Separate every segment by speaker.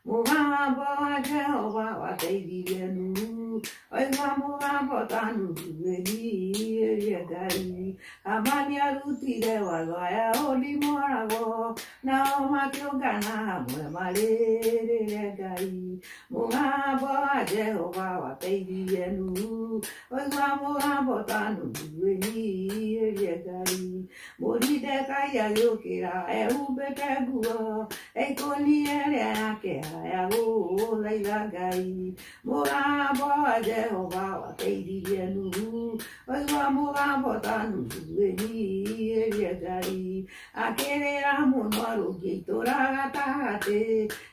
Speaker 1: Mũgambo wa Jehova wateithirie Nuhu, oigua mũgambo ta Nuhu wĩnyiihĩrie Ngai. Hamani arutire watho Ayahudi moragwo, nao makĩũngana hamwe marĩrĩre Ngai. Mũgambo wa Jehova wateithirie Nuhu, oigua mũgambo ta Nuhu wĩnyiihĩrie Ngai. Moridekai agĩũkĩra ehumbĩte nguo, eikũnia ĩrĩa yake ya gũthaitha Ngai. Mũgambo wa Jehova wateithirie Nuhu, oigua mũgambo ta Nuhu wĩnyiihĩrie Ngai. Akĩrĩra mũno arũngiĩ itũũra gatagatĩ,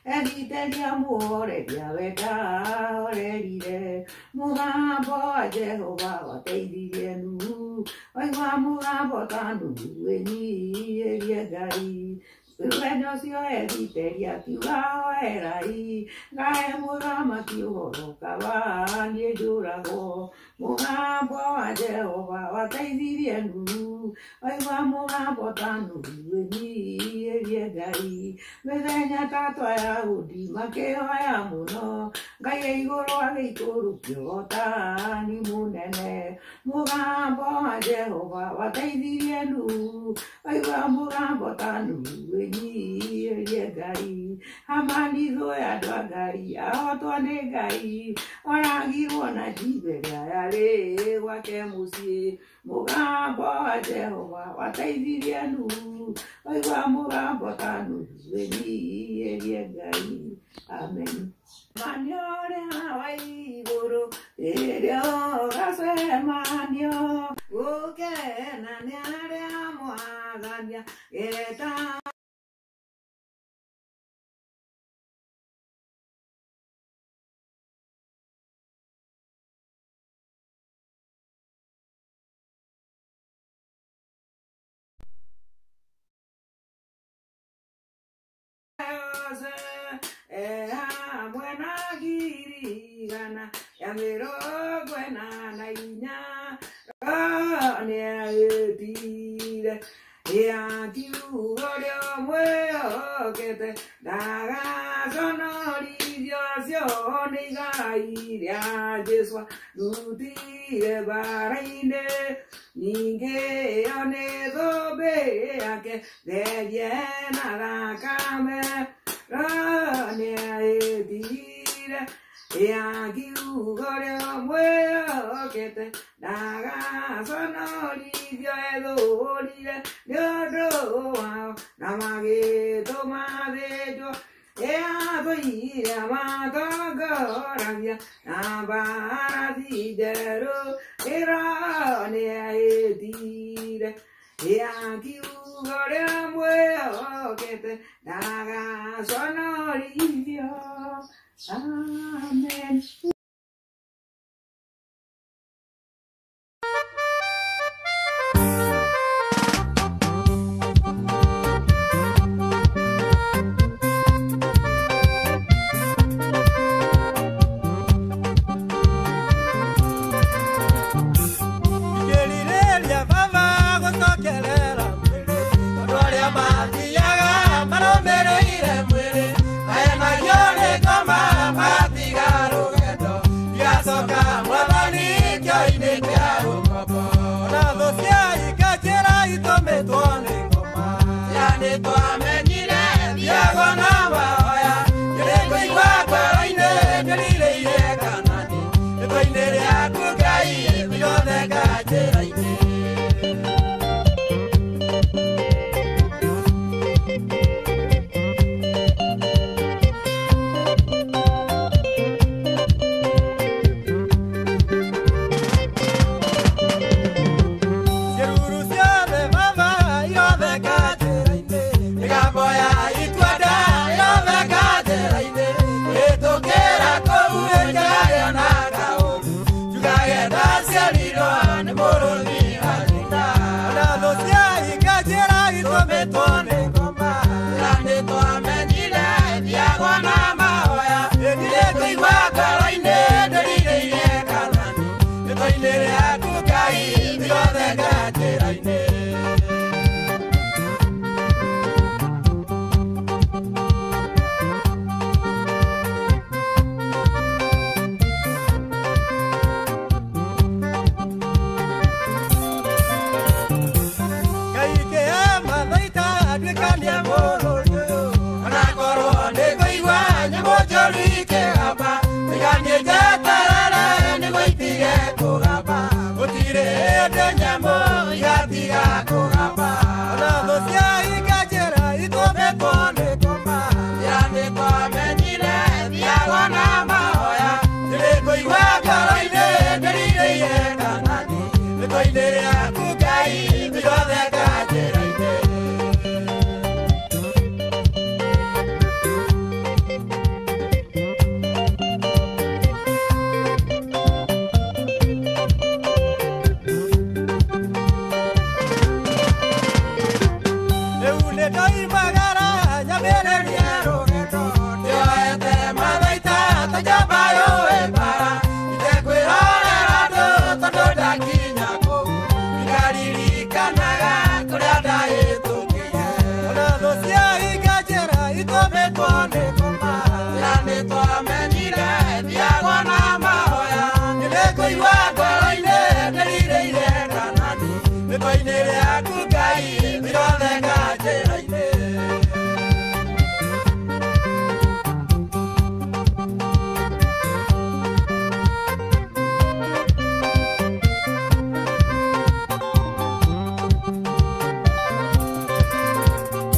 Speaker 1: Ethiteri amũhoreria we ndahorerire. Mũgambo wa Jehova wateithirie Nuhu, oigua mũgambo ta Nuhu wĩnyiihĩrie Ngai. Mũthenya ũcio Ethiteri akiuga hoerai, ngahe mũthamaki ũhoro kaba niĩ njũragwo. Mũgambo wa Jehova wateithirie Nuhu, oigua mũgambo ta Nuhu wĩnyiihĩrie Ngai. Mĩthenya ĩtatũ Ayahudi makĩhoya mũno, Ngai e igũrũ agĩikũrũkia ũhotani mũnene. Mũgambo wa Jehova wateithirie Nuhu, oigua mũgambo ta Nuhu wĩnyiihĩrie Ngai. Hamani thũ ya andũ a Ngai ahotwo nĩ Ngai, oragirwo na njibe ĩrĩa yarĩ gwake mũciĩ. Mũgambo wa Jehova wateithirie Nuhu, oigua mũgambo ta Nuhu wĩnyiihĩrie Ngai. Amen. Cemanio ũrĩa wa igũrũ, rĩrĩa ũgacemanio, gũkena nĩ arĩa mwathania geta. Hamwe na ngiri igana ya mĩrongo ĩnana inya nĩahĩtire ya kiugo rĩa mwĩhokete ndagaconorithio acio nĩ igai rĩa Jesũ arutire mbara-inĩ ningĩ ĩyo nĩ thũmbĩ yake therie na thakame nĩahĩtire ya kiugo rĩa mwĩhokete ndagaconorithio ethũrire nĩ ũndũ wao na magĩtũma thĩnjwo ĩathũire matongoragia na mbarathi njerũ ĩro nĩahĩtire ya kiugo rĩa mwĩhokete ndagaconorithio. Amen.
Speaker 2: Ngĩrirĩria baba gũcokerera mwĩrĩ tondũ arĩa mathiaga marũmĩrĩire mwĩrĩ maenagio nĩ ngoma matiga rũgendo igacoka mwathani kĩo-inĩ kĩa rũkombo ona thũ cia ikanjĩra itũmĩtwo nĩ ngoma ya nĩ twamenyire thiago na mahoya ngĩrĩ kũigua ngoro-inĩ ngĩrirĩire kanani rĩtwa-inĩ rĩaku Ngai thiotheka njĩra-inĩ. Ciĩruru ciothe baba irotheka njĩra-inĩ mĩgambo ya itua-nda irotheka njĩra-inĩ kũhĩtũkĩra kũu ĩngĩaria na kaũru njugage ndaciarirwo nĩ mũrũthi wa nyina. nyamũ igatiga kũgamba. Ona thũ cia hinga njĩra itũmĩtwo nĩ ngoma. Ya nĩtwamenyire thiagwo na mahoya. Nĩngũigua ngoro-inĩ ndĩrirĩire Kanani. Rĩtwa-inĩ rĩaku Ngai ĩrotheka njĩra-inĩ. Rĩu nĩndoimagara nyambĩrĩrie rũgendo. Ndĩoete mathaita ta njamba yũĩ mbara. Itekwĩrorera andũ tondũ ndakinya kũu. Ndikaririkanaga kũrĩa ndahĩtũkĩire. Ona thũ cia hinga njĩra itũmĩtwo nĩ ngoma. Ya nĩtwamenyire thiagwo na mahoya. Nĩngũigua ngoro-inĩ ndĩrirĩire Kanani. Rĩtwa-inĩ rĩaku Ngai ĩrotheka njĩra-inĩ.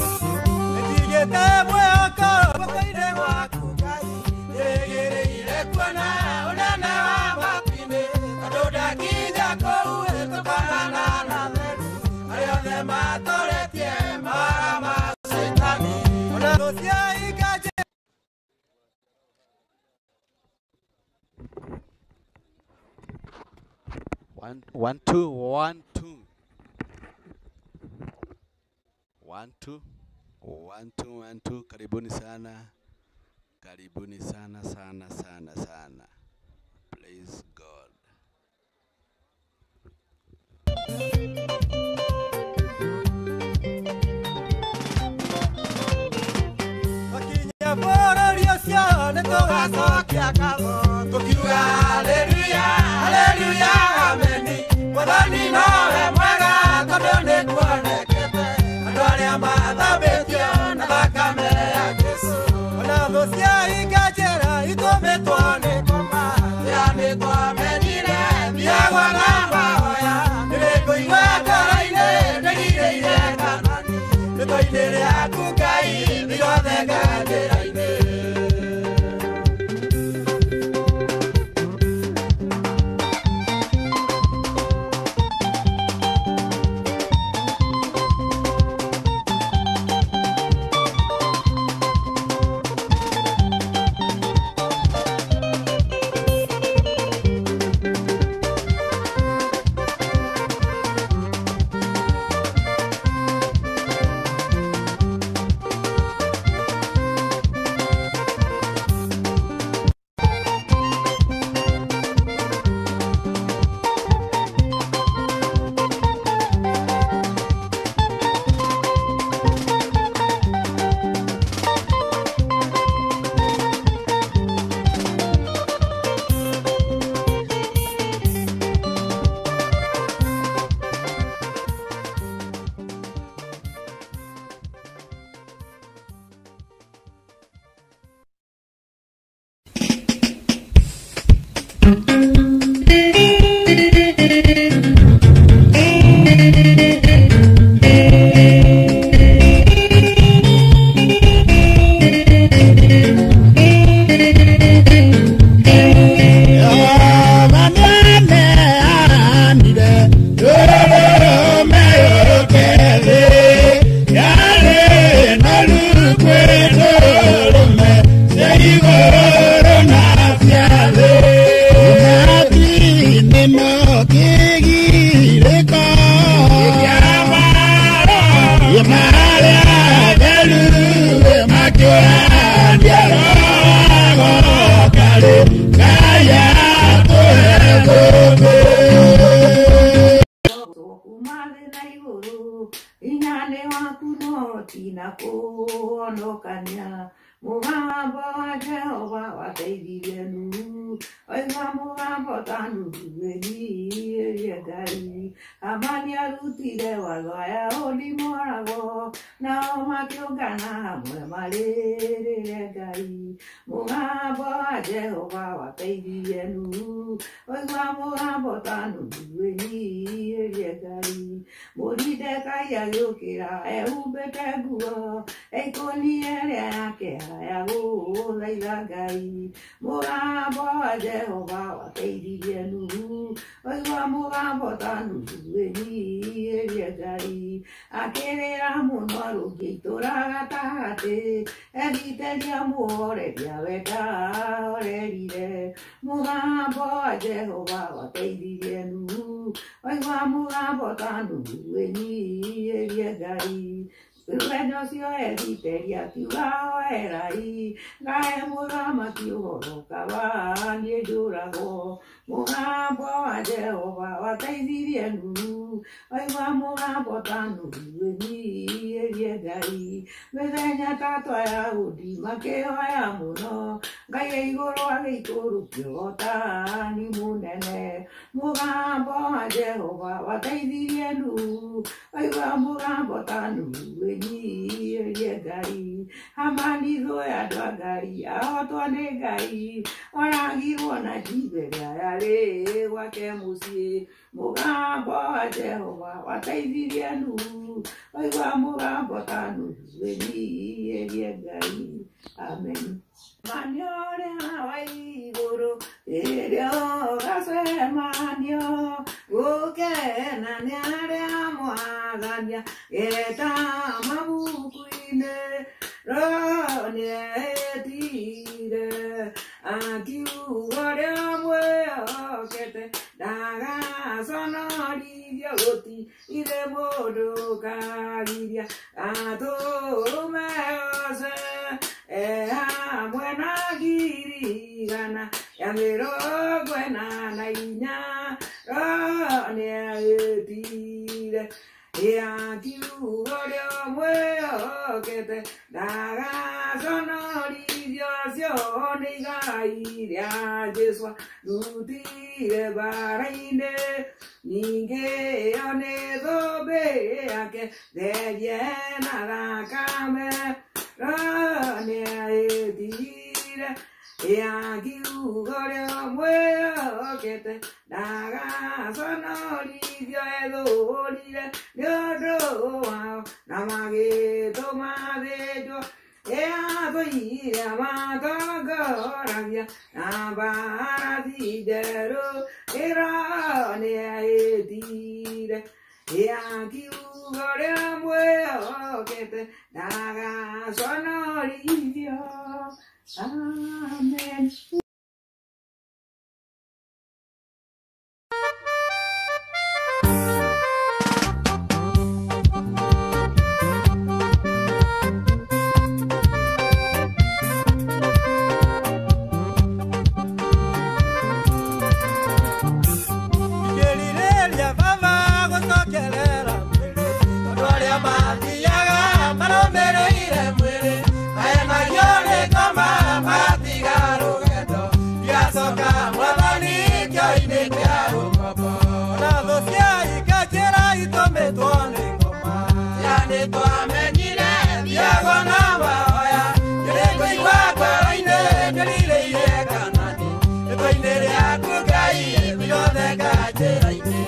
Speaker 2: Ndigĩte mwĩhoko guoko-inĩ gwaku Ngai. Ndĩrĩgĩrĩire kuona ũnene wa matu-inĩ. Tondũ ndakinya kũu tũkonana na theru. Arĩa othe matũrĩtie mawara ma Caitani. Ona thũ cia hinga njĩra.
Speaker 3: One, one, two, one, two. One, two, one, two, one, two. Karibuni sana, karibuni sana sana sana sana. Praise God.
Speaker 2: Twakinya bũrũri ũcio nĩtũgacokia ngatho. Tũkiuga haleluya, haleluya, ameni. Mwathani nowe mwega tondũ nĩkuonekete. Andũ arĩa mathambĩtio na thakame ya Jesũ. Ona thũ cia hinga njĩra itũmĩtwo nĩ ngoma. Ya nĩtwamenyire thiagwo na mahoya. Nĩngũigua ngoro-inĩ ndĩrirĩire Kanani. Rĩtwa-inĩ rĩaku Ngai ĩrotheka njĩra-inĩ.
Speaker 1: Kuma thĩ na igũrũ, hinya nĩ waku no ti na kũhonokania. Mũgambo wa Jehova wateithirie Nuhu, oigua mũgambo ta Nuhu wĩnyiihĩrie Ngai. Hamani arutire watho Ayahudi moragwo, nao makĩũngana hamwe marĩrĩre Ngai. Mũgambo wa Jehova wateithirie Nuhu, oigua mũgambo ta Nuhu wĩnyiihĩrie Ngai. Moridekai agĩũkĩra ehumbĩte nguo, ikũnia ĩrĩa yake ya gũthaitha Ngai. Mũgambo wa Jehova wateithirie Nuhu, oigua mũgambo ta Nuhu wĩnyiihĩrie Ngai. Akĩrĩra mũno arũngiĩ itũũra gatagatĩ, Esiteri amũhoreria we ndahorerire. Mũgambo wa Jehova wateithirie Nuhu, oigua mũgambo ta Nuhu wĩnyiihĩrie Ngai. Mũthenya ũcio Esiteri akiuga hoerai, ngahe mũthamaki ũhoro kaba niĩ njũragwo. Mũgambo wa Jehova wateithirie Nuhu, oigua mũgambo ta Nuhu wĩnyiihĩrie Ngai. Mĩthenya ĩtatũ Ayahudi makĩhoya mũno, Ngai e igũrũ agĩikũrũkia ũhootani mũnene. Mũgambo wa Jehova wateithirie Nuhu, oigua mũgambo ta Nuhu wĩnyiihĩrie Ngai. Hamani thũ ya andũ a Ngai ahotwo nĩ Ngai, oragirwo na njibe ĩrĩa yarĩ gwake mũciĩ. Mũgambo wa Jehova wateithirie Nuhu, oigua mũgambo ta Nuhu wĩnyiihĩrie Ngai. Amen. Manio ũrĩa wa igũrũ, rĩrĩa ũgacemanio, gũkena nĩ arĩa mwathania geta mabuku-inĩ. Roho nĩehĩtire akiuga ũrĩa mwĩhokete ndagaconorithio, gũtirĩ mũndũ ũkagiria atũrũme yose e hamwe na ngiri igana ya 44. Roho nĩehĩtire akiuga ũrĩa mwĩhokete ndagaconorithio, acio nĩ igai rĩa Jesũ arutire mbara-inĩ. Ningĩ ĩyo nĩ thũmbĩ yake therie na thakame. Roho nĩehĩtire akiuga ũrĩa mwĩhokete ndagaconorithio, ethũũrire nĩ ũndũ wao na magĩtũma athĩnjwo. Ĩathũire matongoragia na mbarathi njerũ. Roho nĩehĩtire akiuga ũrĩa mwĩhokete ndagaconorithio. Amen.
Speaker 2: Ngĩrirĩria baba gũcokerera mwĩrĩ, tondũ arĩa mathiaga marũmĩrĩire mwĩrĩ mahenagio nĩ ngoma matiga rũgendo, igacoka mwathani kĩo-inĩ kĩa rũkombo. Ona thũ cia ikanjĩra itũmĩtwo nĩ ngoma, ya nĩtwamenyire thiagwo na mahoya, ndĩrĩ kũigua ngoro-inĩ ndĩrirĩire Kanani, rĩtwa-inĩ rĩaku Ngai thiotheka njĩra-inĩ.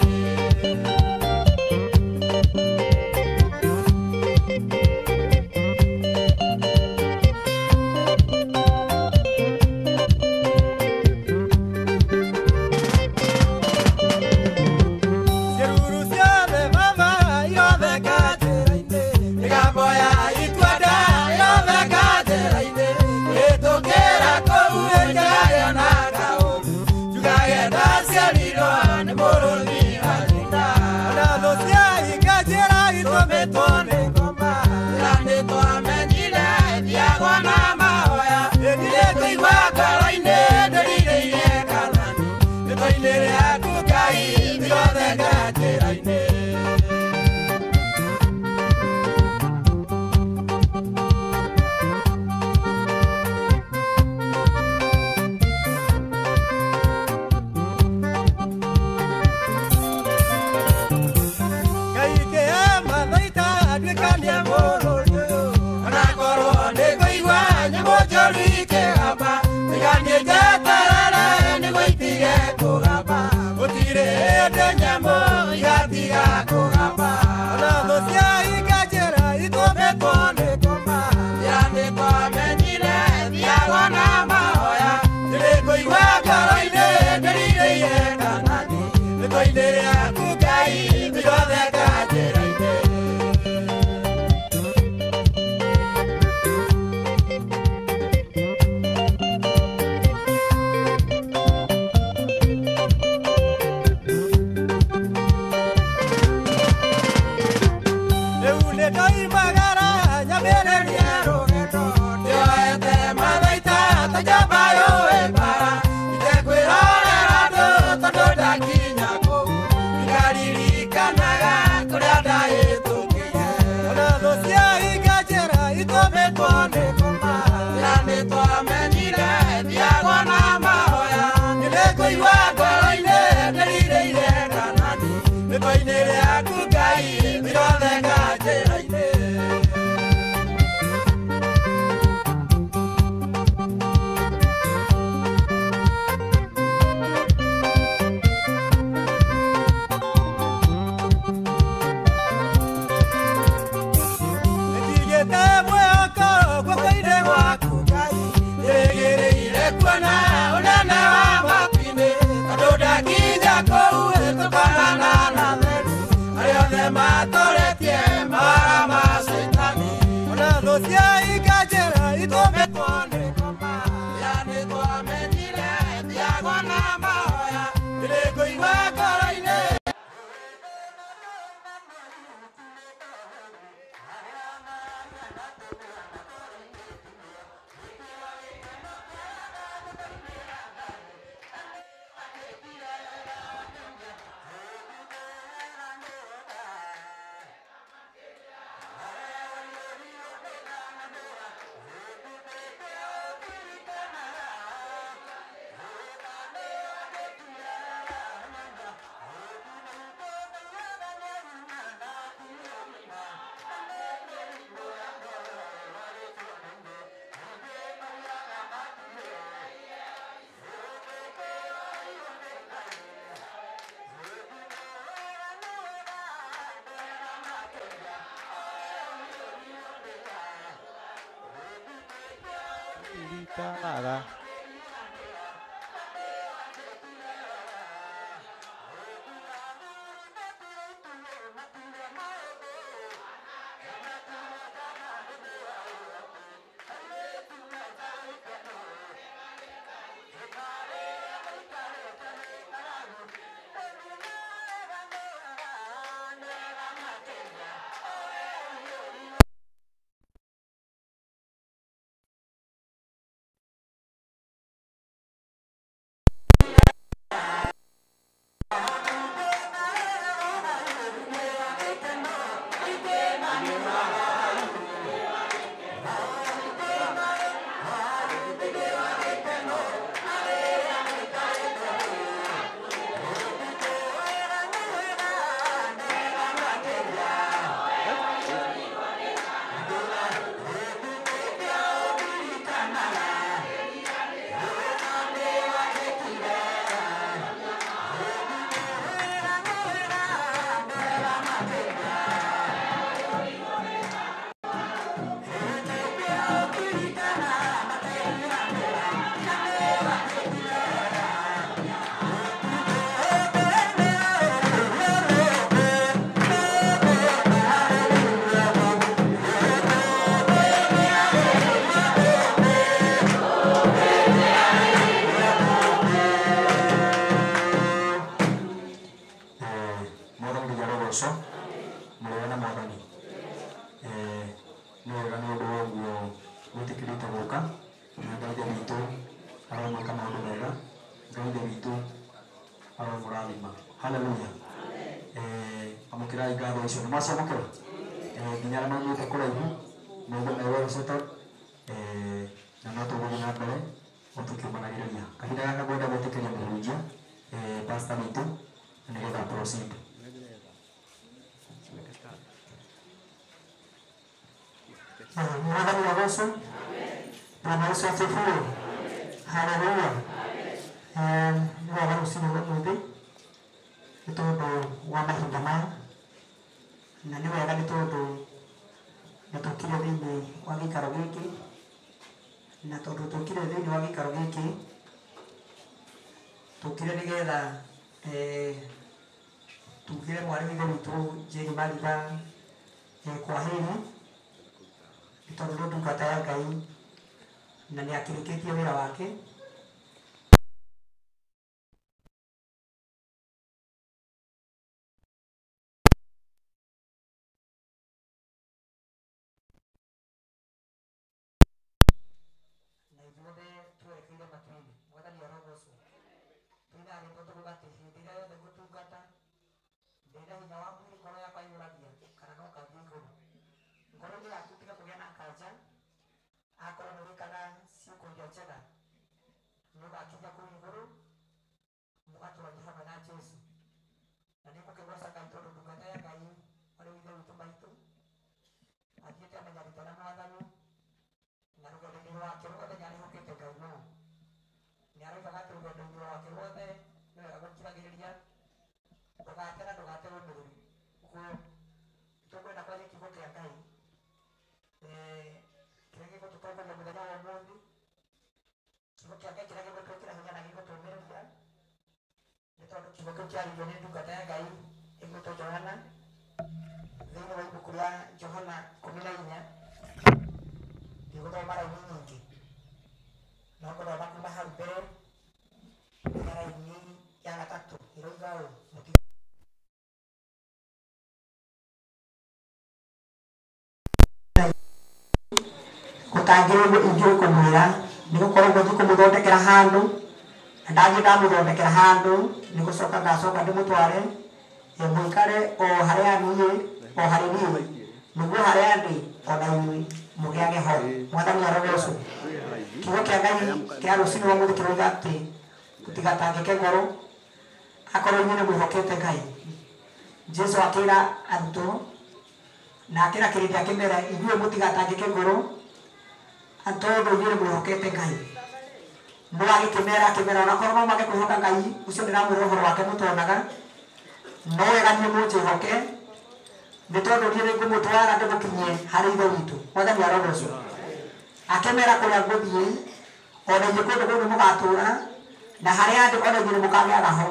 Speaker 2: Ciĩruru ciothe baba irotheka njĩra-inĩ, mĩgambo ya itua-nda ĩrotheka njĩra-inĩ, kũhĩtũkĩra kũu ĩnjagagĩo na kaũru, njugage ndaciarirwo nĩ mũrũthi wa Juda. Ona thũ cia ikanjĩra itũmĩtwo nĩ ngoma, njĩra nĩtwamenyire ĩthiagwo na mahoya, ĩndirĩ kũigua ngoro-inĩ ndĩrirĩire Kanani, rĩtwa-inĩ rĩaku Ngai thiotheka njĩra-inĩ. Tuikania bũrũri ũyũ onakorwo nĩngũigua nyamũ njũru ikĩgamba tiganie njeterere nĩguo itige kũgamba gũtirĩ hĩndĩ nyamũ igatiga kũgamba ona thũ cia hinga njĩra itũmĩtwo nĩ ngoma ya nĩtwamenyire thiagwo na mahoya nĩngũigua ngoro-inĩ ndĩrirĩire Kanani rĩtwa-inĩ rĩaku Ngai thĩrotheka njĩra-inĩ. Rĩu nĩndoimagara nyambĩrĩrie rũgendo ndĩoete mathaita ta njamba yũĩ mbara itekwĩrorera andũ tondũ ndakinya kũu ndikaririkanaga kũrĩa ndahĩtũkire ona thũ cia hinga njĩra itũmĩtwo nĩ ngoma ĩra nĩtwamenyire thiagwo na mahoya nĩngũigua ngoro-inĩ ndĩrirĩire Kanani rĩtwa-inĩ rĩaku Ngai thĩrotheka njĩra-inĩ. Nĩndigĩte mwĩhoko guoko-inĩ gwaku Ngai ndĩrĩgĩrĩire kuona ũnene wa matu-inĩ tondũ ndakinya kũu tũkonana na theru arĩa othe matũrĩtie mawara ma Caitani ona thũ cia hinga njĩra itũmĩtwo nĩ ngoma ya nĩtwamenyire thiagwo na mahoya nĩngũigua ngoro-inĩ.
Speaker 4: Ririkanaga
Speaker 5: Mwathani nginya rũgocwo mũrĩega na mwathani nĩ wega nĩ ũndũ wa ũguo gwĩtĩkĩrĩte gũka na Ngai Ithe witũ aromwĩka maũndũ mega. Ngai Ithe witũ aromũrathima. Haleluya. Amũkĩrai ngatho icio nĩ mwaciamũkĩra nginya arĩa maumĩte kũraihu maigue me well settled na no tũgũthiĩ na mbere o tũkĩũmanagĩrĩria. Kahinda gaka ngwenda gwĩtĩkĩria mũhunjia pastor witũ nĩgetha proceed. Mwathani agocwo. Bwana Yesu asifiwe. Haleluya. Nĩ wega rũcinĩ rwa ũmũthĩ nĩ tondũ wa mahinda maya, na nĩ wega nĩ tondũ nĩ tũkire thĩinĩ wa gĩikaro gĩkĩ, na tondũ tũkire thĩinĩ wa gĩikaro gĩkĩ tũkire nĩgetha tugire mwarĩ wa ithe witũ Jane Maritha kwaheri, nĩ tondũ nĩ ndungata ya Ngai na nĩ akĩrĩkĩtie wĩra wake. Na ithuothe twerekeire matu-inĩ. Mwathani arogocwo. Twĩna rwĩmbo tũkuga atĩ hĩndĩ ĩrĩa yothe ngũtungata ndĩna hinya wa mwĩrĩ, ngoro yakwa ĩyũragia kana no ngathiĩ igũrũ. Ngoro-inĩ yaku tiga kũgĩa na nganja, akorwo nĩ wĩkaga ciĩko iria njega nĩ ũgakinya kũu igũrũ mũgatũrania hamwe na Jesũ. Na nĩ ngũkĩgoca Ngai tondũ ndungata ya Ngai marĩ ithe witũ maitũ athiĩte amenyanĩte na Mwathani, na rũgendo-inĩ rwake rwothe nĩ arehokete Ngai mũno. Nĩ aroigaga atĩ rũgendo-inĩ rwake rwothe nĩ wega gũkiragĩrĩria, ndũgate na ndũgate ũmĩrĩru. Ũguo nĩtũkwenda kwaria kiugo kĩa Ngai kĩrĩa gĩgũtũtongoria mũthenya wa ũmũthĩ, kiugo kĩa Ngai kĩrĩa gĩgũtwĩkĩra hinya na gĩgũtũũmĩrĩria, nĩ tondũ kiugo kĩu kĩaririo nĩ ndungata ya Ngai ĩgwĩtwo Johana thĩinĩ wa ibuku rĩa Johana 14. Ndigũthoma raini nyingĩ, no ngũthoma kuma hau mbere nginya raini ya gatatũ ĩroiga ũũ: gũtangĩrĩ ũguo ingĩrĩ kũmwĩra, nĩ gũkorwo ngũthiĩ kũmũthondekera handũ, na ndathiĩ ndamũthondekera handũ nĩ gũcoka ngacoka ndĩmũtware mũikare o harĩa niĩ o harĩ niĩ, nĩguo harĩa ndĩ ona inyuĩ mũgĩage ho. Mwathani arogocwo. Kiugo kĩa Ngai kĩa rũcinĩ rwa ũmũthĩ kĩroiga atĩ tũtigatangĩke ngoro akorwo inyuĩ nĩ mwĩhokete Ngai. Jesu akĩra arutwo na akĩra kĩrĩndĩ akĩmera, inyuĩ mũtigatangĩke ngoro tondũ inyuĩ nĩ mwĩhokete Ngai. No agĩkĩmera akĩmera onakorwo no mage kwĩhoka Ngai ũcio ndĩramwĩra ũhoro wake mũtonaga, no wega niĩ mũnjĩhoke nĩ tondũ niĩ nĩngũmũtwara ndĩmũkinyie harĩ ithe witũ. Mwathani arogocwo. Akĩmera kũrĩa ngũthiĩ ona inyuĩ kũndũ kũu nĩmũgatũra, na harĩa ndĩ ona inyuĩ nĩmũkagĩaga ho.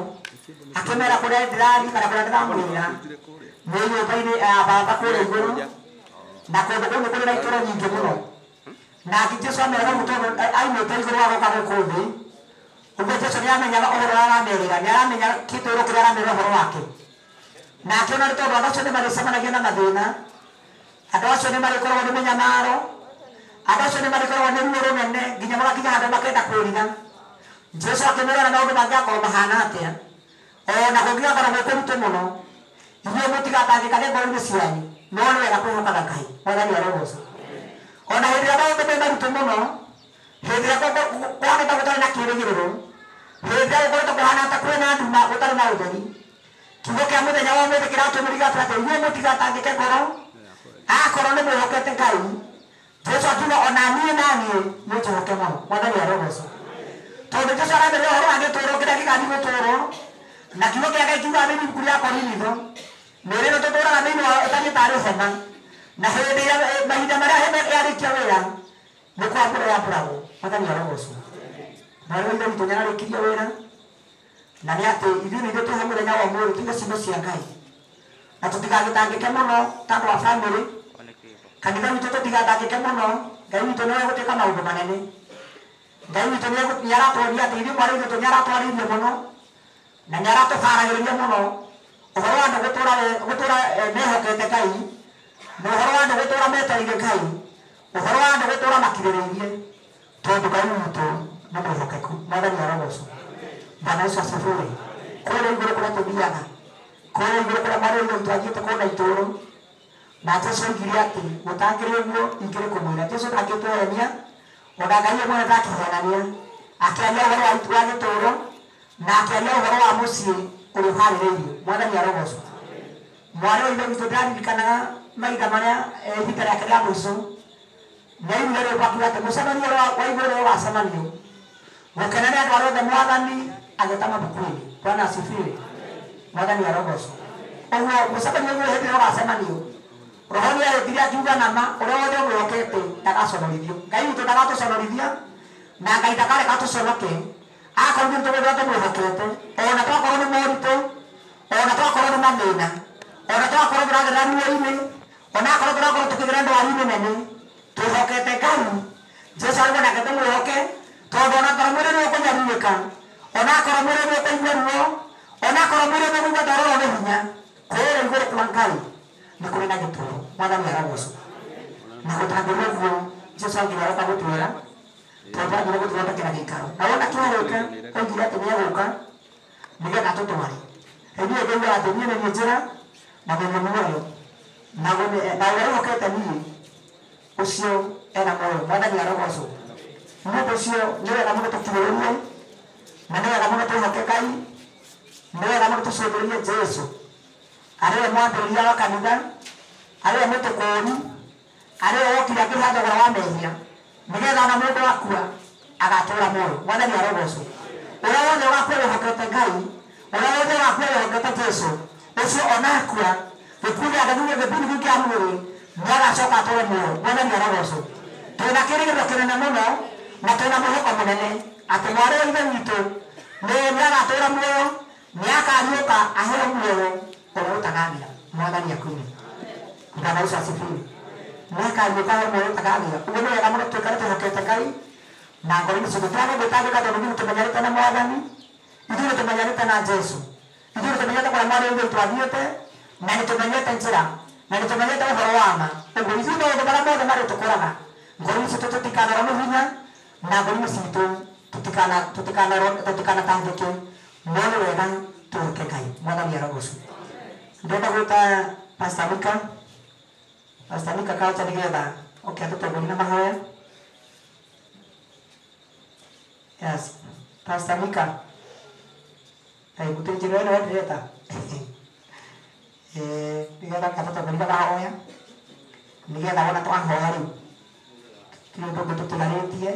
Speaker 5: Akĩmera kũrĩa ndĩrathiĩ kana kũrĩa ndĩramwĩra nĩ nyũmba-inĩ ya baba kũrĩa igũrũ, na kũndũ kũu nĩ kũrĩ na itũũro nyingĩ mũno. Nake Jesũ ameraga ũguo tondũ aimĩte igũrũ agoka gũkũ thĩ. Ũguo Jesũ nĩamenyaga ũhoro ũrĩa aramerĩra, nĩaramenya kĩtũũro kĩrĩa aramerĩra ũhoro wake. Nake ona nĩ tondũ andũ acio nĩmarĩcemanagia na mathĩna, andũ acio nĩmarĩkoragwo nĩ mĩnyamaro, andũ acio nĩmarĩkoragwo nĩ ruo rũnene nginya magakinya handũ makenda kwĩrira. Jesũ akĩmera ona maũndũ mangĩgakorwo mahana atĩa, ona kũngĩgakorwo gwĩ kũritũ mũno, inyuĩ mũtigatangĩkage ngoro-inĩ cianyu, no nĩ wega kwĩhokaga Ngai. Mwathani arogocwo. Ona hĩndĩ ĩrĩa maũndũ me maritũ mũno, hĩndĩ ĩrĩa kũhana ta gũtarĩ na kĩĩrĩgĩrĩro, hĩndĩ ĩrĩa gũkoretwo kũhana ta kwĩna nduma gũtarĩ na ũtheri, kiugo kĩa mũthenya wa ũmũthĩ kĩratũmĩrĩria atĩ inyuĩ mũtigatangĩke ngoro akorwo nĩ mwĩhokete Ngai. Jesũ akiuga ona niĩ na niĩ mũnjĩhoke mũno. Mwathani arogocwo. Tondũ Jesũ aramerĩra ũhoro wa gĩtũũro kĩrĩa gĩgathiĩ gũtũũrwo, na kiugo kĩa Ngai kiugaga thĩinĩ ibuku rĩa Korinitho, mĩĩrĩ ĩno tũtũũraga thĩinĩ wayo ĩtariĩ tarĩ hema, na hĩndĩ ĩrĩa mahinda marĩa hema yarĩkia wĩra nĩ kwambũra yambũragwo. Mwathani arogocwo. Mwarĩ wa ithe witũ nĩararĩkirie wĩra, na nĩ atĩ ithuĩ nĩ ithuĩ twĩ ho mũthenya wa ũmũthĩ tuge ciugo cia Ngai, na tũtigagĩtangĩke mũno ta andũ a bamĩrĩ. Kanitha witũ tũtigatangĩke mũno, Ngai witũ nĩwe gũtuĩka maũndũ manene. Ngai witũ nĩaratuonia atĩ ithuĩ mwarĩ witũ nĩaratwarĩirie mũno na nĩaratũbaragĩrĩria mũno ũhoro wa andũ gũtũra mehokete Ngai, na ũhoro wa andũ gũtũra metereire Ngai, ũhoro wa andũ gũtũra makirĩrĩirie, tondũ Ngai witũ nĩ mwĩhokeku. Mwathani arogocwo. Bwana Yesu asifiwe. Kũrĩa igũrũ kũrĩa tũthiaga, kũrĩa igũrũ kũrĩa mwarĩ wa ithe witũ athiĩte kũna itũũro, na Jesũ oigire atĩ gũtangĩrĩ ũguo ingĩrĩ kũmwĩra. Jesũ ndangĩtũhenia, ona Ngai we mwene ndakĩhenania. Akĩaria ũhoro wa gĩtũũro na akĩaria ũhoro wa mũciĩ ũrĩa ũharĩrĩirio. Mwathani arogocwo. Mwarĩ wa ithe witũ ndĩraririkanaga mahinda marĩa ihinda rĩake rĩa mũico
Speaker 4: Nĩaiguire rwĩmbo akiuga atĩ mũcemanio wa igũrũ ũgacemanio gũkena nĩ andũ arĩa othe mwathani agĩta mabuku-inĩ. Bwana asifiwe. Mwathani arogocwo. Ũguo mũcemanio ũguo hĩndĩ ĩrĩa ũgacemanio roho nĩarĩtire akiuga nama ũrĩa wothe ũmwĩhokete ndagaconorithio. Ngai witũ ndagatũconorithia na Ngai ndakareka tũconoke akorwo nĩ tũgũthiĩ tũmwĩhokete ona twakorwo nĩ moritũ ona twakorwo nĩ mathĩna ona twakorwo tũragerera ruo-inĩ ona akorwo tũrakorwo tũkĩgerera ndwari-inĩ nene twĩhokete Ngai. Jesu arauga nake tũmwĩhoke tondũ ona akorwo mwĩrĩ nĩ ũkũnyarirĩka ona akorwo mwĩrĩ nĩ ũkũigua ruo ona akorwo mwĩrĩ nĩ ũkũigua tororwo nĩ hinya kũrĩa igũrũ kwa Ngai nĩ kũrĩ na gĩtũũro. Mwathani arogocwo. Na gũtangĩrwo ũguo Jesu augire aroka gũtwĩra tondũ agire gũtũthondekera gĩikaro na wona kĩarĩka oigire atĩ nĩegũka nĩgetha atũtware. Rĩu niĩ ngauga atĩ niĩ nĩ niĩ njĩra na nĩ niĩ muoyo na ũrĩa wĩhokete niĩ ũcio ena muoyo. Mwathani arogocwo. Nĩ ũndũ ũcio nĩ wega mũno tũkinyĩrĩrie na nĩ wega mũno twĩhoke Ngai nĩ wega mũno tũcũthĩrĩrie Jesu arĩ we mwambĩrĩria wa kanitha arĩ we mũtũkũũri arĩ we wokire akĩrĩha thogora wa mehia nĩgetha ona mũndũ akua agatũũra muoyo. Mwathani arogocwo. Ũrĩa wothe ũgakua wĩhokete Ngai ũrĩa wothe ũgakua wĩhokete Jesu ũcio ona akua gĩkuũ gĩake gĩkuũ kĩu kĩa mwĩrĩ nĩagacoka atũũre muoyo. Mwathani arogocwo. Twĩna kĩrĩgĩrĩro kĩnene mũno na twĩna mwĩhoko mũnene atĩ mwarĩ wa Ithe witũ nĩagatũũra muoyo nĩakariũka aheo muoyo ũrĩa ũtagathira. Mwathani akume. Bwana Yesu asifiwe. Nĩakariũka aheo muoyo ũtagathira. Ũguo nĩ wega mũno tũikare twĩhokete Ngai na ngoro-inĩ citũ twage gwĩtangĩka tondũ ithuĩ nĩtũmenyanĩte na Mwathani ithuĩ nĩtũmenyanĩte na Jesu ithuĩ nĩtũmenyete kũrĩa mwarĩ wa Ithe witũ athiĩte na nĩtũmenyete njĩra na nĩtũmenyete ũhoro wa ma. Ũguo ithuĩ maũndũ marĩa mothe marĩtũkoraga ngoro-inĩ citũ tũtikanorwo nĩ hinya na ngoro-inĩ citũ tũtikanatangĩke no nĩ wega twĩhoke Ngai. Mwathani arogocwo. Ndĩrenda gwĩta Pastor Mika Pastor Mika Kacha nĩgetha oke atũtongorie na mahoya. Yes, Pastor Mika. Hey, gũtirĩ njĩra ĩno ndĩreta nĩgetha atũtongorie na mahoya nĩgetha wona twahoya rĩu tũtirĩ ũndũ ũngĩ tũtigarĩtie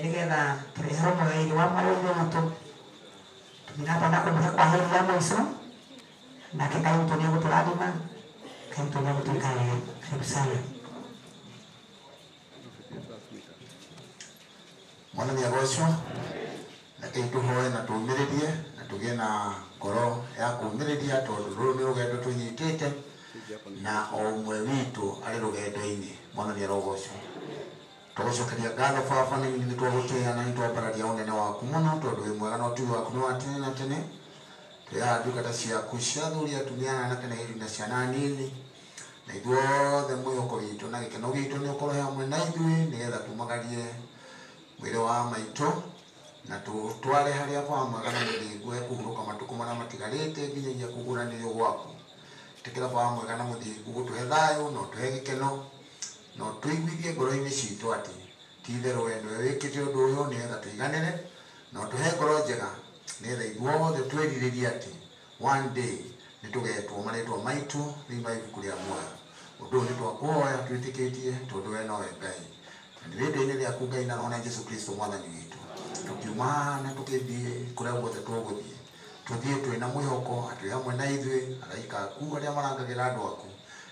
Speaker 4: nĩgetha tũreherwo mwĩrĩ wa mwarĩ wa Ithe witũ tũthiĩ na mbere na kũmũhe kwaheri ya mũico nake Ngai witũ nĩegũtũrathima Ngai witũ nĩegũtwĩka wega. Karibu sana.
Speaker 6: Mwathani agocwo. Reke tũhoe na tũũmĩrĩrie na tũgĩe na ngoro ya kũũmĩrĩria tondũ rũrũ nĩ rũgendo tũnyitĩte na o ũmwe witũ arĩ rũgendo-inĩ. Mwathani arogocwo. Tũgũcokeria ngatho Baba nĩ nĩtwagũtĩĩa na nĩtwambararia ũnene waku mũno tondũ wĩ mwega na ũtugi waku nĩ wa tene na tene. Twĩhaga ndungata ciaku cia athuri atumia na anake na ciana nini na ithuothe mwĩhoko witũ na gĩkeno gitũ nĩ ũkorwo hamwe na ithuĩ nĩgetha tumagarie mwĩrĩ wa maitũ na tũtware harĩa Baba mwega na mũthingu ekũhurũka matukũ marĩa matigarĩte nginyagia kũguũranĩrio gwaku. Ĩtĩkĩra Baba mwega na mũthingu gũtũhe thayũ na ũtũhe gĩkeno na ũtũiguithie ngoro-inĩ citũ atĩ ti itherũ we nĩwe wĩkĩte ũndũ ũyũ nĩgetha tũiganĩre na ũtũhe ngoro njega nĩgetha ithuothe twĩrirĩrie atĩ one day nĩtũgetwo marĩtwa maitũ thĩinĩ wa ibuku rĩa muoyo. Ũndũ ũyũ nĩtwakũhoya twĩtĩkĩtie tondũ we nowe Ngai. Na nĩ rĩĩtwa-inĩ rĩaku Ngai na Roho na Jesu Kristo Mwathani witũ tũkiuma haha na tũkĩthiĩ kũrĩa guothe tũgũthiĩ tũthiĩ twĩna mwĩhoko atĩ wĩ hamwe na ithuĩ araika aku arĩa marangagĩra andũ aku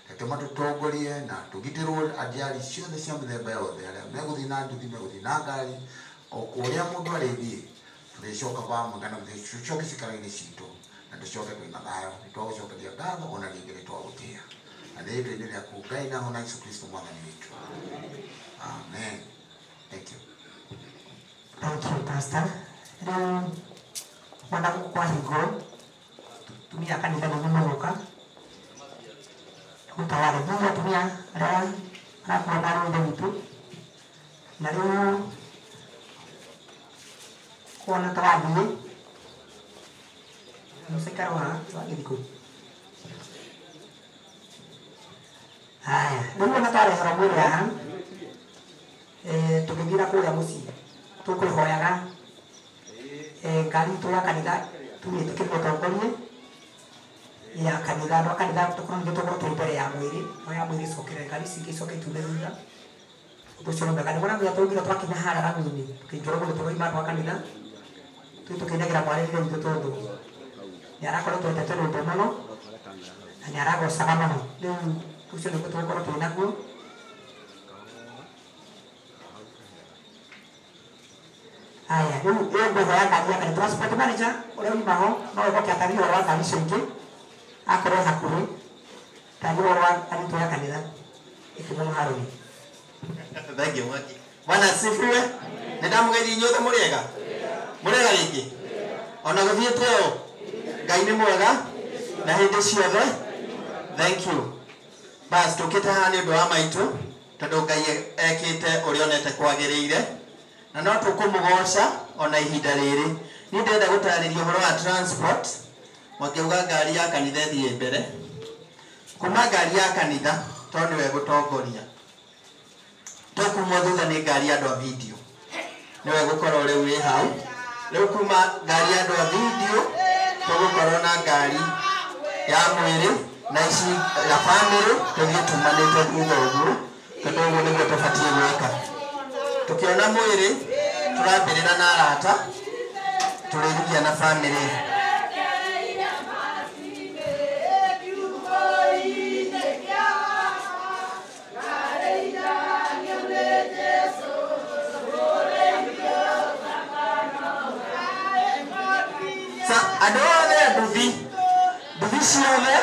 Speaker 6: reke matũtongorie na tũgitĩrwo ajali ciothe cia mĩthemba yothe arĩa megũthiĩ na nduthi megũthiĩ na ngari o kũrĩa mũndũ arĩthiĩ tũrĩcoka hamwe kana tũcoke cikaro-inĩ citũ na tũcoke twĩna thayũ. Nĩtwagũcokeria ngatho ona rĩngĩ nĩtwagũtĩĩa na rĩĩtwa-inĩ rĩaku Ngai na Roho na Jesu Kristo Mwathani witũ. Amen. Thank you.
Speaker 4: Thank you, Pastor. Rĩu wona gũkũ kwahingwo tumia a kanitha nĩ magũka gũtawara ithuĩ atumia arĩa marakorwo marĩ ithe witũ na rĩu kuona tũrathiĩ mũcaikaro haha twagĩthiĩ kũu. Haya, rĩu ona twareherwo mwĩrĩ haha tũgĩthiĩ na kũrĩa mũciĩ tũkwĩhoyaga ngari itũ ya kanitha tumĩtĩkĩre mũtongorie Ya kanitha no kanitha tukorwo nĩ tũkorwo twĩ mbere ya mwĩrĩ no ya mwĩrĩ icokere ngari ici ingĩ icoke itume thutha ũndũ ũcio nĩ mwega nĩguo na tũraugire twakinya harĩa rami-inĩ tũkĩingĩra ũguo tũroima andũ a kanitha tũthiĩ tũkĩinagĩra mwarĩrĩre witũ tondũ nĩ arakoretwo endete rwĩmbo mũno na nĩ aragocaga mũno rĩu ũcio nĩguo tũgũkorwo twĩ naguo. Aya, rĩu ĩyo ngũhoya ngari ya kanitha transport manager ũrĩa uima ho no ũcoke atarie ũhoro wa ngari icio ingĩ akorwo hakuhĩ tarie ũhoro wa ngari itũ ya kanitha ĩkĩmwo Harũni.
Speaker 7: Thank you, Mwaki. Bwana asifiwe. Nĩndamũgeithia inyuothe mũrĩega? Mũrĩega rĩngĩ? Ona gũthiĩte ũũ? Ngai nĩ mwega na hĩndĩ ciothe. Thank you. Bas tũkĩte haha nĩ ũndũ wa maitũ tondũ Ngai ekĩte ũrĩa onete kwagĩrĩire na no tũkũmũgoca ona ihinda rĩrĩ. Niĩ ndĩrenda gũtarĩria ũhoro wa transport. Mwakĩuga ngari ya kanitha ĩthiĩ mbere. Kuma ngari ya kanitha tondũ nĩwe gũtongoria. Tũkumwo thutha nĩ ngari ya andũ a video. Nĩwe gũkorwo rĩu wĩ hau. Rĩu kuma ngari ya andũ a video tũgũkorwo na ngari ya mwĩrĩ na ici ya family tũthiĩ tumanĩte thutha ũguo tondũ ũguo nĩguo tũbatiĩ gwĩka. Tũkĩona mwĩrĩ tũrambĩrĩra na arata tũrĩrigia na family. Andũ othe nduthi nduthi ciothe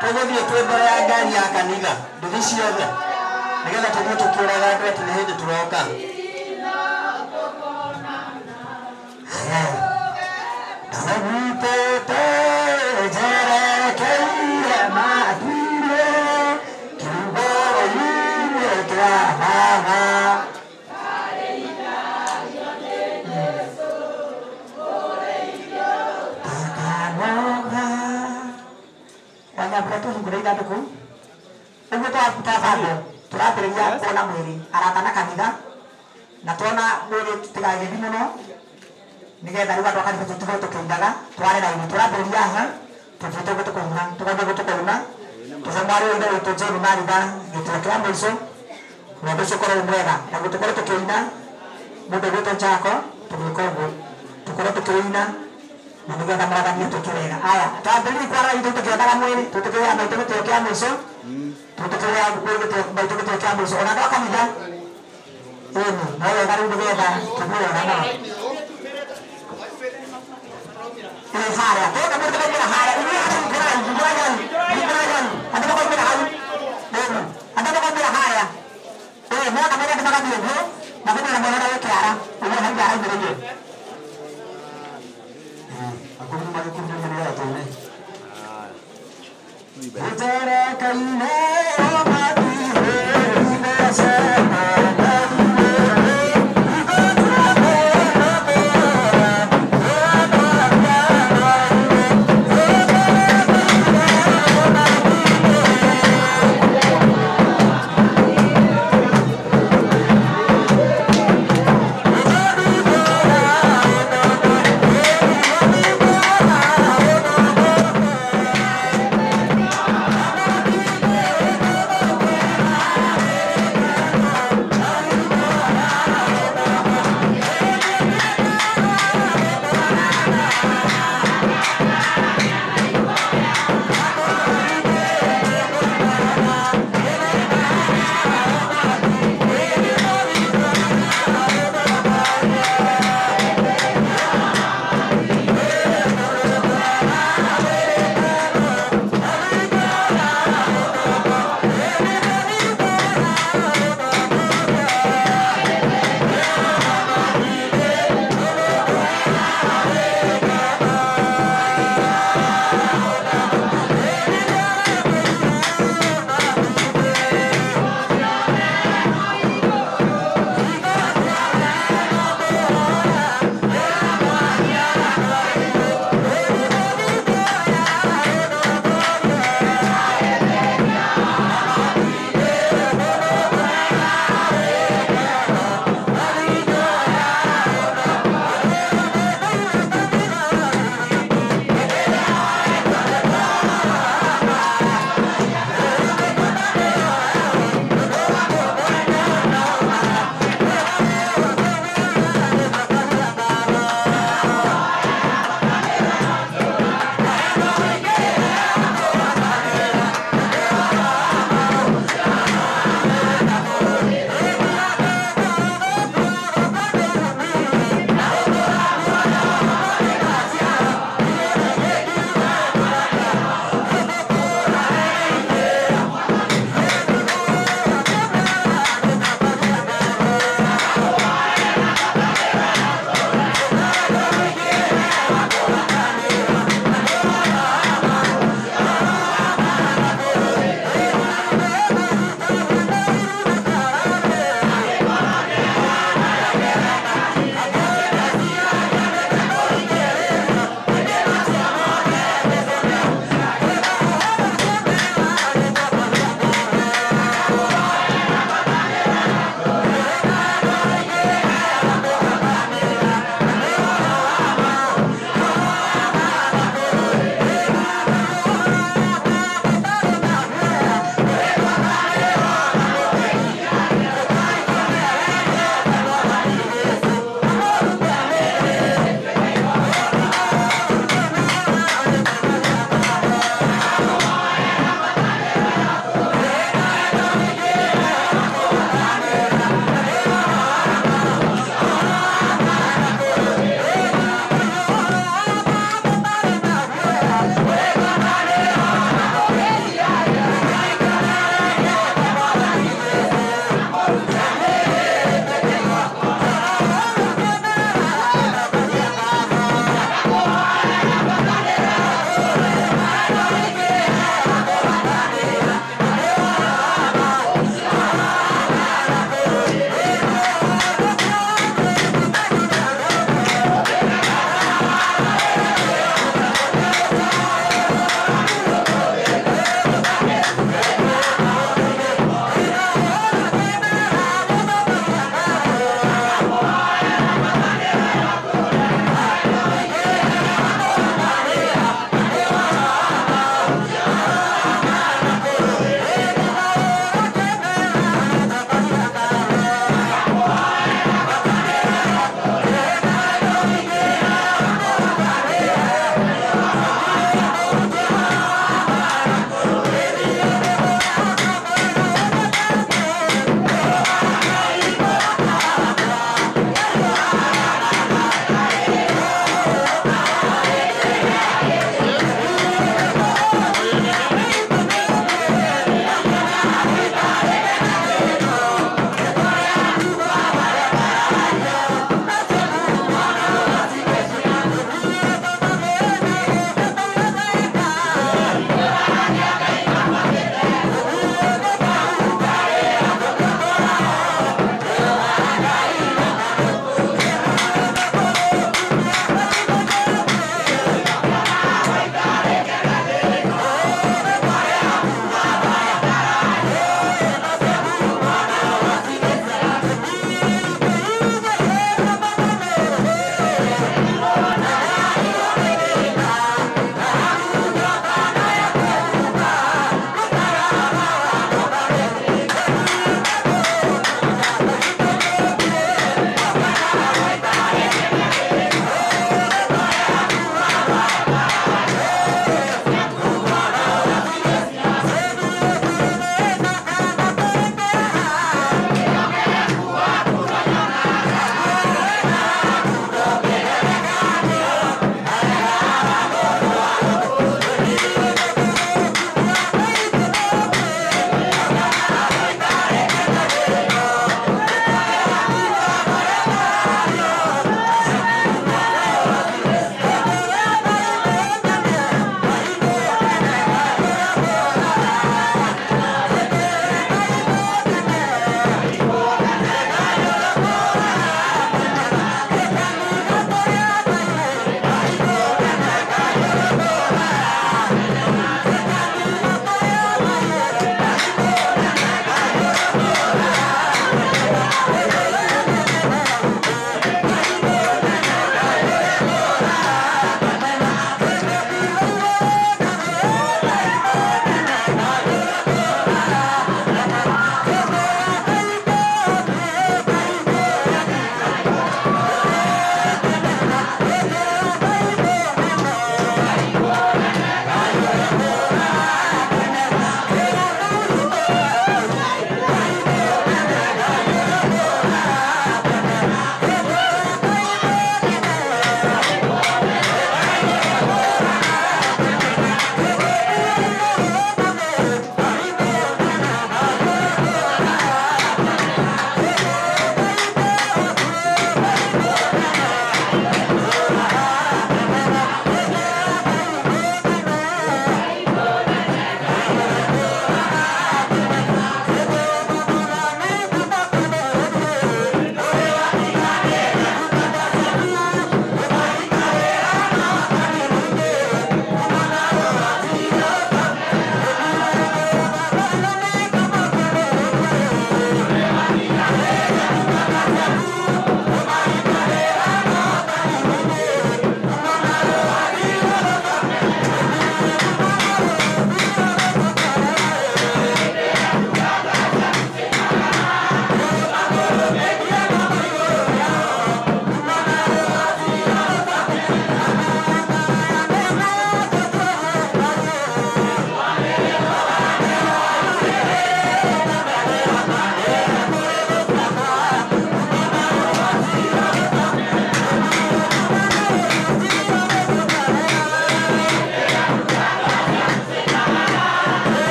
Speaker 7: tũgũthiĩ twĩ mbere ya ngari ya kanitha nduthi ciothe nĩgetha tũthiĩ tũkĩũraga andũ atĩ nĩ hĩndĩ tũroka.
Speaker 4: Ndagũtete njerekeire matu-inĩ kiugo-inĩ kĩa Baba. Wanyambura tũhingũre ithandũkũ ũguo twabangwo tũrambĩrĩria kuona mwĩrĩ arata na kanitha na tuona mwĩrĩ tũtigagĩthiĩ mũno nĩgetha rĩu andũ a kanitha tũtigwo tũkĩinaga tware raini tũrambĩrĩria haha tũthiĩte ũguo tũkauna tũgathiĩ ũguo tũkauna tũhe mwarĩ wa ithe witũ Jane Maritha gĩtĩo kĩa mũico na ũndũ ũcio ũkorwo wĩ mwega naguo tũkorwo tũkĩina mũndũ ũgwĩtwo Jaco tũgĩka ũguo tũkorwo tũkĩina na nĩgetha mwathani atwĩke wega. Aya twambĩrĩrie kwara itũ tũkĩonaga mwĩrĩ tũtũkĩoya maitũ gĩtĩo kĩa mũico tũtũkĩoya maitũ gĩtĩo kĩa mũico ona andũ a kanitha ĩni no wega rĩu nĩgetha tũgue wega mũno. Ĩ harĩa twona mũndũ tũkaumĩra harĩa ithuĩ hingũrai hingũrai hau hingũrai hau andũ makaumĩra hau ĩni andũ makaumĩra harĩa ĩ mona marĩa andũ magathiĩ ũguo makumĩra mwena ũrĩa wĩ kĩara ũguo hau araumĩrĩire.
Speaker 5: Akũrũ magĩkuhĩrĩria nĩgetha tuone.
Speaker 4: Njerekeire matu-inĩ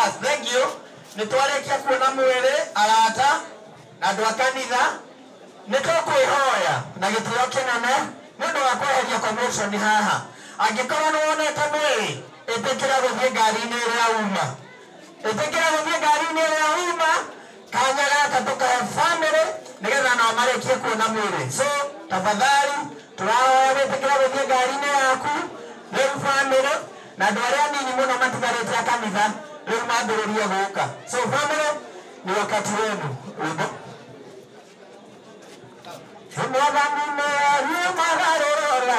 Speaker 7: Bas, thank you. Nĩ twarĩkia kuona mwĩrĩ arata na andũ a kanitha. Nĩ tũkwĩhoya na gĩtĩo kĩnene nĩ ũndũ wa kweheria commotion haha. Angĩkorwo nĩ wonete mwĩrĩ, ĩtĩkĩra gũthiĩ ngari-inĩ ĩrĩa uma. Ĩtĩkĩra gũthiĩ ngari-inĩ ĩrĩa uma, kanya gaka tũkahe family nĩgetha nao marĩkie kuona mwĩrĩ. So tafadhali tũrahoya wĩtĩkĩra gũthiĩ ngari-inĩ yaku rĩu family na andũ arĩa anini mũno matigarĩte a kanitha rĩu mambĩrĩrie gũka. So family, ni wakati wenu. Wĩmbo. Mwathani nĩariumagarũrũra.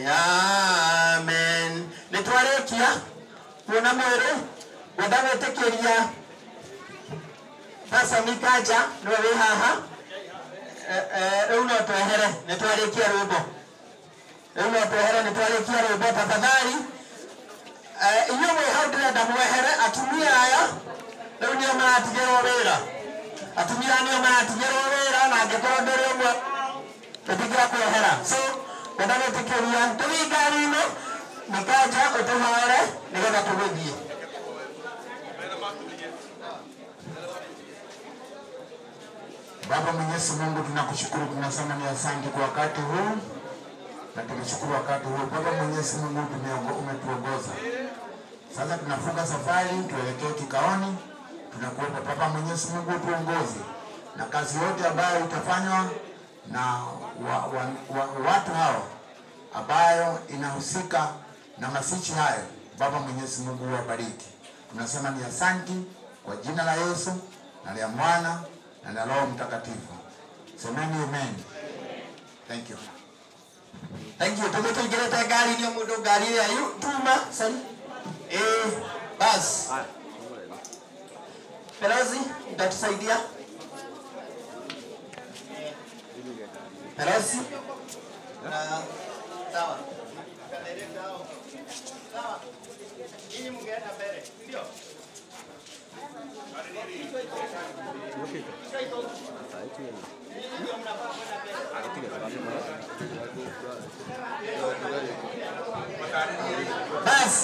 Speaker 7: Amen. Nĩ twarĩkia kuona mwĩrĩ ngwenda gwĩtĩkĩria Pastor Mikaja nĩwe wĩ haha. Rĩu no twehere, nĩ twarĩkia rwĩmbo. Rĩu no twehere, nĩ twarĩkia rwĩmbo. Tafadhali inyuĩ mwĩ hau ndĩrenda mwehere atumia aya rĩu nĩo maratigĩrwo wĩra. Atumia nĩo maratigĩrwo wĩra na angĩkorwo ndũrĩ ũmwe ĩtĩkĩra kwehera. So ngwenda gwĩtĩkĩria tũthiĩ ngari-inĩ, Mikaja ũtũhoere nĩgetha tũgĩthiĩ.
Speaker 6: Baba Mwenyezi Mungu, tunakushukuru, tunasema ni asante kwa wakati huu na tunashukuru wakati huu. Baba Mwenyezi Mungu, umetuongoza. Sasa tunafunga safari tuelekee kikaoni. Tunakuomba Baba Mwenyezi Mungu utuongoze na kazi yote ambayo itafanywa na watu hao ambayo inahusika na masichi hayo. Baba Mwenyezi Mungu uwabariki. Tunasema ni asante kwa jina la Yesu na la Mwana na la Roho Mtakatifu. Semeni amen. Thank you.
Speaker 7: Thank you. Tũthiĩ tũingĩrĩte ngari-inĩ o mũndũ ngari ĩrĩa tuma sorry. Bas. Pelosi, utatusaidia? Pelosi? Sawa. Sawa. Nyinyi mungeenda mbele, ndio? Bas,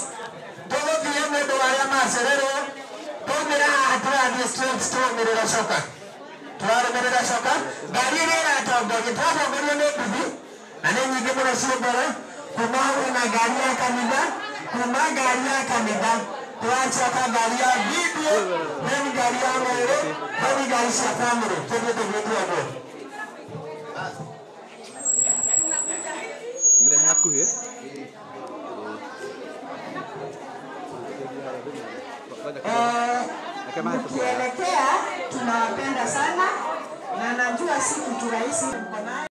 Speaker 7: tũgũthiĩ nĩ ũndũ wa arĩa macererwo. Twaumĩra haha tũrathiĩ straight tũrũmĩrĩra coka. Tũrarũmĩrĩra coka. Ngari ĩrĩa ĩratongoria, tũratongorio nĩ nduthi na nĩ nyingĩ mũno ciĩ mbere. Kuma hau ĩna ngari ya kanitha, kuma ngari ya kanitha tũracoka ngari ya video, then ngari ya mwĩrĩ, then ngari cia family. Tũthiĩ tũthiĩte ũguo.
Speaker 3: Mrehe hakuhĩ.
Speaker 1: Mkielekea tunawapenda sana na najua si kitu rahisi mko nayo.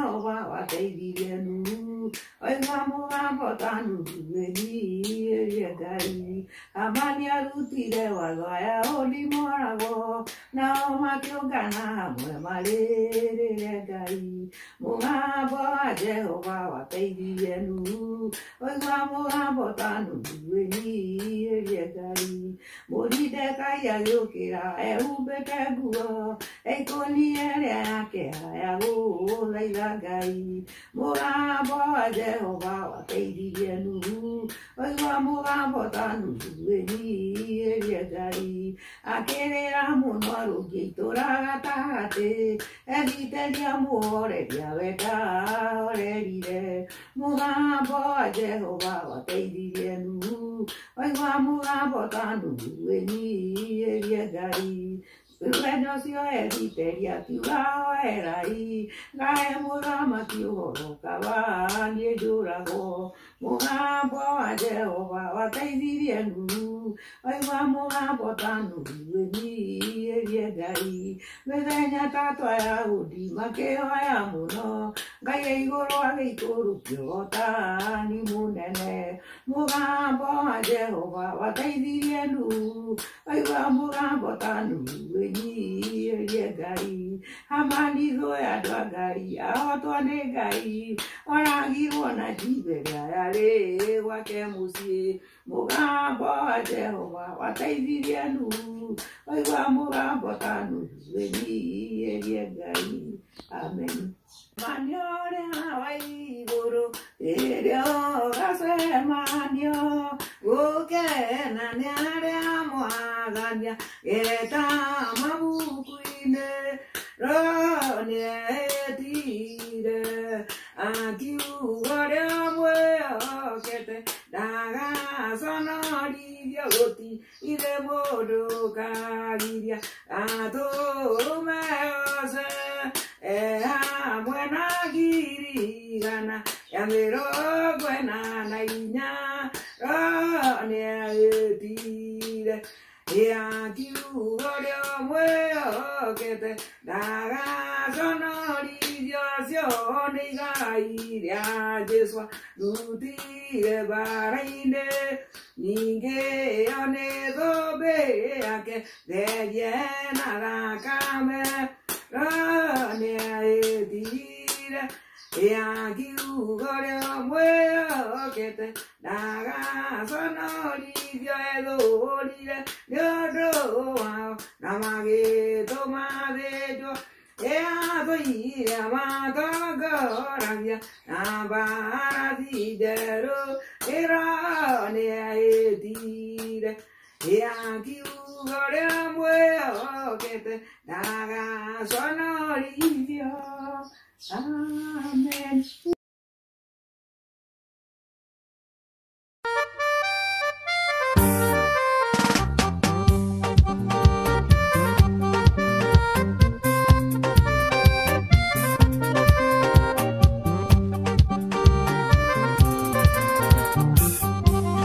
Speaker 8: Jehova wateithirie Nuhu oiga mũgambo ta Nuhu wĩnyiihĩrie Ngai. Hamani arutire watho Ayahudi moragwo, nao makĩũngana hamwe marĩrĩre Ngai. Mũgambo wa Jehova wateithirie Nuhu oiga mũgambo ta Nuhu wĩnyiihĩrie Ngai. Moridekai agĩũkĩra ehumbĩte nguo ikũnia ĩrĩa yake ya gũthaitha Ngai. Mũgambo wa Jehova wateithirie Nuhu oiga mũgambo ta Nuhu wĩnyiihĩrie Ngai. Akĩrĩra mũno arũngiĩ itũũra gatagatĩ, Ethitĩria mũhoreria we ndahorerire. Mũgambo wa Jehova wateithirie Nuhu oiga mũgambo ta Nuhu wĩnyiihĩrie Ngai. Rũgendo ũcio Ethitĩria akiuga hoerai, ngahe mũthamaki ũhoro kaba niĩ njũragwo. Mũgambo wa Jehova wateithirie Nuhu oiga mũgambo ta Nuhu wĩnyiihĩrie Ngai. Mĩthenya ĩtatũ Ayahudi makĩhoya mũno, Ngai e igũrũ agĩikũrũkia ũhotani mũnene. Mũgambo wa Jehova wateithirie Nuhu oiga mũgambo ta Nuhu wĩnyiihĩrie Ngai. Hamani thũ ya andũ a Ngai ahotwo nĩ Ngai, oragirwo na njibe ĩrĩa yarĩ gwake mũciĩ. Mũgambo wa Jehova wateithirie Nuhu oiga mũgambo ta Nuhu wĩnyiihĩrie Ngai. Amen. Manio ũrĩa wa igũrũ rĩrĩa ũgacemanio, gũkena nĩ arĩa mwathania geta mabuku-inĩ. Roho nĩetire akiuga ũrĩa mwĩhokete ndagaconorithio, gũtirĩ mũndũ ũkagiria atũrũme yothe hamwe na 144,000. Roho nĩetire akiuga ũrĩa mwĩhokete ndagaconorithio, acio nĩ igai rĩa Jesũ arutire mbara-inĩ. Ningĩ ĩyo nĩ thũmbĩ yake therie na thakame. Roho nĩetire akiuga ũrĩa mwĩhokete ndagaconorithio, ethũũrire nĩ ũndũ wao na magĩtũma thĩnjwo. Ĩathũire matongoragia na mbarathi njerũ. Roho nĩetire akiuga ũrĩa mwĩhokete ndagaconorithio. Amen.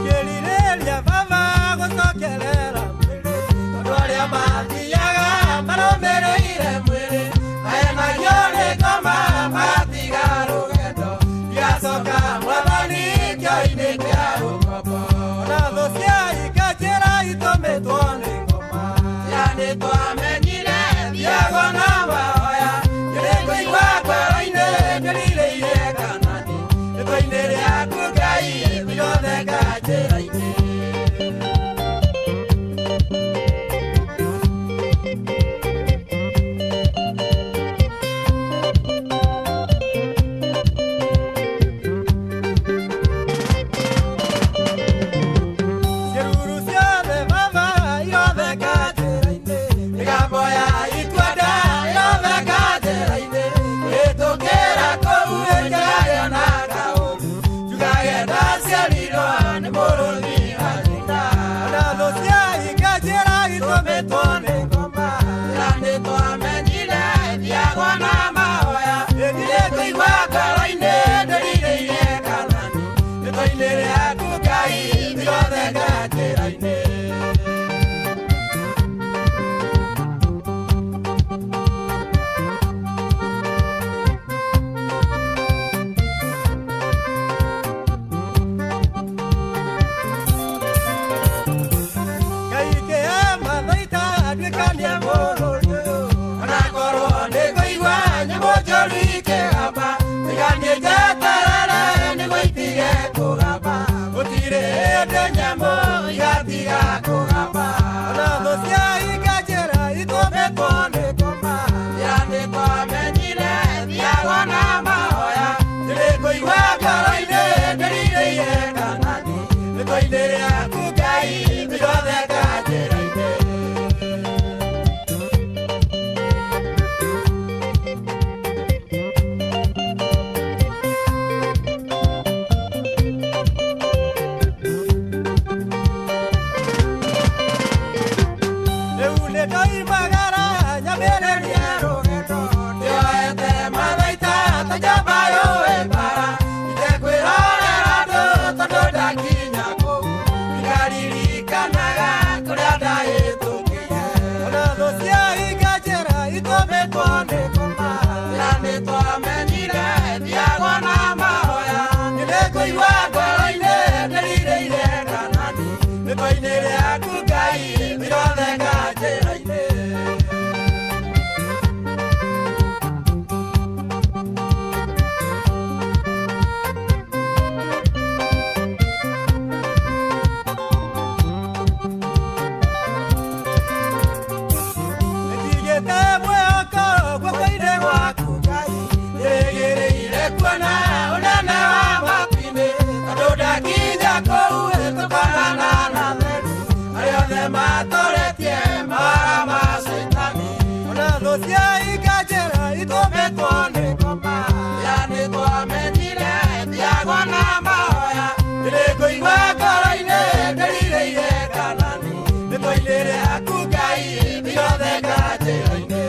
Speaker 2: Ngĩrirĩria baba gũcokerera mwĩrĩ, tondũ arĩa mathiaga marũmĩrĩire mwĩrĩ, mahenagio nĩ ngoma matigara. Rĩtwa-inĩ rĩaku Ngai thĩ yothe njĩra-inĩ. Rĩu nĩndoimagara nyambĩrĩrie rũgendo ndĩoete mathaita ta njamba yũĩ mbara itekwĩrorera andũ tondũ ndakinya kũu ndikaririkanaga kũrĩa ndahĩtũkire ona thũ ciahinga njĩra itũmĩtwo nĩ ngoma ĩra nĩtwamenyire thiagwo na mahoya nĩndĩkũigua ngoro-inĩ ndĩrirĩire Kanani rĩtwa-inĩ rĩaku Ngai thĩ yothe njĩra-inĩ. Ndigĩte mwĩhoko guoko-inĩ gwaku Ngai ndĩrĩgĩrĩire kuona ũnene wa matu-inĩ tondũ ndakinya kũu tũkonana na theru arĩa othe matũrĩtie mawara ma Caitani ona thũ ciahinga njĩra itũmĩtwo nĩ ngoma ĩra nĩtwamenyire thiagwo na mahoya ndĩrĩkũigua ngoro-inĩ ndĩrirĩire Kanani rĩtwa-inĩ rĩaku Ngai thĩ yothe njĩra-inĩ.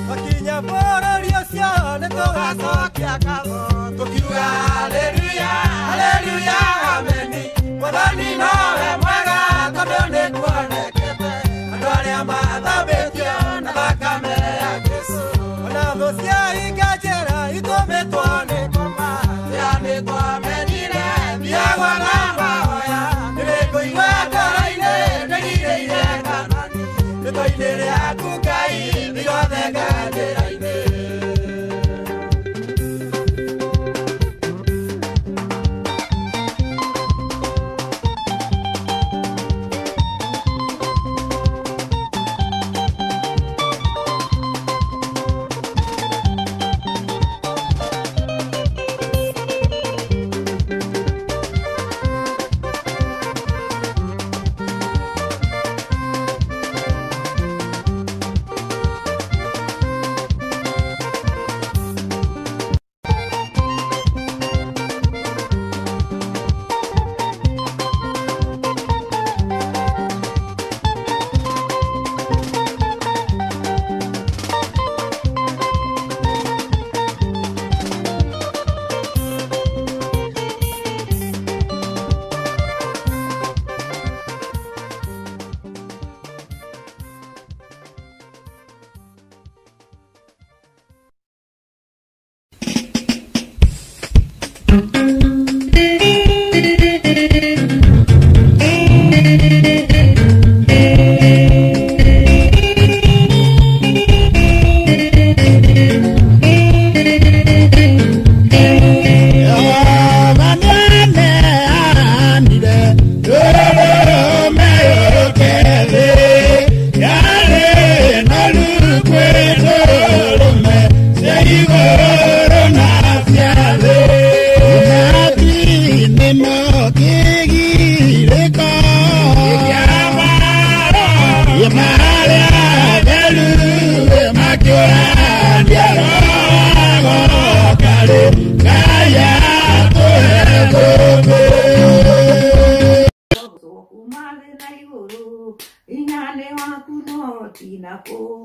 Speaker 2: Twakinya bũrũri ũcio nĩtũgacokia ngatho tũkiuga haleluya haleluya ameni Mwathani nowe mwega tondũ nĩkuonekete andũ arĩa mathambĩtio na thakame ya Jesũ ona thũ ciahinga njĩra itũmĩtwo nĩ ngoma ĩra nĩtwamenyire thiagwo na mahoya nĩrĩkũigua ngoro-inĩ ndĩrirĩire Kanani rĩtwa-inĩ rĩaku Ngai thĩ yothe njĩra-inĩ.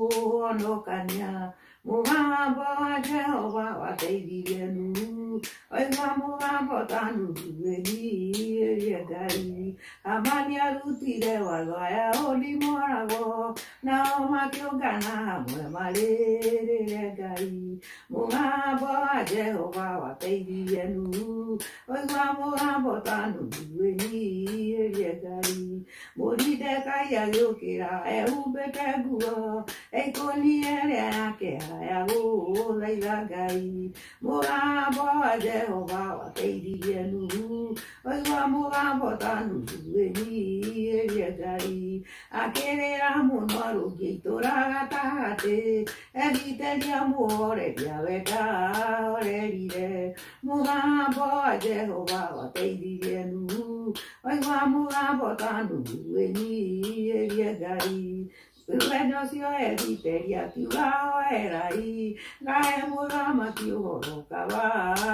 Speaker 8: Kuonokania mugambo wa Jehova wateithirie Nuhu oiga mugambo ta Nuhu wĩnyiihĩrie Ngai Hamani arutire watho Ayahudi moragwo nao makĩũngana hamwe marĩrĩre Ngai mugambo wa Jehova wateithirie Nuhu oiga mugambo ta Nuhu wĩnyiihĩrie Ngai Moridekai agĩũkĩra ehumbĩte nguo ikũnia ĩrĩa yake ya gũthaitha Ngai mũgambo wa Jehova wateithirie Nuhu. Oigua mũgambo ta nuthu wĩnyiihĩrie Ngai akĩrĩra mũno arũngiĩ itũra gatagatĩ egitĩria mũhoreria we ndahorerire mũgambo wa Jehova wateithirie Nuhu oigua mũgambo ta nuthu wĩnyiihĩrie Ngai mũthenya ũcio egitĩria akiuga hoerai ngahe mũthamaki ũhoro kaba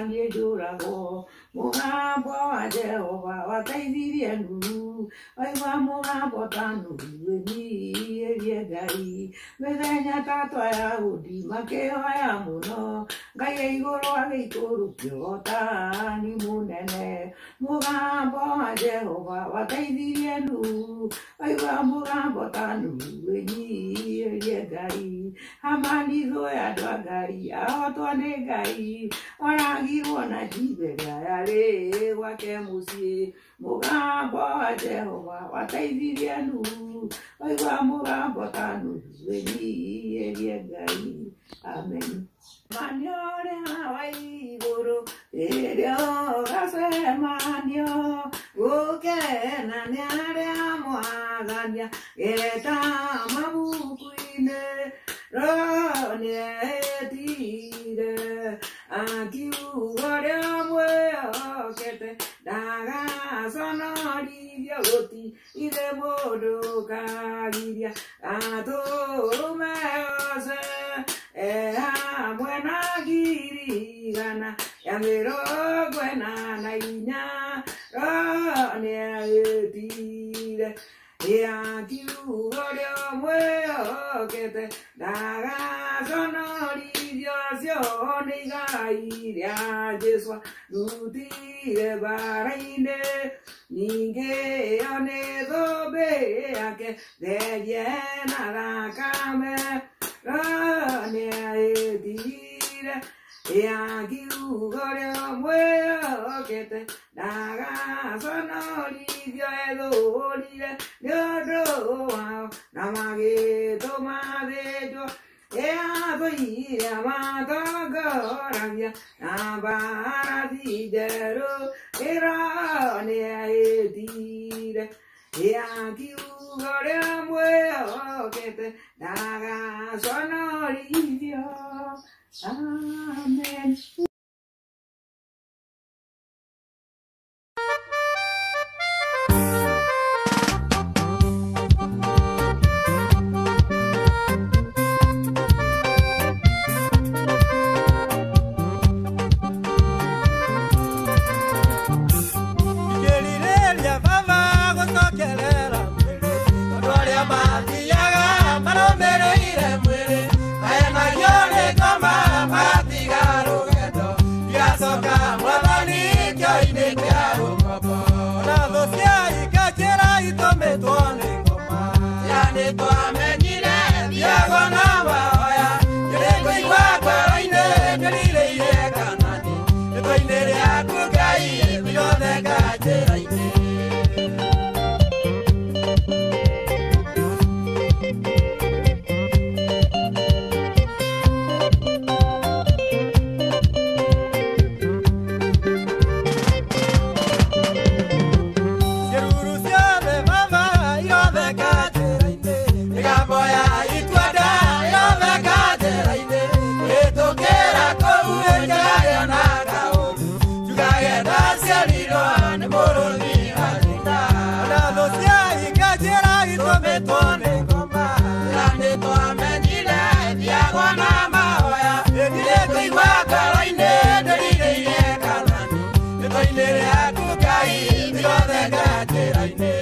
Speaker 8: niĩ njũragwo mũgambo wa Jehova wateithirie Nuhu oigua mũgambo ta nuthu wĩnyiihĩrie Ngai mĩthenya ta Ayahudi makĩhoya mũno Ngai e igũrũ agĩikũrũkia ũhotani mũnene mũgambo wa Jehova wateithirie Nuhu oigua mũgambo ta nuthu wĩnyiihĩrie Ngai Hamani thũ ya andũ a Ngai ahotwo nĩ Ngai oragirwo na njibe ĩrĩa yarĩ gwake mũciĩ mũgambo wa Jehova wateithirie Nuhu oigua mũgambo ta nuthu wĩnyiihĩrie Ngai amen. Manio ũrĩa wa igũrũ rĩrĩa ũgacemanio gũkena nĩ arĩa mwathania geta mabuku-inĩ Roho nĩetire akiuga ũrĩa mwĩhokete ndagaconorithio gũtirĩ mũndũ ũkagiria gatũrũme yothe hamwe na 184,000 Roho nĩetire akiuga ũrĩa mwĩhokete ndagaconorithio acio nĩ igai rĩa Jesũ arutire mbara-inĩ ningĩ ĩyo nĩ thũmbĩ yake therie na thakame Roho nĩetire akiuga ũrĩa mwĩhokete ndagaconorithio ethũũrire nĩ ũndũ wao na magĩtũma thĩnjwo ĩathũire matongoragia na mbarathi njerũ Roho nĩetire akiuga ũrĩa mwĩhokete ndagaconorithio. Amen.
Speaker 2: Ngĩrirĩria baba gũcokerera mwĩrĩ tondũ arĩa mathiaga marũmĩrĩire mwĩrĩ maenagio nĩ ngoma magatiga rũgendo ndigacoka mwathani kĩo-inĩ kĩa rũkombo na thũ cia ikanjĩra itũmĩtwo nĩ ngoma ya nĩtwamenyire thiago na mahoya kĩrĩ kũigua ngoro-inĩ ndĩrirĩire Kanani rĩtwa-inĩ rĩaku Ngai thiotheka njĩra-inĩ. Ciĩruru ciothe baba irotheka njĩra-inĩ mĩgambo ya itua-nda ĩrotheka njĩra-inĩ kũhĩtũkĩra kũu ĩkagĩa na kaũndũ njugage ndaciarirwo nĩ mũrũthi wa nyina ona thũ cia ikanjĩra itũmĩtwo nĩ ngoma ĩra nĩtwamenyire thiagwo na mahoya ĩndirĩ kũigua ngoro-inĩ ndĩrirĩire Kanani rĩtwa-inĩ rĩaku Ngai thiotheka njĩra-inĩ.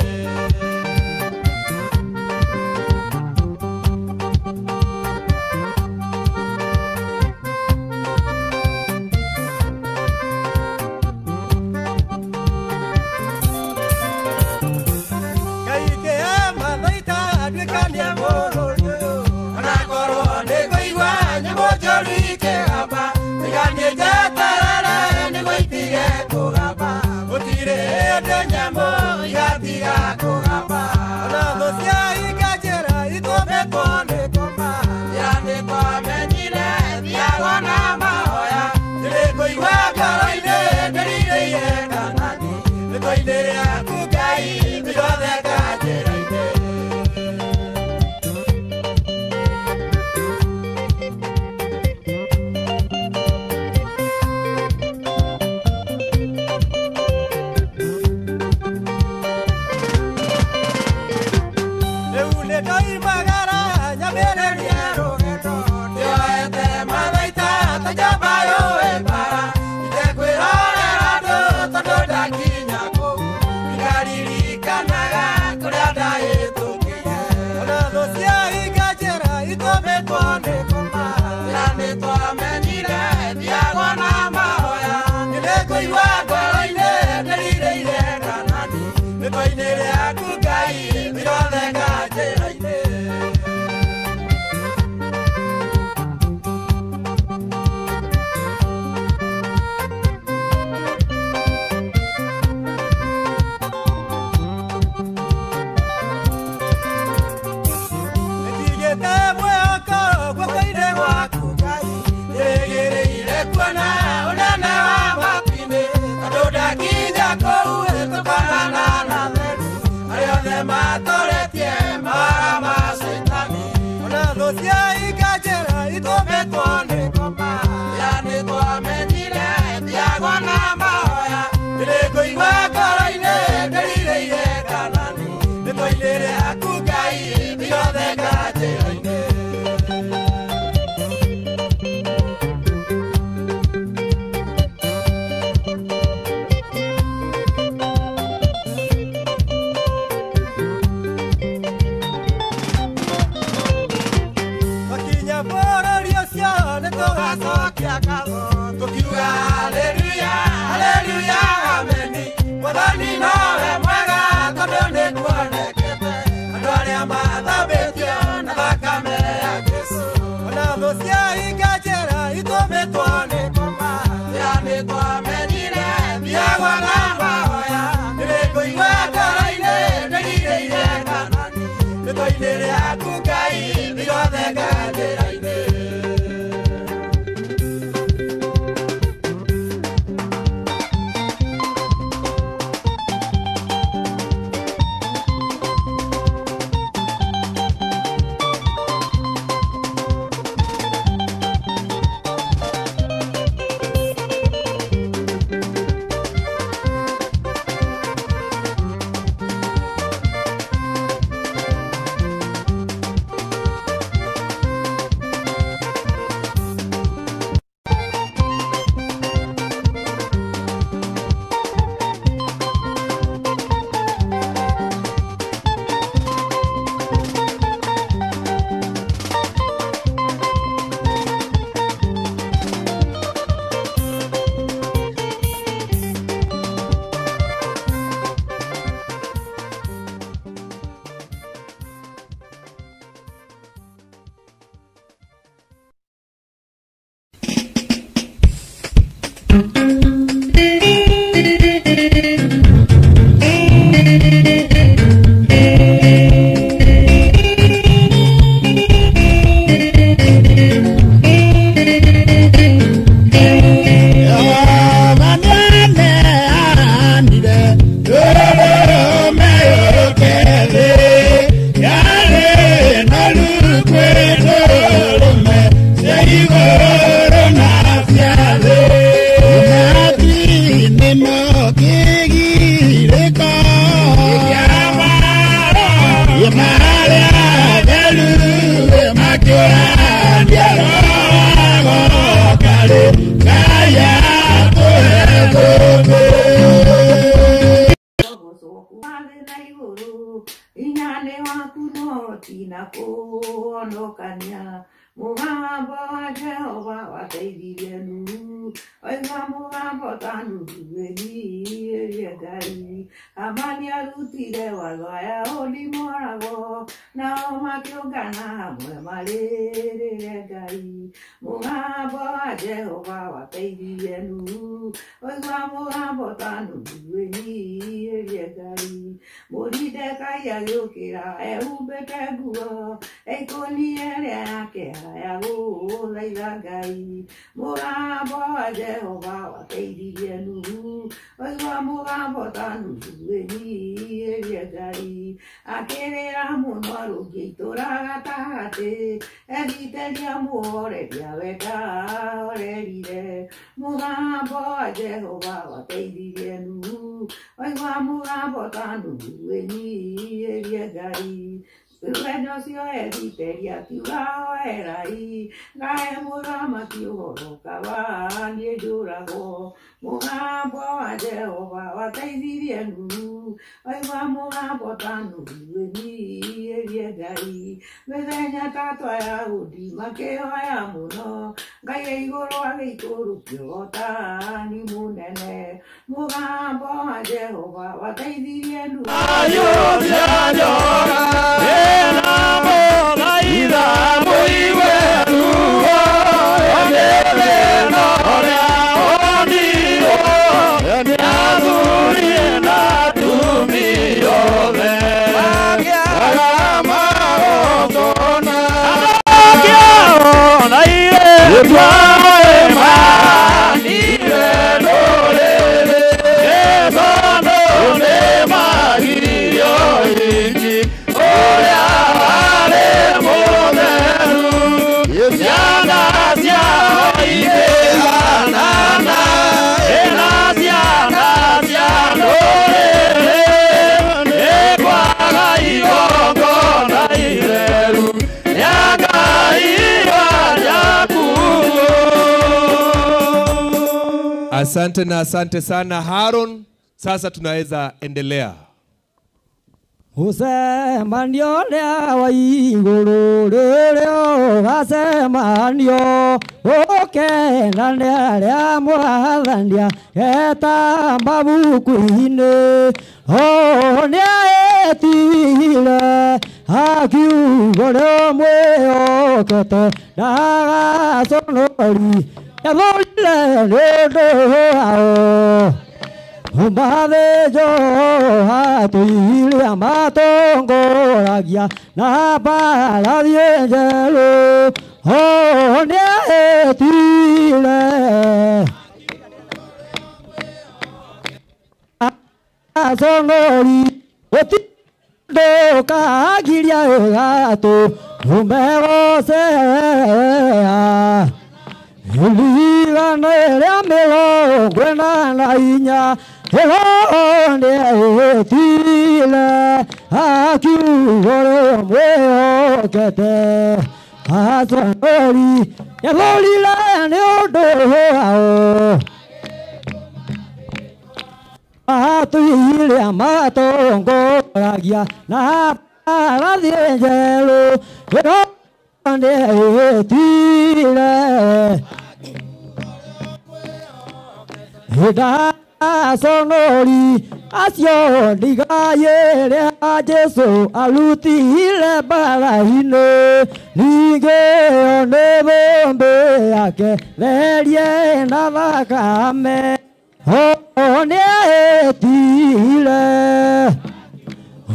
Speaker 2: Ngai kĩama thaita nduĩkania bũrũri ũyũ onakorwo nĩngũigua nyamũ njũru ikĩgamba tiga niĩ njeterere nĩguo itige kũgamba gũtirĩ hĩndĩ nyamũ igatiga kũgamba ona thũ cia ikanjĩra itũmĩtwo nĩ ngoma ya nĩtwamenyire thiagwo na mahoya ndĩrĩ kũigua ngoro-inĩ ndĩrirĩire Kanani rĩtwa-inĩ Nĩngũigua ngoro-inĩ ndĩrirĩire Kanani, rĩtwa-inĩ rĩaku Ngai thĩrotheka njĩra-inĩ. Ndigĩte mwĩhoko guoko-inĩ gwaku Ngai, ndĩrĩgĩrĩire kuona ũnene wa matu-inĩ, tondũ ndakinya kũu tũkonana na theru arĩa othe matũrĩtie mawara ma Caitani. Ona thũ cia hinga njĩra itũmĩtwo nĩ ngoma, ya nĩtwamenyire tiagwa na mahoya. Nĩngũigua ngoro-inĩ ndĩrirĩire Kanani, rĩtwa-inĩ rĩaku Ngai thĩrotheka njĩra-inĩ. Twakinya bũrũri ũcio nĩtũgacokia ngatho, tũkiuga haleluya, haleluya, ameni. Mwathani nowe mwega tondũ nĩkuonekete andũ arĩa mathambĩtio na thakame ya Jesũ. Ona thũ cia hinga njĩra itũmĩtwo nĩ ngoma, ya nĩtwamenyire thiagwa na mahoya. Nĩngũigua ngoro-inĩ ndĩrirĩire Kanani, rĩtwa-inĩ rĩaku Ngai thĩrotheka njĩra-inĩ.
Speaker 8: Inyane waku no tina kuonokania mugambo wa Jehova wateithirie Nuhu, oiga mugambo ta Nuhu wĩnyiihĩrie Ngai. Hamani arutire watho Ayahudi moragwo, nao makĩũngana hamwe marĩrĩre Ngai. Mugambo wa Jehova wateithirie Nuhu, oiga mugambo ta Nuhu wĩnyiihĩrie Ngai. Moridekai agĩũkĩra ehumbĩte nguo, eikũnia ĩrĩa yake ya gũthaitha Ngai. Mũgambo wa Jehova wateithirie Nuhu, oigua mũgambo ta Nuhu wĩnyiihĩrie Ngai. Akĩrĩra mũno arũngiĩ itũũra gatagatĩ, ethitĩria mũhoreria we ndahorerire. Mũgambo wa Jehova wateithirie Nuhu, oigua mũgambo ta Nuhu wĩnyiihĩrie Ngai. Rũgendo ũcio ethitĩria akiuga hoerai, ngahe mũthamaki ũhoro kaba niĩ njũragwo. Mũgambo wa wa Jehova wateithirie Nuhu oigua mũgambo ta Nuhu wĩnyiihĩrie Ngai mĩthenya tatũ Ayahudi makĩhoya mũno Ngai e igũrũ agĩikũrũkia ũhotani mũnene mũgambo wa Jehova wateithirie Nuhu.
Speaker 9: Asante na asante sana Haron. Sasa tunaweza endelea.
Speaker 10: Ucemanio rĩa wa igũrũ rĩrĩa ũgacemanio ũkena nĩ arĩa mwathania eta mabuku-inĩ nĩaetire akiugo nĩũmwĩhokete ndagaconori yathũrire nĩ ũndũ wao Umathejo hatuiria matongoragia na mbarathi njerũ nĩaetire aconori gũtindũkagiria ĩgatũ umegocea Igana rĩa mĩrongo ĩna na inya ĩho nĩaetire akiugo rĩmwĩhokete aconori yathũrire nĩ ũndũ wao atuiria matongoragia na mbarathi njerũ ĩho nĩaetire Ndaconori acio ndigayĩrĩa Jesũ arutire mbara-inĩ ningĩ ĩyo nĩ thũmbĩ yake therie na thakame nĩaetire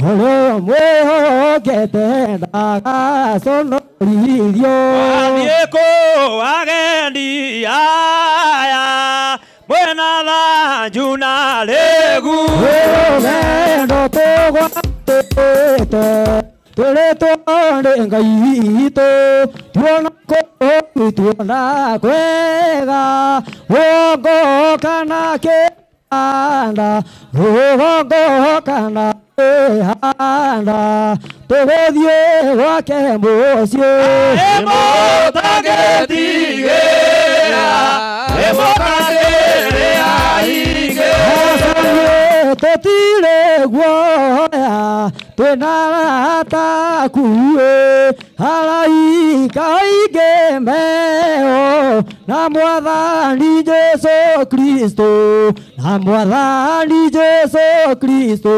Speaker 10: ũrĩa mwĩhokete ndagaconorithio.
Speaker 2: Wathiĩ kũu agendi aya mwena thanju na rĩgu
Speaker 10: rũgendo tũgwatĩte tũrĩtwo nĩ Ngai witũ tuona kũu tuona kwega rũgongo kana kĩhanda rũgongo kana kĩhanda tũgũthiĩ gwake mũciĩ
Speaker 2: ĩmũtangĩtigĩra ĩmũkagĩrĩa ingĩ
Speaker 10: tũtirĩ guoya twĩna arata akuĩ araika aingĩ meo na mwathani Jesũ Kristo na mwathani Jesũ Kristo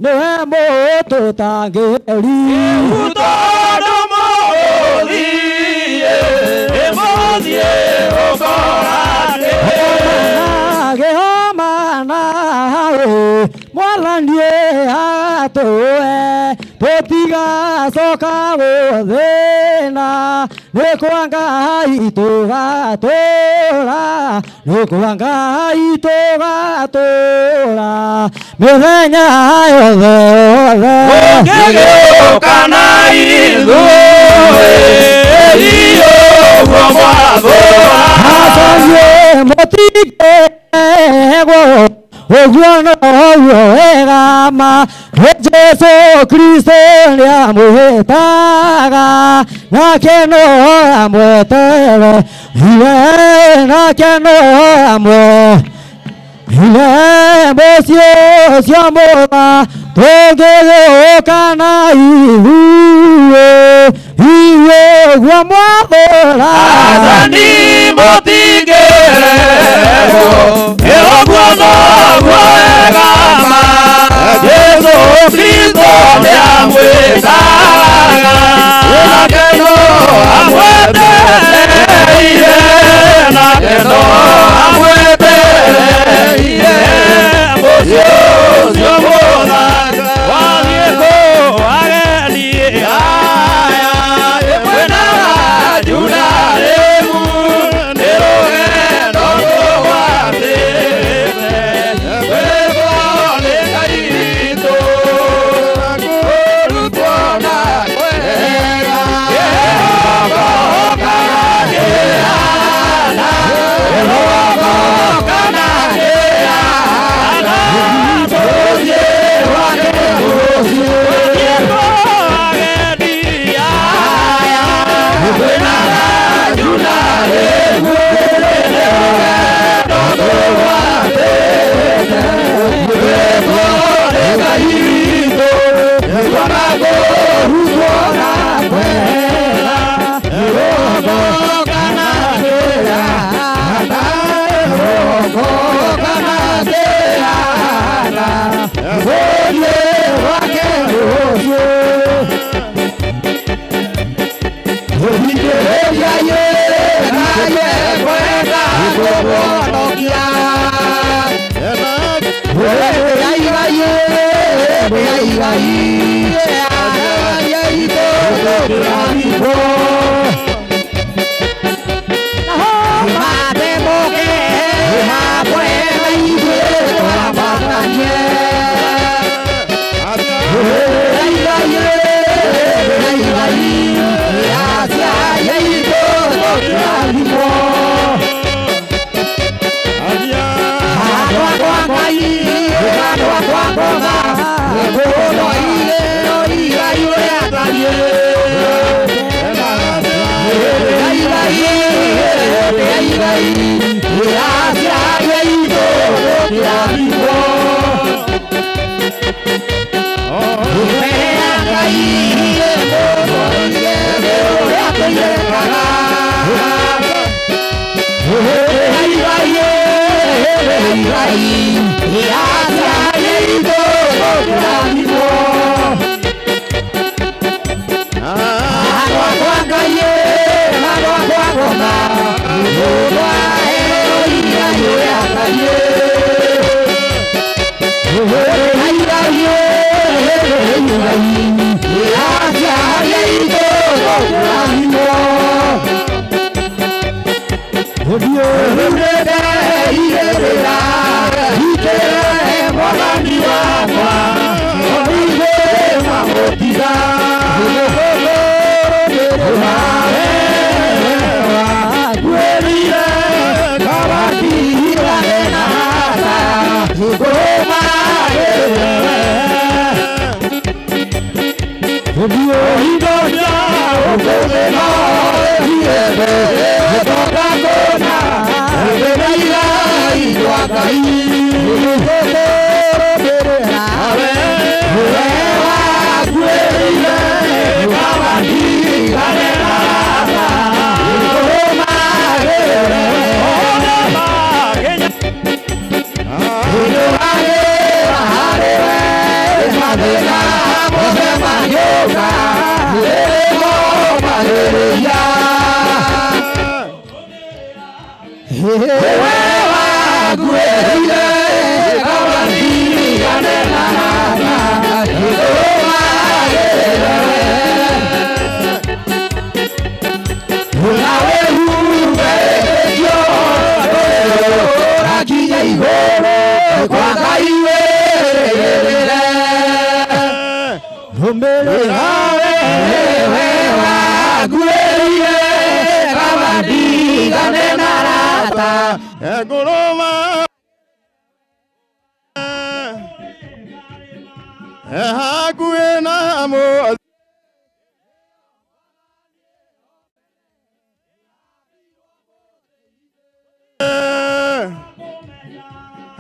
Speaker 10: nĩwe mũtũtangĩri
Speaker 2: tondũ mũthiĩ ĩmũthiĩ ũkorane
Speaker 10: gĩhoma nawe mwathani atũe tũtigacoka gũthĩna nĩ kwa Ngai tũgatũũra nĩ kwa Ngai tũgatũũra mĩthenya yothe yothe
Speaker 2: ũngĩgĩũka na ithuĩ ũguo mwathũra
Speaker 10: acarie mũtingĩgwo ũguo noguo wega ma Jesũ Kristo nĩamwĩtaga nake no amwetere iwe nake no amwe Ile mũciĩ ũcio mũma tũngĩgũka na ithuĩ inyuĩ ũguo mwathũra
Speaker 2: Athani mũtingĩremwo nĩ ũguo noguo wega ma Jesũ Kristo nĩamwĩtaga nake no amwetereire nake no amwetereire mũciĩ ũcio mũthaka wathiĩ kũu ageni aya ĩmwe na Juda rĩu nĩ rũgendo rũgwatĩte rwĩtwo nĩ Ngai witũ kũrutwo na kwega kĩrũgũkana kĩrũgũkana kĩana mũciĩ wake mũciĩ ageni aya kwĩna Juda rĩu nĩ rũgendo rũgwatĩte rwĩtwo nĩ Ngai witũ na kũrutwo na kwega kĩrũgũkana kĩana kĩrũgũkana kĩana mũciĩ wake mũciĩ Ũthikĩrĩria ye naye kwenda kũhonokia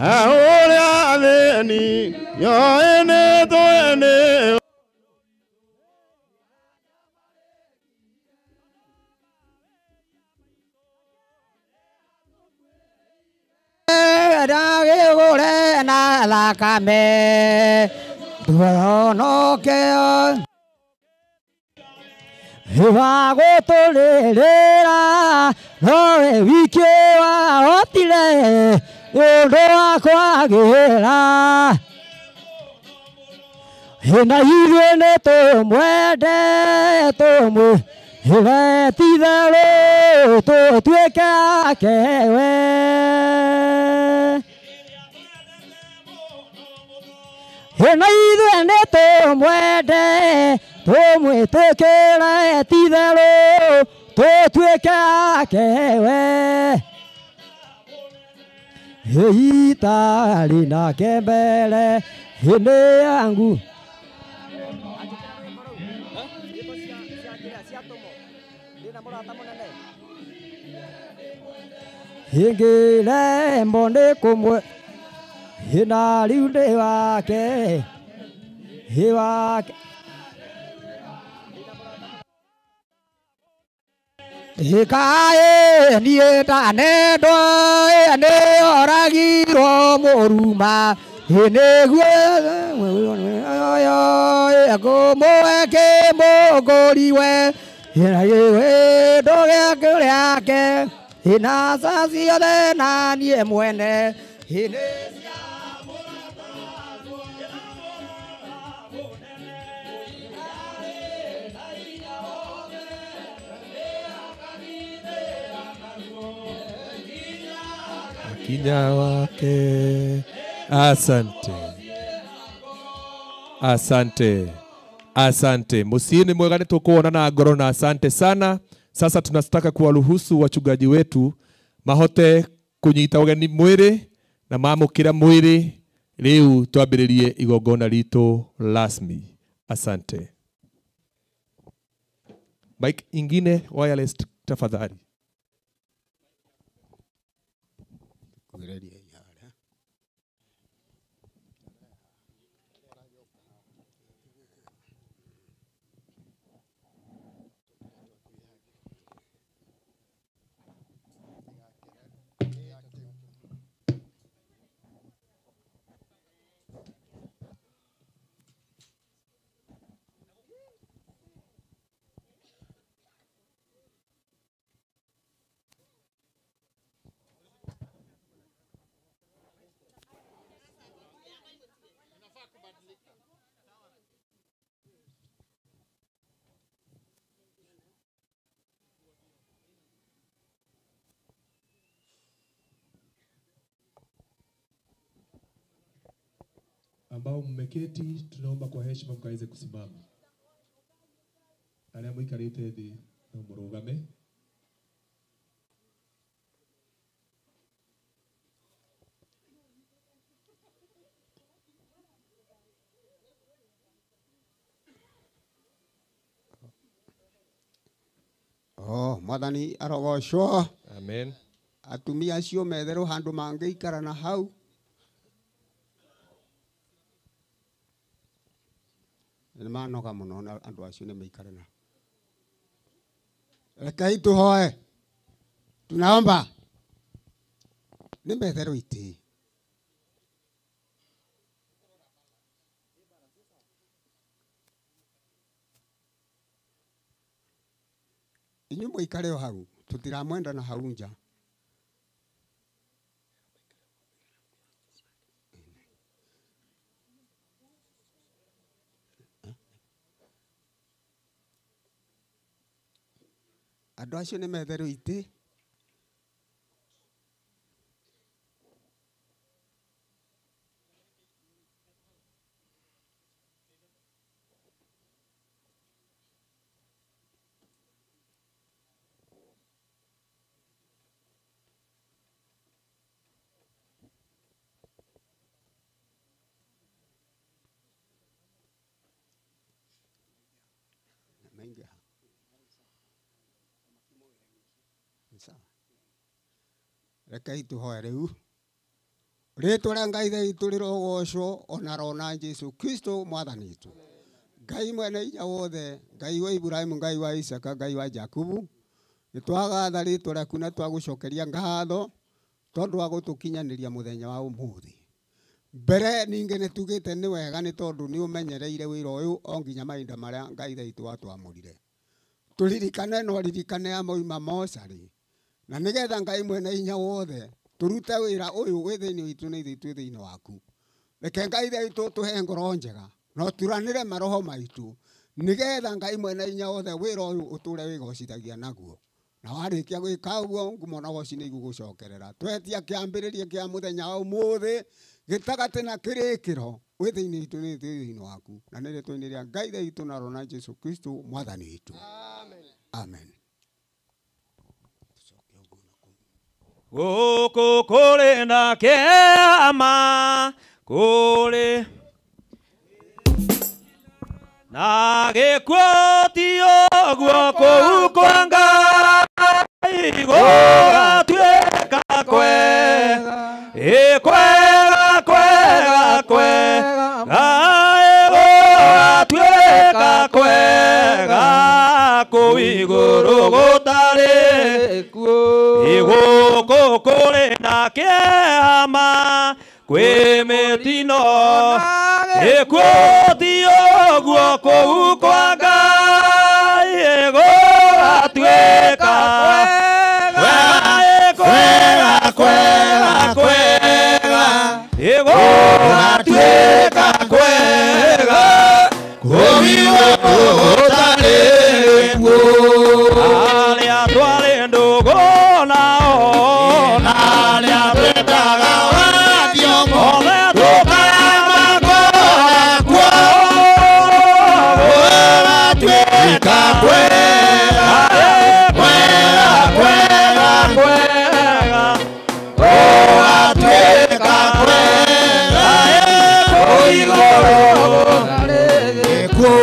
Speaker 11: Aũrĩa athĩni yoĩ nĩ twene.
Speaker 10: Ndagĩgũre na thakame tuonokeo wagũtũrĩrĩra nowe wiki wahotire ũndũ wa kwagĩra na ithuĩ nĩ tũmwende tũmwĩre ti-itherũ tũtuĩke ake we. Na ithuĩ nĩ tũmwende tũmwĩtĩkĩre ti-itherũ tũtuĩke ake we. Itarĩ nake mbere hĩndĩ yangu. Hĩngĩrembo nĩ kũmwe hĩna rĩu ndĩ wake hĩ wake. Hĩkaĩ niĩ ndanendwo nĩ oragirwo mũruma nĩguo ngũmũhe kĩmũgũri we wendo gĩake na ca ciothe na niĩ mwene.
Speaker 9: Kinya wake. Asante, asante, asante. Musiini mwega nĩ tũkuona na ngoro na asante sana. Sasa tunataka kuwaruhusu wachungaji wetu mahote kunyita ũgeni mwĩrĩ na mamũkĩra mwĩrĩ rĩu twambĩrĩrie igongona ritũ rasmi. Asante. Mic ingine wireless tafadhali. Ambao mmeketi, tunaomba kwa heshima mkaweze kusimama. Arĩa mũikarĩte thĩ no mũrũgame.
Speaker 12: Oh, Mwathani arogocwo.
Speaker 9: Amen.
Speaker 12: Atumia acio metherwo handũ mangĩikara na hau. Nĩ manoga mũno na andũ acio nĩ maikare na. Rekei tuhoe. Tunaomba. Nĩ metherwo itĩ. Inyuĩ mũikare o hau, tũtiramwenda na hau nja. Andũ acio nĩ metherwo itĩ. Maingĩha. Sawa. Rekei tuhoe rĩu. Rĩtwa rĩa Ngai Ithe witũ rĩrogocwo ona rona Jesu Kristo mwathani witũ. Ngai mwene hinya wothe, Ngai wa Ibrahimu, Ngai wa Isaka, Ngai wa Jakubu, nĩtwagatha rĩtwa rĩaku na twagũcokeria ngatho tondũ wa gũtũkinyanĩria mũthenya wa ũmũthĩ. Mbere ningĩ nĩtugĩte nĩ wega nĩ tondũ nĩ ũmenyereire wĩra ũyũ o nginya mahinda marĩa Ngai Ithe witũ watwamũrire. Tũririkane no ririkane a moima mocarĩ, na nĩgetha Ngai mwene hinya wothe tũrute wĩra ũyũ wĩ thĩinĩ witũ na ithuĩ twĩ thĩinĩ waku. Reke Ngai Ithe witũ tũhe ngoro njega na ũturanĩre maroho maitũ nĩgetha Ngai mwene hinya wothe wĩra ũyũ ũtũre wĩgocithagia naguo. Na warĩkia gwĩka ũguo ngumo na ũgoci nĩ igũgũcokerera. Twetia kĩambĩrĩria kĩa mũthenya wa ũmũthĩ gĩtagatĩ na kĩrĩkĩro wĩ thĩinĩ witũ na ithuĩ thĩinĩ waku, na nĩ rĩtwa-inĩ rĩa Ngai Ithe witũ na rona Jesu Kristo mwathani witũ. Amen.
Speaker 13: Gũkũ kũrĩ na kĩama kũrĩ na gĩkuũ ti ũguo kũu kwa Ngai gũgatuĩka kwega, ĩ kwega kwega kwega, ĩ gũgatuĩka kwega kũu igũrũ gũtarĩ kuo. Gũkũ kũrĩ na kĩama kwĩ mĩtino gĩkuũ ti ũguo kũu kwa Ngai gũgatuĩka kwega, kwega kwega kwega, gũgatuĩka kwega kũu igũrũ gũtarĩ kuo. Arĩa twarĩ ndũgũ nao na arĩa twĩtaga wathiomo othe tũkamakora kuo gũgatuĩka kwega, kwega kwega kwega, gũgatuĩka kwega kũu igũrũ gũtarĩ kuo.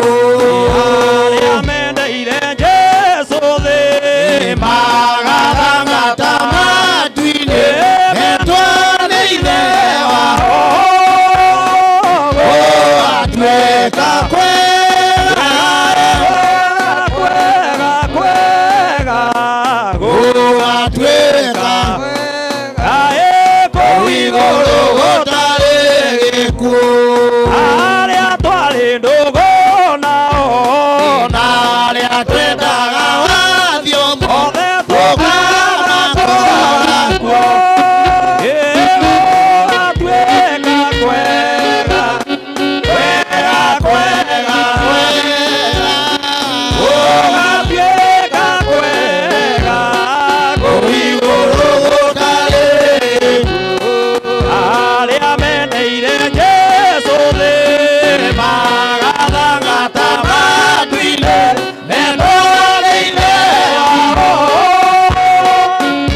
Speaker 13: Arĩa mendeire Jesũ thĩ magathangata matu-inĩ metwo nĩ Ithe wao gũgatuĩka kwega, kwega kwega, gũgatuĩka kwega kũu igũrũ gũtarĩ gĩkuũ. Arĩa twarĩ ndũgũ nao na arĩa twĩtaga wathiomo othe tũkamakora kuo gũgatuĩka kwega, kwega kwega kwega, gũgatuĩka kwega kũu igũrũ gũtarĩ kuo. Arĩa mendeire Jesũ thĩ magathangata matu-inĩ metwo nĩ Ithe wao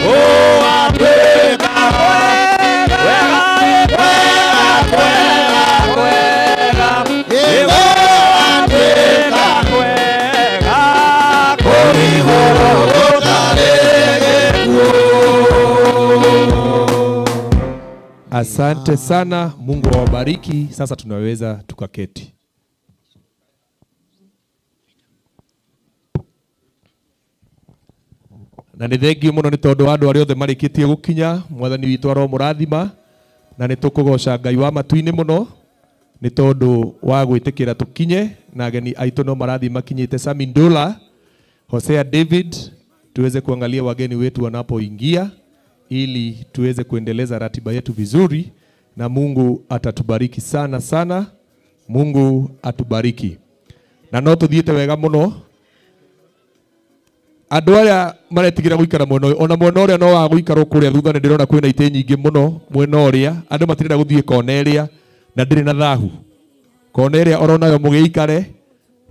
Speaker 13: gũgatuĩka kwega, kwega kwega kwega, gũgatuĩka kwega kũu igũrũ gũtarĩ gĩkuũ.
Speaker 9: Asante sana, Mungu awabariki. Sasa tunaweza tukaketi. Na nĩ thengiũ mũno nĩ tondũ wa andũ arĩa othe marĩkĩtie gũkinya. Mwathani witũ aromũrathima, na nĩ tũkũgoca Ngai wa matu-inĩ mũno nĩ tondũ wa gwĩtĩkĩra tũkinye, na ageni aitũ no marathiĩ makinyĩte. Sami Ndula, Hosea David, tuweze kuangalia wageni wetu wanapoingia ili tuweze kuendeleza ratiba yetu vizuri, na Mungu atatubariki sana sana. Mungu atubariki. Na no tuthiĩte wega mũno. Andũ aya maretigĩra gũikara mwena ũyũ, ona mwena ũrĩa no wa gũikarwo kũrĩa thutha, nĩ ndĩrona kwĩna itĩ nyingĩ mũno mwena ũrĩa. Andũ matirenda gũthiĩ kona ĩrĩa na ndĩrĩ na thahu. Kona ĩrĩa oronayo mũgĩikare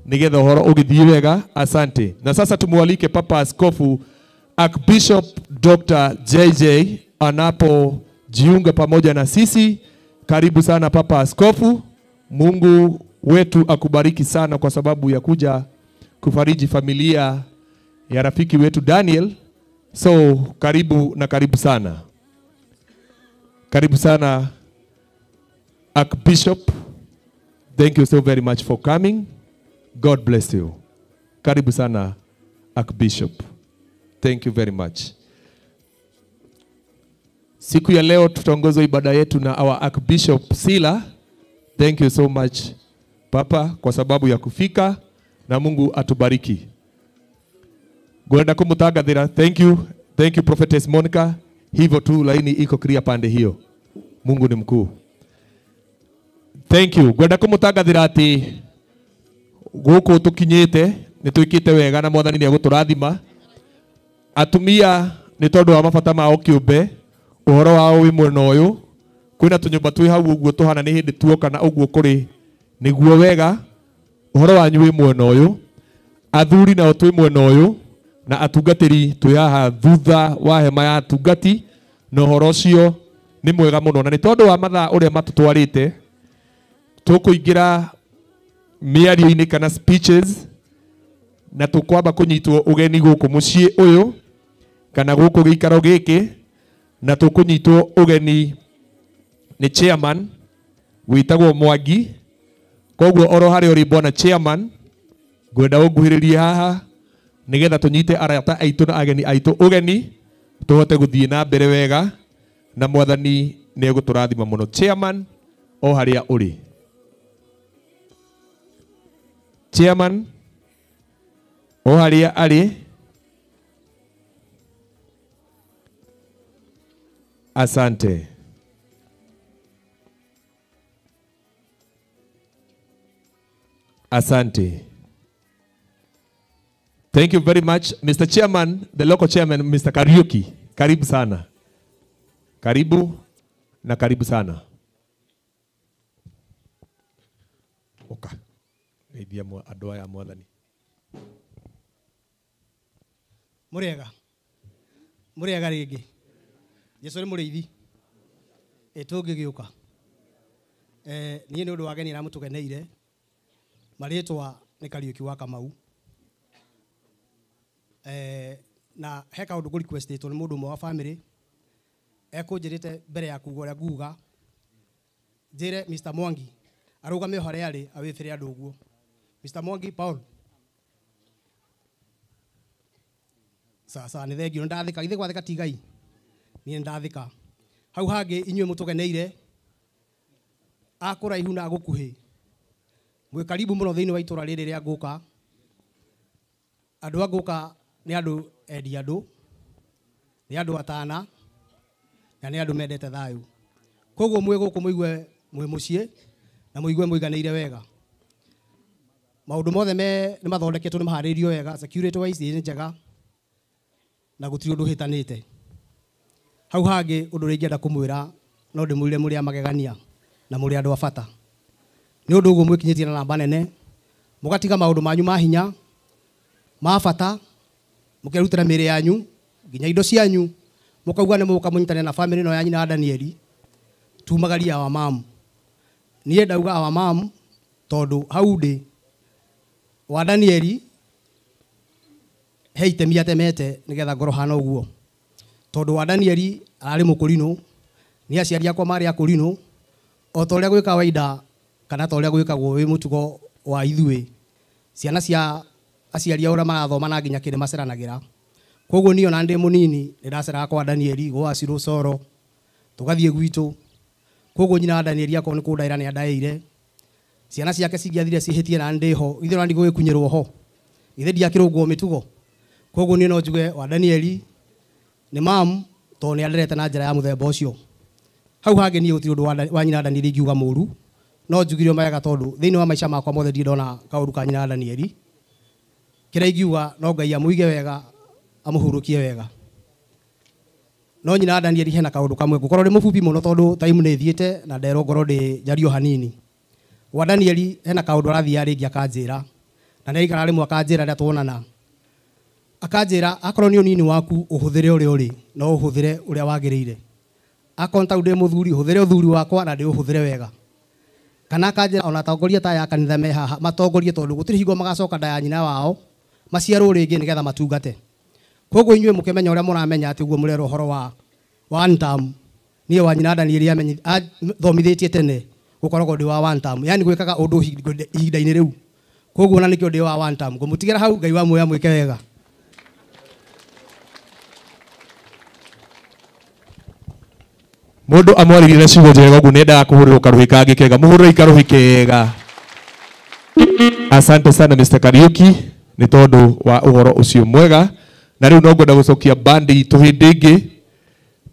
Speaker 9: nĩgetha ũhoro ũgĩthiĩ wega. Asante. Na sasa tumualike Papa Askofu Archbishop Dr. JJ anapojiunga pamoja na sisi. Karibu sana Papa Askofu. Mungu wetu akubariki sana kwa sababu ya kuja kufariji familia ya rafiki wetu Daniel. So karibu na karibu sana. Karibu sana Archbishop, thank you so very much for coming. God bless you. Karibu sana Archbishop. Thank you very much. Siku ya leo tutaongozwa ibada yetu na our Archbishop Sila. Thank you so much Papa kwa sababu ya kufika, na Mungu atubariki. Gwenda kumutagathira. Thank you. Thank you Prophetess Monica. Hivyo tu laini iko clear pande hiyo. Mungu ni mkuu. Thank you. Gwenda kumutagathira ati guku tukinyite ni twikite wega na Mwathani ni eguturathima. Atumia ni tondu wa mabata mao kiumbe uhoro wao wi mwena uyu kwina tunyumba twi hau uguo tuhana ni hindi tuoka na uguo kuri niguo wega uhoro wanyu wi mwena uyu. Athuri nao twi mwena uyu na atungatiri twi haha thutha wa hema ya atungati, na uhoro ucio ni mwega muno, na ni tondu wa mathaa uria matutwarite tukuingira mĩario-inĩ kana speeches, na tukwamba kunyitwo ugeni guku muciĩ uyu kana guku gĩikaro gĩkĩ, na tukunyitwo ugeni ni chairman witagwo Mwangi. Koguo oro harĩa ũrĩ bwana chairman, ngwenda ũnguhĩrĩrie haha nigetha tunyite arata aitũ na ageni aitũ ugeni tuhote gũthiĩ na mbere wega, na Mwathani nĩ egũtũrathima mũno. Chairman o harĩa ũrĩ. Chairman o harĩa arĩ. Asante. Asante. Thank you very much, Mr. Chairman, the local chairman, Mr. Kariuki. Karibu sana. Karibu na karibu sana. Oka. Geithia andũ aya Mwathani.
Speaker 14: Mũrĩega. Mũrĩega rĩngĩ. Jesũ nĩ mũrĩithi. Tũngĩgĩũka. Niĩ nĩ ũndũ wa ageni arĩa mũtũgeneire. Marĩtwa nĩ Kariũki wa Kamau. Na he kaũndũ ngũ requestĩtwo nĩ mũndũ ũmwe wa family. Ekũnjĩrĩte mbere ya kuuga ũrĩa nguga. Njĩre Mr. Mwangi arũgame o harĩa arĩ awĩbĩre andũ ũguo. Mr. Mwangi Paul. Sasa nĩ thengio ndathika githĩ gwathĩka ti Ngai. Niĩ ndathika. Hau hangĩ inyuĩ mũtũgeneire a kũraihu na gũkuhĩ. Mwĩ karibu mũno thĩinĩ wa itũra rĩrĩ rĩa Ngũka. Andũ a Ngũka nĩ andũ endi andũ, nĩ andũ atana, na nĩ andũ mendete thayũ. Koguo mwĩ gũkũ mũigue mwĩ mũciĩ na mũigue mũiganĩire wega. Maũndũ mothe me nĩ mathondeketwo nĩ maharĩirio wega, security wise nĩ njega na gũtirĩ ũndũ ũhĩtanĩte. Hau hangĩ ũndũ ũrĩa ingĩenda kũmwĩra no ndĩmwĩre mũrĩ a magegania na mũrĩ andũ a bata. Nĩ ũndũ ũguo mwĩkinyĩtie na namba nene, mũgatiga maũndũ manyu ma hinya ma bata, mũkerutĩra mĩĩrĩ yanyu nginya indo cianyu, mũkauga nĩ mũgũka mũnyitane na family ĩno ya nyina wa Danieli, tumagarie our mom. Niĩ ndauga our mom tondũ hau ndĩ wa Danieli he itemi atemete nĩgetha ngorwo hana ũguo. Tondũ wa Danieli ararĩ mũkũrinũ, nĩ aciari akwa marĩ akũrinũ, o ta ũrĩa gwĩ kawaida kana ta ũrĩa gwĩkagwo wĩ mũtugo wa ithuĩ, ciana cia aciari ao ũrĩa marathoma na nginya kĩrĩ maceranagĩra. Koguo niĩ ona ndĩ mũnini nĩ ndaceraga kwa Danieli gwa Cirũ Coro, tũgathiĩ gwitũ. Koguo nyina wa Danieli akorwo nĩ kũndaĩra nĩ andaĩire. Ciana ciake cingĩathire cihĩtie na ndĩ ho, ithe ona ndigũgĩkunyĩrwo ho, ithe ndiakĩrũngwo mĩtugo. Koguo niĩ no njuge wa Danieli nĩ mam tondũ nĩ anderete na njĩra ya mũthemba ũcio. Hau hangĩ niĩ gũtirĩ ũndũ wa nyina Danieli ingiuga mũru, no njugire o mega tondũ thĩinĩ wa maica makwa mothe ndirĩ ndona kaũru ka nyina Danieli. Kĩrĩa ingiuga no Ngai amũige wega, amũhurũkie wega. No nyina Danieli hena kaũndũ kamwe ngũkorwo ndĩ mũbubi mũno tondũ time nĩ ĩthiĩte na nderwo ngorwo ndĩ njario hanini. Wa Danieli hena kaũndũ arathiaga rĩngĩ akanjĩra, na nĩ aikara rĩmwe akanjĩra rĩrĩa tuonana. Akanjĩra akorwo nĩ ũnini waku ũhũthĩre ũrĩa ũrĩ, no ũhũthĩre ũrĩa wagĩrĩire. Akorwo ta ndĩ mũthuri ũhũthĩre ũthuri wakwa na ndĩũhũthĩre wega. Kana akanjĩra ona atongoria ta aya a kanitha me haha matongorie tondũ gũtirĩ hingo magacoka nda ya nyina wao maciarwo rĩngĩ nĩgetha matungate. Koguo inyuĩ mũkĩmenya ũrĩa mũramenya atĩ ũguo mũrerwo ũhoro wa one term. Niĩ wa nyina Danieli athomithĩtie tene Gukoragwo ndi wa one term, yani gwikaga undu ihinda-inĩ rĩu. Koguo na nikio ndi wa one term. Ngũmũtigĩra hau, Ngai wa muoya mwĩke wega.
Speaker 9: Mundu amwaririe na ciugo njega ũguo nĩendaga kũhũrĩrwo karuhi kangĩ kega. Mũhũrĩrei karuhi kega. Asante sana Mr. Kariuki nĩ tondũ wa ũhoro ũcio mwega. Na rĩu no ngwenda gũcokia bandi itũ hĩndĩ ĩngĩ,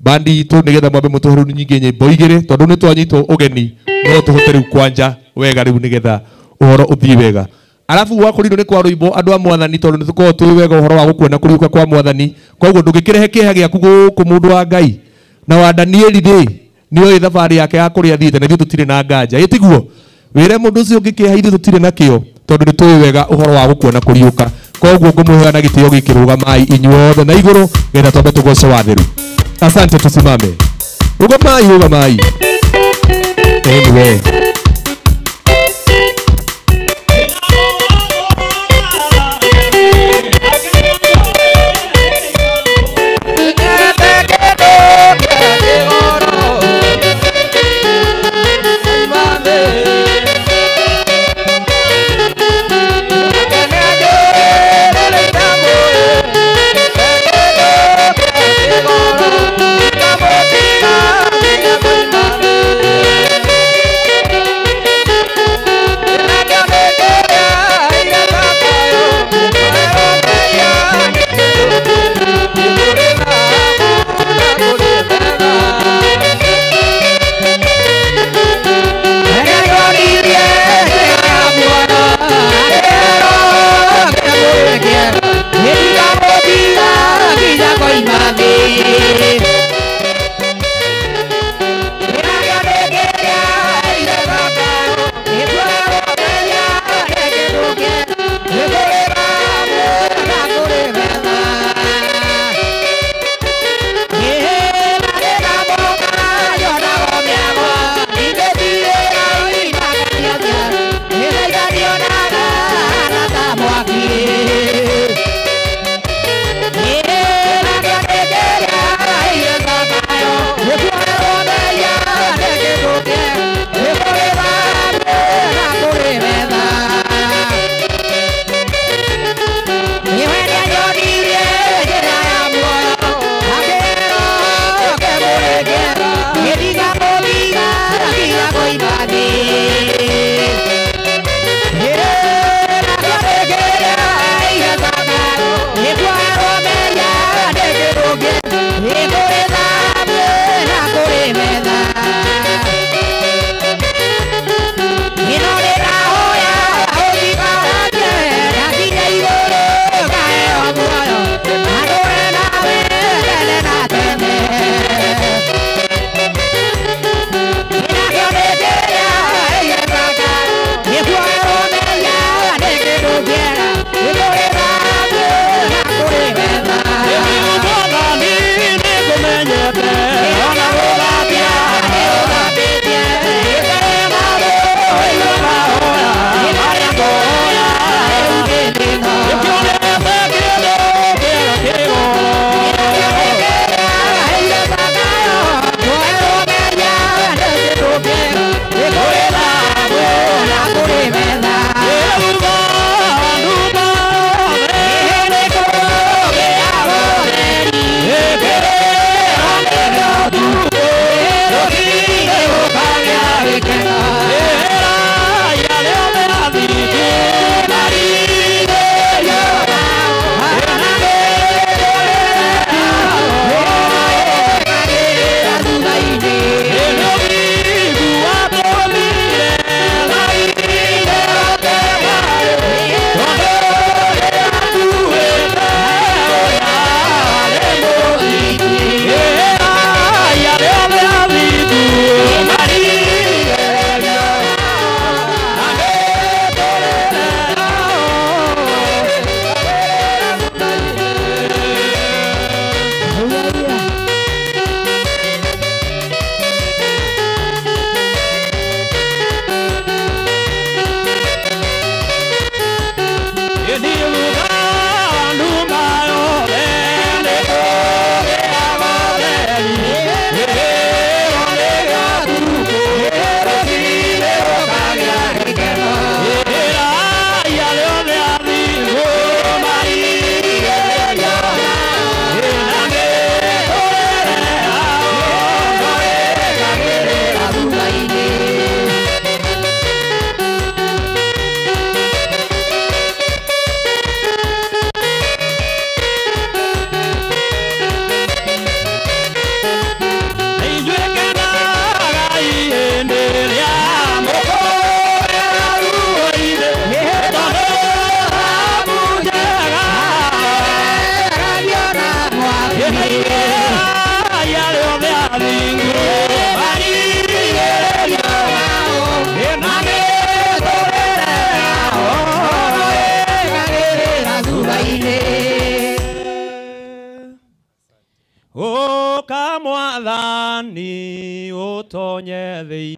Speaker 9: bandi itũ nĩgetha mwambe mũtũhe rĩu nyingĩ nyĩmbo igĩrĩ, tondũ nĩ twanyitwo ũgeni no tũhote rĩu kwanja wega rĩu nĩgetha ũhoro ũthiĩ wega. Arabu gwakorirwo nĩ kwa rwĩmbo andũ a mwathani, tondũ nĩ tũkoragwo tũĩ wega ũhoro wa gũkua na kũriũka kwa mwathani. Koguo ndũngĩkĩrehe kĩeha gĩaku gũkũ mũndũ wa Ngai. Na wa Danieli rĩ, nĩoĩ thabarĩ yake ya kũrĩa athiĩte, na ithuĩ tũtirĩ na nganja. Ĩ tiguo? Wĩre mũndũ ũcio ũngĩ kĩeha, ithuĩ tũtirĩ nakĩo, tondũ nĩ tũĩ wega ũhoro wa gũkua na kũriũka. Koguo ngũmũhoya na gĩtĩo gĩkĩ, rũgamai inyuothe na igũrũ getha twambe tũgoce watheru. Asante, tusimame. Rũgamai, rũgamai. Anyway.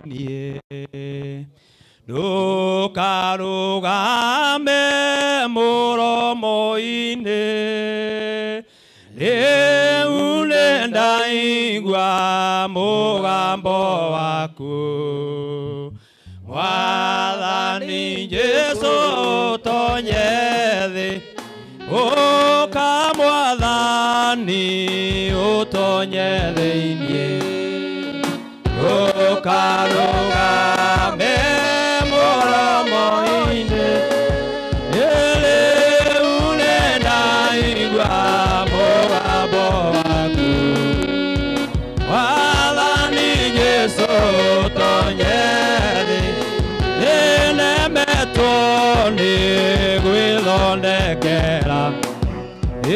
Speaker 13: thĩinĩ ndũkarũgame mũromo-inĩ rĩu nĩndaigua mũgambo waku Mwathani Jesũ ũtonye thĩ ũka Mwathani ũtonye thĩinĩ ndũkarũgame mũromo-inĩ rĩu nĩndaigua mũgambo waku Mwathani Jesũ ũtonye thĩ nĩnemetwo nĩ gwĩthondekera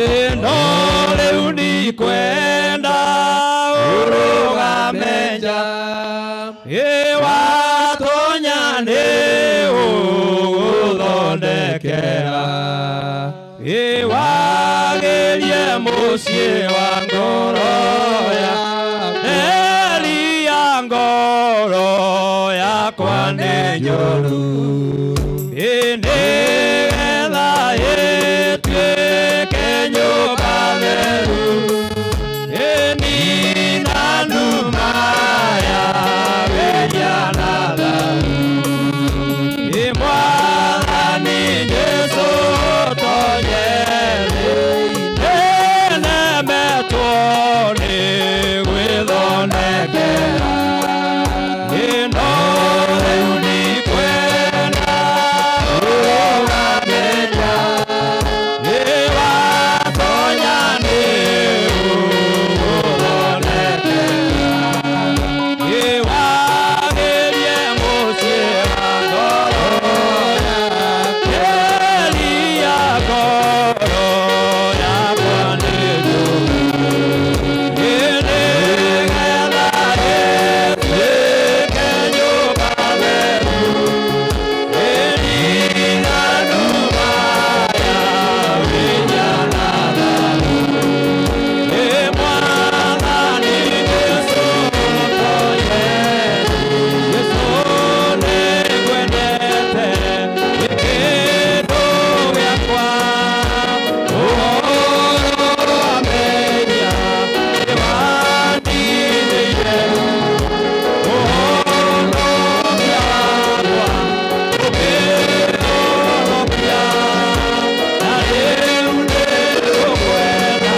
Speaker 13: ĩno rĩu ndikwenda ũrũgame nja ĩwatonya nĩ ũgũthondekera ĩwagĩrie mũciĩ wa ngoro ya theria ngoro yakwa nĩ njũru nĩgetha ĩtuĩke nyũmba theru ĩnina nduma ya wĩria na tharu ĩ Mwathani Jesũ ũtonye thĩ nĩnemetwo nĩ gwĩthondekera ĩno rĩu ndikwenda ũrũgame nja ĩwatonya nĩ ũgũthondekera ĩwagĩrie mũciĩ wa ngoro theria ngoro yakwa nĩ njũru nĩgetha ĩtuĩke nyũmba theru ĩnina nduma ya wĩnya na tharu ĩ Mwathani Jesũ ũtonye Jesũ nĩngwendete nĩ kĩndũ gĩakwa ũhoro wa mehia nĩwandinĩire ũhonokia wakwa ũkĩhonokia na rĩu nĩngũkwenda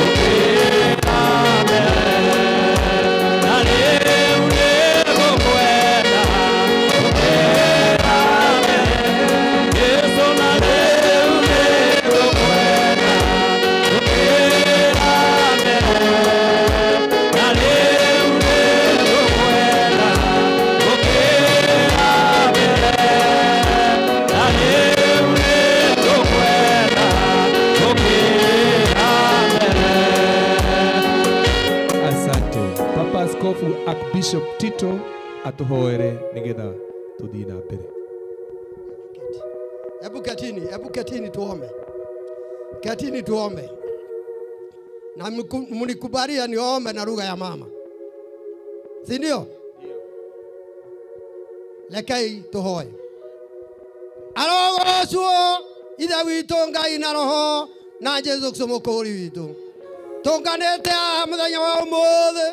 Speaker 13: ũkĩra mbere na rĩu nĩngũkwenda ũkĩra mbere Jesũ na rĩu nĩngũkwenda ũkĩra mbere na rĩu nĩngũkwenda ũkĩra mbere na rĩu nĩngũkwenda ũkĩra mbere.
Speaker 9: Asante. Papa Askofu Archbishop Tito atuhoere nigetha tuthii na mbere.
Speaker 15: Hebu ketini, hebu ketini tuombe. Ketini tuombe. Na mnikubalia niombe na lugha ya mama. Si ndio? Rekei tuhoe. Arogocwo Ithe witũ Ngai na Roho na Jesũ Kristo mũkũũri witũ. Tũnganĩte haha mũthenya wa ũmũthĩ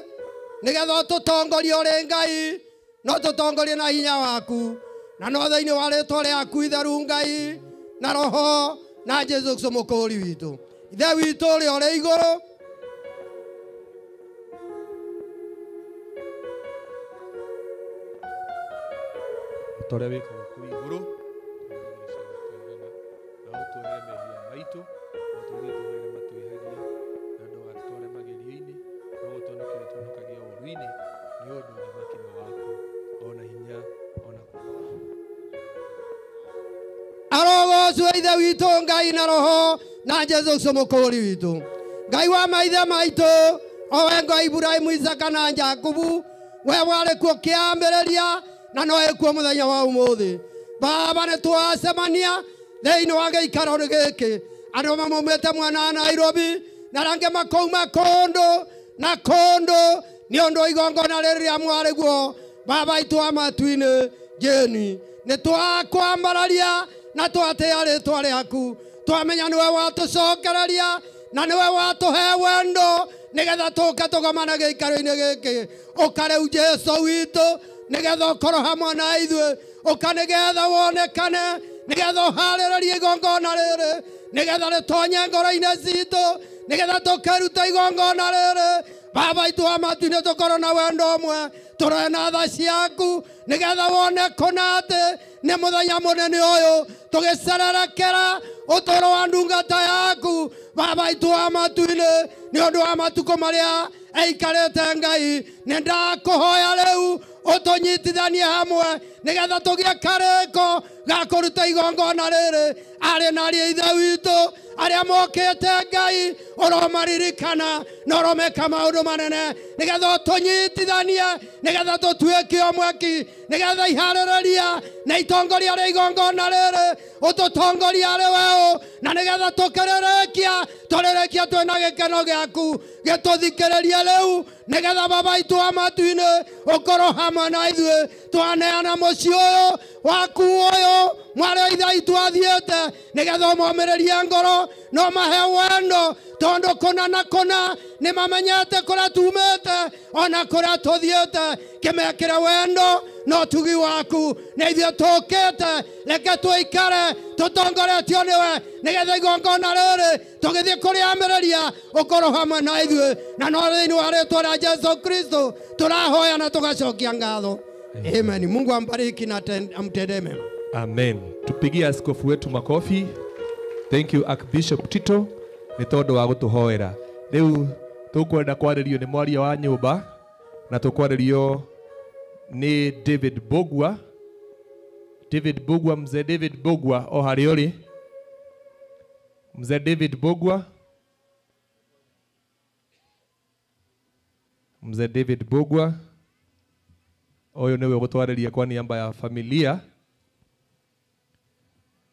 Speaker 15: nĩgetha ũtũtongorie ũrĩ Ngai no tũtongorie na hinya waku na no thĩinĩ wa rĩtwa rĩaku itheru Ngai na Roho na Jesũ Kristo mũkũũri witũ. Ithe witũ ũrĩa ũrĩ igũrũ
Speaker 9: Ta ũrĩa wĩkaga kũu igũrũ na ũtuohere mehia maitũ o ta ũrĩa ithuĩ arĩa matwĩhagia na ndũgatũtware magerio-inĩ no gũtũhonokia ũtũhonokagia ũũru-inĩ nĩ ũndũ ũthamaki nĩ waku ona hinya ona
Speaker 15: Arogocwo Ithe witũ Ngai na Roho na Jesũ Kristo mũkũũri witũ. Ngai wa maithe maitũ o we Ngai Iburahĩmu Isaka na Jakubu we warĩ kuo kĩambĩrĩria na no ĩkuo mũthenya wa ũmũthĩ. Baba nĩ twacemania thĩinĩ wa gĩikaro gĩkĩ andũ maumĩte mwena wa Nairobi na arĩa angĩ makauma kũndũ na kũndũ nĩ ũndũ wa igongona rĩrĩ rĩa mwarĩguo Baba itũ wa matu-inĩ jeni nĩ twakwambararia na twatĩa rĩtwa rĩaku twamenya nĩwe watũcokereria na nĩwe watũhe wendo nĩgetha tũke tũgomane gĩikaro-inĩ gĩkĩ ũka rĩu Jesũ witũ nĩgetha ũkorwo hamwe na ithuĩ ũka nĩgetha wonekane nĩgetha ũharĩrĩrie igongona rĩrĩ nĩgetha rĩtonye ngoro-inĩ citũ nĩgetha tũkĩruta igongona rĩrĩ Baba itũ wa matu-inĩ tũkorwo na wendo ũmwe tũroe na tha ciaku nĩgetha wone kũna atĩ nĩ mũthenya mũnene ũyũ tũgĩcererekera ũtũũro wa ndungata yaku Baba itũ wa matu-inĩ nĩ ũndũ wa matukũ marĩa aikarĩte Ngai nĩ ndakũhoya rĩu ũtũnyitithanie hamwe nĩgetha tũgĩe karĩko ga kũruta igongona rĩrĩ arĩ na ariũ a ithe witũ arĩa mokĩte Ngai ũromaririkana na ũromeka maũndũ manene nĩgetha ũtũnyitithanie nĩgetha tũtuĩke ũmwe ki nĩgetha iharĩrĩria na itongoria rĩa igongona rĩrĩ ũtũtongoria arĩ weũ na nĩgetha tũkĩrĩrĩkia tũrĩrĩkia twĩna gĩkeno gĩaku gĩtũthikĩrĩrie rĩu nĩgetha Baba itũ wa matu-inĩ ũkorwo hamwe na ithuĩ twaneana mũciĩ ũyũ waku ũyũ mwarĩ wa ithe witũ athiĩte nĩgetha ũmomĩrĩrie ngoro no mahe wendo tondũ kũna na kũna nĩ mamenyete kũrĩa tumĩte ona kũrĩa tũthiĩte kĩmekĩre wendo na ũtugi waku na ithuĩ tũkĩte reke tũikare tũtongoretio nĩwe nĩgetha igongona rĩrĩ tũgĩthiĩ kũrĩambĩrĩria ũkorwo hamwe na ithuĩ na no thĩinĩ wa rĩtwa rĩa Jesũ Kristo tũrahoya na tũgacokia ngatho. Amen. Mungu ambariki na amtendee mema.
Speaker 9: Amen. Tupigie askofu wetu makofi. Thank you Archbishop Tito nĩ tondũ wa gũtũhoera. Rĩu tũkwenda kwarĩrio nĩ mwaria wa nyũmba na tũkwarĩrio nĩ David Bogwa. David Bogwa, mzee David Bogwa o harĩa ũrĩ. Mzee David Bogwa. Mzee David Bogwa ũyũ nĩwe ũgũtwarĩria kwa niaba ya familia.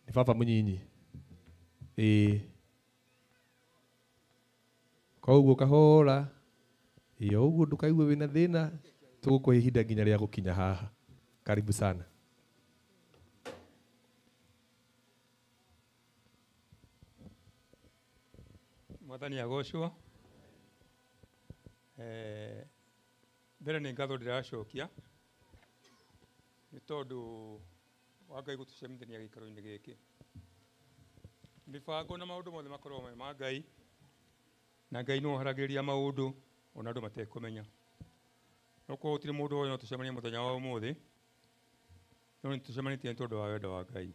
Speaker 9: Nĩ baba mũnyinyi. Ĩĩ. Koguo kahora ĩĩ ũguo ndũkaigue wĩna thĩna tũgũkũhe ihinda nginya rĩa gũkinya haha. Karibu sana.
Speaker 16: Mwathani agocwo. Mbere nĩ ngatho ndĩracokia nĩ tondũ wa Ngai gũtũcemithania gĩikaro-inĩ gĩkĩ. Mĩbango na maũndũ mothe makoragwo me ma Ngai na Ngai nĩwe ũharagĩrĩria maũndũ ona andũ matekũmenya. No korwo gũtirĩ mũndũ ũyũ no tũcemanie mũthenya wa ũmũthĩ, no nĩ tũcemanĩtie nĩ tondũ wa wendo wa Ngai.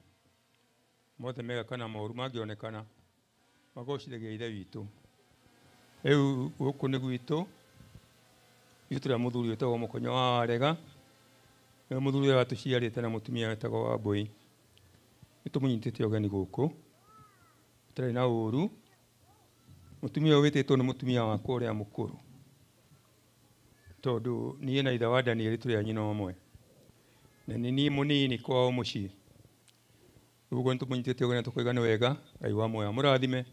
Speaker 16: Mothe mega kana moru mangĩonekana magocithagia Ithe witũ. Rĩu gũkũ nĩ gwitũ, ithuĩ tũrĩ a mũthuri wĩtagwo Mũkonyo wa Warega, nĩwe mũthuri ũrĩa watũciarĩte na mũtumia wetagwo Wambũi. Nĩ tũmũnyitĩte ũgeni gũkũ tũtarĩ na ũru. Mũtumia ũyũ wĩtĩtwo nĩ mũtumia wakwa ũrĩa mũkũrũ, tondũ niĩ na ithe wa Danieli tũrĩ a nyina ũmwe na nĩ niĩ mũnini kwao mũciĩ. Ũguo nĩ tũmũnyitĩte ũgeni na tũkoiga nĩ wega, Ngai wa muoyo amũrathime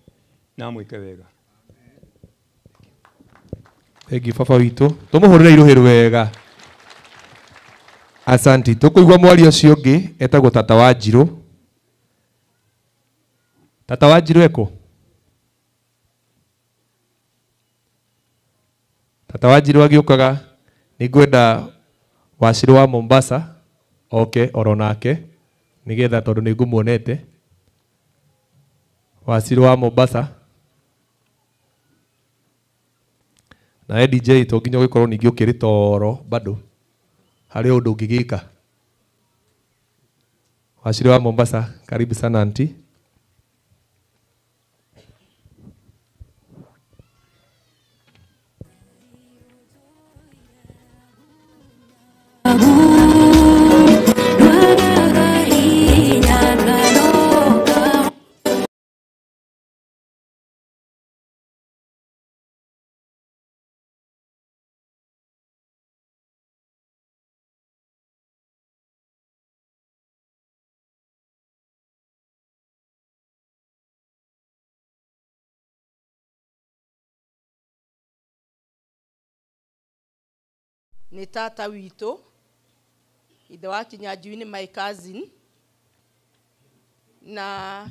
Speaker 16: na amwĩke wega.
Speaker 9: Thank you baba witũ. Tũmũhũrĩre irũhĩ wega. Asante. Tũkũigua mwaria ũcio ũngĩ etagwo Tata wa Njirũ. Tata wa Njirũ ekũ? Tata wa Njirũ agĩũkaga nĩ ngwenda Wacirũ wa Mombasa oke oro nake nĩgetha tondũ nĩ ngũmuonete. Wacirũ wa Mombasa na DJ to nginya ũgĩkorwo ningĩ ũkĩrĩ toro bado harĩ ũndũ ũngĩgĩka. Wacirũ wa Mombasa, karibu sana auntie.
Speaker 17: Nĩ tata witũ Ithe wa Kinyanjui nĩ my cousin, na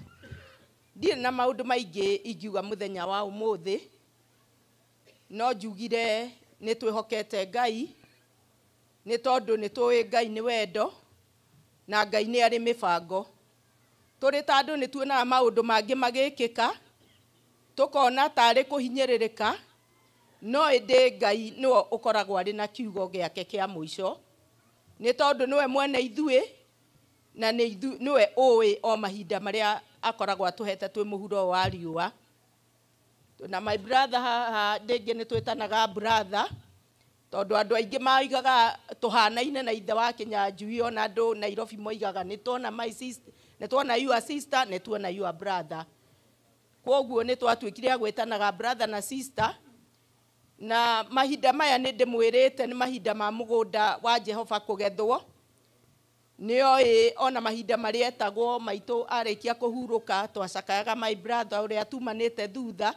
Speaker 17: ndirĩ na maũndũ maingĩ ingiuga mũthenya wa ũmũthĩ, no njugire nĩ twĩhokete Ngai, nĩ tondũ nĩ tũĩ Ngai nĩ wendo na Ngai nĩ arĩ mĩbango. Tũrĩ ta andũ nĩ tuonaga maũndũ mangĩ magĩkĩka, tũkona tarĩ kũhinyĩrĩrĩka, no ĩndĩ Ngai nĩwe ũkoragwo arĩ na kiugo gĩake kĩa mũico, nĩ tondũ nĩwe mwene ithuĩ na nĩwe ũĩ o mahinda marĩa akoragwo atũhete twĩ mũhuro wa riũa. Na my brother haha rĩngĩ nĩ twĩtanaga brother, tondũ andũ aingĩ maigaga tũhanaine na ithe wa Kinyanjui, ona andũ Nairobi moigaga nĩ tuona my sister, nĩ tuona your sister, nĩ tuona your brother. Kwoguo nĩ twatuĩkire a gwĩtanaga brother na sister. Na mahinda maya nĩ ndĩmwĩrĩte nĩ mahinda ma mũgũnda wa Jehova kũgethwo. Nĩoĩ ona mahinda marĩa etagwo maitũ arĩkia kũhurũka, twacakayaga my brother ũrĩa tumanĩte thutha,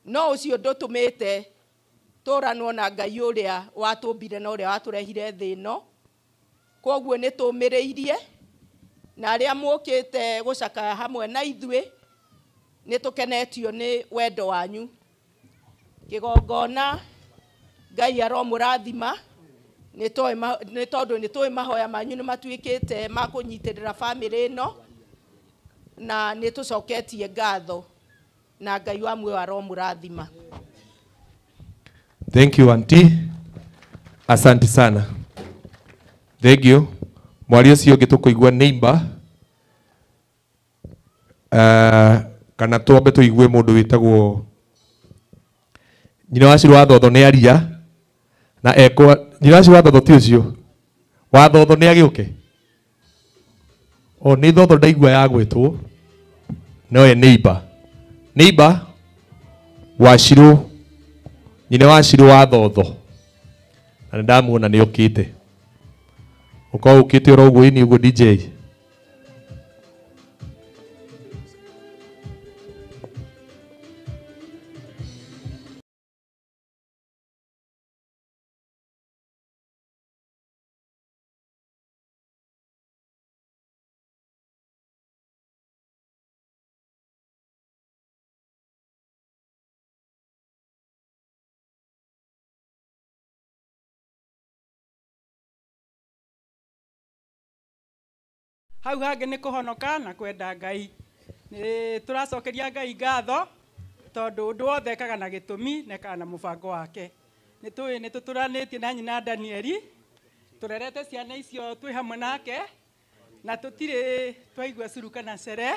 Speaker 17: no ũcio ndũtũmĩte tũranwo na Ngai ũrĩa watũmbire na ũrĩa watũrehire thĩ ĩno. Kwoguo nĩ tũmĩrĩirie, na arĩa mũkĩte gũcakaya hamwe na ithuĩ nĩ tũkenetio nĩ wendo wanyu. Kĩgongona Ngai aromũrathima, nĩ tondũ nĩ tũĩ mahoya manyu nĩ matuĩkĩte ma kũnyitĩrĩra bamĩrĩ ĩno, na nĩ tũcoketie ngatho, na Ngai wa muoyo aromũrathima.
Speaker 9: Thank you auntie. Asante sana. Thank you. Mwario ũcio ũngĩ tũkũigua neighbor. Kana twambe tũigue mũndũ wĩtagwo nyina wa Shiro wa Thotho nĩ aria na ekwa nyina wa Shiro wa Thotho ti ũcio wa Thotho nĩ agĩũke o nĩ Thotho ndaigua ya gwĩtwo no ye neighbor. Neighbor wa Shiro, nyina wa Shiro wa Thotho, na nĩ ndamuona nĩ okĩte. Ũkorwo ũkĩte oro ũguo ini ũguo DJ.
Speaker 18: Hau hangĩ nĩ kũhonoka na kwenda Ngai. Nĩ tũracokeria Ngai ngatho tondũ ũndũ wothe ekaga na gĩtũmi na ekaga na mũbango wake. Nĩ tũĩ nĩ tũtũranĩtie na nyina Danieli, tũrerete ciana icio twĩ hamwe nake na tũtirĩ twaigua curu kana cere.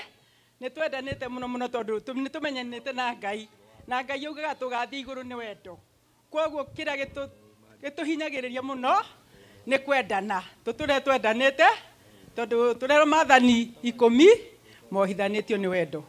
Speaker 18: Nĩ twendanĩte mũno mũno tondũ nĩ tũmenyanĩte na Ngai, na Ngai augaga tũgathiĩ igũrũ nĩ wendo. Kwoguo kĩrĩa gĩtũhinyagĩrĩria mũno nĩ kwendana. Tũtũre twendanĩte tondũ tũrerwo maathani 10 mohithanĩtio nĩ wendo.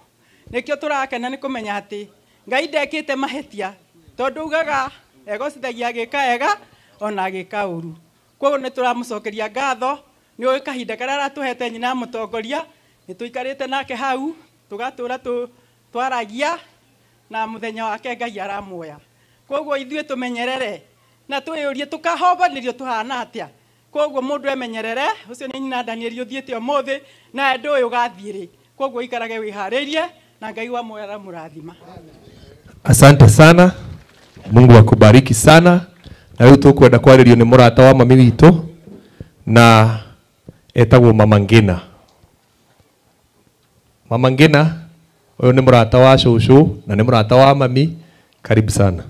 Speaker 18: Nĩkĩo tũrakena nĩ kũmenya atĩ Ngai ndekĩte mahĩtia, tondũ augaga egocithagia agĩka ega ona agĩka ũru. Kwoguo nĩ tũramũcokeria ngatho nĩ ũĩ kahinda karĩa aratũhete nyina mũtongoria, nĩ tũikarĩte nake hau tũgatũra twaragia na mũthenya wake Ngai aramuoya. Kwoguo ithuĩ tũmenyerere na twĩyũrie tũkahombanĩrio tũhana atĩa. Kwoguo mũndũ emenyerere, ũcio nĩ nyina Danieli ũthiĩte ũmũthĩ na ndũĩ ũgathiĩ rĩ. Kwoguo ikarage wĩharĩirie na Ngai wa muoyo aramũrathima.
Speaker 9: Asante sana. Mungu akubariki sana. Na rĩu tũkwenda kwarĩrio nĩ mũrata wa mami witũ na etagwo Mama Ngina. Mama Ngina ũyũ nĩ mũrata wa cũcũ na nĩ mũrata wa mami. Karibu sana.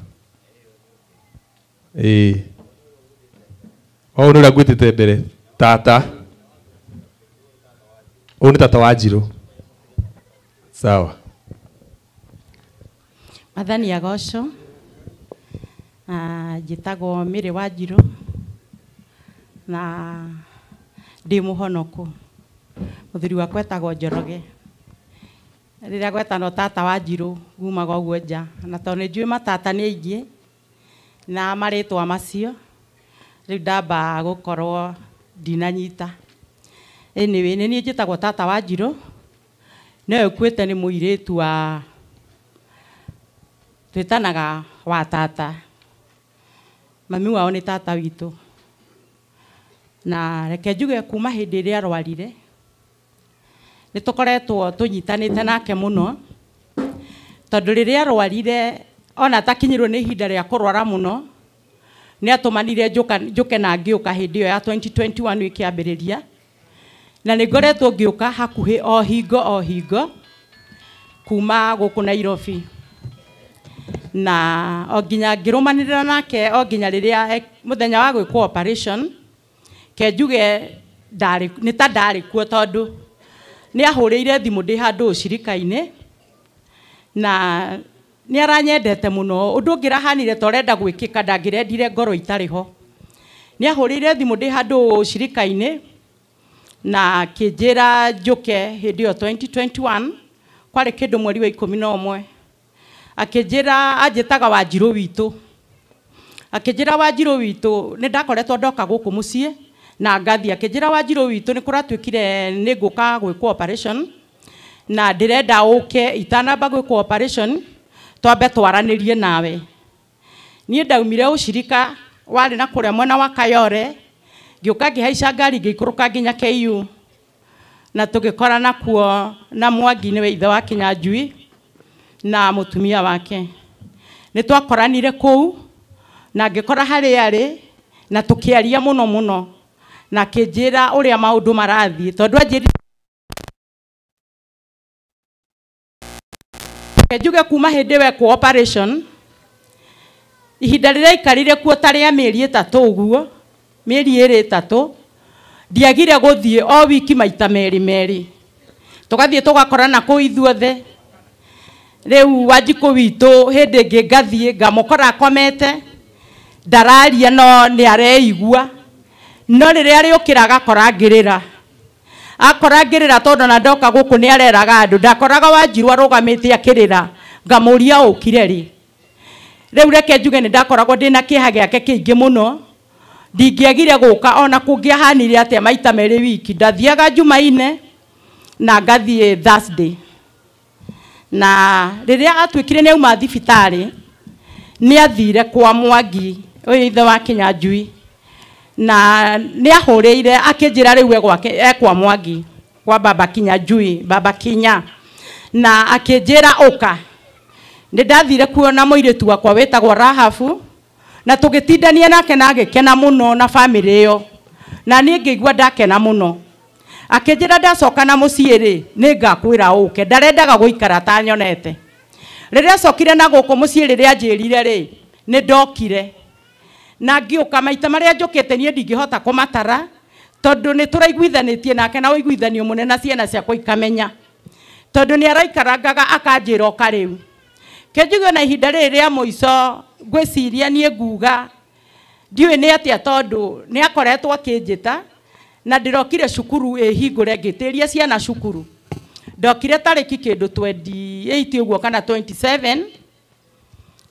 Speaker 9: Ũyũ nĩ ũrĩa ngwĩtĩte mbere tata. Ũyũ nĩ tata wa Njirũ. Sawa.
Speaker 19: Mathani agocwo. Njĩtagwo Mary wa Njirũ na ndĩ mũhonoku. Mũthuri wakwa etagwo Njoroge. Rĩrĩa gwetanwo tata wa Njirũ ngumaga ũguo nja, na tondũ nĩ njũĩ matata nĩ aingĩ na marĩtwa macio, rĩu ndamba gũkorwo ndinanyita. Anyway, nĩ niĩ njĩtagwo tata wa Njirũ, no ũkuĩte nĩ mũirĩtu wa twĩtanaga wa tata. Mami wao nĩ tata witũ. Na reke njuge kuma hĩndĩ ĩrĩa arwarire nĩ tũkoretwo tũnyitanĩte nake mũno, tondũ rĩrĩa arwarire ona atakinyirwo nĩ ihinda rĩa kũrwara mũno nĩ atũmanire njũke na ngĩũka hĩndĩ ĩyo ya 2021 ĩkĩambĩrĩria, na nĩ ngoretwo ngĩũka hakuhĩ o hingo o hingo kuma gũkũ Nairobi, na o nginya ngĩrũmanĩrĩra nake o nginya rĩrĩa mũthenya wa gwĩkwo operation. Ke njuge nĩ ta ndarĩ kuo tondũ nĩ ahũrĩire thimũ ndĩ handũ ũcirika-inĩ, na nĩ aranyendete mũno. Ũndũ ũngĩ ũrahanire ta ũrenda gwĩkĩka ndangĩrendire ngoro itarĩ ho. Nĩ ahũrĩire thimũ ndĩ handũ ũcirika-inĩ na akĩnjĩra njũke hĩndĩ ĩyo 2021 kwarĩ kĩndũ mweri wa 11. Akĩnjĩra anjĩtaga Wanjirũ witũ, akĩnjĩra Wanjirũ witũ nĩ ndakoretwo ndoka gũkũ mũciĩ na ngathiĩ. Akĩnjĩra Wanjirũ witũ nĩ kũratuĩkire nĩ ngũka gwĩkwo operation na ndĩrenda ũke itanamba gwĩkwo operation twambe twaranĩrie nawe. Niĩ ndaumire ũcirika warĩ na kũrĩa mwena wa Kayore, ngĩũka ngĩhaica ngari ngĩikũrũka nginya KU, na tũgĩkorana kuo na Mwangi nĩwe ithe wa Kinyanjui na mũtumia wake. Nĩ twakoranire kũu na ngĩkora harĩa arĩ na tũkĩaria mũno mũno, na akĩnjĩra ũrĩa maũndũ marathiĩ, tondũ anjĩrire njuge kuma hĩndĩ wekwo operation ihinda rĩrĩa aikarire kuo ta rĩa mĩeri 3 ũguo, mĩeri 2 3, ndiagire gũthiĩ o wiki maita merĩ merĩ, tũgathiĩ tũgakorana kũu ithuothe. Rĩu Wanjikũ witũ hĩndĩ ĩngĩ ngathiĩ ngamũkora akomete, ndararia no nĩ areigua, no rĩrĩa arĩũkĩra agakora ngĩrĩra, akora ngĩrĩra tondũ na ndoka gũkũ nĩ areraga andũ. Ndakoraga Wanjirũ arũgamĩte akĩrĩra, ngamũria ũkire rĩ. Rĩu reke njuge nĩ ndakoragwo ndĩna kĩeha gĩake kĩingĩ mũno, ndingĩagire gũka ona kũngĩahanire atĩa maita merĩ wiki. Ndathiaga Jumaine na ngathiĩ Thursday. Na rĩrĩa atuĩkire nĩ auma thibitarĩ nĩ athire kwa Mwangi ũyũ ithe wa Kinyanjui, na nĩ ahũrĩire akĩnjĩra rĩu egwake ekwa Mwangi kwa baba Kinyanjui, baba Kinya, na akĩnjĩra ũka. Nĩ ndathire kuo na mũirĩtu wakwa wĩtagwo Rahabu, na tũgĩtindania nake na agĩkena mũno na bamĩrĩ ĩyo, na niĩ ngĩigua ndakena mũno. Akĩnjĩra ndacoka na mũciĩ rĩ nĩ ngakwĩra ũke, ndarendaga gũikara atanyonete. Rĩrĩa acokire na gũkũ mũciĩ rĩrĩa anjĩrire rĩ nĩ ndokire na ngĩũka. Maita marĩa njũkĩte niĩ ndingĩhota kũmatara tondũ nĩ tũraiguithanĩtie nake na ũiguithanio mũnene na ciana ciakwa ikamenya, tondũ nĩ araikarangaga akanjĩra ũka rĩu. Kĩnjuge na ihinda rĩrĩ rĩa mũico ngwĩciria niĩ nguga ndiũĩ nĩ atĩa, tondũ nĩ akoretwo akĩnjĩta na ndĩrokire cukuru ĩhingũre ngĩtĩria ciana cukuru. Ndokire tarĩki kĩndũ 28 ũguo kana 27,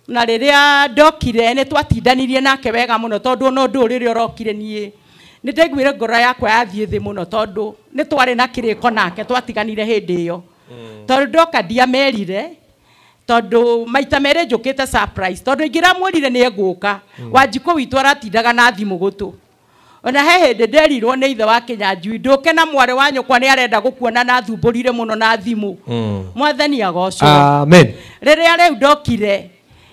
Speaker 19: na rĩrĩa ndokire nĩ twatindanirie nake wega mũno, tondũ ona ũndũ rĩrĩa ũrokire niĩ nĩ ndaiguire ngoro yakwa yathiĩ thĩ mũno, tondũ nĩ twarĩ na kĩrĩko nake twatiganire hĩndĩ ĩyo. Tondũ ndoka ndiamerire, tondũ maita merĩ njũkĩte surprise, tondũ ingĩramwĩrire nĩ egũka. Wanjikũ witũ aratindaga na thimũ gũtũ. Ona he hĩndĩ nderirwo nĩ ithe wa Kinyanjui ndũke na mwarĩ wa nyũkwa nĩ arenda gũkuona, na thumbũrire mũno na thimũ. Mwathani agocwo.
Speaker 9: Amen.
Speaker 19: Rĩrĩa rĩu ndokire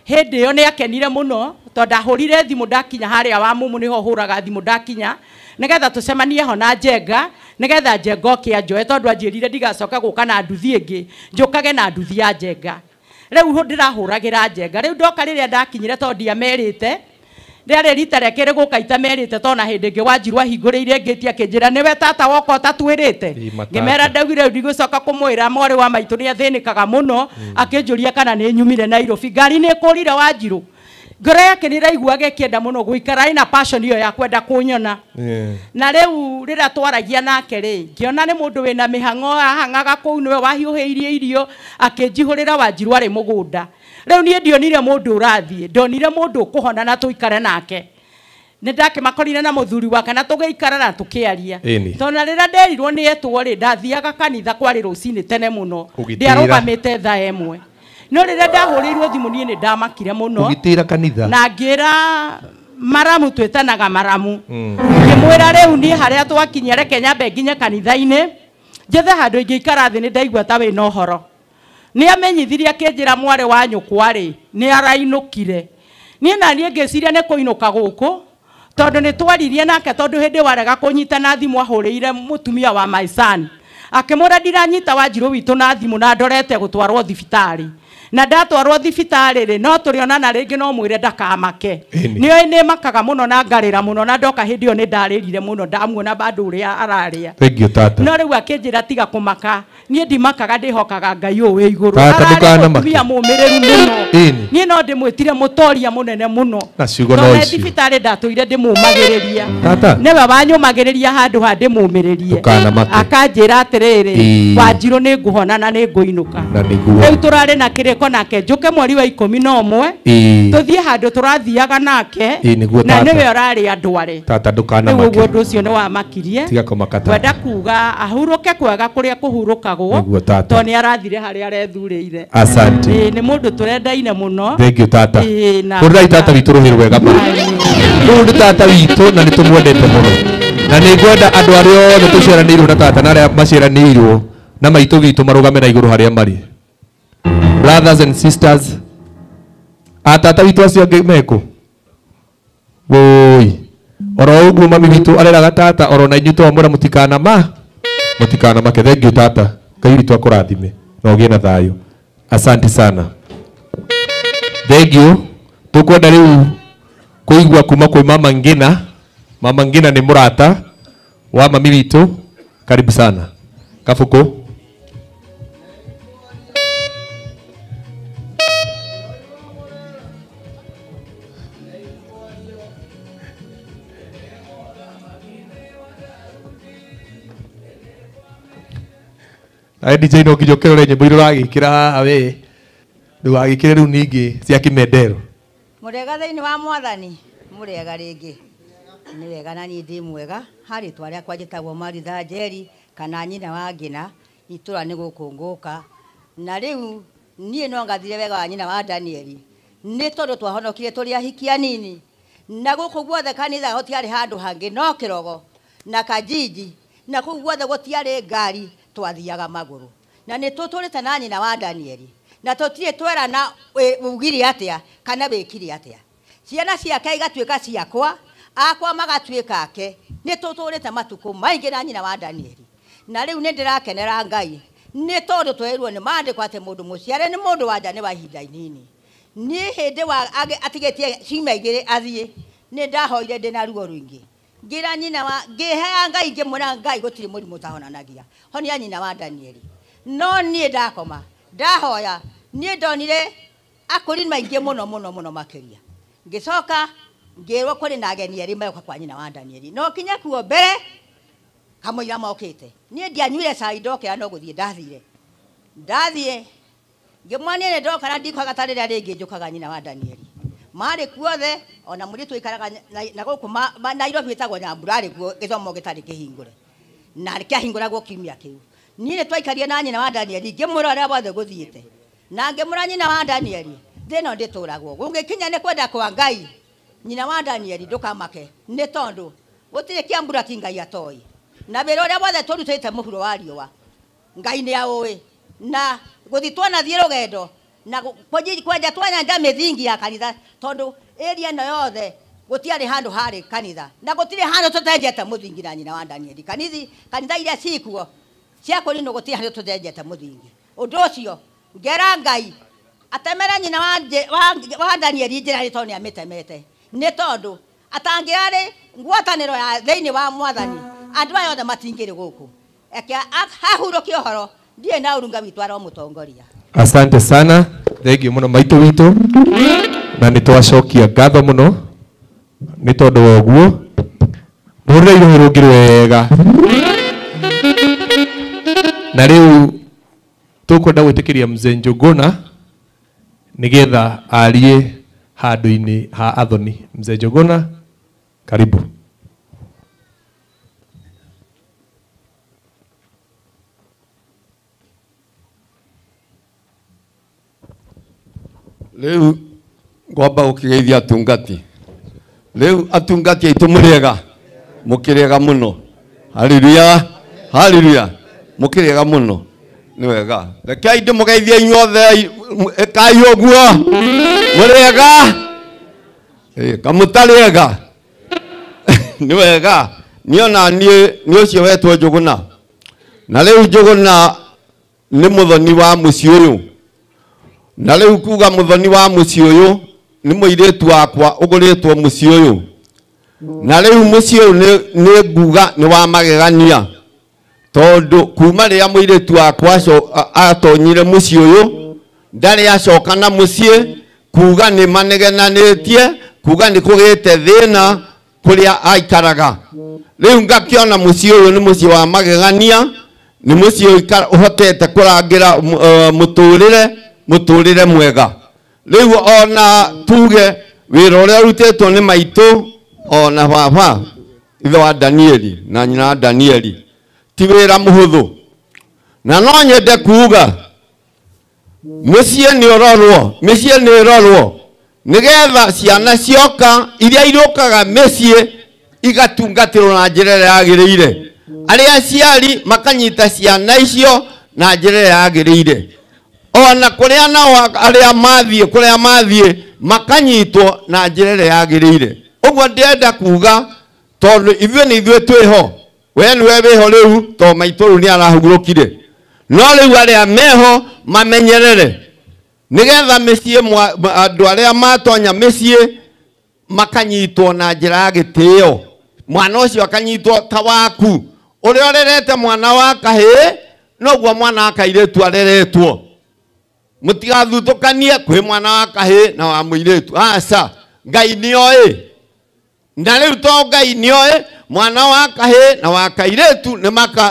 Speaker 19: hĩndĩ ĩyo nĩ akenire mũno, tondũ ndahũrire thimũ ndakinya harĩa wa mumu nĩho hũraga thimũ ndakinya, nĩgetha tũcemanie ho na Njenga, nĩgetha Njenga oke anjoe, tondũ anjĩrire ndigacoka gũka na nduthi ĩngĩ, njũkage na nduthi ya Njenga. Rĩu ndĩrahũragĩra Njenga. Rĩu ndoka rĩrĩa ndakinyire tondũ ndiamerĩte, rĩarĩ rita rĩa kerĩ gũka itamerĩte, tondũ na hĩndĩ ĩngĩ Wanjirũ ahingũrĩire ngĩti akĩnjĩra nĩwe tata woka ũtatwĩrĩte. Ngĩmera ndaugire rĩu ndigũcoka kũmwĩra, mwarĩ wa maitũ nĩ athĩnĩkaga mũno. Akĩnjũria kana nĩ nyumire Nairobi, ngari nĩ ĩkũrire Wanjirũ. Ngoro yake nĩ ĩraiguaga ĩkĩenda mũno gũikara, ĩna passion ĩyo ya kwenda kũnyona. Na rĩu rĩrĩa twaragia nake rĩ, ngĩona nĩ mũndũ wĩna mĩhang'o, ahang'aga kũu nĩwe wahiũhĩirie irio, akĩnjihũrĩra Wanjirũ arĩ mũgũnda. Rĩu niĩ ndionire mũndũ ũrathiĩ, ndonire mũndũ ũkũhona na tũikare nake. Nĩ ndakĩmakorire na mũthuri wake na tũgĩikara na tũkĩaria. Tondũ na rĩrĩa nderirwo nĩ etwo rĩ, ndathiaga kanitha kwarĩ rũcinĩ tene mũno, ndiarũgamĩte thaa 1. No rĩrĩa ndahũrĩirwo thimũ niĩ nĩ ndamakire mũno.
Speaker 9: Ũgĩtĩra kanitha.
Speaker 19: Na ngĩra Maramu twĩtanaga maramu. Ngĩmwĩra rĩu niĩ harĩa twakinyia reke nyambe nginye kanitha-inĩ njethe handũ ingĩikara thĩ nĩ ndaigua ta wĩna ũhoro. Nĩ amenyithirie akĩnjĩra mwarĩ wa nyũkwa rĩ nĩ arainũkire. Niĩ na niĩ ngĩciria nĩ kũinũka gũkũ tondũ nĩ twaririe nake tondũ hĩndĩ warega kũnyita na thimũ ahũrĩire mũtumia wa my son akĩmwĩra ndiranyita Wanjirũ witũ na thimũ na ndorete gũtwarwo thibitarĩ na ndatwarwo thibitarĩ rĩ no tũrĩonana rĩngĩ no mwĩre ndakamake. Nĩoĩ nĩmakaga mũno na ngarĩra mũno na ndoka hĩndĩ ĩyo nĩ ndarĩrire mũno ndamuona bado ũrĩa ararĩa.
Speaker 9: Thank you tata.
Speaker 19: No rĩu akĩnjĩra tiga kũmaka niĩ ndimakaga ndĩhokaga Ngai ũyũ wĩ igũrũ.
Speaker 9: Tata ndũkanamake.
Speaker 19: Mũtumia mũmĩrĩru mũno. Niĩ no ndĩmwĩtire mũtoria mũnene mũno.
Speaker 9: Na ciugo no icio.
Speaker 19: Thibitarĩ ndatũire ndĩmũmagĩrĩria.
Speaker 9: Tata.
Speaker 19: Nĩwe wanyũmagĩrĩria handũ ha ndĩmũmĩrĩrie.
Speaker 9: Ndũkanamake.
Speaker 19: Akanjĩra atĩrĩrĩ Wanjirũ nĩ ngũhona na nĩ ngũinũka.
Speaker 9: Na nĩguo.
Speaker 19: Rĩu tũrarĩ na kĩrĩko nake njũke mweri wa 11 tũthiĩ handũ tũrathiaga nake na nĩwe ũrarĩ andware.
Speaker 9: Tata ndũkanamake.
Speaker 19: Rĩu ũguo ũndũ ũcio nĩ wamakirie.
Speaker 9: Tiga kũmaka tata.
Speaker 19: Ngwenda kuga ahurũke kwega kũrĩa kũhurũkagwo tondũ nĩ arathire harĩa arethurĩire.
Speaker 9: Asante.
Speaker 19: Nĩ mũndũ tũrendaine mũno.
Speaker 9: Thank you tata. Hũrĩrai tata witũ rũhĩ rwega ma. Rũrũ nĩ tata witũ na nĩ tũmwendete mũno. Na nĩ ngwenda andũ arĩa othe tũciaranĩirwo na tata na arĩa maciaranĩirwo na maitũ witũ marũgame na igũrũ harĩa marĩ. Brothers and sisters, atata witũ acio angĩ mekũ? Woi. Oro ũguo mami witũ areraga tata oro na inyuĩ twamwĩra mũtikanamake. Thank you tata. Ngai witũ akũrathime na ũgĩe na thayũ. Asante sana. Thank you. Tũkwenda rĩu kũigua kuma kwĩ Mama Ngina. Mama Ngina nĩ mũrata wa mami witũ. Karibu sana. Kabuku. Ae DJ no nginya ũkĩrore nyĩmbo iria ũragĩkĩra haha we ndũgagĩkĩre rĩu ningĩ cia kĩmendero.
Speaker 20: Mũrĩega thĩinĩ wa mwathani, mũrĩega rĩngĩ. Nĩ wega na niĩ ndĩ mwega. Ha rĩtwa rĩakwa njĩtagwo Maritha Njeri kana nyina wa Ngina, itũra nĩ gũkũ ngũka. Na rĩu niĩ no ngathire wega wa nyina wa Danieli nĩ tondũ twahonokire tũrĩ ahiki anini na gũkũ guothe kanitha gũtiarĩ handũ hangĩ no Kĩrogo na Kajiji na kũu guothe gũtiarĩ ngari twathiaga magũrũ. Na nĩ tũtũrĩte na nyina wa Danieli na tũtirĩ twerana ugire atĩa kana wĩkire atĩa. Ciana ciake igatuĩka ciakwa, akwa magatuĩka ake. Nĩ tũtũrĩte matukũ maingĩ na nyina wa Danieli. Na rĩu nĩ ndĩrakenera Ngai nĩ tondũ twerirwo nĩ maandĩko atĩ mũndũ mũciare nĩ mũndũ wa nja nĩ wa ihinda inini. Niĩ hĩndĩ wa atigĩtie ciumia igĩrĩ athiĩ nĩ ndahoire ndĩna ruo rũingĩ. Ngĩra nyina wa ngĩhea Ngai ngĩmwĩra Ngai gũtirĩ mũrimũ ũtahonanagia honia nyina wa Danieli. No niĩ ndakoma ndahoya niĩ ndonire akũri maingĩ mũno mũno mũno makĩria. Ngĩcoka ngĩrwo kũrĩ na ageni erĩ maroka kwa nyina wa Danieli. No kinya kuo mbere kamũira mokĩte. Niĩ ndianyuire cai ndokĩra no gũthiĩ ndathire. Ndathiĩ ngĩmwona niĩ ndoka na ndikwaga ta rĩrĩa rĩngĩ njũkaga nyina wa Danieli. Marĩ kuothe ona mũirĩtu ũikaraga na gũkũ Nairobi wĩtagwo Nyambura arĩ kuo gĩthomo gĩtarĩ kĩhingũre. Na kĩahingũragwo kiumia kĩu. Niĩ nĩ twaikarie na nyina wa Danieli ngĩmwĩra ũrĩa wothe gũthiĩte. Na ngĩmwĩra nyina wa Danieli thĩ ĩno ndĩtũragwo. Gũngĩkinya nĩ kwenda kwa Ngai nyina wa Danieli ndũkamake nĩ tondũ gũtirĩ kĩambura ki Ngai atoĩ. Na wĩra ũrĩa wothe tũrutĩte mũhuro wa riũa Ngai nĩ aũĩ. Na gũthiĩ twanathiĩ rũgendo na kwenja twanyanja mĩthingi ya kanitha tondũ area ĩno yothe gũtiarĩ handũ harĩ kanitha na gũtirĩ handũ tũtenjete mũthingi na nyina wa Danieli. Kanitha iria cikuo cia kũrinwo gũtirĩ handũ tũtenjete mũthingi. Ũndũ ũcio ngera Ngai atemere nyina wa Danieli njĩra nĩ tondũ nĩ amĩtemete nĩ tondũ atangĩarĩ ngwatanĩro ya thĩinĩ wa mwathani andũ aya othe matingĩrĩ gũkũ. Eke hahurũkie ũhoro ndiĩ na ũru Ngai witũ aromũtongoria.
Speaker 9: Asante sana. Thank you mũno maitũ witũ na nĩ twacokia ngatho mũno nĩ tondũ wa ũguo. Mũhũrĩre rũhĩ rũngĩ rwega. Na rĩu tũkwenda gwĩtĩkĩria Mzee Njuguna nĩgetha arie handũ-inĩ ha Athoni. Mzee Njuguna, karibu.
Speaker 21: Rĩu ngwamba gũkĩgeithia atungati. Rĩu atungati aitũ mũrĩega, mũkĩrĩega mũno. Haleluya, haleluya, mũkĩrĩega mũno. Nĩ wega. Rekei ndĩmũgeithie inyuothe, ĩkai ũguo. Mũrĩega? Kamũtarĩega? Nĩ wega. Niĩ ona niĩ nĩ ũcio wetwo Njũgũna. Na rĩu Njũgũna nĩ mũthoni wa mũciĩ ũyũ. Na rĩu kuga mũthoni wa mũciĩ ũyũ nĩ mũirĩtu wakwa ũgũrĩtwo mũciĩ ũyũ. Na rĩu mũciĩ ũyũ nĩ nguga nĩ wa magegania. Tondũ kuma rĩrĩa mũirĩtu wakwa atonyire mũciĩ ũyũ ndarĩ acoka na mũciĩ, kuga nĩ manegenanĩtie, kuga nĩ kũgĩte thĩna kũrĩa aikaraga. Rĩu ngakĩona mũciĩ ũyũ nĩ mũciĩ wa magegania, nĩ mũciĩ ũhotete kũrangĩra mũtũrĩre mwega. Rĩu ona tuge wĩra ũrĩa ũrutĩtwo nĩ maitũ ona baba ithe wa Danieli na nyina wa Danieli ti wĩra mũhũthũ. Na no nyende kuga mũciĩ nĩ ũrorwo, mĩciĩ nĩ ĩrorwo nĩgetha ciana cioka iria irũkaga mĩciĩ igatungatĩrwo na njĩra ĩrĩa yagĩrĩire. Arĩa aciari makanyita ciana icio na njĩra ĩrĩa yagĩrĩire. Ona kũrĩa nao arĩa mathiĩ kũrĩa mathiĩ makanyitwo na njĩra ĩrĩa yagĩrĩire. Ũguo ndĩrenda kuga tondũ ithuĩ nĩ ithuĩ twĩho, we nĩwe wĩho rĩu tondũ maitũ rĩu nĩ arahurũkire. No rĩu arĩa meho mamenyerere nĩgetha mĩciĩ andũ arĩa matonya mĩciĩ makanyitwo na njĩra ya gĩtĩo. Mwana ũcio akanyitwo ta waku. Ũrĩa ũrerete mwana wa kahĩĩ noguo mwana wa kairĩtu areretwo. Mũtigathutũkanie kwĩ mwana wa kahĩĩ na wa mũirĩtu. Aca, Ngai nĩoĩ. Na rĩu to Ngai nĩoĩ mwana wa kahĩĩ na wa kairĩtu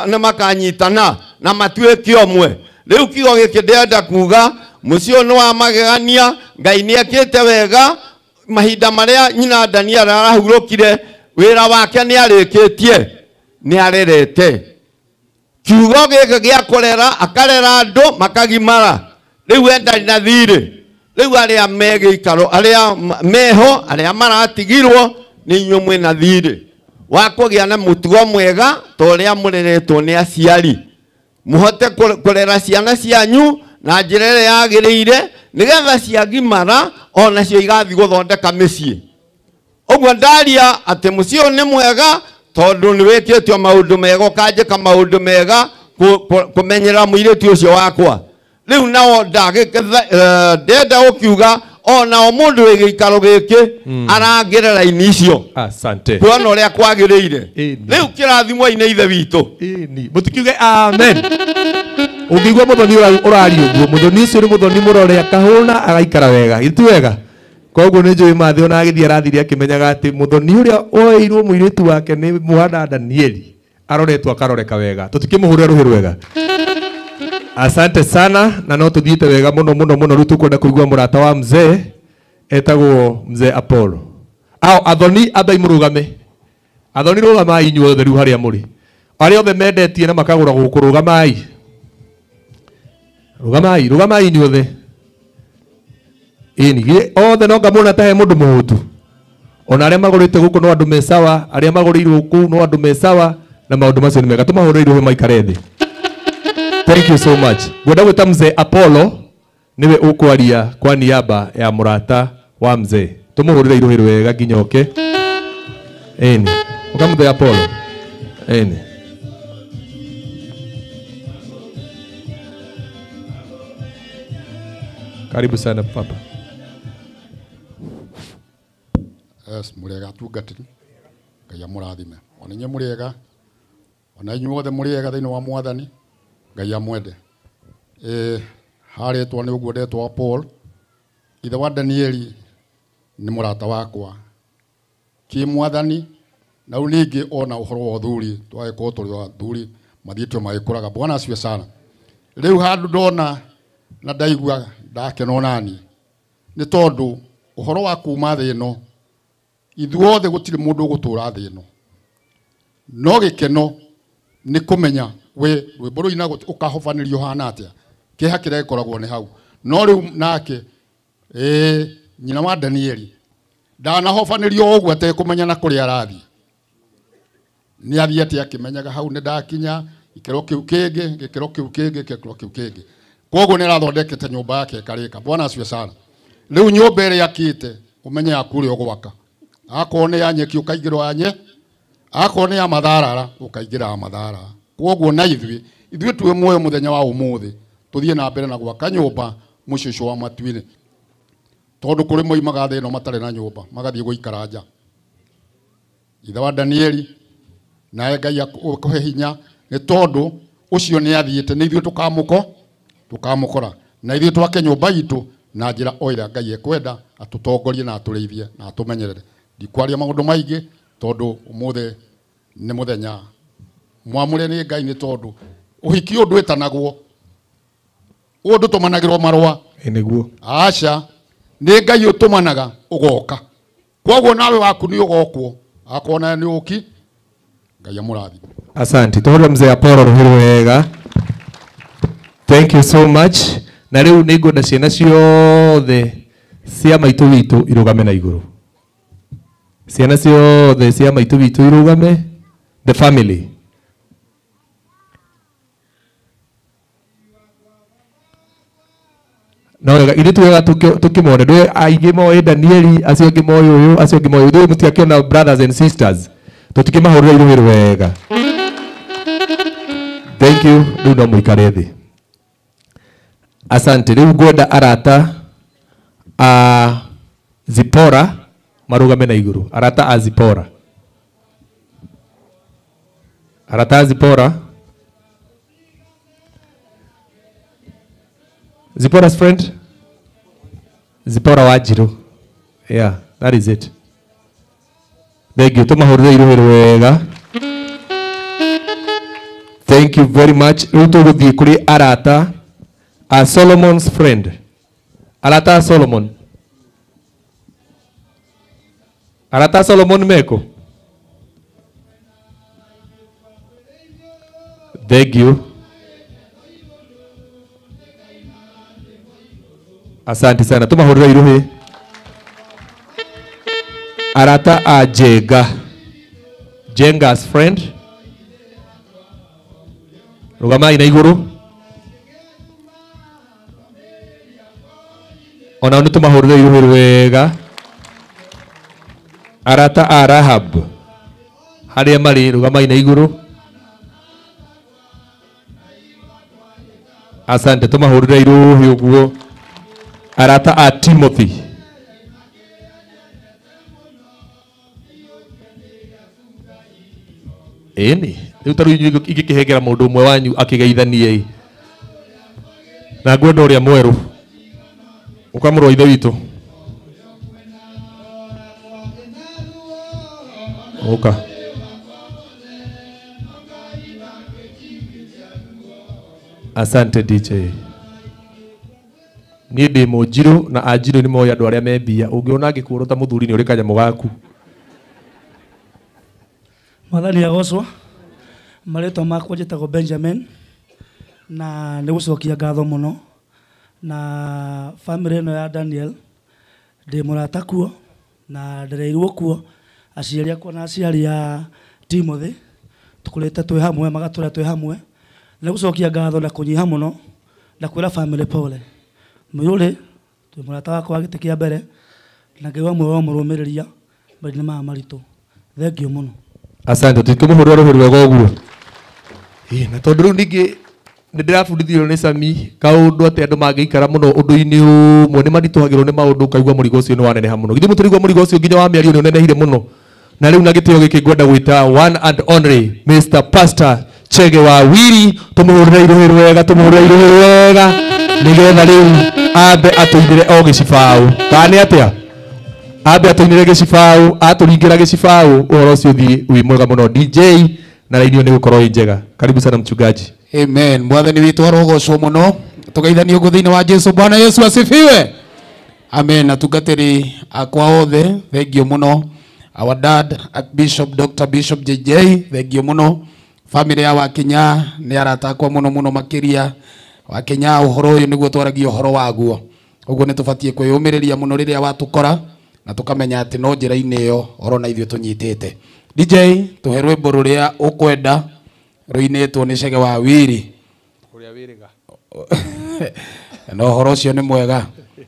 Speaker 21: nĩ makanyitana na matuĩke ũmwe. Rĩu kiugo gĩkĩ ndĩrenda kuga mũciĩ ũyũ nĩ wa magegania, Ngai nĩekĩte wega. Mahinda marĩa nyina Daniel arahurũkire wĩra wake nĩarĩkĩtie, nĩarerete. Kiugo gĩkĩ gĩa kũrera, akarera andũ makagimara. Rĩu we ndarĩ na thirĩ. Rĩu arĩa me gĩikaro, arĩa meho, arĩa maratigirwo nĩ inyuĩ mwĩna thirĩ wa kũgĩa na mũtugo mwega ta ũrĩa mũreretwo nĩ aciari. Mũhote kũrera ciana cianyu na njĩra ĩrĩa yagĩrĩire nĩgetha ciagimara onacio igathiĩ gũthondeka mĩciĩ. Ũguo ndaria atĩ mũciĩ ũyũ nĩ mwega tondũ nĩ wĩkĩtio maũndũ mega, ũkanjĩka maũndũ mega kũmenyerera mũirĩtu ũcio wakwa. Rĩu nao ndenda gũkiuga onao mũndũ wĩ gĩikaro gĩkĩ arangĩre raini icio.
Speaker 9: Asante.
Speaker 21: Kuona ũrĩa kwagĩrĩire. Rĩu kĩrathimwo-inĩ ithe witũ.
Speaker 9: Mũtikiuge amen. Ũngĩigua mũthoni ũraria ũguo, mũthoni ũcio nĩ mũthoni mũrore akahũna agaikara wega. Githĩ ti wega? Koguo nĩ njũĩ mathĩ ona agĩthiĩ arathire akĩmenyaga atĩ mũthoni ũrĩa oeirwo mũirĩtu wake nĩ mwana Danieli aroretwo akaroreka wega. Tũtikĩmũhũrĩra rũhĩ rwega. Asante sana na no tuthiĩte wega mũno mũno mũno. Rĩu tũkwenda kũigua mũrata wa mzee etagwo mzee Apollo. Ao athoni ambai mũrũgame. Athoni rũgamai inyuothe rĩu harĩa mũrĩ. Arĩa othe mendetie na makagũra gũkũ rũgamai. Rũgamai, rũgamai inyuothe. Ĩni, githĩ othe no ngamuona ta he mũndũ mũhũtu. Ona arĩa magũrĩte gũkũ no andũ me sawa, arĩa magũrĩirwo kũu no andũ me sawa, na maũndũ macio nĩ mega. Tũmahũrĩre irũhĩ maikare thĩ. Thank you so much. Ngwenda gwĩta mzee Apollo niwe ũkwaria kwa niaba ya mũrata wa mzee. Tũmũhũrĩre irũhĩ rwega nginya oke. Ĩni, ũka mzee Apollo. Ĩni. Karibu sana papa.
Speaker 22: Yes, mũrĩega atungatĩri. Ngai amũrathime. Ona inyuĩ mũrĩega. Ona inyuĩ othe mũrĩega thĩinĩ wa Mwathani. Ngai amwende. Harĩtwo nĩ ũguo ndetwo Paul. Ithe wa Danieli nĩ mũrata wakwa kĩ Mwathani. Na rĩu ningĩ ona ũhoro wa ũthuri twagĩkorwo tũrĩ athuri mathiĩte magĩkũraga. Bwana asifiwe sana. Rĩu handũ ndona na ndaigua ndakena onani nĩ tondũ ũhoro wa kuma thĩ ĩno ithuothe gũtirĩ mũndũ ũgũtũra thĩ ĩno. No gĩkeno nĩ kũmenya we rwĩmbo rũu inagwo ũkahobanĩrio hana atĩa, kĩeha kĩrĩa gĩkoragwo nĩ hau. No rĩu nake nyina wa Danieli Ndanahobanĩrio ũguo atekũmenya na kũrĩa arathiĩ. Nĩ athiĩte akĩmenyaga hau nĩ ndakinya gĩkĩro kĩu kĩngĩ, gĩkĩro kĩu kĩngĩ, gĩkĩro kĩu kĩngĩ. Koguo nĩ arathondekete nyũmba yake ĩkarĩka. Bwana asifiwe sana. Rĩu nyũmba ĩrĩa akĩte ũmenye yaku ũrĩa ũgwaka. Akorwo nĩ ya nyeki ũkaingĩrwo ya nye, akorwo nĩ ya matharara ũkaingĩra ya matharara. Koguo na ithuĩ ithuĩ twĩ muoyo mũthenya wa ũmũthĩ tũthiĩ na mbere na gwaka nyũmba mũciĩ ũcio wa matu-inĩ. Tondũ kũrĩ moimaga thĩ ĩno matarĩ na nyũmba magathiĩ gũikara nja. Ithe wa Danieli nawe Ngai akũhe hinya nĩ tondũ ũcio nĩ athiĩte, nĩ ithuĩ tũkamũkora na ithuĩ twake nyũmba itũ na njĩra o ĩrĩa Ngai ekwenda atũtongorie na atũrĩithie na atũmenyerere. Ndikwaria maũndũ maingĩ tondũ ũmũthĩ nĩ mũthenya mwamũre nĩ Ngai, nĩ tondũ ũhiki ũyũ ndwĩtanagwo, ũyũ ndũtũmanagĩrwo marũa.
Speaker 9: Nĩguo.
Speaker 22: Aca, nĩ Ngai ũtũmanaga ũgoka. Koguo nawe waku nĩ ũgokwo, akorwo nawe nĩ ũki, Ngai amũrathime.
Speaker 9: Asante. Tũhũrĩre mzee Apollo rũhĩ wega. Thank you so much. Na rĩu nĩ ngwenda ciana ciothe cia maitũ witũ irũgame na igũrũ. Ciana ciothe cia maitũ witũ irũgame, the family. No wega, ithuĩ tugaga tũkĩmone, ndũĩ aingĩ moĩ Danieli, acio angĩ moĩ ũyũ, acio angĩ moĩ ũyũ, ithuĩ mũtiakĩona brothers and sisters. Tũtikĩmahũrĩra irũhĩ wega. Thank you. Rĩu no mũikare thĩ. Asante. Rĩu ngwenda arata a Zipora marũgame na igũrũ. Arata a Zipora. Arata a Zipora. Zipora's friend? Zipora Wanjiru. Yeah, that is it. Thank you. Tũmahũrĩre irũhĩ wega. Thank you very much. Rĩu tũgũthiĩ kũrĩ arata a Solomon's friend. Arata a Solomon. Arata a Solomon meko. Thank you. Asante sana. Tũmahũrĩre irũhĩ. Arata a Jenga. Jenga's friend. Rũgamai na igũrũ. Onao nĩ tũmahũrĩre irũhĩ wega. Arata a Rahab. Harĩa marĩ rũgamai na igũrũ. Asante, tũmahũrĩre irũhĩ ũguo. Arata a Timothy. Ĩni, rĩu ta rĩu inyuĩ ingĩkĩhengera mũndũ ũmwe wanyu akĩgeithanie ĩ. Na ngwenda ũrĩa mwerũ. Ũkamũrwo ithe witũ. Ũka. Asante DJ. Niĩ ndĩ mũnjirũ na anjirũ nĩ moĩ andũ arĩa me mbia. Ũngĩona ngĩkuona ta mũthuri nĩ ũrĩ kanyamũ gaku.
Speaker 4: Mwathani agocwo. Marĩtwa makwa njĩtagwo Benjamin na nĩ gũcokia ngatho mũno na family ĩno ya Daniel. Ndĩ mũrata kuo na ndereirwo kuo, aciari akwa na aciari a Timothy tũkũrĩte twĩ hamwe, magatũra twĩ hamwe. Nĩ gũcokia ngatho na kũnyiha mũno na kwĩra family pole. Mũyũrĩ twĩ mũrata wakwa wa gĩtĩ kĩa mbere na Ngai wa muoyo mũrũmĩrĩria mahinda maya maritũ. Thengiũ mũno.
Speaker 9: Asante, tũtikĩmũhũrĩra rũhĩ rwega ũguo. Na tondũ rĩu ningĩ nĩ ndĩrabundithirio nĩ Sami kaũndũ atĩ andũ mangĩikara mũno ũndũ-inĩ ũmwe nĩ maritũhagĩrwo nĩ maũndũ, ũkaigua mũrigo ũcio nĩ waneneha mũno. Githĩ mũtũrigua mũrigo ũcio nginya wa mĩario nĩ ũnenehire mũno. Na rĩu na gĩtĩo gĩkĩ ngwenda gwĩta one and only Mr. Pastor Chege wa Wiri, tũmũhũrĩre irũhĩ rwega, tũmũhũrĩre irũhĩ rwega nĩgetha rĩu ambe atũinĩre o gĩcibaũ. Kana nĩ atĩa? Ambe atũinĩre gĩcibaũ, atũringĩra gĩcibaũ, ũhoro ũcio ũthiĩ wĩ mwega mũno. DJ na raini ĩyo nĩ gũkorwo ĩ njega. Karibu sana mchungaji.
Speaker 5: Amen. Mwathani witũ arogocwo mũno. Tũgeithanie ũguo thĩinĩ wa Jesu. Bwana Yesu asifiwe. Amen. Atungatĩri akwa othe, thengiũ mũno. Our dad, Archbishop Dr. Bishop JJ, thengiũ mũno. Family ya Wakinya nĩ arata akwa mũno mũno makĩria. Wakinya ũhoro ũyũ nĩguo twaragia ũhoro waguo. Ũguo nĩ tũbatiĩ kwĩyũmĩrĩria mũno rĩrĩa watũkora. Na tũkamenya atĩ no njĩra-inĩ ĩyo orona ithuĩ tũnyitĩte. DJ tũhe rwĩmbo rũrĩa ũkwenda rũinĩtwo nĩ Chege wa Wiri.
Speaker 9: Ũrĩa wĩrĩga.
Speaker 5: Na ũhoro ũcio nĩ mwega.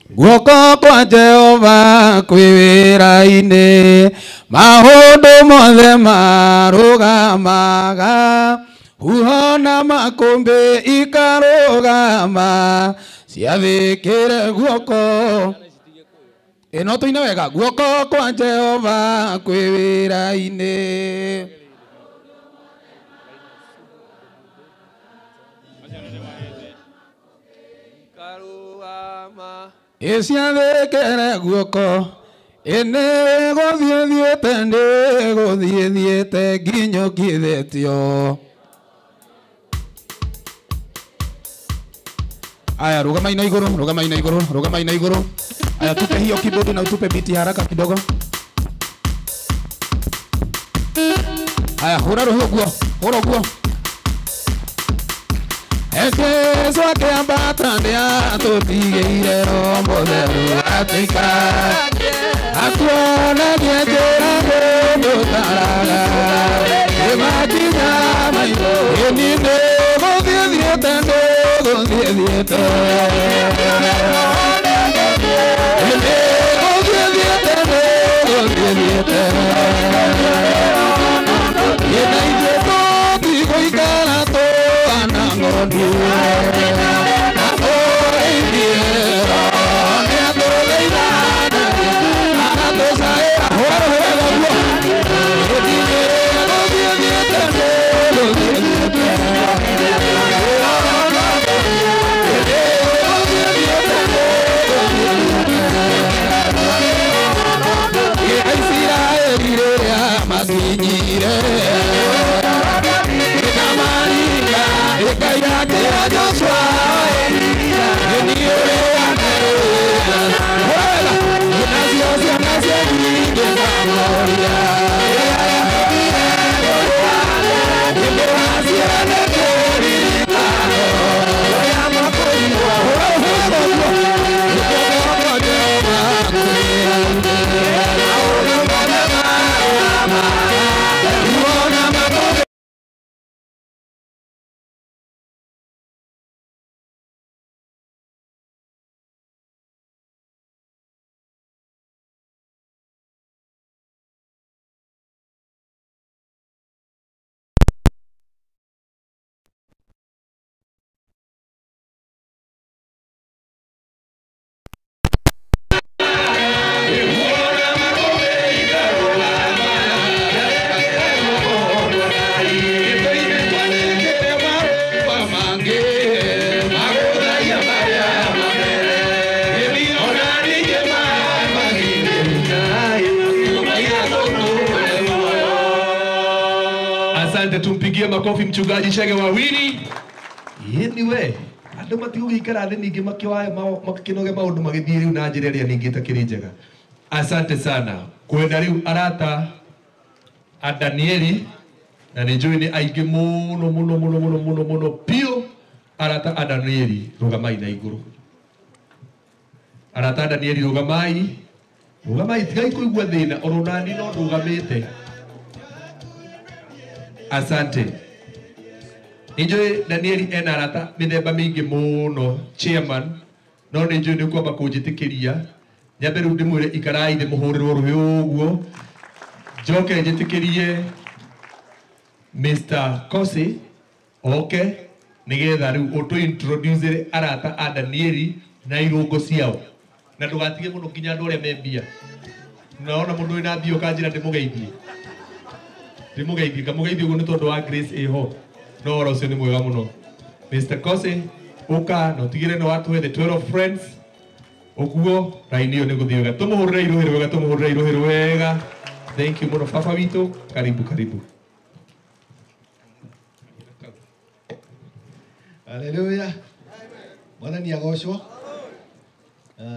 Speaker 5: Guoko kwa Jehova kwĩ wĩra-inĩ, maũndũ mothe marũgamaga, huho na makũmbĩ ikarũgama, ciathĩkĩre guoko. Ĩno tũine wega. Guoko kwa Jehova kwĩ wĩra-inĩ. Ĩciathĩkĩre guoko, ĩnĩ gũthiĩ thiĩte, nĩ gũthiĩ thiĩte nginyũkithĩtio. Aya, rũgamai na igũrũ, rũgamai na igũrũ, rũgamai na igũrũ. Aya, tupe hiyo keyboard na utupe biti haraka kidogo. Aya, hũra rũhĩ ũguo, hũra ũguo. Jesu akĩambata nĩatũtigĩire Roho Mũtheru atũikaragie, atuonagie njĩra nĩtũtaraga, ĩmakinya maitũ, ĩni nĩgũthiĩ thiĩte, nĩgũthiĩ thiĩte, nĩgũthiĩ thiĩte, nĩgũthiĩ thiĩte, ĩna ithuĩ tũtigũikara tũhana ng'ondu.
Speaker 9: Asante, tumpigie makofi mchungaji Chege wa Wiri. Anyway, andu matigũgĩikara thĩ ningĩ makĩnoge maũndũ magĩthiĩ rĩu na njĩra ĩrĩa ningĩ ĩtakĩrĩ njega. Asante sana. Kwenda rĩu arata a Danieli, na nĩ njũĩ nĩ aingĩ mũno mũno mũno mũno mũno mũno biũ. Arata a Danieli, rũgamai na igũrũ. Arata a Danieli, rũgamai. Rũgamai, tigai kũigua thĩna, oro nani no ndũgamĩte. Asante. Nĩnjũĩ Danieli ena arata mĩthemba mĩingĩ mũno, chairman, no nĩnjũĩ nĩ ũkwamba kũnjĩtĩkĩria. Nyambe rĩu ndĩmwĩre ikarai thĩ mũhũrĩrwo rũhĩ ũguo. Njoke njĩtĩkĩrie Mr. Kosi oke nĩgetha rĩu ũtũ introduce arata a Danieli na irũngo ciao. Na ndũgatige mũno nginya andũ arĩa me mbia. Naona mũndũ wĩna mbia ũkanjĩra ndĩmũgeithie. Ndĩmũgeithie, ngamũgeithie ũguo nĩ tondũ wa Grace ĩho. No ũhoro ũcio nĩ mwega mũno. Mr. Kosi, ũka na ũtigĩre nĩ watũhe the 12 friends. Ũguo raini ĩyo nĩ gũthiĩ wega. Tũmũhũrĩre irũhĩ rwega, tũmũhũrĩre irũhĩ rwega. Thank you mũno baba witũ. Karibu, karibu.
Speaker 6: Hallelujah. Mwathani agocwo.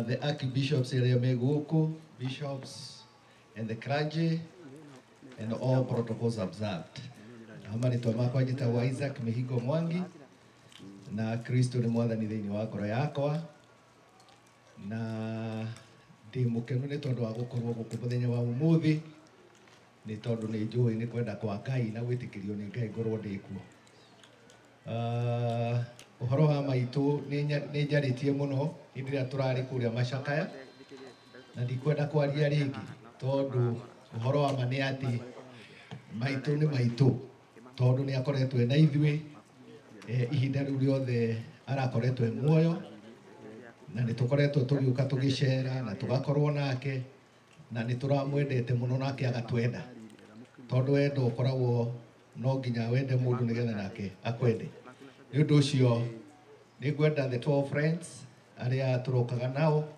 Speaker 6: The archbishops area me gũkũ, bishops and the clergy and all protocols observed. Marĩtwa makwa njĩtagwo Isaac Mihingo Mwangi na Kristo nĩ mwathani thĩinĩ wa ngoro yakwa, na Ndĩ mũkenu nĩ tondũ wa gũkorwo gũkũ mũthenya wa ũmũthĩ, nĩ tondũ nĩ njũĩ nĩ kwenda kwa Ngai na gwĩtĩkĩrio nĩ Ngai ngorwo ndĩ kuo. Ũhoro wa maitũ nĩ njarĩtie mũno hĩndĩ ĩrĩa tũrarĩ kũrĩa macakaya, na ndikwenda kwaria rĩngĩ tondũ ũhoro wa ma nĩ atĩ maitũ nĩ maitũ, tondũ nĩ akoretwo ena ithuĩ ihinda rĩu rĩothe arakoretwo e muoyo, na nĩ tũkoretwo tũgĩũka tũgĩcera na tũgakorwo nake, na nĩ tũramwendete mũno nake agatwenda, tondũ wendo ũkoragwo no nginya wende mũndũ nĩgetha nake akwende. Nĩ ũndũ ũcio nĩ ngwenda the 12 friends arĩa tũrokaga nao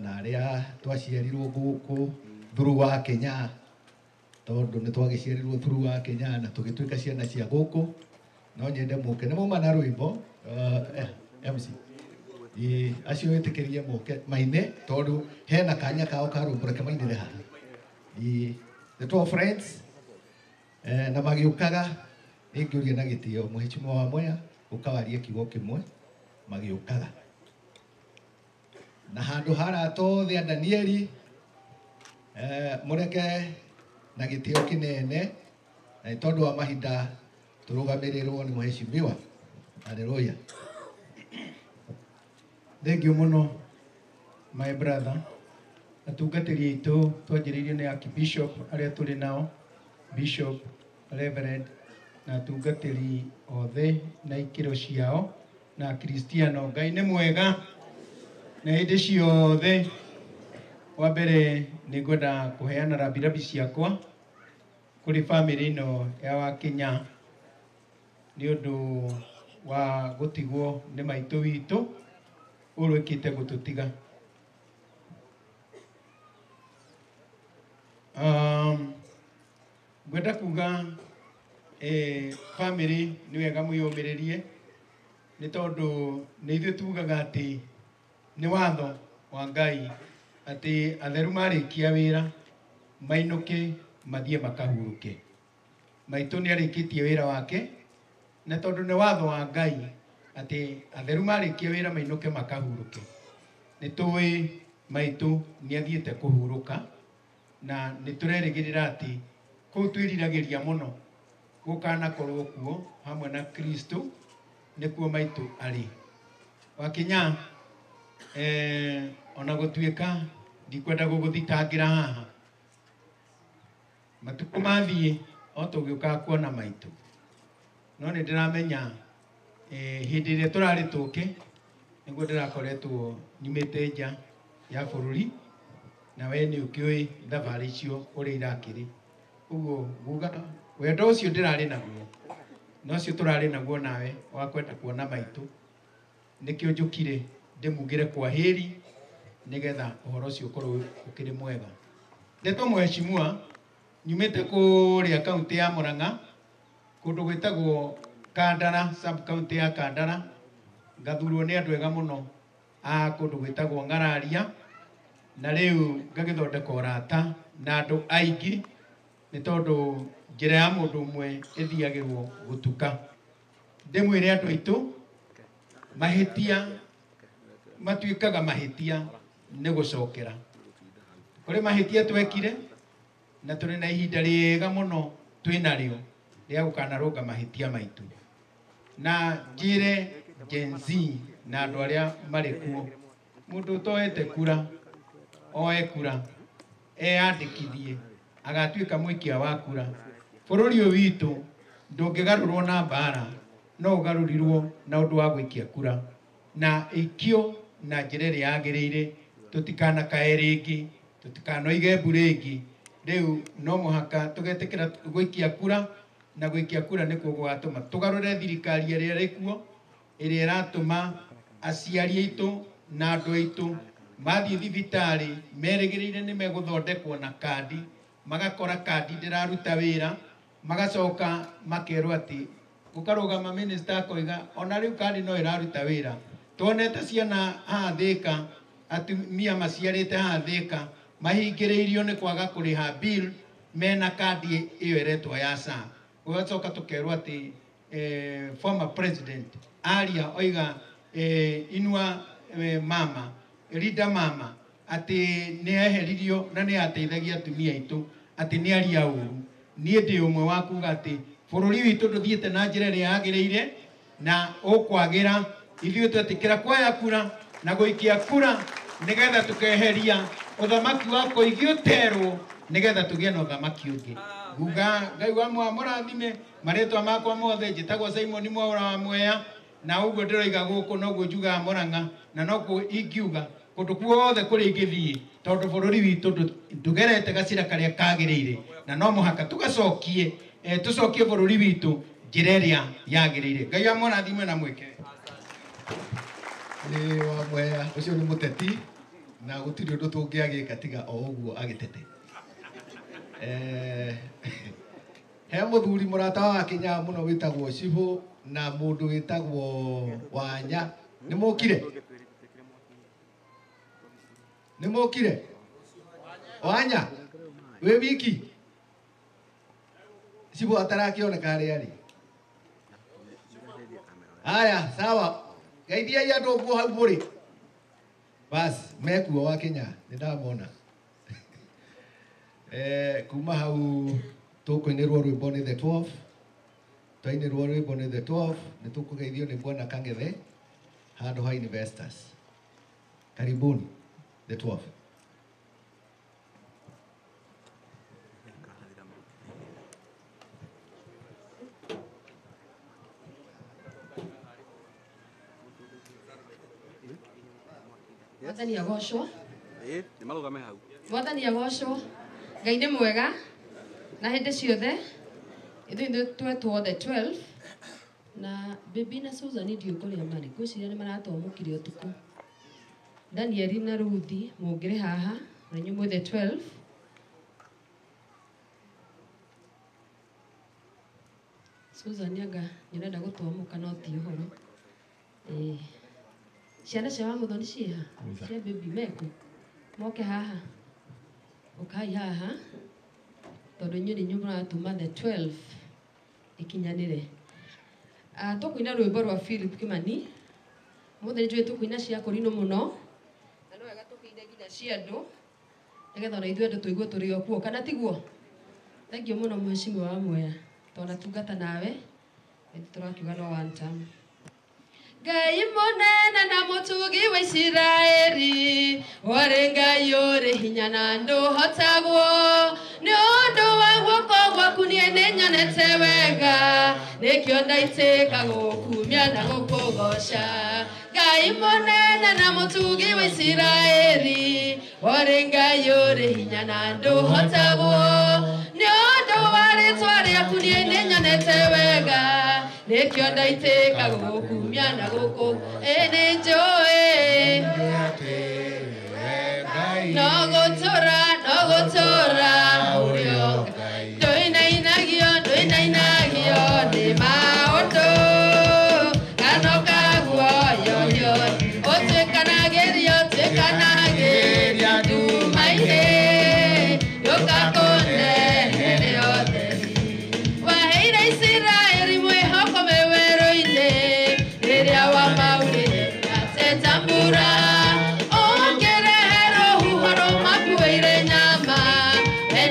Speaker 6: na arĩa twaciarirwo gũkũ through wa Kenya, tondũ nĩ twagĩciarirwo through wa Kenya na tũgĩtuĩka ciana cia gũkũ, no nyende mũke nĩ mauma na rwĩmbo MC acio wĩtĩkĩrie moke maine, tondũ hena kanya kao ka rwĩmbo, reke mainĩre haha. The 12 friends na magĩũkaga, nĩ ngĩũria na gĩtĩo mũhĩcimwa wa Mwea ũkawarie kiugo kĩmwe, magĩũkaga na handũ ha arata othe a Danieli, mũreke na gĩtĩo kĩnene, na nĩ tondũ wa mahinda tũrũgamĩrĩrwo nĩ mũhecimiwa. Haleluya.
Speaker 3: Thengiũ mũno my brother. Atungatĩri aitũ twanjĩrĩirio nĩ Archbishop arĩa tũrĩ nao, Bishop, Reverend na atungatĩri othe na ikĩro ciao na Akristiano. Ngai nĩ mwega na hĩndĩ ciothe. Wa mbere nĩ ngwenda kũheana rambirabi ciakwa kũrĩ bamĩrĩ ĩno ya Wakinya nĩ ũndũ wa gũtigwo nĩ maitũ witũ ũrũĩkĩte gũtũtiga. Ngwenda kuga bamĩrĩ nĩ wega mwĩyũmĩrĩrie, nĩ tondũ nĩ ithuĩ tugaga atĩ nĩ watho wa Ngai atĩ atheru marĩkia wĩra mainũke mathiĩ makahurũke. Maitũ nĩ arĩkĩtie wĩra wake, na tondũ nĩ watho wa Ngai atĩ atheru marĩkia wĩra mainũke makahurũke, nĩ tũĩ maitũ nĩ athiĩte kũhurũka, na nĩ tũrerĩgĩrĩra atĩ kũu twĩriragĩria mũno gũkanakorwo kuo hamwe na Kristo nĩkuo maitũ arĩ. Wakinya ona gũtuĩka ndikwenda gũgũthitangĩra haha, matukũ mathiĩ o tũgĩũkaga kuona maitũ, no nĩ ndĩramenya hĩndĩ ĩrĩa tũrarĩ tũke nĩguo ndĩrakoretwo nyumĩte nja ya bũrũri, na we nĩ ũkĩũĩ thabarĩ icio ũrĩa irakĩrĩ. Ũguo nguga wendo ũcio ndĩrarĩ naguo na ũcio tũrarĩ naguo nawe wa kwenda kuona maitũ, nĩkĩo njũkire ndĩmugĩre kwaheri nĩgetha ũhoro ũcio ũkorwo ũkĩrĩ mwega. Ndeto mheshimiwa, nyumĩte kũrĩa kaunti ya Murang'a, kũndũ gwĩtagwo Kandara, sub county ya Kandara, ngathurwo nĩ andũ ega mũno a kũndũ gwĩtagwo Ng'araria, na rĩu ngagĩthondeka ũrata na andũ aingĩ, nĩ tondũ njĩra ya mũndũ ũmwe ĩthiagĩrwo gũtuka. Ndĩmwĩre andũ aitũ, mahĩtia matuĩkaga mahĩtia nĩ gũcokera. Kũrĩ mahĩtia twekire na tũrĩ na ihinda rĩega mũno twĩ narĩo rĩa gũkanarũnga mahĩtia maitũ. Na njĩre Gen Z na andũ arĩa marĩ kuo, mũndũ ũtoete kura oe kura, eyandĩkithie, agatuĩka mũikia wa kura. Bũrũri ũyũ witũ ndũngĩgarũrwo na mbara, no ũgarũrirwo na ũndũ wa gũikia kura, na ĩikio na njĩra ĩrĩa yagĩrĩire, tũtikanakae rĩngĩ, tũtikanoige mbu rĩngĩ. Rĩu no mũhaka tũgetĩkĩra gũikia kura, na gũikia kura nĩkuo gũgatũma tũgarũre thirikari ĩrĩa ĩrĩ kuo, ĩrĩa ĩratũma aciari aitũ na andũ aitũ mathiĩ thibitarĩ merĩgĩrĩire nĩ megũthondekwo na kandi, magakora kandi ndĩraruta wĩra, magacoka makerwo atĩ gũkarũgama minister akoiga ona rĩu kandi no ĩraruta wĩra. Tuonete ciana haha Thĩka, atumia maciarĩte haha Thĩka mahingĩrĩirio nĩ kwaga kũrĩha bill mena kandi ĩyo ĩretwo ya SHA. Gũgacoka tũkerwo atĩ former president aria oiga inua mama, linda mama, atĩ nĩ eheririo na nĩ ateithagia atumia aitũ atĩ nĩ aria ũru. Niĩ ndĩ ũmwe wa kuga atĩ bũrũri witũ ndũthiĩte na njĩra ĩrĩa yagĩrĩire na ũkwagĩra ithuĩ twetĩkĩra kuoya kura na gũikia kura nĩgetha tũkeheria ũthamaki wa Koigi ũterwo nĩgetha tũgĩe na ũthamaki ũngĩ. Nguga Ngai wa mũrathime marĩtwa makwa mothe njĩtagwo Simon Mwaura wa Mwea na ũguo ndĩroiga gũkũ noguo njugaga Mũrang'a na noguo ingiuga kũndũ kuothe kũrĩa ingĩthiĩ tondũ bũrũri witũ ndũgerete gacĩra karĩa kagĩrĩire na no mũhaka tũgacokie tũcokie bũrũri witũ njĩra ĩrĩa yagĩrĩire. Ngai amũrathime na mwĩke.
Speaker 6: Nĩ wa Mwea ũcio nĩ mũteti na gũtirĩ ũndũ tũngĩagĩka tiga o ũguo agĩtete. He mũthuri mũrata wa Kenya mũno wĩtagwo Cibũ na mũndũ wĩtagwo Wanya. Nĩ mũkire? Nĩ mũkire? Wanya wĩ wiki? Cibũ atarakĩoneka harĩa arĩ. Haya, sawa. Geithiai andũ ũguo hau mũrĩ. Bas, mekuo wa Kenya, nĩ ndamona. Kuma hau tũkũinĩrwo rwĩmbo nĩ the 12. Twainĩrwo rwĩmbo nĩ the 12, nĩ tũkũgeithio nĩ Bwana Kang'ethe handũ ha investors. Karibuni the 12.
Speaker 1: Mwathani agocwo.
Speaker 7: Nĩ marũgame hau.
Speaker 1: Mwathani agocwo. Ngai nĩ mwega na hĩndĩ ciothe. Ithuĩ nĩ twetwo the 12 na Baby na Susan ndiũĩ kũrĩa marĩ. Ngwĩciria nĩ maratomũkire ũtukũ. Danieli na Ruthi mũngĩrĩ haha na inyuĩ mwĩ the 12. Susan anga nĩ ũrenda gũtomũka no ti ũhoro. Ciana cia Wamuthoni ciĩha? Cia Baby meku? Moke haha. Ũkai haha tondũ inyuĩ nĩ inyuĩ mũratũma the 12 ikinyanĩre. Tũkũina rwĩmbo rwa Philip Kimani. Mũthĩ nĩnjũĩ tũkũina cia kũrinũ mũno na nĩ wega tũkĩine nginya cia andũ nĩgetha ona ithuĩ andũ tũigue tũrĩ o kuo, kana tiguo? Thengiũ mũno mheshimiwa wa Mwea tondũ tungata nawe ithuĩ tũrakiuga no one term. Ngai mũnene na mũtugi wa Isiraeli, ũrĩ Ngai ũrĩ hinya na ndũhotagwo. Nĩ ũndũ wa guoko gwaku niĩ nĩnyonete wega, nĩkĩo ndaitĩka gũkumia na gũkũgoca. Ngai mũnene na mũtugi wa Isiraeli, ũrĩ Ngai ũrĩ hinya na ndũhotagwo. Nĩ ũndũ wa rĩtwa rĩaku niĩ nĩnyonete wega, nĩkĩo ndaitĩka gũkumia na gũkũ. Nĩ njũĩ no gũtũra no gũtũra ũrĩ o Ngai. Ndũinainagio ndũinainagio nĩ maũndũ kana ũkaguoyohio, ũtuĩkanagĩrio ũtuĩkanagĩria nduma-inĩ yũka kũnehere ũtheri. Waheire Isiraeli mwĩhoko me werũ-inĩ rĩrĩa wamaurĩire mateta mbura, ũkĩrehe rũhuho rũmakuĩire nyama. We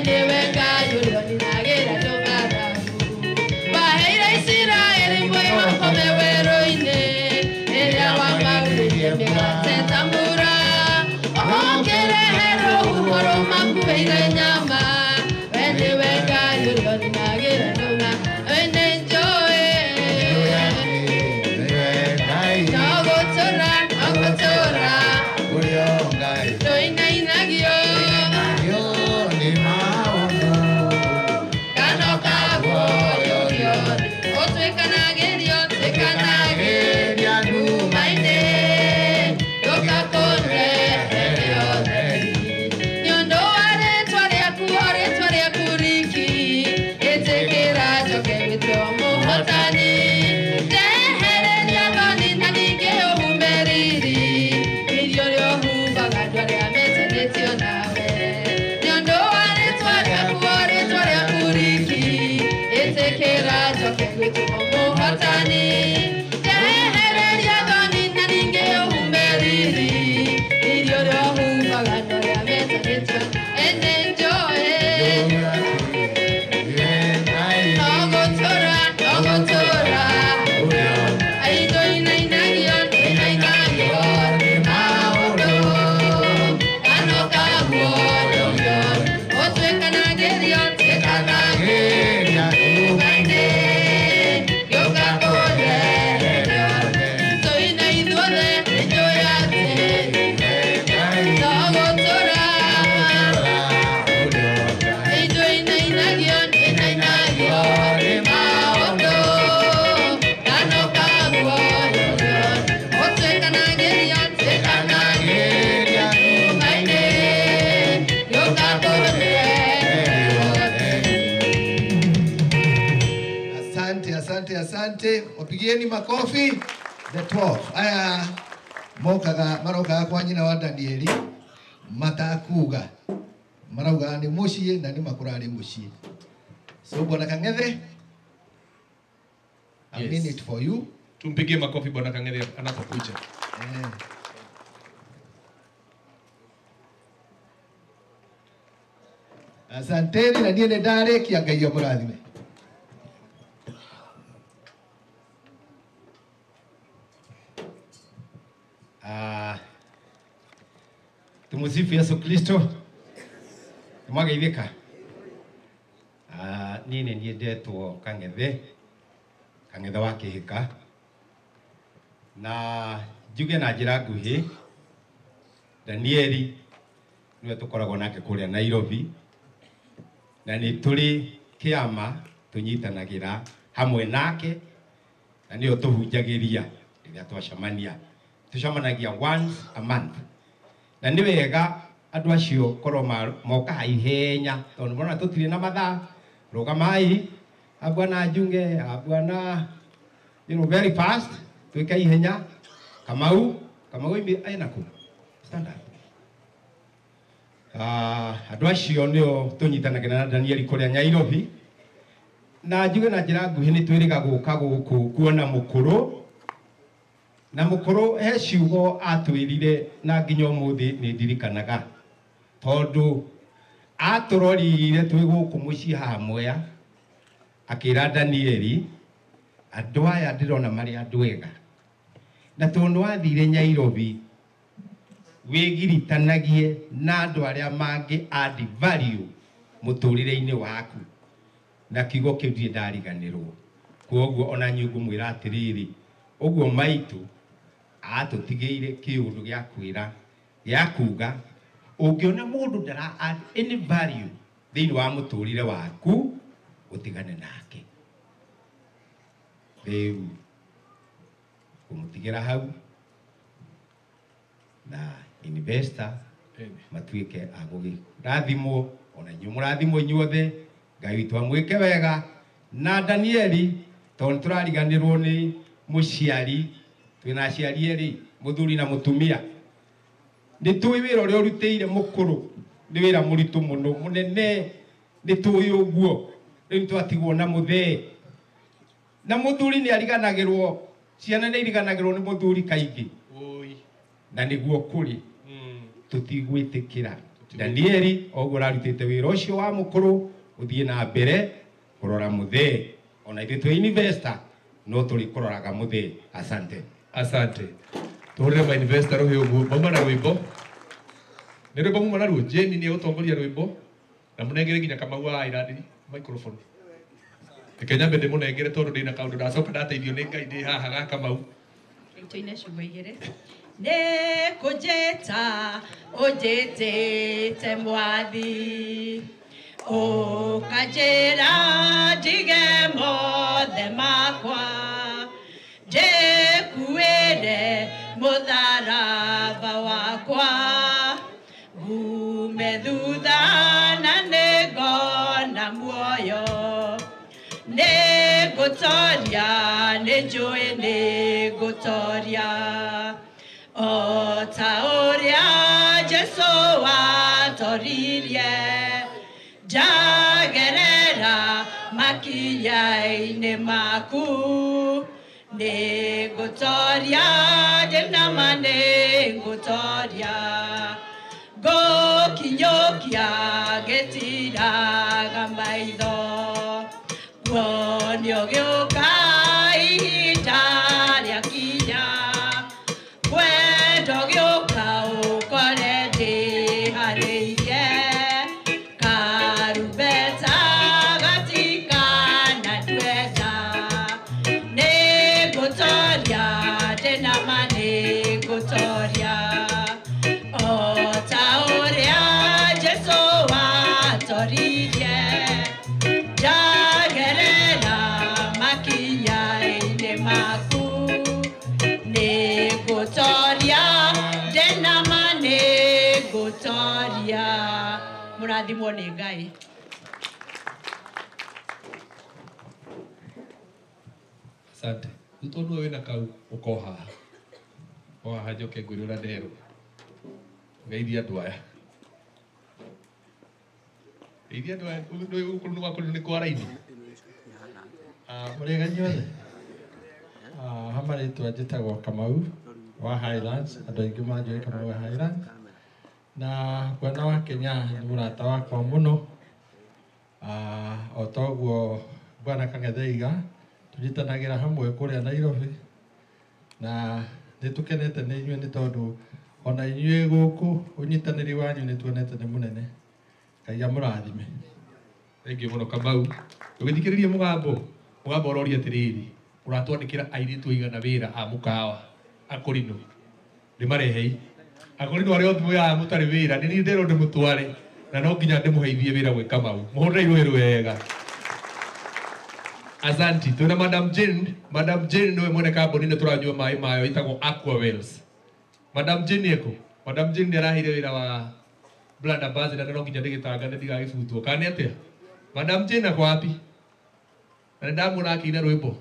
Speaker 6: Asante, wapigieni makofi the 12. Aya mokaga marokaga kwa nyina wa Danieli matakuga marauga ni muciĩ na nĩ makurari muciĩ. So Bwana Kang'ethe, a
Speaker 9: Yes.
Speaker 6: minute for you.
Speaker 9: Tumpigie makofi Bwana Kang'ethe anapokuja.
Speaker 6: Asanteni na niĩ nĩ ndarĩkia. Ngai amũrathime.
Speaker 3: Ah, tumusifu Yesu Kristo. Nĩmwageithĩka? Ah, niĩ nĩ niĩ ndetwo Kang'ethe, Kang'ethe wa Kĩhĩka, na njuge na njĩra nguhĩ, Danieli nĩwe tũkoragwo nake kũrĩa Nairobi, na nĩ tũrĩ kĩama tũnyitanagĩra hamwe nake, na nĩyo tũhunjagĩria rĩrĩa twacemania. Tũcemanagia once a month, na nĩ wega andũ acio korwo mokaga ihenya tondũ mona tũtirĩ na mathaa. Rũgamai abwana Njunge, abwana, very fast, twĩke ihenya. Kamau, Kamau ena kũ? Stand up. Ah, andũ acio nĩo tũnyitanagĩra na Danieli kũrĩa Nairobi, na njuge na njĩra nguhĩ nĩ twĩrĩga gũka gũkũ kuona mũkũrũ, na mũkũrũ he ciugo atwĩrire na nginya ũmũthĩ nĩ ndirikanaga, tondũ atũrorire twĩ gũkũ mũciĩ haha Mwea, akĩra Danieli, andũ aya ndĩrona marĩ andũ ega, na tondũ wathire Nairobi wĩgiritanagie na andũ arĩa mangĩ add value mũtũrĩre-inĩ waku, na kiugo kĩu ndirĩ ndariganĩrwo. Kwoguo ona inyuĩ ngũmwĩra atĩrĩrĩ, ũguo maitũ atũtigĩire kĩũndũ gĩa kwĩra gĩa kuga, ũngĩona mũndũ ndara add any value thĩinĩ wa mũtũrĩre waku, ũtigane nake. Rĩu kũmũtigĩra hau na investor matuĩke a gũgĩrathimwo, ona inyuĩ mũrathimwo inyuothe. Ngai witũ amwĩke wega. Na Danieli, tondũ nĩ tũrariganĩrwo nĩ mũciari, twĩna aciari erĩ, mũthuri na mũtumia, nĩ tũĩ wĩra ũrĩa ũrutĩire mũkũrũ nĩ wĩra mũritũ mũno mũnene, nĩ tũĩ ũguo. Rĩu nĩtwatigwo na mũthee, na mũthuri nĩ ariganagĩrwo, ciana nĩ iriganagĩrwo nĩ mũthuri kaingĩ, na nĩguo kũrĩ tũtigwĩtĩkĩra. Danieli oguo ũrarutĩte wĩra ũcio wa mũkũrũ, ũthiĩ na mbere kũrora mũthee, ona ithuĩ twĩ investor no tũrĩkũroraga mũthee. Asante.
Speaker 9: Asante. Tuhurire ma investor rũhĩ ũguo mauma na rwĩmbo. Nĩ rwĩmbo muma naruo. Jane nĩ egũtongoria rwĩmbo na mũnengere nginya Kamau wa Island microphone. Reke nyambe ndĩmũnengere tondũ ndĩna kaũndũ ndacoka ndateithio nĩ Ngai ndĩ haha ga Kamau.
Speaker 1: Tũine ciugo igĩrĩ. Nĩ kũnjĩta ũnjĩtĩte mwathi, ũkanjĩra ndige mothe makwa, njĩkuĩre mũtharaba wakwa, ngume thutha na nĩngona muoyo, nĩngũtoria, nĩnjũĩ nĩngũtoria, o ta ũrĩa Jesũ watoririe, njagerera makinya-inĩ maku, nĩngũtoria, ndĩnama nĩngũtoria, ngũkinyũkia ngĩtiraga maitho, kuonio gĩũka ihinda rĩakinya, kwendo gĩũka ũkore ndĩharĩirie, karumbeta gatikana ndweta, nĩngũtoria, ndĩnama nĩngũtoria, o ta ũrĩa Jesũ watoririe, njagerera makinya-inĩ maku, nĩngũtoria, ndĩnama nĩngũtoria. Mũrathimwo nĩ Ngai.
Speaker 9: Asante. Rĩu tondũ nĩwe wĩna kau ũka o haha. O haha njoke ngwĩre ũrĩa nderwo. Geithia andũ aya. Geithia andũ aya, gũkũ nĩ gwaku nĩ kwa raini.
Speaker 2: Mũrĩega inyuothe. Ha marĩtwa njĩtagwo Kamau wa Highlands, andũ aingĩ manjũĩ Kamau wa Highlands. Na bwana wa Kenya nĩ mũrata wakwa mũno. O toguo bwana Kang'ethe aiga, tũnyitanagĩra hamwe kũrĩa Nairobi. Na nĩ tũkenete nĩ inyuĩ nĩ tondũ ona inyuĩ gũkũ ũnyitanĩri wanyu nĩ tuonete nĩ mũnene. Ngai amũrathime.
Speaker 9: Thengiũ mũno Kamau. Ũgĩthikĩrĩria mũgambo, mũgambo ũroria atĩrĩrĩ, ũratwandĩkĩra airĩtu aigana wĩra a mũkawa akũrinũ. Ndĩmarehei. Akũrinũ arĩa othe mwĩ haha mũtarĩ wĩra, nĩ niĩ nderwo ndĩmũtware na no nginya ndĩmũheithie wĩra gwĩ Kamau. Mũhũrĩre irũĩ wega. Asante. Twĩna Madam Jane. Madam Jane nĩwe mwene kambuni ĩno tũranyua maĩ mayo ĩtagwo Aqua Wells. Madam Jane eko. Madam Jane nĩaraheire wĩra wa brand ambassador na no nginya ndĩgĩtangathe ndigagĩbutwo. Kana nĩ atĩa? Madam Jane ako wapi? Na nĩndamuona akĩina rwĩmbo.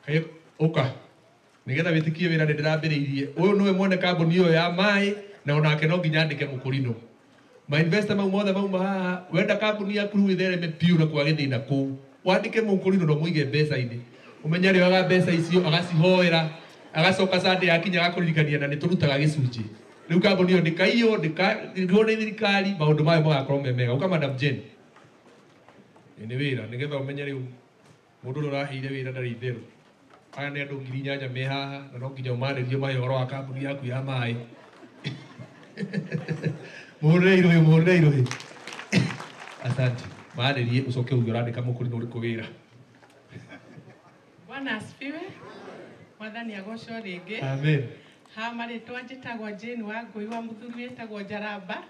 Speaker 9: Kaĩ ũka. Nĩgetha wĩtĩkie wĩra nĩndĩrambĩrĩirie. Ũyũ nĩwe mwene kambuni ĩyo ya maĩ na onake no nginya andĩke mũkũrinũ. Ma investor mau mothe mauma haha, wenda kambuni yaku rĩu ĩthereme biũ na kwage thĩna kũu. Wandĩke mũkũrinũ na ũmũige mbeca-inĩ. Ũmenye arĩoyaga mbeca icio agacihoera, agacoka Sunday yakinya agakũririkania na nĩtũrutaga gĩcunjĩ. Rĩu kambuni ĩyo ndĩkaiywo, ndĩkarigwo nĩ thirikari, maũndũ mayo magakorwo me mega. Ũka Madam Jane. Ĩ nĩ wĩra, nĩgetha ũmenye rĩu mũndũ ũrĩa ũraheire wĩra ndarĩ itherũ. Aya nĩ andũ 8,000 me haha na no nginya ũmarĩrie mahe ũhoro wa kambuni yaku ya maĩ. Mũhũrĩre irũhĩ, mũhũrĩre irũhĩ. Asante. Marĩrie ũcoke uge ũrandĩka mũkũrinũ ũrĩkũ wĩra.
Speaker 8: Bwana asifiwe. Mwathani agocwo rĩngĩ.
Speaker 9: Amen.
Speaker 8: Ha marĩtwa njĩtagwo Jane wa Ngũi wa mũthuri wĩtagwo Njaramba.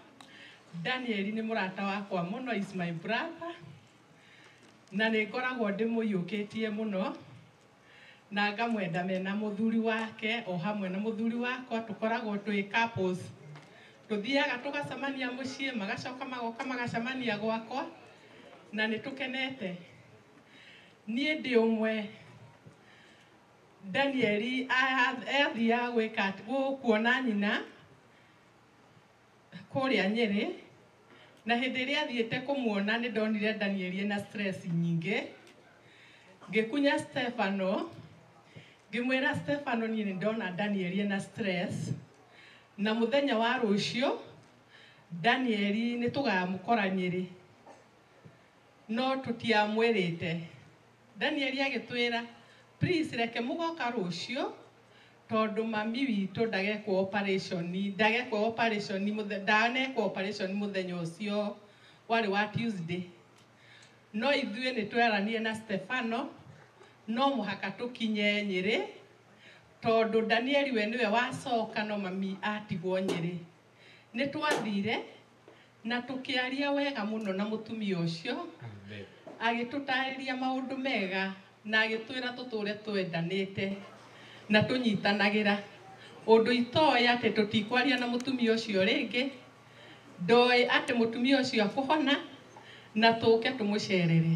Speaker 8: Daniel nĩ mũrata wakwa mũno, is my brother. Na nĩ ngoragwo ndĩmũiyũkĩtie mũno na ngamwenda mena mũthuri wake o hamwe na mũthuri wakwa, tũkoragwo twĩ couples. Tũthiaga tũgacemania mũciĩ, magacoka magoka magacemania gwakwa na nĩ tũkenete. Niĩ ndĩ ũmwe Danieli athiaga gwĩka kuona nyina kũrĩa Nyĩrĩ, na hĩndĩ ĩrĩa athiĩte kũmuona nĩ ndonire Danieli ena stress nyingĩ. Ngĩkunya Stefano, ngĩmwĩra Stefano niĩ nĩ ndona Danieli ena stress, na mũthenya wa rũciũ Danieli nĩ tũgamũkora Nyĩrĩ, no tũtiamwĩrĩte. Danieli agĩtwĩra please reke mũgoka rũciũ tondũ mami witũ ndagekwo operation, ndagekwo operation, ndanekwo operation mũthenya ũcio warĩ wa Tuesday. No ithuĩ nĩ tweranire na Stefano no mũhaka tũkinye Nyĩrĩ tondũ Danieli we nĩwe wacoka no mami atigwo Nyĩrĩ. Nĩ twathire na tũkĩaria wega mũno na mũtumia ũcio, agĩtũtarĩria maũndũ mega na agĩtwĩra tũtũre twendanĩte na tũnyitanagĩra. Ũndũ itoĩ atĩ tũtikwaria na mũtumia ũcio rĩngĩ, ndoĩ atĩ mũtumia ũcio akũhona na tũke tũmũcerere.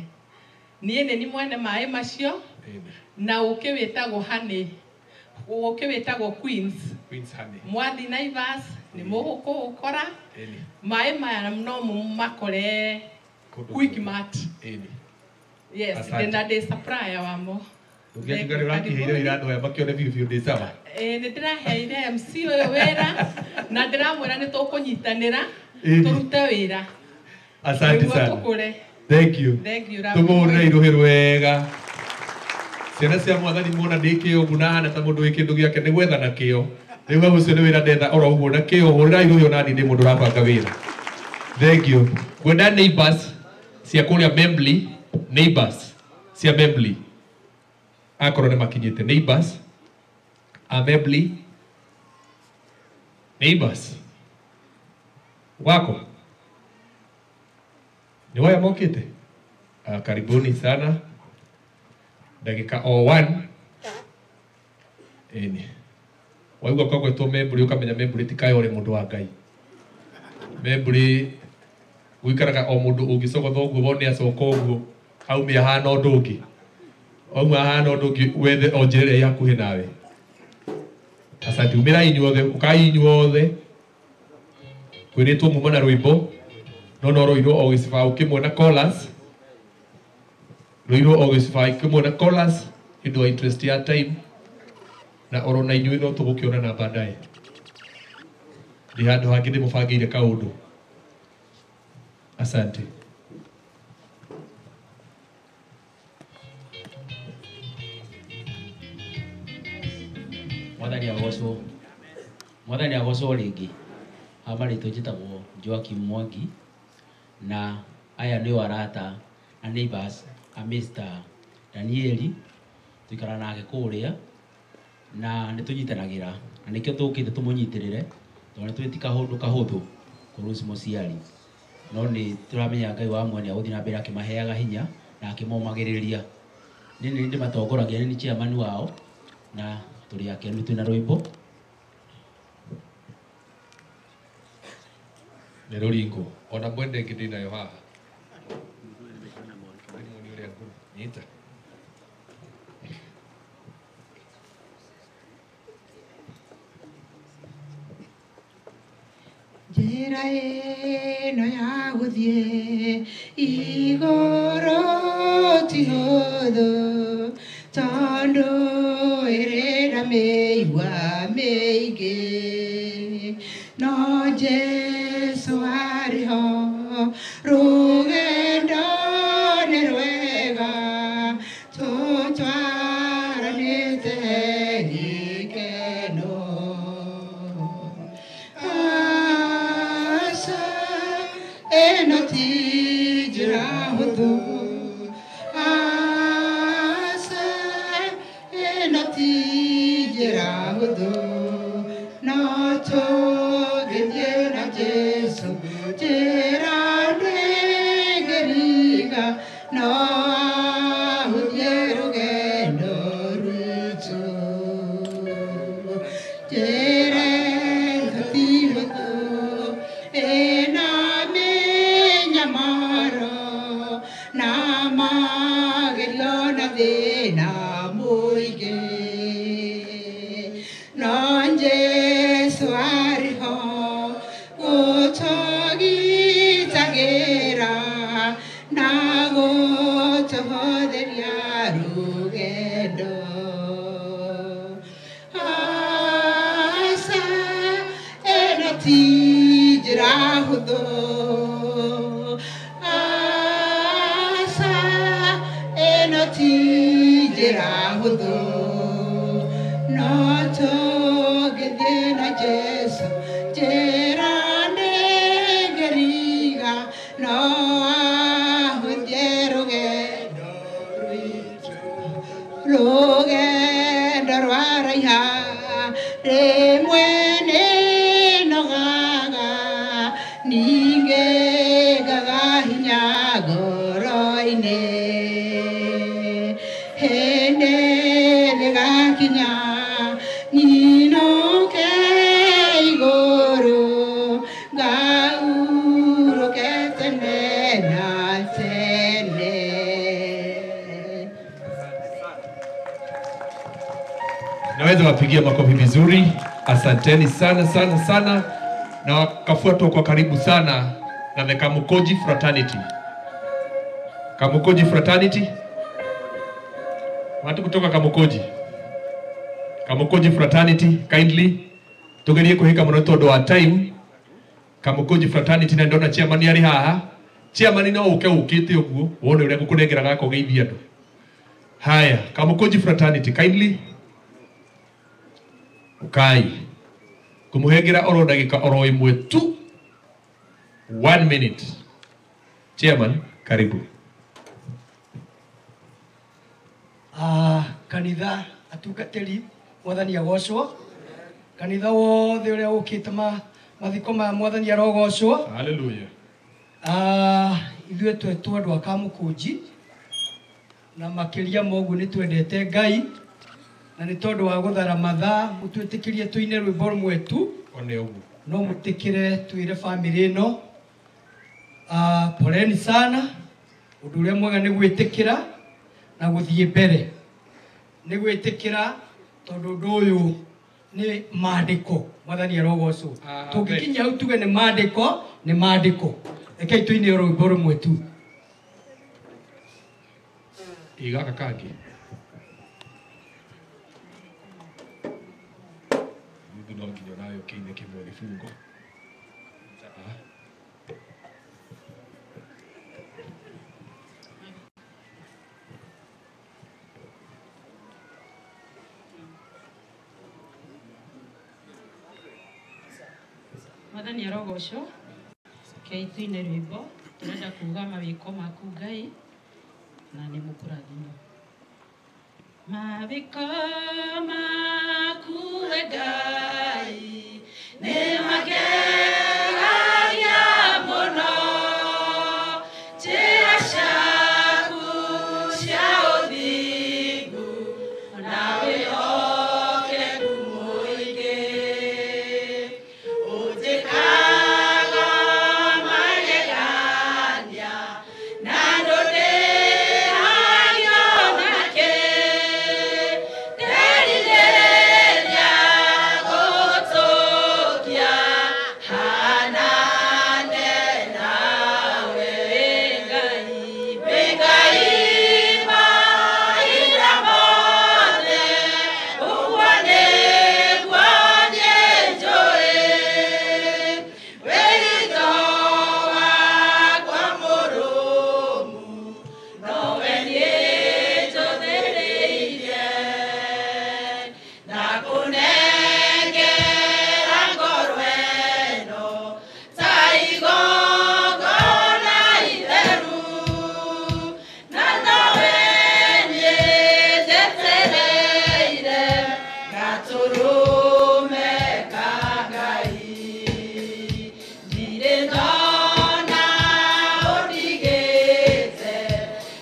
Speaker 8: Niĩ nĩ ni mwene maĩ macio na ũkĩ wĩtagwo honey, ũkĩ wĩtagwo Queens.
Speaker 9: Queens honey.
Speaker 8: Mwathi Naivas nĩ mũgũkũũkora. Maĩ maya no mũmakore Quickmart. Yes, ndĩna ndĩ supplier wamo.
Speaker 9: Ũngĩakiuga nĩ ũrakĩheire wĩra andũ aya makĩone biũ biũ ndĩ sawa.
Speaker 8: Nĩ ndĩraheire MC ũyũ wĩra na ndĩramwĩra nĩ tũkũnyitanĩra tũrute wĩra.
Speaker 9: Asante sana.
Speaker 8: Tũkũre.
Speaker 9: Thank you.
Speaker 8: Thank you.
Speaker 9: Tũmũhũrĩre irũhĩ rwega. Ciana cia mwathani muona ndĩ kĩo ũguo na hana ta mũndũ wĩ kĩndũ gĩake nĩ gwetha na kĩo. Rĩu hau ũcio nĩ wĩra ndetha oro ũguo na kĩo, hũrĩra irũhĩ ona niĩ ndĩ mũndũ ũrabanga wĩra. Thank you. Ngwenda neighbors cia kũrĩa Membley, neighbors cia Membley. Akorwo nĩ makinyĩte neighbors a Membley, neighbors wako ni waya mokite. Karibuni sana. Ndagĩka o 1 ĩni waigua kwa gwĩtwo Membley ũkamenya Membley ti Kayore mũndũ wa Ngai. Membley gũikaraga o mũndũ ũngĩcogotha ũguo wone acoka ũguo aume ahana ũndũ ũngĩ. Wauma haha na ũndũ ũngĩ wethe o njĩra ĩrĩa ĩ hakuhĩ nawe. Asante, umĩrai inyuothe, ũkai inyuothe. Kwĩrĩtwo muma na rwĩmbo no no rũirwo o gĩcibaũ kĩmwe na chorus. Rũirwo o gĩcibaũ kĩmwe na chorus nĩ ũndũ wa interest ya time na oro na inyuĩ no tũgũkĩonana baadaye. Ndĩ handũ hangĩ ndĩmũbangĩire kaũndũ. Asante.
Speaker 10: Mwathani agocwo. Mwathani agocwo rĩngĩ. Haha marĩtwa njĩtagwo Joakim Mwangi na aya nĩo arata na neighbors a Mr. Danieli tuikara nake kũrĩa na nĩ tũnyitanagĩra na nĩkĩo tũkĩte tũmũnyitĩrĩre tondũ nĩ tũĩ ti kaũndũ kahũthũ kũrũci mũciari no nĩ tũramenya Ngai wa mwene agũthiĩ na mbere akĩmaheaga hinya na akĩmomagĩrĩria. Niĩ nĩ ndĩmatongoragia, nĩ niĩ chairman wao na tũrĩ akenu twĩna rwĩmbo.
Speaker 9: Nĩ rũringo ona mwende ĩngĩ ndĩnayo haha. Nyita.
Speaker 11: Njĩra ĩno ya gũthiĩ igũrũ ti hũthũ tondũ ĩrĩ na mĩigua mĩingĩ no Jesũ arĩ ho rũgendo nĩ rwega tũtwaranĩte gĩkeno. Aca ĩno ti njĩra hũthũ, aca ĩno ti njĩra hũthũ no tũngĩthiĩ na Jesũ njĩra ndĩngĩriga no ahũthie rũgendo rwitũ. Njĩra ĩno ti hũthũ ĩna mĩnyamaro na magerio na thĩna mũingĩ no Jesũ arĩ ho gũtũgitagĩra na gũtũhũthĩria rũgendo. Aca ĩno ti njĩra hũthũ, aca ĩno ti njĩra hũthũ no tũngĩthiĩ na Jesũ njĩra ndĩngĩriga no ahũthie rũgendo rwitũ. Rũgendo rwaraiha rĩmwe nĩnogaga ningĩ ngaga hinya ngoro-inĩ hĩndĩ rĩgakinya nyinũke igũrũ ngaurũke tene na tene.
Speaker 9: Naweza wapigia makofi vizuri. Asanteni sana sana sana, na wakafuatwa kwa karibu sana na the Kamukoji Fraternity. Kamukoji Fraternity, watu kutoka Kamukoji, Kamukoji Fraternity, kindly tugerie kuhika muno tondu wa time. Kamukoji Fraternity na ndona chairman ari haha. Chairman no uke ukite uguo wone uria ngukunengera gako geithia andu. Haya, Kamukoji Fraternity, kindly ukai kumuhengera oro ndagika oro imwe tu, 1 minute. Chairman, karibu.
Speaker 23: Kanitha atungatĩri mwathani agocwo, kanitha wothe ũrĩa ũkĩte mathiko ma mwathani arogocwo.
Speaker 9: Hallelujah.
Speaker 23: Ithuĩ twetwo andũ a Kamũkũnji na makĩria ma ũguo nĩ twendete Ngai na nĩ tondũ wa gũthara mathaa mũtwĩtĩkĩrie tũine rwĩmbo rũmwe tu
Speaker 9: one ũguo
Speaker 23: no mũtĩkĩre twĩre bamĩrĩ ĩno poleni sana. Ũndũ ũrĩa mwega nĩ gwĩtĩkĩra na gũthiĩ mbere. Nĩ gwĩtĩkĩra tondũ ũndũ ũyũ nĩ maandĩko. Mwathani arogocwo. Tũngĩkinya hau tuge nĩ maandĩko, nĩ maandĩko. Rekei tũine rwĩmbo rũmwe tu.
Speaker 9: Igaka kangĩ. Mũndũ no nginya nawe ũkĩine kĩmwe gĩbungo.
Speaker 1: Mwathani arogocwo. Rekei tũine rwĩmbo tũrenda kuga mawĩko maku Ngai na nĩ mũkũrathimwo. Mawĩko maku we Ngai nĩ magegagia mũno, njĩra ciaku cia ũthingu na wĩhokeku mũingĩ. Ũnjĩkaga magegania na ndũndĩhagio nakĩ. Nderirĩria gũtũkia hanane nawe. Ngai, wĩ Ngai mahinda mothe, ũguo nĩguo niĩ njũĩ. Wĩhitho wakwa mũrũmu, nowe niĩ njũthĩrĩirie. Ndakũnengera ngoro ĩno ta igongona itheru, na nowe niĩ njetereire gatũrũme ka Ngai. Ndirĩ ndona ũndigĩte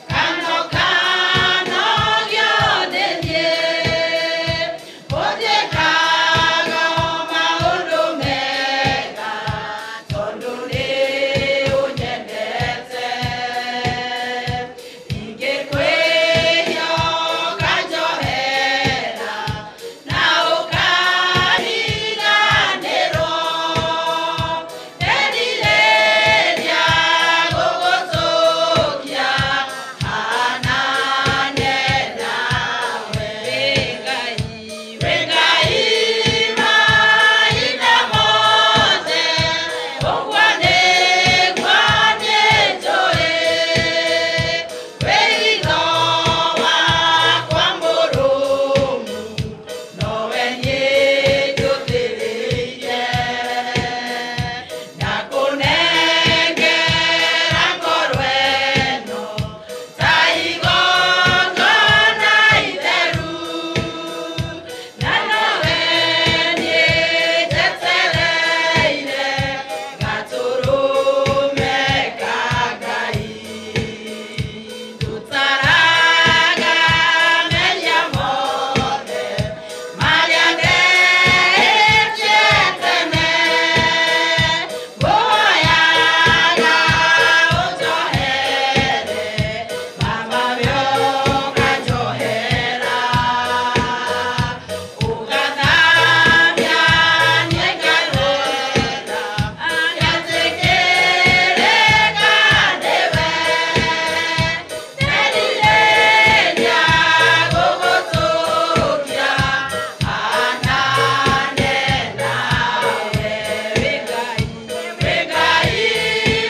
Speaker 1: kana ũkanogio nĩ niĩ. Ũnjĩkaga o maũndũ mega tondũ nĩ ũnyendete. Ingĩkwĩhia ũkanjohera na ũkariganĩrwo. Nderirĩria gũgũtũkia hanane nawe. Wĩ Ngai mahinda mothe, ũguo nĩguo niĩ njũĩ. Wĩhitho wakwa mũrũmu, nowe niĩ njũthĩrĩirie. Ndakũnengera ngoro ĩno ta igongona itheru, na nowe niĩ njetereire gatũrũme ka Ngai. Ndũtaraga mehia mothe marĩa ndehĩtie tene, ngũhoyaga ũnjohere, Baba we ũkanjohera. Ũgathambia niĩ ngathera, ngatĩkĩrĩka nĩwe. Nderirĩria gũgũtũkia hanane nawe. Wĩ Ngai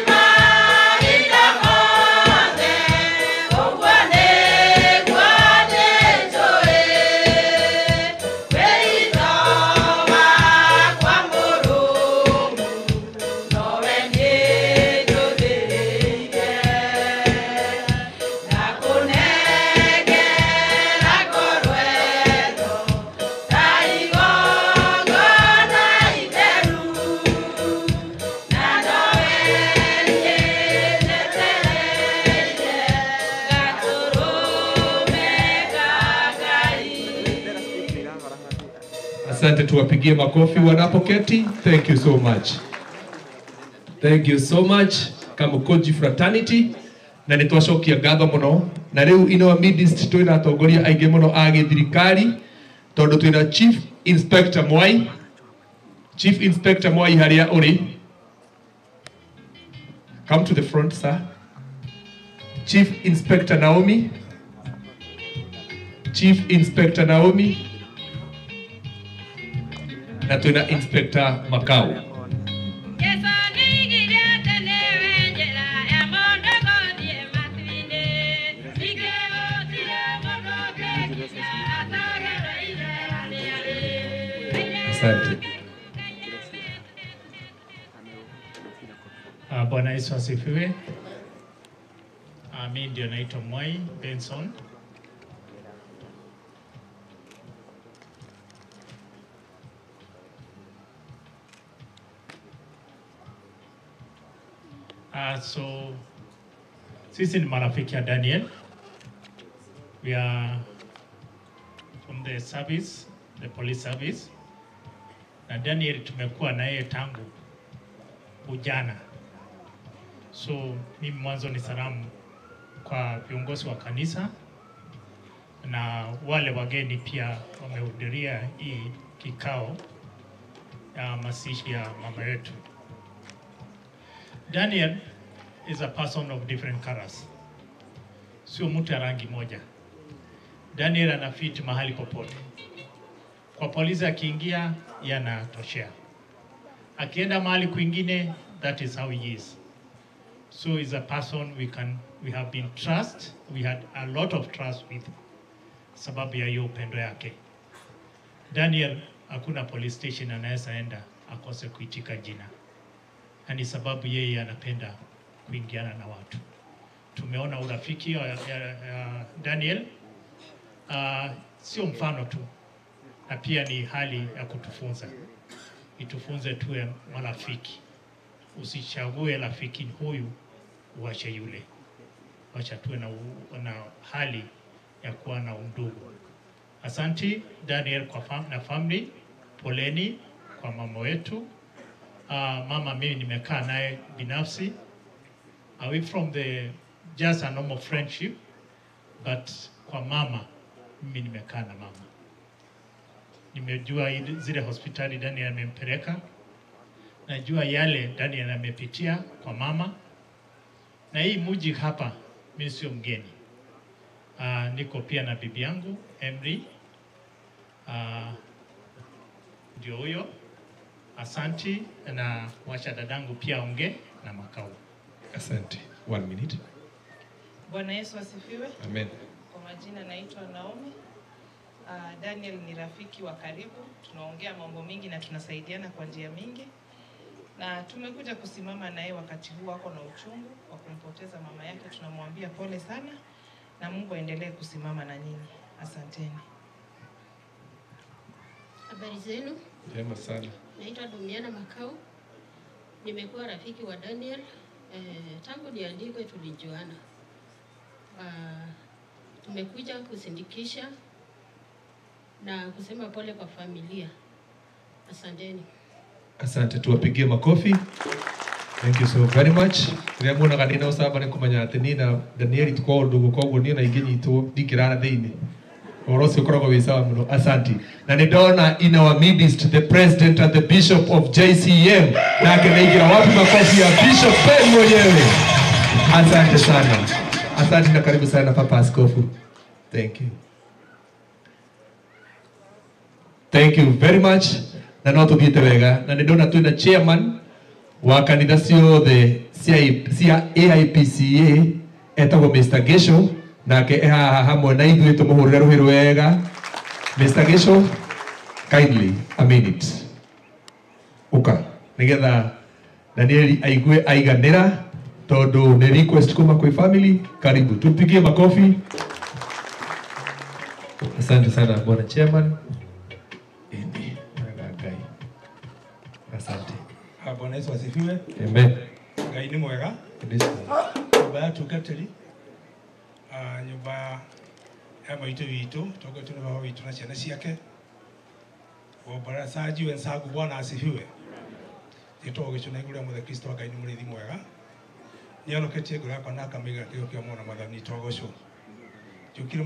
Speaker 1: mahinda mothe, ũguo nĩguo niĩ njũĩ. Wĩhitho wakwa mũrũmu, nowe niĩ njũthĩrĩirie. Ndakũnengera ngoro ĩno ta igongona itheru, na nowe niĩ njetereire gatũrũme ka Ngai.
Speaker 9: Asante, tuwapigie makofi wanapoketi. Thank you so much. Thank you so much Kamukunji Fraternity. Na nĩ twacokia ngatho mũno. Na rĩu in our midst twĩna atongoria aingĩ mũno a gĩthirikari, tondũ twĩna Chief Inspector Mwai. Chief Inspector Mwai harĩa ũrĩ, come to the front, sir. Chief Inspector Naomi, Chief Inspector Naomi, na twĩna Inspector Makau. Asante.
Speaker 12: Bwana Yesu asifiwe. Mimi ndio naitwa Mwai Benson. So sisi ni marafiki ya Daniel. We are from the service, the police service. Na Daniel tumekuwa na yeye tangu ujana. So mimi mwanzo ni salamu kwa viongozi wa kanisa na wale wageni pia wamehudhuria hii kikao ya mazishi ya mama yetu. Daniel is a person of different colors. Sio mtu ya rangi moja. Daniel anafit mahali popote. Kwa polisi akiingia yanatoshea. Akienda mahali kwingine, that is how he is. So is a person we have been trust, we had a lot of trust with, sababu ya hiyo upendo yake. Daniel hakuna police station anaweza enda akose kuitika jina. Na ni sababu yeye anapenda kuingiana na watu. Tumeona urafiki ya Daniel, sio mfano tu, na pia ni hali ya kutufunza. Itufunze tuwe marafiki. Usichague rafiki huyu uache yule. Wacha tuwe na hali ya kuwa na undugu. Asanti Daniel kwa na family, poleni kwa mama wetu. Mama mimi nimekaa naye binafsi, away from the just a normal friendship, but kwa mama mimi nimekaa na mama. Nimejua zile hospitali Daniel amempeleka, najua yale Daniel amepitia kwa mama. Na hii muji hapa mimi sio mgeni. Niko pia na bibi yangu Emry. Ndio huyo. Asanti, na wacha dadangu pia onge na Makau.
Speaker 9: Asante. 1 minute.
Speaker 13: Bwana Yesu asifiwe.
Speaker 9: Amen.
Speaker 13: Kwa majina naitwa Naomi. Daniel ni rafiki wa karibu, tunaongea mambo mingi na tunasaidiana kwa njia mingi. Na tumekuja kusimama naye wakati huu wako na uchungu wa kumpoteza mama yake. Tunamwambia pole sana na Mungu aendelee kusimama na nyinyi. Asanteni.
Speaker 14: Habari zenu?
Speaker 9: Njema sana.
Speaker 14: Naitwa Dumiana Makau. Nimekuwa rafiki wa Daniel tangu niandikwe tulijuana. Tumekuja kusindikisha na kusema pole kwa familia. Asanteni.
Speaker 9: Asante, tuwapigie makofi. Thank you so very much. Rĩrĩa muonaga ndĩna ũcamba nĩ kũmenya atĩ niĩ na Daniel tũkoragwo ndũgũ, koguo niĩ na ingĩnyitwo ndingĩrara thĩinĩ. Ũhoro ũcio ũkoragwo wĩ sawa mũno. Asante. Na nĩ ndona in our midst the president and the bishop of JCM. Nake naingira wapi makofi ya Bishop Ben mwenyewe. Asante sana. Asante na karibu sana Papa Askofu. Thank you. Thank you very much. Na no tuthiĩte wega. Na nĩ ndona twĩna chairman wa kanitha ciothe cia AIPCA etagwo Mr. Gesho, nake e haha hamwe na ithuĩ tũmũhũrĩre rũhĩ rwega. Mr. Gesho, kindly a minute. Ũka nĩgetha Danieli aigue aiganĩra, tondũ nĩ request kuma kwĩ family. Karibu, tupigie makofi. Asante sana bwana chairman. Asante.
Speaker 24: Bwana Yesu asifiwe.
Speaker 9: Amen.
Speaker 24: Ngai ni mwega. Nyumba ya tungatĩri, nyumba ya maitũ witũ, tongoretio nĩ baba witũ na ciana ciake. Wabarasaji wenzangu, Bwana asifiwe. Nĩtũgũgĩcũna igũrũ rĩa Mwathani Kristo wa Ngai nĩ mũrĩithi mwega. Nĩ honoketie ngoro yakwa na akamĩiga kĩo kĩa mwana mwathani twagocwo. Njũkire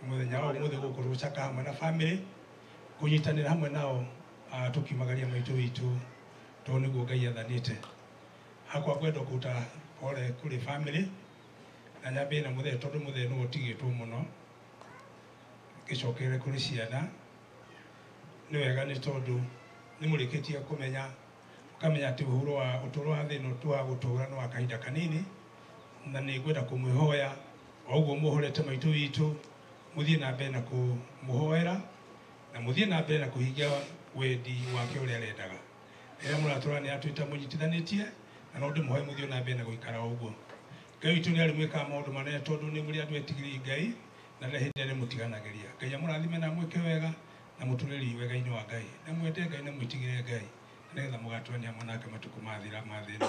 Speaker 24: mũthenya wa ũmũthĩ gũkũ Rũcaka hamwe na family kũnyitanĩra hamwe nao tũkiumagaria maitũ witũ tondũ nĩguo Ngai athanĩte. Hakwa ngwenda kũruta pole kũrĩ family na nyambie na mũthee tondũ mũthee nĩwe ũtigĩtwo mũno, ngĩcokerere kũrĩ ciana. Nĩ wega nĩ tondũ nĩ mũrĩkĩtie kũmenya ũkamenya atĩ ũhoro wa ũtũũro wa thĩ ĩno tu wa gũtũũra nĩ wa kahinda kanini, na nĩ ngwenda kũmwĩhoya o ũguo mũhorete maitũ witũ mũthiĩ na mbere na kũmũhoera na mũthiĩ na mbere na kũhingia wendi wake ũrĩa arendaga. Rĩrĩa mũratũra nĩ atwĩta mũnyitithanĩtie na no ndĩmũhoe mũthiĩ na mbere na gũikara o ũguo. Ngai witũ nĩ arĩmwĩkaga maũndũ manene tondũ nĩ mũrĩ andũ etigĩri Ngai na ndarĩ hĩndĩ arĩmũtiganagĩria. Ngai amũrathime na amwĩke wega na mũtũrĩrie wega-inĩ wa Ngai na mwende Ngai na mwĩtigĩre Ngai nĩgetha mũgatũrania hamwe nake matukũ mathira ma thĩ ĩno.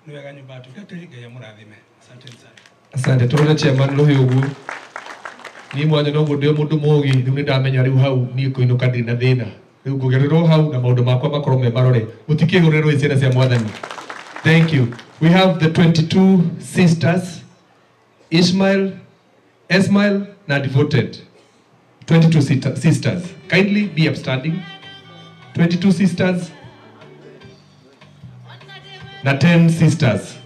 Speaker 24: Nĩ wega nyũmba yatuĩka atĩrĩ, Ngai amũrathime. Asante sana.
Speaker 9: Asante tũrore chairman rũhĩ ũguo. Niĩ mwanya noguo ndĩ mũndũ mũũgĩ, rĩu nĩ ndamenya rĩu hau niĩ kũinũka ndirĩ na thĩna. Rĩu ngũgerera hau na maũndũ makwa makorwo me marore. Mũtikĩhũrĩre rũĩ ciana cia mwathani. Thank you. We have the 22 sisters, Ishmael, Esmael, na Devoted. 22 sisters. Kindly be upstanding. 22 sisters na 10 sisters.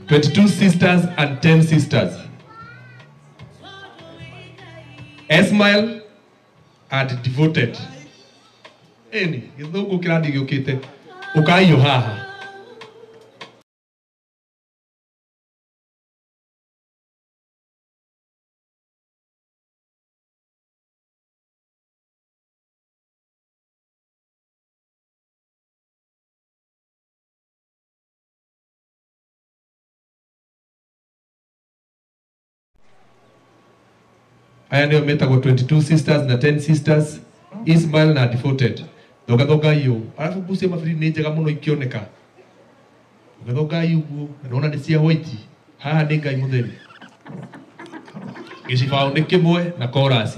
Speaker 9: 22 sisters and 10 sisters. Esmael and Devoted. Eni, gĩthũngũ kĩrathiĩ gĩũkĩte. Ũkaiyo haha. Aya nĩo metagwo 22 sisters na 10 sisters, Ismael na Devoted. Thongathongai ũũ. Arabu nguo cia mabiri nĩ njega mũno ikĩoneka. Thongathongai ũguo, na ndona nĩ cia white. Haha nĩ Ngai mũtheru. Gĩcibaũ nĩ kĩmwe na chorus.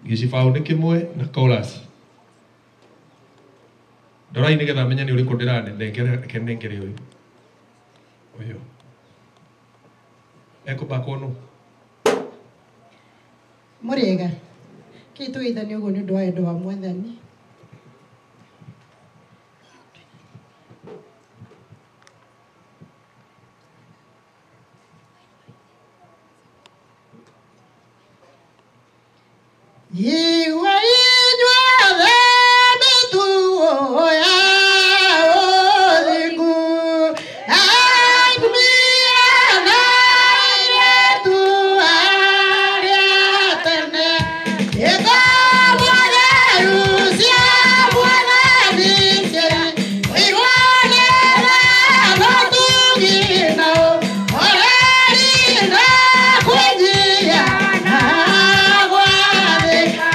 Speaker 9: Gĩcibaũ nĩ kĩmwe na chorus. Ndorai nĩgetha menye nĩ ũrĩkũ ndĩranengera, reke nengere ũyũ. Ũyũ. Ekũbakwo nũ?
Speaker 11: Mũrĩega. Kĩĩ tũgeithanie ũguo nĩ ũndũ wa wendo wa mwathani. Igua inyuothe mĩtugo ya ũthingu, atumia na airĩtu arĩa tene, ĩtagwo theru cia mwathani cia ũiguanĩra na ũtugi na ũhoreri na kwĩnyihia na gwathĩka.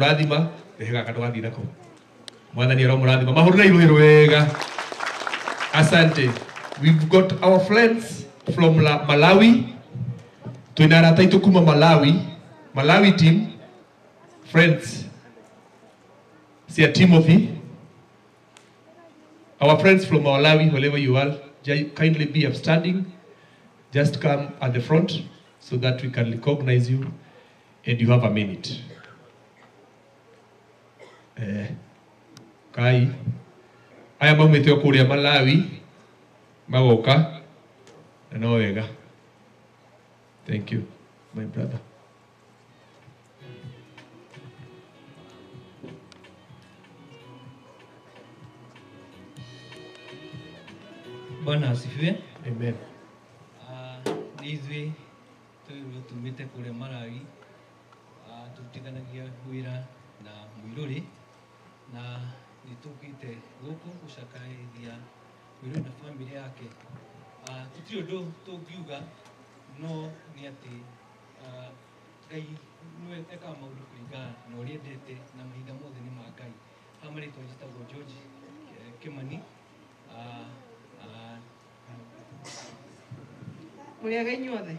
Speaker 9: aromũrathima rehe gaka ndũgathiĩ nako. Mwathani aromũrathima. Mahũrĩre iruhĩ wega. Asante. We've got our friends from Malawi. Twina arata aitũ kuma Malawi. Malawi team. Friends. Sia Timothy. Our friends from Malawi, wherever you are, kindly be upstanding. Just come at the front so that we can recognize you, and you have a minute. Kai. Aya maumĩte o kũrĩa Malawi magoka na no wega. Thank you, my brother.
Speaker 15: Bwana asifiwe.
Speaker 9: Amen.
Speaker 15: Nĩ ithuĩ tumĩte kũrĩa Malawi, tũrutithanagia wĩra na Mũirũrĩ, na nĩ tũkĩte gũkũ gũcakaithia Mũirũrĩ na bamĩrĩ yake. Tũtirĩ ũndũ tũngiuga, no nĩ atĩ Ngai nĩwe ekaga maũndũ kũringana na ũrĩa endete, na mahinda mothe nĩ ma Ngai. Haha marĩtwa njĩtagwo George Kimani.
Speaker 16: Mũrĩega inyuothe,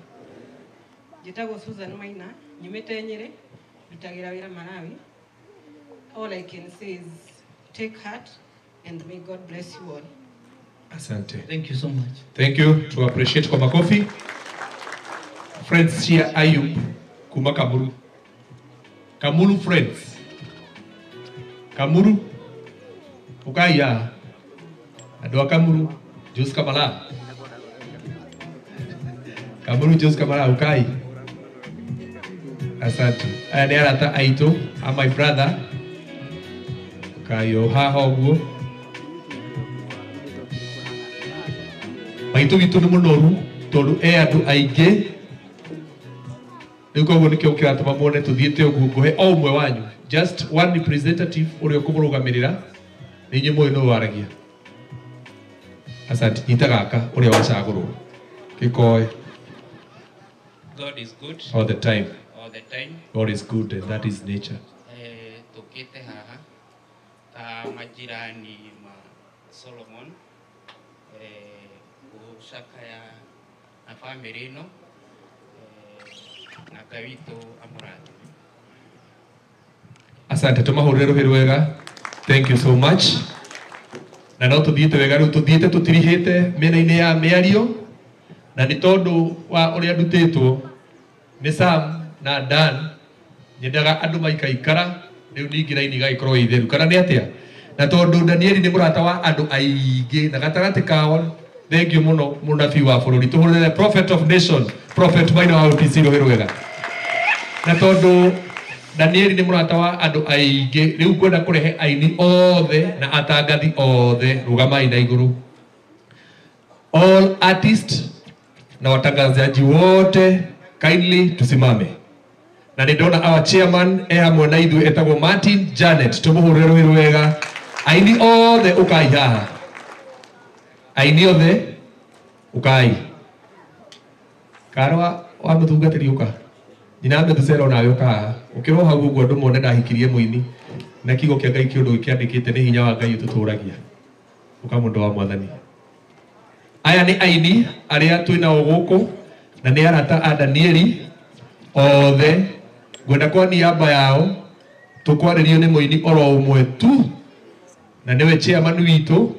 Speaker 16: njĩtagwo Susan Maina, nyumĩte Nyĩrĩ, ndutagĩra wĩra Malawi. All I can say is take heart and may God bless you all.
Speaker 9: Asante.
Speaker 15: Thank you so much.
Speaker 9: Thank you. To appreciate kwa makofi. Friends here Ayub kuma Kamuru. Kamuru friends. Kamuru. Ukaya. Andũ a Kamuru. Jose Kamala. Kamuru Jose Kamala ukai. Asante. Aya nĩ arata aitũ, a my brother. Ukai o haha ũguo. Maitũ witũ nĩ mũnoru tondũ e andũ aingĩ. Rĩu koguo nĩkĩo kĩratũma muone tũthiĩte ũguo ngũhe o ũmwe wanyu just one representative ũrĩa ũkũmũrũgamĩrĩra, nĩ inyuĩ mũĩ nũ waragia. Asante. Nyita gaka ũrĩa wacagũrwo gĩkoe.
Speaker 17: God is good
Speaker 9: all the time.
Speaker 17: All the time.
Speaker 9: God is good, and that is nature.
Speaker 17: Tũkĩte haha ta majirani ma Solomon, gũcakaya na bamĩrĩ ĩno, na Ngai witũ amũrathime.
Speaker 9: Asante. Tũmahũrĩre rũhĩ rwega. Thank you so much. Na no tũthiĩte wega rĩu, tũthiĩte tũtirihĩte mĩena-inĩ ya mĩario, na nĩ tondũ wa ũrĩa ndutĩtwo nĩ Sam na Dan, nyendaga andũ maikaikara rĩu ningĩ raini igagĩkorwo ĩ theru, kana nĩ atĩa? Na tondũ Danieli nĩ mũrata wa andũ aingĩ, na gatagatĩ kao thengiũ mũno mũnabii wa bũrũri, tũhũrĩre prophet of nation, Prophet Maina wa OTC rũhĩ rwega. Na tondũ Danieli nĩ mũrata wa andũ aingĩ, rĩu ngwenda kũrehe aini othe na atangathi othe, rũgamai na igũrũ. All artists na watangazaji wote kindly tusimame. Na nĩ ndona our chairman e hamwe na ithuĩ etagwo Martin Janet, tũmũhũrĩre rũhĩ rwega. Aini othe ũkai haha. Aini othe ũkai. Karwa wa mũtungatĩri ũka. Nyina Methusela onawe ũka haha. Ũkĩrwo hau ũguo andũ mone ndahikirie mũini, na kiugo kĩa Ngai kĩũndũ gĩkĩandĩkĩte nĩ hinya wa Ngai ũtũtũragia. Ũka mũndũ wa Mwathani. Aya nĩ aini arĩa twĩ nao gũkũ, na nĩ arata a Danieli othe. Ngwenda kwa niaba yao tũkwarĩrio nĩ mũini oro ũmwe tu, na nĩwe chairman witũ.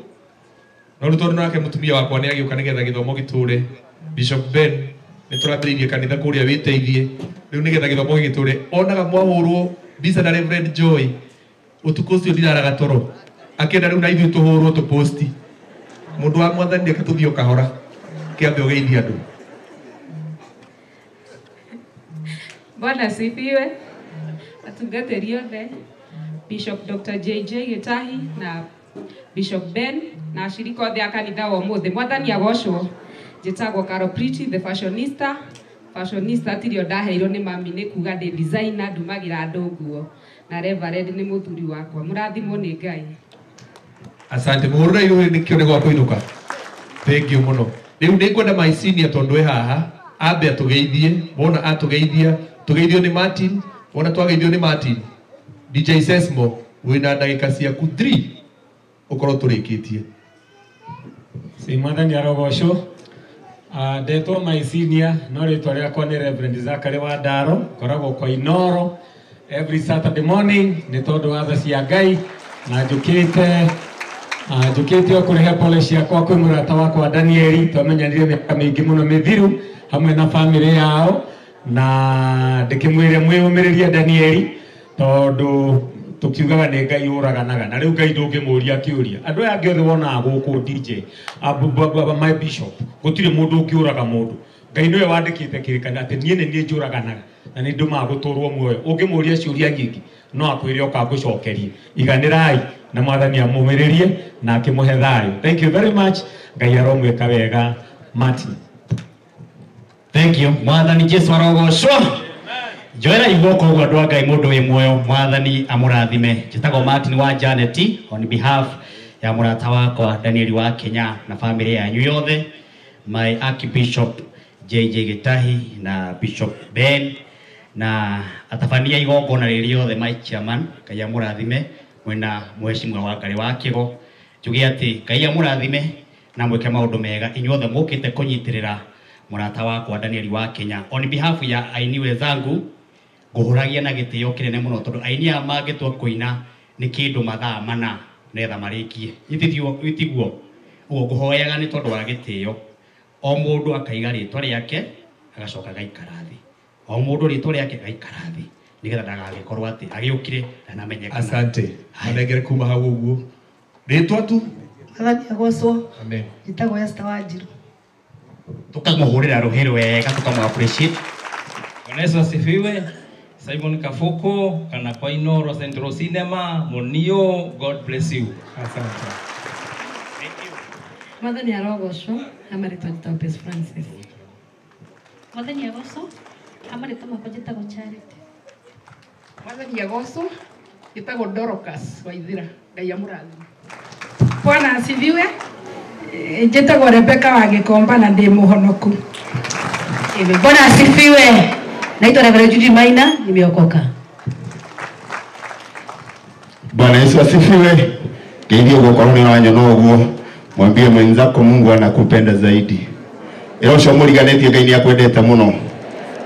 Speaker 9: No rĩu tondũ nake mũtumia wakwa nĩ agĩũka nĩgetha gĩthomo gĩtũre, Bishop Ben nĩ tũrambĩrĩirie kanitha kũrĩa wĩteithie, rĩu nĩgetha gĩthomo gĩgĩtũre. Onaga mwahũrwo mbica na Reverend Joy ũtukũ ũcio ndiraraga toro, akĩenda rĩu na ithuĩ tũhũrwo tũposti. Mũndũ wa Mwathani reke tũthiĩ o kahora, kĩambe ũgeithie andũ.
Speaker 18: Bwana asifiwe. Atungatĩri othe, Bishop Dr. JJ Gĩtahi na Bishop Ben na ashirika othe a kanitha wa ũmũthĩ, Mwathani agocwo. Njĩtagwo Carol Pretty the fashionista. Fashionista tirio ndaheirwo nĩ mami nĩ kuga ndĩ designer, ndumagĩra andũ nguo, na Reverend nĩ mũthuri wakwa. Mũrathimwo nĩ Ngai.
Speaker 9: Asante. Mũhũrĩre iruhĩ nĩkĩo nĩ gwa kũinũka. Thank you mũno. Rĩu nĩ ngwenda my senior tondũ e haha ambe atũgeithie. Wona atũgeithia, tũgeithio nĩ Martin. Wona twageithio nĩ Martin, DJ Sesmo wina ndagika ciaku 3 ukorwo turikitie.
Speaker 19: Si mwathani arogocwo. Ndetwo my senior no ritwa riakwa ni Reverend Zachary wa Ndaro, ngoragwo kwa Inoro every Saturday morning ni tondu wa tha cia Ngai, na njukite njukite o kurehe pole ciakwa kwi murata wakwa Danieli, twamenyanire miaka mingi muno mithiru hamwe na family yao, na ndikimwire mwiyumiririe Danieli tondu tukiugaga ni Ngai uraganaga na riu Ngai ndungimuria kiuria. Andu aya angi othe wonaga guku DJ my bishop gutire mundu ungiuraga mundu. Ngai niwe wandikite kirikana ati nie ni nie njuraganaga na ni ndumaga guturwo muoyo. Ungimuria ciuria nyingi no akwire oka ngucokerie. Iganirai na mwathani amumiririe na akimuhe thayo. Thank you very much. Ngai aromwika wega. Martin.
Speaker 20: Thank you. Mwathani Jesu arogocwo. Njoera igoko ũguo andũ a Ngai mũndũ wĩ muoyo mwathani amũrathime. Njĩtagwo Martin wa Janet on behalf ya mũrata wakwa Daniel wa Kenya na family yanyu yothe, my Archbishop JJ Gitahi na Bishop Ben na atabania igongona rĩrĩ yothe, my chairman Ngai amũrathime mwena mheshimiwa wa Ngai wa Kĩgo. Njuge atĩ Ngai amũrathime na mwĩke maũndũ mega inyuothe mũkĩte kũnyitĩrĩra mũrata wakwa Daniel wa Kenya. On behalf ya aini wenzangu nguhuragia na gitio kinene muno tondu aini aya mangĩtua kũina nĩ kĩndũ mathaa mana netha marĩkie itiguo ũguo ngũhoyaga nĩ tondũ wa gĩtĩo o mũndũ akaiga rĩtwa rĩake agacoka agaikara thĩ, o mũndũ rĩtwa rĩake agaikara thĩ nĩgetha ndagagĩkorwo atĩ agĩũkire na namenyekana.
Speaker 9: Asante. Manengere kuma hau ũguo rĩtwa tu.
Speaker 11: Mwathani agocwo.
Speaker 9: Amen.
Speaker 11: Njĩtagwo Esther Wanjiru.
Speaker 20: Tukamũhũrĩra rũhĩ wega tukamũ appreciate.
Speaker 21: Bwana Yesu asifiwe. Simon Kafuko, kana kwa Inoro Central Cinema, Monio, God bless you.
Speaker 9: Asante.
Speaker 1: Mwathani arogocwo. Amarĩtwa njĩtagwo Grace Francis.
Speaker 14: Mwathani agocwo. Amarĩtwa makwa njĩtagwo Charity.
Speaker 8: Mwathani agocwo. Njĩtagwo Dorcas Waithira. Ngai amũrathime.
Speaker 11: Bwana asifiwe. Njĩtagwo Rebecca wa Gĩkomba na ndĩ mũhonoku.
Speaker 1: Bwana asifiwe. Naitwa Reverend Judy Maina, nimeokoka.
Speaker 22: Bwana Yesu asifiwe. Ngeithio gukorwo ni wanyona uguo, mwambie mwenzako Mungu anakupenda zaidi. Ira ucio muriganĩtie Ngai nĩakwendete mũno.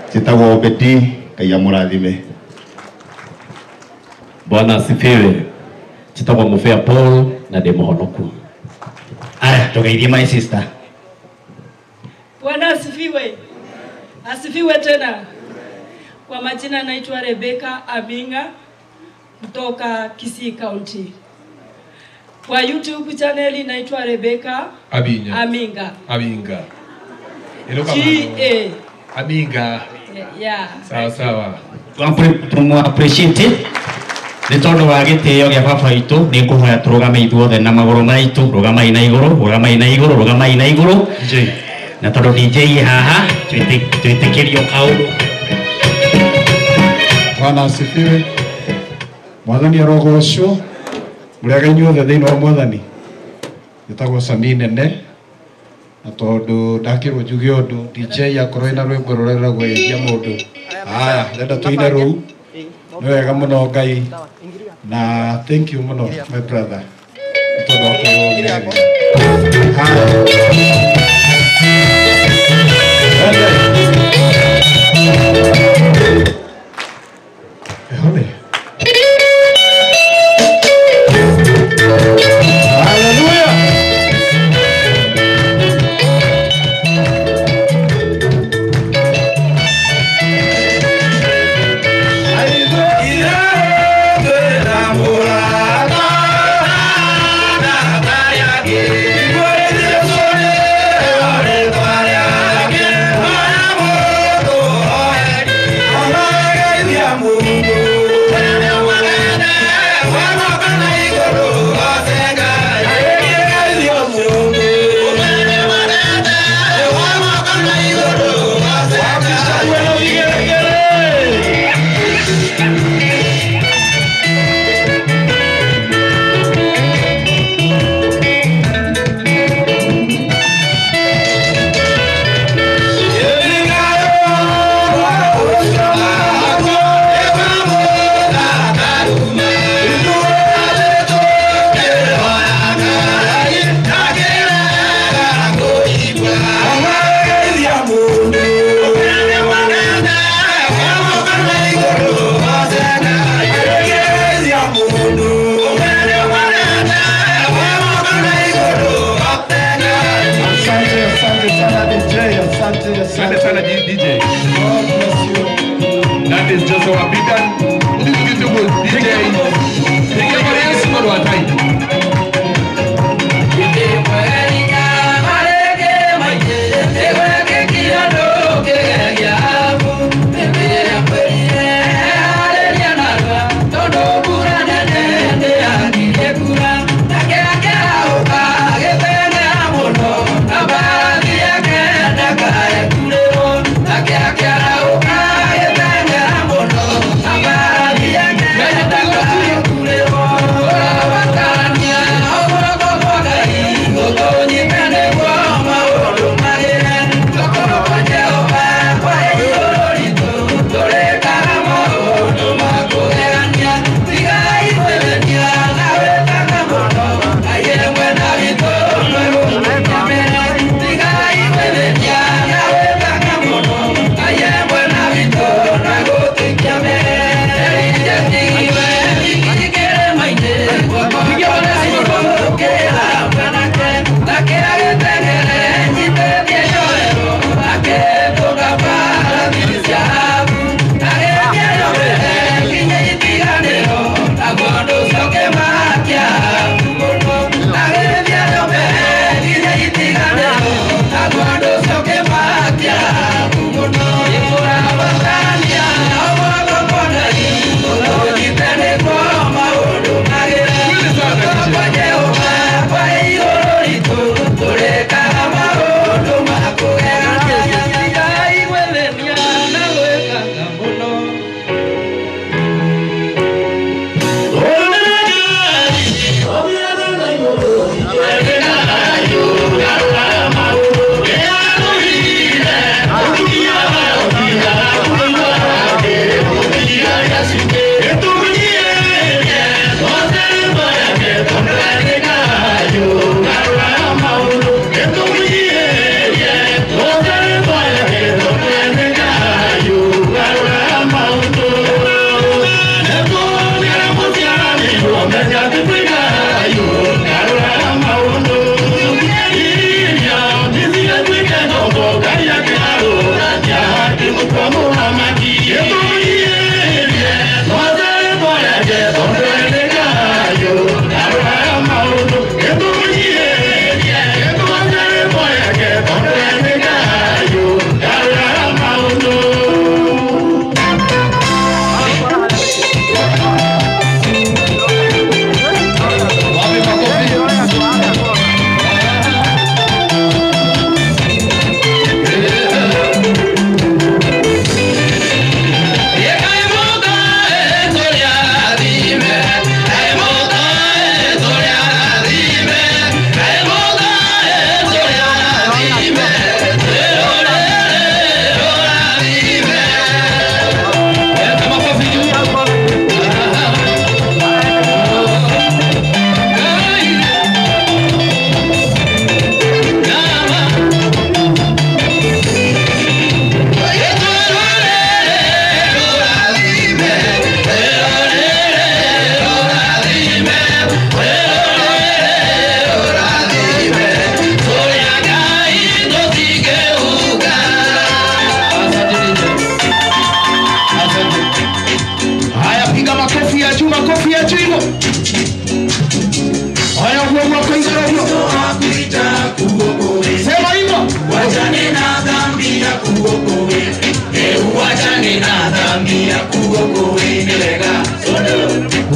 Speaker 22: Njĩtagwo Obedi, Ngai amũrathime.
Speaker 25: Bwana asifiwe. Njĩtagwo Mufea Paul na ndĩ mũhonoku.
Speaker 20: Aya, tugeithie my sister.
Speaker 26: Bwana asifiwe. Asifiwe tena. Kwa majina naitwa Rebecca Aminga kutoka Kisii County. Kwa YouTube channel naitwa Rebecca
Speaker 9: Abinya.
Speaker 26: Aminga.
Speaker 9: Aminga.
Speaker 26: G A
Speaker 9: Aminga.
Speaker 26: Yeah.
Speaker 9: Sawa sawa.
Speaker 20: Tumu appreciate nĩ tondũ wa gĩtĩo gĩa baba witũ nĩ ngũhoya tũrũgame ithuothe na magũrũ maitũ, rũgamai na igũrũ, rũgamai na igũrũ, rũgamai na igũrũ. Na tondũ DJ haha twĩtĩkĩrio kaũndũ.
Speaker 27: Bwana asifiwe. Mwathani arogocwo. Mũrĩega inyuothe thĩinĩ wa Mwathani. Njĩtagwo Sami Nene na tondũ ndakĩrwo njuge ũndũ DJ akorwo ena rwĩmbo rũrĩa rũgũgeithia mũndũ. Haya, ndĩrenda tũine rũu. Nĩ wega mũno Ngai na thank you mũno my brother nĩ tondũ wa kwĩyongeria. Haya. Ehole. Hallelujah.
Speaker 28: Yeah.
Speaker 9: Asante sana DJ. That is Joshua Bidan. DJ. Piga kwa Yesu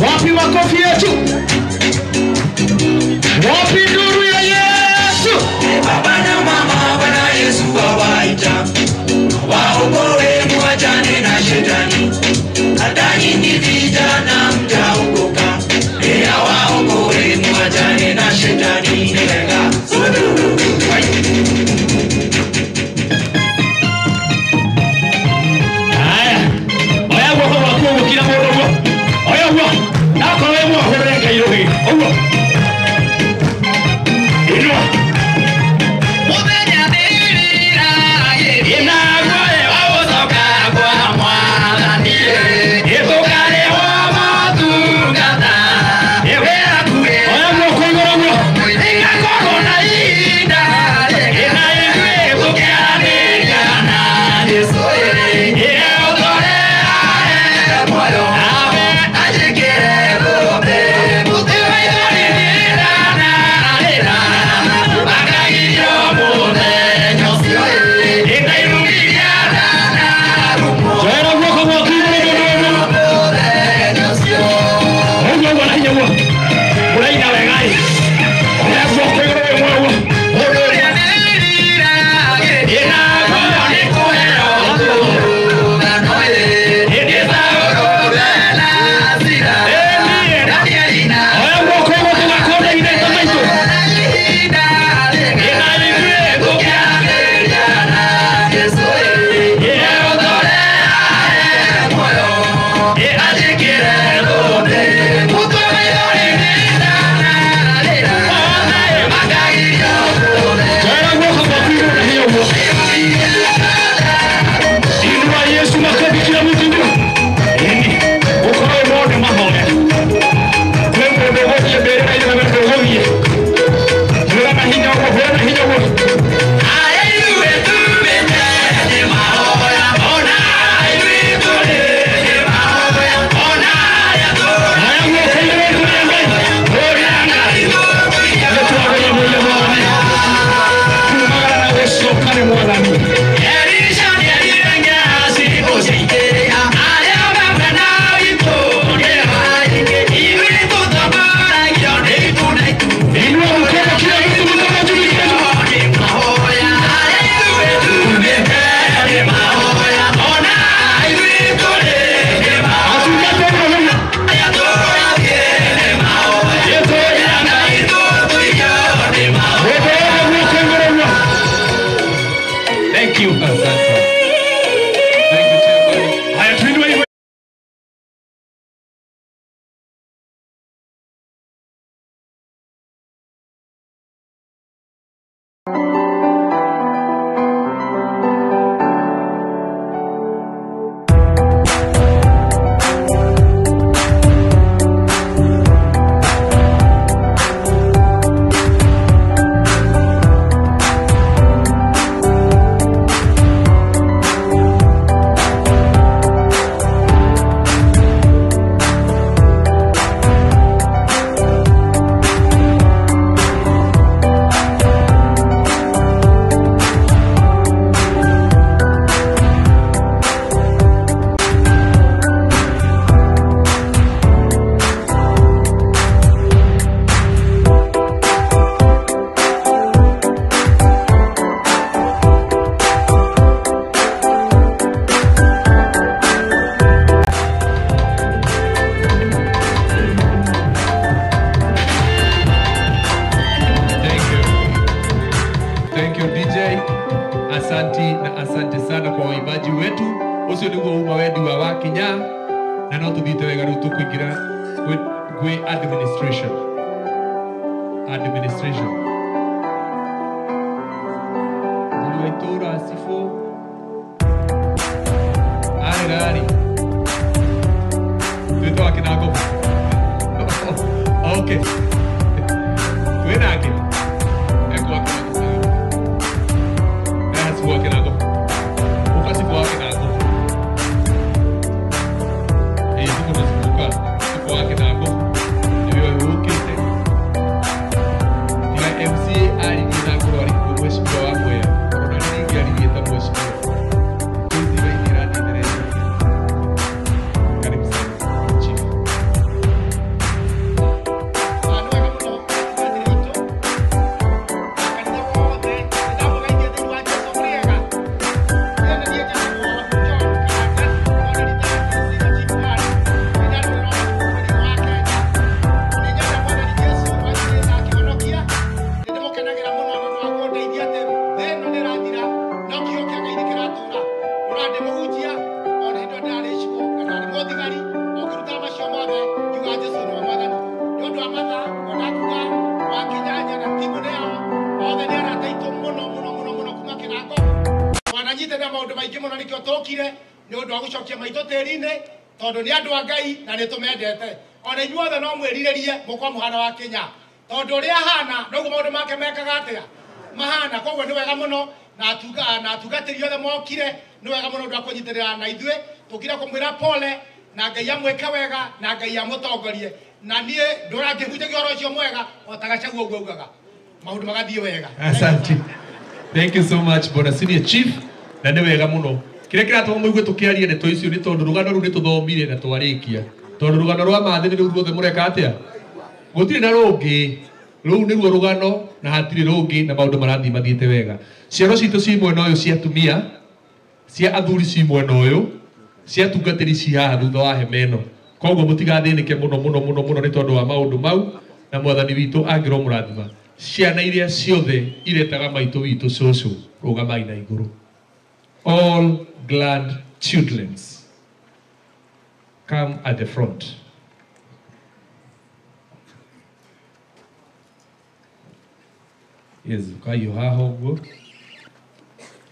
Speaker 9: Wapi makofi yetu? Wapi nduru ya Yesu?
Speaker 2: Baba na mama Bwana Yesu wawaita, waokoe muachane na shetani. Hata nyinyi vijana mtaokoka, waokoe muachane na shetani.
Speaker 20: Haya, oya guoko gwaku gukira mundu uguo, oya uguo, nakorwo wĩ muohũrĩre Ngai rũhĩ, ũguo.
Speaker 9: Thank you DJ. Asanti na asante sana kwa waimbaji wetu. Ucio niguo uma wendi wa wakinya na no tuthiite wega riu tukuingira gwi administration. Administration. Thuri wa itura Sifo arĩ rari twĩtwo akina Ngobo. Okay. Twĩ nake ekwo akina Ngobo. Sifo akina Ngobo. Uka Sifo akina Ngobo. Eh, Sifo na Sifo Sifo akina Ngobo. Nĩwe ũkĩte. Tiga MCA aririe na ngoro arĩ kuo mheshimiwa wa Mwea. Ona nĩ ningĩ ta mheshimiwa. Karibu sana Chief.
Speaker 24: Tondu ni andu a Ngai na ni tumendete ona inyuothe no mwĩrirĩrie mũkorwo mũhana wa Kenya tondu ũrĩa ahana noguo maũndũ make mekaga atĩa mahana. Koguo nĩ wega mũno na atungatĩri othe mokire nĩ wega mũno ũndũ wa kũnyitĩrĩra na ithuĩ tũkire kũmwĩra pole na Ngai amwĩke wega na Ngai amũtongorie na niĩ ndũra ngĩhunjagia ũhoro ũcio mwega o ta Gachagua ũguo augaga maũndũ magathiĩ wega.
Speaker 9: Asante. Thank you so much Bwana Senior Chief na nĩ wega mũno. Kĩrĩa kĩratũma mũigue tũkĩaria ndeto icio nĩ tondũ rũgano rũu nĩ tũthomire na twarĩkia. Tondũ rũgano rwa mathĩ nĩ rũu ruothe mũreka atĩa? Gũtirĩ na rũngĩ. Rũu nĩruo rũgano na hatirĩ rũngĩ na maũndũ marathiĩ mathiĩte wega. Cioro citũ ci mwena ũyũ cia atumia, cia athuri ci mwena ũyũ, cia atungatĩri ci haha thutha wa hema ĩno. Koguo mũtigathĩnĩke mũno mũno mũno mũno nĩ tondũ wa maũndũ mau na mwathani witũ angĩromũrathima. Ciana iria ciothe iretaga maitũ witũ cũcũ rũgamai na igũrũ. All glad children, come at the front. Yes, ukayo haha ũguo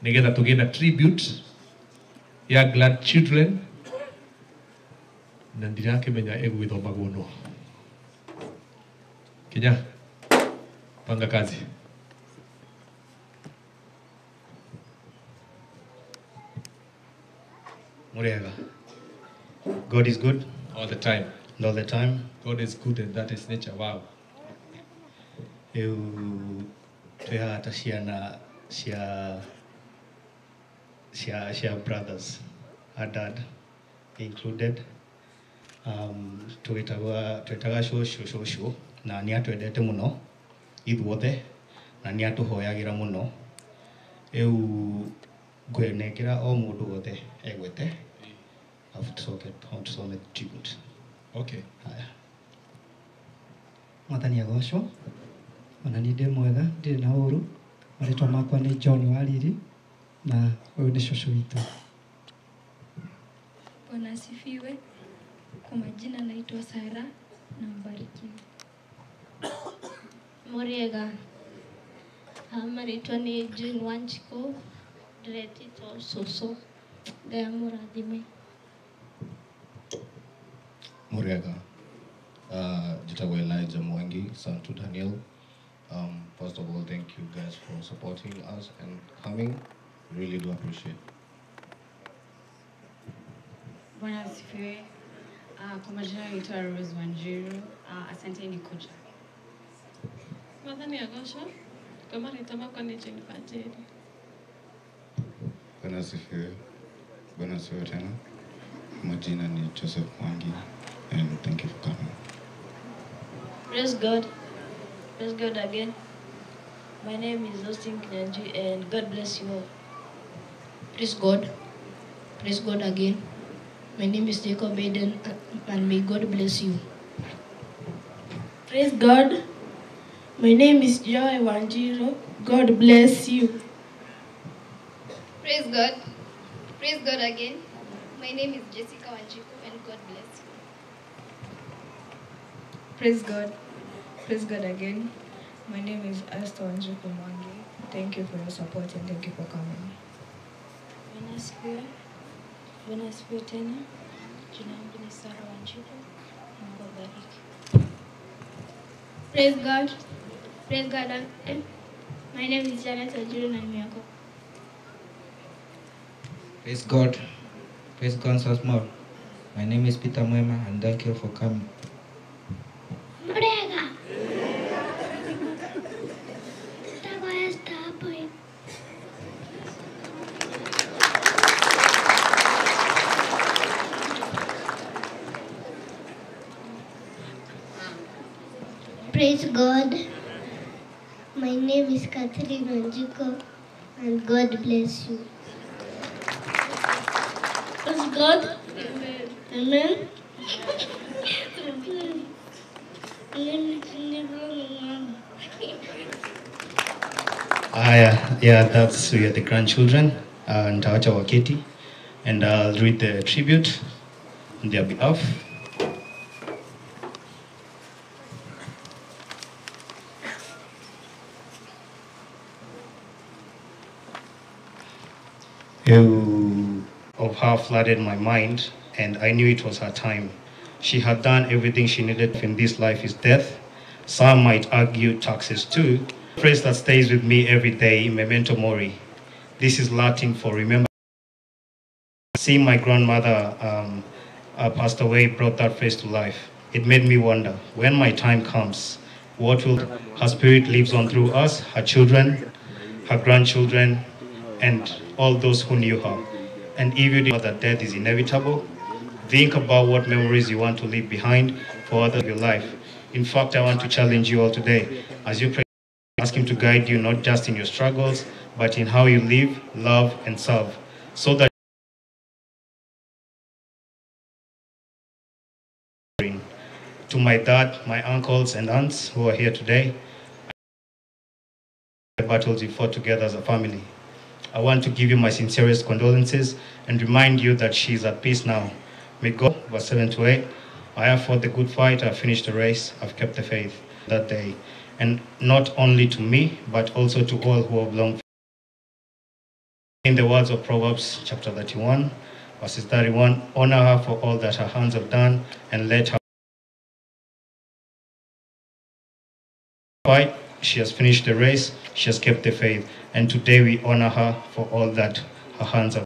Speaker 9: nĩgetha tũgĩe na tribute ya glad children na ndirakĩmenya ĩgwĩthomagwo no. Kinya, panga kazi.
Speaker 20: Muriega. God is good
Speaker 9: all the time.
Speaker 20: And all the time.
Speaker 9: God is good and that is nature. Wow.
Speaker 20: Riu twĩ haha ta ciana cia brothers, our dad included. Twĩtaga cũcũ na nĩ atwendete mũno ithuothe na nĩ atũhoyagĩra mũno. Rĩu ngwenengera o mũndũ wothe egwete alafu tucoke tusome tribute.
Speaker 9: Okay.
Speaker 20: Haya.
Speaker 3: Mwathani agocwo. Ona niĩ ndĩ mwega, ndirĩ na ũru. Marĩtwa makwa nĩ John Wariri na ũyũ nĩ cũcũ witũ.
Speaker 4: Bwana asifiwe. Kwa majina naitwa Sara na mbarikiwe.
Speaker 5: Muriega. Marĩtwa nĩ Jane Wanjikũ, ndĩretĩtwo cũcũ. Ngai amũrathime.
Speaker 6: Muriega. Njĩtagwo Elijah Mwangi, son to Daniel. First of all, thank you guys for supporting us and coming. We really do appreciate.
Speaker 7: Bwana asifiwe. Kwa majina naitwa Rose Wanjiru. Asante ni kuja.
Speaker 10: Mwathani agocwo. Kwa marĩtwa makwa nĩ Jennifer Njeri.
Speaker 6: Bwana asifiwe. Bwana asifiwe tena. Majina ni Joseph Mwangi and thank you for coming.
Speaker 23: Praise God. Praise God again. My name is Austin Kinyanjui and God bless you all.
Speaker 28: Praise God. Praise God again. My name is Jacob Aiden and may God bless you.
Speaker 29: Praise God. My name is Joy Wanjiro
Speaker 4: God bless you.
Speaker 5: Praise God. Praise God again. My name is Jessica Wanjiku and God bless you.
Speaker 4: Praise God. Praise God again. My name is Esther Wanjiku Mwangi. Thank you for your support and thank you for coming.
Speaker 12: Bwana asifiwe. Bwana asifiwe tena. Jina langu ni Sarah Wanjiku. Mungu abariki.
Speaker 5: Praise God. Praise God again. My name is Janet Wanjiru na nimeokoka.
Speaker 13: Praise God. Praise God once more. My name is Peter Mwema and thank you for coming.
Speaker 5: Mrega. Ndagwa Esther hapo hivi. Praise God. My name is Catherine Wanjiku and God bless you. Praise God. Amen. Amen.
Speaker 15: Yeah, that's we are the grandchildren, Ntawacha Waketi, and I'll read the tribute on their behalf. Of her flooded my mind, and I knew it was her time. She had done everything she needed in this life is death. Some might argue taxes too. Phrase that stays with me every day, memento mori. This is Latin for remember. Seeing my grandmother passed away brought that phrase to life. It made me wonder, when my time comes, what will her spirit lives on through us, her children, her grandchildren, and all those who knew her. And if you know that death is inevitable, think about what memories you want to leave behind for others of your life. In fact, I want to challenge you all today. As you pray, ask him to guide you not just in your struggles, but in how you live, love, and serve, so that to my dad, my uncles and aunts who are here today, the battles we fought together as a family. I want to give you my sincerest condolences and remind you that she is at peace now. May God, verse 7-8, I have fought the good fight, I have finished the race, I've kept the faith that day. And not only to me, but also to all who have longed. In the words of Proverbs chapter 31, verses 31, honor her for all that her hands have done and let her fight. She has finished the race, she has kept the faith, and today we honor her for all that her hands have.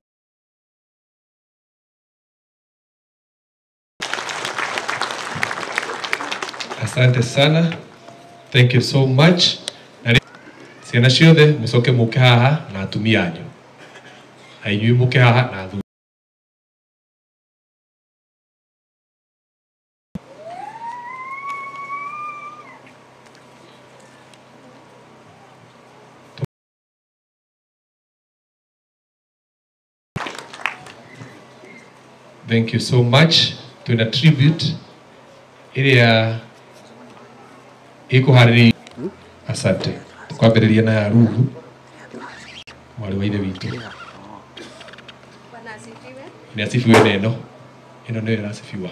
Speaker 9: Asante sana. Thank you so much. Ciana ciothe mucoke muke haha na atumia anyu. Na inyuĩ muke haha na athuri. Thank you so much. Twina tribute iria ikuharĩrĩirio. Asante. Tukwambĩrĩria na ya Ruthu mwarĩ wa ithe witũ. Nĩ asifiwe na ĩno. Ĩno nĩyo ĩrasifiwa.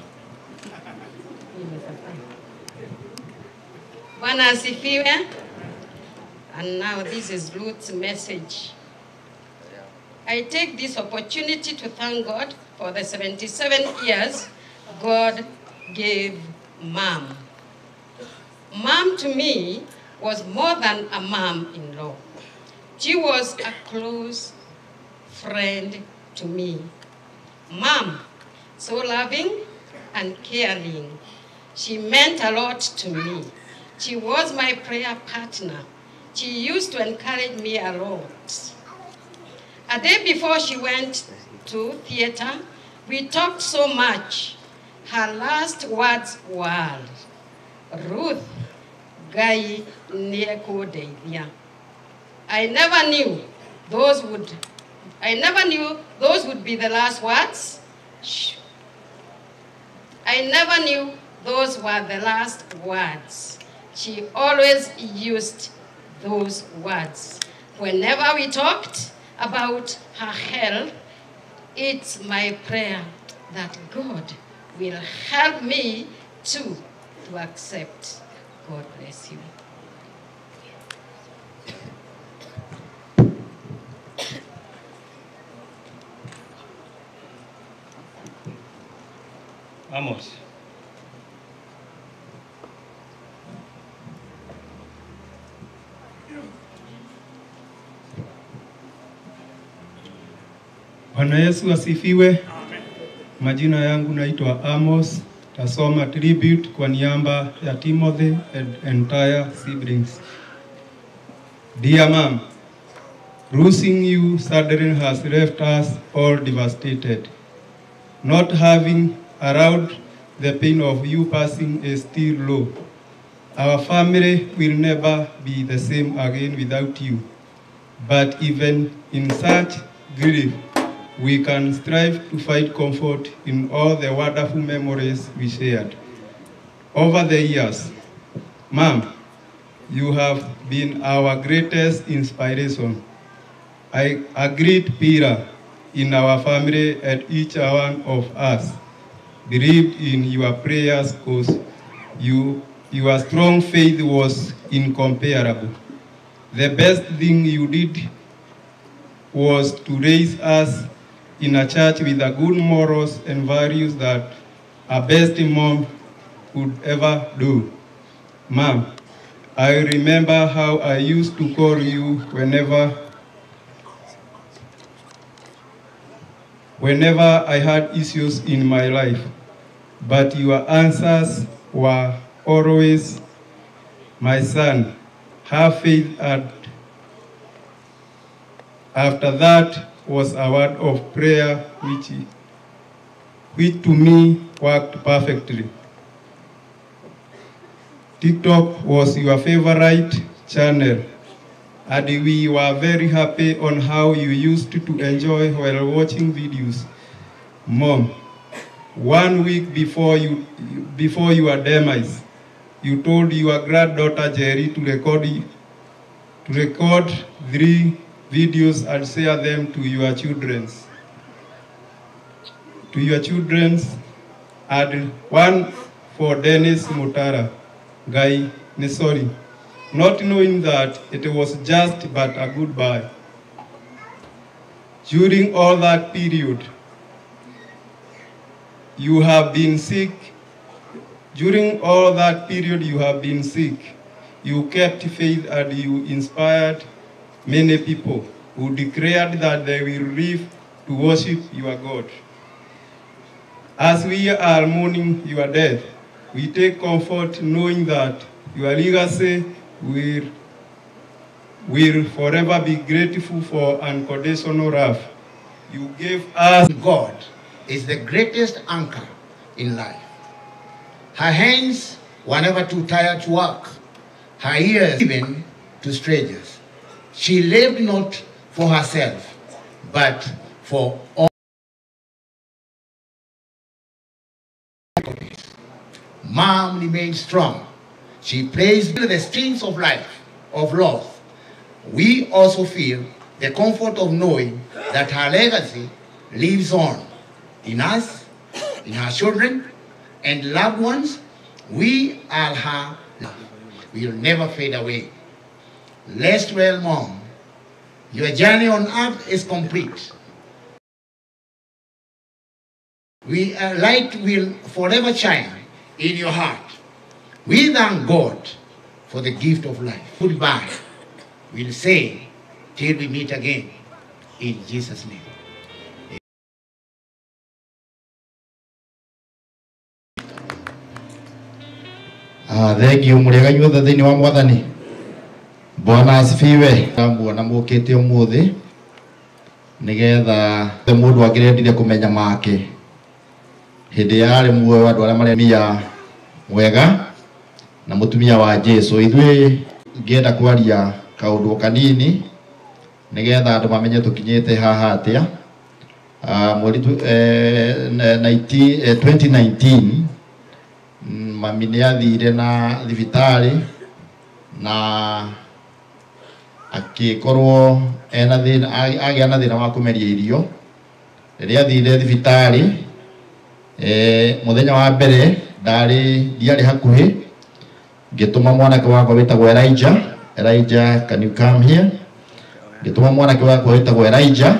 Speaker 14: Bwana asifiwe. And now this is Ruth's message. I take this opportunity to thank God for the 77 years God gave Mom. Mom to me was more than a mom-in-law. She was a close friend to me. Mom, so loving and caring. She meant a lot to me. She was my prayer partner. She used to encourage me a lot. A day before she went to theater, we talked so much. Her last words were, Ruth, Ngai nĩekũndeithia. I never knew those would be the last words. Shh. I never knew those were the last words. She always used those words. Whenever we talked about her health, it's my prayer that God will help me too to accept. God bless you.
Speaker 15: Amos.
Speaker 1: Bwana Yesu asifiwe. Majina yangu naitwa Amos. Tasoma tribute kwa niaba ya Timothy and entire siblings. Dear Mom, losing you suddenly has left us all devastated. Not having around the pain of you passing is still low. Our family will never be the same again without you. But even in such grief, we can strive to find comfort in all the wonderful memories we shared over the years. Mom, you have been our greatest inspiration, a great pillar in our family, and each one of us believed in your prayers because your strong faith was incomparable. The best thing you did was to raise us in a church with a good morals and values that a best mom could ever do. Mom, I remember how I used to call you whenever I had issues in my life, but your answers were always, my son, have faith. And after that was a word of prayer which to me worked perfectly. TikTok was your favorite channel, and we were very happy on how you used to enjoy while watching videos. Mom, 1 week before your demise, you told your granddaughter Jerry to record 3 videos and share them to your children's. And one for Dennis Mutara, Guy Nesori, not knowing that it was just but a goodbye. During all that period, you have been sick. During all that period you have been sick. You kept faith and you inspired many people who declared that they will live to worship your God. As we are mourning your death, we take comfort knowing that your legacy will forever be grateful for unconditional love you gave us.
Speaker 8: God is the greatest anchor in life. Her hands were never too tired to work, her ears even to strangers. She lived not for herself, but for all. Mom remained strong. She plays the strings of life, of love. We also feel the comfort of knowing that her legacy lives on in us, in her children, and loved ones. We are her love. We will never fade away. Rest well, Mom. Your journey on earth is complete. Light will forever shine in your heart. We thank God for the gift of life. Goodbye, we'll say till we meet again, in Jesus' name.
Speaker 11: Thank you mũrĩega inyuothe thĩinĩ wa mwathani. Bwana asifiwe. Muona mũkĩte ũmũthĩ nĩgetha mũndũ angĩrendire kũmenya make hĩndĩ yarĩ muoyo andũ arĩa marĩ mia mwega na mũtumia wa Jesu. Ithuĩ ngĩenda kwaria kaũndũ kanini nĩgetha andũ mamenye tũkinyĩte haha atĩa. Mweri 2019 mami nĩ athire na thibitarĩ na Akikorwo ena thina agĩa na thĩna wa kũmeria irio. Rĩrĩa athire thibitarĩ mũthenya wa mbere ndiarĩ hakuhĩ, ngĩtũma mwanake wakwa wĩtagwo Elijah. Elijah, can you come here? Ngĩtũma mwanake wakwa wĩtagwo Elijah,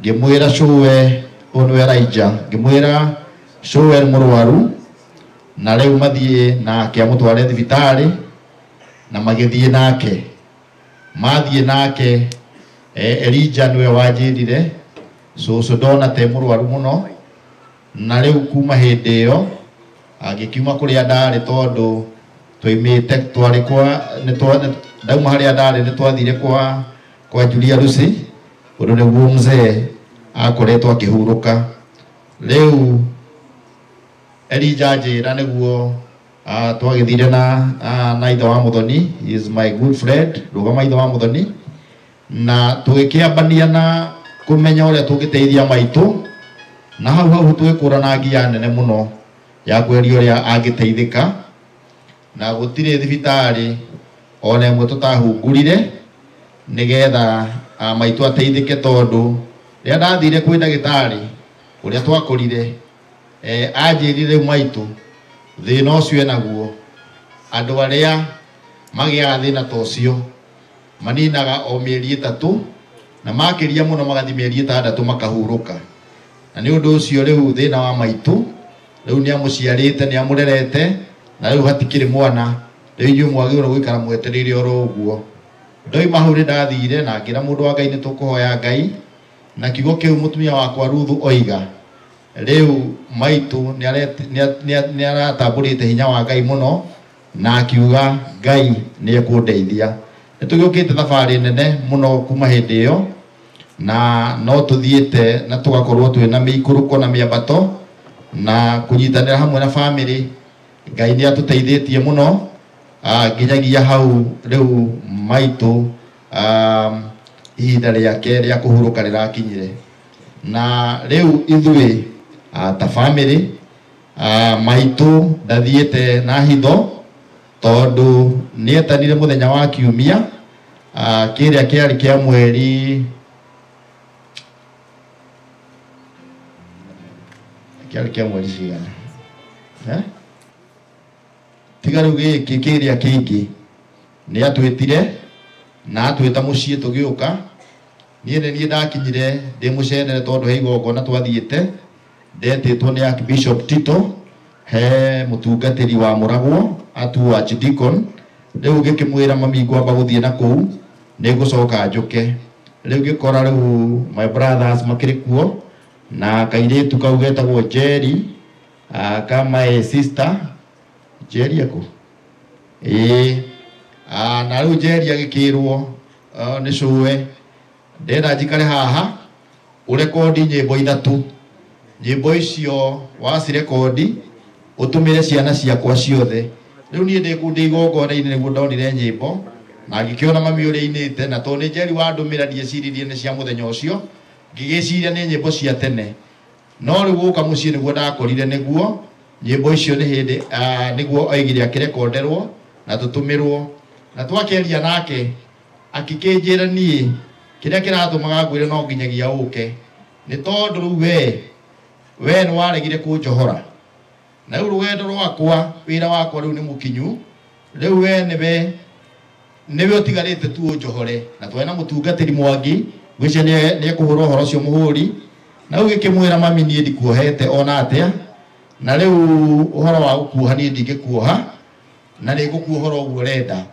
Speaker 11: ngĩmwĩra cũwe, ũyũ nĩwe Elijah, ngĩmwĩra cũwe nĩ mũrwaru na rĩu mathiĩ nake amũtware thibitarĩ, na magĩthiĩ nake. Mathiĩ nake Elijah nĩwe wanjĩrire cũcũ ndona te mũrwaru mũno, na rĩu kuma hĩndĩ ĩyo agĩkiuma kũrĩa ndarĩ tondũ twaimĩte twarĩ kwa ndauma harĩa ndarĩ nĩ twathire kwa Julia Lucy ũndũ nĩguo mzee akoretwo akĩhurũka. Rĩu Elijah anjĩra nĩguo twagĩthire na ithe wa Muthoni, he is my good friend, rũgama ithe wa Muthoni, na tũgĩkĩambania na kũmenya ũrĩa tũngĩteithia maitũ, na hau hau tũgĩkũrana ngia nene mũno ya kweria ũrĩa angĩteithĩka, na gũtirĩ thibitarĩ ona ĩmwe tũtahungurire nĩgetha maitũ ateithĩke, tondũ rĩrĩa ndathire kwĩ ndagĩtarĩ ũrĩa twakorire anjĩrire rĩu maitũ thĩna ũcio enaguo, andũ arĩa magĩaga thĩna ta ũcio maninaga o mĩeri 3 na makĩria mũno magathiĩ mĩeri 6 makahurũka. Na nĩ ũndũ ũcio rĩu thĩna wa maitũ rĩu nĩ amũciarĩte, nĩ amũrerete, na rĩu hatikĩrĩ mwana, rĩu inyuĩ mwagĩrĩirwo gũikara mwetereire oro ũguo. Ndoima hau nĩ ndathire na ngĩra mũndũ wa Ngai nĩ tũkũhoya Ngai, na kiugo kĩu mũtumia wakwa Ruthu oiga rĩu maitũ nĩ aratambũrĩte hinya wa Ngai mũno, na akiuga Ngai nĩ ekũndeithia. Nĩ tũgĩũkĩte thabarĩ nene mũno kuma hĩndĩ ĩyo, na no tũthiĩte na tũgakorwo twĩna mĩikũrũko na mĩambato na kũnyitanĩra hamwe na bamĩrĩ. Ngai nĩ atũteithĩtie mũno nginyagia hau rĩu maitũ ihinda rĩake rĩa kũhurũka rĩrakinyire. Na rĩu ithuĩ ta bamĩrĩ maitũ ndathiĩte na hitho, tondũ nĩetanire mũthenya wa kiumia kĩrĩa kĩarĩ kĩa mweri kĩarĩ kĩa mweri cigana tiga rĩu gĩkĩ kĩrĩa kĩngĩ nĩ atwĩtire na atwĩta mũciĩ tũgĩũka. Niĩ nĩ niĩ ndakinyire ndĩ mũcenere tondũ he igongona twathiĩte ndetĩtwo nĩ Archbishop Tito he mũtungatĩri wa Mũragwo atuo Archdeacon. Rĩu ngĩkĩmwĩra mami ngwamba gũthiĩ na kũu nĩ ngũcoka njũke. Rĩu ngĩkora rĩu my brothers makĩrĩ kuo na kairĩtu kau getagwo Jerry ka my sister Jerry akũ ĩĩ na rĩu Jerry agĩkĩrwo nĩ cũwe ndenda njikare haha ũrekondi nyĩmbo 3, nyĩmbo icio wacirekondi ũtũmĩre ciana ciakwa ciothe. Rĩu niĩ ndĩ kũu ndĩ igongona-inĩ nĩguo ndonire nyĩmbo na ngĩkĩona mami ũrĩa ainĩte, na tondũ nĩ Jerry wandũmĩra ndieciririe nĩ cia mũthenya ũcio, ngĩgĩciria nĩ nyĩmbo cia tene. No rĩu gũka mũciĩ nĩguo ndakorire nĩguo nyĩmbo icio nĩ hĩndĩ nĩguo oigire akĩrekonderwo na tũtũmĩrwo. Na twakĩaria nake akĩkĩnjĩra niĩ kĩrĩa kĩratũmaga ngwĩre no nginyagia ũke nĩ tondũ rĩu we nĩ waregire kũnjohora, na rĩu rũgendo rwakwa wĩra wakwa rĩu nĩ mũkinyu, rĩu we nĩwe ũtigarĩte tu ũnjohore. Na twarĩ na mũtungatĩri Mwangi ngwĩciria nĩ ekũhũra ũhoro ũcio mũhũri, na rĩu gĩkĩmwĩra mami niĩ ndikuohete ona atĩa, na rĩu ũhoro wa gũkuoha niĩ ndingĩkuoha na nĩ ngũkuohora ũguo ũrenda.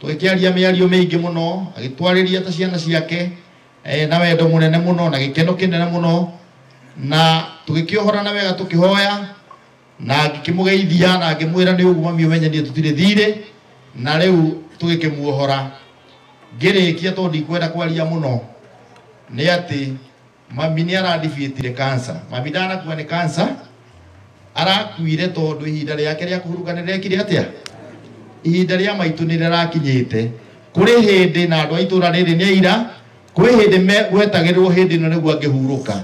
Speaker 11: Tũgĩkĩaria mĩario mĩingĩ mũno, agĩtwarĩria ta ciana ciake na wendo mũnene mũno na gĩkeno kĩnene mũno, na tũgĩkĩohorana wega tũkĩhoya, na ngĩkĩmũgeithia na ngĩmwĩra nĩ ũguo mami ũmenye niĩ tũtirĩ thirĩ, na rĩu tũgĩkĩmuohora. Ngĩrĩkia tondũ ndikwenda kwaria mũno nĩ atĩ mami nĩ aradefeatire cancer. Mami ndanakua nĩ cancer, arakuire tondũ ihinda rĩake rĩa kũhurũka nĩ rĩekire atĩa, ihinda rĩa maitũ nĩ rĩrakinyĩte. Kũrĩ hĩndĩ na andũ a itũũra rĩrĩ nĩ aira, kwĩ hĩndĩ gwetagĩrĩrwo hĩndĩ ĩno nĩguo angĩhurũka,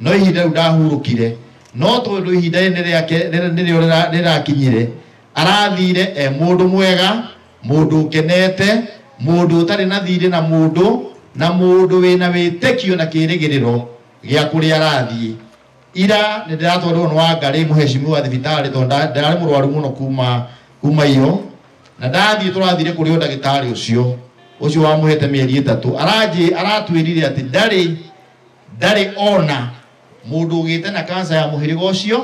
Speaker 11: no ihinda rĩu ndahurũkire, no tondũ ihinda rĩrĩ rĩake nĩrĩo rĩrakinyire, arathire e mũndũ mwega, mũndũ ũkenete, Mundu utari na thirĩ na mundu na mundu wina wĩtĩkio na kĩrĩgĩrĩro gĩa kũrĩa arathiĩ. Ira nĩ ndĩratwarwo nĩ Wangarĩ mũheshimiwa thibitarĩ tondũ ndarĩ mũrwaru mũno kuma iyo na ndathiĩ tũrathire kũrĩ o ndagĩtarĩ ũcio wamũhete mĩeri 3 aratwĩrire atĩ ndarĩ ona mũndũ ũgĩte na kansa ya mũhĩrĩga ũcio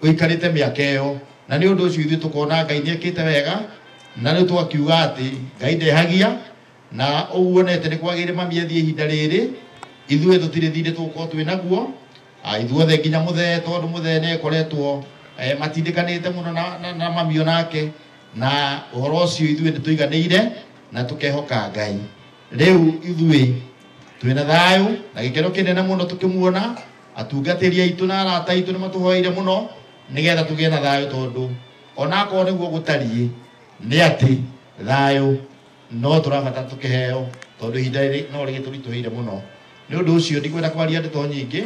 Speaker 11: ũikarĩte mĩaka ĩyo na nĩ ũndũ ũcio ithuĩ tũkona Ngai nĩekĩte wega na rĩu tũgakiuga atĩ Ngai ndehagia na ũguo onete nĩ kwagĩrĩire mami athiĩ ihinda rĩrĩ ithuĩ tũtirĩ thirĩ tũgũkorwo twĩ naguo ithuothe nginya mũthee tondũ mũthee nĩekoretwo matindĩkanĩte mũno na mami onake na ũhoro ũcio ithuĩ nĩtũiganĩire na tũkehoka Ngai. Rĩu ithuĩ twĩna thayũ na gĩkeno kĩnene mũno tũkĩmuona atungatĩri aitũ na arata aitũ nĩmatũhoeire mũno nĩgetha tũgĩe na thayũ tondũ onakorwo nĩguo gũtariĩ nĩ atĩ thayũ no tũrabatara tũkĩheo tondũ ihinda rĩrĩ no rĩgĩtũritũhĩire mũno. Nĩ ũndũ ũcio ndikwenda kwaria ndeto nyingĩ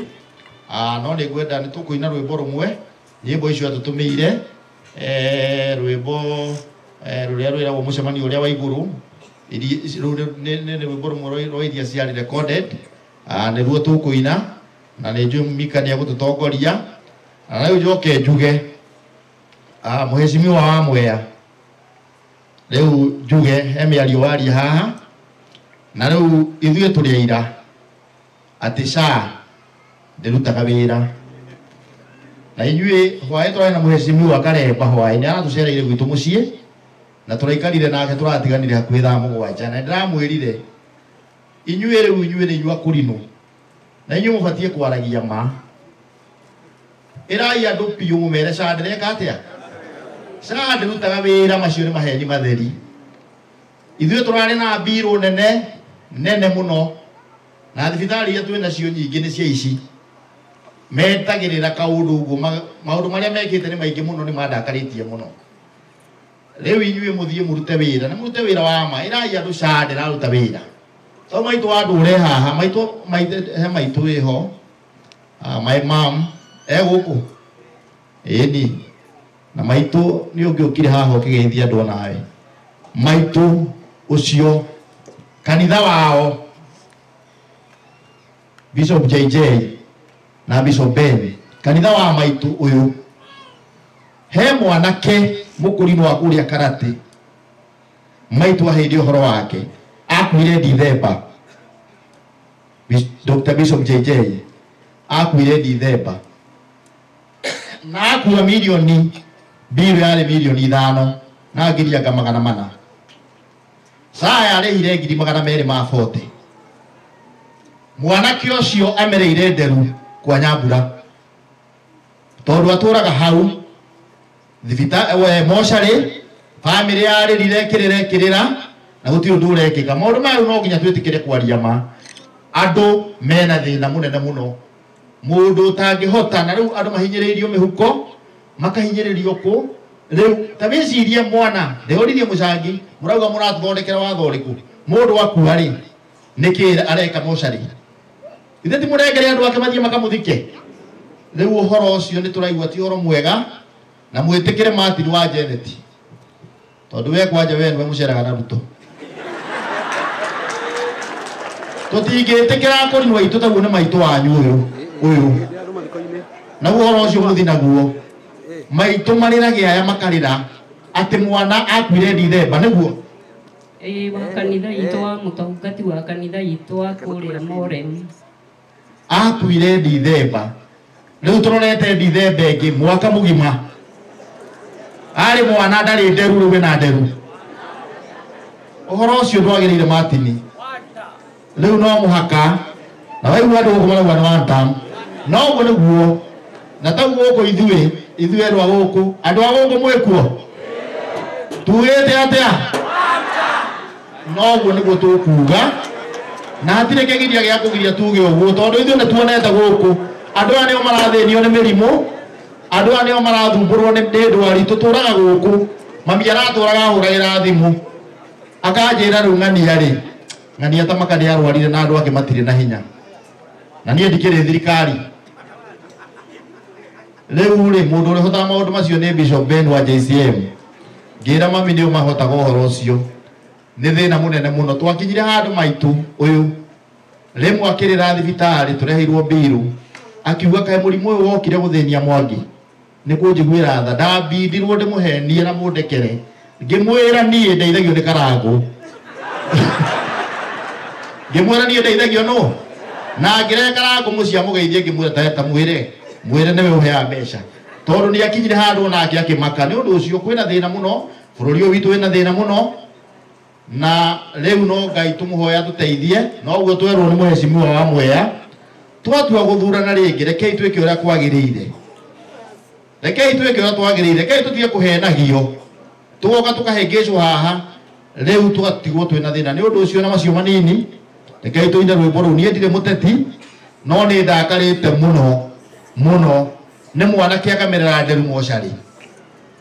Speaker 11: no nĩngwenda nĩ tũkũina rwĩmbo rũmwe nyĩmbo icio atũtũmĩire rwĩmbo rũrĩa rwĩragwo mũcemanio ũrĩa wa igũrũ rũu nĩ rwĩmbo rũmwe rwa iria ciarĩ recorded nĩruo tũkũina na nĩ njũĩ Mika nĩ egũtũtongoria na rĩu njoke njuge mũheshimiwa wa Mwea rĩu njuge he mĩario waria haha na rĩu ithuĩ tũrĩ aira atĩ SHA ndĩrutaga wĩra na inyuĩ hwaĩ tũrarĩ na mũheshimiwa Karemba hwaĩ nĩ aratũcereire gwitũ mũciĩ na tũraikarire nake tũratiganire hakuhĩ thaa 7 na ndĩramwĩrire inyuĩ rĩu inyuĩ nĩ inyuĩ akũrinũ na inyuĩ mũbatiĩ kwaragia ma ĩrai andũ biũ mũmere SHA ndĩreka atĩa SHA ndĩrutaga wĩra macio nĩ maheni matheri. Ithuĩ tũrarĩ na mbirũ nene nene mũno na thibitarĩ iria twĩ nacio nyingĩ nĩ cia ici metagĩrĩra kaũndũ ũguo maũndũ marĩa mekĩte nĩ maingĩ mũno nĩ mandakarĩtie mũno. Rĩu inyuĩ mũthiĩ mũrute wĩra na mũrute wĩra wa ma ĩrai andũ SHA ndĩraruta wĩra tondũ maitũ wa ndũre haha maitũ he maitũ wĩho my mom e gũkũ ĩni na maitũ nĩ ũngĩũkire haha ũkĩgeithia andũ onawe maitũ ũcio kanitha wao Bishop JJ na Bishop Ben kanitha wa maitũ ũyũ he mwanake mũkũrinũ wa kũrĩa Karate maitũ aheire ũhoro wake akuire Dithemba Dr. Bishop JJ akuire Dithemba na akua milioni mbirũ yarĩ milioni 5 na ngiri anga 400 SHA yarĩhire ngiri 240 mwanake ũcio amereire nderu kwa Nyambura tondũ atũraga hau thibitarĩ mocarĩ bamĩrĩ yarĩrire kĩrĩra na gũtirĩ ũndũ ũrekĩka. Maũndũ maya no nginya twĩtĩkĩre kwaria ma andũ mena thĩna mũnene mũno mũndũ ũtangĩhota na rĩu andũ mahinyĩrĩirio mĩhuko makahinyĩrĩrio kũ rĩu ta wĩcirie mwana ndĩhũririe mũcangi mũrauga mũratũthondekera watho ũrĩkũ mũndũ akua rĩ nĩkĩ areka mocarĩ ithe ti mũrengere andũ ake mathiĩ makamũthike. Rĩu ũhoro ũcio nĩ tũraigua ti ũhoro mwega na mwĩtĩkĩre Martin wa Janet tondũ we kwanja we nĩwe mũceraga na Ruto tũtingĩtĩkĩra akũrinũ aitũ taguo nĩ maitũ wanyu ũyũ naguo ũhoro ũcio mũthi naguo maitũ marĩrage aya makarĩra atĩ mwana akuire Dithemba nĩguo
Speaker 14: wa kanitha itũ wa mũtungati wa kanitha itũ wa kũrĩa Moremi
Speaker 11: akuire Dithemba rĩu tũrorete Dithemba ĩngĩ mwaka mũgima arĩ mwana ndarĩ nderu rĩu ena nderu ũhoro ũcio ndwagĩrĩire Martin rĩu no mũhaka na waigua andũ gũkũ marauga nĩ one term no ũguo nĩguo na tau gũkũ ithuĩ andũ a gũkũ andũ a gũkũ mwĩkuo tugĩte atĩa no ũguo nĩguo tũkuga na hatirĩ kĩgiria gĩa kũgiria tuge ũguo tondũ ithuĩ nĩtuonete gũkũ andũ aya nĩo marathĩnio nĩ mĩrimũ andũ aya nĩo marathumbũrwo nĩ ndwari tũtũraga gũkũ mami aratũraga ahũragĩra thimũ akanjĩra rĩu ng'ania rĩ ng'ania ta maka nĩarwarire na andũ ake matirĩ na hinya na niĩ ndikĩrĩ thirikari rĩu rĩ mũndũ ũrĩa ũhotaga maũndũ macio nĩ Bishop Ben wa JCM ngĩra mami nĩ ũmahotaga ũhoro ũcio Nĩ thĩna mũnene mũno twakinyire handũ maitũ ũyũ rĩmwe akĩrĩra thibitarĩ tũreheirwo mbiru akiuga kaĩ mũrimũ ũyũ wokire gũthĩnia Mwangi nĩ kũnjiguĩra tha ndambindirwo ndĩmũhenie na mũndekere ngĩmwĩra niĩ ndeithagio nĩ Karangũ ngĩmwĩra niĩ ndeithagio nũ na ngĩrehe Karangũ mũciĩ amũgeithie ngĩmwĩra ta mwĩre mwĩre nĩwe ũheaga mbeca tondũ nĩ akinyire handũ onake akĩmaka nĩ ũndũ ũcio kwĩna thĩna mũno bũrũri ũyũ witũ wĩna thĩna mũno na rĩu no Ngai tũmũhoya tũteithie noguo twerwo nĩ mũhecimiwa wa Mwea twatua gũthurana rĩngĩ rekei twĩke ũrĩa kwagĩrĩire rekei twĩke ũrĩa twagĩrĩire rekei tũtige kũhenagio tũgoka tũkahĩngĩcwo haha rĩu tũgatigwo twĩna thĩna nĩ ũndũ ũcio na macio manini rekei tũine rwĩmbo rũu niĩ ndirĩ mũteti no nĩ ndakarĩte mũno mũno nĩ mwanake akamerera nderu mocarĩ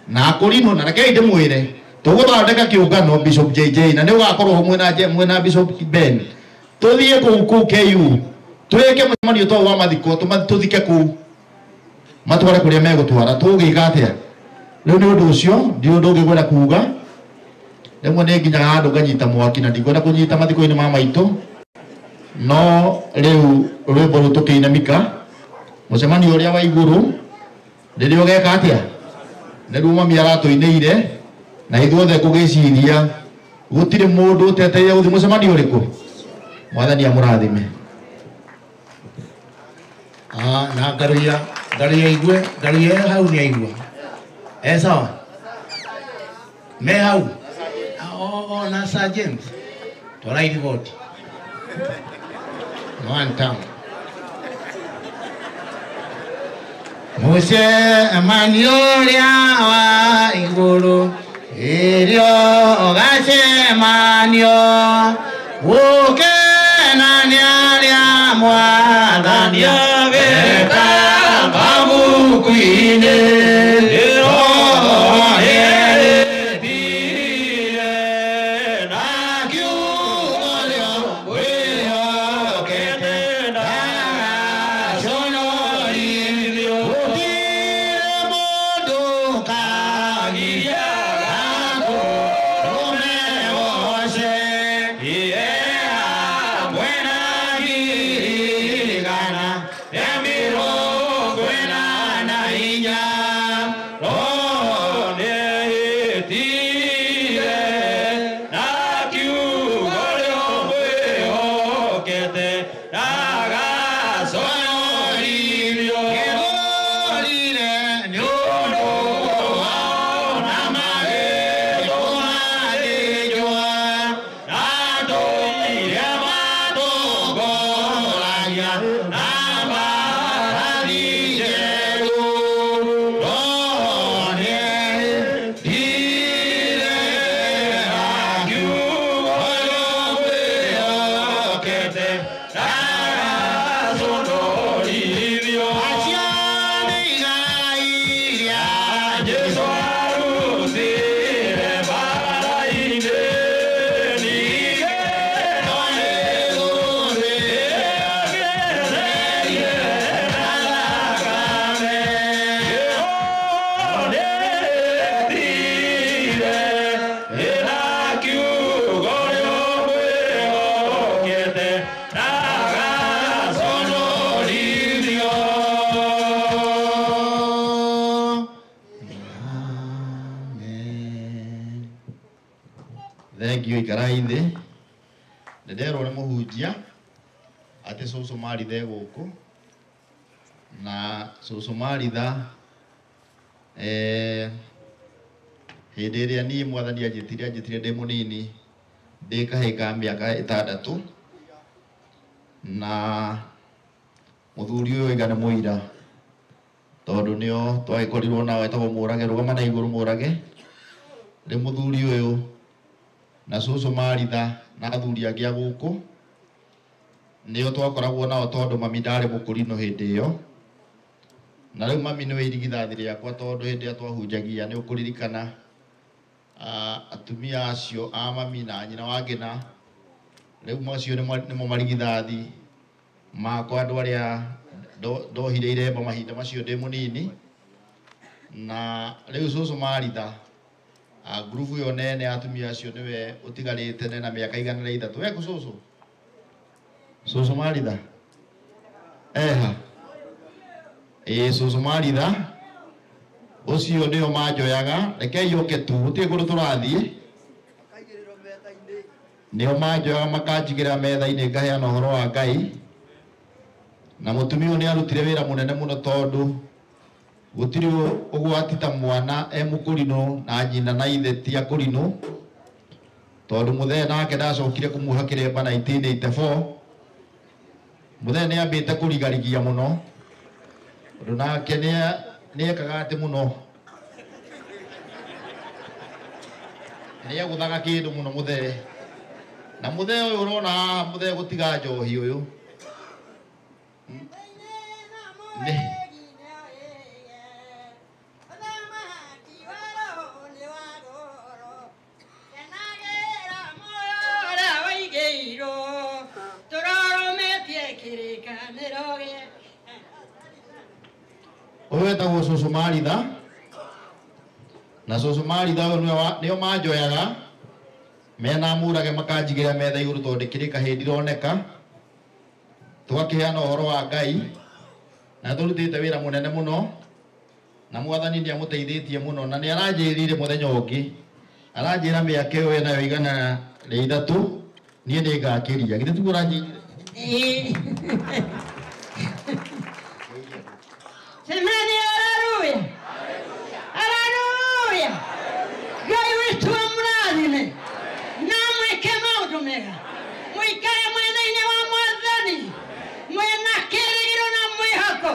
Speaker 11: na akũrinwo na rekei ndĩmwĩre tũgũthondeka kĩũngano Bishop JJ na nĩ ũgakorwo mwĩna Bishop Ben tũthiĩ kũu kũu KU twĩke mũcemanio to wa mathiko tũthike kũu matware kũrĩa megũtwara tũgĩka atĩa rĩu nĩ ũndũ ũcio ndirĩ ũndũ ũngĩ ngwenda kuga rĩmwe nĩ nginyaga handũ nganyita mwaki na ndikwenda kũnyita mathiko-inĩ ma maitũ no rĩu rwĩmbo rũu tũkĩinamika mũcemanio ũrĩa wa igũrũ rĩrĩa ũgeka atĩa nĩruo mami aratũinĩire na ithuothe kũgĩciria gũtirĩ mũndũ ũteteire gũthiĩ mũcemanio ũrĩkũ mwathani amũrathime.
Speaker 8: Na ngaruia ngaruia igue ngaruia hau nĩ aigua e sawa me hau o na Sir James twarai riboti one town mũcemanio ũrĩa wa igũrũ ĩrĩo ũgacemanio gũkenania arĩa mwathani ageka mabuku-inĩ
Speaker 11: Ikarai thĩ nĩnderwo nĩ mũhunjia atĩ cũcũ Maritha e gũkũ na cũcũ Maritha hĩndĩ ĩrĩa niĩ mwathani anjĩtire ndĩ mũnini ndĩ kahĩĩ ka mĩaka 6 na mũthuri ũyũ oiga nĩ mũira tondũ nĩo twagĩkorirwo nao etagwo Mũrage rũgama na igũrũ Mũrage rĩ mũthuri ũyũ na cũcũ Maritha na athuri angĩ a gũkũ nĩo twakoragwo nao tondũ mami ndarĩ mũkũrinũ hĩndĩ ĩyo na rĩu mami nĩwe irigithathi rĩakwa tondũ hĩndĩ ĩrĩa twahunjagia nĩ ũkũririkana atumia acio a mami na nyina wa Ngĩna rĩu macio nĩmo marigithathi makwa andũ arĩa ndohire iremba mahinda macio ndĩ mũnini na rĩu cũcũ Maritha Ngurubu ĩyo nene ya atumia acio nĩwe ũtigarĩte na mĩaka 103. We kũ cũcũ? Cũcũ Maritha? Eha. Ĩĩ cũcũ Maritha ũcio nĩo manjoyaga, rekei yũke tu, gũtirĩ kũndũ tũrathiĩ. Nĩo manjoyaga makanjigĩrĩra metha-inĩ ngaheana ũhoro wa Ngai. Na mũtumia ũyũ nĩarutire wĩra mũnene mũno tondũ gũtirĩ ũgwati ta mwana e mũkũrinũ na nyina na ithe ti akũrinũ, tondũ mũthee nake ndacokire kũmuoha kĩremba 1984. Mũthee nĩambĩte kũrigarigia mũno tondũ nake nĩekaga atĩ mũno, nĩagũthaga kĩndũ mũno mũthee. Na mũthee ũyũ ũrona haha, mũthee gũtiga njohi ũyũ nĩ ũyũ wetagwo cũcũ Maritha. Na cũcũ Maritha ũyũ nĩo manjoyaga mena mũrage makanjigĩrĩra metha igũrũ tondũ ndĩkĩrĩ kahĩĩ ndironeka, tũgakĩheana ũhoro wa Ngai na tũrutĩte wĩra mũnene mũno na mwathani nĩamũteithĩtie mũno na nĩaranjĩrire mũthenya ũngĩ aranjĩra mĩaka ĩyo ĩnayo 103 niĩ nĩngakĩria. Githĩ tiguo ũranjĩrire?
Speaker 14: Semeni haleluya. Haleluya. Ngai witũ amũrathime na mwĩke maũndũ mega, mũikare mwena-inĩ wa Mwathani mwĩna kĩĩrĩgĩrĩro na mwĩhoko,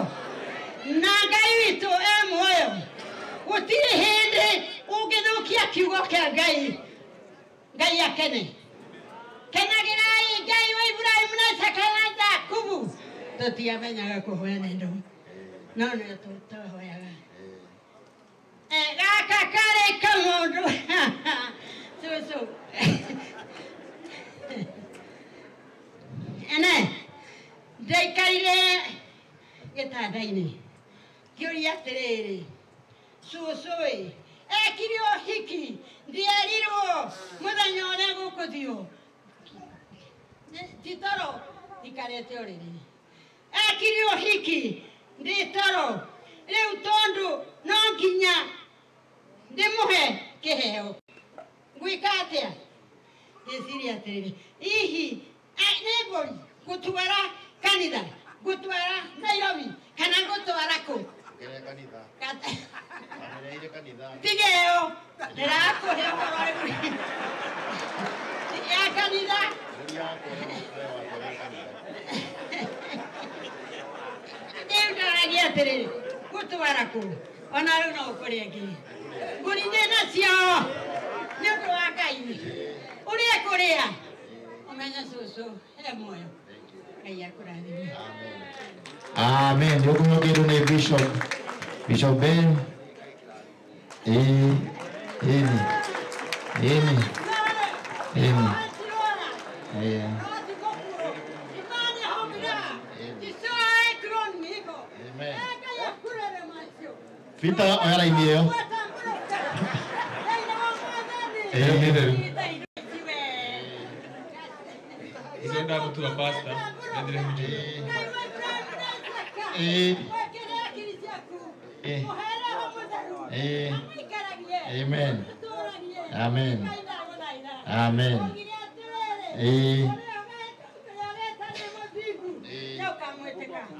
Speaker 14: na Ngai witũ e muoyo. Gũtirĩ hĩndĩ ũngĩthũkia kiugo kĩa Ngai, Ngai akene. Kenagĩrai Ngai wa Iburahĩmu na Isaka na Jakubu. Tũtiamenyaga kũhoya nĩ ndũ, no nĩ tũhoyaga. Gaka karĩ kamũndũ cũcũ ene ndaikarire gĩtanda-inĩ ngĩũria atĩrĩrĩ, cũcũ-ĩ ekire ũhiki ndierirwo mũthenya ũrĩa gũkũthiũ ti toro ikarĩte ũrĩrĩ, ekire ũhiki ndĩ toro rĩu tondũ no nginya ndĩmũhe kĩheo ngwĩka atĩa? Ngĩciria atĩrĩrĩ, hihi nĩ mbũri ngũtwara kanitha, ngũtwara Nairobi kana ngũtwara kũ? Tiga ĩyo ndĩrakũhe ũhoro rĩu ya kanitha. Rĩu ndaragia atĩrĩrĩ, ngũtwara kũ? Ona rĩu no ũkũrĩa ngiri mbũri ndĩ nacio nĩ ũndũ wa Ngai ũrĩa kũrĩa ũmenye cũcũ he muoyo. Ngai akũrathime.
Speaker 11: Amen. Nĩ ũkũheo kĩndũ nĩ Bishop Bishop Ben. Ĩĩ ĩni ĩni ĩni ĩĩ Peter oya raini ĩyo.
Speaker 9: Icio ndagũtua pastor ndethire mũjumbe.
Speaker 11: Amen. Amen. Amen.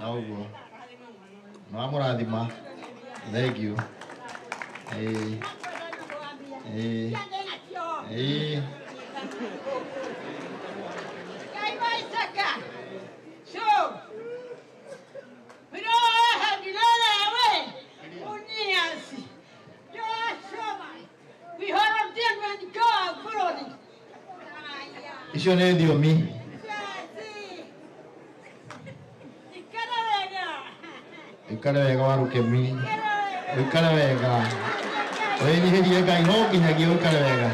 Speaker 11: Noguo. No amũrathima. Thank you.
Speaker 14: Ngai wa Isaka. So,
Speaker 11: Icio nĩ thiomi. Ikare wega wa rũkemi. Ũikare wega. Wĩnyihĩrie Ngai no nginyagia ũikare wega.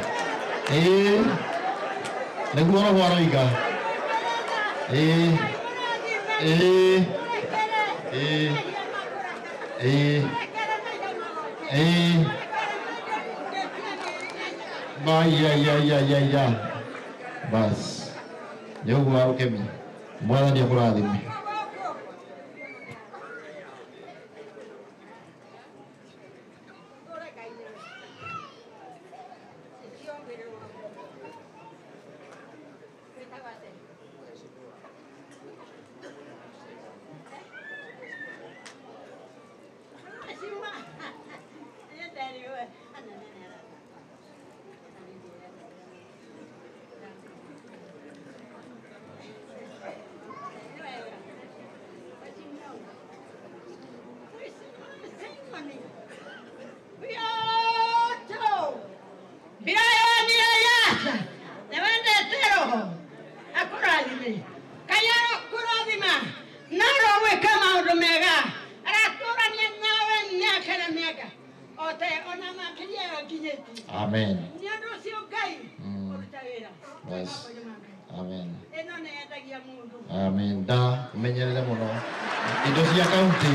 Speaker 11: Ĩĩ. Nĩguo roho aroiga. Ĩĩ. Ĩĩ. Ĩĩ. Ĩĩ. Ĩĩ. Maya ya ya ya ya. Bas. Nĩ ũguo wa rũkemi. Mwathani akũrathime. Amen. Yes. Amen. Amen. Da menyerere muno. Indo cia county.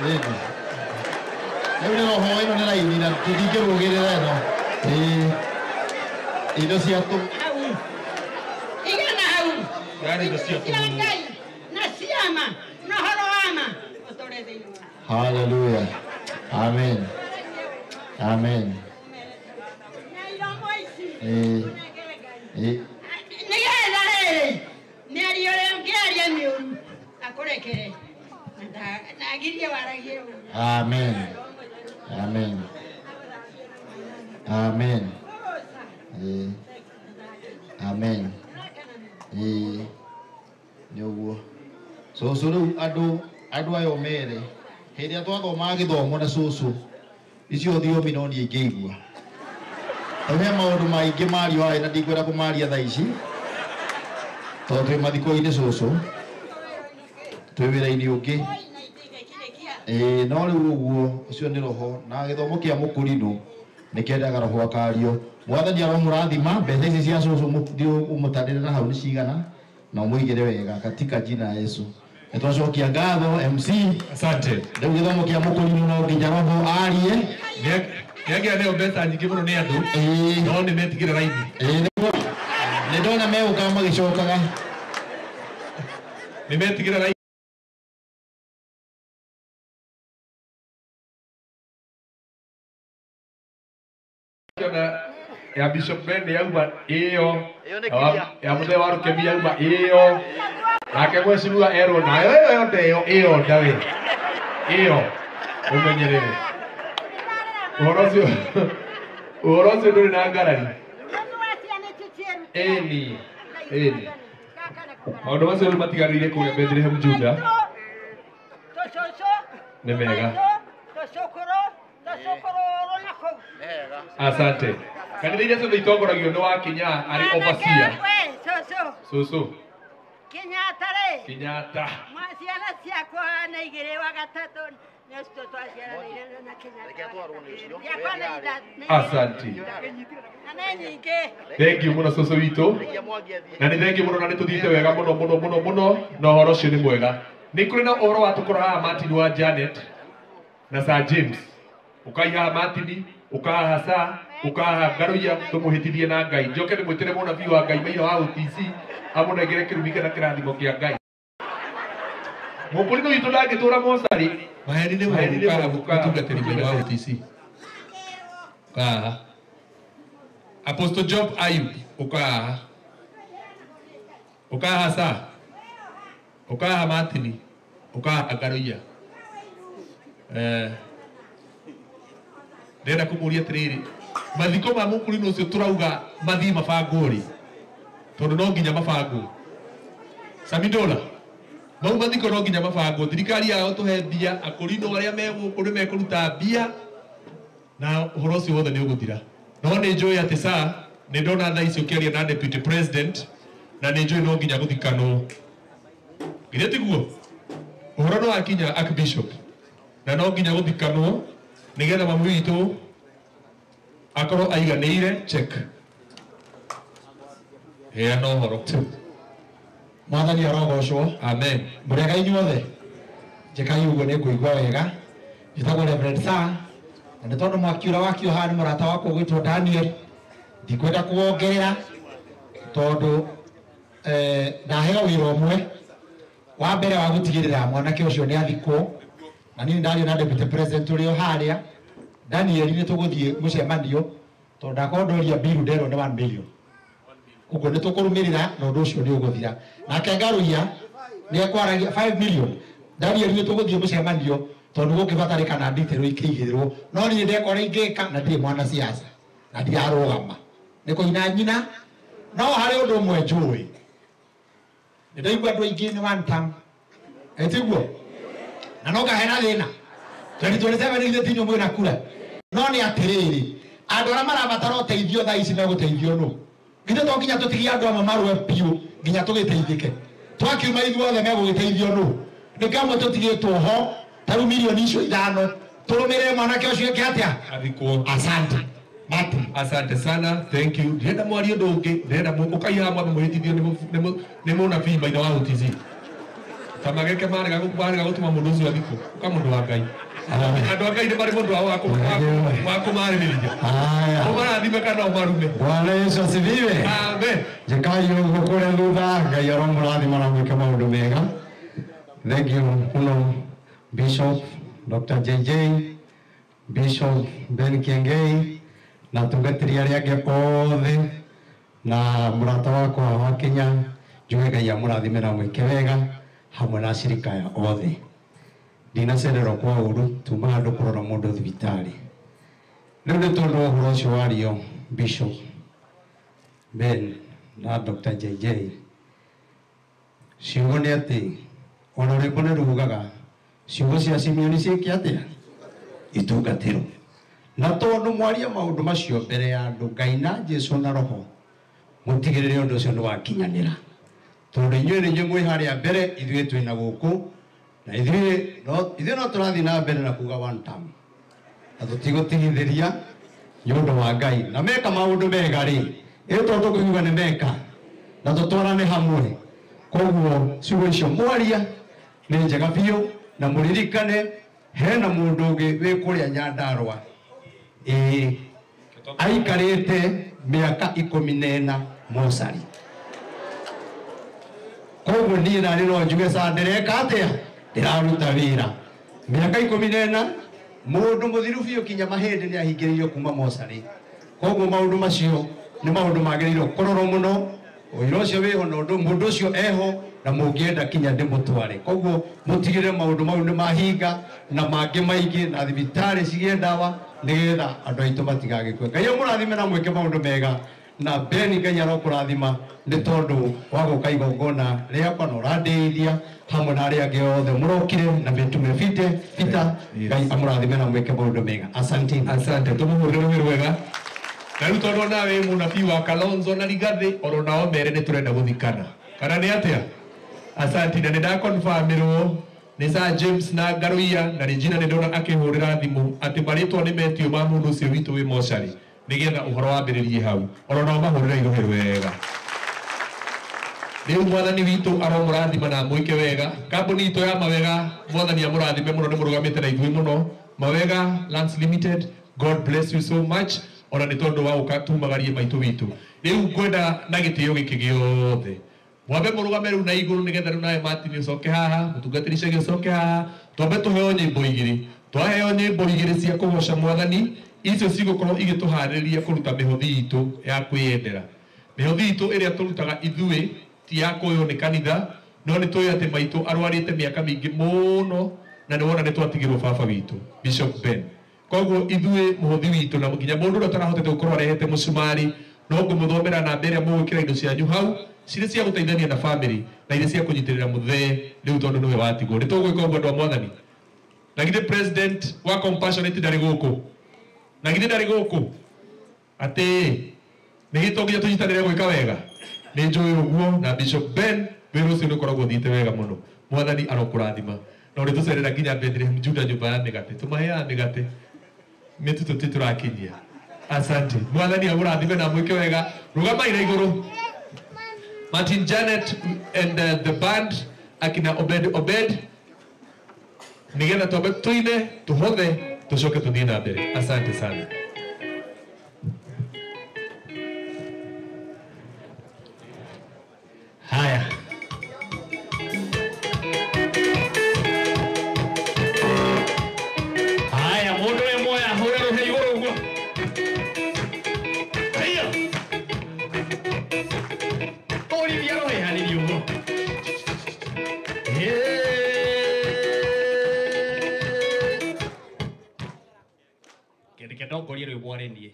Speaker 11: Rĩngĩ. Rĩu nĩ roho ĩno nĩ raini na tũtingĩrũgĩrĩra ĩno. Ĩĩ. Indo cia tũ.
Speaker 14: Igana hau.
Speaker 9: Yaani indo cia tũ.
Speaker 14: Ngai na ciama na ũhoro wa ma ũtũre thĩinĩ wa.
Speaker 11: Hallelujah. Amen. Amen.
Speaker 14: Nĩgetha rĩrĩ mĩario ĩrĩa ũngĩaria mĩũru akũrekere na agirie waragie ũru.
Speaker 11: Amen. Amen. Amen. Amen. Nĩ ũguo. Cũcũ rĩu andũ ayo mere hĩndĩ ĩrĩa twathomaga gĩthomo na cũcũ icio thiomi no niĩ ingĩigua. Tondũ he maũndũ maingĩ mario haha na ndikwenda kũmaria thaa ici tondũ twĩ mathiko-inĩ cũcũ twĩ wĩra-inĩ ũngĩ. Ĩĩ no rĩu ũguo ũcio nĩ roho na gĩthomo kĩa mũkũrinũ nĩ kĩendaga roho akario. Mwathani aromũrathima mbeca ici cia cũcũ mũthiĩ ũmũtarĩre na hau nĩ cigana na ũmũigĩre wega katika jina la Yesu. Nĩ twacokia ngatho MC.
Speaker 9: Asante.
Speaker 11: Rĩu gĩthomo kĩa mũkũrinũ no nginya roho arie.
Speaker 9: Nĩagĩa nĩo mbeca nyingĩ mũno nĩ andũ no nĩ metigĩra raini.
Speaker 11: Nĩ ndona megũka magĩcokaga.
Speaker 9: Nĩ metigĩra raini. Ya Bishop Ben yauma ĩyo ya mũthee wa Rũkemi yauma ĩyo nake mwecirua erwo nayo ĩyo yothe ĩyo ĩyo ndawe ĩyo ũmenyerere ũhoro ũcio ndũrĩ na ngarari. Ĩni ĩni maũndũ macio rĩu matigarĩire kũrĩa Bethlehem Juda nĩ mega. Asante. Kanitha iria ciothe itongoragio nĩ wa Kinya arĩ overseer. Cũcũ.
Speaker 14: Kenyatta rĩ.
Speaker 9: Kenyatta.
Speaker 14: Ciana ciakwa na igĩrĩ wa gatatũ nĩ ũcio twaciaranĩire na Kenyatta.
Speaker 9: Asante.
Speaker 14: Na nĩ nyingĩ.
Speaker 9: Thank you mũno cũcũ witũ. Na nĩ thank you mũno na nĩ tũthiĩte wega mũno mũno mũno mũno na ũhoro ũcio nĩ mwega. Nĩ kũrĩ na ũhoro wa tũkora haha Martin wa Janet na Sir James. Ũkai haha Martin, ũkahaha Sir, ũkahaha Ngaruiya tũmũhĩtithie na Ngai. Njoke ndĩmwĩtĩre mũnabii wa Ngai Maira wa OTC amũnengere kĩrumi kana kĩrathimo kĩa Ngai. Mũkũrinũ witũ ndangĩtũra mocarĩ.
Speaker 16: Maheni nĩ mũtungatĩri mũnene wa OTC. Ũkahaha.
Speaker 9: Apostle Job Ayub ũkahaha. Ũkahaha Sir. Ũkahaha Martin. Ũkahaha Ngaruiya. Ndĩrenda kũmũria atĩrĩrĩ mathiko ma mũkũrinũ ũcio tũrauga mathiĩ mabangwo rĩ tondũ no nginya mabangwo. Samidola mau mathiko no nginya mabangwo thirikari yao tũhe mbia akũrinũ arĩa me gũkũ nĩ mekũruta mbia na ũhoro ũcio wothe nĩ ũgũthira. No nĩ njũĩ atĩ Sir nĩ ndona thaa ici ũkĩaria na deputy president na nĩ njũĩ no nginya gũthikanwo. Githĩ tiguo? Ũhoro no wakinya Archbishop na no nginya gũthikanwo nĩgetha mami witũ akorwo aiganĩire check. Heana ũhoro.
Speaker 27: Mwathani arogocwo.
Speaker 9: Amen.
Speaker 27: Mũrĩega inyuothe. Njĩkai ũguo nĩ ngũigua wega. Njĩtagwo Reverend Sir
Speaker 8: Na nĩ tondũ mwaki ũrĩa wakio haha nĩ mũrata wakwa ũgwĩtwo Daniel, ndikwenda kuongerera tondũ ndaheo wĩra ũmwe wa mbere wa gũtigĩrĩra mwanake ũcio nĩ athikwo, na niĩ ndario na deputy president ũrĩa o harĩa Daniel nĩ tũgũthiĩ mũcemanio tondũ ndakorwo ndoria bill nderwo nĩ 1 billion, ũguo nĩ tũkũrũmĩrĩra na ũndũ ũcio nĩ ũgũthira. Nake Ngaruiya nĩ ekwaragia 5 million. Daniel nĩ tũgũthiĩ mũcemanio tondũ gũkĩbatarĩkana detail ikĩigĩrĩrwo, no niĩ ndekora ingĩka na ndirĩ mwana siasa na ndirarũgama nĩ kũina nyina. No harĩ ũndũ ũmwe njũĩ, nĩ ndaigua andũ aingĩ nĩ one term, etiguo na no ngahena thĩna 2027 ithuĩ tinyu mwĩna kura. No nĩ atĩrĩrĩ, andũ arĩa marabatara ũteithio thaa ici megũteithio nũ? Githĩ to nginya tũtigie andũ amwe marũe biũ nginya tũgĩteithĩke? Twakiuma ithuothe megũgĩteithio nũ? Nĩkĩo amwe tũtigĩtwo ho ta rĩu mirioni icio 5 tũrũmĩrĩre mwanake ũcio eke atĩa?
Speaker 9: Athikwo.
Speaker 8: Asante Martin.
Speaker 9: Asante sana, thank you. Ndĩrenda mwarie ũndũ ũngĩ, ndĩrenda ũkaiha mwambe mwĩhĩtithio nĩ mũnabii maithe wa OTC. Ta mageke marega gũtũma mũndũ ũcio athikwo, ũka mũndũ wa Ngai. Andũ a Ngai nĩ marĩ mũndũ wao wa kũmarĩrĩria. Ũmarathime kana ũmarume.
Speaker 2: Bwana Yesu asifiwe.
Speaker 9: Amen.
Speaker 2: Njĩkai ũguo kũrĩa thutha, Ngai aromũrathima na mwĩke maũndũ mega. Thank you mũno Bishop Dr. JJ, Bishop Ben Kiengei na atungatĩri arĩa angĩ othe na mũrata wakwa wa Kenya, njuge Ngai amũrathime na mwĩke wega hamwe na acirika aya othe. Ndinacererwo kwa ũru, tuma handũ kũrora mũndũ thibitarĩ. Rĩu nĩ tondũ wa ũhoro ũcio wario Bishop Ben na Dr. JJ, ciugo nĩ atĩ ona rwĩmbo nĩ rugaga ciugo cia Simeoni ciĩke atĩa? Itungatĩrwo. Na tondũ mwaria maũndũ macio mbere ya andũ, Ngai na Jesũ na Roho mũtigĩrĩre ũndũ ũcio nĩ wakinyanĩra, tondũ inyuĩ nĩ inyuĩ mwĩ harĩa mbere, ithuĩ twĩna gũkũ na ithuĩ no tũrathiĩ na mbere na kuga one term na tũtigũtigithĩria nĩ ũndũ wa Ngai. Na meka maũndũ mega rĩ, ĩ tondũ tũkũigua nĩ meka na tũtwarane hamwe. Koguo ciugo icio mwaria nĩ njega biũ, na mũririkane hena mũndũ ũngĩ wĩ kũrĩa Nyandarũa ĩĩ aikarĩte mĩaka 14 mocarĩ. Koguo niĩ nani no njuge ca ndĩreka atĩa? Ndĩraruta wĩra mĩaka 14, mũndũ mũthiru biũ kinya mahĩndĩ nĩ ahingĩrĩirio kuma mocarĩ. Koguo maũndũ macio nĩ maũndũ magĩrĩirwo kũrorwo mũno. Ũira ũcio wĩho na ũndũ mũndũ ũcio eho na mũngĩenda kinya ndĩmũtware. Koguo mũtigĩrĩre maũndũ mau nĩ mahinga na mangĩ maingĩ na thibitarĩ cigĩe ndawa nĩgetha andũ aitũ matigagĩkue. Ngai amũrathime na mwĩke maũndũ mega, na Ben Ngai arokũrathima nĩ tondũ wa gũka igongona rĩakwa na ũrandĩithia hamwe na arĩa angĩ othe mũrokire na mĩtume bite bita. Ngai amũrathime na mwĩke maũndũ mega. Asante.
Speaker 9: Asante. Tũmũhũrĩre rũhĩ rwega. Na rĩu tondũ nawe mũnabii wa Kalonzo na Rigathĩ oro nao mere nĩ tũrenda gũthikana, kana nĩ atĩa? Asante. Na nĩ ndakonfirmĩrwo nĩ Sir James na Ngaruiya na Regina, nĩ ndona akĩhũrĩra thimũ atĩ marĩtwa nĩ metio ma mũndũ ũcio witũ wĩ mocarĩ nĩgetha ũhoro wambĩrĩrie hau. Oro nao mahũrĩre irũhĩ rwega. Rĩu mwathani witũ aromũrathima na amwĩke wega. Kambuni itũ ya Mawega, mwathani amũrathime mũno, nĩ mũrũgamĩte na ithuĩ mũno. Mawega Lands Limited, God bless you so much. Ona nĩ tondũ wa gũka tumagarie maitũ witũ. Rĩu ngwenda na gĩtĩo gĩkĩ gĩothe mwambe mũrũgame rĩu na igũrũ nĩgetha rĩu nawe Martin ũcoke haha, mũtungatĩri Chege ũcoke haha, twambe tũheo nyĩmbo igĩrĩ. Twaheo nyĩmbo igĩrĩ cia kũgoca mwathani, icio cigũkorwo igĩtũharĩrĩria kũruta mĩhothi itũ ya kwĩyendera. Mĩhothi itũ ĩrĩa tũrutaga ithuĩ ti ya kũywo nĩ kanitha, no nĩ tũĩ atĩ maitũ arwarĩte mĩaka mĩingĩ mũno na nĩ wona nĩ twatigĩrwo baba witũ Bishop Ben. Koguo ithuĩ mũhothi witũ na nginya mũndũ ũrĩa ũtarahotete gũkorwo arehete mũcumarĩ, no ngũmũthomera namba ĩrĩa mũgwĩkĩra indo cianyu hau cirĩ cia gũteithania na family na irĩ cia kũnyitĩrĩra mũthee rĩu tondũ nĩwe watigwo. Nĩ tũgwĩka ũguo andũ a mwathani. Na githĩ president wa Compassionate ndarĩ gũkũ? Na githĩ ndarĩ gũkũ? Atĩ nĩ gĩtũ nginya tũnyitanĩre gwĩka wega. Nĩ njũĩ ũguo na Bishop Ben wĩra ũcio nĩ ũkoragwo ũthiĩte wega mũno. Mwathani arokũrathima. Na ũrĩtũcerera nginya Bethlehem Juda nyũmba ya mĩgate. Tũmaheaga mĩgate mĩtitũ ti tũrakinyia. Asante. Mwathani amũrathime na mwĩke wega. Rũgamai na igũrũ. Martin Janet and the band akina Obed Obed nigetha twambe tuine tuhothe Tucoke tuthiĩ na mbere. Asante sana.
Speaker 20: Haya. Haya, mundu wi muoya hura ruhe iguru uguo. Haya. Orithia ruhe hanini uguo. Kĩndũ kĩa ndongorie rwĩmbo arĩ niĩ.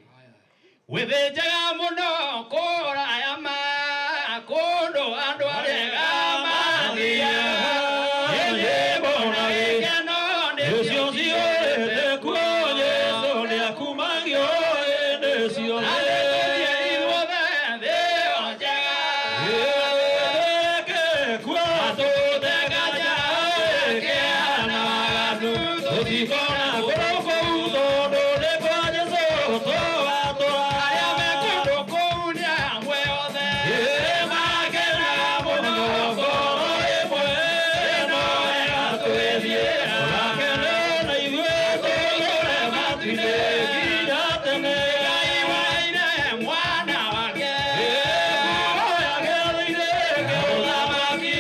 Speaker 20: Wĩthĩnjaga mũno kũraya ma kũndũ andũ arĩa mathiaga. Nyĩmbo na gĩkeno nĩcio ciũrĩte kuo, Jesũ nĩakumagio hĩndĩ ciothe. Na nĩtũthiĩ ithuothe thĩ ĩyo njega. Kuo tũtekaja kĩa na waganu, tũtikona kũrũ kũu tondũ nĩ kwa Jesũ tũgatũra. Arĩa me kũndũ kũu nĩ amwe othe, makenaga mũno ngoro ĩmwe, no wega twĩthiĩ. Tũgakene na ithuĩ tũtũũre matu-inĩ nginya tene. Ngai waire mwana wake, muoyo agĩthire ũthamaki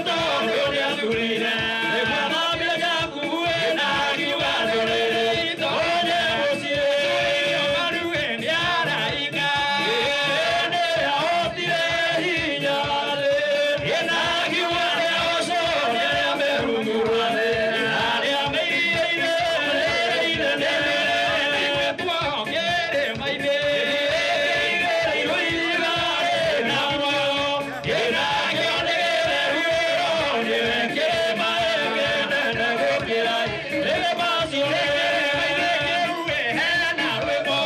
Speaker 20: tondũ nĩathurire. Nĩmwathambire gĩakuĩ na akiuga atĩrĩrĩ, tonye mũciĩ maruĩ nĩ araika. Nĩahotire hinya thĩ, na akiuga nĩagoocwo nĩ arĩa me rungu rwa thĩ, na arĩa meirĩire nĩgwĩtwo kĩrĩma-inĩ. Kĩrĩirwo ihiga rĩna muoyo, kĩnakĩo nĩ gĩtheru nĩwe kĩrĩma kĩnene gũkĩra irĩma ciothe. Kĩrĩma-inĩ kĩu hena rwĩmbo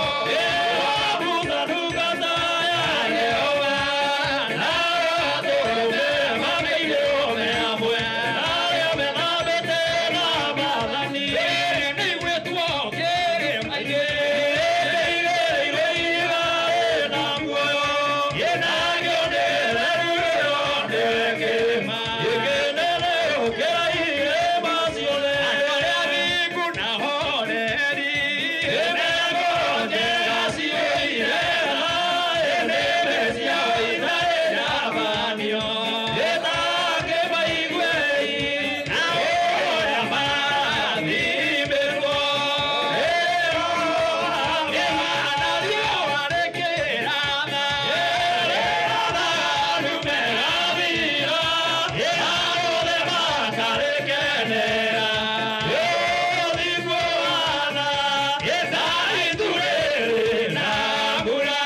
Speaker 20: rwa ndungata ya Jehova, na atũrũme mameirwo me amwe, na arĩa methambĩte na Mwathani. Nĩgwĩtwo kĩrĩma-inĩ kĩrĩirwo ihiga rĩna muoyo, kĩnakĩo nĩ gĩtheru nĩwe kĩrĩma kĩnene gũkĩra irĩma ciothe. Andũ arĩa athingu na horeri, nĩ ngoro njega ciũire nĩmĩ ciao itarĩ njabanio. Gĩtangĩmaiguei na ũrĩa marathimirwo. Kĩhana riũa rĩkĩratha, rĩrathaga rume gathira, arũme makarĩkenera. Ũthingu wana ta itu rĩrĩ na mbura,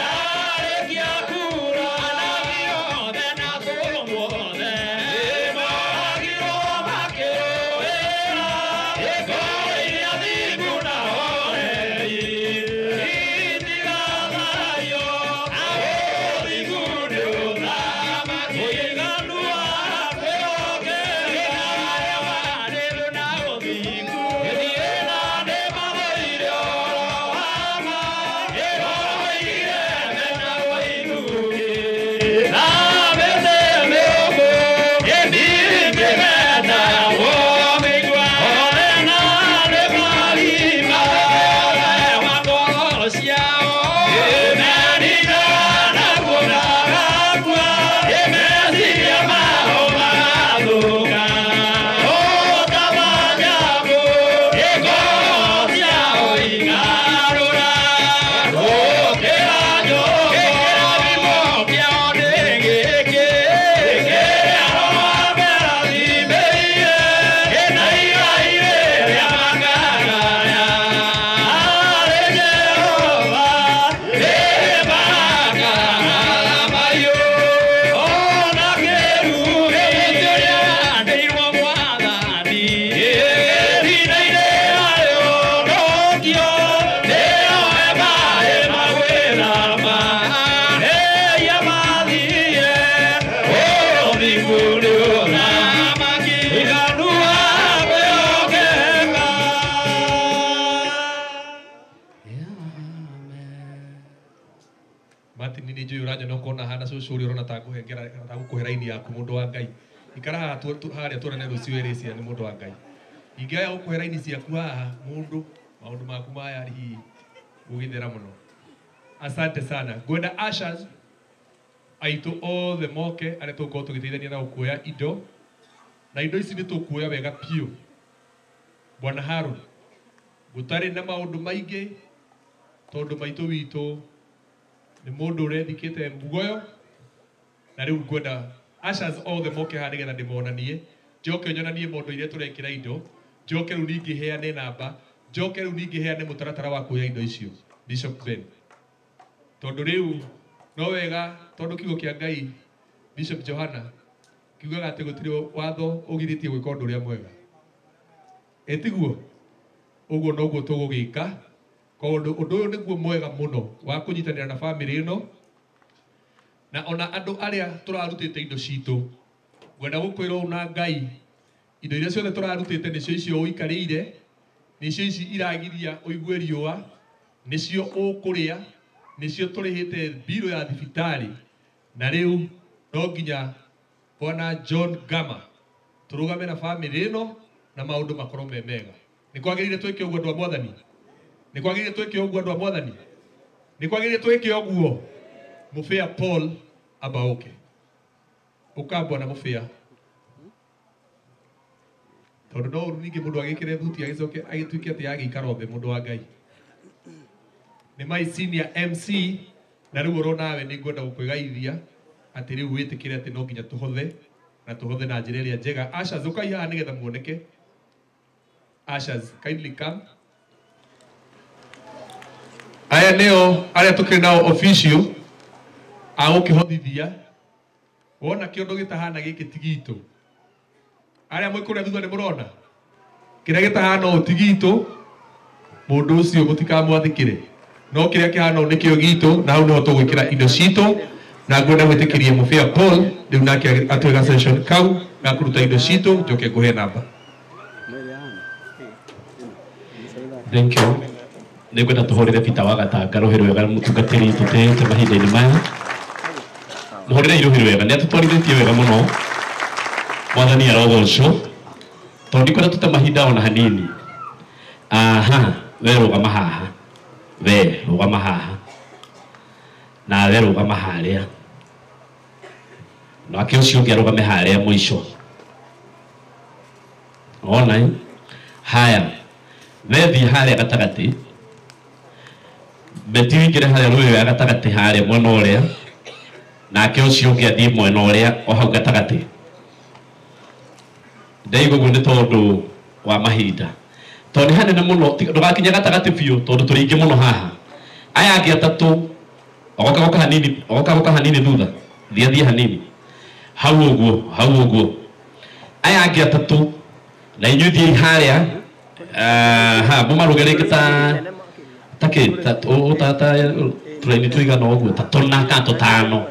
Speaker 20: yarĩkia kuura anabii othe na atũmwo othe nĩmoragirwo makĩrũĩra ngoro iria thingu na horeri itigathario. Ũthingu nĩ ũthamaki mũiganu wa kwĩhokeka, arĩa marĩ thũ na ũthingu gĩthiĩ na nĩmathũire ũhoro wa ma, ĩroire mena ũinuki na mĩtĩ mĩũmũ ĩndingĩgenda ũmĩigua. Othe na nĩmarima wa ngoro ciao, ĩmenina na kuona gakua, ĩmeciria mao magathũka. Ũtabanyamũ ĩngoro ciao igarũra, gũkĩra njũkĩ kĩrathimo kĩao nĩ gĩkĩ, kĩrĩa Roho amerathimĩire, kĩna igai rĩrĩa makagaya. Harĩ Jehova nĩ mahiũ, ona kĩrumi kĩrĩa Mwathani, gĩtinainĩ harĩ ũhonokio, nĩo maĩ magwĩthamba, ehia mathiĩ, ũthingu nĩ ũthamaki mũiganu wa kwĩhokeka.
Speaker 9: Martin nĩ njũĩ ũranyona ũkona hana cũcũ ũrĩa ũrona ta ngũkũhe raini yaku mũndũ wa Ngai. Ikara haha harĩa tuonane rũciũ ĩrĩ cia nĩ mũndũ wa Ngai. Ingĩaya gũkũhe raini ciaku haha mũndũ maũndũ maku maya hihi gũgĩthera mũno. Asante sana. Ngwenda ushers aitũ othe moke arĩa tũgũkorwo tũgĩteithania na gũkuoya indo, na indo ici nĩ tũkuoya wega biũ. Bwana Harun, gũtarĩ na maũndũ maingĩ tondũ maitũ witũ nĩ mũndũ ũrethikĩte mugoyo, na rĩu ngwenda ushers othe moke haha nĩgetha ndĩmonanie, njoke nyonanie mondo iria tũrekĩra indo, njoke rĩu ningĩ heane namba, njoke rĩu ningĩ heane mũtaratara wa kuoya indo icio. Bishop Ben, tondũ rĩu no wega, tondũ kiugo kĩa Ngai Bishop Johana kiugaga atĩ gũtirĩ watho ũgirĩtie gwĩka ũndũ ũrĩa mwega, ĩtiguo ũguo noguo tũgũgĩka, tondũ ũndũ ũyũ nĩguo mwega mũno wa kũnyitanĩra na bamĩrĩ ĩno, na ona andũ arĩa tũrarutĩte indo citũ. Ngwenda gũkwĩra ũũ na Ngai, indo iria ciothe tũrarutĩte nĩcio icio ũikarĩire, nĩcio ici iragiria ũigue riũa, nĩcio ũkũrĩa, nĩcio tũrĩhĩte mbirũ ya thibitarĩ, na rĩu no nginya Bwana John Gama tũrũgame na bamĩrĩ ĩno na maũndũ makorwo me mega. Nĩ kwagĩrĩire twĩke ũguo andũ a Mwathani? Nĩ kwagĩrĩire twĩke ũguo andũ a Mwathani? Nĩ kwagĩrĩire twĩke ũguo? Mũbĩa Paul amba ũke. Ũka Bwana Mũbĩa. Tondũ no ũru ningĩ mũndũ agĩkĩre thuti agĩcoke agĩtuĩke atĩ agĩikara othe mũndũ wa Ngai. Nĩ my senior MC, na rĩu oro nawe nĩ ngwenda gũkwĩgaithia atĩ rĩu wĩtĩkĩre atĩ no nginya tũhothe, na tũhothe na njĩra ĩrĩa njega. Ushers, ũkai haha nĩgetha muoneke. Ushers, kindly come. Aya nĩo arĩa tũkĩrĩ nao official a gũkĩhothithia. Wona kĩũndũ gĩtahana gĩkĩ ti gitũ. Arĩa mwĩ kũrĩa thutha nĩ mũrona kĩrĩa gĩtahana ũũ ti gitũ, mũndũ ũcio mũtikamwathĩkĩre, no kĩrĩa kĩhana ũũ nĩkĩo gitũ, na hau nĩho tũgwĩkĩra indo citũ. Na ngwenda gwĩtĩkĩria Mũbĩa Paul rĩu nake atwĩga session kau ga kũruta indo citũ, njoke ngũhe namba.
Speaker 17: Thank you. Nĩ ngwenda tũhũrĩre Peter wa Gatanga rũhĩ rwega mũtungatĩri tũtĩĩte mahinda-inĩ maya. Mũhũrĩre rũhĩ rwega, nĩ atũtwarithĩtie wega mũno. Mwathani arogocwo. Tondũ ndikwenda tũte mahinda ona hanini. Aha, we rũgama haha. We rũgama haha. Na we rũgama harĩa. Nake ũcio ũngĩ arũgame harĩa mũico. Ona haya. We thiĩ harĩa gatagatĩ. Beti ũingĩre harĩa rũĩ rwa gatagatĩ harĩa mwena ũrĩa. Nake ũcio ũngĩ athiĩ mwena ũrĩa o hau gatagatĩ. Ndaigua ũguo nĩ tondũ wa mahinda. Tondũ nĩ hanene mũno, ndũgakinye gatagatĩ biũ tondũ tũrĩ aingĩ mũno haha. Aya angĩ atatũ, ogoka goka hanini, ogoka goka hanini thutha. Thiĩ thiĩ hanini. Hau ũguo, hau ũguo. Aya angĩ atatũ, na inyuĩ thiĩi harĩa, ha, mũmarũge rĩngĩ ta kĩ, ta, ũ, ta, ta, tũraini tũigana ũguo, ta tũna kana tũtano.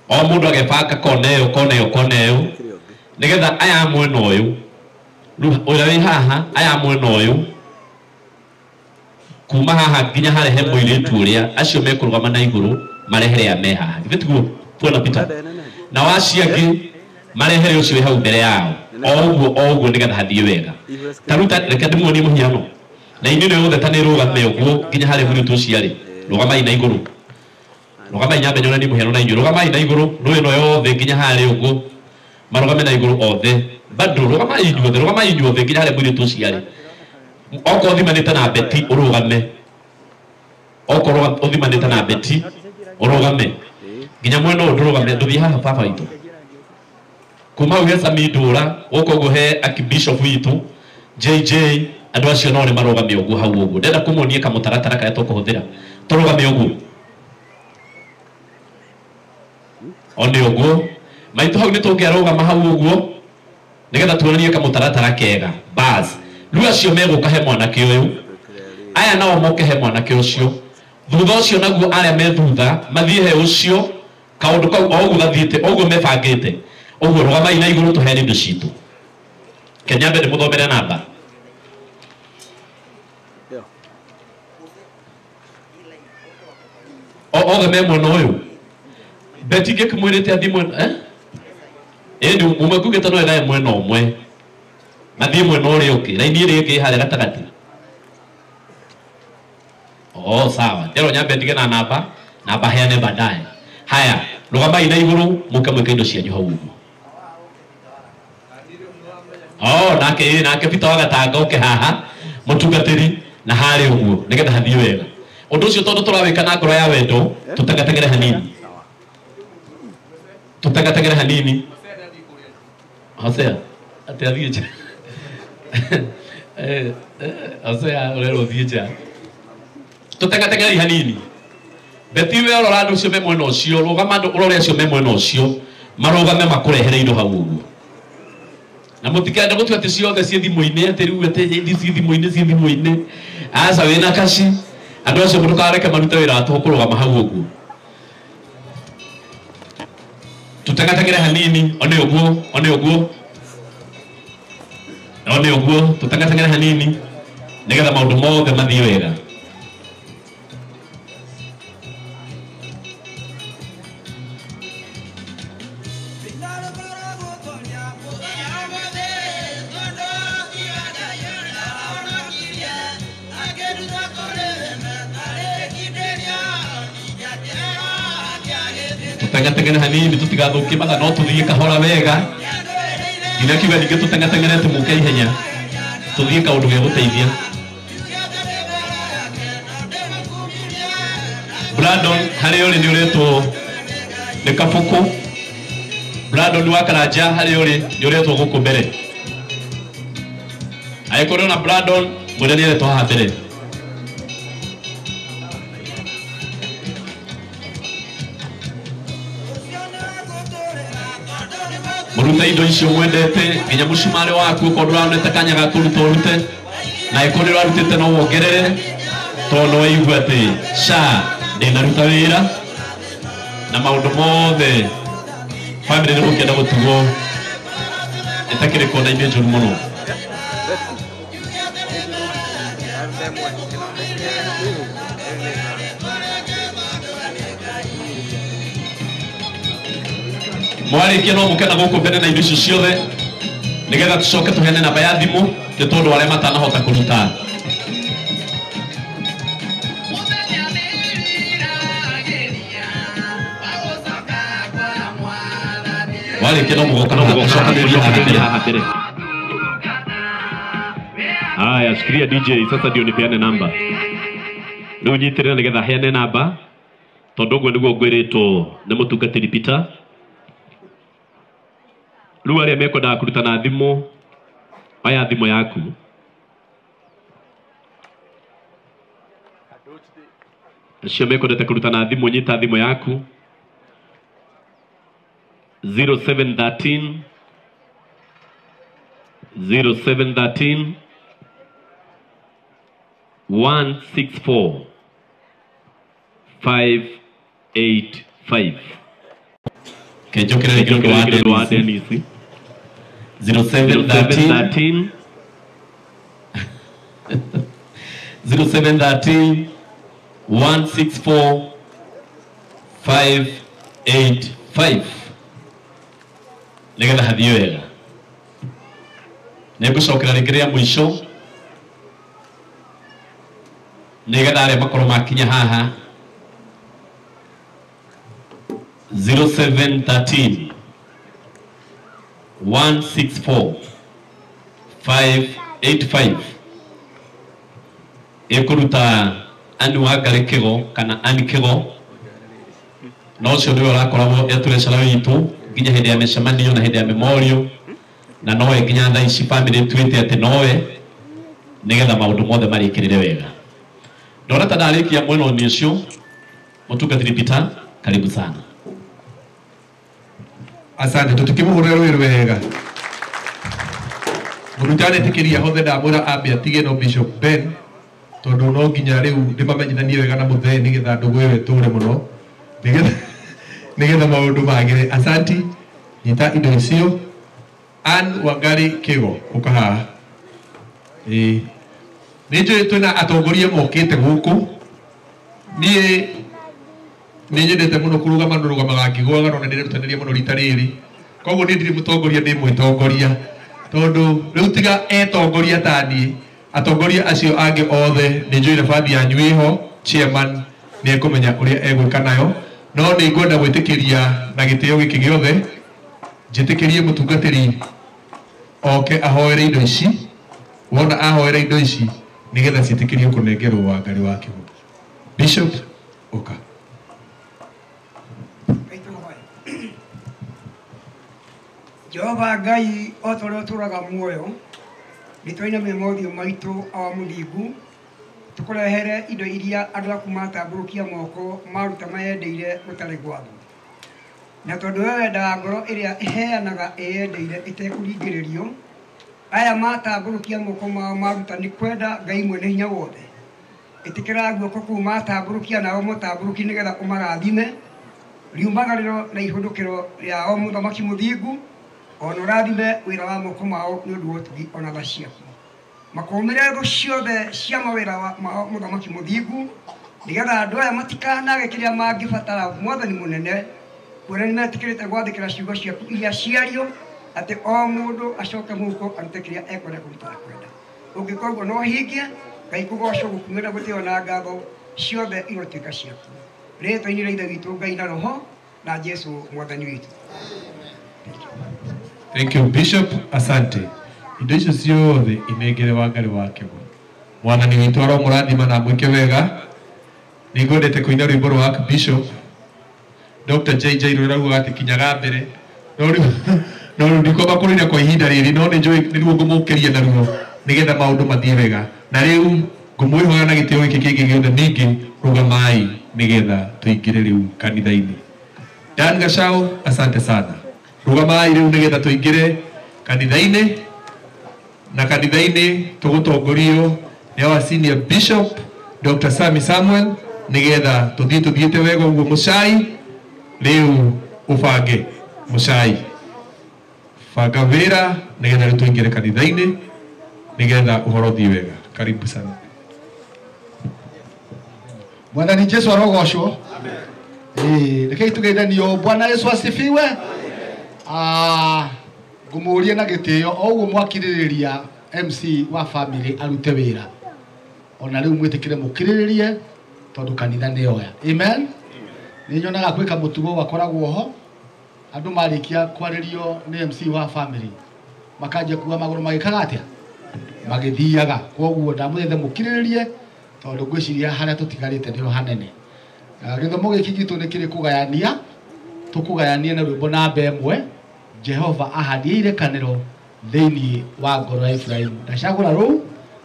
Speaker 17: O mũndũ agebanga kona ĩyo, kona ĩyo, kona ĩyo, nĩgetha aya a mwena ũyũ, rĩu ũrĩa wĩ haha, aya a mwena ũyũ, kuma haha nginya harĩa he mũirĩtu ũrĩa, acio mekũrũgama na igũrũ, marehere aya me haha. Githĩ tiguo, Bwana Peter? Na wacio angĩ, marehere ũcio wĩ hau mbere yao. O ũguo, o ũguo nĩgetha hathiĩ wega. Ta rĩu ta, reke ndĩmuonie mũhiano. Na inyuĩ nĩ othe ta nĩ rũgame ũguo nginya harĩa mũirĩtu ũcio arĩ. Rũgamai na igũrũ. Rũgamai nyambe nyonanie mũhiano na inyuĩ. Rũgamai na igũrũ, rũĩ ĩno yothe nginya harĩa ũguo. Marũgame na igũrũ othe. Bado rũgamai inyuothe, rũgamai inyuothe nginya harĩa mũirĩtu ũcio arĩ. Okorwo ũthimanĩte na Beti ũrũgame. Okorwo ũthimanĩte na Beti ũrũgame. Nginya mwena ũyũ ndũrũgame, ndũthiĩ haha baba witũ. Kuma hau he Sami Ndũra, gũkũ ũguo he Archbishop witũ, JJ, andũ acio no nĩ marũgame ũguo hau ũguo. Ndĩrenda kũmuonia kamũtaratara karĩa tũkũhũthĩra. Tũrũgame ũguo. O nĩ ũguo. Maitũ hau nĩ tũngĩarũgama hau ũguo, nĩgetha tuonanie kamũtaratara kega. Bas. Rĩu acio megũka he mwanake ũyũ. Aya nao moke he mwanake ũcio. Thutha ũcio naguo arĩa me thutha, mathiĩ he ũcio, kaũndũ kau o ũguo gathiĩte, o ũguo mebangĩte. Ũguo rũgamai na igũrũ tũheane indo citũ. Kenyambe ndĩmũthomere namba. Othe me mwena ũyũ. Beti ngĩkĩmwĩrĩte athiĩ mwena, eh? Ĩndĩ mumwe kugĩte no ĩgae mwena ũmwe mathiĩ mwena ũrĩa ũngĩ, raini ĩrĩa ĩngĩ harĩa gatagatĩ. Oh, sawa. Ndero nyambe ndige na namba, namba heane baadaye. Haya, rũgamai na igũrũ mũke mwĩke indo cianyu hau ũguo. Oh, nake nake Peter wa Gatanga oke haha mũtungatĩri na harĩ ũguo nĩgetha hathiĩ wega. Ũndũ ũcio tondũ tũrawĩka na ngoro ya wendo, tũtengatengere hanini. Tũtengatengere hanini. Hosea, atĩ athiĩ nja. Hosea ũrerwo ũthiĩ nja. Tũtengatengere hanini. Beti we ũrora andũ ũcio me mwena ũcio, rũgama andũ ũrore acio me mwena ũcio, marũgame makũrehere indo hau ũguo. Na mũtikende gũtua atĩ ciothe ciĩ thimũ-inĩ, atĩ rĩu atĩ ciĩ thimũ-inĩ, ciĩ thimũ-inĩ. Aca wĩna kaci, andũ acio mũtũkareke marute wĩra wa tũhũ kũrũgama hau ũguo. Tũtengatengere hanini, one ũguo, one ũguo. One ũguo, tũtengatengere hanini nĩgetha maũndũ mothe mathiĩ wega. Tũtengatengere hanini tũtigathũkie mathaa, no tũthiĩ kahora wega nginya kiuga ningĩ tũtengatengere tũmũke ihenya tũthiĩ kaũndũ ge gũteithia. Brandon harĩa ũrĩ nĩ ũretwo nĩ Kabũkũ. Brandon wa Karanja harĩa ũrĩ nĩ ũretwo gũkũ mbere. Angĩkorwo na Brandon mwĩre nĩ aretwo haha mbere. Mũrute indo icio mwendete nginya mũcumarĩ waku okorwo ndũronete kanya ga kũruta ũrute, na angĩkorwo nĩ ũrarutĩte no wongerere tondũ no waigua atĩ sha ndĩnaruta wĩra na maũndũ mothe bamĩrĩ nĩ gũkĩenda gũtigwo ĩtakĩrĩ kona-inĩ njũru mũno. Mwarĩkia no mũke na gũkũ mbere na indo icio ciothe nĩgetha tũcoke tũheane namba ya thimũ nĩ tondũ arĩa matanahota kũruta. Warĩkia no mũgoka na mũcokanĩrĩrie haha mbere. Haya, shikilia DJ sasa ndio nipeane namba. Rĩu nyitĩrĩra nĩgetha heane namba tondũ ũguo nĩguo ngwĩrĩtwo nĩ mũtungatĩri Peter. Rĩu arĩa mekwendaga kũruta na thimũ, oya thimũ yaku. Acio mekwendete kũruta na thimũ, nyita thimũ yaku. 0713 0713 164 585. Kenjokere rĩngĩ wa Dennis. 0713 0713 164 585 nĩgetha hathiĩ wega. Nĩngũcokera rĩngĩ rĩa mũico nĩgetha arĩa makorwo makinya haha. 0713 164 585 ĩkũruta Ann Wangari Kĩgo kana Ann Kĩgo, na ũcio nĩwe ũrakoragwo etũrecera witũ nginya hĩndĩ ya mĩcemanio na hĩndĩ ya memorial, na nowe nginya thaa ici bamĩrĩ ĩtuĩte atĩ nowe nĩgetha maũndũ mothe marĩkĩrĩre wega. Ndona ta ndarĩkia mwena-inĩ ũcio, mũtungatĩri Peter, karibu sana.
Speaker 16: Asante, tutikĩmũhũrĩra rũĩ wega. Mũndũ njanetĩkĩria hothe ndamwĩra ambe atige no Bishop Ben tondũ no nginya rĩu ndĩmamenyithanie wega na mũthee nĩgetha ndũgũ ĩyo ĩtũre mũno nĩgetha maũndũ magĩre. Asanti, nyita indo icio. Ann Wangari Kĩgo, ũka haha. Ĩĩ nĩ njũĩ twĩna atongoria mokĩte gũkũ. Niĩ nĩ nyendete mũno kũrũgama, nũrũgamaga ngĩgũaga, no nĩ ndĩrerutanĩria mũno rita rĩrĩ. Koguo niĩ ndirĩ mũtongoria, ndĩ mwĩtongoria, tondũ rĩu tiga etongoria ta niĩ, atongoria acio angĩ othe nĩ njũĩ nabathi yanyu ĩho. Chairman nĩ ekũmenya ũrĩa egwĩka nayo, no nĩ ngwenda gwĩtĩkĩria na gĩtĩo gĩkĩ gĩothe njĩtĩkĩrie mũtungatĩri oke ahoere indo ici. Wona ahoere indo ici nĩgetha ciĩtĩkĩrio kũnengerwo Wangari wa Kĩgo. Bishop, ũka.
Speaker 3: Jehova Ngai, o ta ũrĩa ũtũũraga muoyo, nĩ twainamia mothiũ maitũ, awa mũthingu, tũkũrehere indo iria andũ aku matambũrũkia moko maruta mayendeire gũtarĩ gwatho. Na tondũ we wendaga ngoro ĩrĩa ĩheanaga ĩyendeire ĩtekũringĩrĩrio, aya matambũrũkia moko mao maruta nĩ kwenda. Ngai mwene hinya wothe, ĩtĩkĩra guoko kũu matambũrũkia, nao mũtambũrũki, nĩgetha ũmarathime riumagarĩro na ihũndũkĩro rĩao, mũthamaki mũthingu, ona ũrathime wĩra wa moko mao nĩ ũndũ wa ũtugi ona tha ciaku. Makũmĩre thũ ciothe cia mawĩra mao, mũthamaki mũthingu, nĩgetha andũ aya matikanage kĩrĩa mangĩbatara. Mwathani mũnene, kuona nĩ metĩkĩrĩte gwathĩkĩra ciugo ciaku iria ciario atĩ o mũndũ acoke mũhuko arute kĩrĩa ekwenda kũruta na kwenda. Ũngĩkorwo ũguo no hingie, Ngai kũgocwo, gũkumĩra, gũtĩo na ngatho ciothe irotuĩka ciaku, rĩtwa-inĩ rĩa Ithe witũ Ngai na Roho na Jesu mwathani witũ.
Speaker 16: Thank you, Bishop, asante. Indo icio ciothe inengere Wangari wa Kĩgo. Mwathani witũ aromũrathima na mwĩke wega. Nĩ ngwendete kũina rwĩmbo rwa Bishop Dr. JJ rũrĩa raugaga atĩ kinyaga mbere, no rĩu ndikwamba kũrũina kwa ihinda rĩrĩ, no nĩ njũĩ nĩruo ngũmũkĩria naruo nĩgetha maũndũ mathiĩ wega. Na rĩu ngũmwĩhoya na gĩtĩo gĩkĩ kĩngĩ gĩothe, ningĩ rũgamai nĩgetha tũingĩre rĩu kanitha-inĩ. Dan Gachau, asante sana. Rũgamai rĩu nĩgetha tũingĩre kanitha-inĩ, na kanitha-inĩ tũgũtongorio nĩ our senior bishop Dr. Sami Samuel, nĩgetha tũthiĩ tũthiĩte wega ũguo. Mũcai, rĩu ũbange, mũcai banga wĩra nĩgetha rĩu tũingĩre kanitha-inĩ nĩgetha ũhoro ũthiĩ wega. Karibu sana.
Speaker 8: Mwathani Jesu arogocwo. Rekei tugeithanio. Bwana Yesu asifiwe. Ah, ngũmũria na gĩtĩo o ũguo mwakirĩrĩria MC wa family arute wĩra, ona rĩu mwĩtĩkĩre mũkirĩrĩrie tondũ kanitha nĩ oya. Amen. Nĩ nyonaga gwĩka mũtugo wakoragwo ho, andũ marĩkia kwarĩrio nĩ MC wa family makanjia kuga magũrũ magĩkaga atĩa, magĩthiaga. Koguo ndamũthaitha mũkirĩrĩrie tondũ ngwĩciria harĩa tũtigarĩte nĩho hanene. Gĩthomo gĩkĩ gitũ nĩ kĩrĩ kũgayania, tũkũgayania na rwĩmbo namba 1, Jehova ahandie irekanĩro thĩinĩ wa ngoro ya Iburahĩmu. Ndacagũra rũu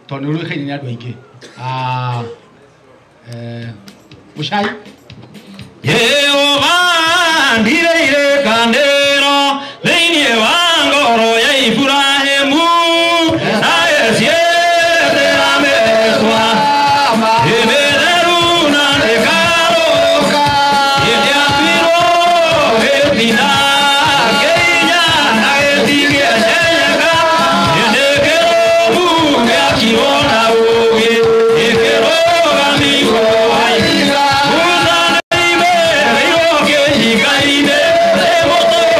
Speaker 8: tondũ nĩ rũĩkaine nĩ andũ aingĩ. Mũcai.
Speaker 18: Jehova andire irekanĩro thĩinĩ wa ngoro ya Iburahĩmu, naye cietera mecwa ĩmĩtheru na ndĩkarũka, ĩrĩatuirwo gĩtina kĩinya na gĩtingĩenyenyeka, ĩndĩ kĩrũmu gĩakirwo na ũũgĩ, ĩkĩrũgamio wa ihiga. Musa nĩaimĩrĩirwo kĩhinga-inĩ nĩ mũtũmwo.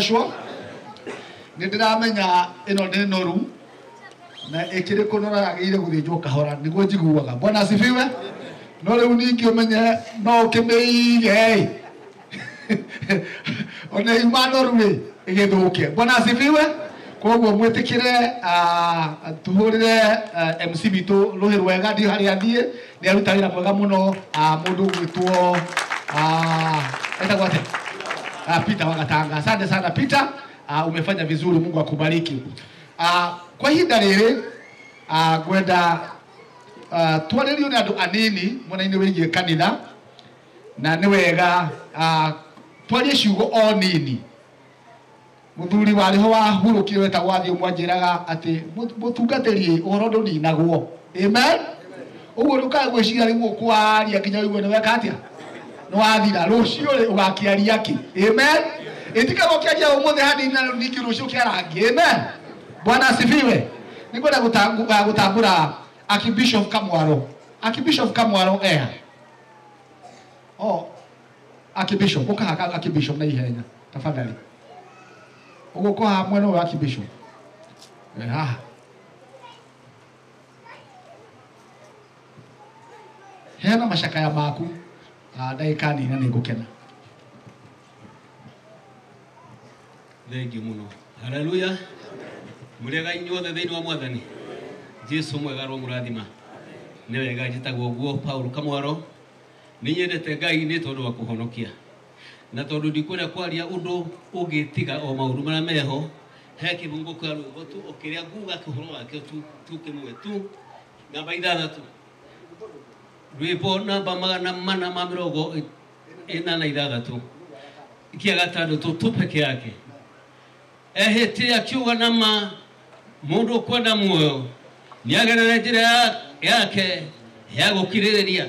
Speaker 8: arogocwo. Nĩ ndĩramenya ĩno nĩ noru na ĩkĩrĩ kũnora yagĩrĩire gũthĩnjwo kahora nĩguo njiguaga. Bwana asifiwe. No rĩu ningĩ ũmenye no ũkĩmĩige ona yuma noru rĩ ĩgĩthũke. Bwana asifiwe. Koguo mwĩtĩkĩre tũhũrĩre MC witũ rũhĩ rwega ndiũ harĩa athiĩ nĩ aruta wĩra mwega mũno mũndũ ũgwĩtwo etagwo atĩa? Peter Wagatanga. Asante sana Peter, umefanya vizuri, Mungu akubariki. Kwa ihinda rĩrĩ ngwenda twarĩrio nĩ andũ anini mwena-inĩ wĩgiĩ kanitha na nĩ wega twarie ciugo o nini. Muthuri warĩ ho wahurũkire wetagwo Athiĩ mwanjĩraga atĩ mũtungatĩri ũhoro ndũninagwo. Amen. Ũguo ndũkae gwĩciria rĩu ũkwaria nginya ũigue nĩ weka atĩa, nĩ wathira, rũciũ rĩ ũgakĩaria kĩ? Amen. Ĩtikaga ũkĩaria ũmũthĩ hanini na ningĩ rũciũ ũkĩarangi. Amen. Bwana asifiwe. Nĩngwenda gũtambũra Archbishop Kamwaro. Archbishop Kamwaro eha. Oh, Archbishop, ũka haha Archbishop na ihenya tafadhali. Ũgũka haha mwena ũyũ Archbishop. Haha. Heana macakaya maku ndagĩka nini na nĩngũkena.
Speaker 7: Thengiũ mũno. Haleluya. Mũrĩega inyuothe thĩinĩ wa Mwathani. Jesu mwega ro mũrathima. Nĩ wega njĩtagwo ũguo Paul Kamwaro. Nĩ nyendete Ngai nĩ tondũ wa kũhonokia. Na tondũ ndikwenda kwaria ũndũ ũngĩ tiga o maũndũ marĩa meho, he kĩbungo kĩa rwĩmbo tu o kĩrĩa nguga kĩhoro wakĩo tu kĩmwe tu namba 6 rwĩmbo namba 446 kĩa gatandatũ tu peke yake. Ehĩte akiuga na ma mũndũ ũkwenda muoyo nĩagerere njĩra yake ya gũkirĩrĩria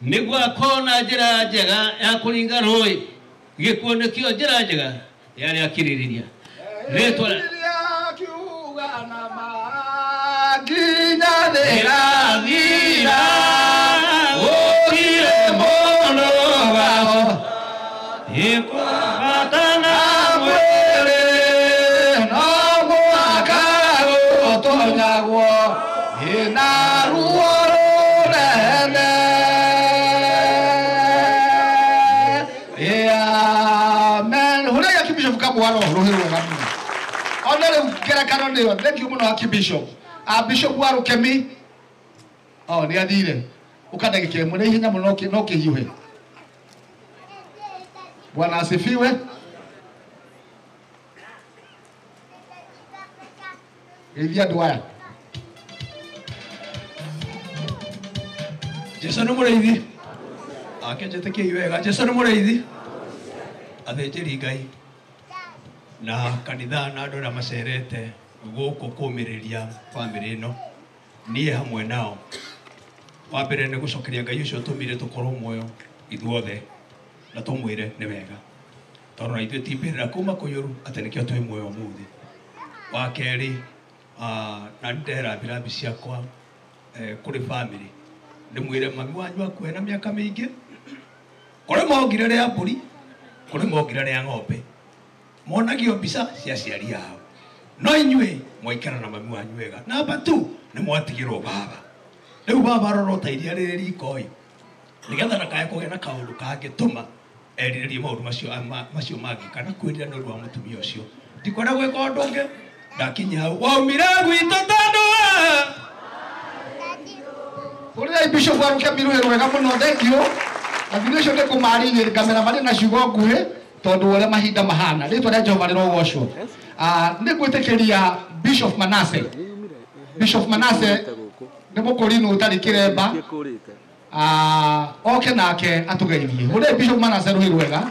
Speaker 7: nĩguo akorwo na njĩra njega ya kũringa rũĩ. Gĩkuũ nĩkĩo njĩra njega ya arĩa akirĩrĩria. Rĩtwa
Speaker 8: nginya rĩrathira gũtirĩ mũndũ wao ĩkũbatana mwĩrĩ no mũhaka gũtonyagwo ĩna ruo rũnene. Amen. Hũrĩrai Archbishop Kamwaro rũhĩ rwega mũno. Ona rĩu ngerekano nĩyo. Thank you mũno Archbishop. Bishop wa Rukemi oh nĩ athire ũka ndagĩka ĩmwe na ihenya mũno no kĩhiũhe. Bwana asifiwe. Geithia andũ aya.
Speaker 16: Jesu nĩ mũrĩithi. Ake njĩtĩkiei wega. Jesu nĩ mũrĩithi. Athĩnjĩri Ngai na kanitha na andũ arĩa macerete gũkũ kũmĩrĩria bamĩrĩ ĩno niĩ hamwe nao. Wa mbere nĩ gũcokeria Ngai ũcio ũtũmire tũkorwo muoyo ithuothe na tũmwĩre nĩ wega tondũ na ithuĩ ti mbĩrĩra kuma kũiyũru atĩ nĩkĩo twĩ muoyo ũmũthĩ. Wa kerĩ na nĩndehera rambirambi ciakwa kũrĩ bamĩrĩ ndĩmwĩre mami wanyu akuhe na mĩaka mĩingĩ kũrĩ mongire rĩa mbũri kũrĩ mongire rĩa ng'ombe monagio mbica cia aciari ao no inyuĩ mwaikara na mami wanyu wega. Namba 2 nĩ mwatigĩrwo baba. Rĩu baba arora ta iria rĩrĩ riko ĩ nĩgetha ndakae kũgĩa na kaũndũ kangĩtũma erirĩrie maũndũ macio mangĩ kana kwĩrira nĩ ũndũ wa mũtumia ũcio. Ndikwenda gwĩka ũndũ ũngĩ ndakinya hau waumire gwitũ tondũ wa
Speaker 8: Hũrĩrai Bishop wa Rukemi rũhĩ rwega mũno. Thank you. Athuri acio nĩ kũmarĩirie ngamera marĩ na ciugo nguhĩ tondũ ũrĩa mahinda mahana. Rĩtwa rĩa Jehova rĩrogocwo. Nĩ ngwĩtĩkĩria Bishop Manase. Bishop Manase nĩ mũkũrinũ ũtarĩ kĩremba oke nake atũgeithie. Hũrĩrai Bishop Manase rũhĩ rwega.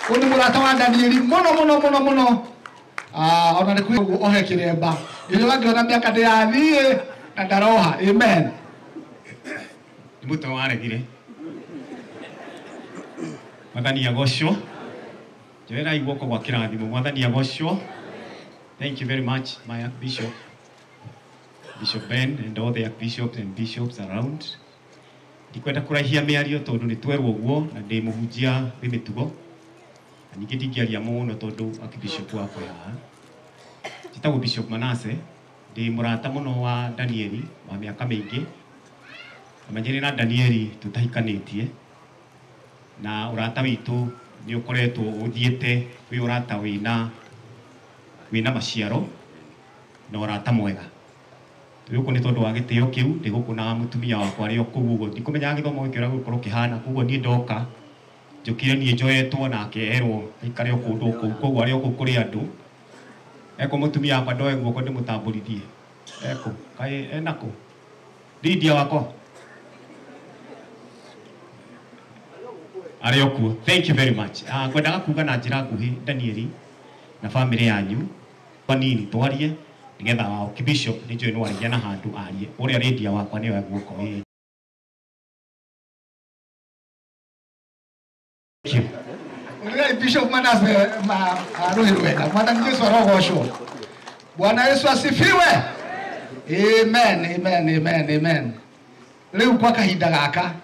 Speaker 8: Ũyũ nĩ mũrata wa Danieli mũno mũno mũno mũno. Ona nĩ kwĩ ũguo ohe kĩremba. Rĩrĩa wangĩona mĩaka ndĩrathiĩ na ndaroha. Amen.
Speaker 10: Nĩ mũtwe waregire. Mwathani agocwo. Njoerai guoko gwa kĩrathimo. Mwathani agocwo. Thank you very much, my Archbishop, Bishop Ben, and all the archbishops and bishops around. Ndikwenda kũraihia mĩario tondũ nĩ twerwo ũguo na ndĩ mũhunjia wĩ mĩtugo. Na ningĩ ndingĩaria mũno tondũ Archbishop wakwa e haha. Njĩtagwo Bishop Manase, ndĩ mũrata mũno wa Danieli wa mĩaka mĩingĩ. Amenyere na Danieli tũtahikanĩtie, na ũrata witũ nĩ ũkoretwo ũthiĩte wĩ ũrata wĩna maciaro na ũrata mwega. Twĩ gũkũ nĩ tondũ wa gĩtĩo kĩu, ndĩ gũkũ na mũtumia wakwa arĩ o kũu ũguo, ndikũmenyaga gĩthomo gĩkĩ ũrĩa gĩgũkorwo kĩhana, koguo niĩ ndoka njũkire niĩ njoetwo nake erwo aikare o kũndũ kũu, koguo arĩ o kũu kũrĩ andũ. Eko mũtumia wakwa ndoe guoko ndĩmũtambũrithie. Eko, kaĩ enakũ? Lydia wakwa arĩ o kuo. Thank you very much. Ngwendaga kuga na njĩra nguhĩ Danieli na famĩlĩ yanyu nini twarie nigetha wa Bishop nĩ njũĩ no arĩria na handũ arie ũrĩa Lydia wakwa nĩwe guoko. Thank you.
Speaker 8: Ũrĩa Bishop Manase ma aruhi rwega. Mwathani Yesu arogocwo. Bwana Yesu asifiwe. Amen, amen, amen, amen. Rĩu kwa kahinda gaka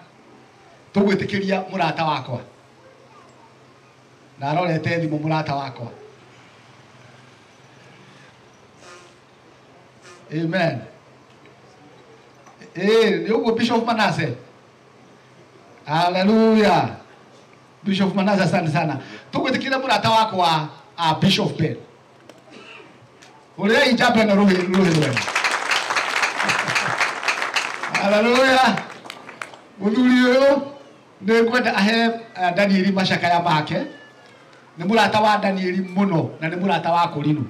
Speaker 8: tũgwĩtĩkĩria mũrata wakwa na arorete thimũ mũrata wakwa. Amen. Nĩ ũguo Bishop Manase. Hallelujah. Bishop Manase, asante sana. Tũgwĩtĩkĩria mũrata wakwa Bishop Ben. Ũrĩa ijabe na ruhi rwega. Hallelujah. Mũthuri ũyũ nĩ ngwenda ahe Danieli macakaya make. Nĩ mũrata wa Danieli mũno na nĩ mũrata wa Kũrinũ.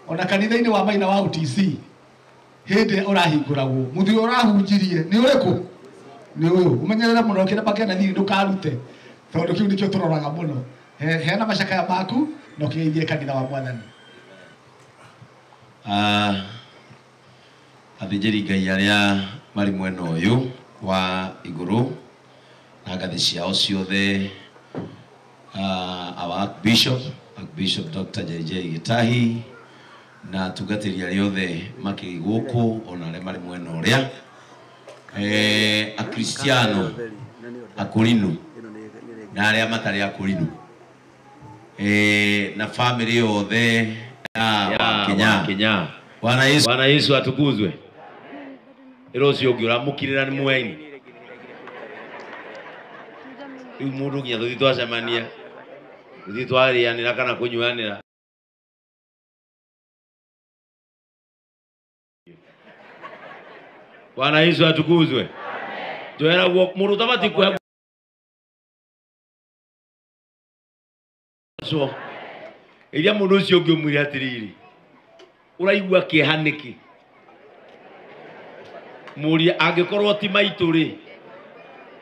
Speaker 8: Ona kanitha-inĩ wa Maina wa UTC hĩndĩ ũrahingũragwo mũthuri ũrahunjirie nĩ ũrĩkũ? Nĩ ũyũ. Ũmenyerere mũno kĩrĩa kĩna thiri ndũkarute tondũ kĩu nĩkĩo tũroraga mũno. Heana macakaya maku na ũkĩgeithie kanitha wa Mwathani.
Speaker 6: Athĩnjĩri Ngai arĩa marĩ mwena ũyũ wa igũrũ na ngathĩ ciao ciothe, our Archbishop, Archbishop Dr. JJ Gitahi na atungatĩri arĩa othe makĩrĩ gũkũ ona arĩa marĩ mwena ũrĩa, Akristiano akũrinũ na arĩa matarĩ akũrinũ, na famĩlĩ yothe ya Kenya. Bwana Yesu atukuzwe. Ĩro ũcio ũngĩ ũramũkirĩra nĩ mweni. Rĩu mũndũ nginya tũthiĩ twacemania, tũthiĩ twarĩanĩra kana kũnyuanĩra. Bwana Yesu atukuzwe. Njoera mũndũ ũtabatiĩ kuhe iria mũndũ ũcio ũngĩ ũmwĩre atĩrĩrĩ, ũraigua kĩeha nĩkĩ? Mũrie angĩkorwo ti maitũ rĩ,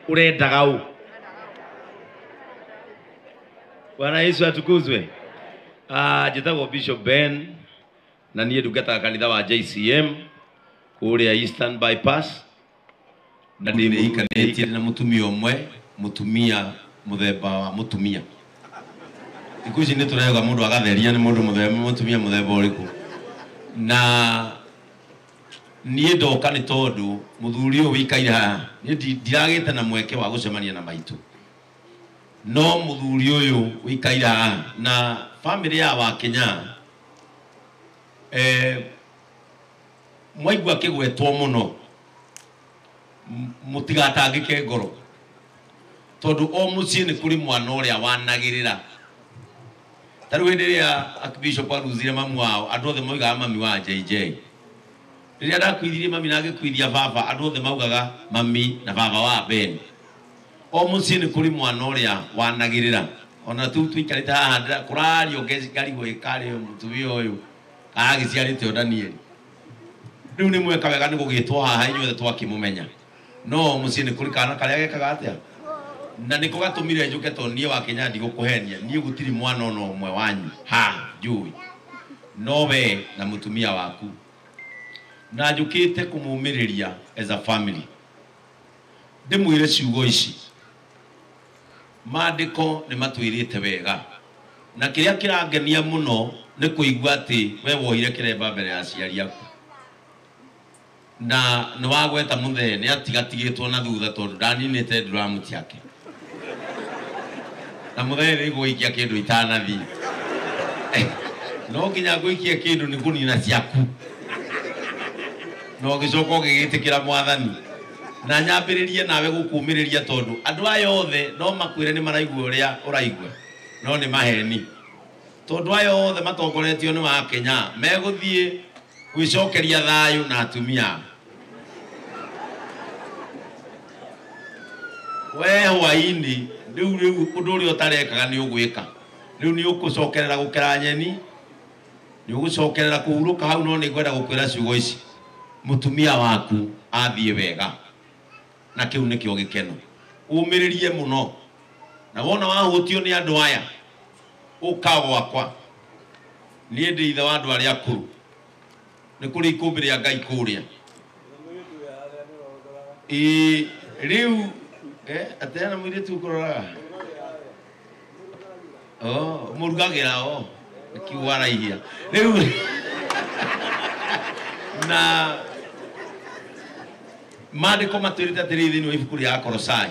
Speaker 6: ũrendaga ũ? Bwana Yesu atukuzwe. Njĩtagwo Bishop Ben na niĩ ndungataga kanitha wa JCM kũrĩa Eastern Bypass, na ndĩhikanĩtie na mũtumia ũmwe, mũtumia mũthemba wa mũtumia. Thikũ ici nĩ tũrauga mũndũ agatheria nĩ mũndũ mũthemba mũtumia mũthemba ũrĩkũ. Na niĩ ndoka nĩ tondũ mũthuri ũyũ wĩikaire haha niĩ ndiragĩte na mweke wa gũcemania na maitũ, no mũthuri ũyũ wĩikaire haha na famĩlĩ ya Wakenya mwaigua kĩgwetwo mũno mũtigatangĩke ngoro tondũ o mũciĩ nĩ kũrĩ mwana ũrĩa wanagĩrĩra. Ta rĩu hĩndĩ ĩrĩa Archbishop aruzire mamu wao, andũ othe moigaga mami wa JJ. Rĩrĩa ndakuithirie mami na ngĩkuithia baba, andũ othe maugaga mami na baba wa Ben. O mũciĩ nĩ kũrĩ mwana ũrĩa wanagĩrĩra. Ona tu tũikarĩte haha kũrario ngarigwo ĩkarĩ mũtumia ũyũ agĩciarĩte o Danieli. Rĩu nĩ mweka wega nĩ gũgĩtwo haha inyuothe twakĩmũmenya. No mũciĩ nĩ kũrĩ kana karĩa gekaga atĩa? Na nĩko gatũmire njũke tondũ niĩ wa Kenya ndigũkũhenia, niĩ gũtirĩ mwana ona ũmwe wanyu haha njũĩ, no we na mũtumia waku. Na njũkĩte kũmũmĩrĩria as a family. Ndĩmwĩre ciugo ici, maandĩko nĩ matwĩrĩte wega, na kĩrĩa kĩrangenia mũno nĩ kũigua atĩ we woire kĩremba mbere ya aciari aku na nĩ wagweta mũthee nĩ atigatigĩtwo na thutha tondũ ndaninĩte nduramu ciake. Na muthee nĩ ngũikia kĩndũ itanathiĩ. No nginya ngũikie kĩndũ nĩ kũnina ciaku. Na ũgĩcoka ũgĩgĩtĩkĩra mwathani. Na nyambĩrĩrie nawe gũkũmĩrĩria tondũ andũ aya othe no makwĩre nĩ maraigua ũrĩa ũraigua. No nĩ maheni. Tondũ aya othe matongoretio nĩ wa Kenya megũthiĩ gwĩcokeria thayũ na atumia. We hwainĩ rĩu rĩu ũndũ ũrĩa ũtarekaga nĩ ũgwĩka. Rĩu nĩ ũgũcokerera gũkera nyeni, nĩ ũgũcokerera kũhurũka hau, no nĩ ngwenda gũkwĩra ciugo ici. Mũtumia waku athiĩ wega. Na kĩu nĩkĩo gĩkeno. Ũmĩrĩrie mũno. Na wona wahũtio nĩ andũ aya, ũka gwakwa. Niĩ ndĩ ithe wa andũ arĩa akũrũ. Nĩ kũrĩ ikũmbĩ rĩa Ngai kũrĩa. Ĩĩ rĩu ateana mũirĩtu ũkũroraga. Oh, mũrugagĩra o. Akiuga araihia. Rĩu na maandĩko matwĩrĩte atĩrĩrĩ thĩinĩ wa ibuku rĩa Akolosai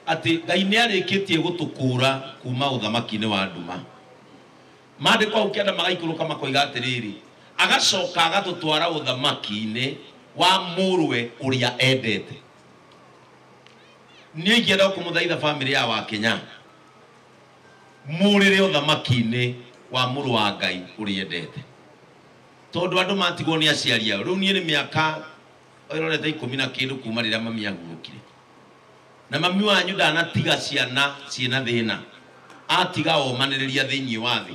Speaker 6: atĩ Ngai nĩ arĩkĩtie gũtũkũũra kuma ũthamaki-inĩ wa nduma. Maandĩko hau kĩanda magaikũrũka makoiga atĩrĩrĩ, agacoka agatũtwara ũthamaki-inĩ wa mũrũwe ũrĩa endete. Niĩ ingĩenda kũmũthaitha bamĩrĩ ya Wakenya mũrĩre ũthamaki-inĩ wa mũrũ wa Ngai ũrĩa endete. Tondũ andũ matigwo nĩ aciari ao. Rĩu niĩ nĩ mĩaka ĩrorete 10 na kĩndũ kuma rĩrĩa mami ahurũkire. Na mami wanyu ndanatiga ciana ciĩna thĩna. Atiga omanĩrĩria thĩinĩ wa thĩ.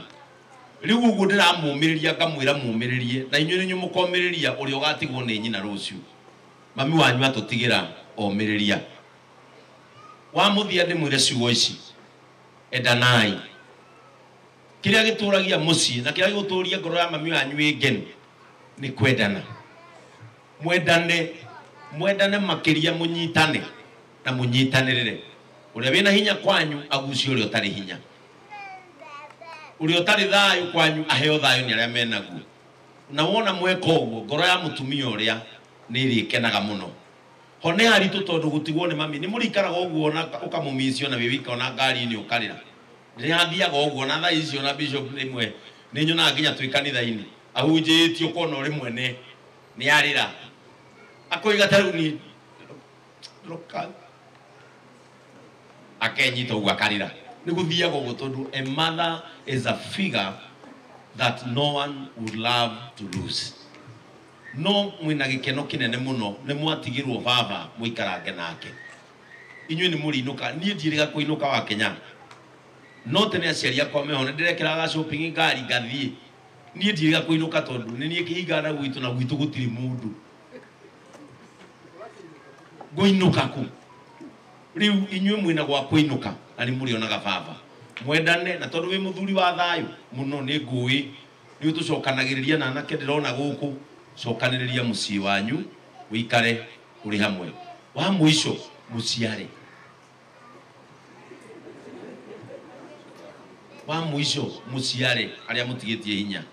Speaker 6: Rĩu ũguo ndĩramũmĩrĩria ngamwĩra mũmĩrĩrie na inyuĩ nĩnyuĩ mũkomĩrĩria ũrĩa ũgatigwo nĩ nyina rũciũ. Mami wanyu atũtigĩra omĩrĩria. Wa mũthia ndĩmwĩre ciugo ici. Endanai. Kĩrĩa gĩtũragia mũciĩ na kĩrĩa gĩgũtũria ngoro ya mami wanyu ĩ ngenu nĩ kwendana. Mwendane, mwendane makĩria, mũnyitane na mũnyitanĩrĩre. Ũrĩa wĩna hinya kwanyu agucie ũrĩa ũtarĩ hinya. Ũrĩa ũtarĩ thayũ kwanyu aheo thayũ nĩ arĩa menaguo. Na wona mweka ũguo ngoro ya mũtumia ũrĩa nĩ ĩrĩkenaga mũno. Ho nĩ haritũ tondũ gũtigwo nĩ mami nĩ mũrĩikaraga ũguo na ũkamũmicio na wĩ wika ona ngari-inĩ ũkarĩra. Nĩ hathiaga ũguo na thaa icio na bishop rĩmwe nĩ nyonaga nginya twĩ kanitha-inĩ ahunjĩtie ũkona rĩmwe nĩ arĩra. Akoiga ta rĩu ni roka akenyita ũguo akarĩra. Nĩ gũthiaga ũguo tondũ a mother is a figure that no one would love to lose. No mwĩna gĩkeno kĩnene mũno nĩ mwatigĩrwo baba mũikarange nake. Inyuĩ nĩ mũrĩinũka, niĩ ndiĩrĩga kũinũka wa Kenya. No tene aciari akwa meho nĩ ndĩrekĩraga shopping ngari ngathiĩ. Niĩ ndiĩrĩga kũinũka tondũ nĩ niĩ kĩhinga na gwitũ na gwitũ gũtirĩ mũndũ. Ngũinũka kũ? Rĩu inyuĩ mwĩna gwa kũinũka na nĩ mũrĩonaga baba. Mwendane na tondũ wĩ mũthuri wa thayũ mũno nĩ ngũĩ nĩ ũtũcokanagĩrĩria na anake ndĩrona gũkũ. Cokanĩrĩria mũciĩ wanyu wĩikare ũrĩ hamwe. Wa mũico mũciare. Wa mũico mũciare arĩa mũtigĩtie hinya.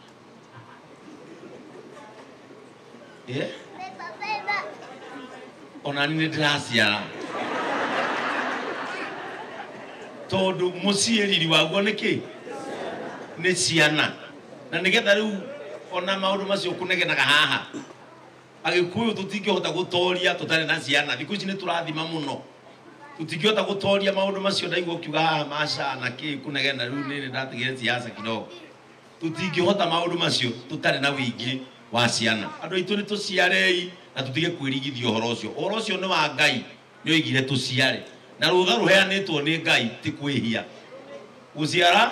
Speaker 6: Ona niĩ nĩ ndĩraciara. Tondũ mũciĩ riri waguo nĩ kĩ? Nĩ ciana. Na nĩgetha rĩu ona maũndũ macio kũnegenaga haha. Agĩkũyũ tũtingĩhota gũtoria tũtarĩ na ciana. Thikũ ici nĩ tũrathima mũno. Tũtingĩhota gũtoria maũndũ macio ndaigua ũkiuga haha maca na kĩ kũnegena rĩu nĩ ndatigire siasa kidogo. Tũtingĩhota maũndũ macio tũtarĩ na wĩingĩ wa ciana. Andũ aitũ nĩ tũciarei na tũtige kwĩrigithia ũhoro ũcio. Ũhoro ũcio nĩ wa Ngai, nĩ oigire tũciare. Na rũtha rũheanĩtwo nĩ Ngai ti kwĩhia. Gũciara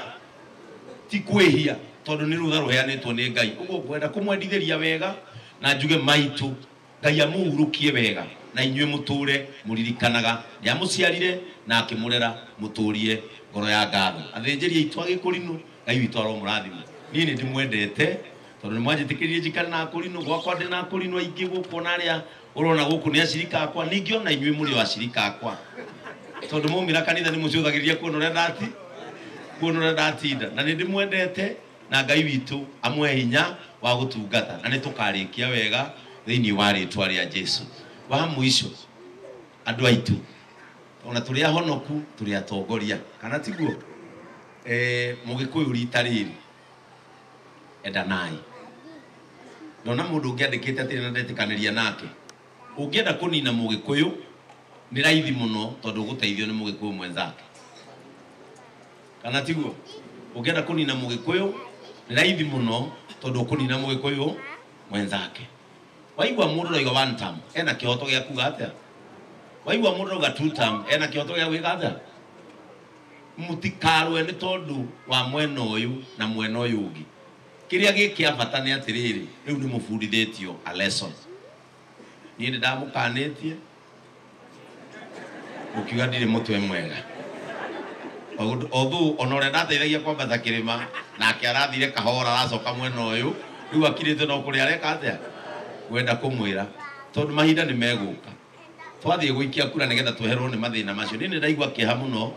Speaker 6: ti kwĩhia tondũ nĩ rũtha rũheanĩtwo nĩ Ngai. Ũguo ngwenda kũmwendithĩria wega na njuge maitũ Ngai amũhurũkie wega na inyuĩ mũtũre mũririkanaga nĩ amũciarire na akĩmũrera mũtũrie ngoro ya ngatho. Athĩnjĩri aitũ a Gĩkũrinũ Ngai witũ aromũrathima. Niĩ nĩ ndĩmwendete tondũ nĩ mwanjĩtĩkĩririe njikare na Akũrinũ gwakwa ndĩ na Akũrinũ aingĩ gũkũ ona arĩa ũrona gũkũ nĩ acirika akwa, ningĩ ona inyuĩ mũrĩ o acirika akwa tondũ maumĩra kanitha nĩ mũcũthagĩrĩria kuona ũrĩa ndatinda. Na nĩ ndĩmwendete na Ngai witũ amũhe hinya wa gũtungata na nĩ tũkarĩkia wega thĩinĩ wa rĩtwa rĩa Jesu. Wa mũico andũ aitũ Ona tũrĩ ahonoku tũrĩ atongoria kana tiguo? Mũgĩkũyũ rita rĩrĩ endanai. Ndona mũndũ ũngĩ andĩkĩte atĩrĩ na ndetĩkanĩria nake, ũngĩenda kũnina mũgĩkũyũ nĩ raithi mũno tondũ ũgũteithio nĩ mũgĩkũyũ mwenzake, kana tiguo? Ũngĩenda kũnina mũgĩkũyũ nĩ raithi mũno tondũ ũkũnina mũgĩkũyũ mwenzake. Waigua mũndũ ũrauga one term ena kĩhoto gĩa kuga atĩa? Waigua mũndũ ũrauga two term ena kĩhoto gĩa gwĩka atĩa? Mũtikarũe nĩ tondũ wa mwena ũyũ na mwena ũyũ ũngĩ. Kĩrĩa gĩ kĩa bata nĩ atĩrĩrĩ, rĩu nĩ mũbundithĩtio a lesson. Niĩ nĩ ndamũkanĩtie mũkiuga ndirĩ mũtwe mwega. Although ona ũrĩa ndateithagia kwambata kĩrĩma nake arathire kahora aracoka mwena ũyũ, rĩu akirĩte no kũrĩa areka atĩa? Wenda kũmwĩra tondũ mahinda nĩ megũka. Twathiĩ gũikia kura nĩgetha tweherwo nĩ mathĩna macio. Niĩ nĩ ndaigua kĩeha mũno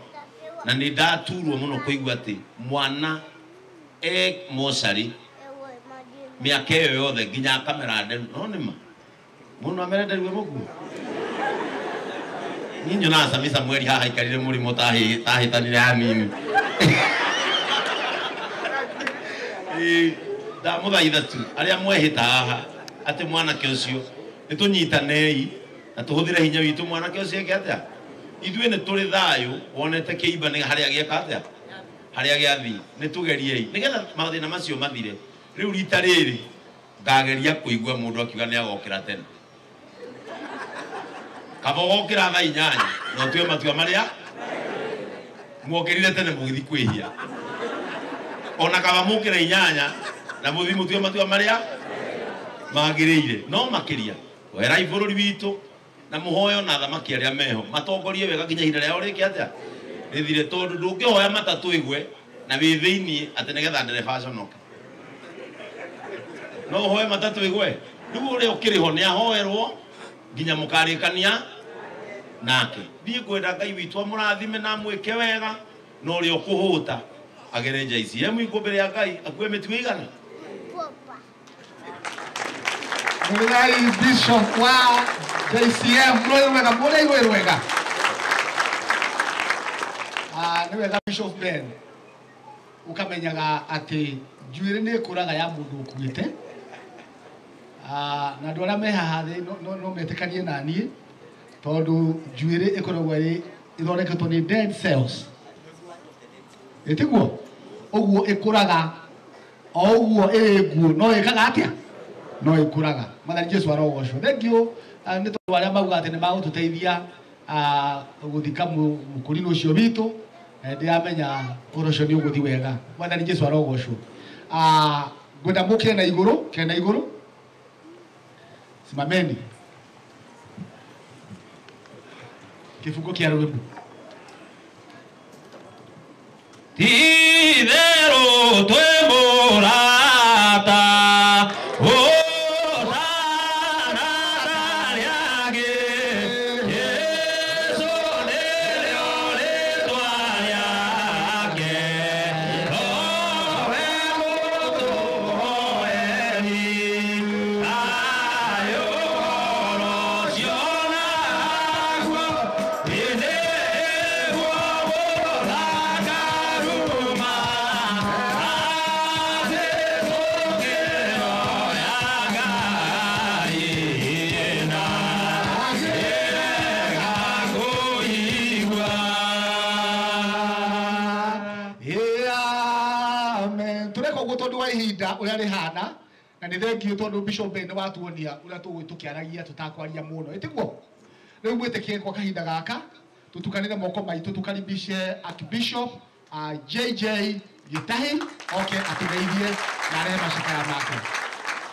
Speaker 6: na nĩ ndaturwo mũno kũigua atĩ mwana e mocarĩ mĩaka ĩyo yothe nginya akamera nderu. No nĩ ma mũndũ amere nderu e mũkuo. Niĩ nyonaga Sami Samueli haha aikarire mũrĩmo tahĩtanire hanini. Ndamũthaitha tu arĩa mwehĩta haha atĩ mwanake ũcio nĩ tũnyitanei na tũhũthĩre hinya witũ mwanake ũcio eke atĩa? Ithuĩ nĩ tũrĩ thayũ wonete kĩimba nĩ harĩa gĩeka atĩa? Harĩa gĩathiĩ. Nĩ tũgeriei nĩgetha mathĩna macio mathire. Rĩu rita rĩrĩ ngageria kũigua mũndũ akiuga nĩ agokĩra tene. Kaba ũgokĩra thaa 8 na ũtue matua marĩa muokĩrire tene mũgĩthiĩ kwĩhia. Ona kaba mũkĩre 8 na mũthiĩ mũtue matua marĩa magĩrĩire. No makĩria werai bũrũri witũ na mũhoyo na athamaki arĩa meho matongorie wega nginya ihinda rĩao rĩke atĩa? Rĩthire, tondũ ndũngĩhoya matatũ ĩgwe na wĩ thĩiniĩ atĩ nĩgetha ndereba aconoke. No ũhoe matatũ ĩgwe, rĩu ũrĩa ũkĩrĩ ho nĩ ahoerwo nginya mũkarĩkania nake. Niĩ ngwenda Ngai witũ amũrathime na amwĩke wega, na ũrĩa ũkũhũta agere JCM ikũ mbere ya Ngai akue mĩtugo igana.
Speaker 8: Mũrĩgai Bishop wa JCM mũrĩ wega, mũrĩ wega. Nĩ wega Bishop Ben ũkamenyaga atĩ njuĩrĩ nĩ ĩkũraga ya mũndũ ũkuĩte. Na andũ arĩa me haha thĩ no metĩkanie na niĩ tondũ njuĩrĩ ĩkoragwo ĩrĩ ĩthondeketwo nĩ dead cells. Ĩtiguo? Ũguo ĩkũraga o ũguo ĩrĩ nguo no ĩkaga atĩa? No ĩkũraga. Mwathani Jesu arogocwo. Thank you nĩ tondũ arĩa mauga atĩ nĩ magũtũteithia gũthika mũkũrinũ ũcio witũ. Ndĩramenya ũhoro ũcio nĩ ũgũthiĩ wega. Mwathani Jesu arogocwo. Ngwenda mũkĩre na igũrũ, kĩre na igũrũ. Simameni. Kĩbungo kĩa rwĩmbo.
Speaker 18: Ti-itherũ twĩ mũrata,
Speaker 8: uria rihana na ni thank you tondu Bishop Ben watuonia uria tũkiaragia tutakwaria muno itiguo riu mwitikie kwa kahinda gaka tutukanire moko maitu tukaribishe Archbishop JJ Gitahi oke atugeithie na arehe macakaya make.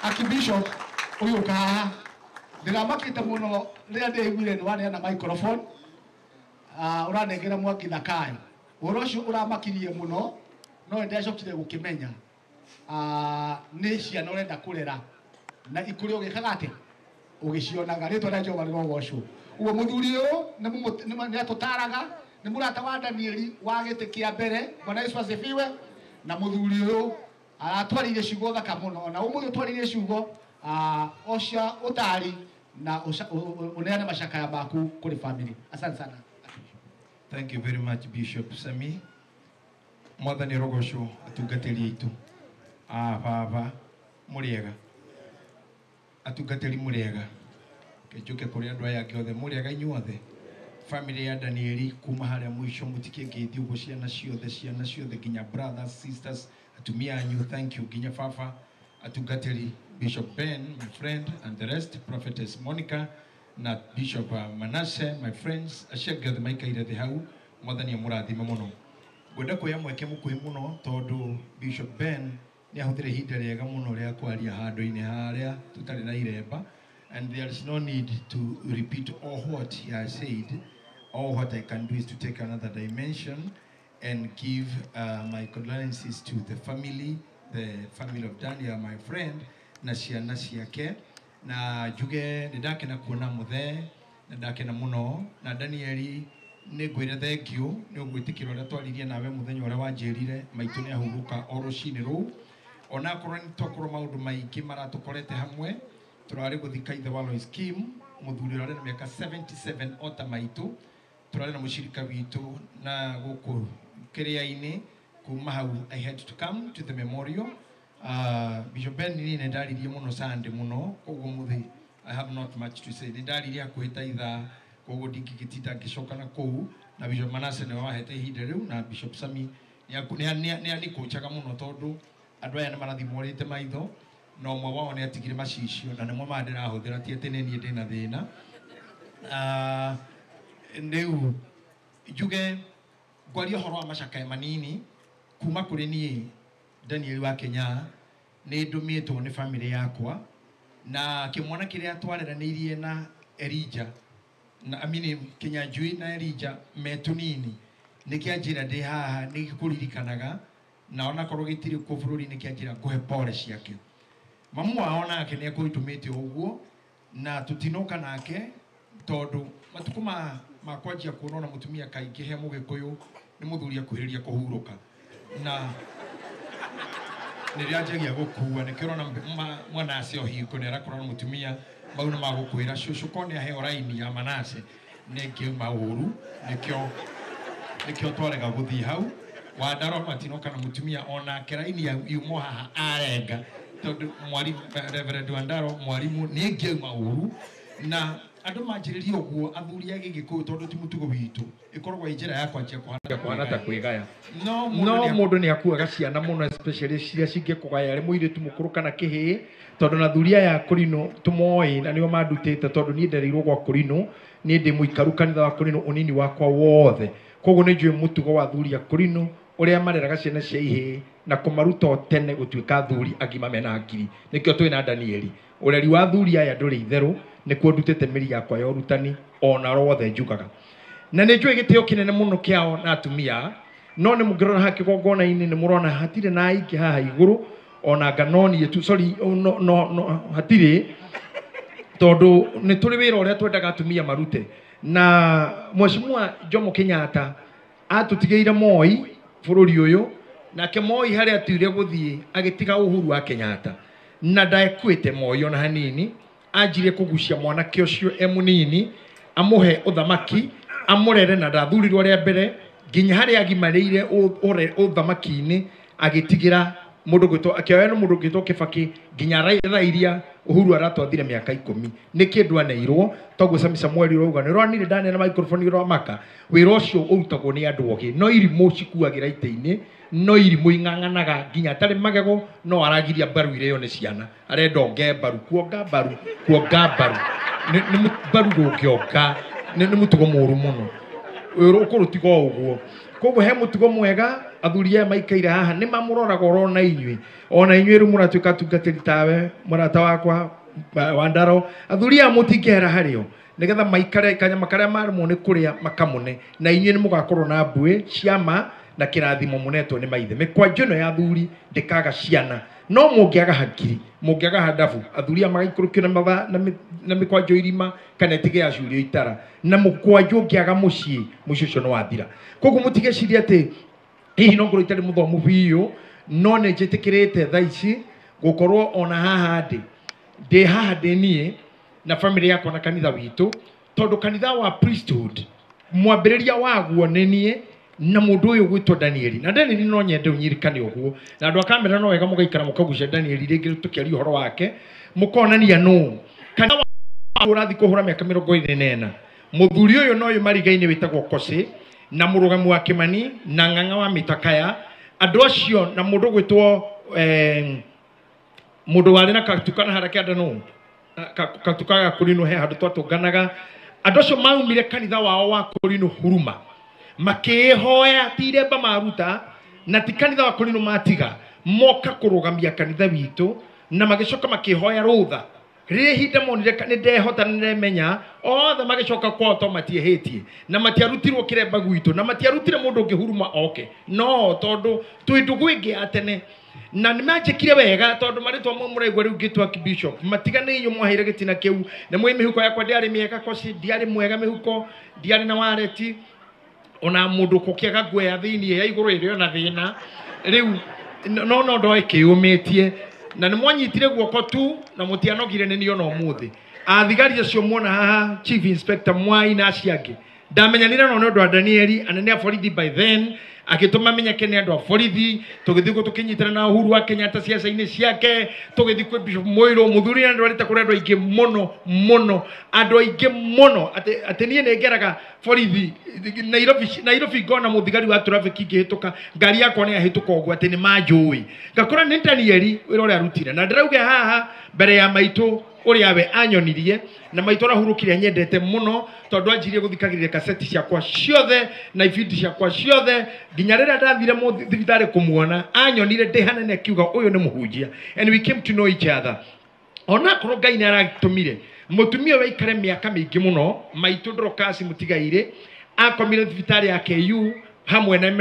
Speaker 8: Archbishop uyu uka haha ndiramakite muno riria ndiguire ni waneana microphone uranengera Mwangi Thakayo uhoro ucio uramakirie muno no ndacokire gukimenya nĩ ciana ũrenda kũrera na ikũrĩ ũgĩkaga atĩ ũgĩcionaga rĩtwa rĩa Jehova rĩrogocwo. Ũguo mũthuri ũyũ nĩ atũtaraga nĩ mũrata wa Danieli wa gĩtĩ kĩa mbere. Bwana Yesu asifiwe. Na mũthuri ũyũ aratwarĩire ciugo thaka mũno na ũmũthĩ ũtwarĩire ciugo ocia ũtari na ũneane macakaya maku kũrĩ family. Asante sana.
Speaker 19: Thank you very much, Bishop Sami. Mwathani rogocwo atungatĩri aitũ a baba mũrĩega, atungatĩri mũrĩega, kĩnjũke kũrĩ andũ aya angĩ othe mũrĩega inyuothe. Family ya Danieli kuma harĩa mũico mũtikĩngĩthi ũguo, ciana ciothe, ciana ciothe nginya brothers, sisters, atumia anyu, thank you, nginya baba, atungatĩri, Bishop Ben, my friend, and the rest, Prophetess Monica na Bishop Manasseh, my friends, acio angĩ othe maikaire thĩ hau, Mwathani amũrathime mũno. Ngwenda kuoya mweke mũkuhĩ mũno tondũ Bishop Ben nĩ ahũthĩra ihinda rĩega mũno rĩa kwaria handũ-inĩ harĩa tũtarĩ na iremba, and there is no need to repeat all what he has said. All what I can do is to take another dimension and give my condolences to the family of Daniel, my friend, na ciana ciake, na njuge nĩ ndakena kuona mũthee, na ndakena mũno na Danieli. Nĩ ngwĩre thank you nĩ ũgwĩtĩkĩra ũrĩa twaririe nawe mũthenya ũrĩa wanjĩrire maitũ nĩ ahurũka o rũcinĩ rũu, onakorwo nĩ twakorwo maũndũ maingĩ maratũkorete hamwe. Tũrarĩ gũthika ithe wa Lois Kim, mũthuri ũrarĩ na mĩaka 77 ota maitũ, tũrarĩ na mũcirika witũ na gũkũ kĩrĩa-inĩ. Kuma hau I had to come to the memorial. Bishop Ben niĩ nĩ ndaririe mũno Sunday mũno, koguo mũthĩ I have not much to say. Nĩ ndaririe hakuhĩ ta ithaa, koguo ndingĩgĩtinda ngĩcoka na kũu, na Bishop Manasseh nĩwe wahete ihinda rĩu, na Bishop Sami nĩ anikũnjaga mũno tondũ andũ aya nĩ marathiĩ morĩte maitho, na ũmwe wao nĩ atigire macicio na nĩmo maya ndĩrahũthĩra, ti atĩ nĩ niĩ ndĩna thĩna. Rĩu njuge ngwaria ũhoro wa macakaya manini kuma kũrĩ niĩ Daniel wa Kenya. Nĩ ndũmĩtwo nĩ family yakwa na kĩmwana kĩrĩa twareranĩirie na Elijah na amini Kinyanjui na Elijah me tũnini, nĩ kĩanjĩra ndĩ haha nĩ gĩkũririkanaga, na onakorwo gĩtirĩ kuo bũrũri-inĩ kĩanjĩra ngũhe pole ciake. Mamu wao nake nĩ ekũitũmĩte ũguo, na tũtinoka nake tondũ matukũ ma kwanjia kuona na mũtumia kaingĩ he mũgĩkũyũ nĩ mũthuri akuhĩrĩria kũhurũka, na nĩrĩa anjagia gũkua nĩkĩo ũrona Mwanase o hingo nĩ arakorwo na mũtumia, mau nĩ magũkwĩra cũcũ ko nĩ aheo raini ya Manase nĩ ngĩuma ũru, nĩkĩo twarega gũthiĩ hau. Wandaro matinoka na mũtumia onake raini yumo haha arenga, tondũ mwarimu Reverend Wandaro mwarimu nĩ ngĩuma ũru, na andũ manjĩrĩria ũguo athuri a Gĩgĩkũyũ tondũ ti mũtugo witũ, ĩkoragwo ĩ njĩra ya kwanjia
Speaker 21: kũhana ta kwĩgaya.
Speaker 19: No
Speaker 21: mũndũ nĩ akuaga ciana mũno, especially ciria cingĩkũgaya arĩ mũirĩtu mũkũrũ kana kĩhĩĩ, tondũ na athuri aya Kũrinũ tũmoĩ na nĩo mandutĩte, tondũ niĩ ndereirwo gwa Kũrinũ, niĩ ndĩ mũikaru kanitha wa Kũrinũ ũnini wakwa wothe, koguo nĩ njũĩ mũtugo wa athuri a Kũrinũ ũrĩa mareraga ciana cia ihĩĩ na kũmaruta o tene gũtuĩka athuri agima mena hakiri. Nĩkĩo twĩna Danieli. Ũreri wa athuri aya ndũrĩ itherũ, nĩkuo ndutĩte mĩri yakwa ya ũrutani ona rothe njugaga, na nĩ njũĩ gĩtĩo kĩnene mũno kĩao na atumia, no nĩ mũngĩrora haha kĩgongona-inĩ nĩ mũrona hatirĩ na aingĩ haha igũrũ, ona nganoni tu, sorry, no hatirĩ, tondũ nĩ tũrĩ wĩra ũrĩa twendaga atumia marute. Na Mheshimiwa Jomo Kenyatta atũtigĩire Moi bũrũri ũyũ, nake Moi harĩa atuire gũthiĩ agĩtiga Uhuru wa Kenyatta, na ndaekuĩte Moi ona hanini, anjirie kũgucia mwanake ũcio e mũnini amũhe ũthamaki amũrere, na ndathurirwo rĩa mbere nginya harĩa agimarĩire ũthamaki-inĩ, agĩtigĩra mũndũ gwĩtwo akĩoya nĩ mũndũ gwĩtwo Kibaki nginya thaa iria Uhuru aratwathire mĩaka 10. Nĩ kĩndũ aneirwo toguo Sami Samuel ũrauga nĩ ũronire ndaneana microphone ũramaka, wĩra ũcio ũrutagwo nĩ andũ ogĩ, no irimũ cikuagĩra itĩ-inĩ, no irimũ ing'ang'anaga nginya atarĩ magego, no aragiria mbaru irĩo nĩ ciana, arenda onge mbaru, kuonga mbaru, kuonga mbaru nĩ mbaru ndũngĩonga, nĩ mũtugo mũũru mũno, ũkũrũtiga o ũguo. Koguo he mũtugo mwega athuri aya maikaire haha nĩ mamũroraga orona inyuĩ, ona inyuĩ rĩu mũratuĩka atungatĩri tawe mũrata wakwa Wandaro, athuri aya mũtingĩhera harĩo nĩgetha maikare kanyama karĩa maremwo nĩ kũrĩa makamũne, na inyuĩ nĩ mũgakorwo na mbuĩ ciama na kĩrathimo mũnetwo nĩ maithe. Mĩkwanjo ĩno ya athuri ndĩkaga ciana, no mũngĩaga hakiri, mũngĩaga handabu, athuri aya magaikũrũkio na mĩkwanjo irima kana ĩtige yacurio itara, na mũkwanjo ũngĩaga mũciĩ, mũciĩ ũcio nĩ wathira. Koguo mũtigecirie atĩ hihi no ngorwo itarĩ mũthomu biũ, no nĩ njĩtĩkĩrĩte thaa ici gũkorwo ona haha ndĩ haha ndĩ niĩ na family yakwa na kanitha witũ, tondũ kanitha wa priesthood Mwambĩrĩria waguo nĩ niĩ na mũndũ ũyũ gwĩtwo Danieli. Na Danieli no nyende ũnyirikane ũguo. Na andũ a kamera no wega mũgaikara mũkagucia Danieli rĩngĩ tũkĩaria ũhoro wake, mũkonania nũ. Kana ũrathiĩ kũhũra mĩaka 24. Mũthuri ũyũ no ũyũ mariga-inĩ wĩtagwo Kosĩ na mũrũgamu wa Kĩmani na ng'ang'a wa Mĩtakaya. Andũ acio na mũndũ gwĩtwo mũndũ warĩ na katukana harĩa kĩanda nũ katuka ga Kũrinũ he handũ twatũnganaga. Andũ acio maumire kanitha wao wa Kũrinũ Huruma makĩhoya ti iremba maruta na ti kanitha wa Kũrinũ matiga moka kũrũgamia kanitha witũ na magĩcoka makĩhoya rũtha. Rĩrĩa ihinda monire nĩ ndehota nĩ ndemenya othe magĩcoka kwao to matiehĩtie na matiarutirwo kĩremba gwitũ na matiarutire mũndũ ũngĩ Huruma oke no tondũ twĩ ndũgũ ĩngĩ ya tene. Na nĩ manjĩkire wega tondũ marĩtwa mau mũraigua rĩu ngĩtwo Archbishop matigane inyuĩ mwaheire gĩtina kĩu na mwĩ mĩhuko yakwa ndĩarĩ mĩega koci ndiarĩ mwega mĩhuko ndiarĩ na wareti ona mũndũ kũkĩaga nguo ya thĩiniĩ ya igũrũ ĩrĩ ona thĩna rĩu no no ndoĩ kĩyũmĩtie na nĩ mwanyitire guoko tu na mũtianogire nĩ niĩ ona ũmũthĩ. Athigari acio muona haha Chief Inspector Mwai na acio angĩ ndamenyanire nao nĩ ũndũ wa Danieli anene a borithi by then agĩtũma menyeke nĩ andũ a borithi tũgĩthiĩ guo tũkĩnyitana na Uhuru wa Kenyatta ciaca-inĩ ciake tũgĩthiĩ kwĩ Bishop Mũirũ mũthuri na ndwarĩte kũrĩ andũ aingĩ mũno mũno andũ aingĩ mũno atĩ niĩ nĩ ngeraga borithi Nairobi ngona mũthigari wa traffic ngĩhĩtũka ngari yakwa nĩ yahĩtũka ũguo atĩ nĩ manjũĩ ngakora nĩ Danieli wĩra ũrĩa arutire na ndĩrauga haha mbere ya maitũ ũrĩa we anyonirie na maitũ arahurũkire anyendete mũno tondũ anjirie gũthikagĩrĩria kaseti ciakwa ciothe na ibindi ciakwa ciothe nginya rĩrĩa ndathire thibitarĩ kũmuona anyonire ndĩ hanene akiuga ũyũ nĩ mũhunjia and we came to know each other. Ona korwo Ngai nĩ aratũmire mũtumia ũyũ aikare mĩaka mĩingĩ mũno maitũ Dorcas Mũtigairĩ akomire thibitarĩ ya KU hamwe na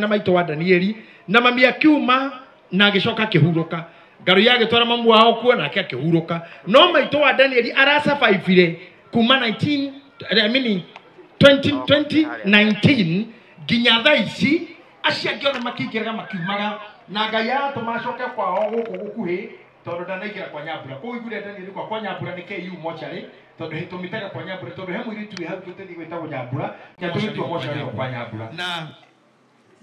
Speaker 21: maitũ wa Danieli na mami akiuma na agĩcoka akĩhurũka. Ngaru yagĩtwara mamu wao kuo nake akĩhurũka no maitũ wa Danieli arasurvivire kuma 2019 nginya thaa ici acio angĩ othe makĩingĩraga makiumaga na Ngai aratũma acoke kwao gũkũ gũkuhĩ tondũ ndanaingĩra kwa Nyambura kũu iguire Danieli kwa Nyambura nĩ KU mocarĩ tondũ tũmĩtaga kwa Nyambura tondũ he mũirĩtu wĩ hau tũthiĩ gwĩtagwo Nyambura tũgĩtwo mocarĩ o kwa Nyambura. Na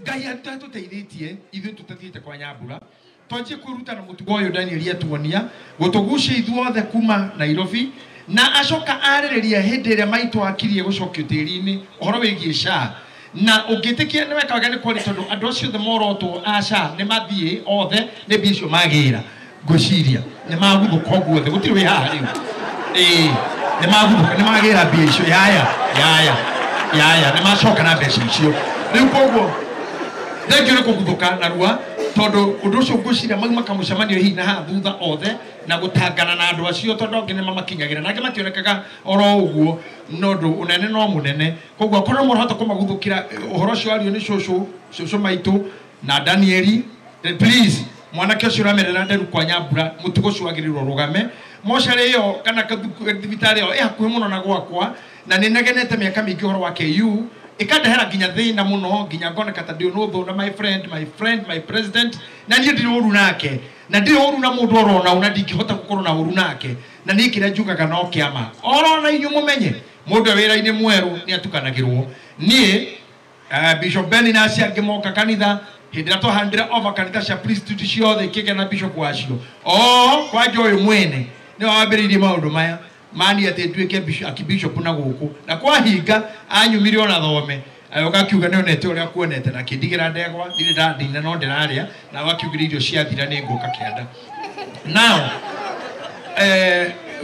Speaker 21: Ngai atũteithĩtie ithuĩ tũtathiĩte kwa Nyambura twanjie kwĩruta na mũtugo ũyũ Danieli atuonia gũtũgucia ithuothe kuma Nairobi na acoka arĩrĩria hĩndĩ ĩrĩa maitũ akirie gũcokio tĩri-inĩ ũhoro wĩgiĩ SHA na ũngĩtĩkia nĩ weka wega nĩ kwari tondũ andũ acio othe morotwo a SHA nĩ mathiĩ othe nĩ mbia icio magĩra ngwĩciria nĩ maguthũka ũguo othe gũtirĩ wĩ haha rĩu ĩĩ nĩ maguthũka nĩ magĩra mbia icio yaya yaya yaya nĩ macoka na mbeca icio rĩu koguo thengio nĩ kũguthũka narua tondũ ũndũ ũcio ngwĩciria mauma kamũcemanio hihi na haha thutha othe na gũtangana na andũ acio tondũ angĩ nĩ mamakinyagĩra na angĩ mationekaga oro ũguo no ũndũ ũnene no mũnene koguo akorwo mũrahota kũmaguthũkĩra ũhoro ũcio wario nĩ cũcũ maitũ na Danieli please mwanake ũcio ũramerera nderu kwa Nyambura mũtugo ũcio wagĩrĩirwo ũrũgame mocarĩ ĩyo kana thibitarĩ ĩyo ĩ hakuhĩ mũno na gwakwa na nĩ negenete mĩaka mĩingĩ ũhoro wa KU ikandehera nginya thĩna mũno nginya ngoneka ta ndĩ nũthũ na my friend my president na niĩ ndirĩ ũru nake na ndirĩ ũru na mũndũ orona ũna ndingĩhota gũkorwo na ũru nake na niĩ kĩrĩa njugaga no kĩama orona inyuĩ mũmenye mũndũ wĩra-inĩ mwerũ nĩ atukanagĩrwo niĩ Bishop Ben na acio angĩ moka kanitha hĩndĩ ĩrĩa twahandire over kanitha cia priesthood ciothe ikĩgĩa na bishop wacio o kwanja ũyũ mwene nĩwe wambĩrĩirie maũndũ maya mani atĩ nduĩke akibishop na gũkũ na kwahinga anyumire ona thome agoka akiuga nĩ onete ũrĩa kuonete na akĩndigĩra ndegwa ndirĩ ndandina no ndĩrarĩa na akiugire irio ciathira nĩ ngũka kĩanda. Now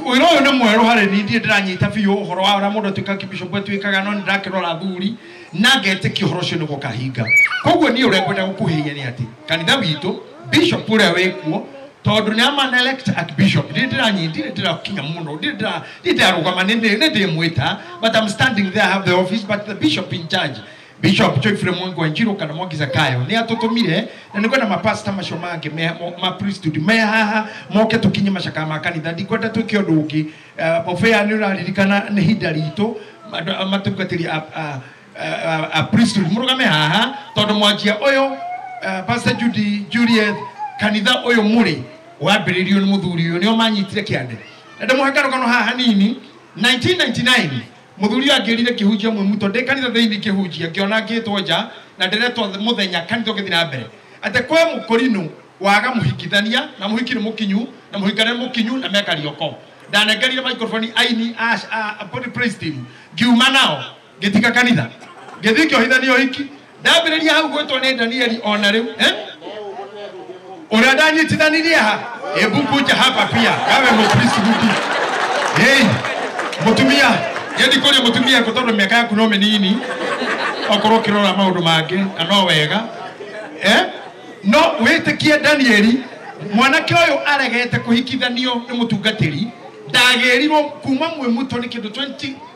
Speaker 21: wĩra ũyũ nĩ mwerũ harĩ niĩ ndirĩ ndĩranyita biũ ũhoro wa ũrĩa mũndũ atuĩka akibishop atuĩkaga no nĩ ndĩrakĩrora athuri na ngetĩkia ũhoro ũcio nĩ gũkahinga. Koguo niĩ ũrĩa ngwenda gũkuhĩria nĩ atĩ kanitha witũ bishop ũrĩa wĩkuo tondũ nĩ ama elect archbishop ndirĩ ndĩranyitire ndĩrakinya mũno ndirĩ ndĩrarũgama nĩ ndĩmwĩta but I'm standing there I have the office but the bishop in charge Bishop Geoffrey Mwangi Wanjiru kana Mwangi Zakayo nĩ atũtũmire na nĩ kwenda mapasta macio mangĩ ma priesthood me haha moke tũkinye macaka ma kanitha ndikwenda twĩke ũndũ ũngĩ. Bofea nĩ ũraririkana nĩ ihinda ritũ matungatĩri a priesthood mũrũgame haha tondũ mwanjia ũyũ Pastor Judy Juliet kanitha ũyũ mũrĩ wambĩrĩirio nĩ mũthuri ũyũ nĩo manyitire kĩande na ndĩmũhe karũgano haha hanini 1999
Speaker 19: Muthuri angirire kihunjia mwimuto ndi kanitha thiini kihunjia ngiona ngitwo nja na ndiretwo muthenya kanitha ũgĩthiĩ na mbere atĩ kwĩ mũkũrinũ waga mũhikithania na mũhiki nĩ mũkinyu na mũhikania nĩ mũkinyu na mekarioko. Ndanengerire microphone aini a body praise team ngiuma nao ngĩtiga kanitha ngĩthiĩ ngĩohithania ũhiki ndambĩrĩria hau gwĩtwo nĩ Danieli ona rĩu ũrĩa ndanyitithanirie ha hebu kuja hapa pia kawe mũkristo huki. Hey mũtumia yendi kũria mũtumia kũ tondũ mĩaka yaku no mĩnini okorwo ũkĩrora maũndũ mangĩ na no wega no wĩtĩkie Danieli mwanake ũyũ aregete kũhikithanio nĩ mũtungatĩri ndagĩrirwo kuma Mwimuto nĩ kĩndũ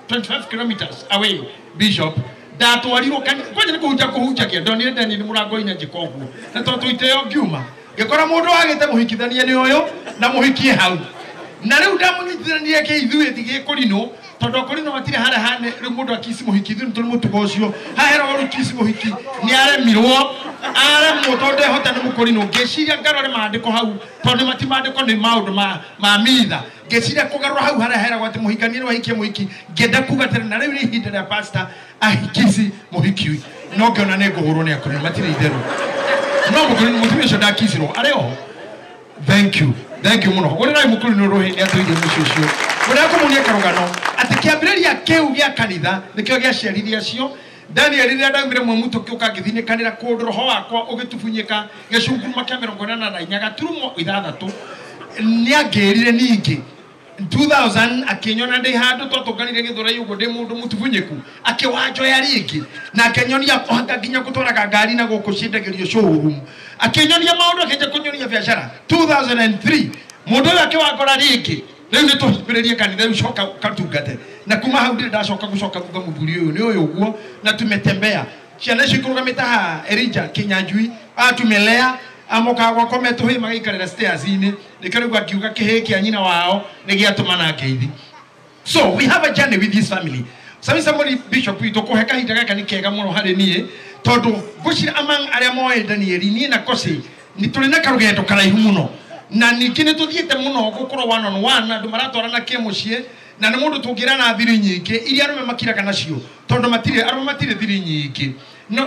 Speaker 19: 25 kilometers away bishop ndatwarirwo kwanja nĩ kũhunja kũhunjagia ndonire Danieli mũrango-inĩ njĩka ũguo na tondũ tũitĩo ngiuma ngĩkora mũndũ wagĩte mũhikithania nĩ ũyũ na mũhikie hau na rĩu ndamũnyitithanirie kĩ ithuĩ tigĩkũrinũ tondũ kũrinũ matirĩ harĩa hane rĩu mũndũ akici mũhiki ithuĩ nĩ tũrĩ mũtugo ũcio haheragwo rĩu kici mũhiki nĩ aremirwo aremwo tondũ ndehota nĩ mũkũrinũ ngĩciria ngarore maandĩko hau tondũ mati maandĩko nĩ maũndũ ma mitha ngĩciria kũgarũra hau harĩa heragwo atĩ mũhikania nĩ wahikie mũhiki ngĩenda kuga atĩrĩ na rĩu nĩ ihinda rĩa pastor ahikici mũhiki no ngĩona nĩ ngũhũrwo nĩ akũrinũ matirĩ itherũ no mũkũrinũ mũtumia ũcio ndakicirwo arĩ oho. Thank you. Thank you muno. Gũrĩrai mũkũrinũ rũhĩ nĩ atũire mũciĩ ũcio. Ũrĩa kũmunia karũgano atĩ kĩambĩrĩria kĩu gĩa kanitha nĩkĩo gĩaciarire acio. Daniel rĩrĩa ndaumire Mwimuto kĩũka ngĩthinĩkanĩra kũndũ roho wakwa ũgĩtubunyĩka gĩcunguruma kĩa 86 nĩangĩrire ningĩ 2000 akĩnyona ndĩ handũ twatũnganire Gĩthũrai ũguo ndĩ mũndũ mũtubunyĩku akĩwanjoya rĩngĩ na akĩnyonia anga nginya gũtwaraga ngari na gũkũ ciendagĩrio showroom akĩnyonia maũndũ akĩnja kũnyonia biacara 2003 mũndũ ũyũ akĩwangora rĩngĩ rĩu nĩ tũhingũrĩrie kanitha rĩu coka katungate na kuma hau ndirĩ ndacoka gũcoka thutha mũthuri ũyũ nĩ ũyũ ũguo na tumetembea ciana icio ikũrũgamĩte haha Elijah Kinyanjui atumelea amokaga gwakwa metũhĩ magaikarĩra stairs-inĩ nĩkĩo rĩu akiuga kĩhĩ kĩa nyina wao nĩ gĩatũmana ngeithi. So we have a journey with this family. Sami Samori bishop witũ kũhe kahinda gaka nĩ kega mũno harĩ niĩ tondũ ngwĩciria among arĩa moĩ Danieli niĩ na Kosi nĩ tũrĩ na karũgendo karaihu mũno na ningĩ nĩ tũthiĩte mũno gũkorwo one on one andũ maratwarana kĩmũciĩ na nĩ mũndũ tũngĩrana thiri nyingĩ iria arũme makiraga nacio tondũ matirĩ arũme matirĩ thiri nyingĩ no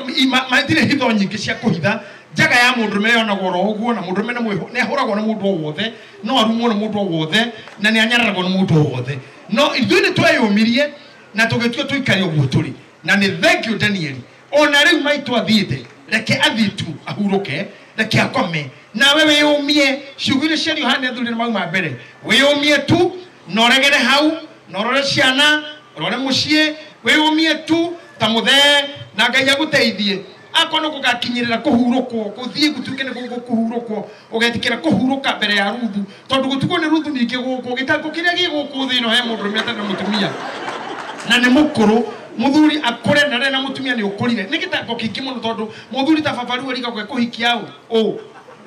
Speaker 19: matirĩ hitho nyingĩ cia kũhitha njaga ya mũndũrũme yonagwo oro ũguo na mũndũrũme nĩ ahũragwo nĩ mũndũ o wothe no arumwo nĩ mũndũ o wothe na nĩ anyararagwo nĩ mũndũ o wothe no ithuĩ nĩ tweyũmirie na tũgĩtua tũikare ũguo tũrĩ na nĩ thank you Danieli ona rĩu maitũ athiĩte reke athiĩ tu ahurũke reke akome nawe wĩyũmie ciugo iria ciario haha nĩ athuri nĩ mauma mbere wĩyũmie tu na ũregere hau na ũrore ciana ũrore mũciĩ wĩyũmie tu ta mũthee na Ngai agũteithie akorwo nĩ gũgakinyĩrĩra kũhurũkwo gũthiĩ gũtuĩke nĩ gũkũhurũkwo ũgetĩkĩra kũhurũka mbere ya Ruthu tondũ gũtukwo nĩ Ruthu ningĩ gũkũ gĩtangũ kĩrĩa gĩ gũkũ thĩ ĩno he mũndũrũme atarĩ na mũtumia na nĩ mũkũrũ mũthuri akũre na rĩ na mũtumia nĩ ũkũrire nĩ gĩtango kĩingĩ mũno tondũ mũthuri ta baba rĩu arigagwo ekũhikia ũ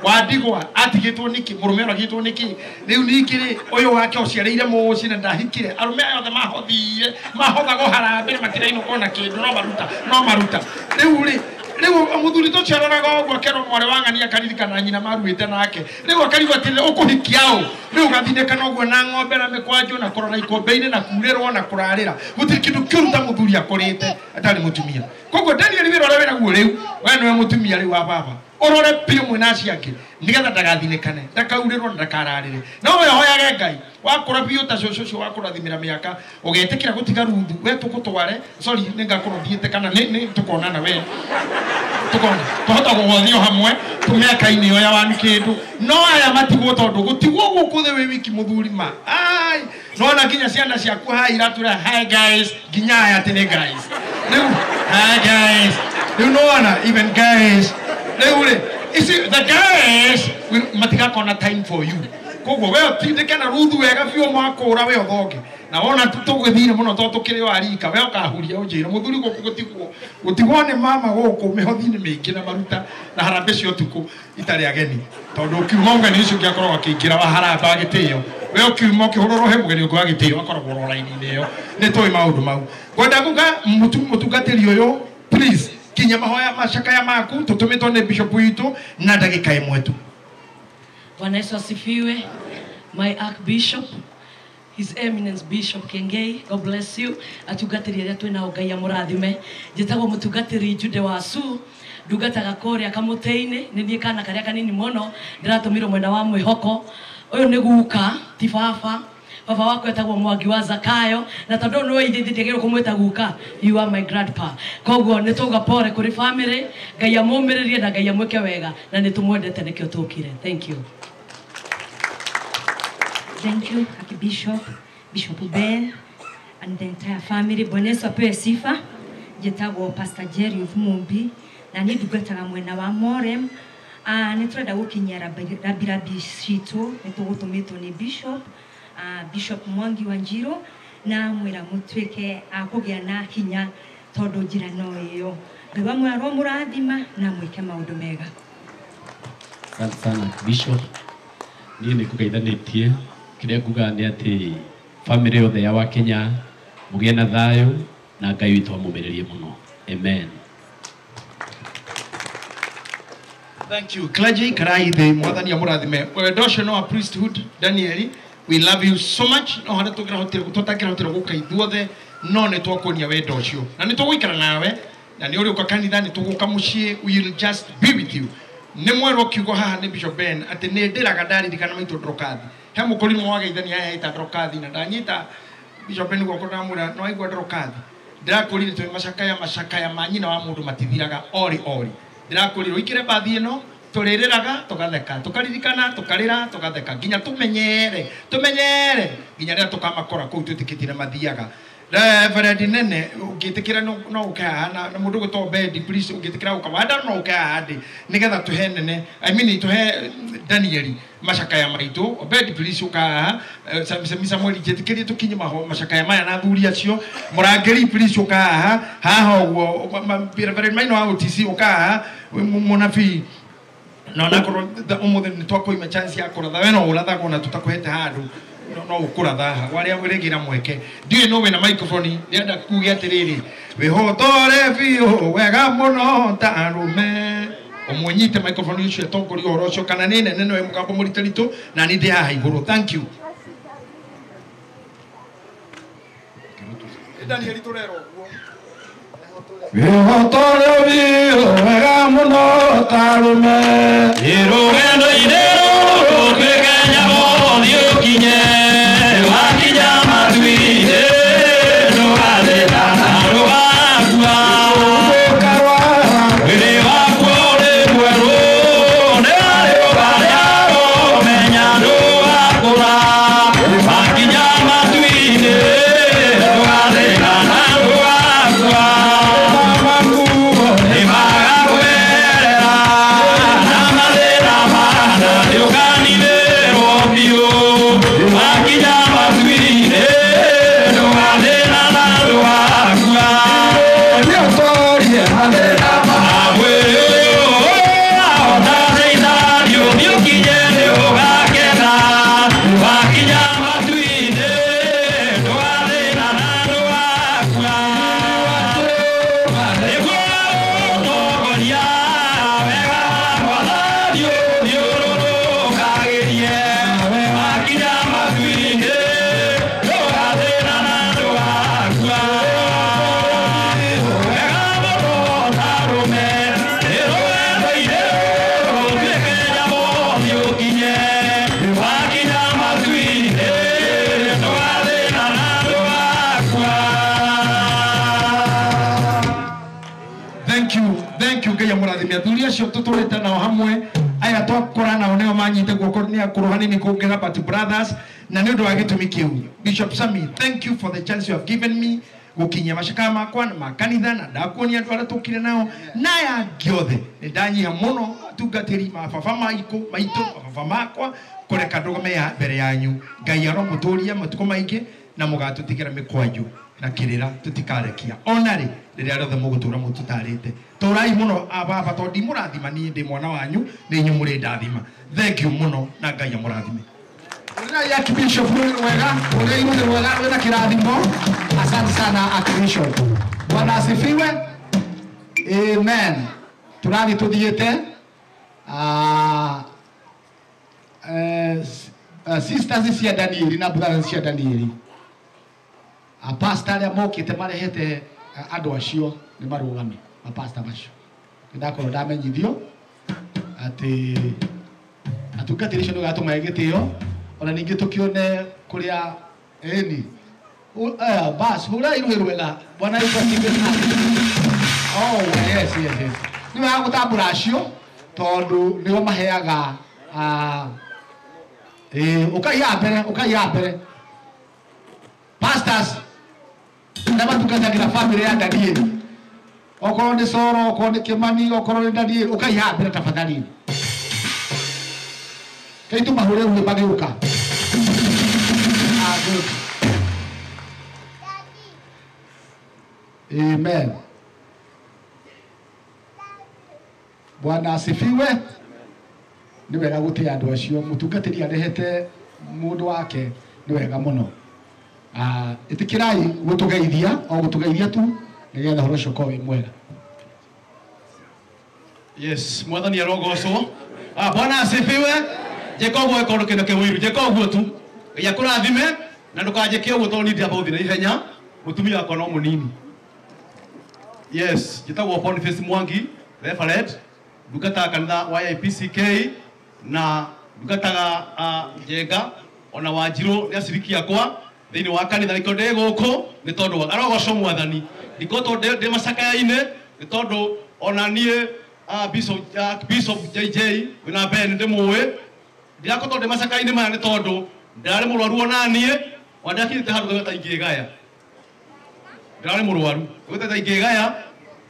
Speaker 19: wandigwa atigĩtwo nĩkĩ mũrũme oragĩtwo nĩkĩ rĩu ningĩ rĩ ũyũ wake ũciarĩire mũciĩ na ndahikire arũme aya othe mahothire mahothagwo harambĩ matirainũka ona kĩndũ no maruta rĩu rĩ rĩu mũthuri tũcio aroraga ũguo akerwo mwarĩ wa ng'ania akaririkana nyina maruĩte nake rĩu akarigwo atĩrĩrĩ ũkũhikia ũ rĩu ũgathindĩkana ũguo na ng'ombe na mĩkwanjũ na kũrora ikombe-inĩ na kurĩrwo na kũrarĩra gũtirĩ kĩndũ kĩũru ta mũthuri akũrĩte atarĩ mũtumia koguo Daniel wĩra ũrĩa wĩnaguo rĩu we nĩwe mũtumia rĩu wa baba ũrore biũ mwĩna acio angĩ nĩgetha ndagathinĩkane ndakaurĩrwo na ndakararĩre no we hoyage Ngai wakũra biũ ta cũcũ ũcio wakũrathimĩra mĩaka ũgetĩkĩra gũtiga Ruthu we tũgũtware sorry nĩngakorwo thiĩte kana nĩ tũkonana we tũkona tũhota gũgũthio hamwe tũmĩaka-inĩ ĩyo ya wanu kĩndũ no aya matigwo tondũ gũtigwo gũkũ thĩ wĩ wiki mũthuri ma ai nona nginya ciana ciaku haha iratwĩra hi guys nginya aya atĩ nĩ guys rĩu hi guys rĩu nĩwona even guys rĩu rĩ ici the guys matigakorwo na time for you koguo we ũtindĩke na Ruthu wega biũ mwakũra we ũthonge na wona tũgĩthire mũno tondũ tũkĩrĩ wa rika we ũkahuria ũnjĩre mũthuri gũkũ gũtigwo nĩ mama gũkũ mĩhothi-inĩ mĩingĩ na maruta na harambĩ cia ũtukũ itarĩ ageni tondũ ũkiuma mũgeni ũcio ũngĩ akoragwo akĩingĩra wa harambĩ wa gĩtĩo we ũkiuma ũkĩhũrwo he mũgeni ũngĩ wa gĩtĩo akoragwo oro raini-inĩ ĩyo nĩ tũĩ maũndũ mau ngwenda kuga mũtungatĩri ũyũ please kinya mahoya macakaya maku tũtũmĩtwo nĩ bishop witũ na ndagĩka ĩmwe tu.
Speaker 4: Bwana Yesu asifiwe. My Archbishop, His Eminence Bishop Kengei, God bless you. Atungatĩri arĩa twĩ nao Ngai amũrathime. Njĩtagwo mũtungatĩri Jude Wasu, ndungataga kũrĩa kamũtĩ-inĩ, nĩ niĩ kana karĩa kanini mũno, ndĩratũmirwo mwena wa mwĩhoko. Ũyũ nĩ guka, ti baba. Baba wakwa etagwo Mwangi wa Zakayo, na tondũ nĩwe ithe ndĩagĩrĩirwo kũmwĩta guka, you are my grandpa. Koguo nĩ twauga pole kũrĩ family, Ngai amũmĩrĩrie na Ngai amwĩke wega, na nĩ tũmwendete nĩkĩo tũkire. Thank you.
Speaker 12: Thank you, Archbishop, Bishop Ben, and the entire family. Bwana Yesu apewe sifa. Njĩtagwo Pastor Jerry Mumbi, na niĩ ndungataga mwena wa Morem. Nĩ tũrenda gũkinyia rabirabi citũ, nĩ tũgũtũmĩtwo nĩ Bishop, Bishop Mwangi wa Njiro, na mwĩra mũtuĩke a kũgĩa na hinya tondũ njĩra no ĩyo. Ngai wa muoyo aromũrathima na mwĩke maũndũ mega.
Speaker 17: Asante sana Bishop. Niĩ nĩ ngũgeithanĩtie kĩrĩa ngugaga nĩ atĩ family yothe ya Wakenya mũgĩe na thayũ na Ngai witũ amũmĩrĩrie mũno. Amen.
Speaker 19: Thank you. Clergy, karai thĩ, mwathani amũrathime. Wendo ũcio no wa priesthood, Danieli, we love you so much. No harĩa tũngĩrahotire tũtakĩrahotire gũka ithuothe, no nĩ twakuonia wendo ũcio. Na nĩ tũgũikara nawe, na nĩ ũrĩũka kanitha, nĩ tũgũka mũciĩ, we will just be with you. Nĩ mwerwo kiugo haha nĩ Bishop Ben atĩ nĩ ndĩraga ndaririkana maitũ Ndorokathi. He mũkũrinũ wageithania haha ĩta Ndorokathi na ndanyita Bishop Ben guoko ndamwĩra no aigua Ndorokathi. Ndĩrakũrire twĩ macakaya macakaya ma nyina wa mũndũ matithiraga ori ori. Ndĩrakũrire ũikĩre bathi ĩno tũrĩrĩraga tũgatheka tũkaririkana tũkarĩra tũgatheka nginya tũmenyere tũmenyere nginya rĩrĩa tũkamakora kũu twĩtĩkĩtie na mathiaga. Reverend Nene ũngĩtĩkĩra no ũke haha na mũndũ ũgwĩtwo Bendi please ũngĩtĩkĩra gũka wanda no ũke haha ndĩ nĩgetha tũhe Nene I mean tũhe Danieli macakaya maitũ. Bendi please ũka haha. Samuel njĩtĩkĩrie tũkinye macakaya maya na athuri acio. Mũrangĩri please ũka haha haha ũguo. Reverend Maino wa OTC ũka haha. Mũnabii no nakorwo ũmũthĩ nĩ twakũima chance ya kũratha we no ũrathagwo na tũtakũhete handũ no ũkũratha haha warĩa wĩrĩgĩra mweke. Ndiũĩ no wĩna microphone ndĩrenda kuge atĩrĩrĩ wĩhotore biũ wega mũno ta arũme. Ũmũnyite microphone ũcio atongoria ũhoro ũcio kana nĩ nene nĩwe mũgambo mũritũritũ na niĩ ndĩ haha igũrũ. Thank you. Daniel tũrerwo ũguo.
Speaker 2: Wĩhotore biũ wega mũno ta arũme.
Speaker 18: Rũgendo-inĩ rũrũ twĩ Kenya bothe ũkinye, wakinya matu-inĩ ndũgathĩna na ndũgakua. Mwĩrĩ waku ũrĩ mwerũ nĩ harĩ ũkarĩa ũmenya ndũgakũra. Wakinya matu-inĩ ndũgathĩna na ndũgakua. Nĩmagakũgerera na mathĩna mana nĩũkaninĩrwo biũ. Wakinya matu-inĩ ndũgathĩna na ndũgakua. Mwĩrĩ ũyũ wahota Shaitani ũthiĩ ũkinye nĩũgakena. Wakinya matu-inĩ ndũgathĩna na ndũgakua. Nĩguo ũtongoria wega wa Mwathani ũthiũrũrũkagĩrie. Wakinya matu-inĩ ndũgathĩna na ndũgakua. Wega mũno ta arũme nĩ rũgendo-inĩ rũrũ twĩ Kenya bothe ũkinye. Wakinya matu-inĩ ndũgathĩna na ndũgakua.
Speaker 19: Thank you, thank you. Ngai amũrathime athuri acio tũtũrĩte nao hamwe aya twakora nao nĩo manyite guoko nĩ akũrũ hanini kũngĩra but brothers na nĩ ũndũ wa gĩtũmi kĩu. Bishop Sami, thank you for the chance you have given me gũkinyia macakaya makwa na ma kanitha na ndakuonia andũ arĩa tũkire nao na aya angĩ othe. Nĩ ndanyiha mũno atungatĩri mababa maitũ mababa makwa kũreka ndũgame mbere yanyu. Ngai aromũtũria matukũ maingĩ na mũgatũtigĩra mĩkwanjũ na kĩrĩra tũtikarekia ona rĩ rĩrĩa rĩothe mũgũtũra mũtũtarĩte. Tũrai mũno ababa tondũ ndimũrathima niĩ ndĩ mwana wanyu nĩ inyuĩ mũrĩ ndathima. Thank you mũno na Ngai amũrathime.
Speaker 8: Ũrĩa Archbishop wega, ũrĩa iwe wega wĩna kĩrathimo. Asante sana Archbishop. Bwana asifiwe. Amen. Tũrathiĩ tũthiĩte. Sisters cia Danieli na brothers cia Danieli. A pastor arĩa mokĩte marehete andũ acio nĩ marũgame, mapasta macio. Nĩ ndakorwo ndamenyithio atĩ atungatĩri acio nĩ gatũmahe gĩtĩo ona ningĩ tũkĩone kũrĩa ĩni bas hũrai rũhĩ rwega. Bwana Yesu asifiwe sana. Oh yes, yes, yes, nĩ wega gũtambũra acio tondũ nĩo maheaga ũkai haha mbere, ũkai haha mbere, pastors arĩa matungatagĩra family ya Danieli, okorwo nĩ Soro, okorwo nĩ Kimani, okorwo nĩ Danieli, ũkai haha mbere tafadhali. Kai tũmahũre rũhĩ magĩũka. Ah, good. Amen. Bwana asifiwe. Nĩ wega gũtĩa andũ acio mũtungatĩri arehete mũndũ wake, nĩ wega mũno. Ah, ĩtĩkĩrai gũtũgeithia o gũtũgeithia tu nĩgetha ũhoro ũcio ũkorwo wĩ mwega.
Speaker 5: Yes, mwathani arogocwo. Ah, Bwana asifiwe. Njĩka ũguo ĩkorwo kĩndũ kĩwĩiru, njĩka ũguo tu. Ngai akũrathime na ndũkanjĩke ũguo tondũ niĩ ndiamba gũthiĩ na ihenya. Mũtumia wakwa no mũnini. Yes, njĩtagwo Boniface Mwangi, Reverend, ndungataga kanitha wa AIPCK na ndungataga Njenga ona Wanjirũ nĩ aciriki akwa thĩinĩ wa kanitha. Nĩkĩo ndĩ gũkũ nĩ tondũ arogocwo mwathani. Ndikoretwo ndĩ macakaya-inĩ nĩ tondũ ona niĩ Bishop JJ wĩna Ben ndĩmũĩ. Ndirakoretwo ndĩ macakaya-inĩ maya nĩ tondũ ndarĩ mũrwaru ona niĩ ona ndakinyĩte handũ ngauga ta ingĩgaya. Ndĩrarĩ mũrwaru ngauga ta ingĩgaya,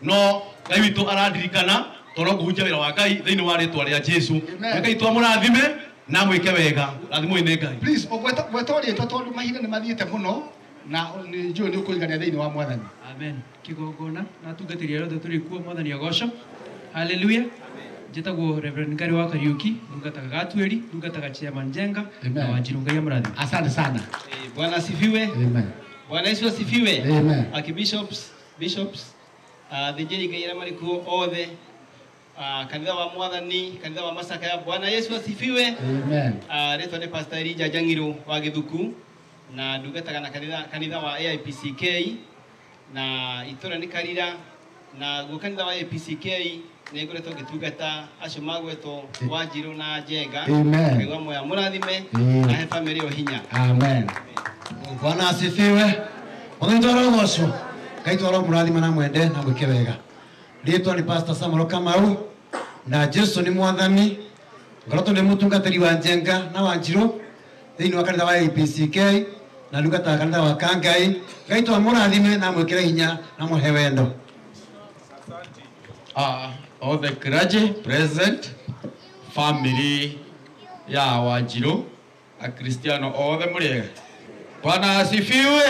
Speaker 5: no Ngai witũ arandirikana tondũ ngũhunjia wĩra wa Ngai thĩinĩ wa rĩtwa rĩa Jesu. Ngai twamũrathime na mwĩke wega. Rathimwo nĩ Ngai.
Speaker 8: Please ũgweta rĩtwa tondũ mahinda nĩ mathiĩte mũno na nĩ njũĩ nĩ ũkũigania thĩinĩ wa mwathani.
Speaker 13: Amen. Kigongona na atungatĩri arĩa othe tũrĩ kuo, mwathani agocwo. Haleluya. Njĩtagwo Reverend Ngari wa Kariuki, ndungataga Gatuĩri, ndungataga Chairman Njenga na Wanjirũ. Ngai amũrathime.
Speaker 8: Asante sana.
Speaker 7: Bwana asifiwe.
Speaker 8: Amen.
Speaker 7: Bwana Yesu asifiwe.
Speaker 8: Amen.
Speaker 7: Archbishops, bishops, athĩnjĩri Ngai arĩa marĩ kuo othe, kanitha wa mwathani, kanitha wa Masaka, Bwana Yesu asifiwe.
Speaker 8: Amen.
Speaker 7: Rĩtwa nĩ Pastor Elijah Njang'irũ wa Gĩthuku na ndungataga na kanitha wa AIPCK na itũra nĩ Karira, na guo kanitha wa AIPCK nĩ ngoretwo ngĩtungata acio magwetwo Wanjirũ na Njenga.
Speaker 8: Amen.
Speaker 7: Ngai wa muoyo amũrathime
Speaker 8: Amen.
Speaker 7: na he family ĩyo hinya.
Speaker 8: Amen.
Speaker 22: Bwana asifiwe. Mwathani arogocwo. Ngai aromũrathima na mwende na mwĩke wega. Rĩtwa nĩ Pastor Samuel Kamau na Jesu nĩ mwathani. Ngoretwo ndĩ mũtungatĩri wa Njenga na Wanjirũ thĩinĩ wa kanitha wa APCK na ndungataga kanitha wa Kangai. Ngai twamũrathime na mwĩkĩre hinya na mũhe wendo.
Speaker 27: All the clergy present, family ya Wanjirũ, Akristiano othe mũrĩega. Bwana asifiwe.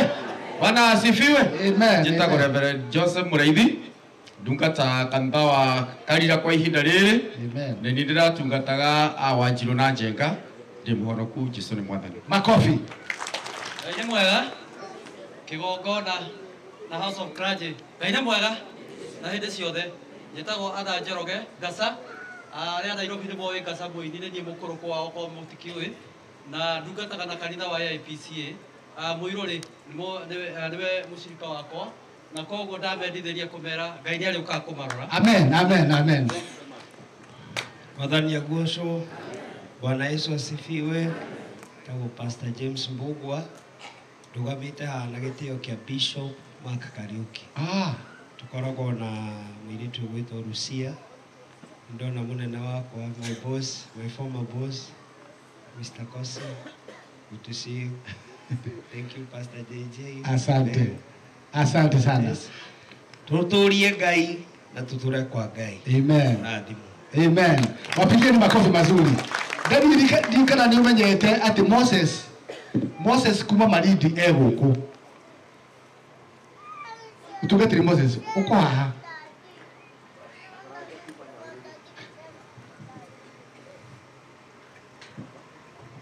Speaker 27: Bwana asifiwe.
Speaker 8: Amen.
Speaker 27: Njĩtagwo Reverend Joseph Mũraithi, ndungataga kanitha wa Karira kwa ihinda rĩrĩ.
Speaker 8: Amen.
Speaker 27: Nĩ niĩ ndĩratungataga a Wanjirũ na Njenga. Ndĩ mũhonoku, Jesu nĩ mwathani.
Speaker 8: Makofi.
Speaker 23: Ngai nĩ mwega. Kĩgongona na House of Clergy. Ngai nĩ mwega na hĩndĩ ciothe. Njĩtagwo Atha Njoroge Ngasa. Arĩa Nairobi nĩ moĩ Ngasa mũini, nĩ niĩ mũkũrũ kwao okorwo mũtikĩũĩ, na ndungataga na kanitha wa AIPCA. Mũirũrĩ nĩwe mũcirika wakwa na koguo ndamendithĩria kũmera Ngai nĩ arĩũkaga kũmarora.
Speaker 8: Amen, amen, amen.
Speaker 24: Mwathani agocwo. Bwana Yesu asifiwe. Tagwo Pastor James Mbugua, ndugamĩte haha na gĩtĩo kĩa Bishop Mark Kariuki. Tũkoragwo na mũirĩtu ũgwĩtwo Lucia. Ndona mũnene wakwa, my boss, my former boss, Mr. Kosi. Good to see you. Thank you, Pastor JJ.
Speaker 8: Asante. Asante sana.
Speaker 24: Yes. Tũtũrie Ngai na tũtũre kwa Ngai.
Speaker 8: Amen.
Speaker 24: Rathimo.
Speaker 8: Amen. Wapigeni makofi mazuri. David, ndikana nĩ ũmenyete atĩ Moses kuma Malindi e gũkũ. Mũtungatĩri Moses, ũko haha.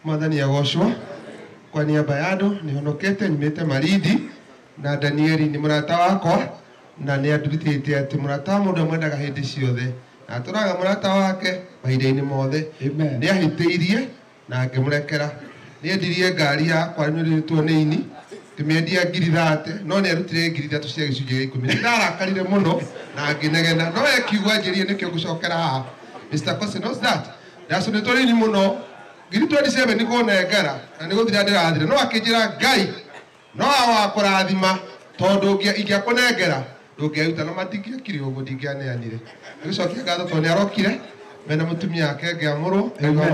Speaker 25: Mwathani agocwo. Kwa niaba ya andũ nĩ honokete nyumĩte Malindi na Danieli nĩ mũrata wakwa na nĩ andutĩte atĩ mũrata wa mũndũ amwendaga hĩndĩ ciothe na atũraga mũrata wake mahinda-inĩ mothe. Nĩ ahĩtĩirie na ngĩmũrekera. Nĩendirie ngari yakwa nĩrĩtwo nĩ ini ngĩmĩendia 30,000 no nĩarutire 3,000 cia gĩcunjĩ gĩa 10. Nĩndarakarire mũno na ngĩnegena, no we kiugo anjĩrire nĩkĩo ngũcokera haha. Mr. Kose knows that. Ndaconetwo nĩ ini mũno 27,000 nĩkũnengera na nĩgũthira ndĩrathira, no akĩnjĩra Ngai no awakũrathima tondũ ingĩakũnengera ndũngĩaruta, na matingĩekire ũguo, ndingĩaneanire. Nĩgũcokia ngatho tondũ nĩarokire mena mũtumia wake ngĩamũrwo.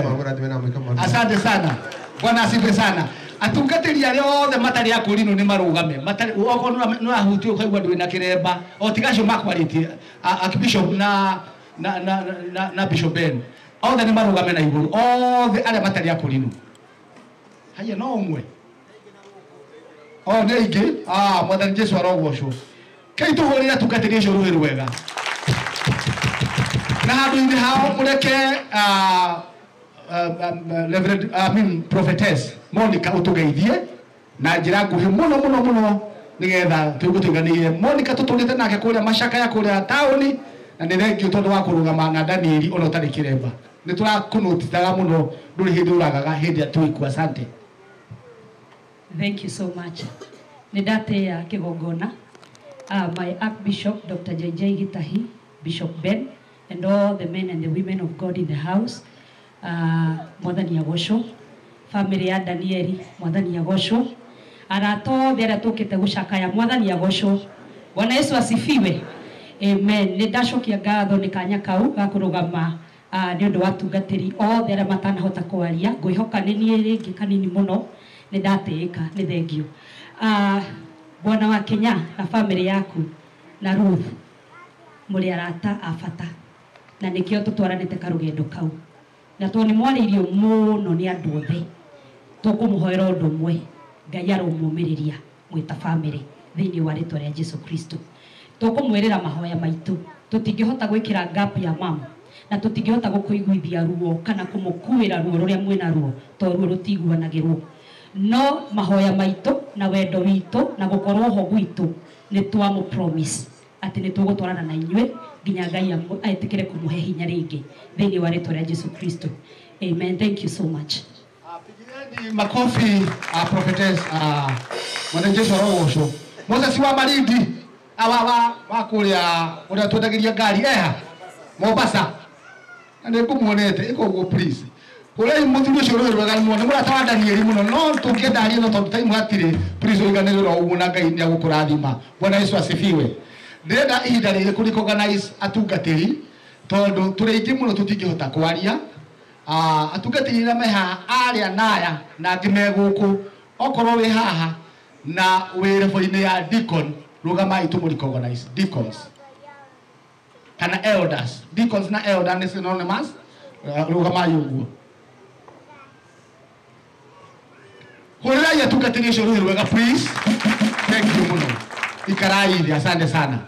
Speaker 25: Amũrathime na amwĩke maũndũ.
Speaker 1: Asante sana. Bwana asifiwe sana. Atungatĩri arĩa othe matarĩ a kũrinũ nĩ marũgame. Matarĩ okorwo nĩ wahutio ũkaigua ndũrĩ na kĩremba. O tiga acio makwarĩtie Archbishop na Bishop Ben. Othe nĩ marũgame na igũrũ. Othe arĩa matarĩ a kũrinũ. Haya no ũmwe. O nĩ aingĩ. Ah, Mwathani Jesu arogocwo. Kei tũhũrĩre atungatĩri acio rũhĩ rwega. Na handũ-inĩ hao mũreke Reverend, I mean, Prophetess Monica utugeithie na njĩra nguhĩ mũno mũno mũno nĩgetha tũigue tũiganĩire. Monica tũtũrĩte nake kũrĩa macakaya kũrĩa taũni, na nĩ thengiũ tondũ wa kũrũgama na Danieli ona ũtarĩ kĩremba. Nĩ tũrakũnũtithaga mũno, ndũrĩ hĩndĩ ũragaga hĩndĩ ĩrĩa twĩ kuo. Asante.
Speaker 12: Thank you so much. Nĩ ndatĩĩa kĩgongona. My Archbishop Dr. JJ Gitahi, Bishop Ben, and all the men and the women of God in the house. Mwathani agocwo, family ya Danieli, Mwathani agocwo, arata othe arĩa tũkĩte gũcakaya, Mwathani agocwo. Bwana Yesu asifiwe. Amen. Nĩ ndacokia ngatho nĩ kanya kau ga kũrũgama nĩ ũndũ wa atungatĩri othe arĩa matanahota kwaria. Ngwĩhoka nĩ niĩ rĩngĩ kanini mũno, nĩ ndatĩĩka, nĩ thengio. Bwana wa Kenya na family yaku na Ruth mũrĩ arata a bata, na nĩkĩo tũtwaranĩte karũgendo kau. Na tondũ nĩ mwarĩirio mũno nĩ andũ othe, tũkũmũhoera ũndũ ũmwe, Ngai aromũmĩrĩria mwĩ ta family thĩinĩ wa rĩtwa rĩa Jesu Kristo. Tũkũmwĩrĩra mahoya maitũ, tũtingĩhota gwĩkĩra gap ya mama, na tũtingĩhota gũkũiguithia ruo kana kũmũkuĩra ruo rũrĩa mwĩna ruo, tondũ ruo rũtiguanagĩrwo. No mahoya maitũ na wendo witũ na gũkorwo ho gwitũ nĩ twamũ promise atĩ nĩ tũgũtwarana na inyuĩ nginya Ngai etĩkĩre kũmũhe hinya rĩngĩ thĩinĩ wa rĩtwa rĩa Jesu Kristo. Amen. Thank you so much.
Speaker 1: Makofi Prophetess Mwathani Jesu arogocwo. Moses wa Malindi awa wa kũrĩa ũrĩa twendagĩria ngari eha Mombasa, na nĩ ngũmuonete ĩka ũguo please. Hũrai mũthuri ũcio rũhĩ rwega mũno, nĩ mũrata wa Danieli mũno, no tũngĩenda arie no tondũ time hatirĩ, please ũiganĩre o ũguo na Ngai nĩ agũkũrathima. Bwana Yesu asifiwe. Ndĩrenda ihinda rĩrĩ kũ recognize atungatĩri tondũ tũrĩ aingĩ mũno tũtingĩhota kwaria. Atungatĩri arĩa me haha arĩa na aya na angĩ me gũkũ, okorwo wĩ haha na wĩ level-inĩ ya deacon, rũgamai tũmũ recognize deacons kana elders. Deacons na elder nĩ synonymous. Rũgamai ũguo. Hũrĩrai atungatĩri acio rũhĩ rwega please. Thank you mũno. Ikarai thĩ, asante sana.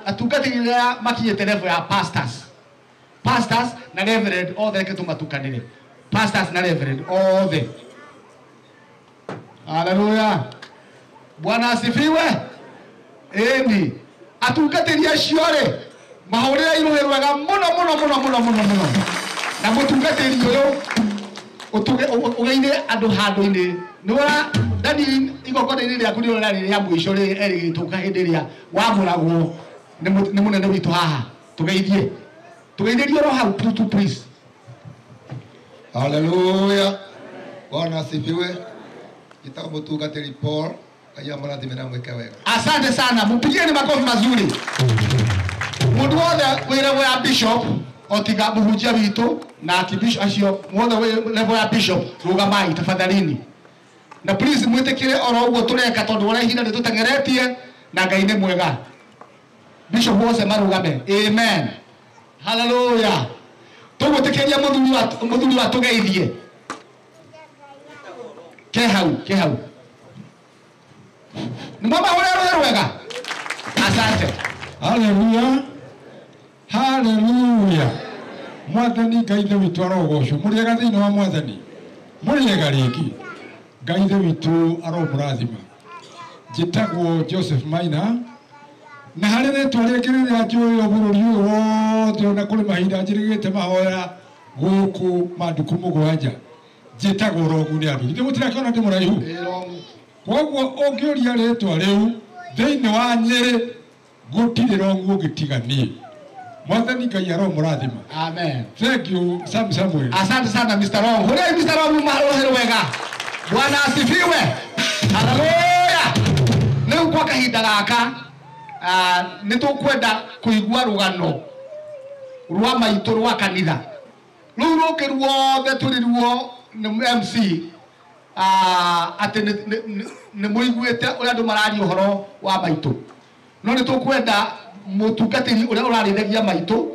Speaker 1: Atungatĩri arĩa makinyĩte level ya pastors, pastors na reverend othe, reke tũmatukanĩre. Pastors na reverend othe. Haleluya. Bwana asifiwe. Ĩni atungatĩri acio rĩ, mahũrĩre rũhĩ rwega mũno mũno mũno mũno mũno mũno. Na mũtungatĩri ũyũ ũgeire andũ handũ-inĩ nĩ Danieli igongona-inĩ rĩaku nĩrĩo rĩarĩ rĩa mũico rĩrĩ erĩgĩtũka hĩndĩ ĩrĩa wamũragwo nĩ mũnene witũ haha. Tũgeithie, tũgeithĩrie oro hau tu please.
Speaker 9: Haleluya. Bwana asifiwe. Njĩtagwo mũtungatĩri Paul. Ngai amũrathime na mwĩke wega.
Speaker 1: Asante sana, mpigieni makofi mazuri. Mũndũ wothe wĩ level ya bishop otiga mũhunjia witũ na archbishop acio wothe wĩ level ya bishop, rũgamai tafadhalini. Na please mwĩtĩkĩre oro ũguo tũreka tondũ ũrĩa ihinda nĩtũteng'eretie na Ngai nĩ mwega. Bishop wothe marũgame. Amen. Hallelujah. Tũgwĩtĩkĩria mũthuri wa tũgeithie. Ke hau, ke hau. Nĩ mwamahũrĩra rũhĩ rwega. Asante.
Speaker 27: Haleluya. Haleluya. Mwathani Ngai ithe witũ arogocwo. Mũrĩega thĩinĩ wa Mwathani. Mũrĩega rĩngĩ. Ngai ithe witũ aromũrathima. Njĩtagwo Joseph Maina, na harĩ rĩtwa rĩngĩ rĩrĩa njũĩ bũrũri ũyũ wothe, ona kũrĩ mahinda njĩrĩgĩte mahoya gũkũ manduku mũgwanja,
Speaker 3: Njĩtagwo Rongu nĩ andũ. Githĩ mũtirakĩona ndĩ mũraihu? Koguo ũngĩũria rĩtwa rĩu thĩinĩ wa Nyĩrĩ gũtirĩ Rongu ũngĩtiga niĩ. Mwathani Ngai aromũrathima.
Speaker 1: Amen.
Speaker 3: Thank you Sam Samuel.
Speaker 1: Asante sana Mr. Rongu. Hũrĩrai Mr. Rongu marohere wega. Bwana asifiwe. Haleluya. Rĩu kwa kahinda gaka nĩ tũkwenda kũigua rũgano rwa maitũ rwa kanitha. Rũu rũngĩ ruothe tũrĩ ruo nĩ MC atĩ nĩ mũiguĩte ũrĩa andũ mararia ũhoro wa maitũ. No nĩ tũkwenda mũtungatĩri ũrĩa ũrarĩithagia maitũ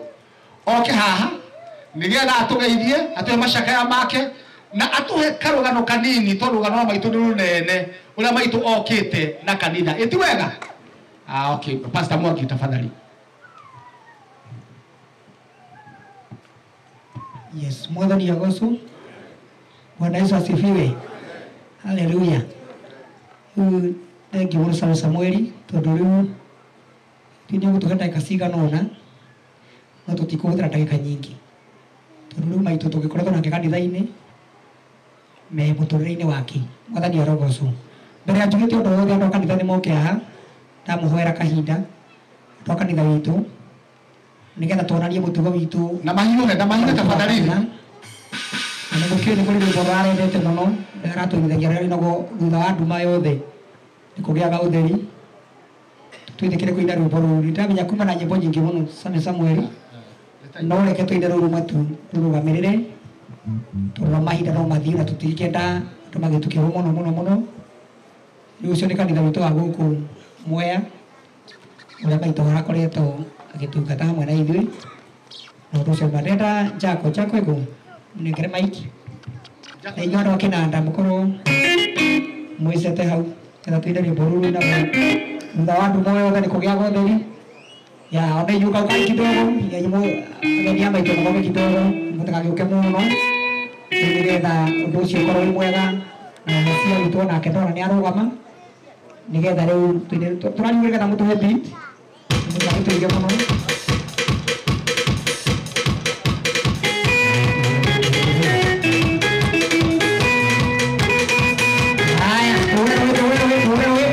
Speaker 1: oke haha nĩgetha atũgeithie, atũhe macakaya make na atũhe karũgano kanini tondũ rũgano rwa maitũ nĩ rũnene ũrĩa maitũ okĩte na kanitha. Ĩti wega? Okay, Pastor Mwangi tafadhali.
Speaker 11: Yes, Mwathani agocwo. Bwana Yesu asifiwe. Haleluya. Rĩu thengiũ mũno Sam Samueli tondũ rĩu nĩ ũgũtũhe ndagĩka cigana ũna no tũtikũhũthĩra ndagĩka nyingĩ tondũ rĩu maitũ tũgĩkoretwo nake kanitha-inĩ me mũtũrĩre-inĩ wake. Mwathani arogocwo. Mbere ya njugĩte ũndũ wothe andũ a kanitha nĩ moke haha ndamũhoera kahinda andũ a kanitha witũ nĩgetha tuonanie mũtugo witũ
Speaker 1: na mahiũhe na mahiũhe tafadhali.
Speaker 11: Na nĩgũkĩũĩ nĩ kũrĩ rwĩmbo rũrarendete mũno aratũiguithagia rũrĩa rũinagwo thutha wa nduma yothe nĩ kũgĩaga ũtheri. Twĩtĩkĩre kũina rwĩmbo rũu. Nĩndamenya kuma na nyĩmbo nyingĩ mũno Sami Samuel, no reke tũine rũu rũmwe tu rũrũgamĩrĩre tondũ wa mahinda no mathiĩ na tũtingĩenda andũ magĩtukĩrwo mũno mũno mũno. Rĩu ũcio nĩ kanitha witũ wa gũkũ Mwea ũrĩa maitũ arakoretwo agĩtungata hamwe na ithuĩ na ũndũ ũcio ndĩrenda Jaco Jaco ĩkũ mũnengere maiki na inyuĩ andũ a kĩnanda mũkorwo mwĩcete hau nĩgetha tũine rwĩmbo rũu rũinagwo thutha wa nduma yothe nĩ kũgĩaga ũtheri. Ya ona inyuĩ kaukai kidogo ya inyuĩ ageni a maitũ mũgoke kidogo mũtigagĩũke mũno rĩu nĩgetha ũndũ ũcio ũkorwo wĩ mwega na Mesia witũ onake ndona nĩ arũgama nĩgetha rĩu tũine tũrariũ nĩgetha mũtũhe beat mũtigagĩtũige mũno. Haya, tũhũre rũĩ, tũhũre rũĩ, tũhũre rũĩ.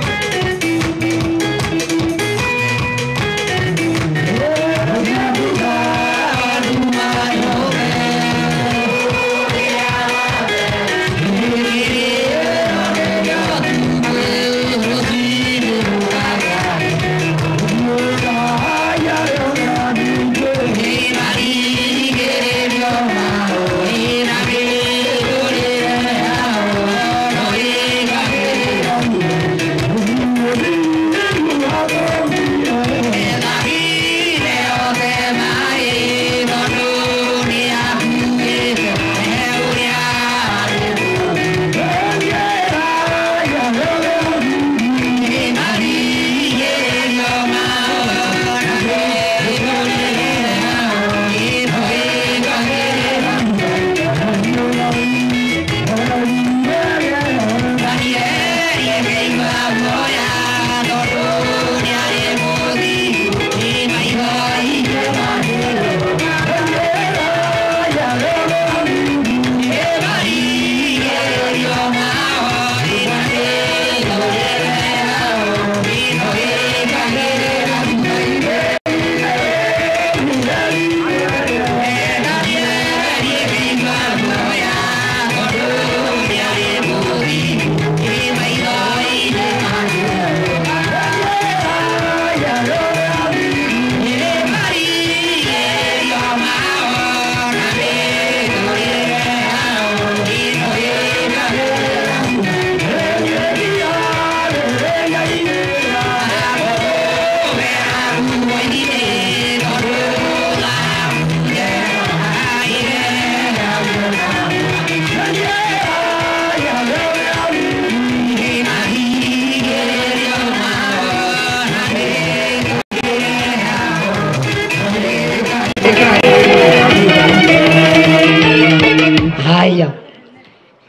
Speaker 11: Haya,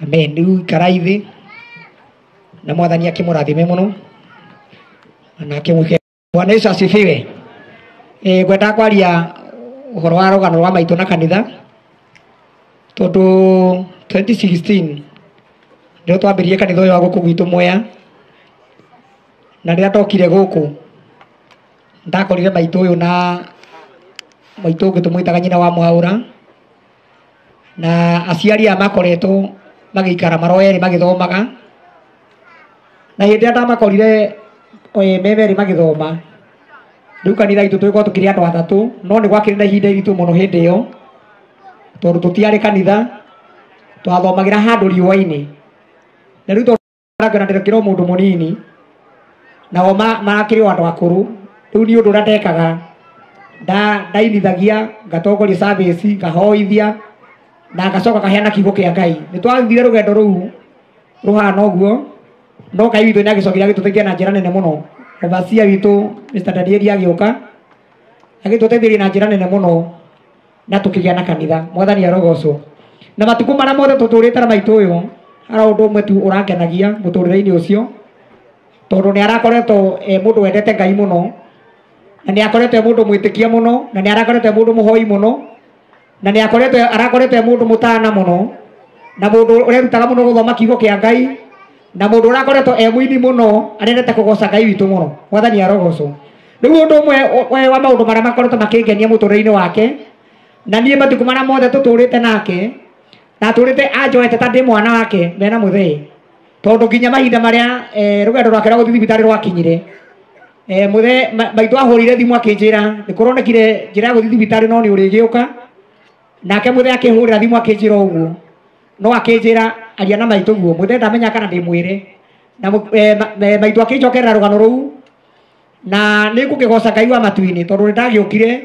Speaker 11: amen. Rĩu ikarai thĩ na Mwathani akĩmũrathime mũno na akĩmwĩke. Bwana Yesu asifiwe. Ngwendaga kwaria ũhoro wa rũgano rwa maitũ na kanitha. Tondu 2016 ndio twambirie kanitha ũyũ wa gũkũ gwitũ Mwea, na rĩrĩa ndokire gũkũ ndakorire maitũ ũyũ na maitũ ũngĩ tũmwĩtaga nyina wa Mwaũra, na aciari aya makoretwo magĩikara maro erĩ magĩthomaga, na hĩndĩ ĩrĩa ndamakorire me merĩ magĩthoma, rĩu kanitha itũ tũgĩkorwo tũkĩrĩ andũ atatũ, no nĩ gwakĩrĩ na ihinda iritũ mũno hĩndĩ ĩyo tondũ tũtiarĩ kanitha, twathomagĩra handũ riũa-inĩ, na rĩu tondũ ndĩrakĩra o mũndũ mũnini nao marakĩrĩ o andũ akũrũ, rĩu niĩ ũndũ ũrĩa ndekaga ndainithagia ngatongoria service ngahoithia na ngacoka ngaheana kiugo kĩa Ngai. Nĩ twathire rũgendo rũu rũhana ũguo, no Ngai witũ nĩ agĩcokire agĩtũteithia na njĩra nene mũno. Overseer witũ Mr. Daniel agĩũka agĩtũteithĩrĩria na njĩra nene mũno na tũkĩgĩa na kanitha. Mwathani arogocwo. Na matukũ marĩa mothe tũtũrĩte na maitũ ũyũ, harĩ ũndũ ũmwe tu ũrangenagia mũtũrĩre-inĩ ũcio, tondũ nĩ arakoretwo mũndũ wendete Ngai mũno, na nĩ akoretwo mũndũ mwĩtĩkia mũno, na nĩ arakoretwo mũndũ mũhoi mũno, na nĩ akoretwo arakoretwo mũndũ mũtana mũno, na mũndũ ũrerutaga mũno gũthoma kiugo kĩa Ngai, na mũndũ ũrakoretwo e mũini mũno, arendete kũgoca Ngai witũ mũno. Mwathani arogocwo. Rĩu ũndũ ũmwe wa maũndũ marĩa makoretwo makĩngenia mũtũrĩre-inĩ wake, na niĩ matukũ marĩa mothe tũtũrĩte nake, na atũrĩte anjoete ta ndĩ mwana wake mena mũthee, tondũ nginya mahinda marĩa rũgendo rwake rwa gũthiĩ thibitarĩ rwakinyire, mũthee maitũ ahũrire thimũ akĩnjĩra nĩ kũronekire njĩra ya gũthiĩ thibitarĩ no nĩ ũrĩgĩũka, nake mũthee akĩhũrĩra thimũ akĩnjĩra ũguo, no akĩnjĩra aria na maitũ guo, mũthee ndamenya kana ndĩmwĩre, na maitũ akĩnjokerera rũgano rũu, na nĩ ngũkĩgoca Ngai wa matu-inĩ tondũ nĩ ndagĩũkire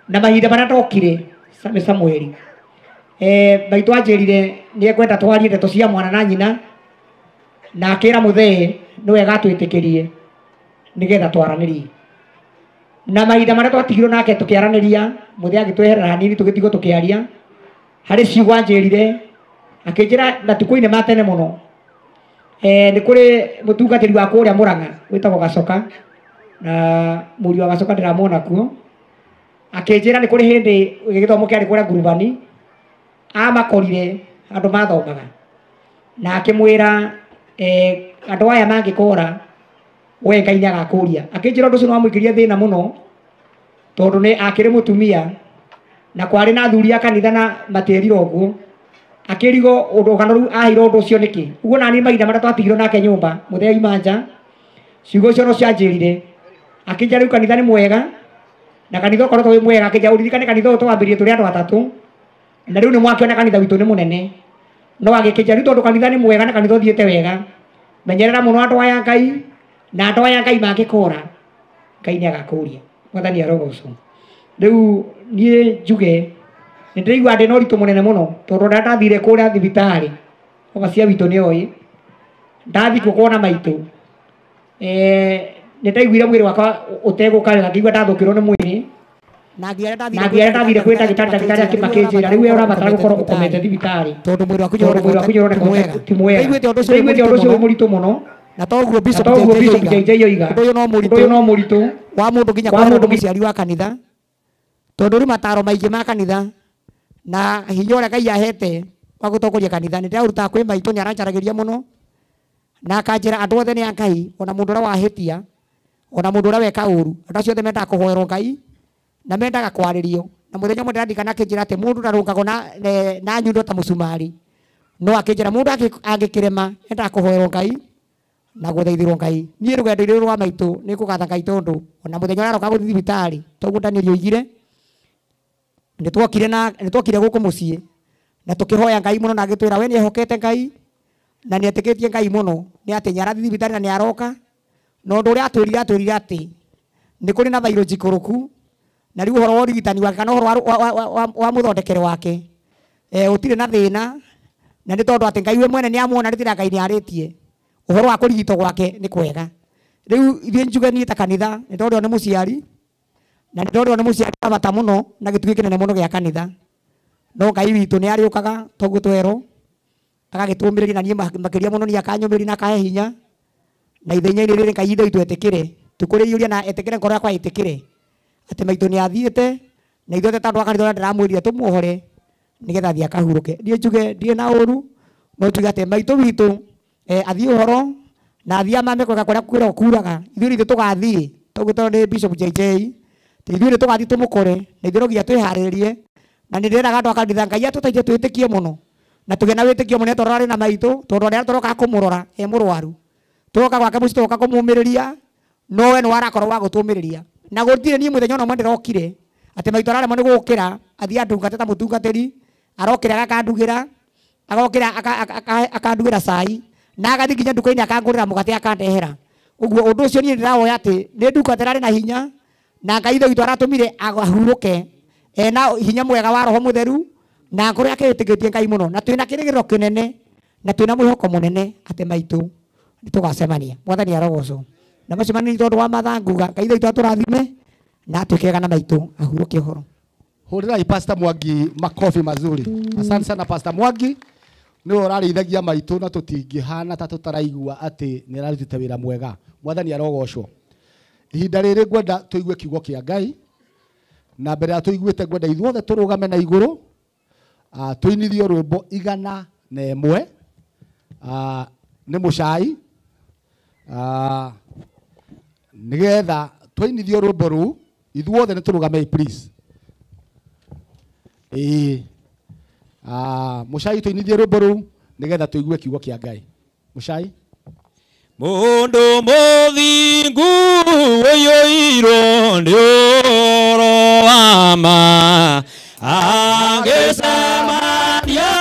Speaker 11: na mahinda marĩa ndokire Samueli, maitũ anjĩrire nĩ ekwenda twarie ndeto cia mwana na nyina, na akĩra mũthee nĩ wega atwĩtĩkĩrie nĩgetha twaranĩrie. Na mahinda marĩa twatigirwo nake tũkĩaranĩria, mũthee agĩtweherera hanini tũgĩtigwo tũkĩaria, harĩ ciugo anjĩrire akĩnjĩra matukũ-inĩ ma tene mũno, nĩ kũrĩ mũtungatĩri wa kũrĩa Mũrang'a wĩtagwo Gacoka, na mũriũ wa Gacoka ndĩramuona kuo, akĩnjĩra nĩ kũrĩ hĩndĩ gĩthomo kĩarĩ kũrĩa Ngurubani, amakorire andũ mathomaga, na akĩmwĩra andũ aya mangĩkora we Ngai nĩ agakũria. Akĩnjĩra ũndũ ũcio nĩ wamũingĩria thĩna mũno, tondũ nĩ akĩrĩ mũtumia na kwarĩ na athuri a kanitha na matĩrirwo ũguo, akĩrigwo ũndũ kana rĩu aheirwo ũndũ ũcio nĩkĩ. Ũguo nani mahinda marĩa twatigirwo nake nyũmba mũthee auma nja, ciugo icio no cianjĩrire, akĩnjĩra rĩu kanitha nĩ mwega, na kanitha ũkoretwo wĩ mwega, akĩnjĩra ũririkane kanitha ũyũ twambĩrĩirie tũrĩ andũ atatũ, na rĩu nĩ mwakĩona kanitha witũ nĩ mũnene, no agĩkĩnjĩra rĩu tondũ kanitha nĩ mwega na kanitha ũthiĩte wega, menyerera mũno andũ aya Ngai, na andũ aya Ngai mangĩkora Ngai nĩ agakũria. Mwathani arogocwo. Rĩu niĩ njuge nĩ ndĩraigua ndĩ na ũritũ mũnene mũno, tondũ rĩrĩa ndathire kũrĩa thibitarĩ, overseer witũ nĩ oĩ, ndathiĩ kuo kuona maitũ, nĩ ndaiguire mwĩrĩ wakwa ũtegũka wega, ngĩigua ndathũkĩrwo nĩ mwĩrĩ, na nginya ndathire kwĩ ndagĩtarĩ, ndagĩtarĩ akĩnjĩra rĩu we ũrabatara gũkorwo ũkomete thibitarĩ
Speaker 6: tondũ mwĩrĩ waku
Speaker 11: tondũ mwĩrĩ waku nĩ ũroneka ti mwega. Ndaiguĩte ũndũ ũcio wĩ mũritũ mũno,
Speaker 6: na toguo Bishop
Speaker 11: JJ oiga
Speaker 6: ũndũ ũyũ no
Speaker 11: ũndũ ũyũ no mũritũ
Speaker 6: wa mũndũ nginya
Speaker 11: wa
Speaker 6: kwa
Speaker 11: mũndũ
Speaker 6: mũndũ mũciari wa kanitha, tondũ rĩu mataro maingĩ ma kanitha na hinya ũrĩa Ngai ahete wa gũtongoria kanitha nĩ ndĩraũrutaga kwĩ maitũ, nĩ aranjaragĩria mũno na akanjĩra andũ othe nĩ a Ngai, ona mũndũ ũrĩa wahĩtia, ona mũndũ ũrĩa weka ũru, andũ acio othe mendaga kũhoerwo Ngai na mendaga kwarĩrio. Na mũthenya ũmwe ndĩraririkana akĩnjĩra atĩ mũndũ ndarũngagwo na nyundo ta mũcumarĩ, no akĩnjĩra mũndũ angĩkĩrema endaga kũhoerwo Ngai na gũthaithĩrwo Ngai. Niĩ rũgendo-inĩ rũrũ rwa maitũ nĩ ngũgatha Ngai tondũ ona mũthenya ũrĩa aroka gũthiĩ thibitarĩ, toguo Daniel oigire, nĩ twokire gũkũ mũciĩ na tũkĩhoya Ngai mũno, na agĩtwĩra we nĩ ehokete Ngai na nĩ etĩkĩtie Ngai mũno, nĩ atĩ nĩ arathiĩ thibitarĩ na nĩ aroka, na ũndũ ũrĩa atwĩrire atĩ nĩ kũrĩ na vairũ njikũrũku, na rĩu ũhoro wa ũrigitani wake kana ũhoro wa mũthondekere wake, ũtirĩ na thĩna, na nĩ tondũ atĩ Ngai we mwene nĩ amuona, rĩtĩra Ngai nĩ arĩtie ũhoro wa kũrigitwo gwake nĩ kwega. Rĩu ithuĩ njuge niĩ ta kanitha nĩ tondũ nĩ mũciari, na nĩ tondũ nĩ mũciari wa bata mũno na gĩtugĩ kĩnene mũno gĩa kanitha, no Ngai witũ nĩ arĩũkaga toguo twerwo, agagĩtũmĩrĩria, na niĩ makĩria mũno niĩ akanyũmĩrĩria na akahe hinya, na ithenya-inĩ rĩrĩ Ngai ithe witũ etĩkĩre tũkũrĩiyũria na etĩkĩre ngoro yakwa ĩtĩkĩre atĩ maitũ nĩ athiĩte, na ithuothe ta andũ a kanitha ũrĩa ndĩramwĩrire tũmuohore nigetha athiĩ akahurũke. Niĩ njuge ndirĩ na ũru, no njuge atĩ maitũ witũ athiĩ ũhoro na athiĩ amame kwega kũrĩa kwĩragwo kuraga. Ithuĩ nĩ ithuĩ tũgathiĩ, tondũ tondũ nĩ Bishop JJ, ithuĩ nĩ tũgathiĩ tũmũkore, na ithuĩ no nginya twĩharĩrĩrie. Na nĩ ndĩreraga andũ a kanitha Ngai atũteithie twĩtĩkie mũno, na tũgĩe na wĩtĩkio mũnene tondũ arĩ na maitũ, tondũ arĩa tũroka kũmũrora e mũrwaru, tũroka gwake mũciĩ tũroka kũmũmĩrĩria, no we nĩ warakorwo wa gũtũmĩrĩria. Na gũtirĩ niĩ mũthenya ona ũmwe ndĩrokire atĩ maitũ araremwo nĩ gũkĩra athiĩ andungate ta mũtungatĩri, arokĩra agakandugĩra, agokĩra akandugĩra cai, na agathiĩ nginya nduka-inĩ akangũrĩra mũgate akandehera. Ũguo ũndũ ũcio niĩ ndĩrawoya atĩ nĩ ndungatĩra arĩ na hinya, na Ngai Ithe witũ aratũmire ahurũke ena hinya mwega wa Roho Mũtheru, na ngoro yake ĩtĩkĩtie Ngai mũno, na twĩna kĩrĩgĩrĩro kĩnene na twĩna mwĩhoko mũnene atĩ maitũ nĩ tũgacemania. Mwathani arogocwo. Na macio manini tondũ wa mathaa nguga Ngai Ithe witũ atũrathime na atuĩke ega na maitũ ahurũke ũhoro.
Speaker 1: Hũrĩrai Pastor Mwangi makofi mazuri. Asante sana Pastor Mwangi, nĩwe ũrarĩithagia maitũ na tũtingĩhana ta tũtaraigua atĩ nĩ ararutĩte wĩra mwega. Mwathani arogocwo. Ihinda rĩrĩ ngwenda tũigue kiugo kĩa Ngai, na mbere ya tũiguĩte ngwenda ithuothe tũrũgame na igũrũ, tũinithio rwĩmbo 101, nĩ mũcai, nĩgetha twainithio rwĩmbo rũu ithuothe nĩ tũrũgame please. Mũcai tũinithie rwĩmbo rũu nĩgetha tũigue kiugo kĩa Ngai. Mũcai.
Speaker 18: Mundu muthingu ũiyũirwo nĩ ũhoro wa ma, angĩcemania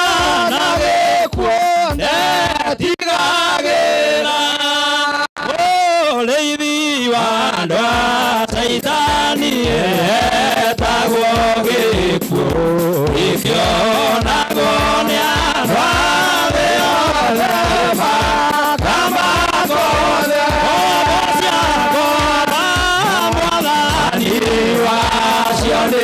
Speaker 18: na gĩkuũ ndetigagĩra. Mũrĩithi wa andũ a Caitani etagwo gĩkuũ, gĩkĩonagwo nĩ andũ a thĩ yothe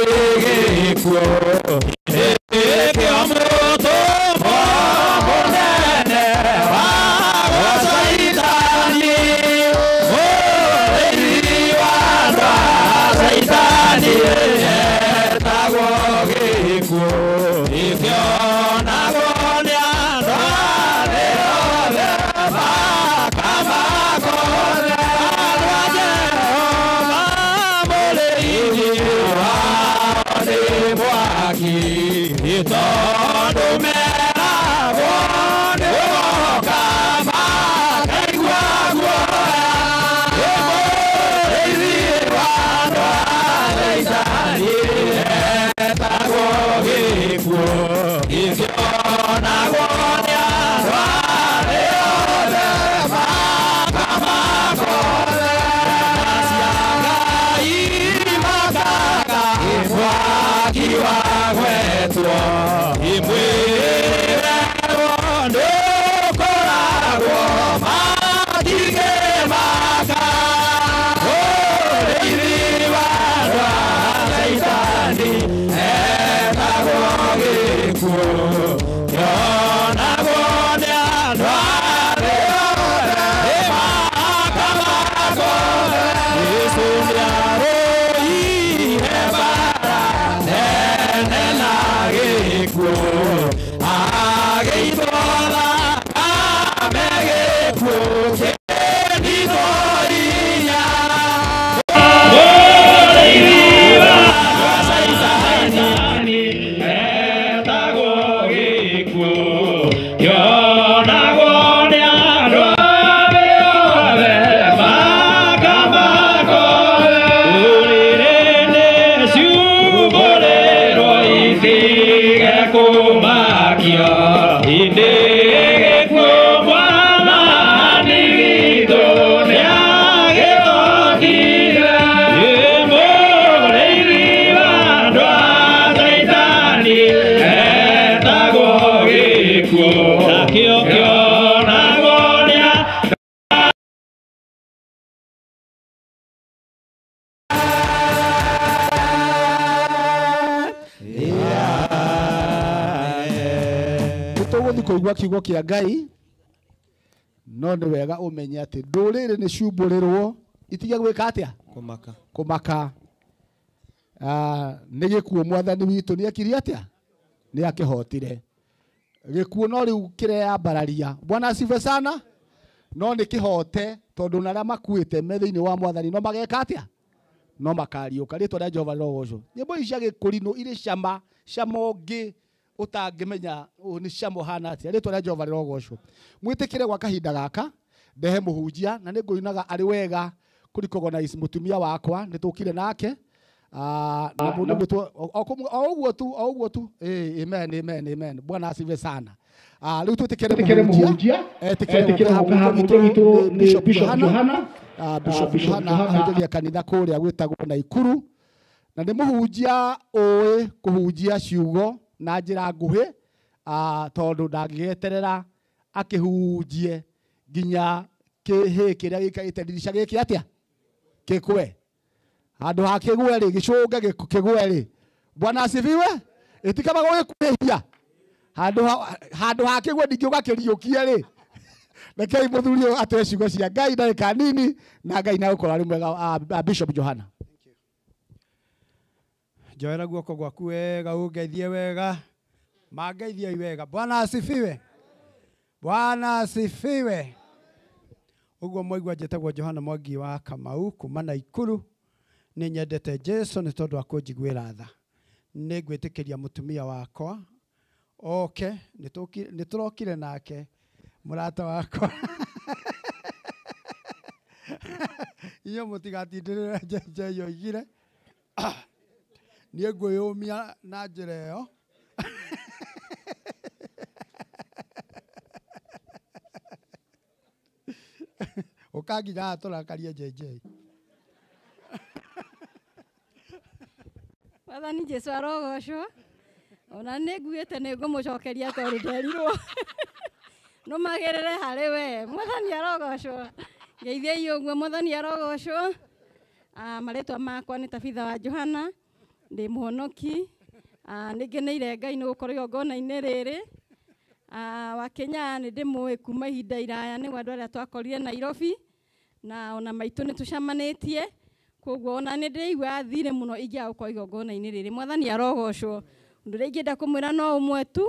Speaker 1: Kũigua kiugo kĩa Ngai no nĩ wega ũmenye atĩ ndũrĩrĩ nĩ ciumbũrĩrwo itige gwĩka atĩa
Speaker 24: kũmaka
Speaker 1: kũmaka. Nĩ gĩkuũ mwathani witũ nĩ ekire atĩa Nĩ akĩhotire. Gĩkuũ no rĩu kĩreyambararia. Bwana asifiwe sana. No nĩ kĩhote tondũ na arĩa makuĩte me thĩinĩ wa mwathani no mageka atĩa? No makariũka. Rĩtwa rĩa Jehova rĩrogocwo. Nyĩmbo ici cia gĩkũrinũ irĩ cama, cama ũngĩ ũtangĩmenya nĩ cama ũhana atĩa. Rĩtwa rĩa Jehova rĩrogocwo. Mwĩtĩkĩre gwa kahinda gaka ndehe mũhunjia na nĩ ngũinaga arĩ wega kũrikogonize mũtumia wakwa nĩ tũkire nake. Na mũndũ gwĩtwo o ũguo tu. Amen, amen, amen. Bwana asifiwe sana. Rĩu twĩtĩkĩre mũhunjia etĩkĩre gũka haha witũ nĩ Bishop Johana. Bishop Johana ahunjagia kanitha kũrĩa gwĩtagwo Naikuru na nĩ mũhunjia ũĩ kũhunjia ciugo na njĩra nguhĩ tondũ ndangĩeterera akĩhunjie nginya kĩhĩ kĩrĩa gĩikarĩte ndirica gĩkĩ atĩa kĩkwe handũ ha kĩgwe rĩ gĩcũnge kĩgwe rĩ. Bwana asifiwe. Ĩtikaba gũgĩkuhĩhia handũ ha kĩgwe ningĩ ũgakĩriũkia rĩ. Rekei mũthuri ũyũ atwe ciugo cia Ngai ndagĩka nini na Ngai na gũkorwo arĩ mwega. Bishop Johana.
Speaker 2: Njoera guoko gwaku wega ũngeithie wega mangeithiei wega. Bwana asifiwe. Bwana asifiwe. Ũguo mwaigua njĩtagwo Johana Mwangi wa Kamau kuma Naikuru. Nĩ nyendete Jesu nĩ tondũ wa kũnjiguĩra tha. Nĩ ngwĩtĩkĩria mũtumia wakwa oke, nĩ tũrokire nake mũrata wakwa. Inyuĩ mũtigatindĩrĩre njenje yoigire. Niĩ ngwĩyũmia na njĩra ĩyo. Ũkanginya haha tũrakarie njenje.
Speaker 10: Mwathani Jesu arogocwo. Ona nĩ nguĩte nĩ ngũmũcokeria tondũ nderirwo. Nũmagĩrĩre harĩ we. Mwathani arogocwo. Ngeithiei ũguo. Mwathani arogocwo. Marĩtwa makwa nĩ Tabitha wa Johana. Ndĩ mũhonoki. Nĩ ngeneire Ngai nĩ gũkorwo igongona-inĩ rĩrĩ. Wakenya nĩ ndĩmũĩ kuma ihinda iraya nĩ andũ arĩa twakorire Nairobi na ona maitũ nĩ tũcemanĩtie. Koguo ona nĩ ndĩraigua thirĩ mũno ingĩaga gũkorwo igongona-inĩ rĩrĩ. Mwathani arogocwo. Ũndũ ũrĩa ingĩenda kũmwĩra no ũmwe tu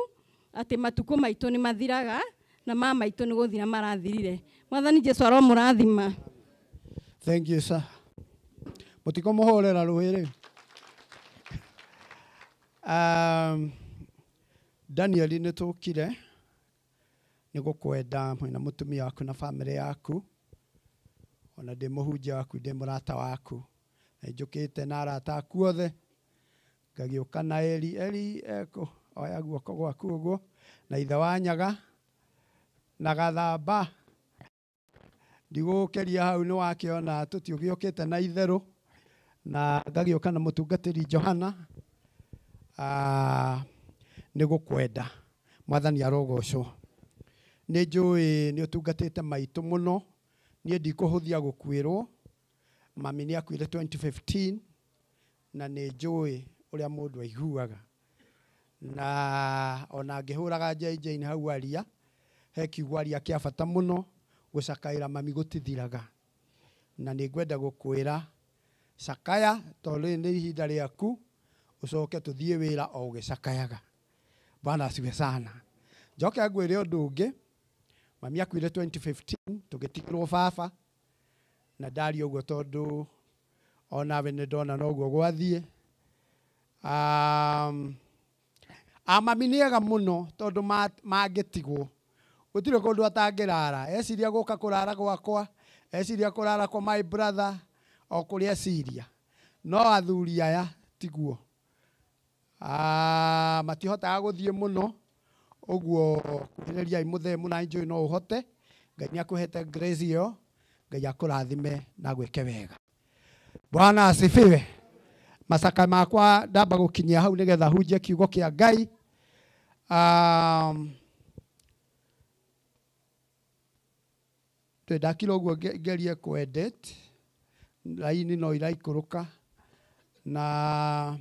Speaker 10: atĩ matukũ maitũ nĩ mathiraga na ma maitũ nĩ gũthira marathirire. Mwathani Jesu aromũrathima.
Speaker 2: Thank you sir. Mũtikũmũhũrĩra rũĩ rĩu. Daniel nĩ tũkire nĩ gũkwenda mwĩna mũtumia waku na family yaku. Ona ndĩ mũhunjia waku ndĩ mũrata waku. Na njũkĩte na arata aku othe. Ngagĩũka na Eli. Eli ekũ oya guoko gwaku ũguo na ithe wa Nyaga na Gathamba. Ndigũkĩria hau nĩ wakĩona tũtiũgĩũkĩte na itherũ na ngagĩũka na mũtungatĩri Johana. Nĩ gũkwenda. Mwathani arogocwo. Nĩ njũĩ nĩ ũtungatĩte maitũ mũno. Niĩ ndikũhũthia gũkuĩrwo. Mami nĩ akuire 2015 na nĩ njũĩ ũrĩa mũndũ aiguaga. Na ona ngĩhũraga JJ hau aria he kiugo aria kĩa bata mũno gũcakaĩra mami gũtithiraga. Na nĩ ngwenda gũkwĩra cakaya tondũ rĩrĩ nĩ ihinda rĩaku ũcoke tũthiĩ wĩra o ũgĩcakayaga. Bwana asifiwe sana. Njoke ngwĩre ũndũ ũngĩ. Mami akuire 2015 tũgĩtigĩrwo baba na ndaria ũguo tondũ onawe nĩ ndona noguo gwathiĩ. Mami nĩ ega mũno tondũ mangĩtigwo gũtirĩ kũndũ atangĩrara. Eciria gũka kũrara gwakwa, eciria kũrara kwa my brother, o kũrĩa eciria. No athuri aya tiguo. Matihotaga gũthiĩ mũno ũguo kuhĩrĩriai mũthee mũna njũĩ no ũhote. Ngai nĩ akũhete grace ĩyo. Ngai akũrathime na gwĩke wega. Bwana asifiwe. Macaka makwa ndamba gũkinyia hau nĩgetha hunjie kiugo kĩa Ngai. Twendakire ũguo ngerie kwendet raini no iraikũrũka na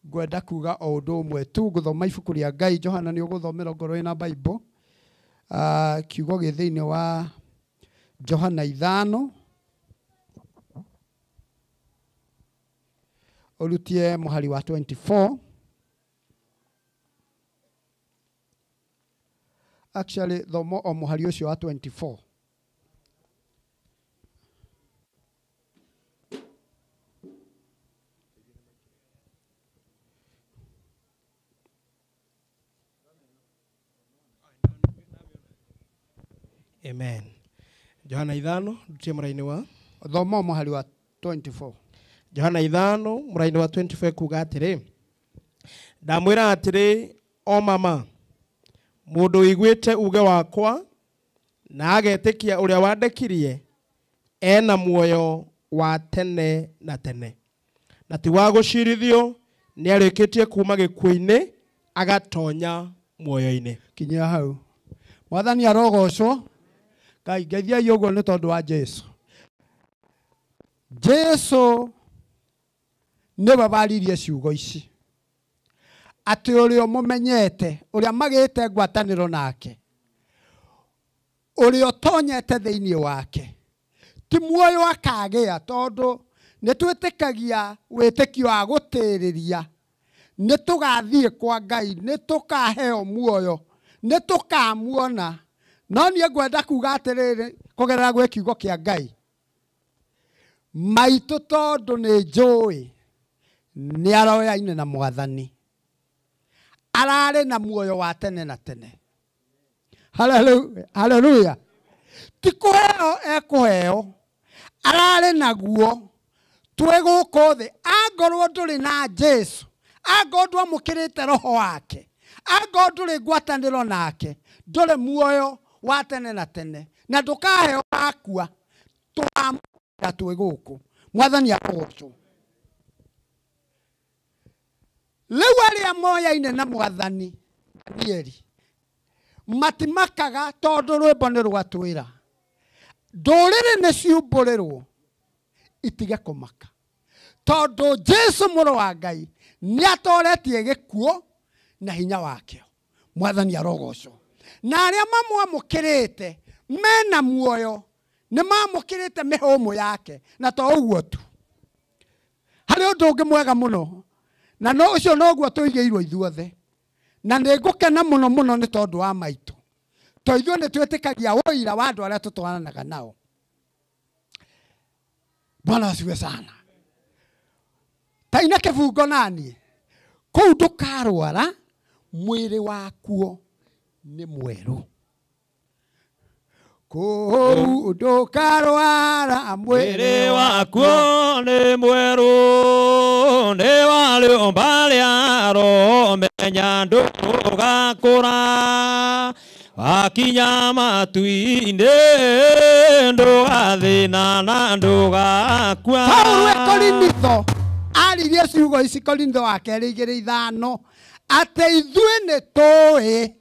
Speaker 2: ngwenda kuga o ũndũ ũmwe tu. Ngũthoma ibuku rĩa Ngai. Johana nĩ ũgũthomera ngorwo ĩna Bible. Kiugo gĩ thĩinĩ wa Johana 5 ũrutie mũhari wa 24. Actually thomo o mũhari ũcio wa 24.
Speaker 4: Amen. Johana 5 ndutie mũraini wa
Speaker 2: thoma mũhari wa 24.
Speaker 4: Johana 5 mũraini wa 24 kuga atĩrĩ, ndamwĩra atĩrĩ o mama, mũndũ ũiguĩte uge wakwa na agetĩkia ũrĩa wandekirie ena muoyo wa tene na tene, na ti wa gũcirithio, nĩarĩkĩtie kuma gĩkuũ-inĩ agatonya muoyo-inĩ.
Speaker 2: Kinyia hau. Mwathani arogocwo. Ngai ngeithiai ũguo nĩ tondũ wa Jesu. Jesu nĩwe waririe ciugo ici atĩ ũrĩa ũmũmenyete, ũrĩa magĩte ngwatanĩro nake, ũrĩa ũtonyete thĩinĩ wake, ti muoyo akagĩa, tondũ nĩ twĩtĩkagia wĩtĩkio wa gũtĩrĩria, nĩ tũgathiĩ kwa Ngai, nĩ tũkaheo muoyo, nĩ tũkamuona. No niĩ ngwenda kuga atĩrĩrĩ kũgerera gwĩ kiugo kĩa Ngai maitũ, tondũ nĩ njũĩ nĩ aroyaine na Mwathani, ararĩ na muoyo wa tene na tene. Haleluya, haleluya. Ti kũheo ekũheo, ararĩ naguo twĩ gũkũ thĩ. Angorwo ndũrĩ na Jesu, angorwo ndwamũkĩrĩte roho wake, angorwo ndũrĩ ngwatanĩro nake, ndũrĩ muoyo wa tene na tene, na ndũkaheo wakua. Tũramũkĩra twĩ gũkũ. Mwathani arogocwo. Rĩu arĩa moyaine na Mwathani Danieli matimakaga, tondũ rwĩmbo nĩ rwatwĩra ndũrĩrĩ nĩ ciumbũrĩrwo itige kũmaka, tondũ Jesu mũrũ wa Ngai nĩ atoretie gĩkuũ na hinya wakĩo. Mwathani arogocwo. Na arĩa mamwamũkĩrĩte mena muoyo nĩ mamũkĩrĩte mĩhũmũ yake, na to ũguo tu, harĩ ũndũ ũngĩ mwega mũno, na no ũcio noguo tũigĩirwo ithuothe. Na nĩ ngũkena mũno mũno nĩ tondũ wa maitũ, to ithuĩ nĩ twĩtĩkagia ũira wa andũ arĩa tũtwaranaga nao. Bwana asifiwe sana. Ta ina kĩbungo naniĩ, kũu ndũkarwara, mwĩrĩ wakuo nĩ mwerũ. Kũu ndũkarwara,
Speaker 18: mwĩrĩ wakuo nĩ mwerũ, nĩ warĩũmba rĩaro, menya ndũgakũra, wakinya matu-inĩ ndũgathĩna na ndũgakua.
Speaker 2: Paulo e Korinitho aririe ciugo ici, Korinitho wa kerĩ 2:5, atĩ ithuĩ nĩ tũĩ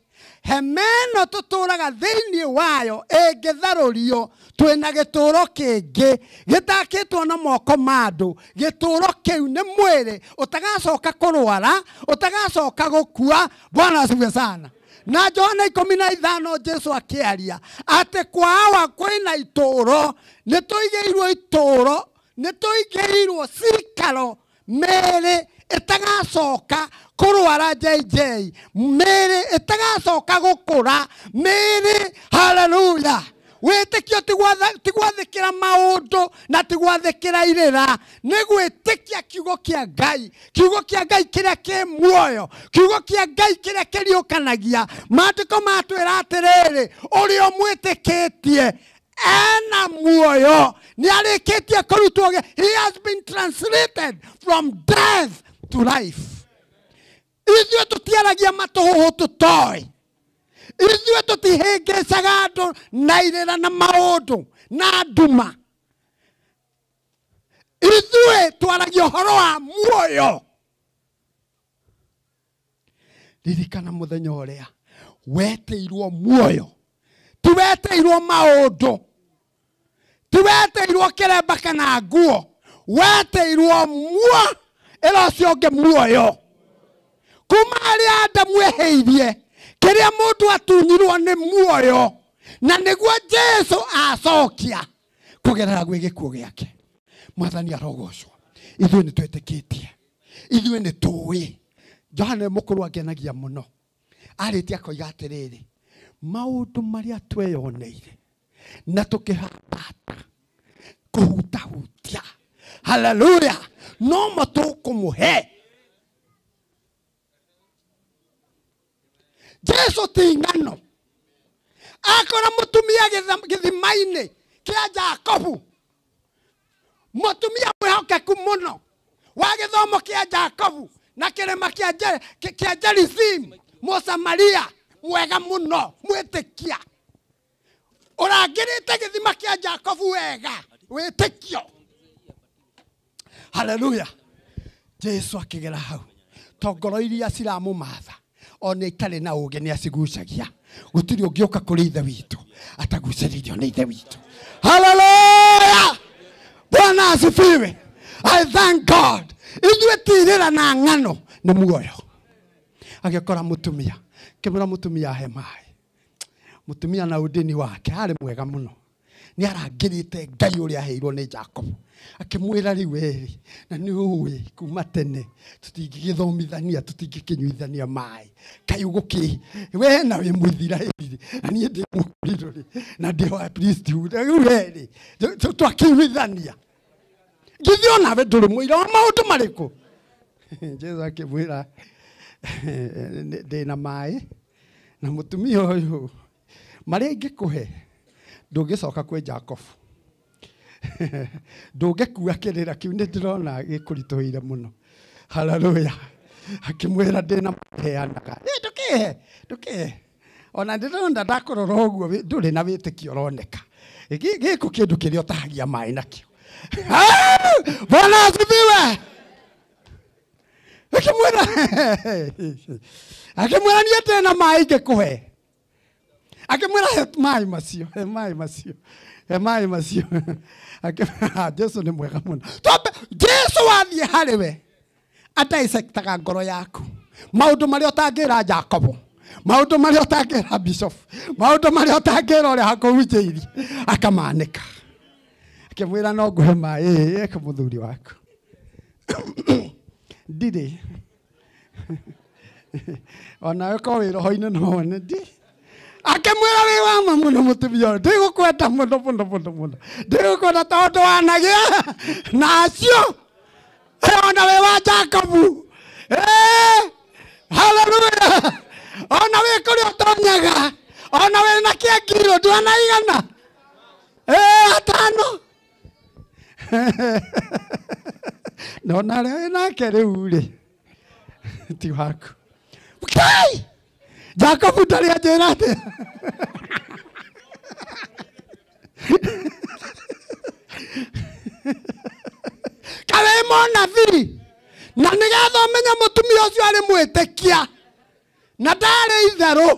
Speaker 2: hema ĩno tũtũraga thĩinĩ wayo ĩngĩtharũrio, twĩna gĩtũro kĩngĩ gĩtakĩtwo na moko ma andũ. Gĩtũro kĩu nĩ mwĩrĩ ũtagacoka kũrwara, ũtagacoka gũkua. Bwana asifiwe sana. Na Johana 15 Jesu akĩaria atĩ kwa awa kwĩna itũro, nĩ tũigĩirwo itũro, nĩ tũigĩirwo cikaro mĩĩrĩ ĩtagacoka kũrwara JJ, mĩĩrĩ ĩtagacoka gũkũra, mĩĩrĩ. Haleluya. Wĩtĩkio ti gwathĩkĩra maũndũ na ti gwathĩkĩra irĩra, nĩ gwĩtĩkia kiugo kĩa Ngai, kiugo kĩa Ngai kĩrĩa kĩ muoyo, kiugo kĩa Ngai kĩrĩa kĩriũkanagia. Maandĩko matwĩra atĩrĩrĩ, ũrĩa ũmwĩtĩkĩtie ena muoyo, nĩ arĩkĩtie kũrutwo. He has been translated from death to life. Ithuĩ tũtiaragia matũhũhũ tũtoĩ, ithuĩ tũtihĩngĩcaga andũ na irĩra na maũndũ na nduma. Ithuĩ twaragia ũhoro wa muoyo. Ririkana mũthenya ũrĩa wetĩirwo muoyo, ti wetĩirwo maũndũ, ti wetĩirwo kĩremba kana nguo, wetĩirwo muo ĩra ũcio ũngĩ muoyo. Kuma harĩa Adamu ehĩirie, kĩrĩa mũndũ atunyirwo nĩ muoyo, na nĩguo Jesu acokia kũgerera gwĩ gĩkuũ gĩake. Mwathani arogocwo. Ithuĩ nĩ twĩtĩkĩtie, ithuĩ nĩ tũĩ. Johana mũkũrũ angenagia mũno, arĩtie akoiga atĩrĩrĩ, Maũndũ marĩa tweyoneire na tũkĩhambata kũhutahutia. Haleluya. No mo tũkũmũhe. Jesu ti ng'ano. Akora mũtumia gĩthima-inĩ kĩa Jakobu, mũtumia mwĩhokeku mũno wa gĩthomo kĩa Jakobu na kĩrĩma kĩa Gerizim, Mũsamaria mwega mũno mwĩtĩkia, ũrangĩrĩte gĩthima kĩa Jakobu wega wĩtĩkio. Haleluya. Jesu akĩgera hau tongoro iria ciramũmatha ona itarĩ na ũũgĩ nĩ acigucagia. Gũtirĩ ũngĩũka kũrĩ ithe witũ atagucĩrĩirio nĩ ithe witũ. Haleluya. Bwana asifiwe. I thank God. Ithuĩ tirĩra na ng'ano nĩ muoyo. Agĩkora mũtumia, kĩmwĩra mũtumia ahe maĩ. Mũtumia na ũndini wake arĩ mwega mũno, nĩ arangĩrĩte Ngai ũrĩa aheirwo nĩ Jakobu. Akĩmwĩra rĩu ĩrĩ na nĩ ũĩ kuma tene tũtingĩgĩthomithania tũtingĩkĩnyuithania maĩ, kaĩ ũgũkĩ we na wĩ Mũithiraeli na niĩ ndĩ Mũkristo rĩ na ndĩ wa priesthood, rĩu werĩ twakĩnyuithania githĩ onawe ndũrĩ mũira wa maũndũ marĩkũ? Jesu akĩmwĩra ndĩna maĩ na mũtumia ũyũ marĩa ingĩkũhe ndũngĩcoka kwĩ Jakobu, ndũngĩkua kĩrĩra kĩu nĩ ndĩrona gĩkũritũhĩire mũno. Haleluya. Akĩmwĩra ndĩna heanaga, ndũkĩhe ndũkĩhe, ona ndĩrona ndakũrora ũguo ndũrĩ na wĩtĩkio ũroneka, gĩkũ kĩndũ kĩrĩa ũtahagia maĩ nakĩo. Bwana asifiwe. Akĩmwĩra akĩmwĩra niĩ ndĩna maĩ ingĩkũhe. Akĩmwĩra he maĩ macio, he maĩ macio, he maĩ macio. Jesu nĩ mwega mũno. Jesu wathiĩ harĩ we ataicektaga ngoro yaku, maũndũ marĩa ũtangĩra Jakobo, maũndũ marĩa ũtangĩra Bishop, maũndũ marĩa ũtangĩra ũrĩa hakũhunjĩirie, akamanĩka. Akĩmwĩra no ngũhe maĩ ĩka mũthuri waku. Ndirĩ onawe ko wĩ roho-inĩ no wone ndirĩ. Akĩmwĩra wĩ wa ma mũno mũtumia ũyũ, ndigũkwenda mũno mũno mũno mũno, ndigũkwenda tondũ wanagĩa na acio ona wĩ wa Jakobu. Haleluya. Ona wĩ kũrĩa ũtonyaga, ona wĩ na kĩangiro ndwanaigana atano na ona arĩa wĩ nake rĩu rĩ ti waku. Kai! Jakobu ndarĩ anjĩra atĩa? Kaĩ wĩ mũnabii na nĩgetha ũmenye mũtumia ũcio arĩ mwĩtĩkia na ndarĩ itherũ.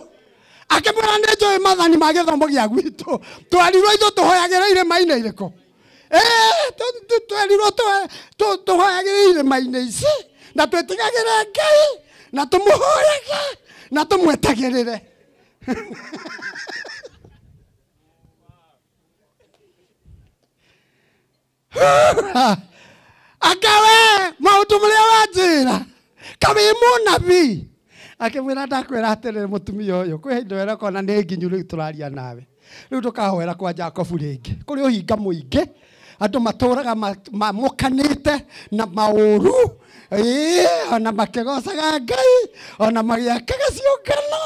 Speaker 2: Akĩmwĩra nĩ njũĩ mathani ma gĩthomo gĩa gwitũ, twarirwo ithuĩ tũhoyagĩra irĩma-inĩ irĩkũ? Twerirwo tũhoyagĩra irĩma-inĩ ici na twĩtigagĩre Ngai na tũmũhoyage na tũmwetagĩrĩre. Akawe maũndũ marĩa wanjĩra kaĩ wĩ mũnabii? Akĩmwĩra ndakwĩra atĩrĩrĩ mũtumia ũyũ, kwĩ hĩndĩ ũrekona nĩ nginyu rĩu tũraria nawe, rĩu ndũkahoera kwa Jakobu rĩngĩ, kũrĩ ũhinga mũingĩ, andũ matũraga mamũkanĩte na maũru, ona makĩgocaga Ngai, ona magĩakaga ciũngano.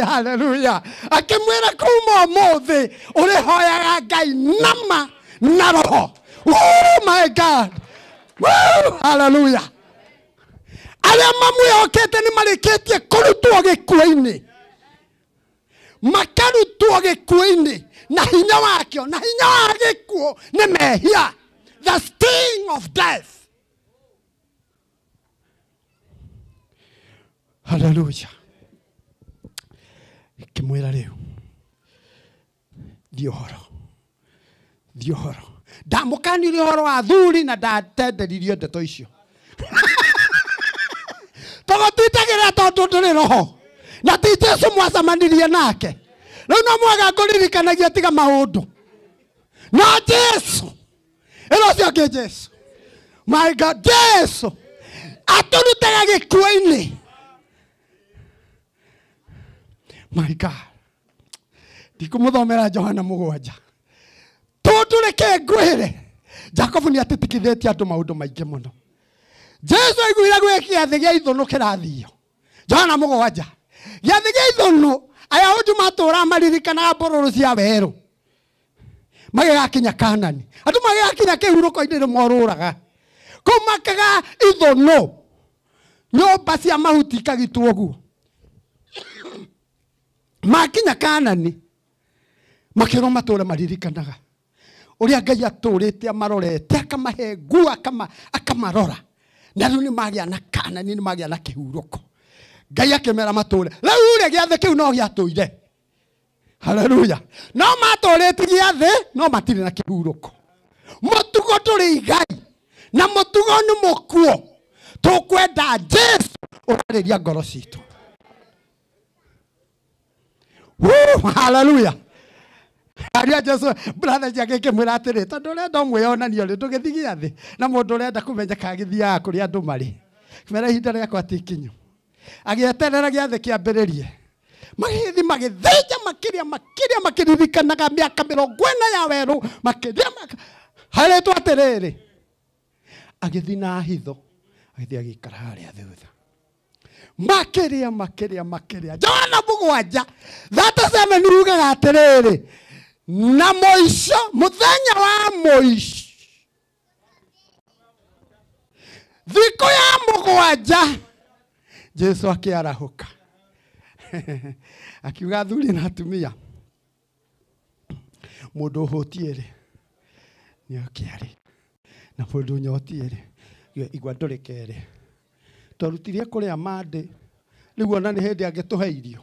Speaker 2: Haleluya. Akĩmwĩra kuma ũmũthĩ ũrĩhoyaga Ngai nama na roho. Oh my God. Woo! Hallelujah. Arĩa mamwĩhokete nĩ marĩkĩtie kũrutwo gĩkuũ-inĩ, makarutwo gĩkuũ-inĩ na hinya wakĩo, na hinya wa gĩkuũ nĩ mehia, the sting of death. Hallelujah. Kĩmwĩra rĩu thiĩ ũhoro, thiĩ ũhoro. Ndamũkanirie ũhoro wa athuri na ndatenderirie ndeto icio. Tũgũtindagĩrĩra tondũ ndũrĩ roho na ti Jesu mwacemanirie nake. Rĩu no mwega ngũririkanagia tiga maũndũ no Jesu ĩno ũcio ũngĩ Jesu, my God, Jesu atũrutaga gĩkuũ-inĩ. My God, ndikũmũthomera Johana 7 tondũ reke ngwĩre Jacob nĩ atĩtĩkithĩtie andũ maũndũ maingĩ mũno. Jesu aiguire gwĩ kĩathĩ gĩa ithũnũ kĩrathio. Johana 7 gĩathĩ gĩa ithũnũ, Ayahudi matũũraga maririkanaga mbũrũrũ cia werũ magĩgakinya Kanani. Andũ magĩgakinya kĩhurũko-inĩ nĩ morũraga kũu makaga ithũnũ, nyũmba cia mahuti ikagitwo ũguo. Makinya Kanani makĩrwo matũũre maririkanaga ũrĩa Ngai atũũrĩte amarorete, akamahe nguo, akamarora, na rĩu nĩ magĩa na Kanani, nĩ magĩa na kĩhurũko. Ngai akĩmera matũũre. Rĩu rĩ gĩathĩ kĩu no gĩatũire. Haleluya. No matũũrĩte gĩathĩ no matirĩ na kĩhurũko. Mũtugo ndũrĩ igai na mũtugo nĩ mũkuo. Tũkwenda Jesu ũrarĩria ngoro citũ. Haleluya. Aria Jesu brother ciake ikĩmwĩra atĩrĩ, tondũ ũrenda mwĩyonanio rĩ, ndũgĩthiĩ gĩathĩ na mũndũ ũrenda kũmenya kana gĩthiaga kũrĩa andũ marĩ. Kĩmera ihinda rĩakwa ti ikinyu. Agĩeterera gĩathĩ kĩambĩrĩrie. Magĩthiĩ magĩthĩnja makĩria makĩria makĩririkanaga mĩaka 40 ya werũ makĩria harĩtwo atĩrĩrĩ. Agĩthiĩ na hitho, agĩthiĩ agĩikara harĩa thutha. Makĩria makĩria makĩria. Johana 7 37 yugaga atĩrĩrĩ, na mũico, mũthenya wa mũico, thikũ ya 7, Jesu akĩarahũka akiuga athuri na atumia, mũndũ ũhũtiĩ rĩ nĩoke arĩ, na mũndũ ũnyotiĩ rĩ igua ndũrĩke rĩ, twarutirie kũrĩa mandĩ, rĩu ona nĩ hĩndĩ angĩtũhe irio.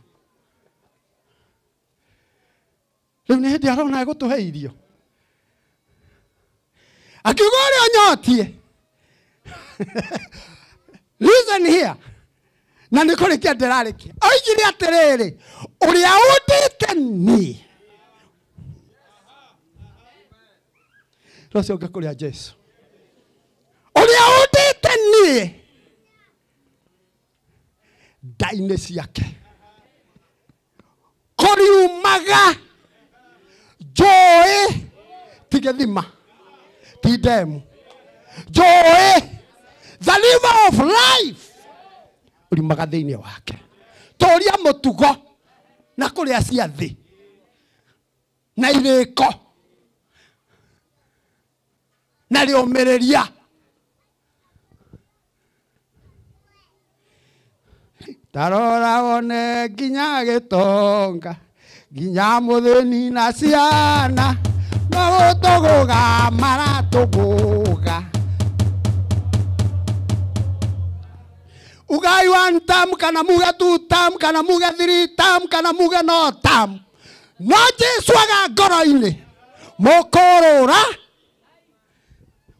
Speaker 2: Rĩu nĩ hĩndĩ arona egũtũhe irio. Akiuga ũrĩa ũnyotiĩ. Listen here. Na nĩ kũrĩkia ndĩrarĩkia. Oigire atĩrĩrĩ, ũrĩa ũndĩte niĩ. Tũcoke kũrĩa Jesu. Ũrĩa ũndĩte niĩ nda-inĩ ciake kũriumaga njũĩ, ti gĩthima, ti ndemu, njũĩ, the river of life ũriumaga thĩinĩ wake. Tũria mũtugo na kũrĩa ciathĩ na irĩko na rĩũmĩrĩria. Tarora wone nginya gĩtonga, nginya mũthĩni na ciana, no gũtũgũga maratũgũga. Ugai 1 term kana muge 2 term kana muge 3 term kana muge no term. No Jesu aga ngoro-inĩ mũkũrũra.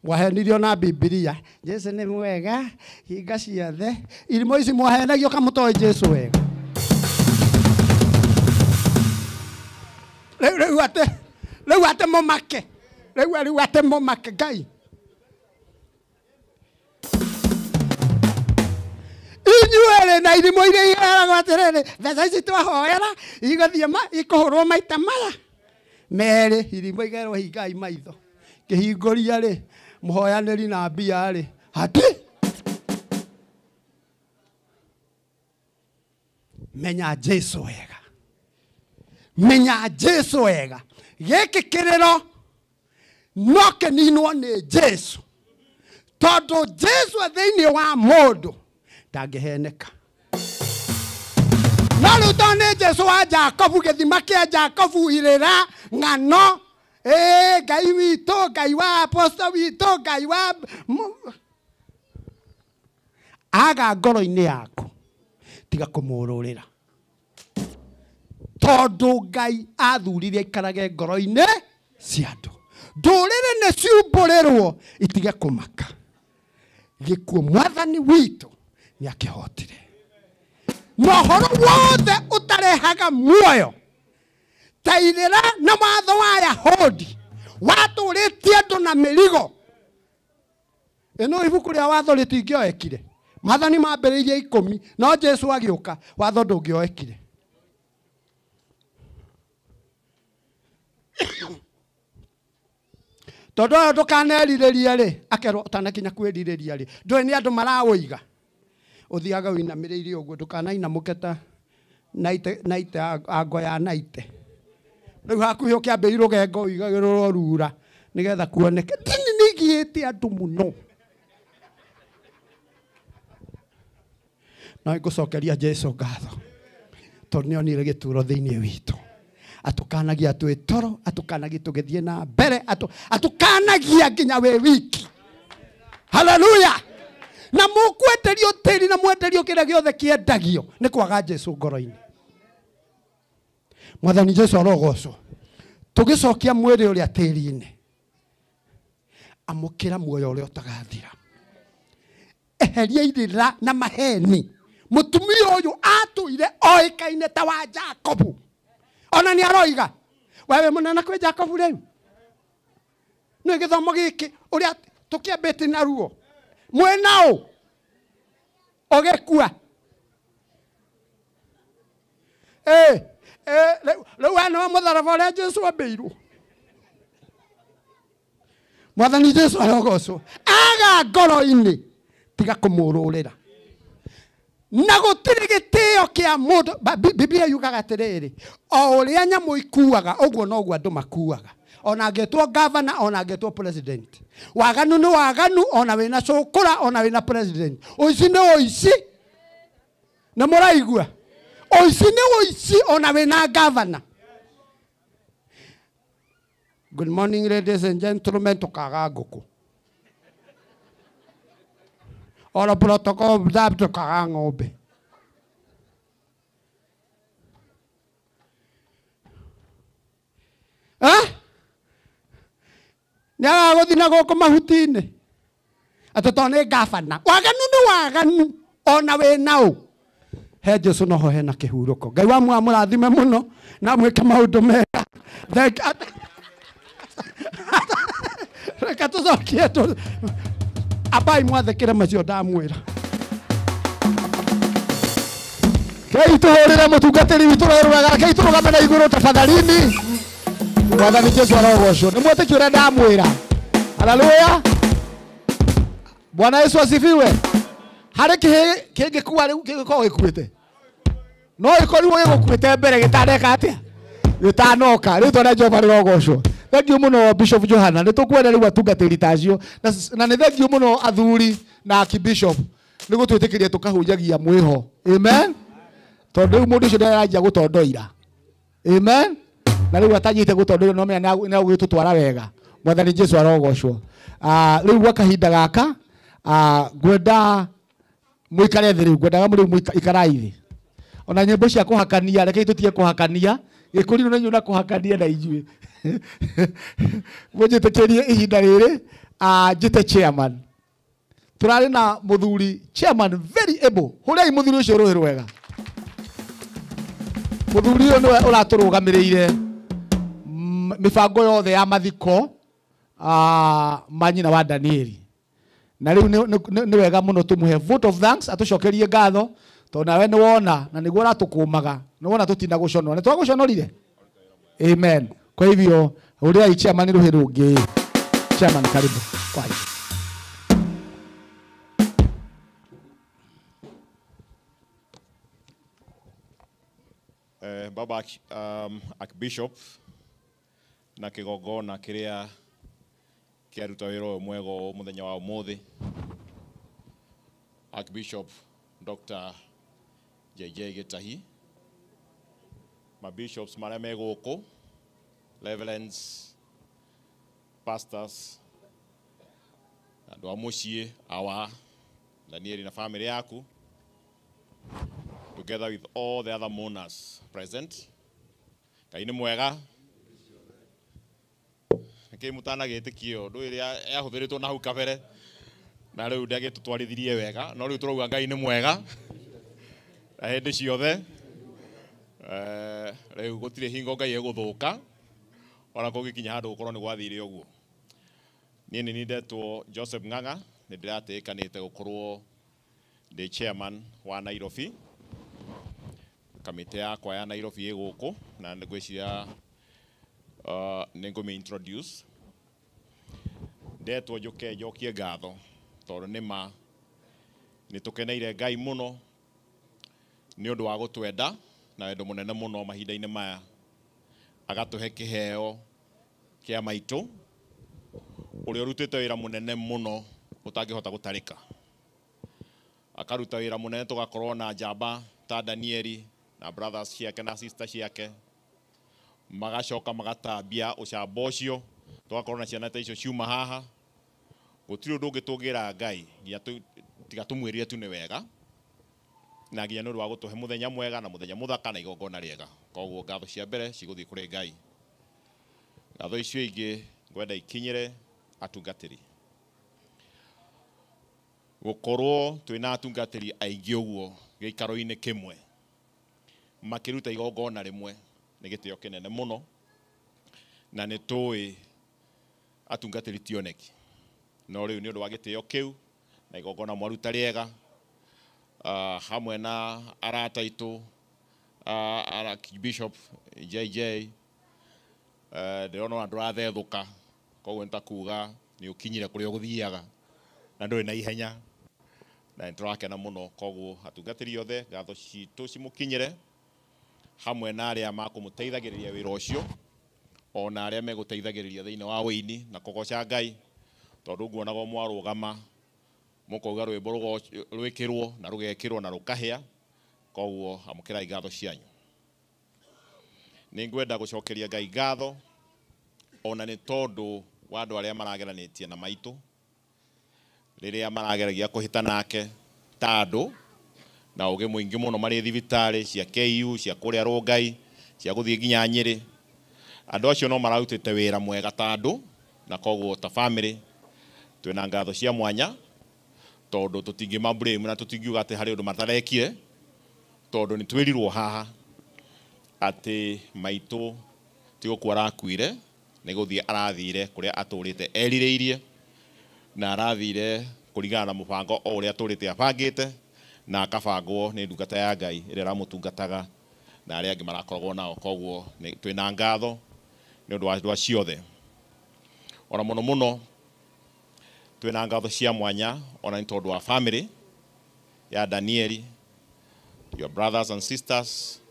Speaker 2: Mwahenirio na Bibilia, Jesu nĩ mwega hinga ciothe. Irimũ ici mwahenagio kamũtoĩ Jesu wega. Rĩu atĩ mũmake, rĩu atĩ mũmake Ngai. Inyuĩ na irimũ iria iheragwo atĩrĩrĩ, mbeca ici twahoera igũthiĩ ikũhũrwo maita maya merĩ. Irimũ ikerwo hingai maitho, kĩhingũria rĩ mũhoyanĩri na mbia rĩ hati. Menya Jesu wega, menya Jesu wega. Gĩkĩ kĩrĩro no kĩninwo nĩ Jesu, tondũ Jesu thĩinĩ wa mũndũ ndangĩheneka. No rĩu tondũ nĩ Jesu wa Jakobu, gĩthima kĩa Jakobu, irĩra ng'ano, Ngai witũ, Ngai wa apostle witũ, Ngai wa aga ngoro-inĩ yaku, tiga kũmũrũrĩra, tondũ Ngai athurire aikarage ngoro-inĩ cia andũ. Ndũrĩrĩ nĩ ciumbũrĩrwo itige kũmaka. Gĩkuũ mwathani witũ nĩ akĩhotire. Na ũhoro wothe ũtarehaga muoyo ta irĩra na watho wa Ayahudi watũrĩtie andũ na mĩrigo. Ĩno ibuku rĩa watho rĩtingĩoekire. Maathani mambĩrĩirie 10, no Jesu agĩũka watho ndũngĩoekire. Tondu ũyũ ndũkanerirĩrie rĩ, akerwo ũtanakinya kwĩrirĩria rĩ, ndũĩ nĩ andũ maraũiga. Ũthiaga ũinamĩrĩire ũguo, ndũkanainamũke ta naite naite ango ya naite. Rĩu hakuhĩ ũkĩambĩrĩria rũgengo ũigagĩrĩrwo rura nĩgetha kuoneke. Ndini nĩ igiĩte andũ mũno. No ngũcokeria Jesu ngatho tondũ nĩ onire gĩturo thĩinĩ witũ. Atukanagia twĩ toro, atukanagia tũgĩthiĩ na mbere, atukanagia nginya wĩ wiki. Haleluya! Na mũkwenderio tĩri na mwenderio kĩrĩa gĩothe kĩendagio nĩ kwaga Jesu ngoro-inĩ. Mwathani Jesu arogocwo. Tũgĩcokia mwĩrĩ ũrĩa tĩri-inĩ, amũkĩra muoyo ũrĩa ũtagathira. Eheria irĩra na maheni. Mũtumia ũyũ atũire oĩkaine ta wa Jakobu. Ona nĩ aroiga wewe mũnene kwĩ Jakobu rĩu. Nĩ gĩthomo gĩkĩ ũrĩa tũkĩambĩte naruo mwĩna ũ ũgĩkua. Rĩu we nĩwe mũtharaba ũrĩa Jesu ambĩirwo. Mwathani Jesu arogocwo. Aga ngoro-inĩ tiga kũmũrũrĩra. Na gũtirĩ gĩtĩo kĩa mũndũ. Biblia yugaga atĩrĩrĩ, o ũrĩa nyamũ ikuaga ũguo noguo andũ makuaga. Ona angĩtwo governor, ona angĩtwo president. Waganu nĩ waganu, ona wĩna cũkũra, ona wĩna president. Ũici nĩ ũici. Nĩ mũraigua? Ũici nĩ ũici, ona wĩna governor. Good morning ladies and gentlemen, tũkaga ngũkũ. Oro protocol observed tũkaga ng'ombe. Nĩ agagũthiĩ na gũkũ mahuti-inĩ atĩ tondũ nĩ gabana. Waganu nĩ waganu ona wĩna ũ. He Jesu noho hena kĩhurũko. Ngai wa muoyo amũrathime mũno na amwĩke maũndũ mega. Reke tũcokie abai mwathĩkĩre macio ndamwĩra.
Speaker 1: Kei tũhũrĩre mũtungatĩri witũ rwega, rekei tũrũgame na igũrũ tafadhalini. Mwathani Jesu arogocwo. Nĩ mwetĩkia ũrĩa ndamwĩra. Haleluya. Bwana Yesu asifiwe. Harĩ kĩhĩ kĩngĩkua rĩu kĩngĩkorwo gĩkuĩte. No gĩkorirwo gĩgũkuĩte mbere gĩtaneka atĩa? Gĩtanoka. Rĩtwa rĩa Jehova rĩrogocwo. Thengiũ mũno Bishop Johana, nĩ tũkwenda rĩu atungatĩri ta acio. Na nĩ thengiũ mũno athuri na Archbishop nĩ gũtwĩtĩkĩria tũkahunjagia mwĩho. Amen. Tondũ rĩu mũndũ ũcio nĩaranjia gũtondoira. Amen. Na rĩu atanyite gũtondoira no menya nĩ agũgĩtũtwara wega. Mwathani Jesu arogocwo. Rĩu gwa kahinda gaka ngwenda mũikare thĩ rĩu, ngwendaga rĩu ikarai thĩ. Ona nyĩmbo cia kũhakania, rekei tũtige kũhakania. Gĩkũrinũ na inyuĩ na kũhakania na inyuĩ. Mũnjĩtĩkĩrie ihinda rĩrĩ, njĩte chairman. Tũrarĩ na mũthuri chairman very able. Hũrai mũthuri ũcio rũhĩ rwega. Mũthuri ũyũ nĩwe ũratũrũgamĩrĩire mĩbango yothe ya mathiko ma nyina wa Danieli. Na rĩu nĩ wega mũno tũmũhe vote of thanks, atũcokerie ngatho tondũ nawe nĩ wona na nĩguo ũratũkũmaga, nĩ wona tũtina gũconora. Nĩ twagũconorire? Amen. Kwa hivyo hũrĩrai chairman rũhĩ rũngĩ. Chairman karibu. Kwaje.
Speaker 14: Baba Archbishop na kĩgongona kĩrĩa kĩaruta wĩra ũyũ mwega ũyũ mũthenya wa ũmũthĩ, Archbishop Dr. JJ Gĩtahi, ma bishops marĩa me gũkũ, reverends, pastors, andũ a mũciĩ, awa Danieli na family yaku, together with all the other mourners present. Ngai nĩ mwega. Nĩkĩ mũtanagĩtĩkio ndũ ĩrĩa yahũthĩrĩtwo na hau kabere na rĩu ndĩagĩtũtwarithirie wega, no rĩu tũrauga Ngai nĩ mwega na hĩndĩ ciothe. Rĩu gũtirĩ hingo Ngai egũthũka ona kũngĩkinya handũ gũkorwo nĩ gwathire ũguo. Niĩ nĩ niĩ ndetwo Joseph Ng'ang'a, nĩ ndĩratĩĩkanĩte gũkorwo ndĩ chairman wa Nairobi. Kamĩtĩ yakwa ya Nairobi ĩ gũkũ na ngwĩciria nĩ ngũmĩ introduce. Ndetwo njuke njokie ngatho tondu nĩ ma nĩ tũkeneire Ngai mũno nĩ ũndũ wa gũtwenda na wendo mũnene mũno mahinda-inĩ maya, agatũhe kĩheo kĩa maitũ ũrĩa ũrutĩte wĩra mũnene mũno ũtangĩhota gũtarĩka, akaruta wĩra mũnene tũgakorwo na njamba ta Danieli na brothers ciake na sister ciake, magacoka magatambia ũcamba ũcio, tũgakorwo na ciana ta icio ciuma haha. Gũtirĩ ũndũ ũngĩ tũngĩra Ngai nginya tiga tũmwĩrire tu nĩ wega, na nginya nĩ ũndũ wa gũtũhe mũthenya mwega na mũthenya mũthaka na igongona rĩega. Koguo ngatho cia mbere cigũthiĩ kũrĩ Ngai. Ngatho icio ingĩ ngwenda ikinyĩre atungatĩri. Gũkorwo twĩna atungatĩri aingĩ ũguo gĩikaro-inĩ kĩmwe makĩruta igongona rĩmwe nĩ gĩtĩo kĩnene mũno, na nĩ tũĩ atungatĩri ti oneki, no rĩu nĩ ũndũ wa gĩtĩo kĩu na igongona mwaruta rĩega, hamwe na arata aitũ, Archbishop JJ, ndĩrona ona ndũrathethũka, koguo nĩ ta kuga nĩ ũkinyire kũrĩa ũgũthiaga na ndũrĩ na ihenya, na nĩ tũrakena mũno. Koguo atungatĩri othe ngatho citũ cimũkinyĩre, hamwe na arĩa makũmũteithagĩrĩria wĩra ũcio, ona arĩa megũteithagĩrĩria thĩinĩ wa wĩini na kũgoca Ngai, tondũ nguonaga mwarũgama mũkauga rwĩmbo rwĩkĩrwo na rũgekĩrwo na rũkahĩa. Koguo amũkĩrai ngatho cianyu. Nĩ ngwenda gũcokeria Ngai ngatho ona nĩ tondũ wa andũ arĩa marageranĩtie na maitũ rĩrĩa marageragia kũhĩta nake ta andũ na ũgĩ mũingĩ mũno marĩ thibitarĩ cia KU, cia kũrĩa Rũngai, cia gũthiĩ nginya Nyĩrĩ. Andũ acio no mararutĩte wĩra mwega ta andũ, na koguo ta family twĩna ngatho cia mwanya, tondũ tũtingĩma blame na tũtingiuga atĩ harĩ ũndũ matarekire, tondũ nĩ twĩrirwo haha atĩ maitũ ti gũkua arakuire, nĩ gũthiĩ arathire kũrĩa atũrĩte erirĩirie, na arathire kũringana na mũbango o ũrĩa atũrĩte abangĩte, na akabangwo nĩ ndungata ya Ngai ĩrĩa ĩramũtungataga na arĩa angĩ marakoragwo nao. Koguo twĩna ngatho nĩ ũndũ wa andũ acio othe. Ona mũno mũno twĩna ngatho cia mwanya ona nĩ tondũ wa family ya Danieli, your brothers and sisters,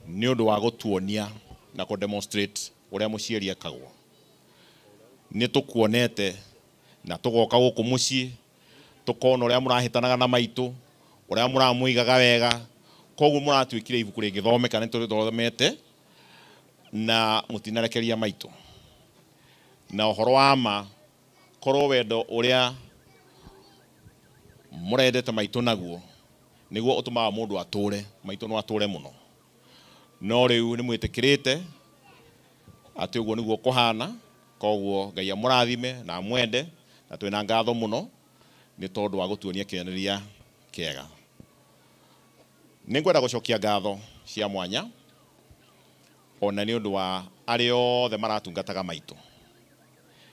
Speaker 14: nĩ ũndũ wa gũtuonia na kũ demonstrate ũrĩa mũciari ekagwo. Nĩ tũkuonete na tũgoka gũkũ mũciĩ tũkona ũrĩa mũrahĩtanaga na maitũ, ũrĩa mũramũigaga wega, koguo mũratuĩkire ibuku rĩngĩthomeka nĩ tũrĩthomete na mũtinarekeria maitũ. Na ũhoro wa ma, korwo wendo ũrĩa mũrendete maitũ naguo nĩguo ũtũmaga mũndũ atũre, maitũ no atũre mũno. No rĩu nĩ mwĩtĩkĩrĩte atĩ ũguo nĩguo kũhana, koguo Ngai amũrathime na amwende, na twĩna ngatho mũno nĩ tondũ wa gũtuonia kĩonereria kĩega. Nĩ ngwenda gũcokia ngatho cia mwanya ona nĩ ũndũ wa arĩa othe maratungataga maitũ.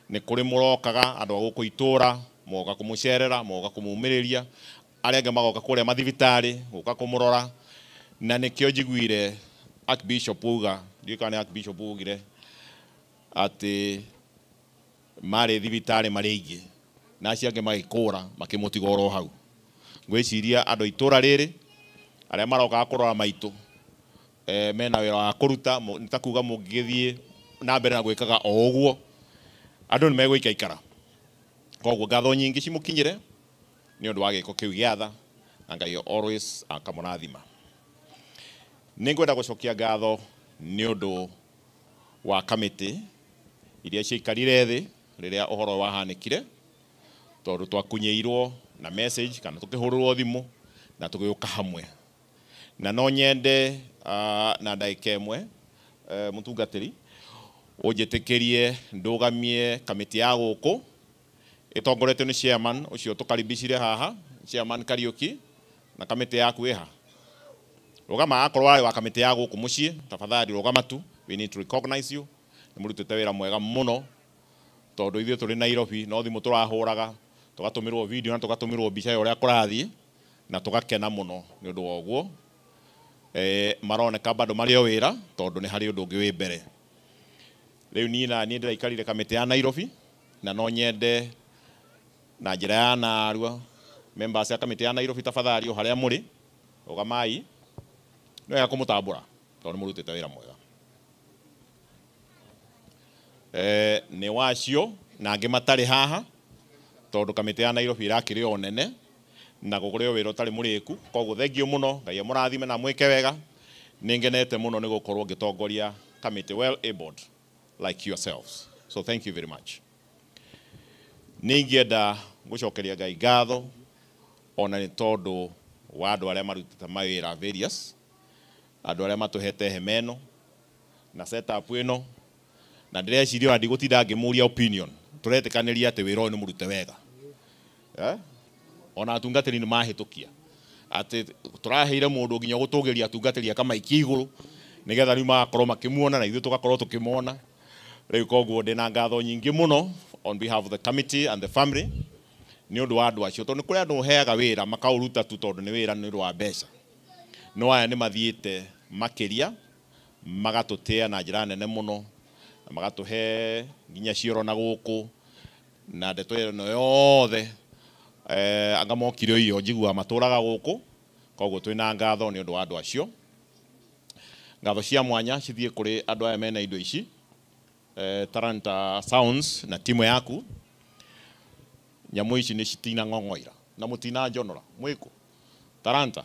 Speaker 14: Nĩ kũrĩ mũrokaga andũ a gũkũ itũra, moka kũmũcerera, moka kũmũmĩrĩria, arĩa angĩ magoka kũrĩa mathibitarĩ gũka kũmũrora, na nĩkĩo njiguire Archbishop uga, ndiũĩ kana nĩ Archbishop ugire atĩ marĩ thibitarĩ marĩ aingĩ na acio angĩ magĩkũra makĩmũtiga oro hau. Ngwĩciria andũ a itũra rĩrĩ arĩa marokaga kũrora maitũ, mena wĩra wa kũruta, nĩ ta kuga mũngĩgĩthiĩ na mbere na gwĩkaga o ũguo, andũ nĩ megũikaikara. Koguo ngatho nyingĩ cimũkinyĩre nĩ ũndũ wa gĩko kĩu gĩa tha, na Ngai always akamũrathima. Nĩ ngwenda gũcokia ngatho nĩ ũndũ wa kamĩtĩ iria ciaikarire thĩ rĩrĩa ũhoro wahanĩkire, tondũ twakunyĩirwo na message kana tũkĩhũrĩrwo thimũ na tũgĩũka hamwe. Na no nyende na ndagĩka ĩmwe, mũtungatĩri ũnjĩtĩkĩrie ndũgamie kamĩtĩ ya gũkũ ĩtongoretio nĩ chairman ũcio tũkaribicire haha, chairman Kariũki, na kamĩtĩ yaku ĩha. Rũgama akorwo warĩ wa kamĩtĩ ya gũkũ mũciĩ, tafadhali rũgama tu, we need to recognize you. Nĩ mũrutĩte wĩra mwega mũno, tondũ ithuĩ tũrĩ Nairobi no thimũ tũrahũraga, tũgatũmĩrwo video na tũgatũmĩrwo mbica ya ũrĩa kũrathiĩ, na tũgakena mũno nĩ ũndũ wa ũguo. Maroneka bado marĩ o wĩra, tondũ nĩ harĩ ũndũ ũngĩ wĩ mbere. Rĩu niĩ na niĩ ndĩraikarire kamĩtĩ ya Nairobi, Na no nyende na njĩra ya narua members ya kamĩtĩ ya Nairobi tafadhali o harĩa mũrĩ rũgamai nĩ wega kũmũtambũra tondũ nĩ mũrutĩte wĩra mwega. Nĩ wacio na angĩ matarĩ haha tondũ kamĩtĩ ya Nairobi ĩrakĩrĩ o nene na gũkũrĩ o wĩra ũtarĩ mũrĩku. Koguo thengiũ mũno, Ngai amũrathime na mwĩke wega. Nĩ ngenete mũno nĩ gũkorwo ngĩtongoria kamĩtĩ well abled like yourselves, so thank you very much. Nĩ ingĩenda gũcokeria Ngai ngatho ona nĩ tondũ wa andũ arĩa marutĩte mawĩra various, andũ arĩa matũhete hema ĩno na setup ĩno, na ndĩreciria ona ndigũtinda ngĩmũria opinion, tũretĩkanĩria atĩ wĩra ũyũ nĩ mũrute wega. Ona atungatĩri nĩ mahĩtũkia atĩ tũraheire mũndũ nginya gũtũgĩria atungatĩri akamaikia igũrũ nĩgetha rĩu magakorwo makĩmuona na ithuĩ tũgakorwo tũkĩmona. Rĩu koguo ndĩna ngatho nyingĩ mũno on behalf of the committee and the family nĩ ũndũ wa andũ acio, tondũ nĩ kũrĩ andũ ũheaga wĩra makaũruta tu tondũ nĩ wĩra nĩ ũndũ wa mbeca, no aya nĩ mathiĩte makĩria magatũtĩa na njĩra nene mũno na magatũhe nginya cioro na gũkũ na ndeto ĩno yothe. Anga mokire iyo njiguaga matũraga gũkũ, koguo twĩna ngatho nĩ ũndũ wa andũ acio. Ngatho cia mwanya cithiĩ kũrĩ andũ aya mena indo ici, Taranta Sounds na timu yaku. Nyamũ ici nĩ citina ng'ong'oira na mũtina njonora mwĩkũ Taranta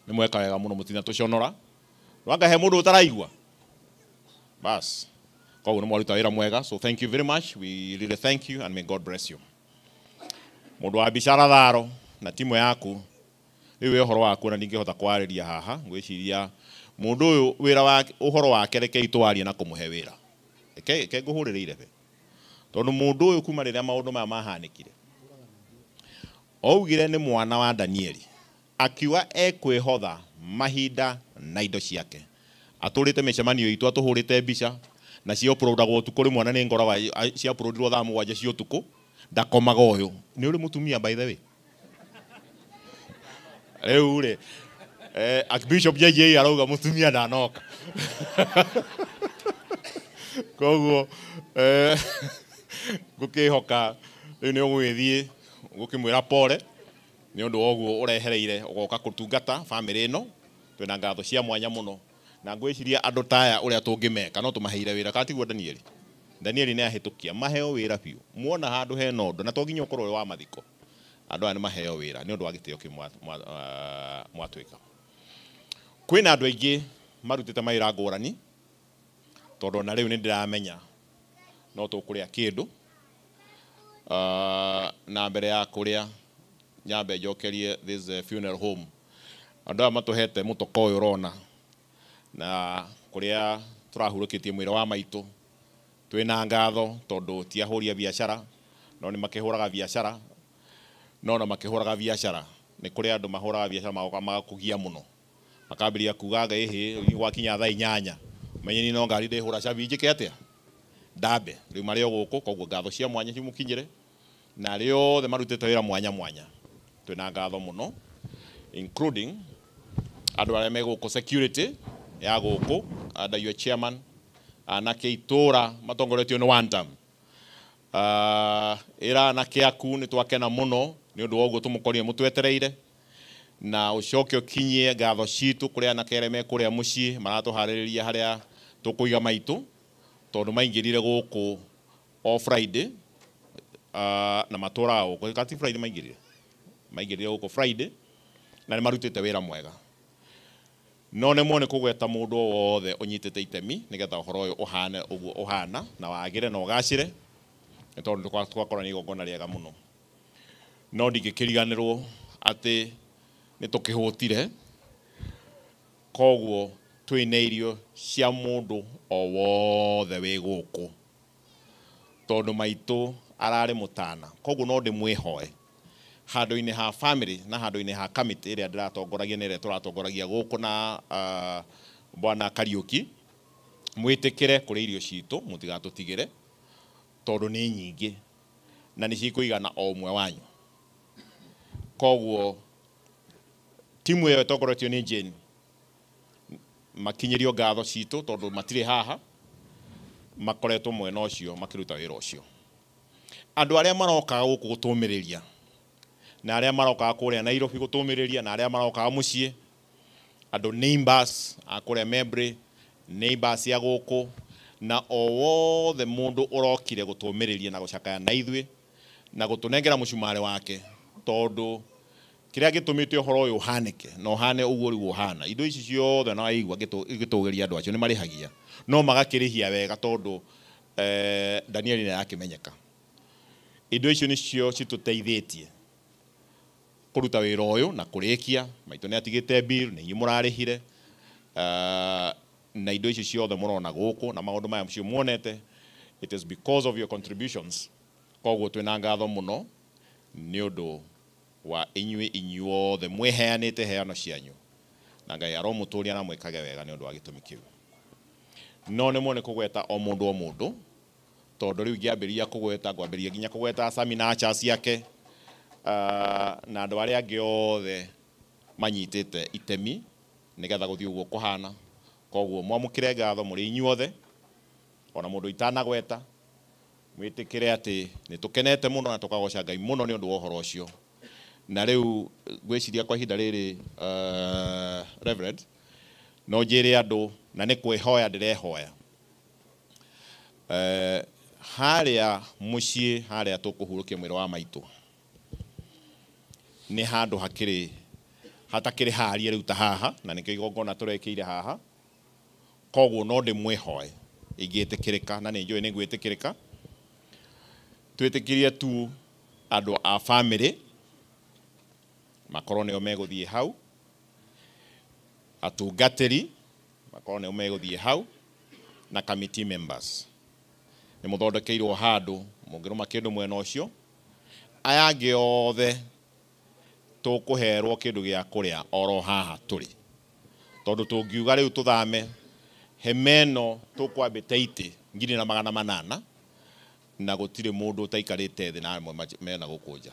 Speaker 14: nĩ mweka wega mũno, mũtina tũconora rwanga he mũndũ ũtaraigua bas. Koguo nĩ mwaruta wĩra mwega, so thank you very much, we really thank you and may God bless you. Mũndũ wa bicara tharo na timu yaku, rĩu wĩ ũhoro waku na ndingĩhota kwarĩria haha, ngwĩciria mũndũ ũyũ wĩra wake ũhoro wake rekei twarie na kũmũhe wĩra, reke ngũhũrĩre irebe tondũ mũndũ ũyũ kuma rĩrĩa maũndũ maya mahanĩkire augire nĩ mwana wa Danieli, akiuga ekwĩhotha mahinda na indo ciake. Atũrĩte mĩcemanio itũ atũhũrĩte mbica na cio uploadagwo ũtukũ, rĩmwe na nĩ ngoraga cia uploadirwo thaa 7 cia ũtukũ, ndakomaga ũyũ nĩ ũrĩ mũtumia by the way. Rĩu rĩ Archbishop JJ arauga mũtumia ndanoka koguo ngũkĩhoka rĩu nĩ ũgũgĩthiĩ gũkĩmwĩra pole nĩ ũndũ wa ũguo ũrehereire ũgoka kũtungata bamĩrĩ ĩno. Twĩna ngatho cia mwanya mũno na ngwĩciria andũ ta aya ũrĩa tũngĩmeka no tũmaheire wĩra, kana tiguo Danieli? Danieli nĩ ahĩtũkia maheo wĩra biũ, muona handũ hena ũndũ na to nginya ũkorwo ũrĩ wa mathiko, andũ aya nĩ maheo wĩra nĩ ũndũ wa gĩtĩo kĩu mwatwĩka. Kwĩna andũ aingĩ marutĩte mawĩra ngũrani tondũ ona rĩu nĩ ndĩramenya no tũkũrĩa kĩndũ. Na mbere ya kũrĩa nyambe njokerie this funeral home, andũ aya matũhete mũtoko ũyũ ũrona na kũrĩa tũrahurũkĩtie mwĩrĩ wa maitũ, twĩna ngatho tondũ ti ahũri a biacara no nĩ makĩhũraga biacara, no na makĩhũraga biacara nĩ kũrĩ andũ mahũraga biacara magoka magakũgia mũno makambĩrĩria kugaga ĩhĩ gwakinya thaa 8 menye ni no ngari ndĩhũra cabi njĩke atĩa ndambe rĩu marĩ o gũkũ. Koguo ngatho cia mwanya cimũkinyĩre na arĩa othe marutĩte wĩra mwanya mwanya twĩna ngatho mũno, including andũ arĩa me gũkũ security ya gũkũ under your chairman, anake itũra matongoretio nĩ one term. Ĩra anake aku nĩ twakena mũno nĩ ũndũ wa ũguo tũmũkorire mũtwetereire, na ũcoke ũkinyie ngatho citũ kũrĩ anake arĩa me kũrĩa mũciĩ maratũharĩrĩria harĩa tũkũiga maitũ, tondũ maingĩrire gũkũ o Friday na matũraga gũkũ kati Friday maingĩrire gũkũ Friday na nĩ marutĩte wĩra mwega. No nĩ mone kũgweta mũndũ o wothe ũnyitĩte itemi nĩgetha ũhoro ũyũ ũhane ũguo ũhana na wagĩre na ũgacĩre, nĩ tondũ twakorwo nĩ igongona rĩega mũno. No ndingĩkĩriganĩrwo atĩ nĩ tũkĩhũtire, koguo twĩna irio cia mũndũ o wothe wĩ gũkũ tondũ maitũ ararĩ mũtana, koguo no ndĩmwĩhoe handũ-inĩ ha family na handũ-inĩ ha committee ĩrĩa ndĩratongoragia na ĩrĩa tũratongoragia gũkũ na bwana Kariuki, mwĩtĩkĩre kũrĩa irio citũ mũtigatũtigĩre tondũ nĩ nyingĩ na nĩ cikũigana o ũmwe wanyu. Koguo timu ĩyo ĩtongoretio nĩ Jane makinyĩrio ngatho citũ tondũ matirĩ haha, makoretwo mwena ũcio makĩruta wĩra ũcio. Andũ arĩa marokaga gũkũ gũtũmĩrĩria na arĩa marokaga kũrĩa Nairobi gũtũmĩrĩria na arĩa marokaga mũciĩ, andũ neighbors a kũrĩa Membre, neighbors ya gũkũ, na o wothe mũndũ ũrokire gũtũmĩrĩria na gũcakaya na ithuĩ na gũtũnengera mũcumarĩ wake, tondũ kĩrĩa gĩtũmĩte ũhoro ũyũ ũhanĩke na ũhane ũguo rĩu ũhana, indo ici ciothe na waigua gĩtũgĩria andũ acio nĩ marĩhagia, no magakĩrĩhia wega tondũ Daniel nĩ arakĩmenyeka. Indo icio nĩcio citũteithĩtie kũruta wĩra ũyũ na kũrĩkia. Maitũ nĩ atigĩte bill, nĩ inyuĩ mũrarĩhire, na indo icio ciothe mũrona gũkũ na maũndũ maya macio muonete, it is because of your contributions. Koguo twĩna ngatho mũno nĩ ũndũ wa inyuĩ inyuothe mwĩheanĩte heano cianyu, na Ngai aromũtũria na mwĩkage wega nĩ ũndũ wa gĩtũmi kĩu. No nĩ muone kũgweta o mũndũ o mũndũ, tondũ rĩu ingĩambĩrĩria kũgweta ngwambĩrĩria nginya kũgweta Sami na Acha ciake, na andũ arĩa angĩ othe manyitĩte itemi nĩgetha gũthiĩ ũguo kũhana. Koguo mwamũkĩre ngatho mũrĩ inyuothe, ona mũndũ itanagweta, mwĩtĩkĩre atĩ nĩ tũkenete mũno na tũkagoca Ngai mũno nĩ ũndũ wa ũhoro ũcio. Na rĩu ngwĩciria kwa ihinda rĩrĩ, Reverend, no njĩre andũ, na nĩ kwĩhoya ndĩrehoya, harĩa mũciĩ harĩa tũkũhurũkia mwĩrĩ wa maitũ nĩ handũ hakĩrĩ hatakĩrĩ harie rĩu ta haha, na nĩkĩo igongona tũrekĩire haha. Koguo no ndĩmwĩhoe ingĩtĩkĩrĩka, na nĩ njũĩ nĩ ngwĩtĩkĩrĩka, twĩtĩkĩrie tu andũ a family makorwo nĩo megũthiĩ hau, atungatĩri makorwo nĩo megũthiĩ hau, na committee members. Nĩ mũthondekeirwo handũ mũngĩrũma kĩndũ mwena ũcio. Aya angĩ othe tũkũherwo kĩndũ gĩa kũrĩa oro haha tũrĩ, tondũ tũngiuga rĩu tũthame hema ĩno tũkwambĩte itĩ 1800 na gũtirĩ mũndũ ũtaikarĩte thĩ na amwe mena gũkũ nja.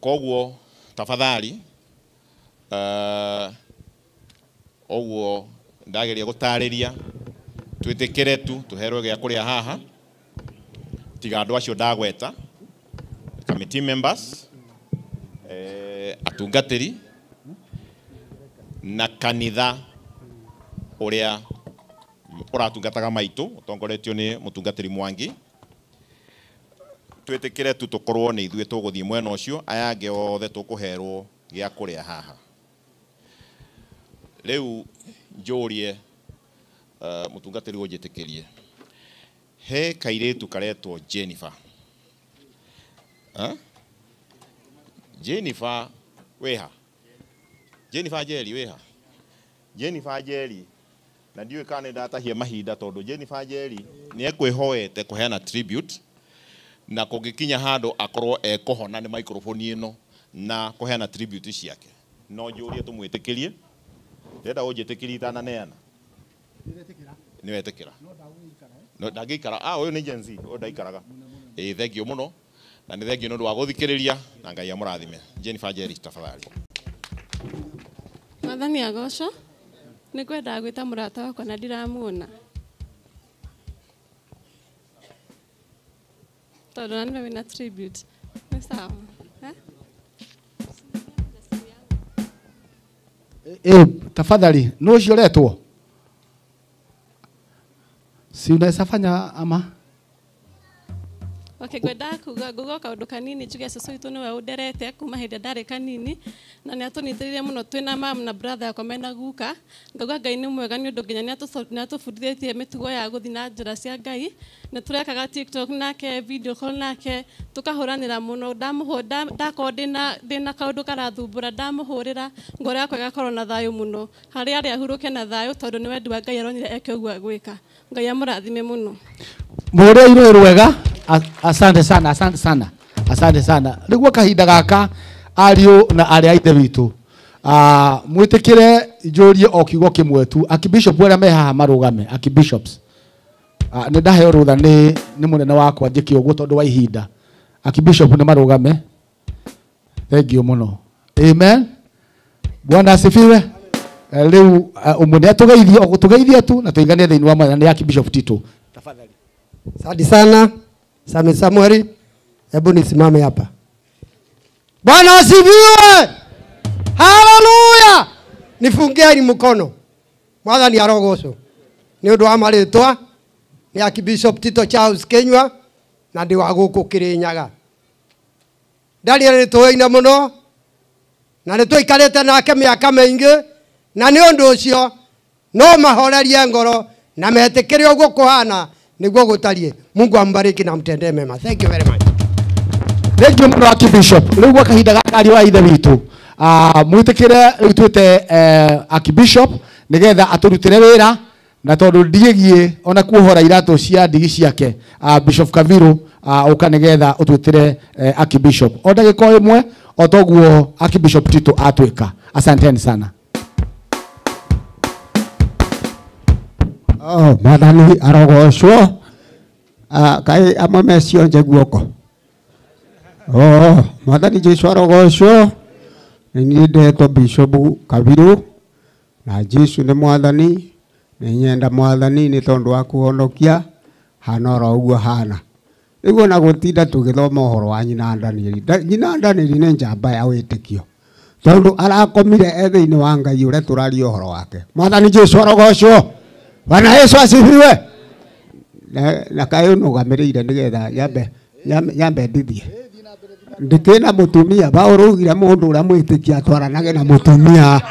Speaker 14: Koguo tafadhali, ũguo ndageria gũtarĩria, twĩtĩkĩre tu tũherwo gĩa kũrĩa haha, tiga andũ acio ndagweta, committee members, atungatĩri na kanitha ũrĩa ũratungataga maitũ ũtongoretio nĩ mũtungatĩri Mwangi. Twĩtĩkĩre tu tũkorwo nĩ ithuĩ tũgũthiĩ mwena ũcio, aya angĩ othe tũkũherwo gĩa kũrĩa haha. Rĩu njũrie mũtungatĩri ũnjĩtĩkĩrie, he kairĩtu karetwo Jennifer. Jennifer wĩha? Jennifer Njeri wĩha? Jennifer Njeri, na ndiũĩ kana nĩ ndatahia mahinda, tondũ Jennifer Njeri nĩ ekwĩhoete kũheana tribute, na kũngĩkinya handũ akorwo ekũhona nĩ microphone ĩno na kũheana tribute ciake. No njũrie tũmwĩtĩkĩrie, ndĩrenda ũnjĩtĩkĩrie itananeana. Nĩ wetĩkĩra? No ndangĩikara. Ũyũ nĩ Gen Z, ũyũ ndaikaraga. Thengio mũno, na nĩ thengio nĩ ũndũ wa gũthikĩrĩria, na Ngai amũrathime. Jennifer Njeri, tafadhali.
Speaker 15: Mwathani agocwo. Nĩ ngwendaga gwĩta mũrata wakwa na ndiramuona, tondũ na nĩwe wĩna tribute. Nĩ sawa?
Speaker 1: Tafadhali, no ũcio ũretwo, si unaweza fanya ama?
Speaker 15: Okay, ngwendaga kuga nguga kaũndũ kanini njuge cũcũ witũ nĩwe ũnderete kuma hĩndĩ ndarĩ kanini, na nĩ atũnyitĩrĩire mũno twĩna mam na brother yakwa mena guka. Ngauga Ngai nĩ mwega nĩ ũndũ nginya nĩ atũbundithĩtie mĩtugo ya gũthiĩ na njĩra cia Ngai. Nĩ tũrekaga TikTok nake, video call nake, tũkahũranĩra mũno. Ndakorwo ndĩna kaũndũ karathumbũra ndamũhũrĩra, ngoro yakwa ĩgakorwo na thayũ mũno. Harĩa arĩ ahurũke na thayũ, tondũ nĩ wendi wa Ngai aronire eke ũguo agwĩka. Ngai amũrathime mũno.
Speaker 1: Mũhũre irũĩ rwega. Asante sana, asante sana, asante sana. Nĩguo kahinda gaka ariũ na arĩa a ithe witũ, mwĩtĩkĩre njũrie o kiugo kĩmwe tu. Archbishop arĩa me haha marũgame, archbishops, nĩ ndaheo rũtha nĩ mũnene wakwa njĩke ũguo tondũ wa ihinda. Archbishop nĩ marũgame. Thank you muno. Amen. Bwana asifiwe. Riu umwe nĩ atũgeithie o gũtũgeithia tu na tũiganie thĩinĩ wa Mwathani Archbishop Tito.
Speaker 5: Tafadhali. Asante sana Sami Samuel, hebu nisimame hapa. Bwana asifiwe. Haleluya. Nifungieni mkono. Mwathani arogocwo. Ni undu wa marĩtwa ni Archbishop Tito Charles Kinyua na ndi wa gũkũ Kirinyaga. Daniel nĩ tũĩine mũno na nĩ tũikarĩte nake mĩaka mĩingĩ na nĩ ũndũ ũcio no mahorerie ngoro na metĩkĩre ũguo kũhana nĩguo gũtariĩ. Mungu ambariki na mtendee mema. Thank you very much.
Speaker 1: Thank you mũno Archbishop. Rĩu gwa kahinda gaka ariũ a ithe witũ mwĩtĩkĩre rĩu twĩte Archbishop nĩgetha atũrutĩre wĩra na tondũ ndiĩgiĩ ona kuohora iratũ cia ndigi ciake Bishop Kaviru ũka nĩgetha ũtwĩtĩre Archbishop o ndagĩka ĩmwe o toguo Archbishop Tito atwĩka. Asanteni sana.
Speaker 16: Oh, Mwathani arogocwo. Kaĩ amwe mecionje guoko. Oh, Mwathani Jesu arogocwo. Nĩ niĩ ndetwo Bishop Kaviru na Jesu nĩ Mwathani. Nĩ nyenda Mwathani nĩ tondũ wa kũhonokia hana oro ũguo hana. Rĩu ona gũtinda tũgĩthoma ũhoro wa nyina Danieli. Nyina Danieli nĩ njamba ya wĩtĩkio tondũ arakomire e thĩinĩ wa Ngai ũrĩa tũraria ũhoro wake. Mwathani Jesu arogocwo. Bwana Yesu asifiwe. Na kaĩ ũnũgamĩrĩire nĩgetha nyambe ndithie. Ndikĩna mũtumia Paũlũ augire mũndũ ũrĩa mwĩtĩkia atwaranage na mũtumia.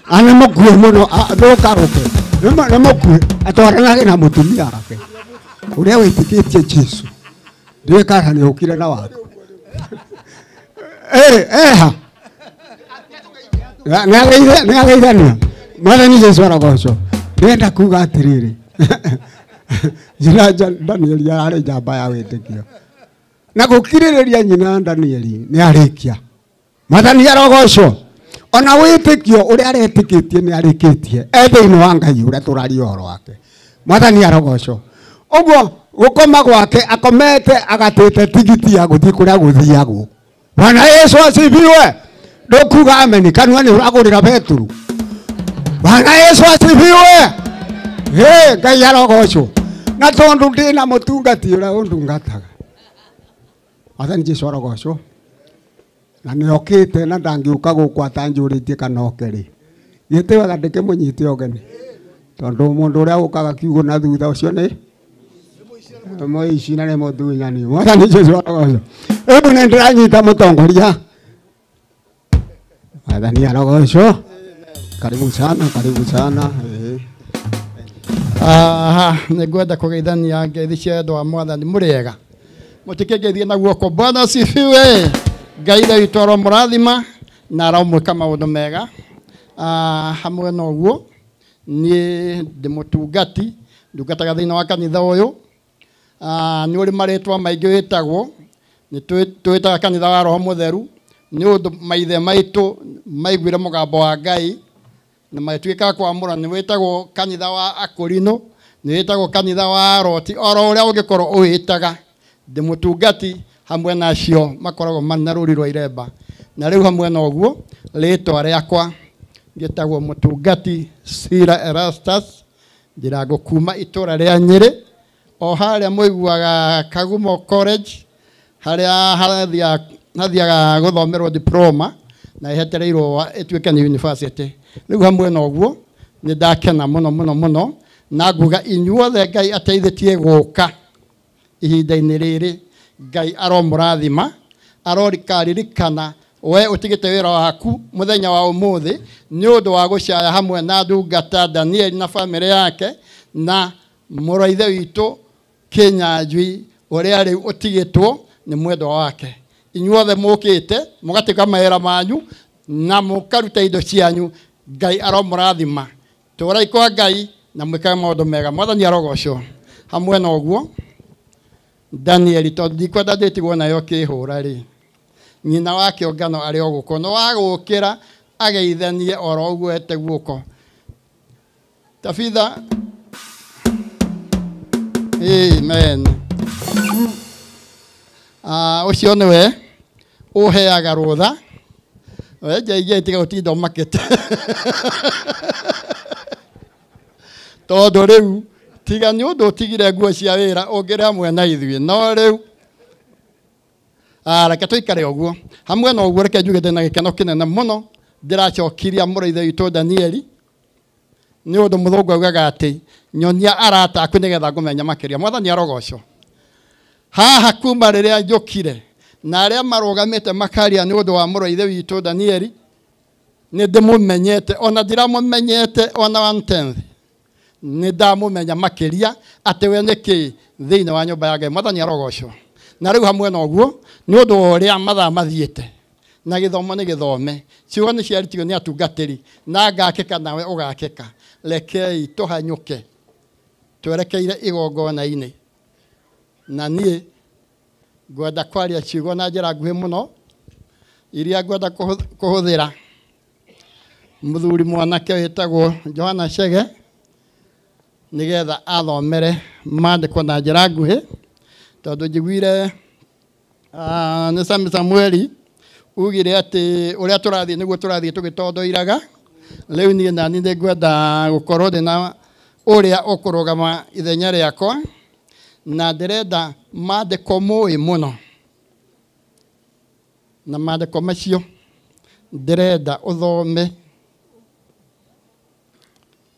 Speaker 16: Ana mũkuĩ mũno ndũkarũke. Nĩ mũkuĩ atwaranage na mũtumia wake ũrĩa wĩtĩkĩtie Jesu. Ndiũĩ kana nĩ ũkire na waku. Nĩ ageithania. Mwathani Jesu arogocwo. Ndĩrenda kuga atĩrĩrĩ, nyina Danieli ararĩ njamba ya wĩtĩkio na gũkirĩrĩria nyina Danieli nĩ arĩkia. Mwathani arogocwo. Ona wĩtĩkio ũrĩa aretĩkĩtie nĩ arĩkĩtie e thĩinĩ wa Ngai ũrĩa tũraria ũhoro wake. Mwathani arogocwo. Ũguo gũkoma gwake akomete agatĩte tigiti ya gũthiĩ kũrĩa gũthiagwo. Bwana Yesu asifiwe. Ndokuga ameni kanua nĩ ũragũrĩra Peturu. Bwana Yesu asifiwe. Ngai arogocwo. Na tondũ ndĩna mũtungati ũrĩa ũndungataga. Mwathani Jesu arogocwo. Na nĩ okĩte na ndangĩũka gũkũ atanjũrĩtie kana oke rĩ. Gĩtĩ wega ndĩkĩmũnyite ũgeni. Tondũ mũndũ ũrĩa ũkaga kiugo na thutha ũcio nĩ mũici na nĩ mũtunyani. Mwathani Jesu arogocwo. Rĩu nĩ ndĩranyita mũtongoria. Mwathani arogocwo. Karibu sana, karibu sana.
Speaker 17: Aha, nĩ ngwenda kũgeithania ngeithi cia andũ a Mwathani mũrĩega. Mũtikĩngeithie na guoko. Bwana asifiwe. Ngai ithe witũ aromũrathima na aromwĩka maũndũ mega. Hamwe na ũguo niĩ ndĩ mũtungati, ndungataga thĩinĩ wa kanitha ũyũ. Nĩ ũrĩ marĩtwa maingĩ wĩtagwo, nĩ twĩtaga kanitha wa Roho Mũtheru nĩ ũndũ maithe maitũ maiguire mũgambo wa Ngai na magĩtuĩka kwamũra. Nĩ wĩtagwo kanitha wa Akorino, nĩ wĩtagwo kanitha wa Aroti, oro ũrĩa ũngĩkorwo ũwĩtaga. Ndĩ mũtungati hamwe na acio makoragwo marĩ na rũri rwa iremba. Na rĩu hamwe na ũguo rĩtwa rĩakwa ngĩtagwo mũtungati Sira Erastus Ndirango kuma itũra rĩa Nyĩrĩ, o harĩa mũiguaga Kagumo College, harĩa hathiaga gũthomerwo diploma na ĩhetereirwo ĩtuĩke nĩ university. Rĩu hamwe na ũguo nĩ ndakena mũno mũno mũno na nguga inyuothe Ngai ateithĩtie gũka ihinda-inĩ rĩrĩ. Ngai aromũrathima, arorikaririkana we ũtigĩte wĩra waku mũthenya wa ũmũthĩ nĩ ũndũ wa gũcaya hamwe na ndungata Danieli na bamĩrĩ yake na mũrũ ithe witũ Kĩnyanjui ũrĩa rĩu ũtigĩtwo nĩ mwendwa wake. Inyuothe mũkĩte mũgatuĩka mawĩra manyu na mũkaruta indo cianyu. Ngai aromũrathima. Tũrai kwa Ngai na mwĩkage maũndũ mega. Mwathani arogocwo. Hamwe na ũguo Danieli tondũ ndikwenda ndĩtigwo nayo kĩhũra rĩ, nyina wa kĩũngano arĩ o gũkũ no wagũkĩra ageithanie oro ũguo ete guoko. Tabitha, amen. Ũcio nĩwe ũheaga rũtha. We JJ tiga gũtinda ũmakĩte. Tondũ rĩu tiga nĩ ũndũ ũtigire nguo cia wĩra ũngĩrĩ hamwe na ithuĩ no rĩu reke tũikare ũguo. Hamwe na ũguo reke njuge ndĩna gĩkeno kĩnene mũno ndĩracokiria mũrũ ithe witũ Danieli nĩ ũndũ mũthũngũ augaga atĩ nyonia arata aku nĩgetha ngũmenye makĩria. Mwathani arogocwo. Haha kuma rĩrĩa njũkire na arĩa marũgamĩte makaria nĩ ũndũ wa mũrũ ithe witũ Danieli nĩ ndĩmũmenyete ona ndiramũmenyete ona 1/10 nĩ ndamũmenya makĩria atĩ we nĩ kĩ thĩinĩ wa nyũmba ya Ngai. Mwathani arogocwo. Na rĩu hamwe na ũguo nĩ ũndũ wa ũrĩa mathaa mathiĩte na gĩthomo nĩ gĩthome ciugo nĩ ciarutiro nĩ atungatĩri na ngakĩka nawe ũgakĩka. Rekei tũhanyũke twerekeire igongona-inĩ na niĩ ngwenda kwaria ciugo na njĩra nguhĩ mũno iria ngwenda kũhũthĩra mũthuri mwanake wĩtagwo Johana Chege nĩgetha athomere maandĩko na njĩra nguhĩ tondũ njiguire nĩ Sami Samueli ugire atĩ ũrĩa tũrathiĩ nĩguo tũrathiĩ tũgĩtondoiraga. Rĩu niĩ nani nĩ ngwenda gũkorwo ndĩna ũrĩa ũkũrũgama ithenya rĩakwa na ndĩrenda maandĩko mũĩ mũno na maandĩko macio ndĩrenda ũthome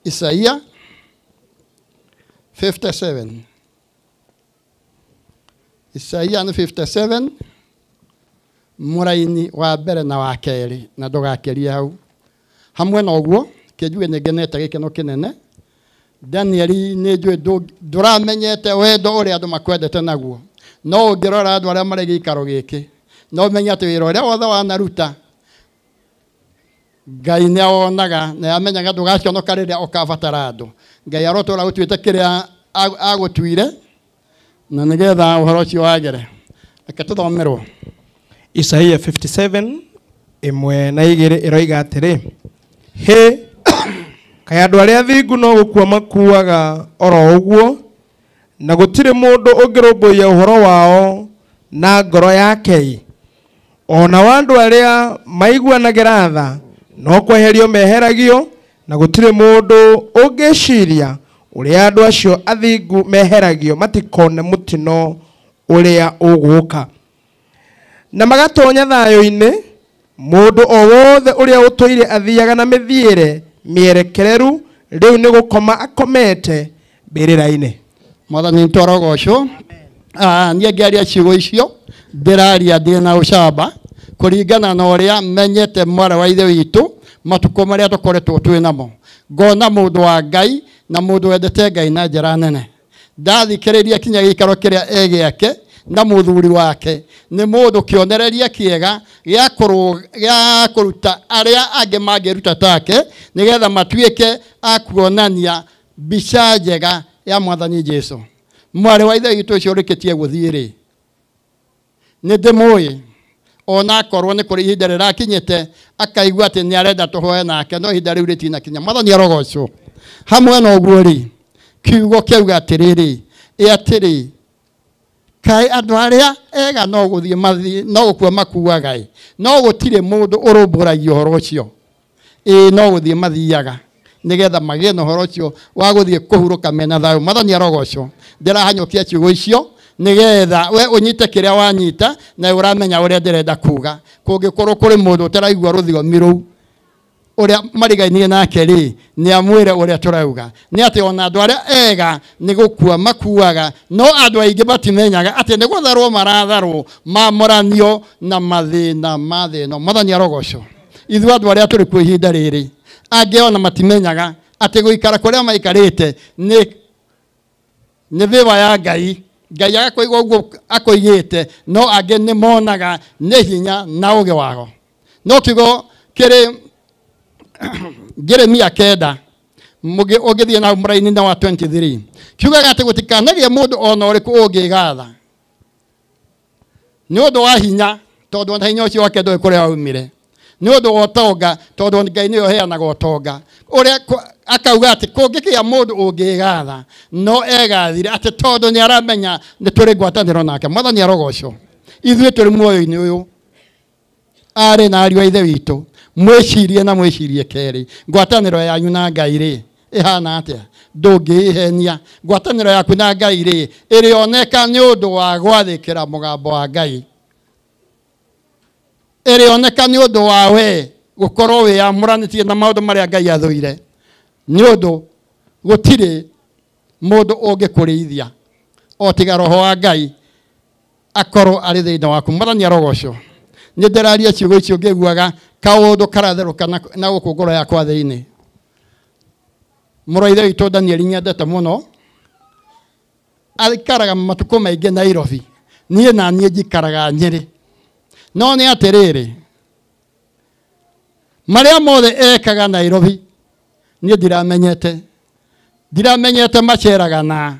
Speaker 17: Isaia 57. Isaia 57 mũraini wa mbere na wa kerĩ na ndũgakĩrie hau. Hamwe na ũguo kĩnjuge nĩ ngenete gĩkeno kĩnene. Danieli nĩ njũĩ ndũramenyete wendo ũrĩa andũ makwendete naguo no ũngĩrora andũ arĩa marĩ gĩikaro gĩkĩ no ũmenye atĩ wĩra ũrĩa wothe wanaruta Ngai nĩ awonaga na amenyaga ndũgaconoka rĩrĩa ũkabatara andũ. Ngai arotũra gũtuĩte kĩrĩa agũtuire na nĩgetha ũhoro ũcio wagĩre. Reke tũthomerwo
Speaker 4: Isaia 57 1 na 2 ĩroiga atĩrĩ, hĩ kaĩ andũ arĩa athingu no gũkua makuaga oro ũguo na gũtirĩ mũndũ ũngĩrũmbũiya ũhoro wao na ngoro yake. Ona wa andũ arĩa maiguanagĩra tha no kweherio meheragio na gũtirĩ mũndũ ũngĩciria ũrĩa andũ acio athingu meheragio matikone mũtino ũrĩa ũgũka na magatonya thayũ-inĩ. Mũndũ o wothe ũrĩa ũtũire athiaga na mĩthiĩre mĩerekereru rĩu nĩ gũkoma akomete mbĩrĩra-inĩ.
Speaker 17: Mwathani nĩtwarogocwo. Niĩ ngĩaria ciugo icio ndĩraria ndĩ na ũcamba kũringana na ũrĩa menyete mwarĩ wa ithe witũ matukũ marĩa tũkoretwo twĩ namo. Ngona mũndũ wa Ngai na mũndũ wendete Ngai na njĩra nene. Ndathikĩrĩria kinya gĩikaro kĩrĩa e gĩake na mũthuri wake nĩ mũndũ kĩonereria kĩega gĩa kũruta arĩa angĩ mangĩruta take nĩgetha matuĩke a kuonania mbica njega ya Mwathani Jesũ. Mwarĩ wa ithe witũ ũcio ũrĩkĩtie gũthiĩ rĩ nĩ ndĩmũĩ ona akorwo nĩ kũrĩ ihinda rĩrakinyĩte akaigua atĩ nĩ arenda tũhoe nake no ihinda rĩu rĩtinakinya. Mwathani arogocwo. Hamwe na ũguo rĩ kiugo kĩauga atĩrĩrĩ ĩ atĩrĩ kaĩ andũ arĩa ega no gũthiĩ mathiĩ no gũkua makuaga ĩ no gũtirĩ mũndũ ũrũmbũragia ũhoro ũcio ĩ no gũthiĩ mathiaga nĩgetha magĩe na ũhoro ũcio wa gũthiĩ kũhurũka mena thayũ. Mwathani arogocwo. Ndĩrahanyũkia ciugo icio nĩgetha we ũnyite kĩrĩa wanyita na ũramenya ũrĩa ndĩrenda kuga. Kũngĩkorwo kũrĩ mũndũ ũtaraigua rũthiomi rũu ũrĩa marigainie nake rĩ nĩ amwĩre ũrĩa tũrauga nĩ atĩ ona andũ arĩa ega nĩ gũkua makuaga no andũ aingĩ matimenyaga atĩ nĩ gũtharwo maratharwo mamũranio na mathĩna ma thĩ ĩno. Mwathani arogocwo. Ithuĩ andũ arĩa tũrĩ kuo ihinda rĩrĩ angĩ ona matimenyaga atĩ gũikara kũrĩa maikarĩte nĩ thĩwa ya Ngai. Ngai agakũiga ũguo akũigĩte no angĩ nĩ monaga nĩ hinya na ũgĩ wago. No kiugo kĩrĩ Jeremia 9 ũngĩthiĩ na mũraini na wa 23 kiugaga atĩ gũtikanagĩe mũndũ ona ũrĩkũ ũngĩgatha nĩ ũndũ wa hinya tondũ ona hinya ũcio wake ndũĩ kũrĩa waumire, nĩ ũndũ wa ũtonga tondũ Ngai nĩwe ũheanaga ũtonga. Ũrĩa Akauga atĩ kũngĩkĩa mũndũ ũngĩgatha no egathire atĩ tondũ nĩ aramenya nĩ tũrĩ ngwatanĩro nake. Mwathani arogocwo. Ithuĩ tũrĩ muoyo-inĩ ũyũ, arĩ na ariũ a ithe witũ, mwĩcirie na mwĩcirie kerĩ, ngwatanĩro yanyu na Ngai rĩ ĩhana atĩa? Ndũngĩĩhenia. Ngwatanĩro yaku na Ngai rĩ ĩrĩoneka nĩ ũndũ wa gwathĩkĩra mũgambo wa Ngai, ĩrĩoneka nĩ ũndũ wa we gũkorwo wĩyamũranĩtie na maũndũ marĩa Ngai athũire, nĩ ũndũ gũtirĩ mũndũ ũngĩkũrĩithia o tiga roho wa Ngai akorwo arĩ thĩinĩ waku. Mwathani arogocwo. Nĩ ndĩraria ciugo icio ngĩiguaga kaũndũ karatherũka na gũkũ ngoro yakwa thĩinĩ. Mũrũ wa ithe witũ Daniel nyendete mũno, aikaraga matukũ maingĩ Nairobi, niĩ na niĩ njikaraga Nyĩrĩ. No nĩ atĩrĩrĩ, marĩa mothe ekaga Nairobi niĩ ndiramenyete maceraga na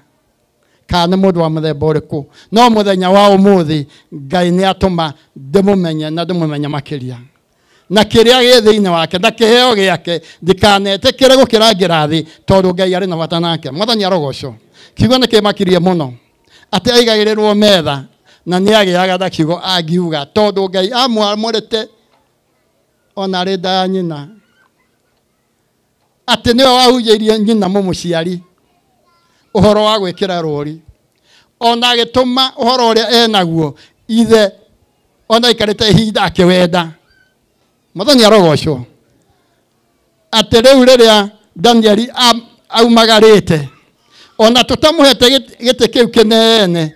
Speaker 17: kana nĩ mũndũ wa mũthemba ũrĩkũ, no mũthenya wa ũmũthĩ Ngai nĩ atũma ndĩmũmenye na ndĩmũmenye makĩria, na kĩrĩa gĩ thĩinĩ wake na kĩheo gĩake ndikanetĩkĩre gũkĩrangĩra thĩ, tondũ Ngai arĩ na bata nake. Mwathani arogocwo. Kiugo nĩ kĩmakirie mũno atĩ aigagĩrĩrwo metha na nĩ agĩaga na kiugo angiuga, tondũ Ngai amwamũrĩte ona arĩ nda ya nyina, atĩ nĩwe wahunjĩirie nyina mũmũciari ũhoro wa gwĩkĩra rũri, ona agĩtũma ũhoro ũrĩa enaguo ithe ona aikarĩte ihinda akĩwenda. Mwathani arogocwo. Atĩ rĩu rĩrĩa Danieli aumagarĩte, ona tũtamũhete gĩtĩ kĩu kĩnene,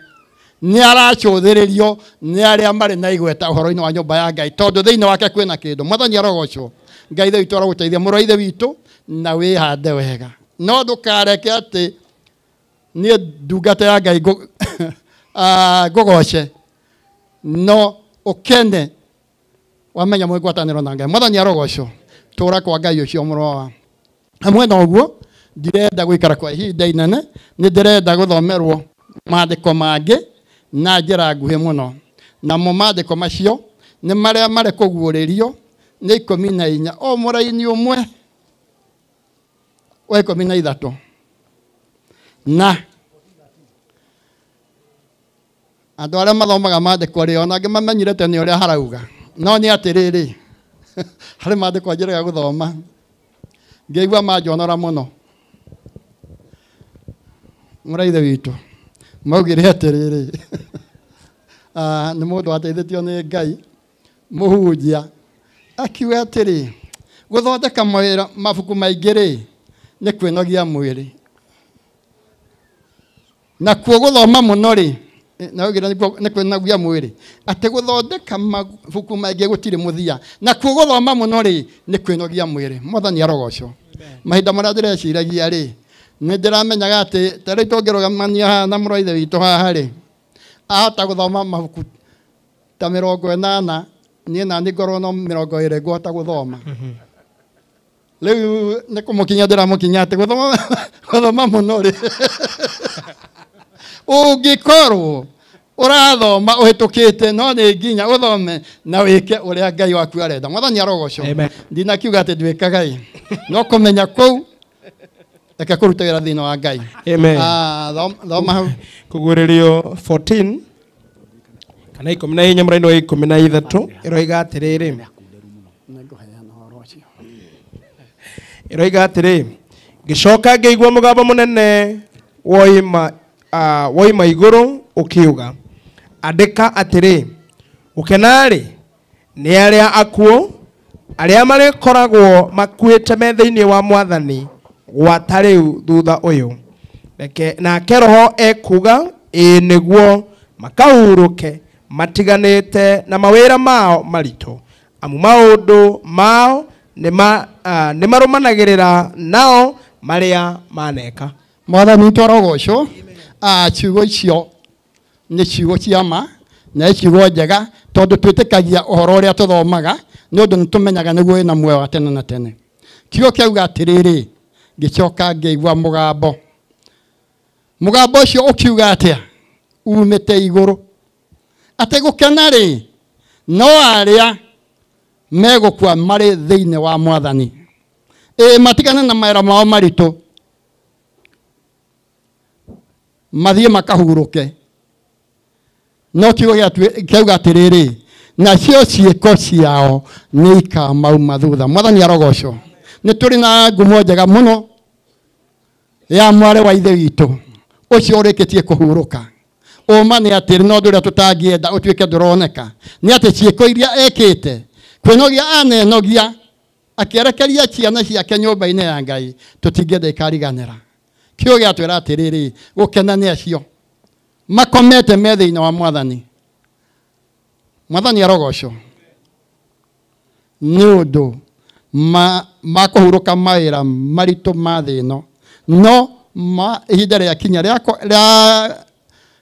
Speaker 17: nĩ aracũthĩrĩrio nĩ arĩa marĩ na igweta ũhoro-inĩ wa nyũmba ya Ngai, tondũ thĩinĩ wake kwĩna kĩndũ. Mwathani arogocwo. Ngai ithe witũ arogũteithia, mũrũ wa ithe witũ, na wĩhande wega, no ndũkareke atĩ niĩ ndungata ya Ngai ngũgoce, no ũkene wamenya mwĩ ngwatanĩro na Ngai. Mwathani arogocwo. Tũra kwa Ngai ũcio mũrũ wa hamwe na ũguo. Ndirenda gũikara kwa ihinda inene, nĩ ndĩrenda gũthomerwo maandĩko mangĩ na njĩra nguhĩ mũno. Namo maandĩko macio nĩ marĩa marĩ kũguũrĩrio nĩ 14 o mũraini ũmwe wa 13, na andũ arĩa mathomaga maandĩko rĩ ona angĩ mamenyire tene ũrĩa harauga, no nĩ atĩrĩrĩ, harĩ maandĩko njĩrega gũthoma ngĩigua manjonora mũno. Mũrũ wa ithe witũ maugire atĩrĩrĩ, nĩ mũndũ wateithĩtio nĩ Ngai mũhunjia, akiuga atĩrĩ, gũthondeka mawĩra mabuku maingĩ rĩ nĩ kwĩnogia mwĩrĩ, nakuo gũthoma mũno rĩ naugire nĩ kwĩnogia mwĩrĩ, atĩ gũthondeka mabuku maingĩ gũtirĩ mũthia, nakuo gũthoma mũno rĩ nĩ kwĩnogia mwĩrĩ. Mwathani arogocwo. Mahinda marĩa ndĩreciragia rĩ nĩ ndĩramenyaga atĩ ta rĩu tũngĩrũgamania haha na mũrũ wa ithe witũ haha rĩ, ahota gũthoma mabuku ta 80, niĩ nani ngorwo no 20 ngũhota gũthoma. Rĩu nĩ kũmũkinya ndĩramũkinya atĩ gũthoma mũno rĩ, ũngĩkorwo ũrathoma ũhĩtũkĩte, no nĩ nginya ũthome na wĩke ũrĩa Ngai waku arenda. Mwathani arogocwo. Ndinakiuga atĩ ndwĩkaga ĩ, no kũmenya kũu reke kũruta wĩra thĩinĩ wa Ngai.
Speaker 4: Amen.
Speaker 17: Thoma hau.
Speaker 4: Kũguũrĩrio 14 kana 14 mũraini wa 13 ĩroiga atĩrĩrĩ, ĩroiga atĩrĩ, ngĩcoka ngĩigua mũgambo mũnene woima igũrũ ũkiuga, andĩka atĩrĩ, gũkena-rĩ nĩ arĩa akuũ arĩa marĩkoragwo makuĩte me thĩinĩ wa Mwathani gwata rĩu thutha ũyũ. Reke nake Roho ekuga, ĩĩ nĩguo makahurũke matiganĩte na mawĩra mao maritũ, amu maũndũ mao nĩ marũmanagĩrĩra nao marĩa maneka.
Speaker 17: Mwathani witũ arogocwo. Ciugo icio nĩ ciugo cia ma na nĩ ciugo njega, tondũ twĩtĩkagia ũhoro ũrĩa tũthomaga nĩ ũndũ nĩ tũmenyaga nĩguo wĩna muoyo wa tene na tene. Kiugo kĩauga atĩrĩrĩ, ngĩcoka ngĩigua mũgambo. Mũgambo ũcio ũkiuga atĩa? Umĩte igũrũ, atĩ gũkena rĩ no arĩa megũkua marĩ thĩinĩ wa Mwathani. Matigane na mawĩra mao maritũ, mathiĩ makahurũke. No kiugo kĩauga atĩrĩrĩ, nacio ciĩko ciao nĩ ikamauma thutha. Mwathani arogocwo. Nĩ tũrĩ na ngumo njega mũno ya mwarĩ wa ithe witũ ũcio ũrĩkĩtie kũhurũka. Ũma nĩ atĩ no ũndũ ũrĩa tũtangĩenda ũtuĩke ndũroneka nĩ atĩ ciĩko iria ekĩte, kwĩnogia anenogia akĩerekeria ciana ciake nyũmba-inĩ ya Ngai, tũtingĩenda ikariganĩra. Kiugo gĩatwĩra atĩrĩrĩ, gũkena nĩ acio makomete me thĩinĩ wa Mwathani. Mwathani arogocwo. Nĩ ũndũ makũhurũka mawĩra maritũ ma thĩ ĩno, no ihinda rĩa kinya rĩa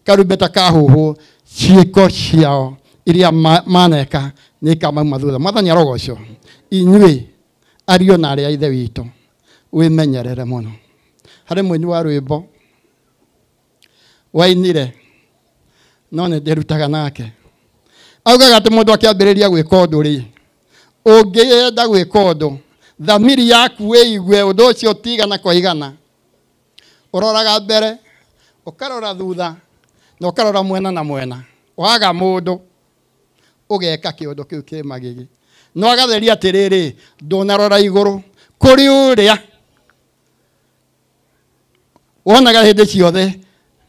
Speaker 17: karumbeta kahuhwo, ciĩko ciao iria maneka nĩ ikamauma thutha. Mwathani arogocwo. Inyuĩ ariũ na arĩ a ithe witũ, wĩmenyerere mũno. Harĩ mũini wa rwĩmbo wainire, no nĩ ndĩrutaga nake, augaga atĩ mũndũ akĩambĩrĩria gwĩka ũndũ rĩ, ũngĩenda gwĩka ũndũ, thamiri yaku ĩigue ũndũ ũcio tigana kwa igana, ũroraga mbere, ũkarora thutha, na ũkarora mwena na mwena, waga mũndũ ũgeka kĩũndũ kĩu kĩ magigi. No agatheria atĩrĩrĩ, ndũnarora igũrũ kũrĩ ũrĩa wonaga hĩndĩ ciothe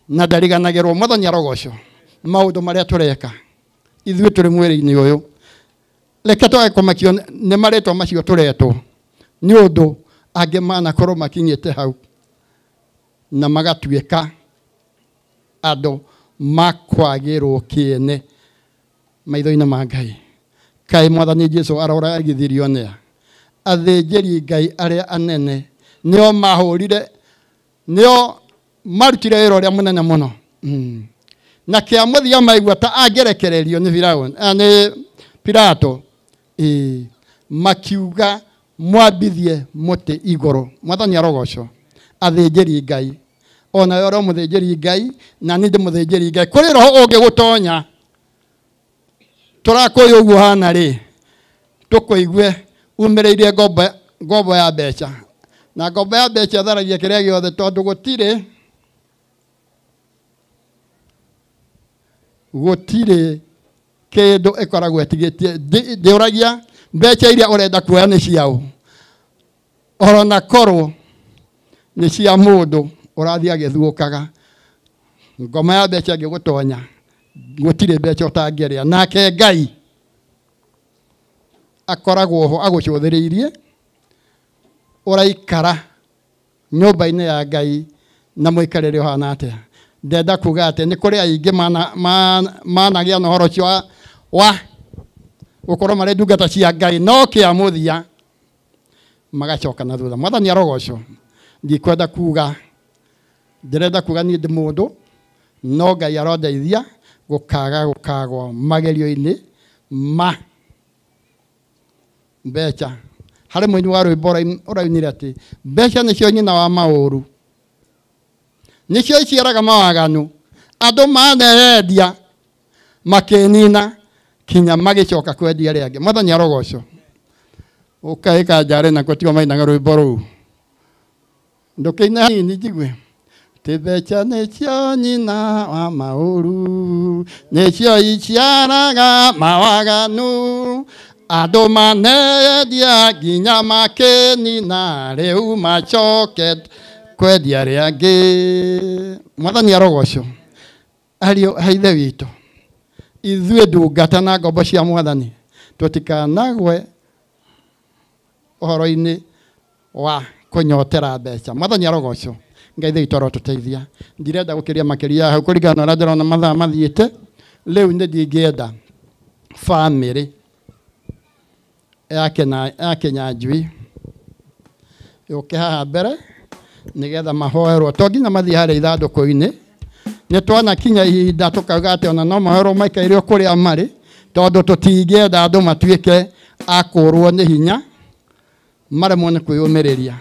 Speaker 17: na ndariganagĩrwo. Mwathani arogocwo. Maũndũ marĩa tũreka ithuĩ tũrĩ mwĩrĩ-inĩ ũyũ, reke twage kũmakio nĩ marĩtwa macio tũretwo, nĩ ũndũ angĩ manakorwo makinyĩte hau na magatuĩka andũ makwagĩrwo kĩene maitho-inĩ ma Ngai. Kaĩ Mwathani Jesũ aroragithirio nĩa? Athĩnjĩri Ngai arĩa anene nĩo mahũrire, nĩo marutire wĩra ũrĩa mũnene mũno. Na kĩa mũthia maigua ta angĩrekererio nĩ Firaũni, nĩ Pilato, makiuga mwambithie mũtĩ igũrũ. Mwathani arogocwo. Athĩnjĩri Ngai, ona we ũrĩ mũthĩnjĩri Ngai na niĩ ndĩ mũthĩnjĩri Ngai, kũrĩ roho ũngĩgũtonya tũrakũĩ ũguo hana rĩ, tũkũigue umĩrĩirie ngombo ya mbeca, na ngombo ya mbeca ĩtharagia kĩrĩa gĩothe, tondũ gũtirĩ kĩndũ ĩkoragwo ĩtigĩtie. Ndĩũragia mbeca iria ũrenda kuoya nĩ ciaũ, oro na korwo nĩ cia mũndũ ũrathiĩ agĩthuũkaga, ngoma ya mbeca ĩngĩgũtonya gũtirĩ mbeca ũtangĩrĩa. Nake Ngai akoragwo ho agũcũthĩrĩirie, ũraikara nyũmba-inĩ ya Ngai na mũikarĩre ũhana atĩa. Ndenda kuga atĩ nĩ kũrĩ aingĩ managĩa na ũhoro ũcio wa gũkorwo marĩ ndungata cia Ngai, no kĩa mũthia magacoka na thutha. Mwathani arogocwo. Ndikwenda kuga, ndĩrenda kuga niĩ ndĩ mũndũ, no Ngai arondeithia gũkaga gũkagwo magerio-inĩ ma mbeca. Harĩ mũini wa rwĩmbo ũrainire atĩ mbeca nĩcio nyina wa maũru, nĩcio iciaraga mawaganu. Andũ maneyendia makĩnina kinya magĩcoka kwendia arĩa angĩ. Mwathani arogocwo. Ũkaĩka njarĩ nakuo tigo mainaga rwĩmbo rũu, ndũkĩine hanini njigue. Atĩ mbeca nĩcio nyina wa maũru, nĩcio iciaraga mawaganu. Andũ maneyendia nginya makĩnina, rĩu macoke kwendia arĩa angĩ. Mwathani arogocwo. Ariũ a ithe witũ, ithuĩ ndungata na ngombo cia Mwathani, tũtikanagwe ũhoro-inĩ wa kũnyotera mbeca. Mwathani arogocwo. Ngai ithe witũ arotũteithia. Ndirenda gũkĩria makĩria hau kũringana na ũrĩa ndĩrona mathaa mathiĩte. Rĩu nĩ ndingĩenda bamĩrĩ ya Kĩnyanjui yũke haha mbere nĩgetha mahoerwo. To nginya mathiĩ harĩa ithandũkũ-inĩ, nĩ twana kinya ihinda tũkauga atĩ ona no mahoerwo maikaire o kũrĩa marĩ, tondũ tũtingĩenda andũ matuĩke a kũũrwo nĩ hinya maremwo nĩ kwĩyũmĩrĩria.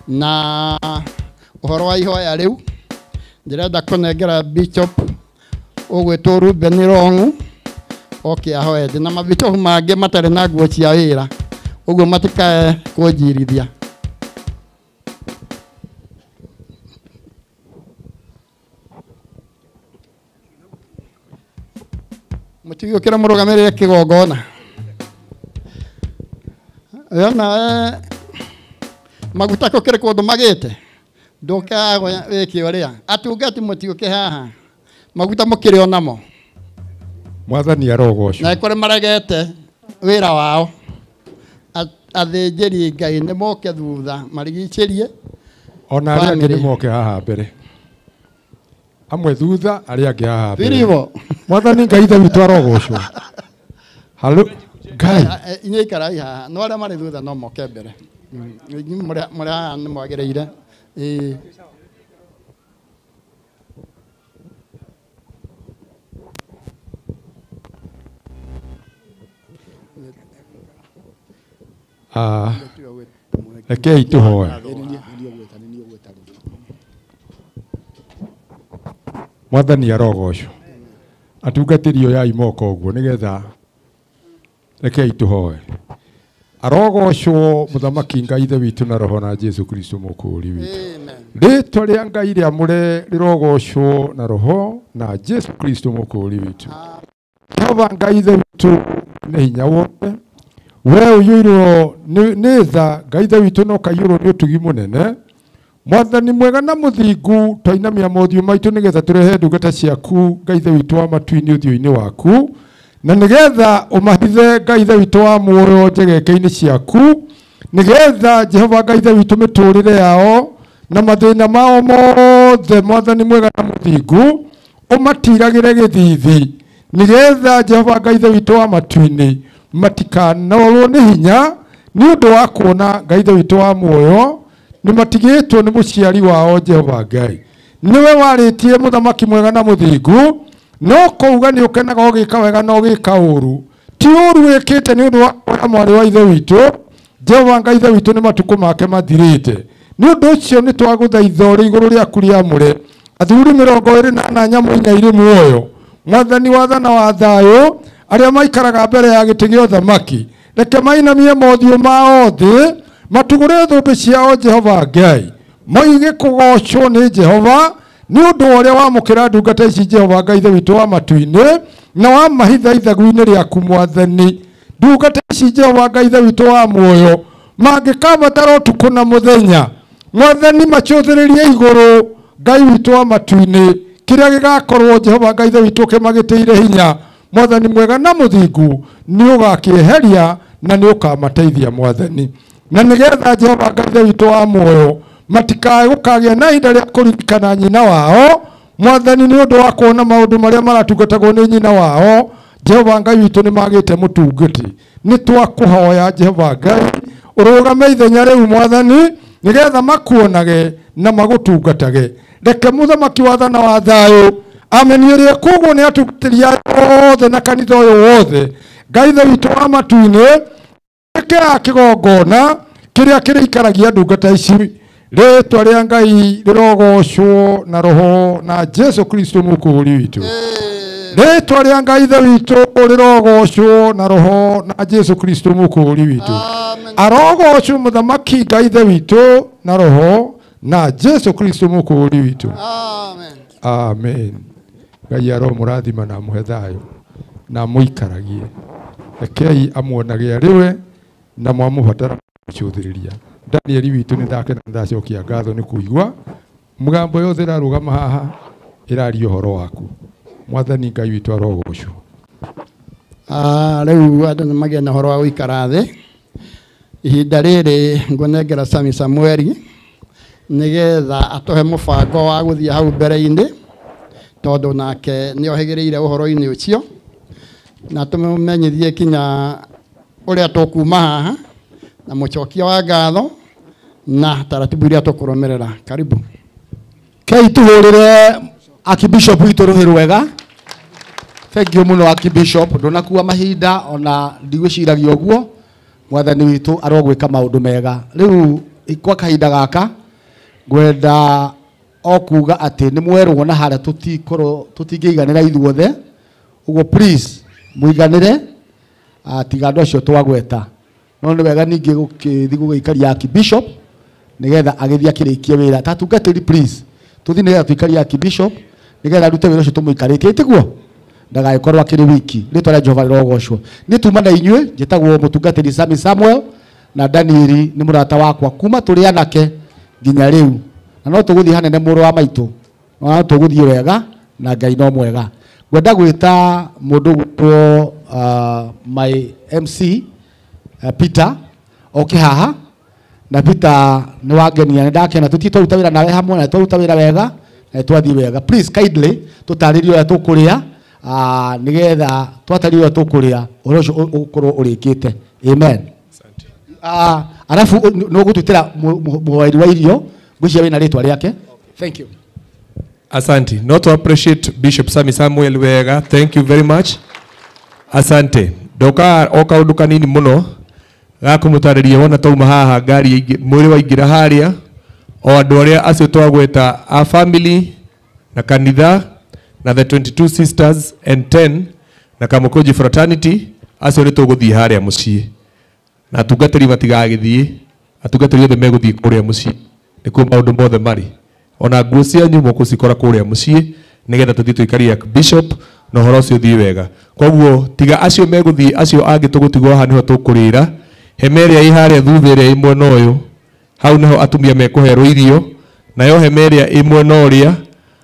Speaker 17: Na ũhoro wa ihoya rĩu ndĩrenda kũnengera Bishop ũgwĩtwo Ruben Rong'u oke ahoe. Ndĩna mabishopu mangĩ matarĩ na nguo cia wĩra, ũguo matikae kũnjirithia. Mũtigĩũkĩre mũrũgamĩrĩre kĩgongona. Yona maguta kũkĩrĩ kũndũ magĩte. Ndũkaga wĩke ũrĩa. Atungati mũtiũke haha. Maguta mũkĩrĩ o namo.
Speaker 3: Mwathani arogocwo.
Speaker 17: Na kũrĩ maregete wĩra wao. Athĩnjĩri Ngai nĩ moke thutha marigicĩrie.
Speaker 3: Ona arĩa angĩ nĩ moke haha mbere. Amwe thutha arĩa angĩ haha mbere.
Speaker 17: Filipo.
Speaker 3: Mwathani Ngai ithe witũ arogocwo. Halo Ngai.
Speaker 17: Inyuĩ ikarai haha. No arĩa marĩ thutha no moke mbere. Inyuĩ mũrĩ haha nĩ mwagĩrĩire. Ĩĩ.
Speaker 3: Rekei tũhoe. Mwathani arogocwo. Atungatĩri oyai moko ũguo nĩgetha rekei tũhoe. Arogocwo mũthamaki Ngai ithe witũ na roho na Jesu Kristo mũkũũri witũ. Rĩtwa rĩa Ngai rĩamũre rĩrogocwo na roho na Jesu Kristo mũkũũri witũ. Jehova Ngai ithe witũ nĩ hinya wothe. We ũiyũirwo nĩ tha Ngai ithe witũ no kaiyũrwo nĩ ũtugi mũnene. Mwathani mwega na mũthingu twainamia mothiũ maitũ nĩgetha tũrehe ndungata ciaku Ngai ithe witũ wa matu-inĩ ũthiũ-inĩ waku, na nĩgetha ũmahithe Ngai ithe witũ wa muoyo njegeke-inĩ ciaku, nĩgetha Jehova Ngai ithe witũ mĩtũrĩre yao na mathĩna mao mothe Mwathani mwega na mũthingu ũmatiragĩre gĩthithi, nĩgetha Jehova Ngai ithe witũ wa matu-inĩ matikanorwo nĩ hinya nĩ ũndũ wa kuona Ngai ithe witũ wa muoyo nĩ matigĩtwo nĩ mũciari wao Jehova Ngai. Nĩwe warĩtie mũthamaki mwega na mũthingu, no kũuga nĩ ũkenaga ũgĩka wega na ũgĩka ũru. Ti ũru wĩkĩte nĩ ũndũ wa kuona mwarĩ wa ithe witũ Jehova Ngai ithe witũ nĩ matukũ make mathirĩte. Nĩ ũndũ ũcio nĩ twagũthaitha ũrĩ igũrũ rĩaku rĩamũre athuri 24 nyamũ inya irĩ muoyo, Mwathani wa tha na wa thayũ, arĩa maikaraga mbere ya gĩtĩ gĩa ũthamaki, reke mainamie mothiũ mao thĩ matugũre thũmbĩ ciao Jehova Ngai, moige kũgocwo nĩ Jehova nĩ ũndũ wa ũrĩa wamũkĩra ndungata ici Jehova Ngai ithe witũ wa matu-inĩ na wamahitha ithagu-inĩ rĩaku Mwathani. Ndungata ici Jehova Ngai ithe witũ wa muoyo mangĩkabatara ũtukũ na mũthenya, Mwathani macũthĩrĩrie igũrũ Ngai witũ wa matu-inĩ kĩrĩa gĩgakorwo Jehova Ngai ithe witũ kĩmagĩtĩire hinya. Mwathani mwega na mũthingu nĩ ũgakĩeheria na nĩ ũkamateithia Mwathani, na nĩgetha Jehova Ngai ithe witũ wa muoyo matikae gũkagĩa na ihinda rĩa kũririkana nyina wao Mwathani nĩ ũndũ wa kuona maũndũ marĩa maratungatagwo nĩ nyina wao. Jehova Ngai witũ nĩ magĩte mũtungati. Nĩ twakũhoya Jehova Ngai ũrũgame ithenya rĩu Mwathani, nĩgetha makuonage na magũtungatage. Reke mũthamaki wa tha na wa thayũ ameni ũrĩa koguo nĩ atungatĩri othe na kanitha ũyũ wothe Ngai ithe witũ wa matu-inĩ ĩke ya kĩgongona kĩrĩa kĩrĩikaragia ndungata ici. Rĩtwa rĩa Ngai rĩrogocwo na roho na Jesu Kristo mũkũũri witũ. Rĩtwa rĩa Ngai ithe witũ rĩrogocwo na roho na Jesu Kristo mũkũũri witũ. Arogocwo mũthamaki Ngai ithe witũ na roho na Jesu Kristo mũkũũri witũ. Amen. Ngai aromũrathima na amũhe thayũ na mũikaragie. Rekei amuonage arĩ we na mwamũbatara gũcũthĩrĩria. Danieli witũ nĩ ndakena ndacokia ngatho nĩ kũigua mũgambo yothe ĩrarũgama haha ĩraria ũhoro waku. Mwathani Ngai witũ arogocwo.
Speaker 17: Rĩu andũ nĩ magĩa na ũhoro wa gũikara thĩ. Ihinda rĩrĩ ngũnengera Sami Samueli nĩgetha atũhe mũbango wa gũthiĩ hau mbere-inĩ, tondũ nake nĩ ohĩgĩrĩire ũhoro-inĩ ũcio, na tũmũmenyithie kinya ũrĩa tũkuma haha na mũcokia wa ngatho na taratibu iria tũkũrũmĩrĩra. Karibu.
Speaker 1: Kei tũhũrĩre Archbishop witũ rũhĩ rwega. Thank you mũno Archbishop, ndũnakua mahinda ona ndigwĩciragia ũguo. Mwathani witũ arogwĩka maũndũ mega. Rĩu kwa kahinda gaka ngwenda o kuga atĩ nĩ mwerwo na harĩa tũtikorwo tũtingĩiganĩra ithuothe, ũguo please mũiganĩre, tiga andũ acio twagweta. No nĩ wega ningĩ gũkĩthiĩ gũgĩikaria Archbishop nĩgetha agĩthiĩ akĩrĩkie wĩra. Ta atungatĩri please tũthiĩ nĩgetha tũikarie Archbishop nĩgetha arute wĩra ũcio tũmũikarĩtie, tiguo? Ndagagĩkorwo akĩrĩ wiki. Rĩtwa rĩa Jehova rĩrogocwo. Niĩ tuma na inyuĩ njĩtagwo mũtungatĩri Sami Samuel na Danieli nĩ mũrata wakwa kuma tũrĩ anake nginya rĩu. Na no tũgũthiĩ hanene mũrũ wa maitũ. No tũgũthiĩ wega na Ngai no mwega. Ngwenda gwĩta mũndũ gwĩtwo my MC Peter oke haha. Na Peter nĩ wangenia, nĩ ndakena tũthiĩ twaruta wĩra nawe hamwe na twaruta wĩra wega na twathiĩ wega. Please kindly tũtarĩrie ũrĩa tũkũrĩa nĩgetha twatarĩrie ũrĩa tũkũrĩa ũhoro ũcio ũgũkorwo ũrĩkĩte. Amen. Arabu nĩ ũgũtwĩtĩra mũhoeri wa irio ngwĩciria wĩna rĩtwa rĩake. Thank you.
Speaker 7: Asante. Not to appreciate Bishop Sami Samuel wega. Thank you very much. Asante. Ndoka o kaundu kanini muno gakumutariria wona tauma haha ngari mwiri waingira haria o andu aria acio twagweta a family na kanitha na the 22 sisters and 10 na Kamukunji fraternity acio ni tuguthie haria mucii na atungatĩri matigagĩthiĩ, atungatĩri othe megũthiĩ kũrĩa mũciĩ nĩkuo maũndũ mothe marĩ, ona nguo cianyu mũgũcikora kũrĩa mũciĩ nĩgetha tũthiĩ tũikarie bishop na ũhoro ũcio ũthiĩ wega. Koguo tiga acio megũthiĩ, acio angĩ tũgũtigwo haha nĩho tũkũrĩra. Hema ĩrĩa ĩ harĩa thutha ĩrĩa ĩ mwena ũyũ, hau nĩho atumia mekũherwo irio, nayo hema ĩrĩa ĩ mwena ũrĩa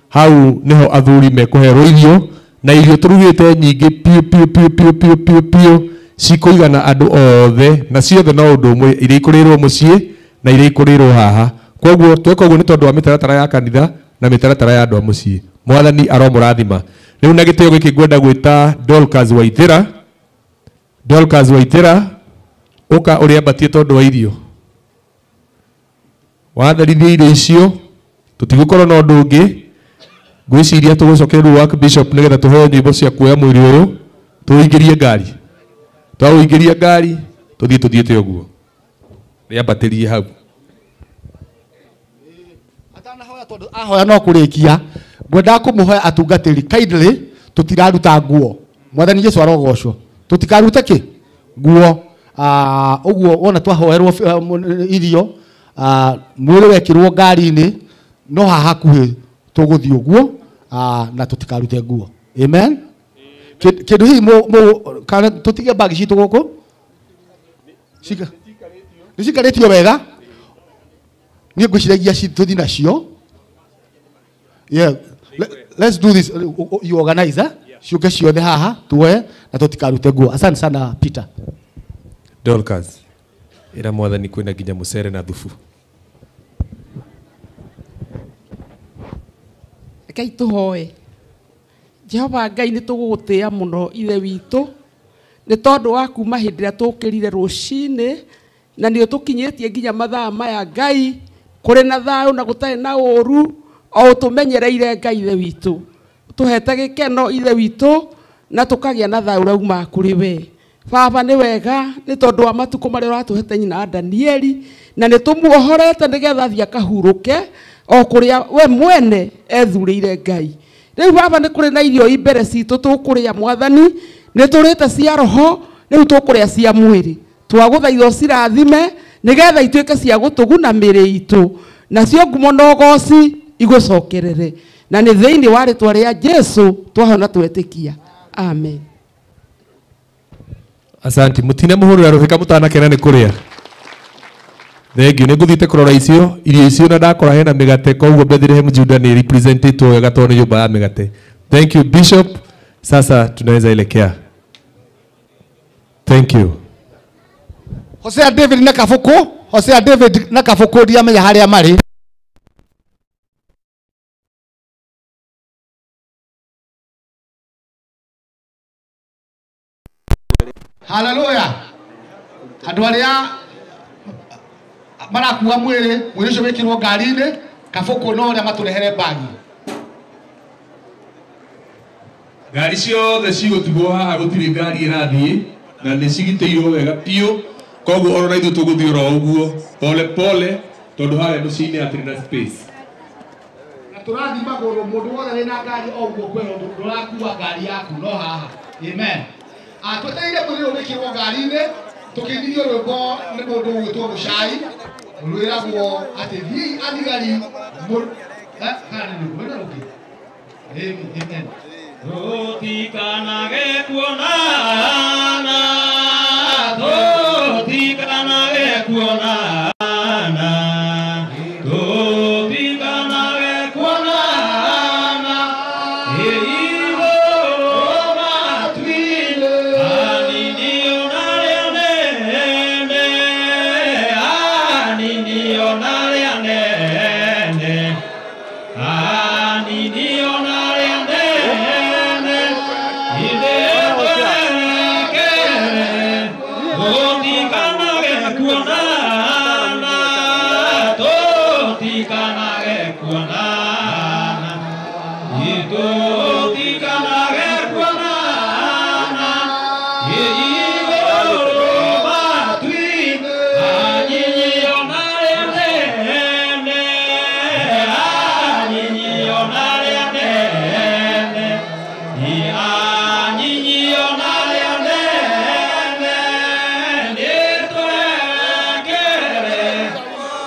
Speaker 7: hau nĩho athuri mekũherwo irio, na irio tũrugĩte nyingĩ piũ piũ piũ piũ piũ piũ piũ cikũigana andũ othe, na ciothe no ũndũ ũmwe, iria ikũrĩrwo mũciĩ na iria ikũrĩrwo haha. Koguo tweka ũguo nĩ tondũ wa mĩtaratara ya kanitha na mĩtaratara ya andũ a mũciĩ. Mwathani aromũrathima. Rĩu na gĩtĩo gĩkĩ ngwenda gwĩta Dorcas Waithĩra. Dorcas Waithĩra, ũka ũrĩambatie tondũ wa irio. Watherithia irio icio, tũtigũkorwo na ũndũ ũngĩ. Ngwĩciria tũgũcokeria rĩu wa Bishop nĩgetha tũheo nyĩmbo cia kuoya mwĩrĩ ũyũ, tũũingĩrie ngari. Twaũingĩria ngari, tũthiĩ tũthiĩte ũguo. Rĩambatĩrie hau.
Speaker 1: Ahoya no kũrĩkia, ngwendaga kũmũhoya atungatĩri kindly tũtiraruta nguo. Mwathani Jesu arogocwo. Tũtikarute kĩ? Nguo. Ũguo wona twahoerwo irio, mwĩrĩ wekĩrwo ngari-inĩ, no haha hakuhĩ tũgũthiĩ ũguo, na tũtikarute nguo. Amen. Kĩndũ hihi kana tũtige bagi citũ gũkũ? Nĩ cikarĩtio wega? Niĩ ngwĩciragia tũthiĩ nacio. Yeah, let's do this. You organize, eh? Ciũke ciothe haha tuoe na tũtikarute nguo. Asante sana Peter.
Speaker 7: Dorcas, ĩra mwathani kwĩna nginya mũcere na thubu.
Speaker 13: Rekei tũhoe. Jehova Ngai nĩ tũgũgũtĩĩa mũno ithe witũ nĩ tondũ wa kuma hĩndĩ ĩrĩa tũkĩrire rũcinĩ na nĩ ũtũkinyĩtie nginya mathaa maya Ngai kũrĩ na thayũ na gũtarĩ na ũũru o ũtũmenyereire Ngai ithe witũ, tũhete gĩkeno ithe witũ na tũkagĩa na thayũ ũrĩa umaga kũrĩ we. Baba nĩ wega nĩ tondũ wa matukũ marĩa ũratũhete nyina wa Danieli na nĩ tũmuohorete nĩgetha athiĩ akahurũke o kũrĩa we mwene ethurĩire Ngai. Rĩu baba nĩ kũrĩ na irio i mbere citũ tũkũrĩa mwathani, nĩ tũrĩte cia roho, rĩu tũkũrĩa cia mwĩrĩ. Twagũthaitha ũcirathime nĩgetha ituĩke cia gũtũguna mĩĩrĩ itũ, nacio ngumo na ũgoci igũcokerere, na nĩ thĩinĩ wa rĩtwa rĩa Jesu twahona twetĩkia. Amen.
Speaker 7: Asante. Mũtine mũhũrĩra rũhĩka mũtanakena nĩ kũrĩa. Thengiũ. Nĩ ngũthiĩte kũrora icio irio icio na ndakora hena mĩgate, koguo Bethlehem Juda nĩ representetwo wega tondũ nĩ nyũmba ya mĩgate. Thank you Bishop. Sasa tunaweza elekea. Thank you.
Speaker 1: Hosea David na Kabuku, Hosea David na Kabuku ndiamenya harĩa marĩ. Hallelujah. Andũ arĩa marakua mwĩrĩ, mwĩrĩ ũcio wĩkĩrwo ngari-inĩ, Kabuku no ũrĩa matũrehere bagi.
Speaker 7: Ngari ciothe cigũtigwo haha, gũtirĩ ngari ĩrathiĩ na nĩ cigitĩirwo wega biũ, koguo ona ithuĩ tũgũthiĩ oro ũguo pole pole tondũ harĩa mũciĩ-inĩ hatirĩ na space.
Speaker 1: Na tũrathiĩ magũrũ, mũndũ wothe wĩna ngari o ũguo kwĩrwo ndũrakua ngari yaku no haha. Amen. Twetereire mwĩrĩ ũyũ wĩkĩrwo ngari-inĩ, tũkĩinithio rwĩmbo nĩ mũndũ ũgwĩtwo Mũcai, rwĩragwo atĩ thiĩi athigari kana nĩ rwĩmbo rwĩna rũngĩ? Amen.
Speaker 18: Tutikanage kuonana, tutikanage kuonana, tutikanage kuonana, igũrũ matu-inĩ, anini ona arĩa anene, anini ona arĩa anene, anini ona arĩa anene, ithe twerekere, tũtikanage kuonana, tũtikanage kuonana, tũtikanage kuonana, igũrũ matu-inĩ, anyinyi ona arĩa anene, anyinyi ona arĩa anene, anyinyi ona arĩa anene, nĩtwerekere,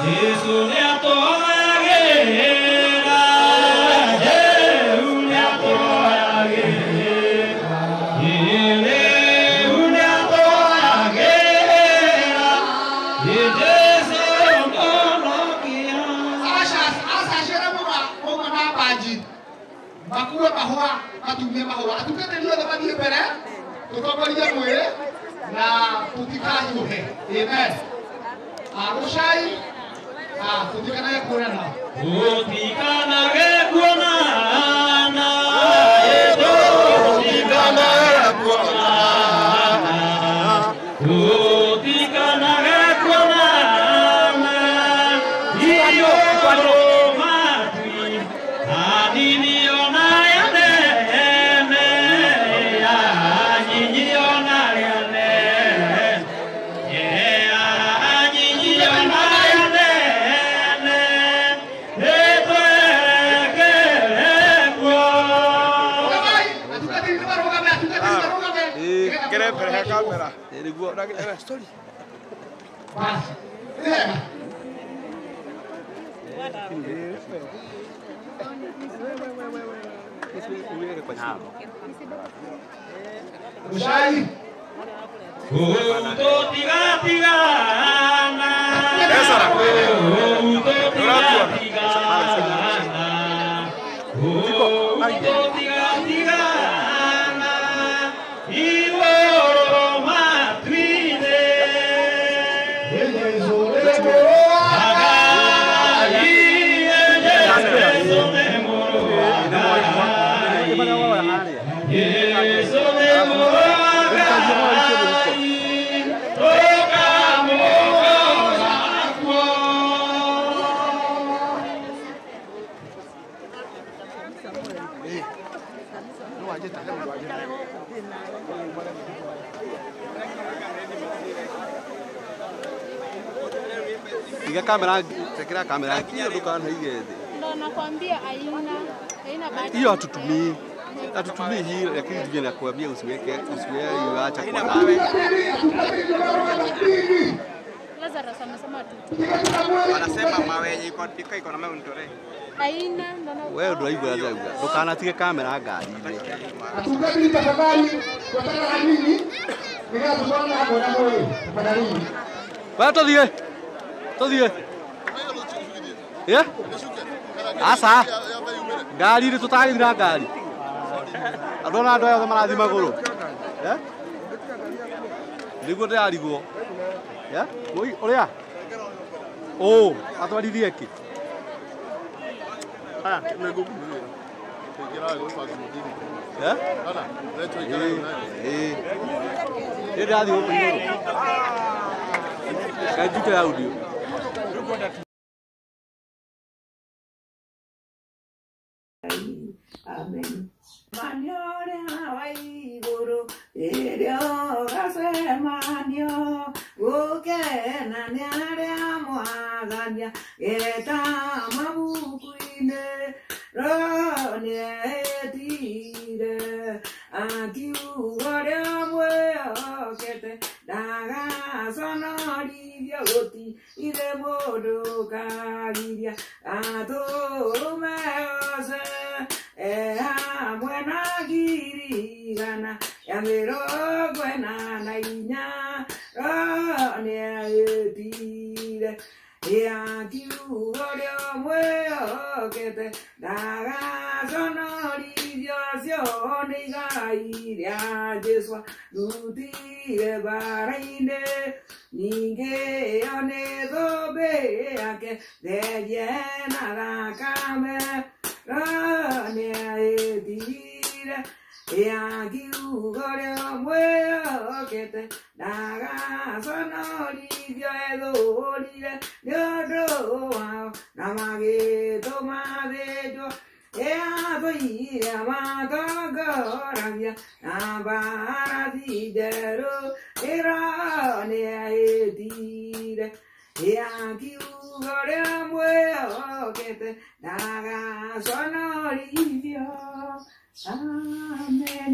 Speaker 18: Jesũ nĩatũhoyagĩra, Rĩu nĩatũhoyagĩra, rĩu nĩatũhoyagĩra, Jesũ mũhonokia.
Speaker 1: Acacere mauma na banji makue mahũa matumie mahũa atungatĩri othe mathiĩ mbere tũtongorie mwĩrĩ na tũtikahiũhe. Amen. Rũcai tũtikanage kuonana.
Speaker 18: Tũtikanage kuonana, tũtikanage kuonana, tũtikanage kuonana, igũrũ matu-inĩ, anini ona arĩa anene, anyinyi ona arĩa anene, anyinyi ona arĩa anene, nĩtwerekere kuo.
Speaker 1: Atungatĩri nĩmarũgame, atungatĩri marũgame.
Speaker 25: Kere mbere ya kamera. Nĩguo sorry.
Speaker 1: Basi. Nĩ wega. Rũcai.
Speaker 18: Tũtigatigana, tũtigatigana, tũtigatigana, igũrũ matu-inĩ. Ngai, Jesũ nĩ mũrũ wa Ngai, Jesũ nĩ mũrũ wa Ngai, tũkamũgoca kuo.
Speaker 8: Iga kamera, tekera kamera hiyo ndukanaige thĩ.
Speaker 15: Ndo nakwambia haina bahati.
Speaker 8: Hiyo hatutumii. Hatutumii hii lakini ndivyo nakwambia usiweke usiweke acha kwa nawe.
Speaker 15: Lazarus amesema tu.
Speaker 8: Wanasema mawe yenye iko iko iko na mawe nitolee.
Speaker 15: Haina ndo na
Speaker 8: Wewe ndio hivyo lazima. Ndukanatige kamera ngari-inĩ.
Speaker 1: Atungatĩri tafadhali, twataka hanini nĩgetha tũkorwo hamwe na mwĩrĩ. Tafadhalini.
Speaker 8: Wewe tuthiĩ. Tuthiĩ. Yeah? Aca. Ngari rĩ tũtagĩthira ngari. Andũ ona andũ aya othe marathiĩ magũrũ. Eh? Nĩguo ndĩrarigwo. Eh? Mũi ũrĩa? Ũ, atwarithie kĩ? Eh? Ĩĩ. Nĩ ndĩrathiĩ gũkũ igũrũ. Kaĩ njute audio.
Speaker 19: Amen. Maniore wa igũrũ rĩrĩa ũgacemanio gũkena nĩ arĩa mwathania geta mabuku-inĩ Roho nĩetire akiuga ũrĩa mwĩhokete ndagaconorithio gũtirĩ mũndũ ũkagiria atũrũme yose hamwe na igana ya 44 Roho nĩahĩtire akiuga ũrĩa mwĩhokete ndagaconorithio acio nĩ igai rĩa Jesũ arutire mbara-inĩ ningĩ ĩyo nĩ thũmbĩ yake therie na thakame Roho nĩahĩtire akiuga ũrĩa mwĩhokete ndagaconorithio ethũũrire nĩ ũndũ wao na magĩtũma thĩnjwo ĩathũire matongoragia na mbarathi njerũ Roho nĩahĩtire akiuga ũrĩa mwĩhokete ndagaconorithio. Amen.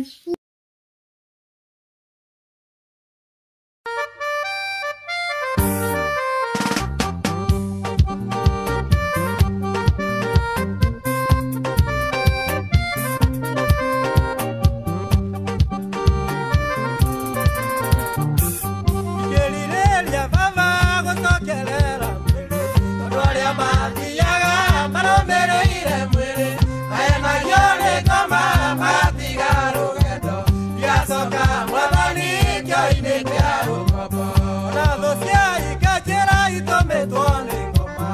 Speaker 18: Ngĩrirĩria baba gũcokerera mwĩrĩ tondũ arĩa mathiaga marũmĩrĩire mwĩrĩ mahenagio nĩ ngoma matiga rũgendo igacoka mwathani kĩo-inĩ kĩa rũkombo ona thũ cia ikanjĩra itũmĩtwo nĩ ngoma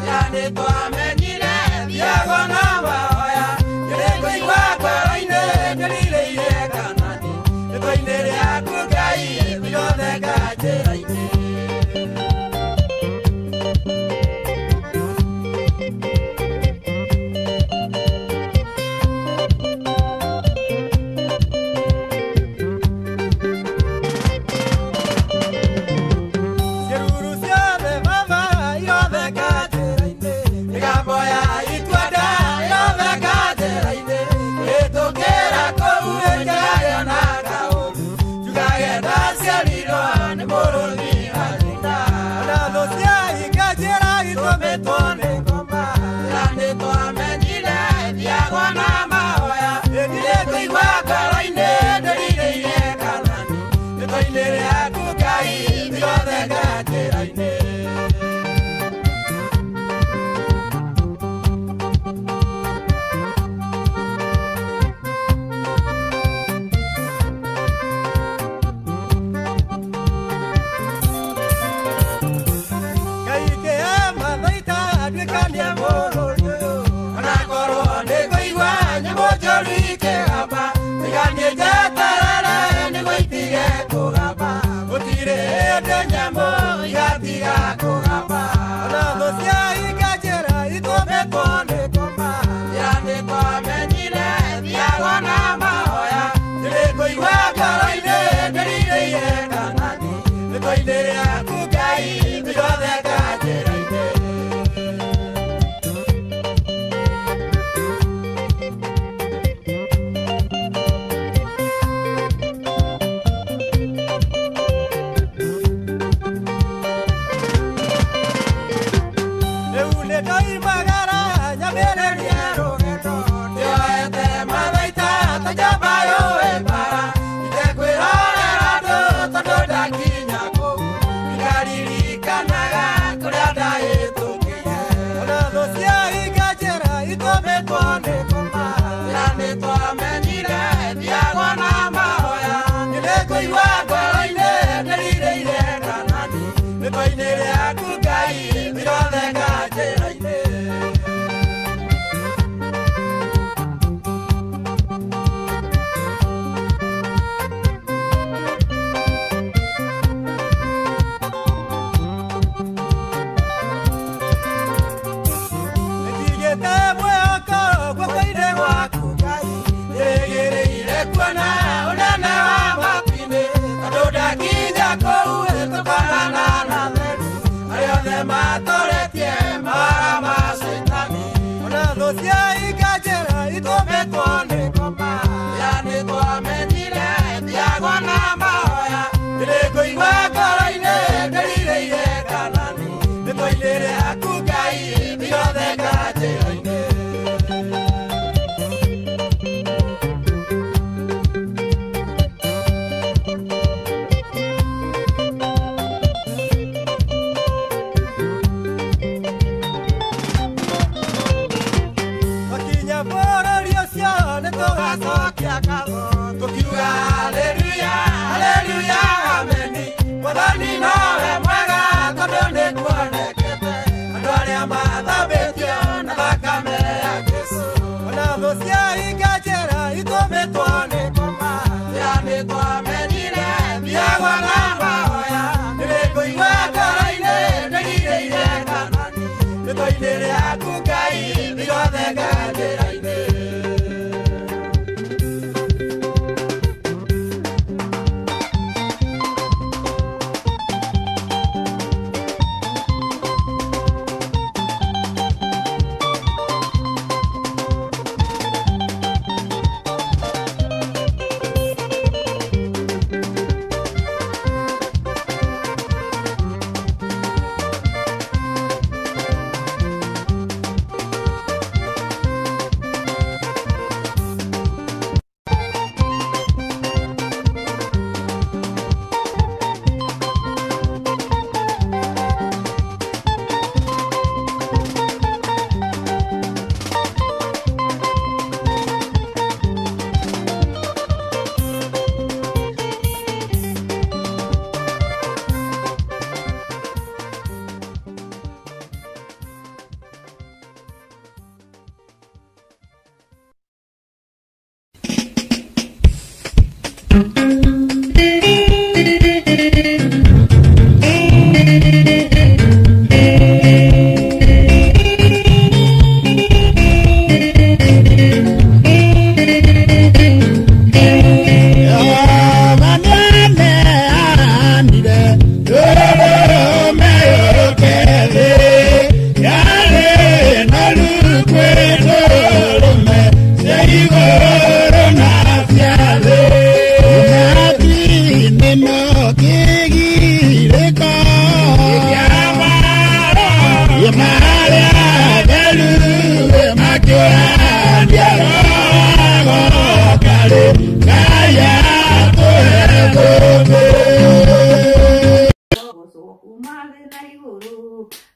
Speaker 18: ya nĩ twamenyire thiago na mahoya kĩrĩ kũigua ngoro-inĩ ndĩrirĩire Kanani rĩtwa-inĩ rĩaku Ngai ithiotheka njĩra-inĩ. Ciĩruru ciothe baba irotheka njĩra-inĩ mĩgambo ya itua-nda ĩrotheka njĩra-inĩ kũhĩtũkĩra kũu njagagĩa na kaũndũ njugage ndaciarirwo nĩ mũrũthi wa Juda ona thũ cia ikanjĩra itũmĩtwo nĩ ngoma ĩra nĩ twamenyire thiagwo na mahoya ĩndirĩ kũigua ngoro-inĩ ndĩrirĩire Kanani rĩtwa-inĩ rĩaku Ngai ithiotheka njĩra-inĩ. Ngai kĩama thaita nduĩkania bũrũri ũyũ ona korwo nĩ ngũigua nyamũ njũru ikĩgamba tiganie njeterere nĩguo itige kũgamba gũtirĩ hĩndĩ nyamũ igatiga kũgamba ona thũ cia ikanjĩra itũmĩtwo nĩ ngoma ya nĩ twamenyire thiagwo na mahoya ndĩrĩ kũigua ngoro-inĩ ndĩrirĩire Kanani rĩtwa-inĩ rĩaku Ngai ithiotheka njĩra-inĩ. Rĩu nĩ ndoimagara nyambĩrĩrie rũgendo ndĩoete mathaita ta njamba yũĩ mbara itekwĩrorera andũ tondũ ndakinya kũu ikaririkanaga kũrĩa ndahĩtũkĩire ona thũ cia ikanjĩra itũmĩtwo nĩ ngoma ĩra nĩ twamenyire thiagwo na mahoya nĩndĩ kũigua ngoro-inĩ ndĩrirĩire Kanani rĩtwa-inĩ rĩaku Ngai ithiotheka njĩra-inĩ. Nĩndigĩte mwĩhoko guoko-inĩ gwaku Ngai nĩrĩgĩrĩire kuona ũnene wa matu-inĩ tondũ ndakinya kũu tũkonana na theru arĩa othe matũrĩtie mawara ma Caitani ona thũ cia ikanjĩra itũmĩtwo nĩ ngoma ya nĩ twamenyire thiagwo na mahoya ndĩrĩ kũigua ngoro-inĩ ndĩrirĩire Kanani rĩtwa-inĩ rĩaku Ngai ithiotheka njĩra-inĩ.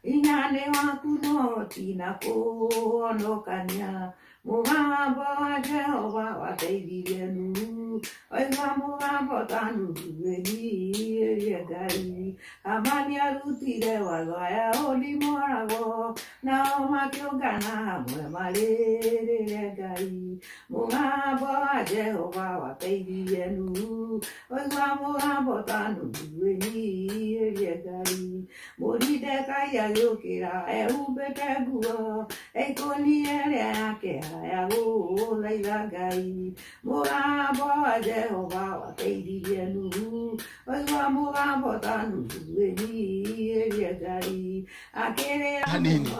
Speaker 19: Inya nĩ waku no ti na kũhonokania. Mũgambo wa Jehova wateithirie Nuhu, oiga mũgambo ta Nuhu wĩnyiihĩrie Ngai. Hamani arutire watho Ayahudi moragwo, nao makĩũngana hamwe marĩrĩre Ngai. Mũgambo wa Jehova wateithirie Nuhu, oiga mũgambo ta Nuhu wĩnyiihĩrie Ngai. Moridekai agĩũkĩra ehumbĩte nguo, ikũnia ĩrĩa yake ya gũthaitha Ngai. Mũgambo wa Jehova wateithirie Nuhu, oiga mũgambo ta Nuhu wĩnyiihĩrie Ngai. Akĩrĩra
Speaker 1: Hanini.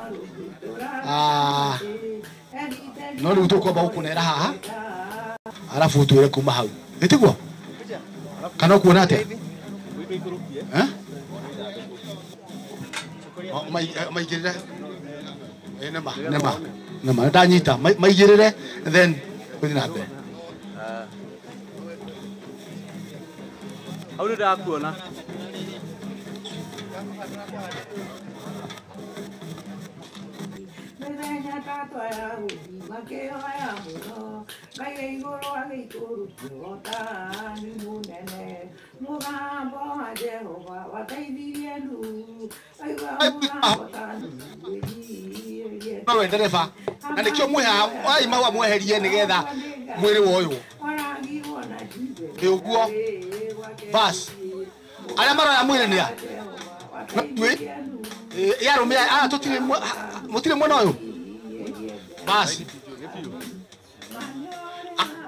Speaker 1: No rĩu tũkwamba gũkũnera haha arabu ũtwĩre kuma hau ĩtiguo kana ũkuona atĩa? Eh? Maigĩrĩre. Nĩma nĩma nĩma ndanyita maigĩrĩre then ũthiĩ na mbere.
Speaker 8: Hau nĩ ndakuona.
Speaker 19: Mĩthenya tatũ Ayahudi makĩhoya mũno, Ngai e igũrũ agĩikũrũkia ũhootani mũnene. Mũgambo wa Jehova wateithirie Nuhu, oiga mũgambo ta Nuhu wĩnyiihĩrie
Speaker 1: No we ndereba na nĩkĩo mwĩ haha wai mahũa mweherie nĩgetha mwĩrĩ woywo
Speaker 19: Warangirwo na njibe
Speaker 1: ĩ ũguo bas arĩa maroya mwĩrĩ nĩ a No ithuĩ ĩ arũme aya tũtirĩ mũtirĩ mwena ũyũ bas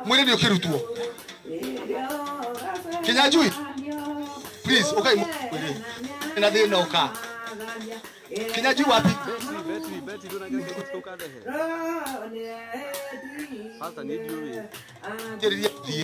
Speaker 1: mwĩrĩ nĩ ũkĩrutwo Kinyanjui please ukai mwĩrĩ na thĩna ũka Kinyanjui wapi?
Speaker 8: Pastor nĩ ndiũĩ.
Speaker 1: Njĩrĩria thiĩ.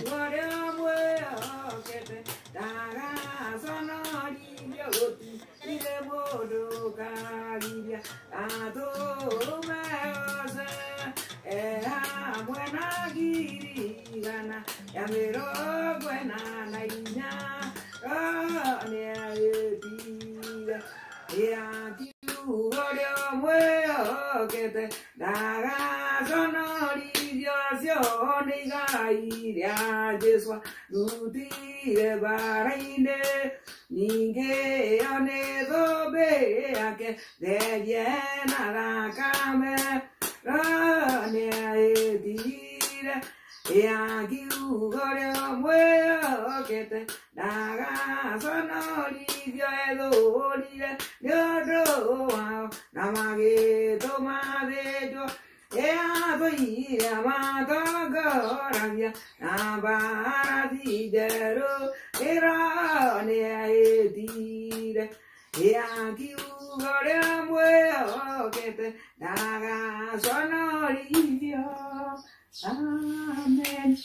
Speaker 19: Amen.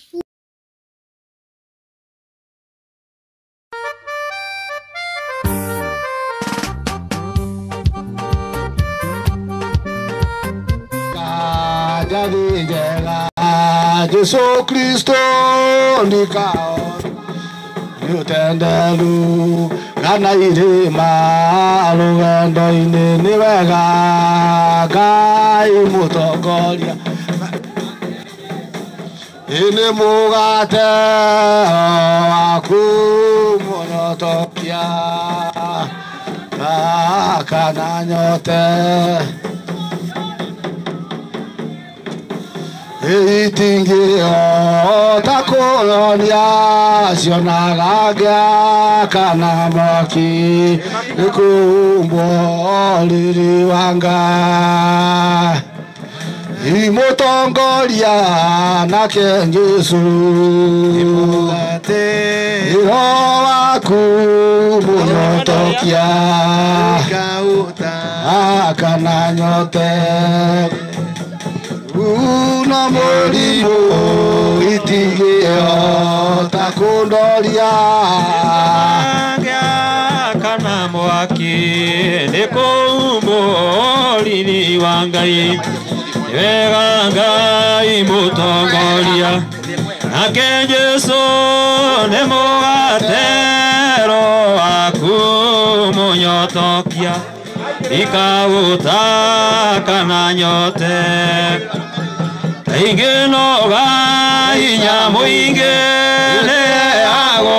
Speaker 1: Jesu Kristo ndikao nĩ ũtendelu kana irĩma rũgendo-inĩ nĩ wega Ngai mũtongoria ĩ nĩ mũgate waku mũnyotokia kana nyote itingĩhota kũronia cionaga ngĩakana mwaki nĩkũmbwo riri wa Ngai imũtongoria nake Jesũ roho waku mũnyotokia kana nyote una mũrimũ itingĩhota kũndoria
Speaker 9: kana mwaki nĩkũmbwo riri wa Ngai nĩ wega Ngai mũtongoria nake Jesũ nĩ mũgate roho waku mũnyotokia Ndikaũta kana nyote Taingĩnoga hinya mũingĩ nĩheagwo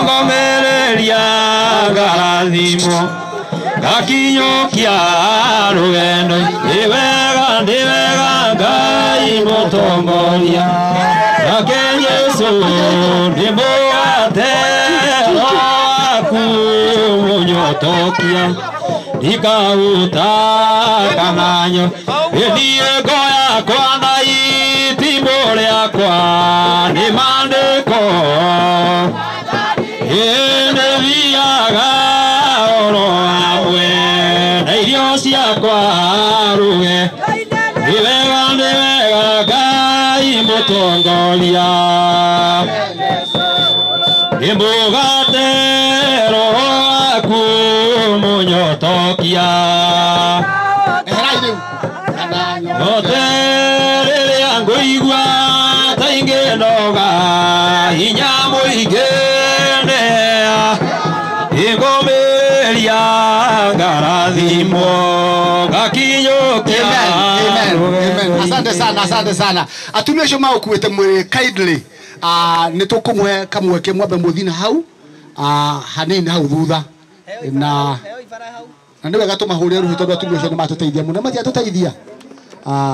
Speaker 9: ngomĩrĩria ngarathimwo ngakinyũkia rũgendo nĩ wega Ngai mũtongoria nake Jesũ nĩ mũgate waku mũnyotokia ndikaũta kana nyote Niĩ ngo yakwa na itimũ rĩakwa nĩ maandĩko Nĩ thiaga oro hamwe na irio ciakwa ruge Nĩ wega Ngai mũtongoria Nĩ mũgate roho waku mũnyotokia Nyote rĩrĩa ngũigua ta ingĩnoga hinya mũingĩ nĩhea ingũmĩria ngarathimwo ngakinyũkia.
Speaker 1: Amen. Asante sana, asante sana. Atumia acio magũkuĩte mwĩrĩ kindly nĩ tũkũmũhe kamweke mwambe mũthiĩ na hau hanini hau thutha na nĩ wega tũmahũrĩre rũhĩ tondũ atumia acio nĩ matũteithia mũno matiatũteithia.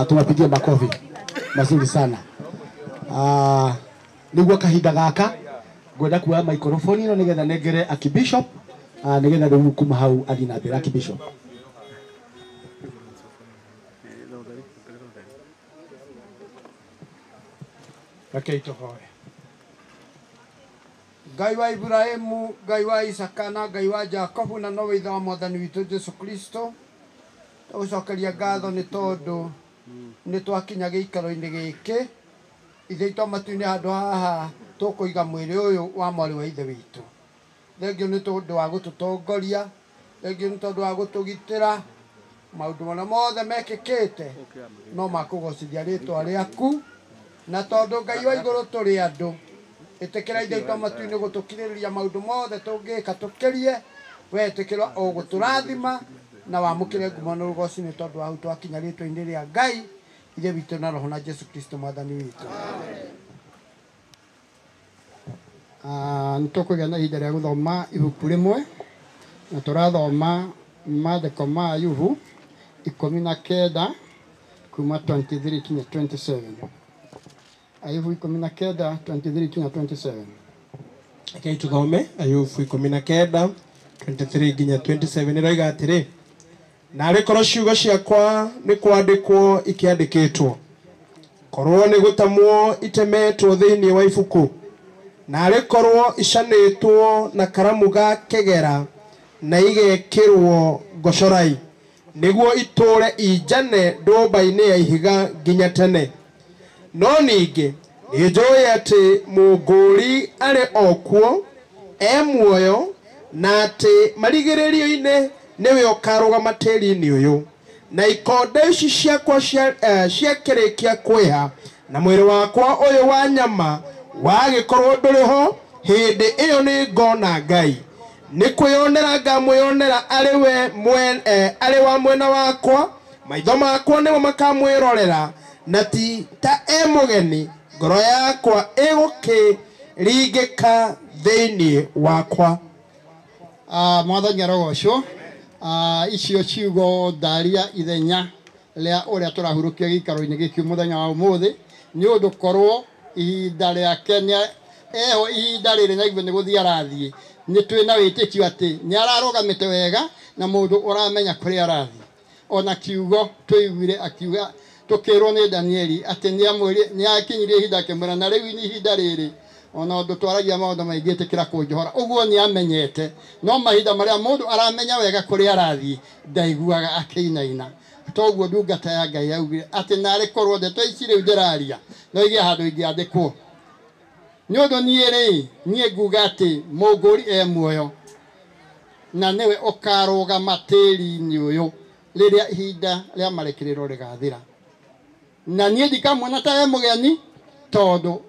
Speaker 1: Tuwapigie makofi mazuri sana. Nĩguo kahinda gaka ngwenda kuoya microphone ĩno nĩgetha nengere Archbishop nĩgetha rĩu kuma hau athiĩ na mbere. Archbishop.
Speaker 12: Rekei tũhoe. Ngai wa Ibrahimu, Ngai wa Isaka na Ngai wa Jakobu na nowe ithe wa Mwathani witũ Jesu Kristo, tũgũcokeria ngatho nĩ tondũ nĩ twakinya gĩikaro-inĩ gĩkĩ ithe itũ matu-inĩ handũ haha tũkũiga mwĩrĩ ũyũ wa mwarĩ wa ithe witũ. Thengio nĩ tondũ wa gũtũtongoria, thengio nĩ tondũ wa gũtũgitĩra maũndũ marĩa mothe mekĩkĩte no makũgocithia rĩtwa rĩaku na tondũ Ngai wa igũrũ tũrĩ andũ ĩtĩkĩra ithe itũ matu-inĩ gũtũkirĩrĩria maũndũ mothe tũngĩka tũkĩrie we ĩtĩkĩra o gũtũrathima na wamũkĩre ngumo na rũgoci nĩ tondũ wa hau twakinya rĩtwa-inĩ rĩa Ngai ithe witũ na roho na Jesu Kristo Mwathani witũ.
Speaker 17: Nĩ tũkũgĩa na ihinda rĩa gũthoma ibuku rĩmwe na tũrathoma maandĩko ma Ayubu 19 kuma 23 kinya 27. Ayubu 19 23 kinya 27.
Speaker 4: Rekei tũthome Ayubu 19 23 nginya 27 ĩroiga atĩrĩ narĩ korwo ciugo ciakwa nĩ kwandĩkwo ikĩandĩkĩtwo korwo nĩ gũtamwo itemetwo thĩinĩ wa ibuku narĩ korwo icanĩtwo na karamu ga kĩgera na igekĩrwo ngocorai nĩguo itũũre injane ndũmba-inĩ ya ihiga nginya tene no ningĩ nĩnjũĩ atĩ mũngũri arĩ o kuo e muoyo na atĩ marigĩrĩrio-inĩ nĩwe ũkarũgama tĩri-inĩ ũyũ na ikonde ici ciakwa ciakĩrĩkia kwĩha na mwĩrĩ wakwa ũyũ wa nyama wagĩkorwo ndũrĩ ho hĩndĩ ĩyo nĩ ngona Ngai nĩ kwĩyonera ngamwĩyonera arĩ wa mwena wakwa maitho makwa nĩmo makamwĩrorera na ti ta e mũgeni ngoro yakwa ĩgũkĩringĩka thĩinĩ wakwa.
Speaker 17: Mwathani arogocwo. Icio ciugo ndaria ithenya rĩa ũrĩa tũrahurũkia gĩikaro-inĩ gĩkĩ mũthenya wa ũmũthĩ nĩ ũndũ korwo ihinda rĩake eho ihinda rĩrĩ na igwe nĩ gũthiĩ arathiĩ nĩ twĩna wĩtĩkio atĩ nĩ ararũgamĩte wega na mũndũ ũramenya kũrĩa arathiĩ. Ona kiugo tũiguire akiuga tũkĩrwo nĩ Danieli atĩ nĩ akinyirie ihinda akĩmwĩra na rĩu nĩ ihinda rĩrĩ ona ũndũ twaragia maũndũ maingĩ ĩtĩkĩra kũnjohora ũguo nĩ amenyete no mahinda marĩa mũndũ aramenya wega kũrĩa arathiĩ ndaiguaga akĩinaina toguo ndungata ya Ngai yaugire atĩ narĩ korwo ndeto ici rĩu ndĩraria no igĩe handũ ingĩandĩkwo nĩ ũndũ niĩ rĩ niĩ nguga atĩ mũngũri e muoyo na nĩwe ũkarũgama tĩri-inĩ ũyũ rĩrĩa ihinda rĩa marekerero rĩgathira na niĩ ndikamuona ta e mũgeni tondũ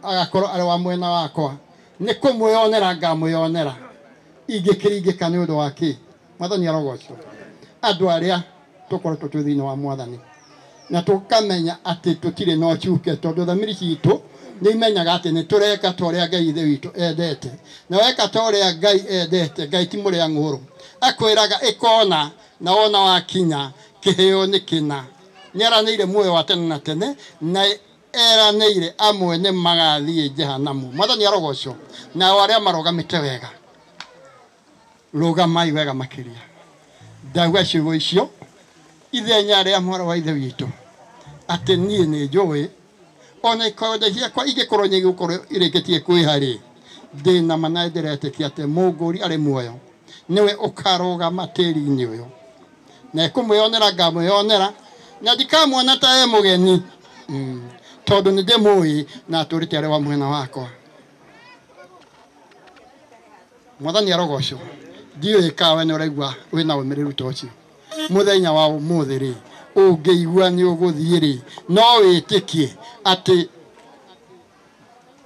Speaker 17: agakorwo arĩ wa mwena wakwa nĩ kũmwĩyonera ngamwĩyonera ingĩkĩringĩka nĩ ũndũ wa kĩ. Mwathani arogocwo. Andũ arĩa tũkoretwo twĩ thĩinĩ wa mwathani na tũkamenya atĩ tũtirĩ na ũcuke tondũ thamiri citũ nĩ imenyaga atĩ nĩ tũreka ta ũrĩa Ngai ithe witũ endete, na weka ta ũrĩa Ngai endete, Ngai ti mũrĩa ng'ũrũ, akwĩraga ĩkona na wona wakinya kĩheo nĩ kĩna. Nĩ eranĩire muoyo wa tene na tene na eranĩire amwe nĩ magathiĩ jehanamu. Mwathani arogocwo. Nao arĩa marũgamĩte wega, rũgamai wega makĩria. Ndauga ciugo icio ithenya rĩa mwarĩ wa ithe witũ atĩ niĩ nĩ njũĩ ona ikonde ciakwa ingĩkorwo nĩ igũkorwo irĩkĩtie kwĩha rĩ, ndĩna ma na ndĩretĩkia atĩ Mũngũri arĩ muoyo, nĩwe ũkarũgama tĩri-inĩ ũyũ na ekũmwĩyonera, ngamwĩyonera na ndikamuona ta e mũgeni, tondũ nĩ ndĩmũĩ na atũrĩte arĩ wa mwena wakwa. Mwathani arogocwo. Ndiũĩ kana we nĩ ũraigua wĩna ũmĩrĩru ta ũcio mũthenya wa ũmũthĩ rĩ, ũngĩigua nĩ ũgũthiĩ rĩ, no wĩtĩkie atĩ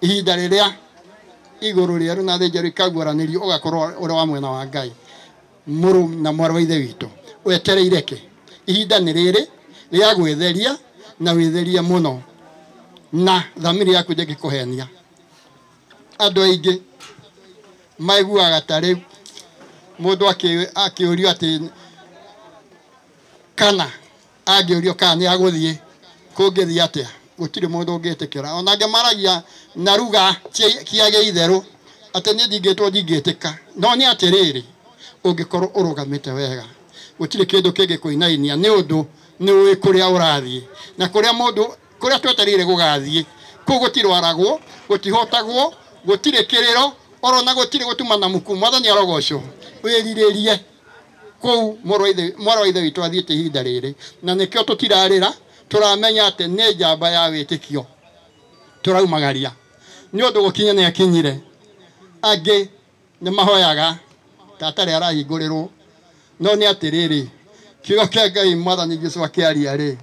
Speaker 17: ihinda rĩrĩa igũrũ rĩerũ na thĩ njerũ ikaguũranĩrio ũgakorwo ũrĩ wa mwena wa Ngai. Mũrũ na mwarĩ wa ithe witũ, wetereire kĩ? Ihinda nĩ rĩrĩ rĩa gwĩtheria na wĩtherie mũno na thamiri yaku ndĩngĩkũhenia. Andũ aingĩ maiguaga ta rĩu mũndũ akĩũrio atĩ kana angĩũrio kana nĩ agũthiĩ kũngĩthiĩ atĩa, gũtirĩ mũndũ ũngĩtĩkĩra. Ona angĩ maragia na ruga cia gĩitherũ atĩ niĩ ndingĩtwo ndingĩtĩka. No nĩ atĩrĩrĩ, ũngĩkorwo ũrũgamĩte wega gũtirĩ kĩndũ kĩngĩkũinainia nĩ ũndũ nĩ ũĩ kũrĩa ũrathiĩ na kũrĩa mũndũ kũrĩa twetereire gũgathiĩ. Kũu gũtirwaragwo, gũtihotagwo, gũtirĩ kĩrĩro oro na gũtirĩ gũtumana muku. Mwathani arogocwo. Wĩrirĩrie kũu mwarĩ wa ithe witũ athiĩte ihinda rĩrĩ, na nĩkĩo tũtirarĩra, tũramenya atĩ nĩ njamba ya wĩtĩkio tũraumagaria nĩ ũndũ gũkinya nĩ akinyire. Angĩ nĩ mahoyaga ta atarĩ arahingũrĩrwo, no nĩ atĩrĩrĩ, kiugo kĩa Ngai Mwathani Jesũ akĩaria rĩ,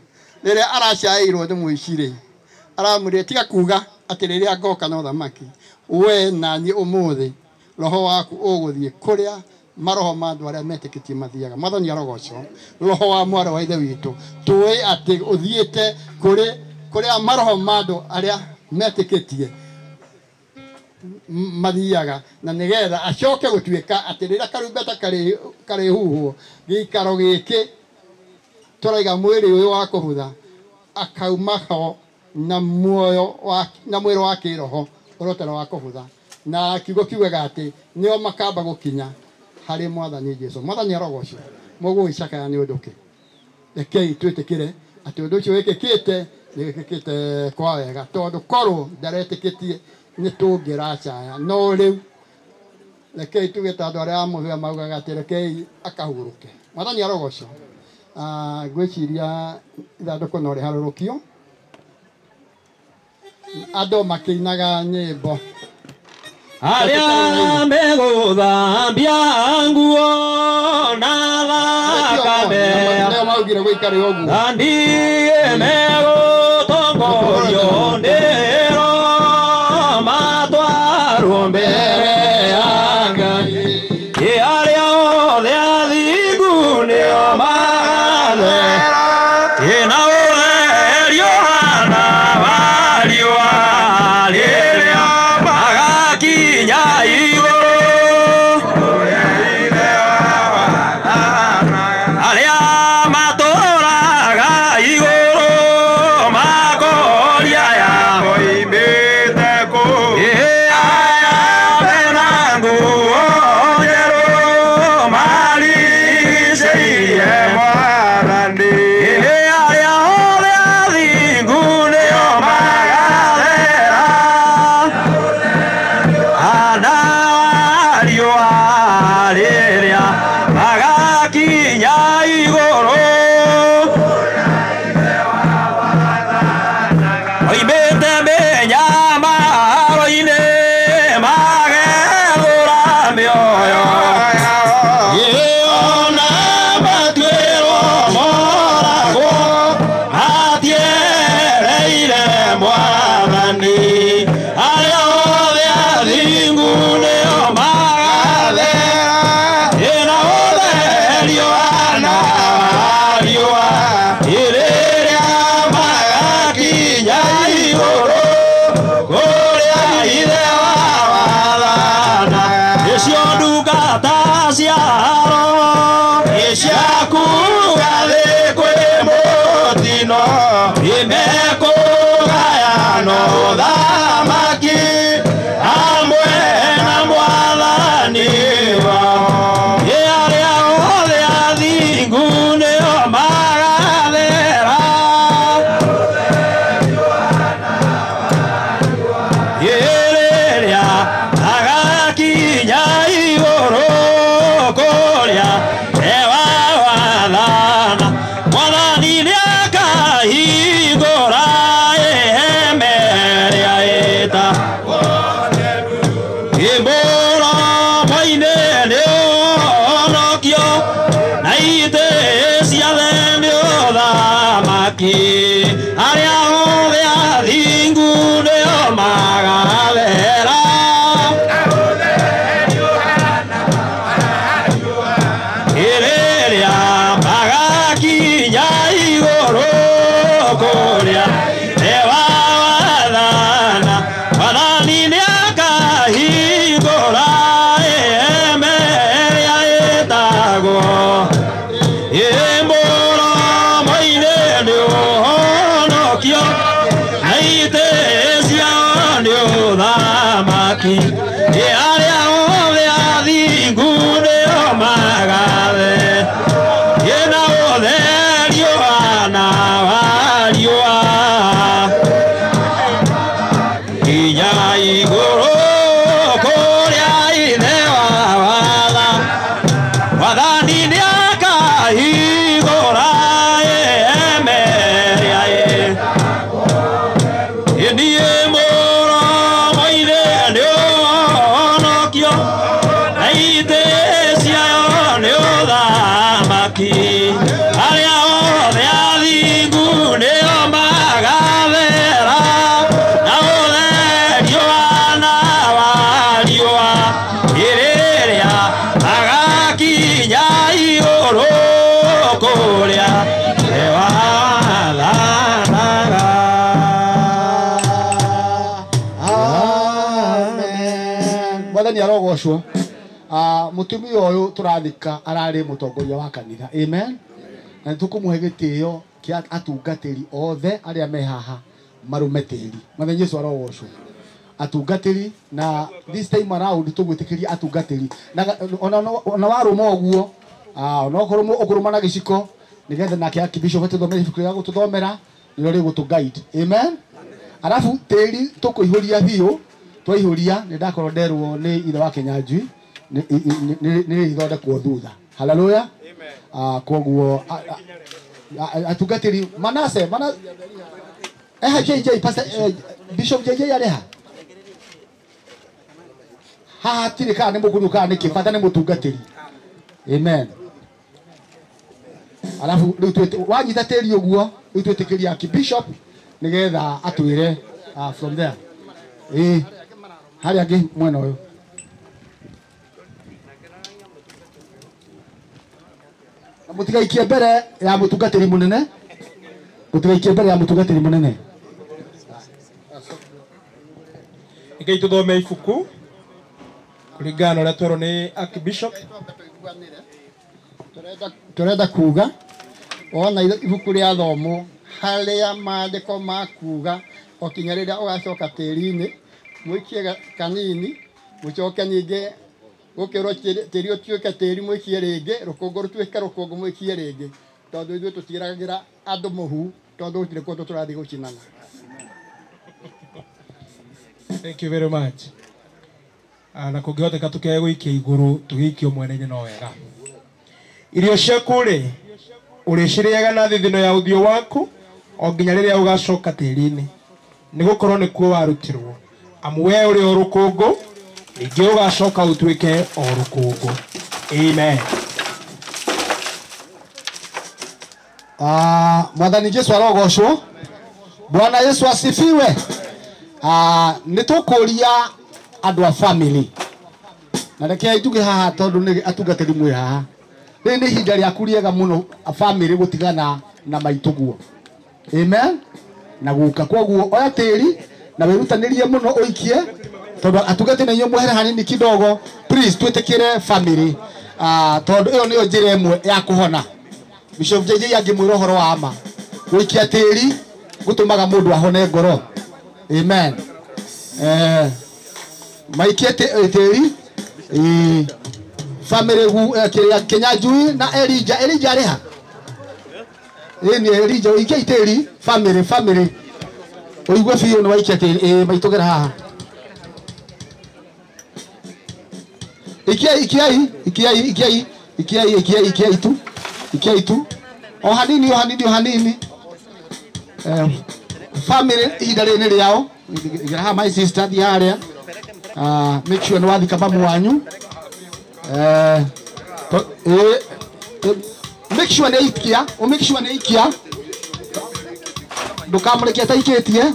Speaker 17: rĩrĩa aracaĩirwo nĩ mũici rĩ, aramwĩrire tiga kuga atĩ rĩrĩa ngoka na ũthamaki, we na niĩ ũmũthĩ roho waku ũgũthiĩ kũrĩa maroho ma andũ arĩa metĩkĩtie mathiaga. Mwathani arogocwo. Roho wa mwarĩ wa ithe witũ tũĩ atĩ ũthiĩte kũrĩ kũrĩa maroho ma andũ arĩa metĩkĩtie mathiaga, na nĩgetha acoke gũtuĩka atĩ rĩrĩa karumbeta karĩhuhwo gĩikaro gĩkĩ tũraiga mwĩrĩ ũyũ wa kũhutha, akauma ho na muoyo wa na mwĩrĩ wa kĩroho ũrĩa ũtarĩ wa kũhutha, na kiugo kiugaga atĩ nĩo makamba gũkinya harĩ Mwathani Jesũ. Mwathani arogocwo. Mũgũgĩcakaya nĩ ũndũ kĩ? Rekei twĩtĩkĩre atĩ ũndũ ũcio wĩkĩkĩte nĩ wĩkĩkĩte kwa wega, tondũ korwo ndaretĩkĩtie nĩ tũngĩracaya. No rĩu rekei tuge ta andũ arĩa a mũhĩa maugaga atĩ rekei akahurũke. Mwathani arogocwo. Ngwĩciria ithandũkũ no rĩharũrũkio, andũ makĩinaga nyĩmbo
Speaker 9: arĩa megũthambia nguo na thakame
Speaker 17: nĩo maugire gũikare ũguo,
Speaker 9: na ndiĩ megũtongorio nĩ Roho matwarwo mbere ya Ngai. Ĩ arĩa othe athingu nĩo magathera, ĩ na ũtherio hana wa riũa rĩrĩa magakinya igũrũ. Arĩa matũũraga igũrũ makoria ya moimĩte kũ, ĩ aya mena nguo njerũ marigicĩirie Mwathani. Ĩ arĩa othe athingu nĩo magathera, ana wa riũa rĩrĩa magakinya igũrũ. Oimĩte mĩnyamaro-inĩ magethũra mĩoyo, ĩ ona matuĩrwo moragwo matiereire Mwathani. Arĩa othe athingu nĩo magathera, Ĩmũromo-inĩ nĩ ũhonokio na itĩ ciothe nĩ ũthamaki arĩa othe athingu nĩo magathera. Ĩrĩrĩa magakinya igũrũ kũrĩa Ithe wa wathana Mwathani nĩakahingũra ĩhema ĩrĩa ĩtagwo Ĩmũromo-inĩ nĩ ũhonokio na itĩ ciao nĩ ũthamaki arĩa othe athingu nĩo magathe ĩna ũtherio na wa riũa nginya igũrũ kũrĩa Ithe wa watha Mwathani nĩakahingũra ĩhema ĩrĩa ĩ niĩ mũromo-inĩ nĩ ũhonokio na itĩ ciayo nĩ ũthamaki arĩa othe athingu nĩo magathera na ũtherio na wa riũa ĩrĩrĩa magakinya igũrũ kũrĩa Ithe wathanaga.
Speaker 1: Amen. Mwathani arogocwo. Mutumia ũyũ tũrathika ararĩ mũtongoria wa kanitha. Amen. Na nĩtũkũmũhe gĩtĩo kĩa atungatĩri othe arĩa me haha marume tĩri. Mwathani Jesu arogocwo. Atungatĩri na this time around tũgwĩtĩkĩria atungatĩri na ona warũma ũguo ona okorwo ũkũrũma na gĩciko nĩgetha nake archbishop atũthomere ibuku rĩa gũtũthomera nĩrĩo rĩgũtũ guide. Amen. Arabu tĩri tũkũihũria biũ twaihũria nĩ ndakorwo nderwo nĩ ithe wa Kenyanjui nĩ rĩthondekwo thutha. Haleluya. Koguo atungatĩri Manase JJ pastor Bishop JJ arĩ ha haha hatirĩ kana nĩ mũkuru kana nĩkĩ bata nĩ mũtungatĩri. Amen. Alafu rĩu wanyita tĩri ũguo rĩu twĩtĩkĩria Archbishop nĩgetha atwĩre from there. Harĩa angĩ mwena ũyũ. Na mũtigaikie mbere ya mũtungatĩri mũnene. Mũtigaikie mbere ya mũtungatĩri mũnene.
Speaker 4: Rekei tũthome ibuku kũringana na ũrĩa twerwo nĩ Archbishop.
Speaker 17: Tũrenda kuga wona ibuku rĩathomwo harĩa maandĩko ma kuga o kinya rĩrĩa ũgacoka tĩri-inĩ mũikie kanini mũcoke ningĩ gũkĩrwo tĩri ũtuĩke tĩri mũikie rĩngĩ rũkũngũ rũtuĩke rũkũngũ mũikie rĩngĩ tondũ ithuĩ tũtigĩragĩra andũ mũhu tondũ gũtirĩ kũndũ tũrathiĩ gũcinana.
Speaker 4: Thank you very much. Na kũngĩhoteka tũkĩage gũikia igũrũ tũgĩikio mwena-inĩ no wega. Irio ciaku rĩ ũrĩcirĩaga na thithino ya ũthiũ waku o nginya rĩrĩa ũgacoka tĩri-inĩ nĩgũkorwo nĩkuo warutirwo amu we ũrĩ o rũkũngũ ningĩ ũgacoka ũtuĩke o rũkũngũ. Amen.
Speaker 1: Mwathani Jesu arogocwo. Bwana Yesu asifiwe. Nĩ tũkũria andũ a family na reke njuge haha tondũ nĩ atungatĩri mwĩ haha rĩrĩ nĩ ihinda rĩaku rĩega mũno a family gũtigana na maitũguo. Amen. Na guka koguo oya tĩri na wĩrutanĩrie mũno ũikie tondũ atungatĩri na inyuĩ mwehere hanini kidogo please twĩtĩkĩre family tondũ ĩyo nĩyo njĩra ĩmwe ya kũhona. Bishop JJ angĩmwĩra ũhoro wa ma gũikia tĩri gũtũmaga mũndũ ahone ngoro. Amen. Maikie tĩri family gu kĩrĩa Kenyanjui na Elijah. Elijah arĩ ha? Ni Elijah ũikie tĩri family family ũigue biũ nĩ waikia tĩri maitũgĩra haha. Ikiai ikiai ikiai ikiai ikiai ikiai ikiai tu ikiai tu o hanini o hanini o hanini family ihinda rĩrĩ nĩ rĩao. Igĩra haha my sister thiĩ harĩa. Make sure nĩ wathika mamu wanyu. Make sure nĩ ikia, make sure nĩ ikia. Ndũkamũreke ataikĩtie.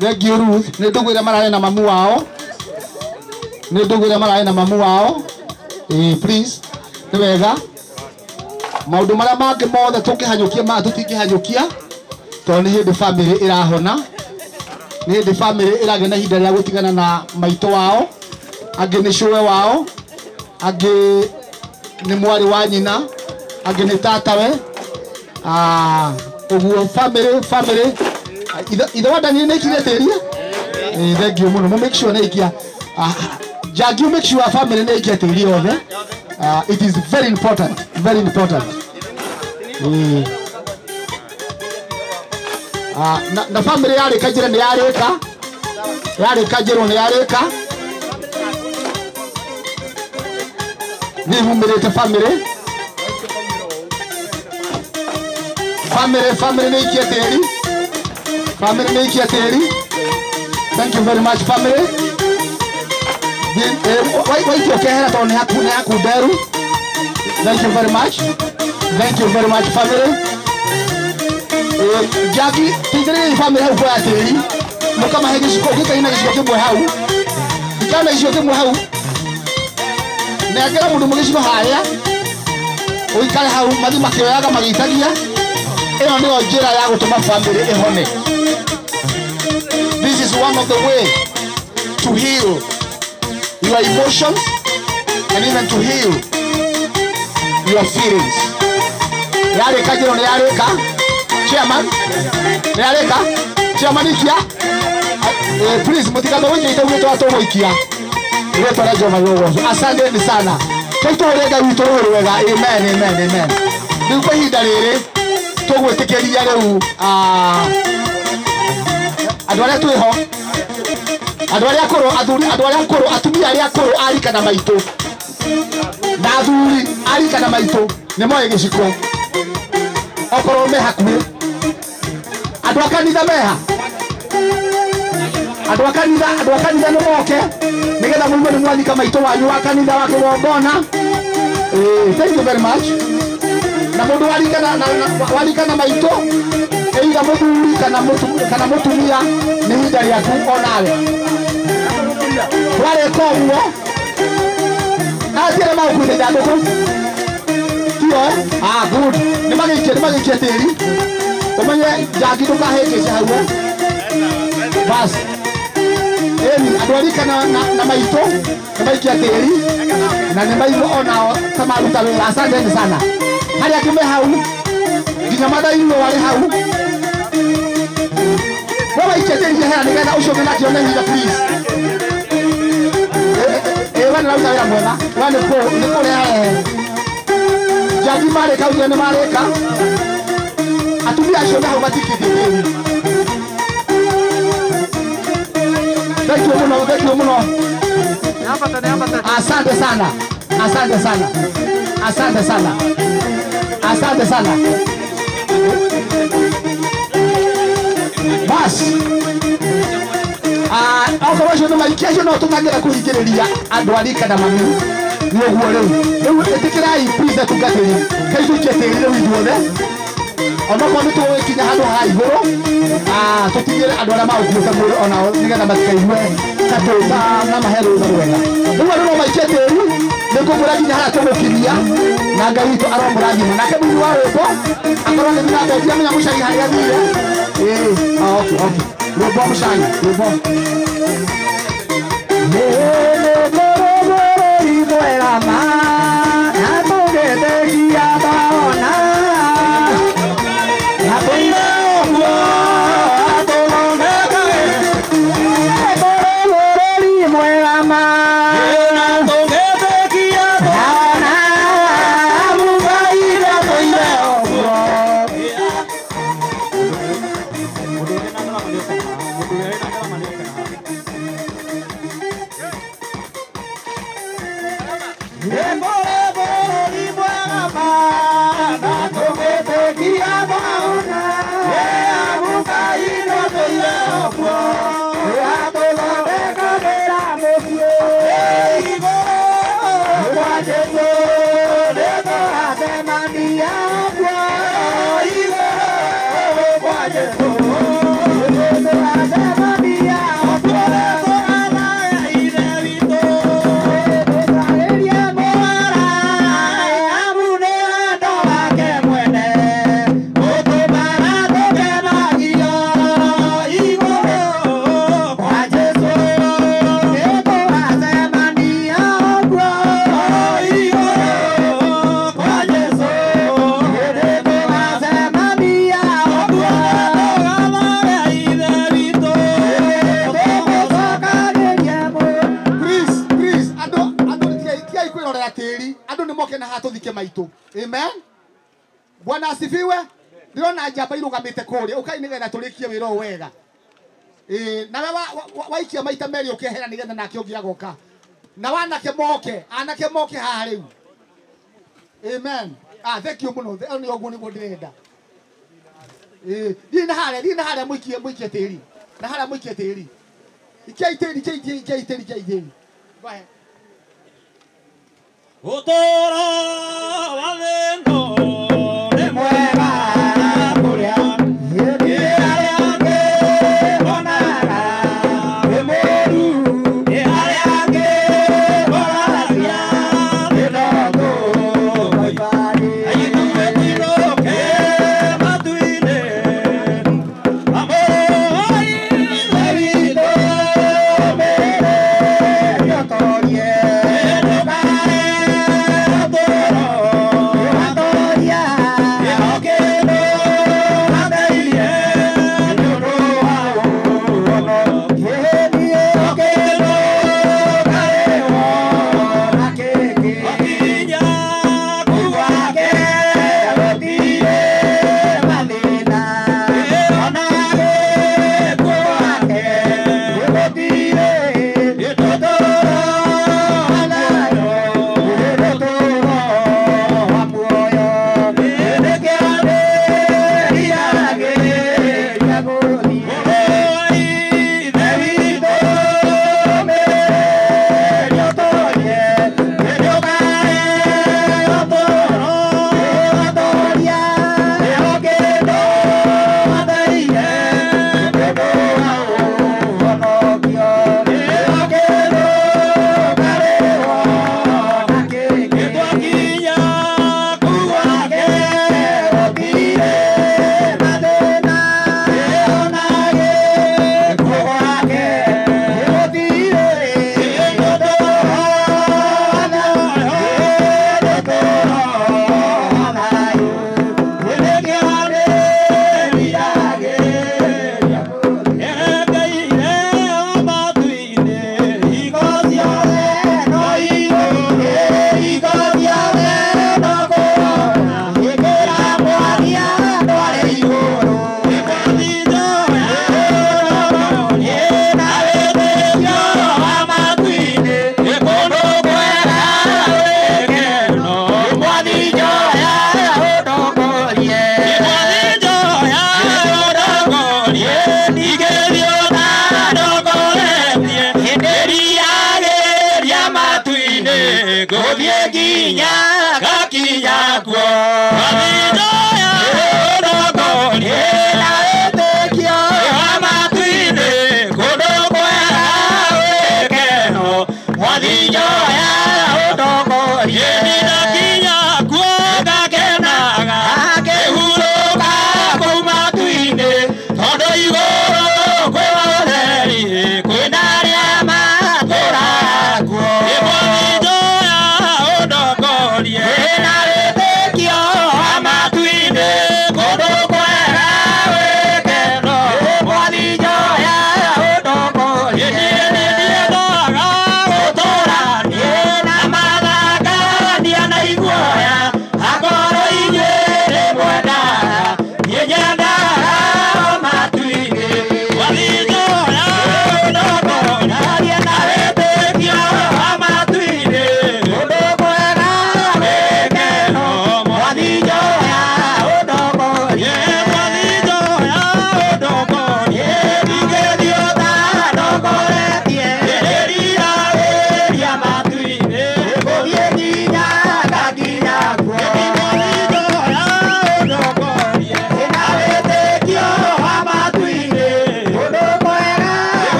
Speaker 1: Thank you Ruth. Nĩ ndũgũ ĩrĩa mararĩ na mamu wao. Nĩ ndũgũ ĩrĩa mararĩ na mamu wao. Please. Nĩ wega. Maũndũ marĩa mangĩ mothe tũngĩhanyũkia maya tũtingĩhanyũkia tondũ nĩ hĩndĩ family ĩrahona. Nĩ hĩndĩ family ĩragĩa na ihinda rĩa gũtigana na maitũ wao. Angĩ nĩ cũwe wao. Angĩ nĩ mwarĩ wa nyina. Angĩ nĩ tatawe. Ũguo family ithe wa Daniel nĩ aikirie tĩri. Thank you mũno. Make sure nĩ aikia. Jagi, make sure family nĩ aikia tĩri yothe. It is very important, very important. Na family yarĩka njĩra nĩ yarĩka. Yarĩka njĩrwo nĩ yarĩka. Nĩ humĩrĩte family. Family nĩ aikia tĩri. Family nĩ aikia tĩri. Thank you very much family. Waikia ũkehera tondũ nĩ haku nderu. Thank you very much. Thank you very much family. Jackie, teithĩrĩriai family hau kuoya tĩri. Mũkamahe gĩciko, ũngĩkaina gĩciko kĩmwe hau. Ikana gĩciko kĩmwe hau. Nengera mũndũ ũmwe gĩciko harĩa. Ũikare hau mathiĩ makĩoyaga magĩitagia. Ĩyo nĩyo njĩra ya gũtũma family ĩhone. This is one of the way to heal your emotions and even to heal your feelings. Yarĩka njĩrwo nĩ yarĩka. Chairman, nĩ yarĩka. Chairman ikia. Please mũtikambe gũikia itaugĩtwo atũgũikia. Rĩtwa rĩa Jehova rĩrogocwo. Asanteni sana. Rĩu tũhũre Ngai witũ rũĩ rwega. Amen, amen, amen. Rĩu kwa ihinda rĩrĩ tũgwĩtĩkĩria rĩu andũ arĩa twĩho, andũ arĩa akũrũ, athuri, andũ arĩa akũrũ, atumia arĩa akũrũ a rika na maitũ na athuri a rika na maitũ nĩ moe gĩciko okorwo me hakuhĩ. Andũ a kanitha meha, andũ a kanitha nĩ moke nĩgetha mũigue nĩ mwathika maitũ wanyu wa kanitha wa kĩgongona. Thank you very much. Na mũndũ wa rika na maitũ either mũthuri kana mũtumia nĩ ihinda rĩaku onawe. Twarĩka ũguo atiarĩa magũkuĩte ithandũkũ tio eh? Good. Nĩ magĩikie tĩri. Ũmenye Jaki ndũkahĩngĩce hau eh? Bas. Ĩni andũ a rika na maitũ nĩ maikia tĩri na nĩ maigua onao ta maruta wĩra. Asanteni sana. Harĩa angĩ me hau nginya mathainwo warĩ hau. We waikie tĩri hera nĩgetha ũcio ũngĩ nake one ihinda please. We nĩ ũraruta wĩra mwega. We nĩ kũrehe Jaki marĩka ũguo nĩ marĩka. Atumia acio me hau matikĩtie tĩri. Thank you mũno, thank you mũno. Asante sana. Asante sana. Asante sana. Asante sana. Bas. Okorwo acio nĩ maikia acio no tũtangĩenda kũhingĩrĩria andũ a rika na mami. Nĩ ũguo rĩu. Rĩu ĩtĩkĩrai please atungatĩri. Kai tũikie tĩri rĩu ithuothe. Onokorwo nĩ tũgũgĩkinya handũ haha igũrũ, tũtigĩre andũ arĩa magũkuĩte mwĩrĩ onao nĩgetha matikaigue ta tũtanamahe rũtha rwega. Rĩu andũ no maikie tĩri, nĩ ngũmwĩra nginya harĩa tũgũkinyia na Ngai witũ aromũrathima. Nake mũini wa rwĩmbo akorwo agĩthiĩ na mbere, ndiramenya mũcagi harĩa athire. Okay, okay. Rwĩmbo mũcagi, rwĩmbo. Nĩ bũrũri mwega ma, na tũgĩtĩkia twaona. Na tũire ũguo tũthondeke. Bũrũri mwega ma, na tũgĩtĩkia twaona. Mũgaire tũire ũguo. Yeah. maitũ. Amen. Bwana asifiwe. Ndĩrona njamba irũgamĩte kũrĩa, ũkai nĩgetha tũrĩkie wĩra ũyũ wega. Nawe waikia maita merĩ ũkehera nĩgetha nake ũngĩ agoka. Na wanake moke, anake moke haha rĩu. Amen. Ah, thank you mũno. Nĩ ũguo nĩguo ndĩrenda. Thiĩ na harĩa, thiĩ na harĩa mũikie mũikie tĩri. Na harĩa mũikie tĩri. Ikiai tĩri, ikiai tĩri, ikiai tĩri, ikiai tĩri. Go ahead.
Speaker 9: Ũtũũro wa thĩ ĩno nĩ mwega kũrĩa nĩ arĩa angĩ monaga wĩ mũũru, nĩ arĩa angĩ moragia nĩ no tũkoibarĩ. Ithuĩ twinũke matu-inĩ, amũrũ Ithe witũ mĩĩrĩ nĩũtorie. Ndũkae ũtũũro watoria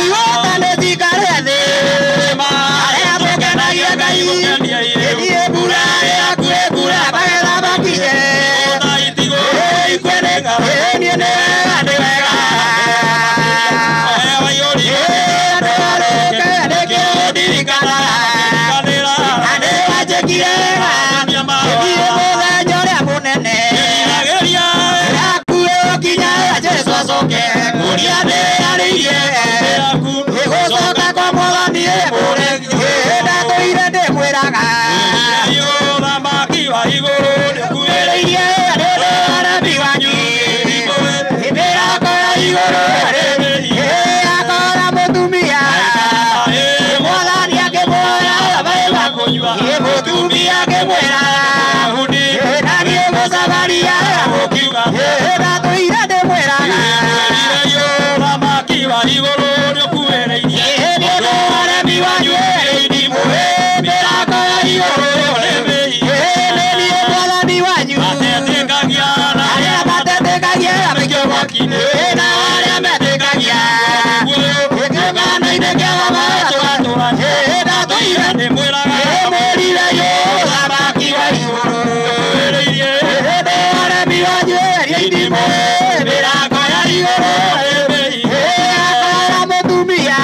Speaker 11: Igũta nĩ cikare thĩ arĩa mũkenagia Ngai ĩthiĩ mbura yaku ĩkura magetha makinye ikue nĩ niĩ nĩ wega nĩ wega andũ arũke nĩkĩo ndirikana na nĩ wanjĩkire wega ĩthiĩ mũthenya ũrĩa mũnene yaku ĩgũkinya Jesũ acoke kũria ndĩarĩirie ĩgũcoka kwa mwathani ĩndatũire ndĩmwĩraga ĩrĩirie nĩũndũ wa aremi wanyu mĩrango ya igũrũ akora mũtumia mwathani akĩmuoya maĩ ma kũnyua mũtumia akĩmwĩra na niĩ mũsamaria ndatũire ndĩmwĩraga nĩũndũ wa aremi wanyu mĩrango ya igũrũ nĩ niĩ mwathani wanyu arĩa matetĩkagia maikio mwaki-inĩ na arĩa metĩkagia kĩũngano-inĩ kĩa baba ndatũire ndĩmwĩrire ũthamaki wa igũrũ nĩ aremi wanyu irimũ mĩrango ya igũrũ akora mũtumia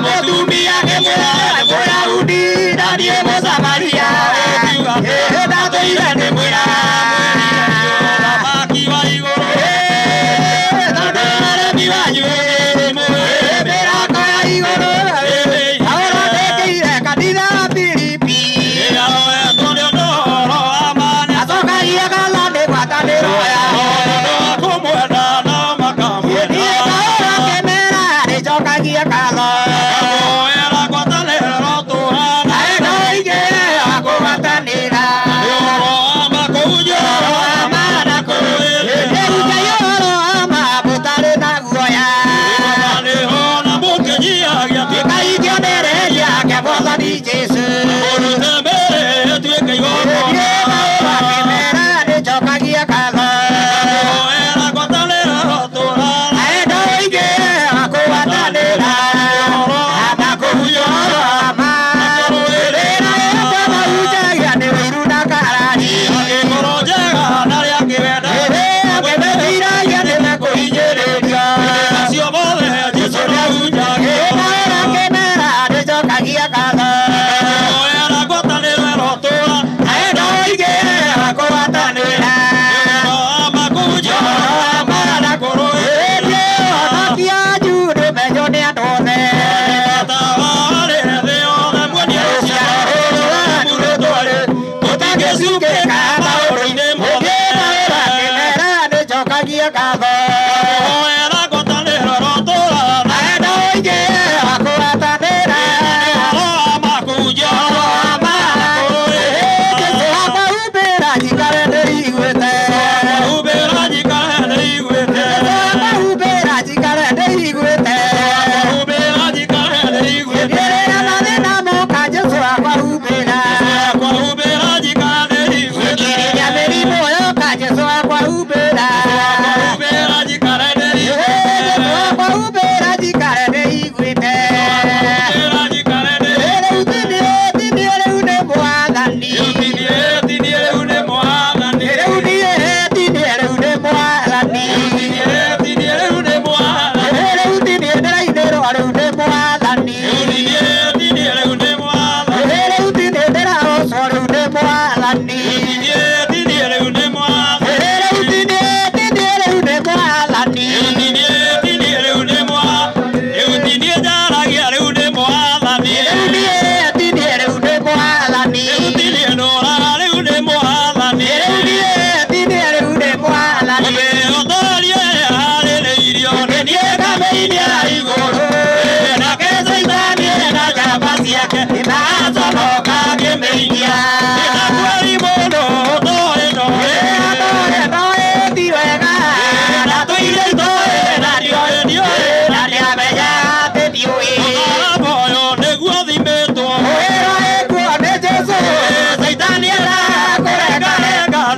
Speaker 11: mũtumia akĩmwĩra Mũyahudi na niĩ Mũsamaria ndatũire ndĩmwĩra tondũ aremi wanyu mĩrango ya igũrũ Paulo ndĩkĩire kanitha wa Filipi acokagia ngatho nĩ ngwatanĩro yao niĩ Paulo akĩmera nĩnjokagia ngatho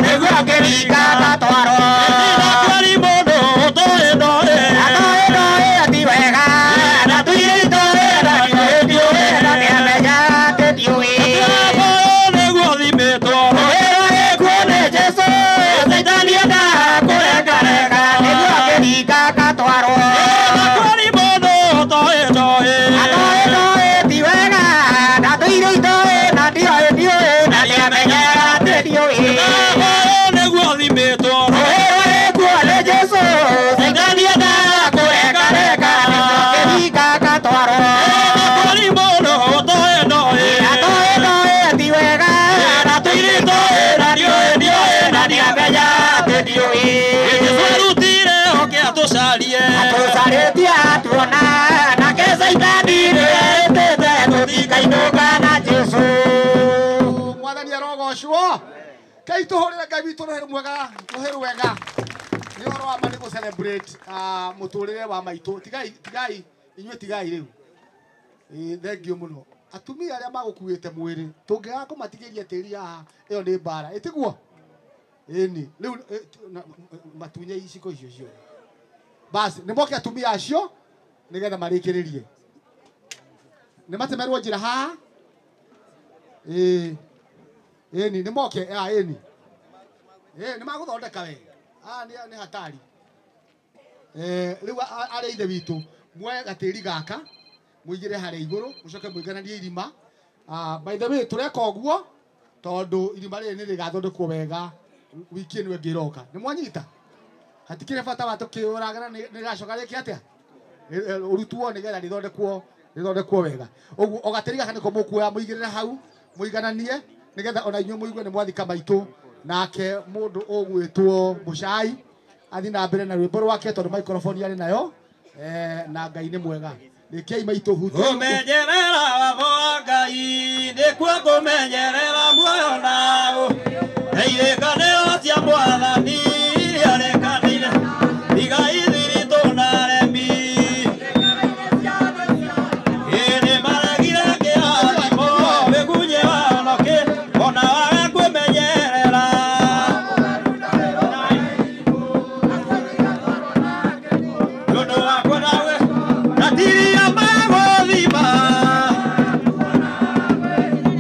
Speaker 9: Nĩguo akĩringa agatwarwo.
Speaker 11: Atiatuona nake Caitani nĩetĩte tũtikainũka na Jesũ.
Speaker 1: Mwathani arogocwo. Kai tũhũrĩre Ngai witũ rũhĩ mwega, rũhĩ rwega. Nĩ ũhoro wa ma nĩ gũ celebrate mũtũrĩre wa maitũ. Tigai, tigai, inyuĩ tigai rĩu. Ĩĩ, thengiũ mũno. Atumia arĩa magũkuĩte mwĩrĩ, tũngĩaga kũmatigĩria tĩri haha, ĩyo nĩ mbara. Ĩtiguo? Ĩni. Rĩu matunye iciko icio ciothe. Basi, nĩ moke atumia acio nĩgetha marĩkĩrĩrie. Nĩ matemerwo njĩra haha. Ĩĩ. Ĩni, nĩ moke, ĩni. Ĩĩ, nĩ magũthondeka we. Nĩ hatari. Rĩu arĩa ithe witũ, muoe gatĩri gaka, mũigĩre harĩa igũrũ, mũcoke mũigananie irima. By the way, tũreka ũguo tondũ irima rĩrĩ nĩ rĩgathondekwo wega wiki ĩno ĩngĩ ĩroka. Nĩ mwanyita? Hatikĩrĩ bata wa tũkĩũragana nĩ rĩracoka rĩke atĩa? Ũrutwo nĩgetha rĩthondekwo wega. Ũguo o gatĩri gaka nĩko mũkuoya mũigĩrĩre hau, mũigananie nĩgetha ona inyuĩ mũigue nĩ mwathika maitũ. Nake mũndũ ũgwĩtwo Mũcai athiĩ na mbere na rwĩmbo rwake tondũ microphone arĩ nayo, na Ngai nĩ mwega. Rĩkiai maitũ hutu.
Speaker 9: Kũmenyerera watho wa Ngai nĩkuo kũmenyerera muoyo nao. Irĩkanĩro cia Mwathani iria rĩkanĩire, tigai thiritũ na aremi. Ĩ nĩ maregire kĩrathimo, wĩgunye wahonoke, ona waga kwĩmenyerera. Nĩ ũndũ wakwa nawe, gatiria magũthima.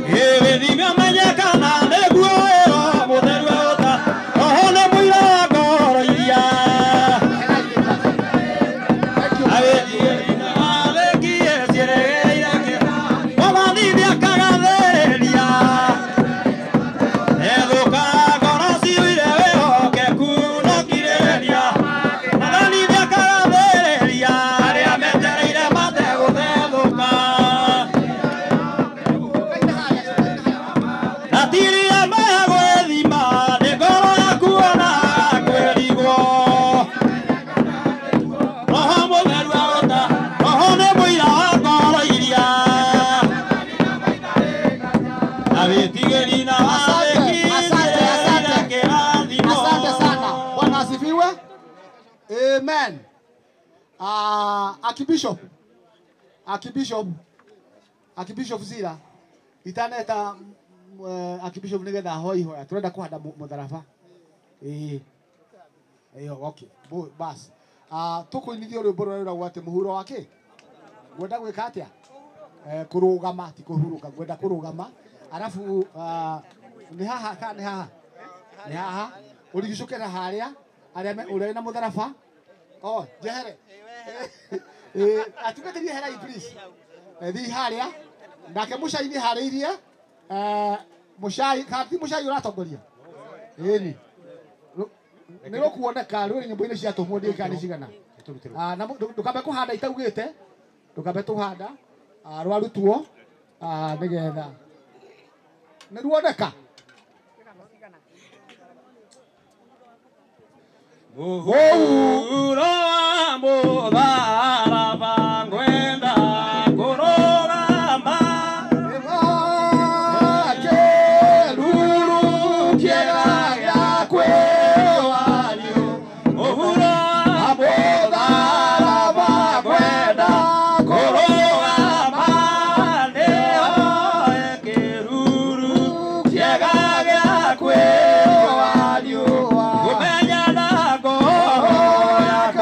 Speaker 9: Ĩ wĩthime ũmenye kana nĩguo wĩra mũtheru ahota, Roho nĩ mũira wa ngoro iria. Awĩthiĩ ciĩrĩgĩrĩire kĩra, Mwathani nĩakagathĩrĩria. Ethũka ngoro ciyũire wĩhokeku no kirĩrĩria. Mwathani nĩakagathĩrĩria arĩa metereire mategũthethũka. Gatiria magwĩthima nĩ ngoro yaku ona kwĩrigwo. Roho mũtheru ahota, Roho nĩ mũira wa ngoro iria. Na wĩtigĩri na wathĩki
Speaker 1: Asante, asante.
Speaker 9: kĩrathimo.
Speaker 1: Asante sana. Bwana asifiwe. Amen. Archbishop. Archbishop. Archbishop Zira. Itaneta Archbishop nigetha ahoe ihoya. Turenda kuhanda mutharaba. Ĩĩ. Ĩyo, okay. Bas. Tũkũinithio rwĩmbo rũrĩa rũrauga atĩ mũhuro wa kĩ? Ngwenda gwĩka atĩa? Kũrũgama, ti kũhurũka, ngwenda kũrũgama. Arabu nĩ haha kana nĩ haha? Nĩ haha. Ũrigicũke na harĩa, arĩa ũrĩa wĩna mũtharaba. Oh, njehere. Atungatĩri eherai please. Thiĩ harĩa. Nake Mũcai nĩ harĩirie. Mũcai, kana ti Mũcai ũratongoria? Ĩni. Nĩ rũkuoneka rwĩ nyĩmbo-inĩ cia tũmwo ndiũĩ kana nĩ cigana. Na ndũkambe kũhanda itaugĩte, ndũkambe tũhanda, rwarutwo, nĩgetha. Nĩ ruoneka?
Speaker 9: Mũhuro wa mũtharaba ngwenda kũrũgama.
Speaker 1: Kĩruru kĩega gĩa kwĩwario.
Speaker 9: Mũhuro wa mũtharaba ngwenda kũrũgama. Nĩhoe kĩruru kĩega gĩa kwĩwario. Kũmenya na ngoro yakwa.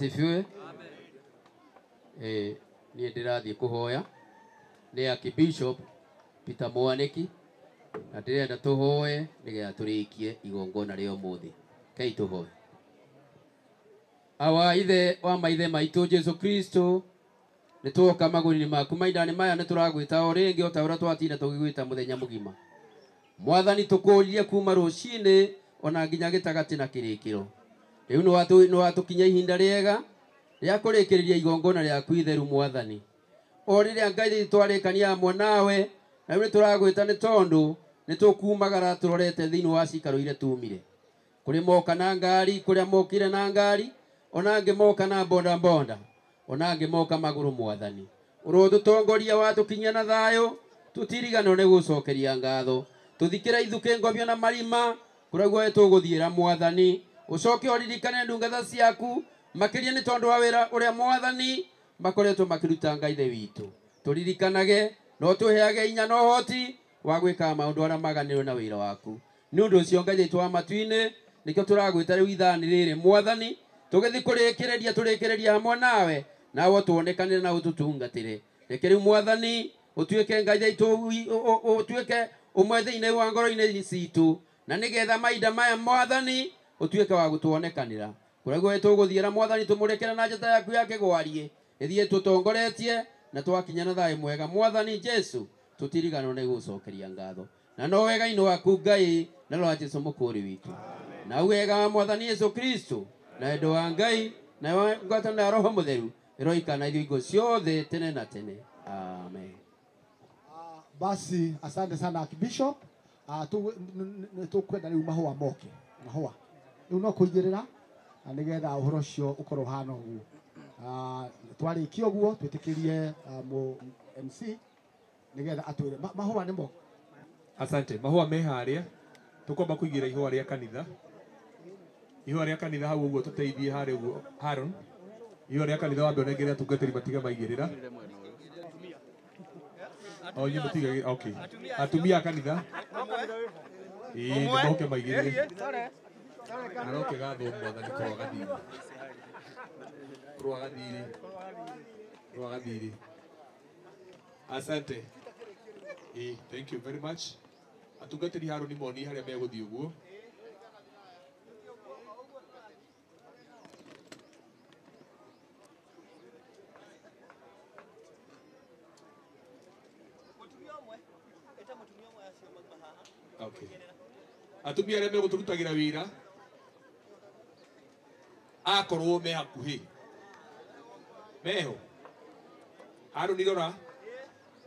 Speaker 6: Asifiwe. Niĩ ndĩrathiĩ kũhoya nĩ Archbishop Peter Mwaniki na ndĩrenda tũhoe nĩgetha tũrĩkie igongona rĩa ũmũthĩ. Kei tũhoe. Awa ithe wa maithe maitũ Jesu Kristo, nĩtwoka magũrũ-inĩ maku mahinda-inĩ maya, nĩtũragwĩta o rĩngĩ o ta ũrĩa twatinda tũgĩgwĩta mũthenya mũgima. Mwathani, tũkũririe kuma rũcinĩ ona nginya gĩtagatĩ na kĩrĩkĩro. Rĩu nĩwatũkinya ihinda rĩega rĩa kũrĩkĩrĩria igongona rĩaku itheru Mwathani. O rĩrĩa Ngai twarĩkania hamwe nawe, na rĩu nĩtũragwĩta nĩ tondũ nĩtũkumagara tũrorete thĩinĩ wa cikaro iria tumire. Kũrĩ moka na ngari, kũrĩa mokire na ngari, ona angĩ moka na bonda bonda, ona angĩ moka magũrũ Mwathani. Ũrotũtongoria watũkinyia na thayũ, tũtiriganĩrwo nĩ gũcokeria ngatho. Tũthikĩre ithukĩ ngobio na marima, kũrĩa guothe tũgũthiĩra Mwathani. Ũcoke ũririkane ndungata ciaku, makĩria nĩ tondũ wa wĩra ũrĩa Mwathani makoretwo makĩruta Ngai Ithe witũ. Tũririkanage no tũheage inya na ũhoti wa gwĩkaga maũndũ arĩa maganĩrĩirwo na wĩra waku. Nĩ ũndũ ũcio Ngai witũ wa matu-inĩ, nĩkĩo tũragwĩta rĩu ithaa-inĩ rĩrĩ Mwathani, tũgĩthiĩ kũrĩkĩrĩria tũrĩkĩrĩria hamwe nawe, nawe ũtuonekanĩre na ũtũtungatĩre. Reke rĩu Mwathani ũtuĩke Ngai witũ, ũtuĩke ũmwe thĩinĩ wa ngoro-inĩ citũ, na nĩgetha mahinda maya Mwathani ũtuĩke wa gũtuonekanĩra. Kũrĩa guothe tũgũthiĩra Mwathani, tũmũrekere na njata yaku ya kĩgwarie, ĩthiĩ tũtongoretie na twakinya na thayũ mwega Mwathani Jesu, tũtiriganĩrwo nĩ gũcokeria ngatho. Na no wega-inĩ waku Ngai, na rwa Jesu mũkũũri witũ, na wega wa Mwathani Jesu Kristo, na wendo wa Ngai, na ngwatanĩro ya Roho Mũtheru, ĩroikara na ithuĩ hingo ciothe tene na tene. Amen.
Speaker 1: Basi asante sana Archbishop. Nĩtũkwenda rĩu mahũa moke, mahũa rĩu no kũigĩrĩra na nĩgetha ũhoro ũcio ũkorwo ũhana ũguo. Twarĩkia ũguo twĩtĩkĩrie mũ MC nĩgetha atwĩre mahũa nĩ moke.
Speaker 7: Asante. Mahũa me harĩa, tũkwamba kũigĩra ihũa rĩa kanitha, ihũa rĩa kanitha hau ũguo tũteithie harĩa ũguo Haron, ihũa rĩa kanitha wambe ũnengere atungatĩri matige maigĩrĩra. O inyuĩ mũtigagĩrĩra, okay. Atumia a kanitha ĩĩ nĩ moke maigĩrĩre. Aroke gathwo Mwathani kũrũaga thirĩ, kũrũaga thirĩ, kũrũaga thirĩ. Asante. Thank you very much. Atungatĩri Harũni moni harĩa megũthiĩ ũguo. Okay. Atumia arĩa megũtũrutagĩra wĩra akorwo me hakuhĩ meho. Harũni rora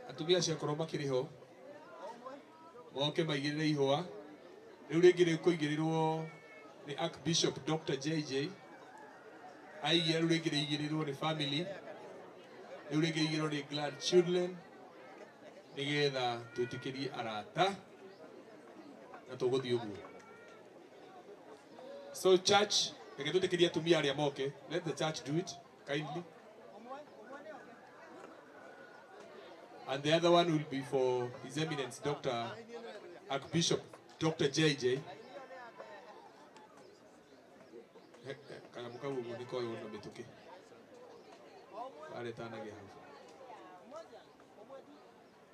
Speaker 7: atumia acio akorwo makĩrĩ ho moke maigĩrĩre ihũa. Rĩu rĩngĩ rĩkũigĩrĩrwo nĩ Archbishop Dr. JJ, aigĩra rĩu rĩngĩ rĩigĩrĩrwo nĩ family, rĩu rĩngĩ rĩigĩrĩrwo nĩ grandchildren, nĩgetha twĩtĩkĩrie arata na tũgũthiĩ ũguo. So church, reke twĩtĩkĩrie atumia arĩa moke. Let the church do it kindly. And the other one will be for His Eminence Dr. Archbishop Dr. JJ. Kanyamũ kau ũguo nĩ koywo na mĩtũkĩ. Aretanagia hau.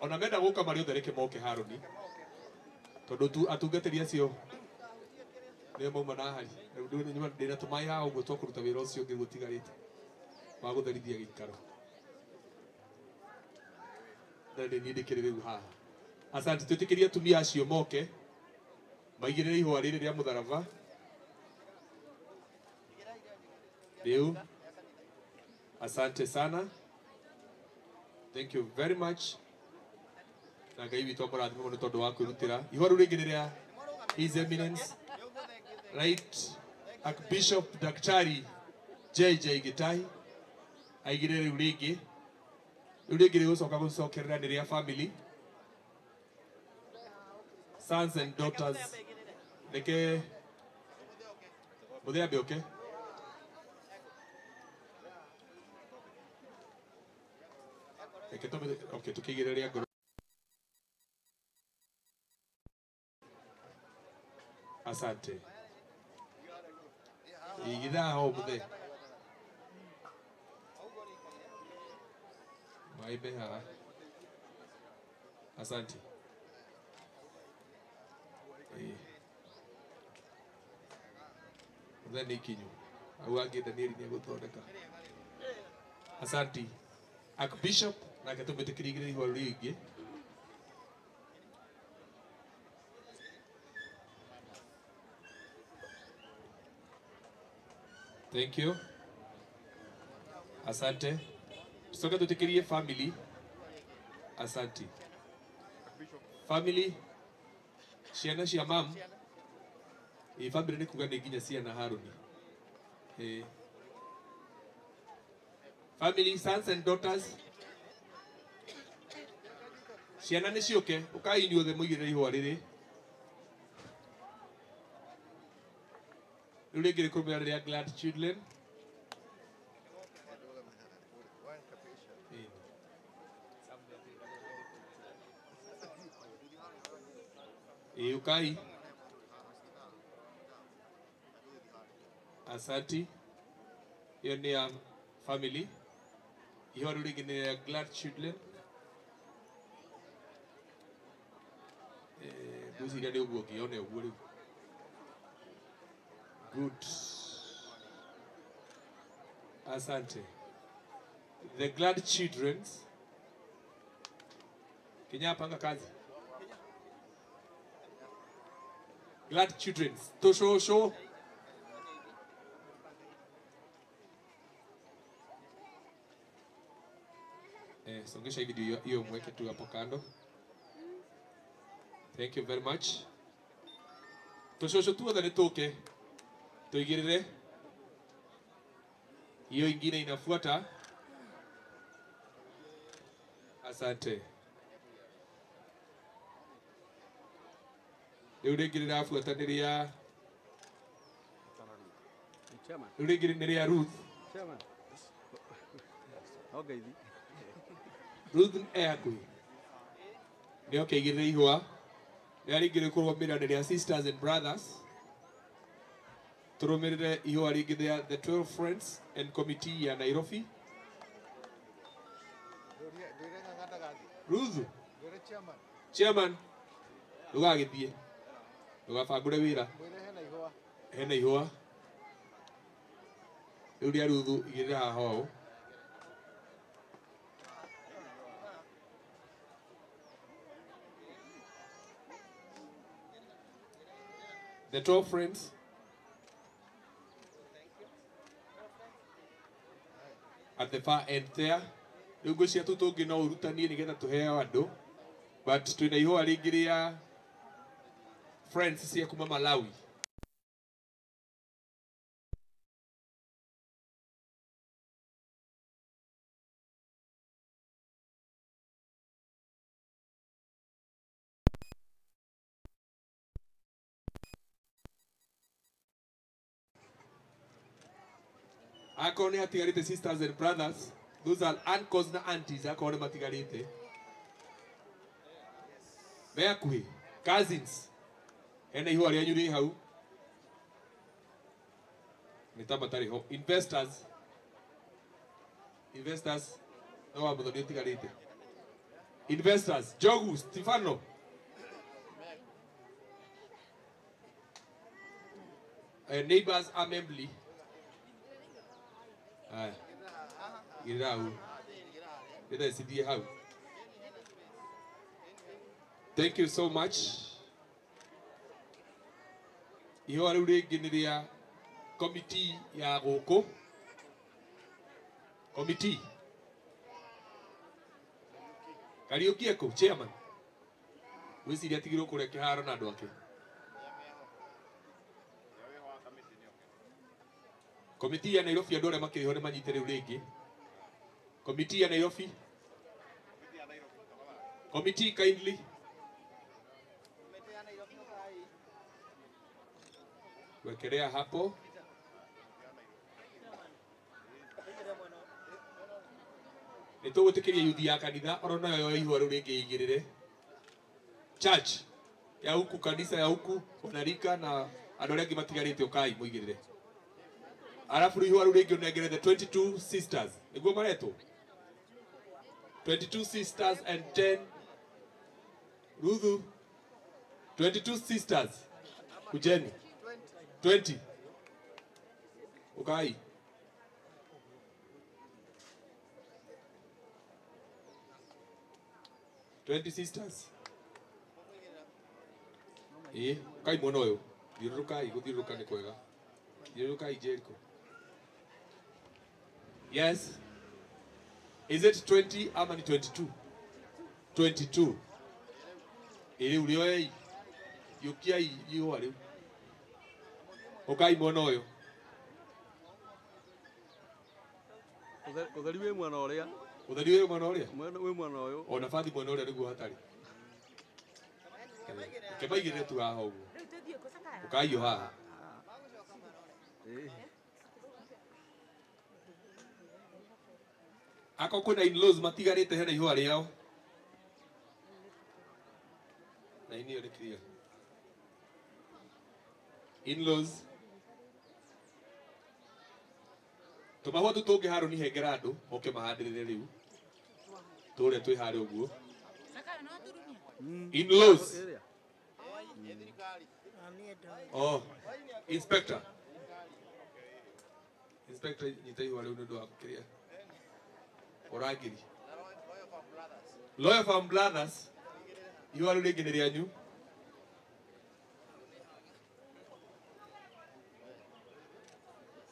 Speaker 7: Ona menda gũka marĩ othe reke moke Harũni, tondũ atungatĩri acio nĩo mauma na hari. Rĩu ndĩna tũmaĩ haha ũguo twakũruta wĩra ũcio ũngĩ gũtigarĩte wa gũtherithia gĩikaro. Na nĩ niĩ ndĩkĩrĩ rĩu haha. Asante. Twĩtĩkĩrie atumia acio moke maigĩrĩre ihũa rĩrĩ rĩa mũtharaba rĩu. Asante sana. Thank you very much. Na Ngai witũ amũrathime mũno tondũ wa kwĩrutĩra. Ihũa rĩu rĩngĩ nĩ rĩa His Eminence Right Archbishop Daktari JJ Gitahi, aigĩrĩre rĩu rĩngĩ. Rĩu rĩngĩ rĩgũcoka gũcokerera nĩ rĩa family, sons and daughters. Reke mũthee ambe oke. Reke tũmĩte, okay, tũkĩigĩrĩre rĩa ngoro. Asante. Igithaa ho mũthee. Maĩ me haha. Asante. Mũthee nĩ ikinyu. Hau hangĩ Danieli nĩ egũthondeka. Asante. Archbishop nake tũmwĩtĩkĩrie aigĩrĩre ihũa rĩu rĩngĩ. Thank you. Asante. Tusoke tutikirie family. Asante. Family ciana cia mam. Ĩ family nĩ kuga nĩ nginya ciana Haruni. Eh. Family, sons and daughters. Ciana nĩ ciũke, ũkai inyuothe mũigĩrĩre ihũa rĩrĩ. Rĩu rĩngĩ rĩkũrũmĩrĩra rĩrĩa glad children. Ĩ ũkai. Asante. Ĩyo nĩ ya family. Ihũa rĩu rĩngĩ nĩ rĩa glad children. Ngwĩciria nĩ ũguo ngĩone ũguo rĩu. Good. Asante. The glad children. Kenya panga kazi. Glad children. Tosho show. Songesha hivi ndio hiyo mweke tu hapo kando. Thank you very much. Toshosho tu othe nituke. Tuigirire. Hiyo ingine inafuata. Asante. Rĩu rĩngĩ rĩrabuata nĩ rĩa rĩu rĩngĩ nĩ rĩa Ruth. Ruth e hakuhĩ. Nĩ oke aigĩrĩre ihũa. Rĩrĩa rĩngĩ rĩkũrũmĩrĩra nĩ rĩa sisters and brothers. Tũrũmĩrĩre ihũa rĩngĩ rĩa the 12 friends and committee ya Nairobi. Ruth. Chairman. Ndũgagĩthiĩ. Ndũgabangũre wĩra. Hena ihũa. Rĩu rĩa Ruthu igĩrĩra haha ũũ. The 12 friends. At the far end there. Rĩu ngwĩciria tũu tũngĩ no ũrutanie nĩgetha tũheo andũ. But twĩna ihũa rĩngĩ rĩa friends cia kuma Malawi. Akorwo nĩ hatigarĩte sisters and brothers, those are uncles na aunties, akorwo nĩ matigarĩte. Me hakuhĩ, cousins. Hena ihũa rĩanyu rĩ hau. Nĩ ta matarĩ ho. Investors. Investors. No wa mũthoni ũtigarĩte. Investors. Jogu, Stefano. Neighbors Amembly. Aya. Igĩrĩra hau. Ndĩrenda cithiĩ hau. Thank you so much. Ihũa rĩu rĩngĩ nĩ rĩa committee ya gũkũ. Committee. Kariũki ekũ, chairman. Ngwĩciria atigirwo kũrĩa kĩharo na andũ ake. Committee ya Nairobi andũ arĩa makĩrĩ ho nĩ manyite rĩu rĩngĩ. Committee ya Nairobi. Committee kindly. Wekelea hapo. Nĩ tũgwĩtĩkĩria yuthi ya kanitha oro nayo yoe ihũa rĩu rĩngĩ ĩigĩrĩre. Church ya huku, kanitha ya huku, wanarika na andũ arĩa angĩ matigarĩte ũkai mũigĩrĩre. Arabu rĩu ihũa rĩu rĩngĩ ũnengere the 22 sisters. Nĩguo maretwo? 22 sisters and 10 Ruthu. 22 sisters. Kujeni. 20. Ukai. 20 sisters. Ukai mwena ũyũ. Thiũrũrũkai, gũthiũrũrũka nĩ kwega. Thiũrũrũkai Jericho. Yes. Is it 20 ama ni 22? 22. Rĩu rĩoei. Yũkiai ihũa rĩu. Ũkai mwena ũyũ.
Speaker 8: Ũtheri wĩ mwena ũrĩa.
Speaker 7: Ũtheri wĩ mwena ũrĩa?
Speaker 8: Wĩ mwena ũyũ.
Speaker 7: Ona bathi mwena ũrĩa nĩguo hatarĩ. Reke maigĩrĩre tu haha ũguo. Ũkai o haha. Akorwo kwĩna in-laws matigarĩte hena ihũa rĩao. Laini ĩyo nĩ clear. In-laws. Tũmahũa tũu tũngĩ Harũni hengera andũ moke mahandĩrĩre rĩu. Tũrĩa twĩ harĩa ũguo. In-laws. Oh, inspector. Inspector nyita ihũa rĩu nĩ ũndũ wa kĩrĩa. Ũrangĩri. Lawyer from Brothers. Ihũa rĩu rĩngĩ nĩ rĩanyu.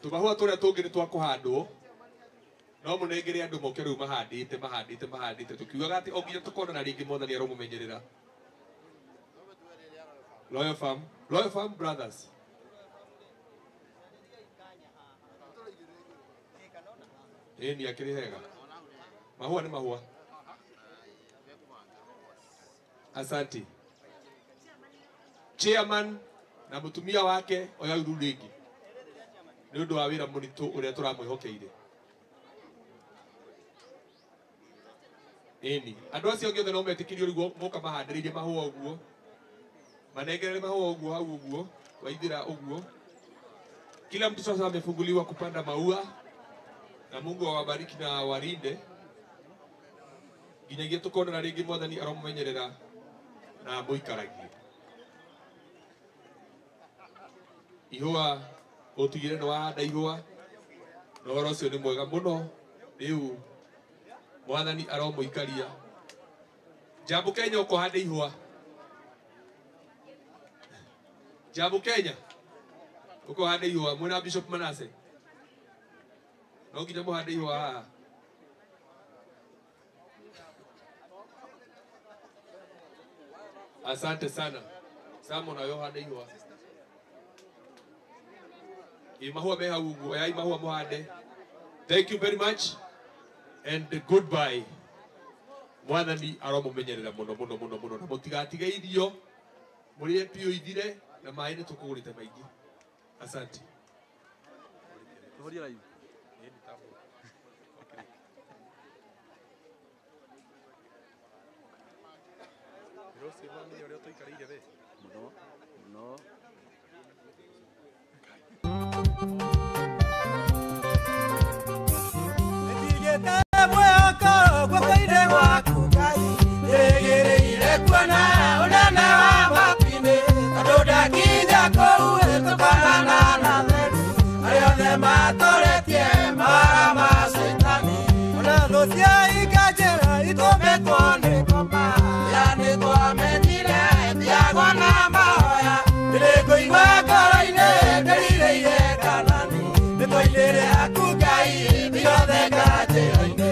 Speaker 7: Tũmahũa tũrĩa tũngĩ nĩ twa kũhandwo. No mũnengere andũ moke rĩu mahandĩte mahandĩte mahandĩte tũkiugaga atĩ o nginya tũkonana rĩngĩ Mwathani aromũmenyerera. Loyal Farm, Loyal Farm Brothers. Ĩĩ akĩrĩ hega. Mahũa nĩ mahũa. Asante. Chairman na mũtumia wake oya rĩu rĩngĩ. Nĩ ũndũ wa wĩra mũritũ ũrĩa tũramwĩhokeire. Ĩni, andũ acio angĩ othe no metĩkĩrio rĩu moka mahandĩrĩirie mahũa ũguo. Manengerere mahũa ũguo hau ũguo, waithira ũguo. Kila mtu sasa amefunguliwa kupanda maua na Mungu awabariki na awarinde. Nginyagia tũkonana rĩngĩ Mwathani aromũmenyerera na amũikaragie. Ihũa ũtigĩre nĩ wahanda ihũa na ũhoro ũcio nĩ mwega mũno. Rĩu Mwathani aromũikaria. Jambo Kenya ũkũhanda ihũa. Jambo Kenya ũkũhanda ihũa mwĩna Bishop Manase. No nginya mũhande ihũa haha. Asante sana. Samo na yohande ihũa. Ĩ mahũa me hau ũguo, oyai mahũa mũhande. Thank you very much and goodbye. Mwathani aromũmenyerera mũno mũno mũno mũno na mũtigatige irio mũrĩe biũ ithire na maĩ nĩ tũkũgũrĩte maingĩ. Asante.
Speaker 8: Tũhorie live. Mũno mũno.
Speaker 9: Ndigĩte mwĩhoko guoko-inĩ gwaku Ngai, ndĩrĩgĩrĩire kuona ũnene wa matu-inĩ, tondũ ndakinya kũu tũkonana na theru arĩa othe matũrĩtie mawara ma Caitani. Ona thũ cia hinga njĩra itũmĩtwo nĩ ngoma, ya nĩtwamenyire tiagwo na mahoya, ndĩrĩkũigua ngoro-inĩ ndĩrirĩire Kanani, nĩtwainĩre aku Ngai ithuothe njĩra-inĩ.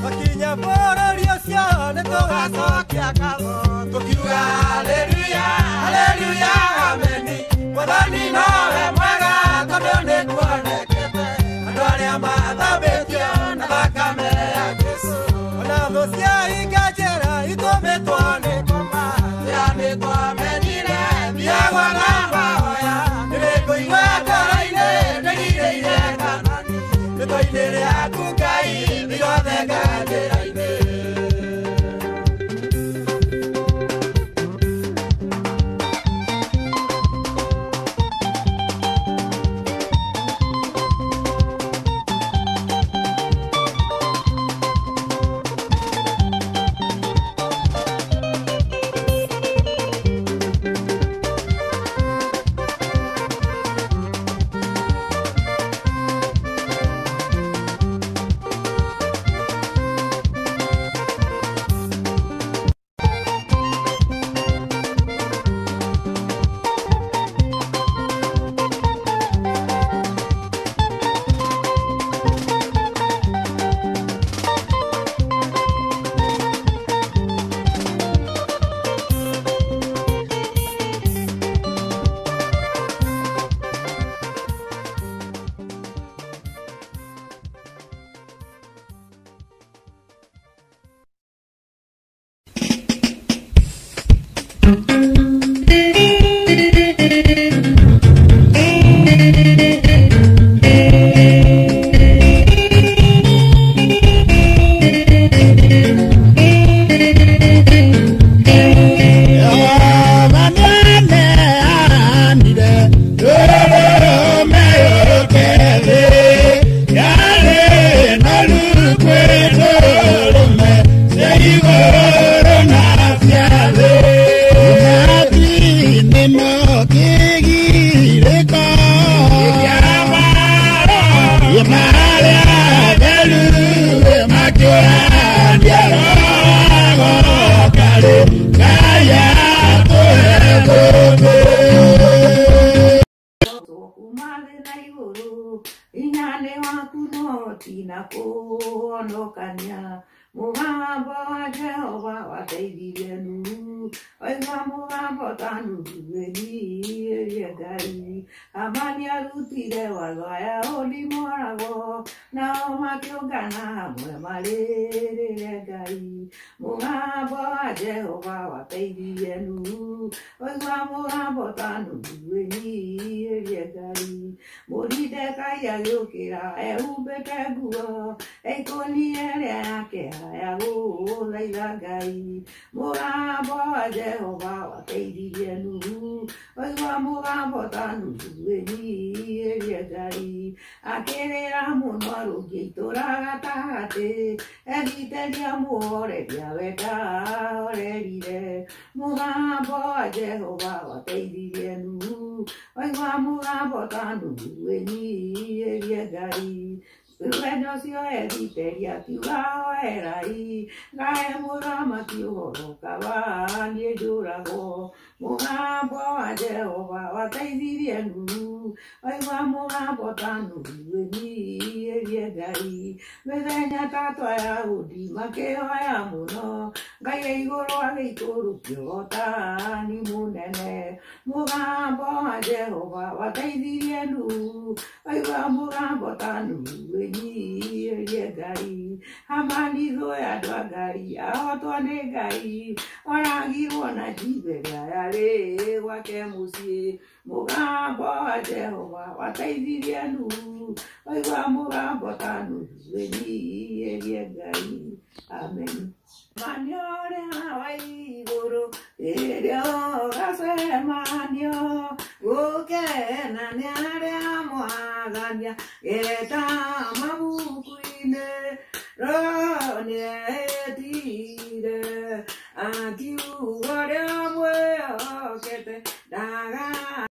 Speaker 9: Twakinya bũrũri ũcio nĩtũgacokia ngatho, tũkiuga haleluya, haleluya, ameni. Mwathani nowe mwega tondũ nĩkuonekete andũ arĩa mathambĩtio na thakame ya Jesũ. Ona thũ cia hinga njĩra itũmĩtwo nĩ ngoma, njĩra nĩtwamenyire thiagwo na mahoya, nĩrĩkũigua ngoro-inĩ ndĩrirĩire Kanani, nĩtwainĩre aku Ngai ithuothe njĩra-inĩ.
Speaker 19: Akiuga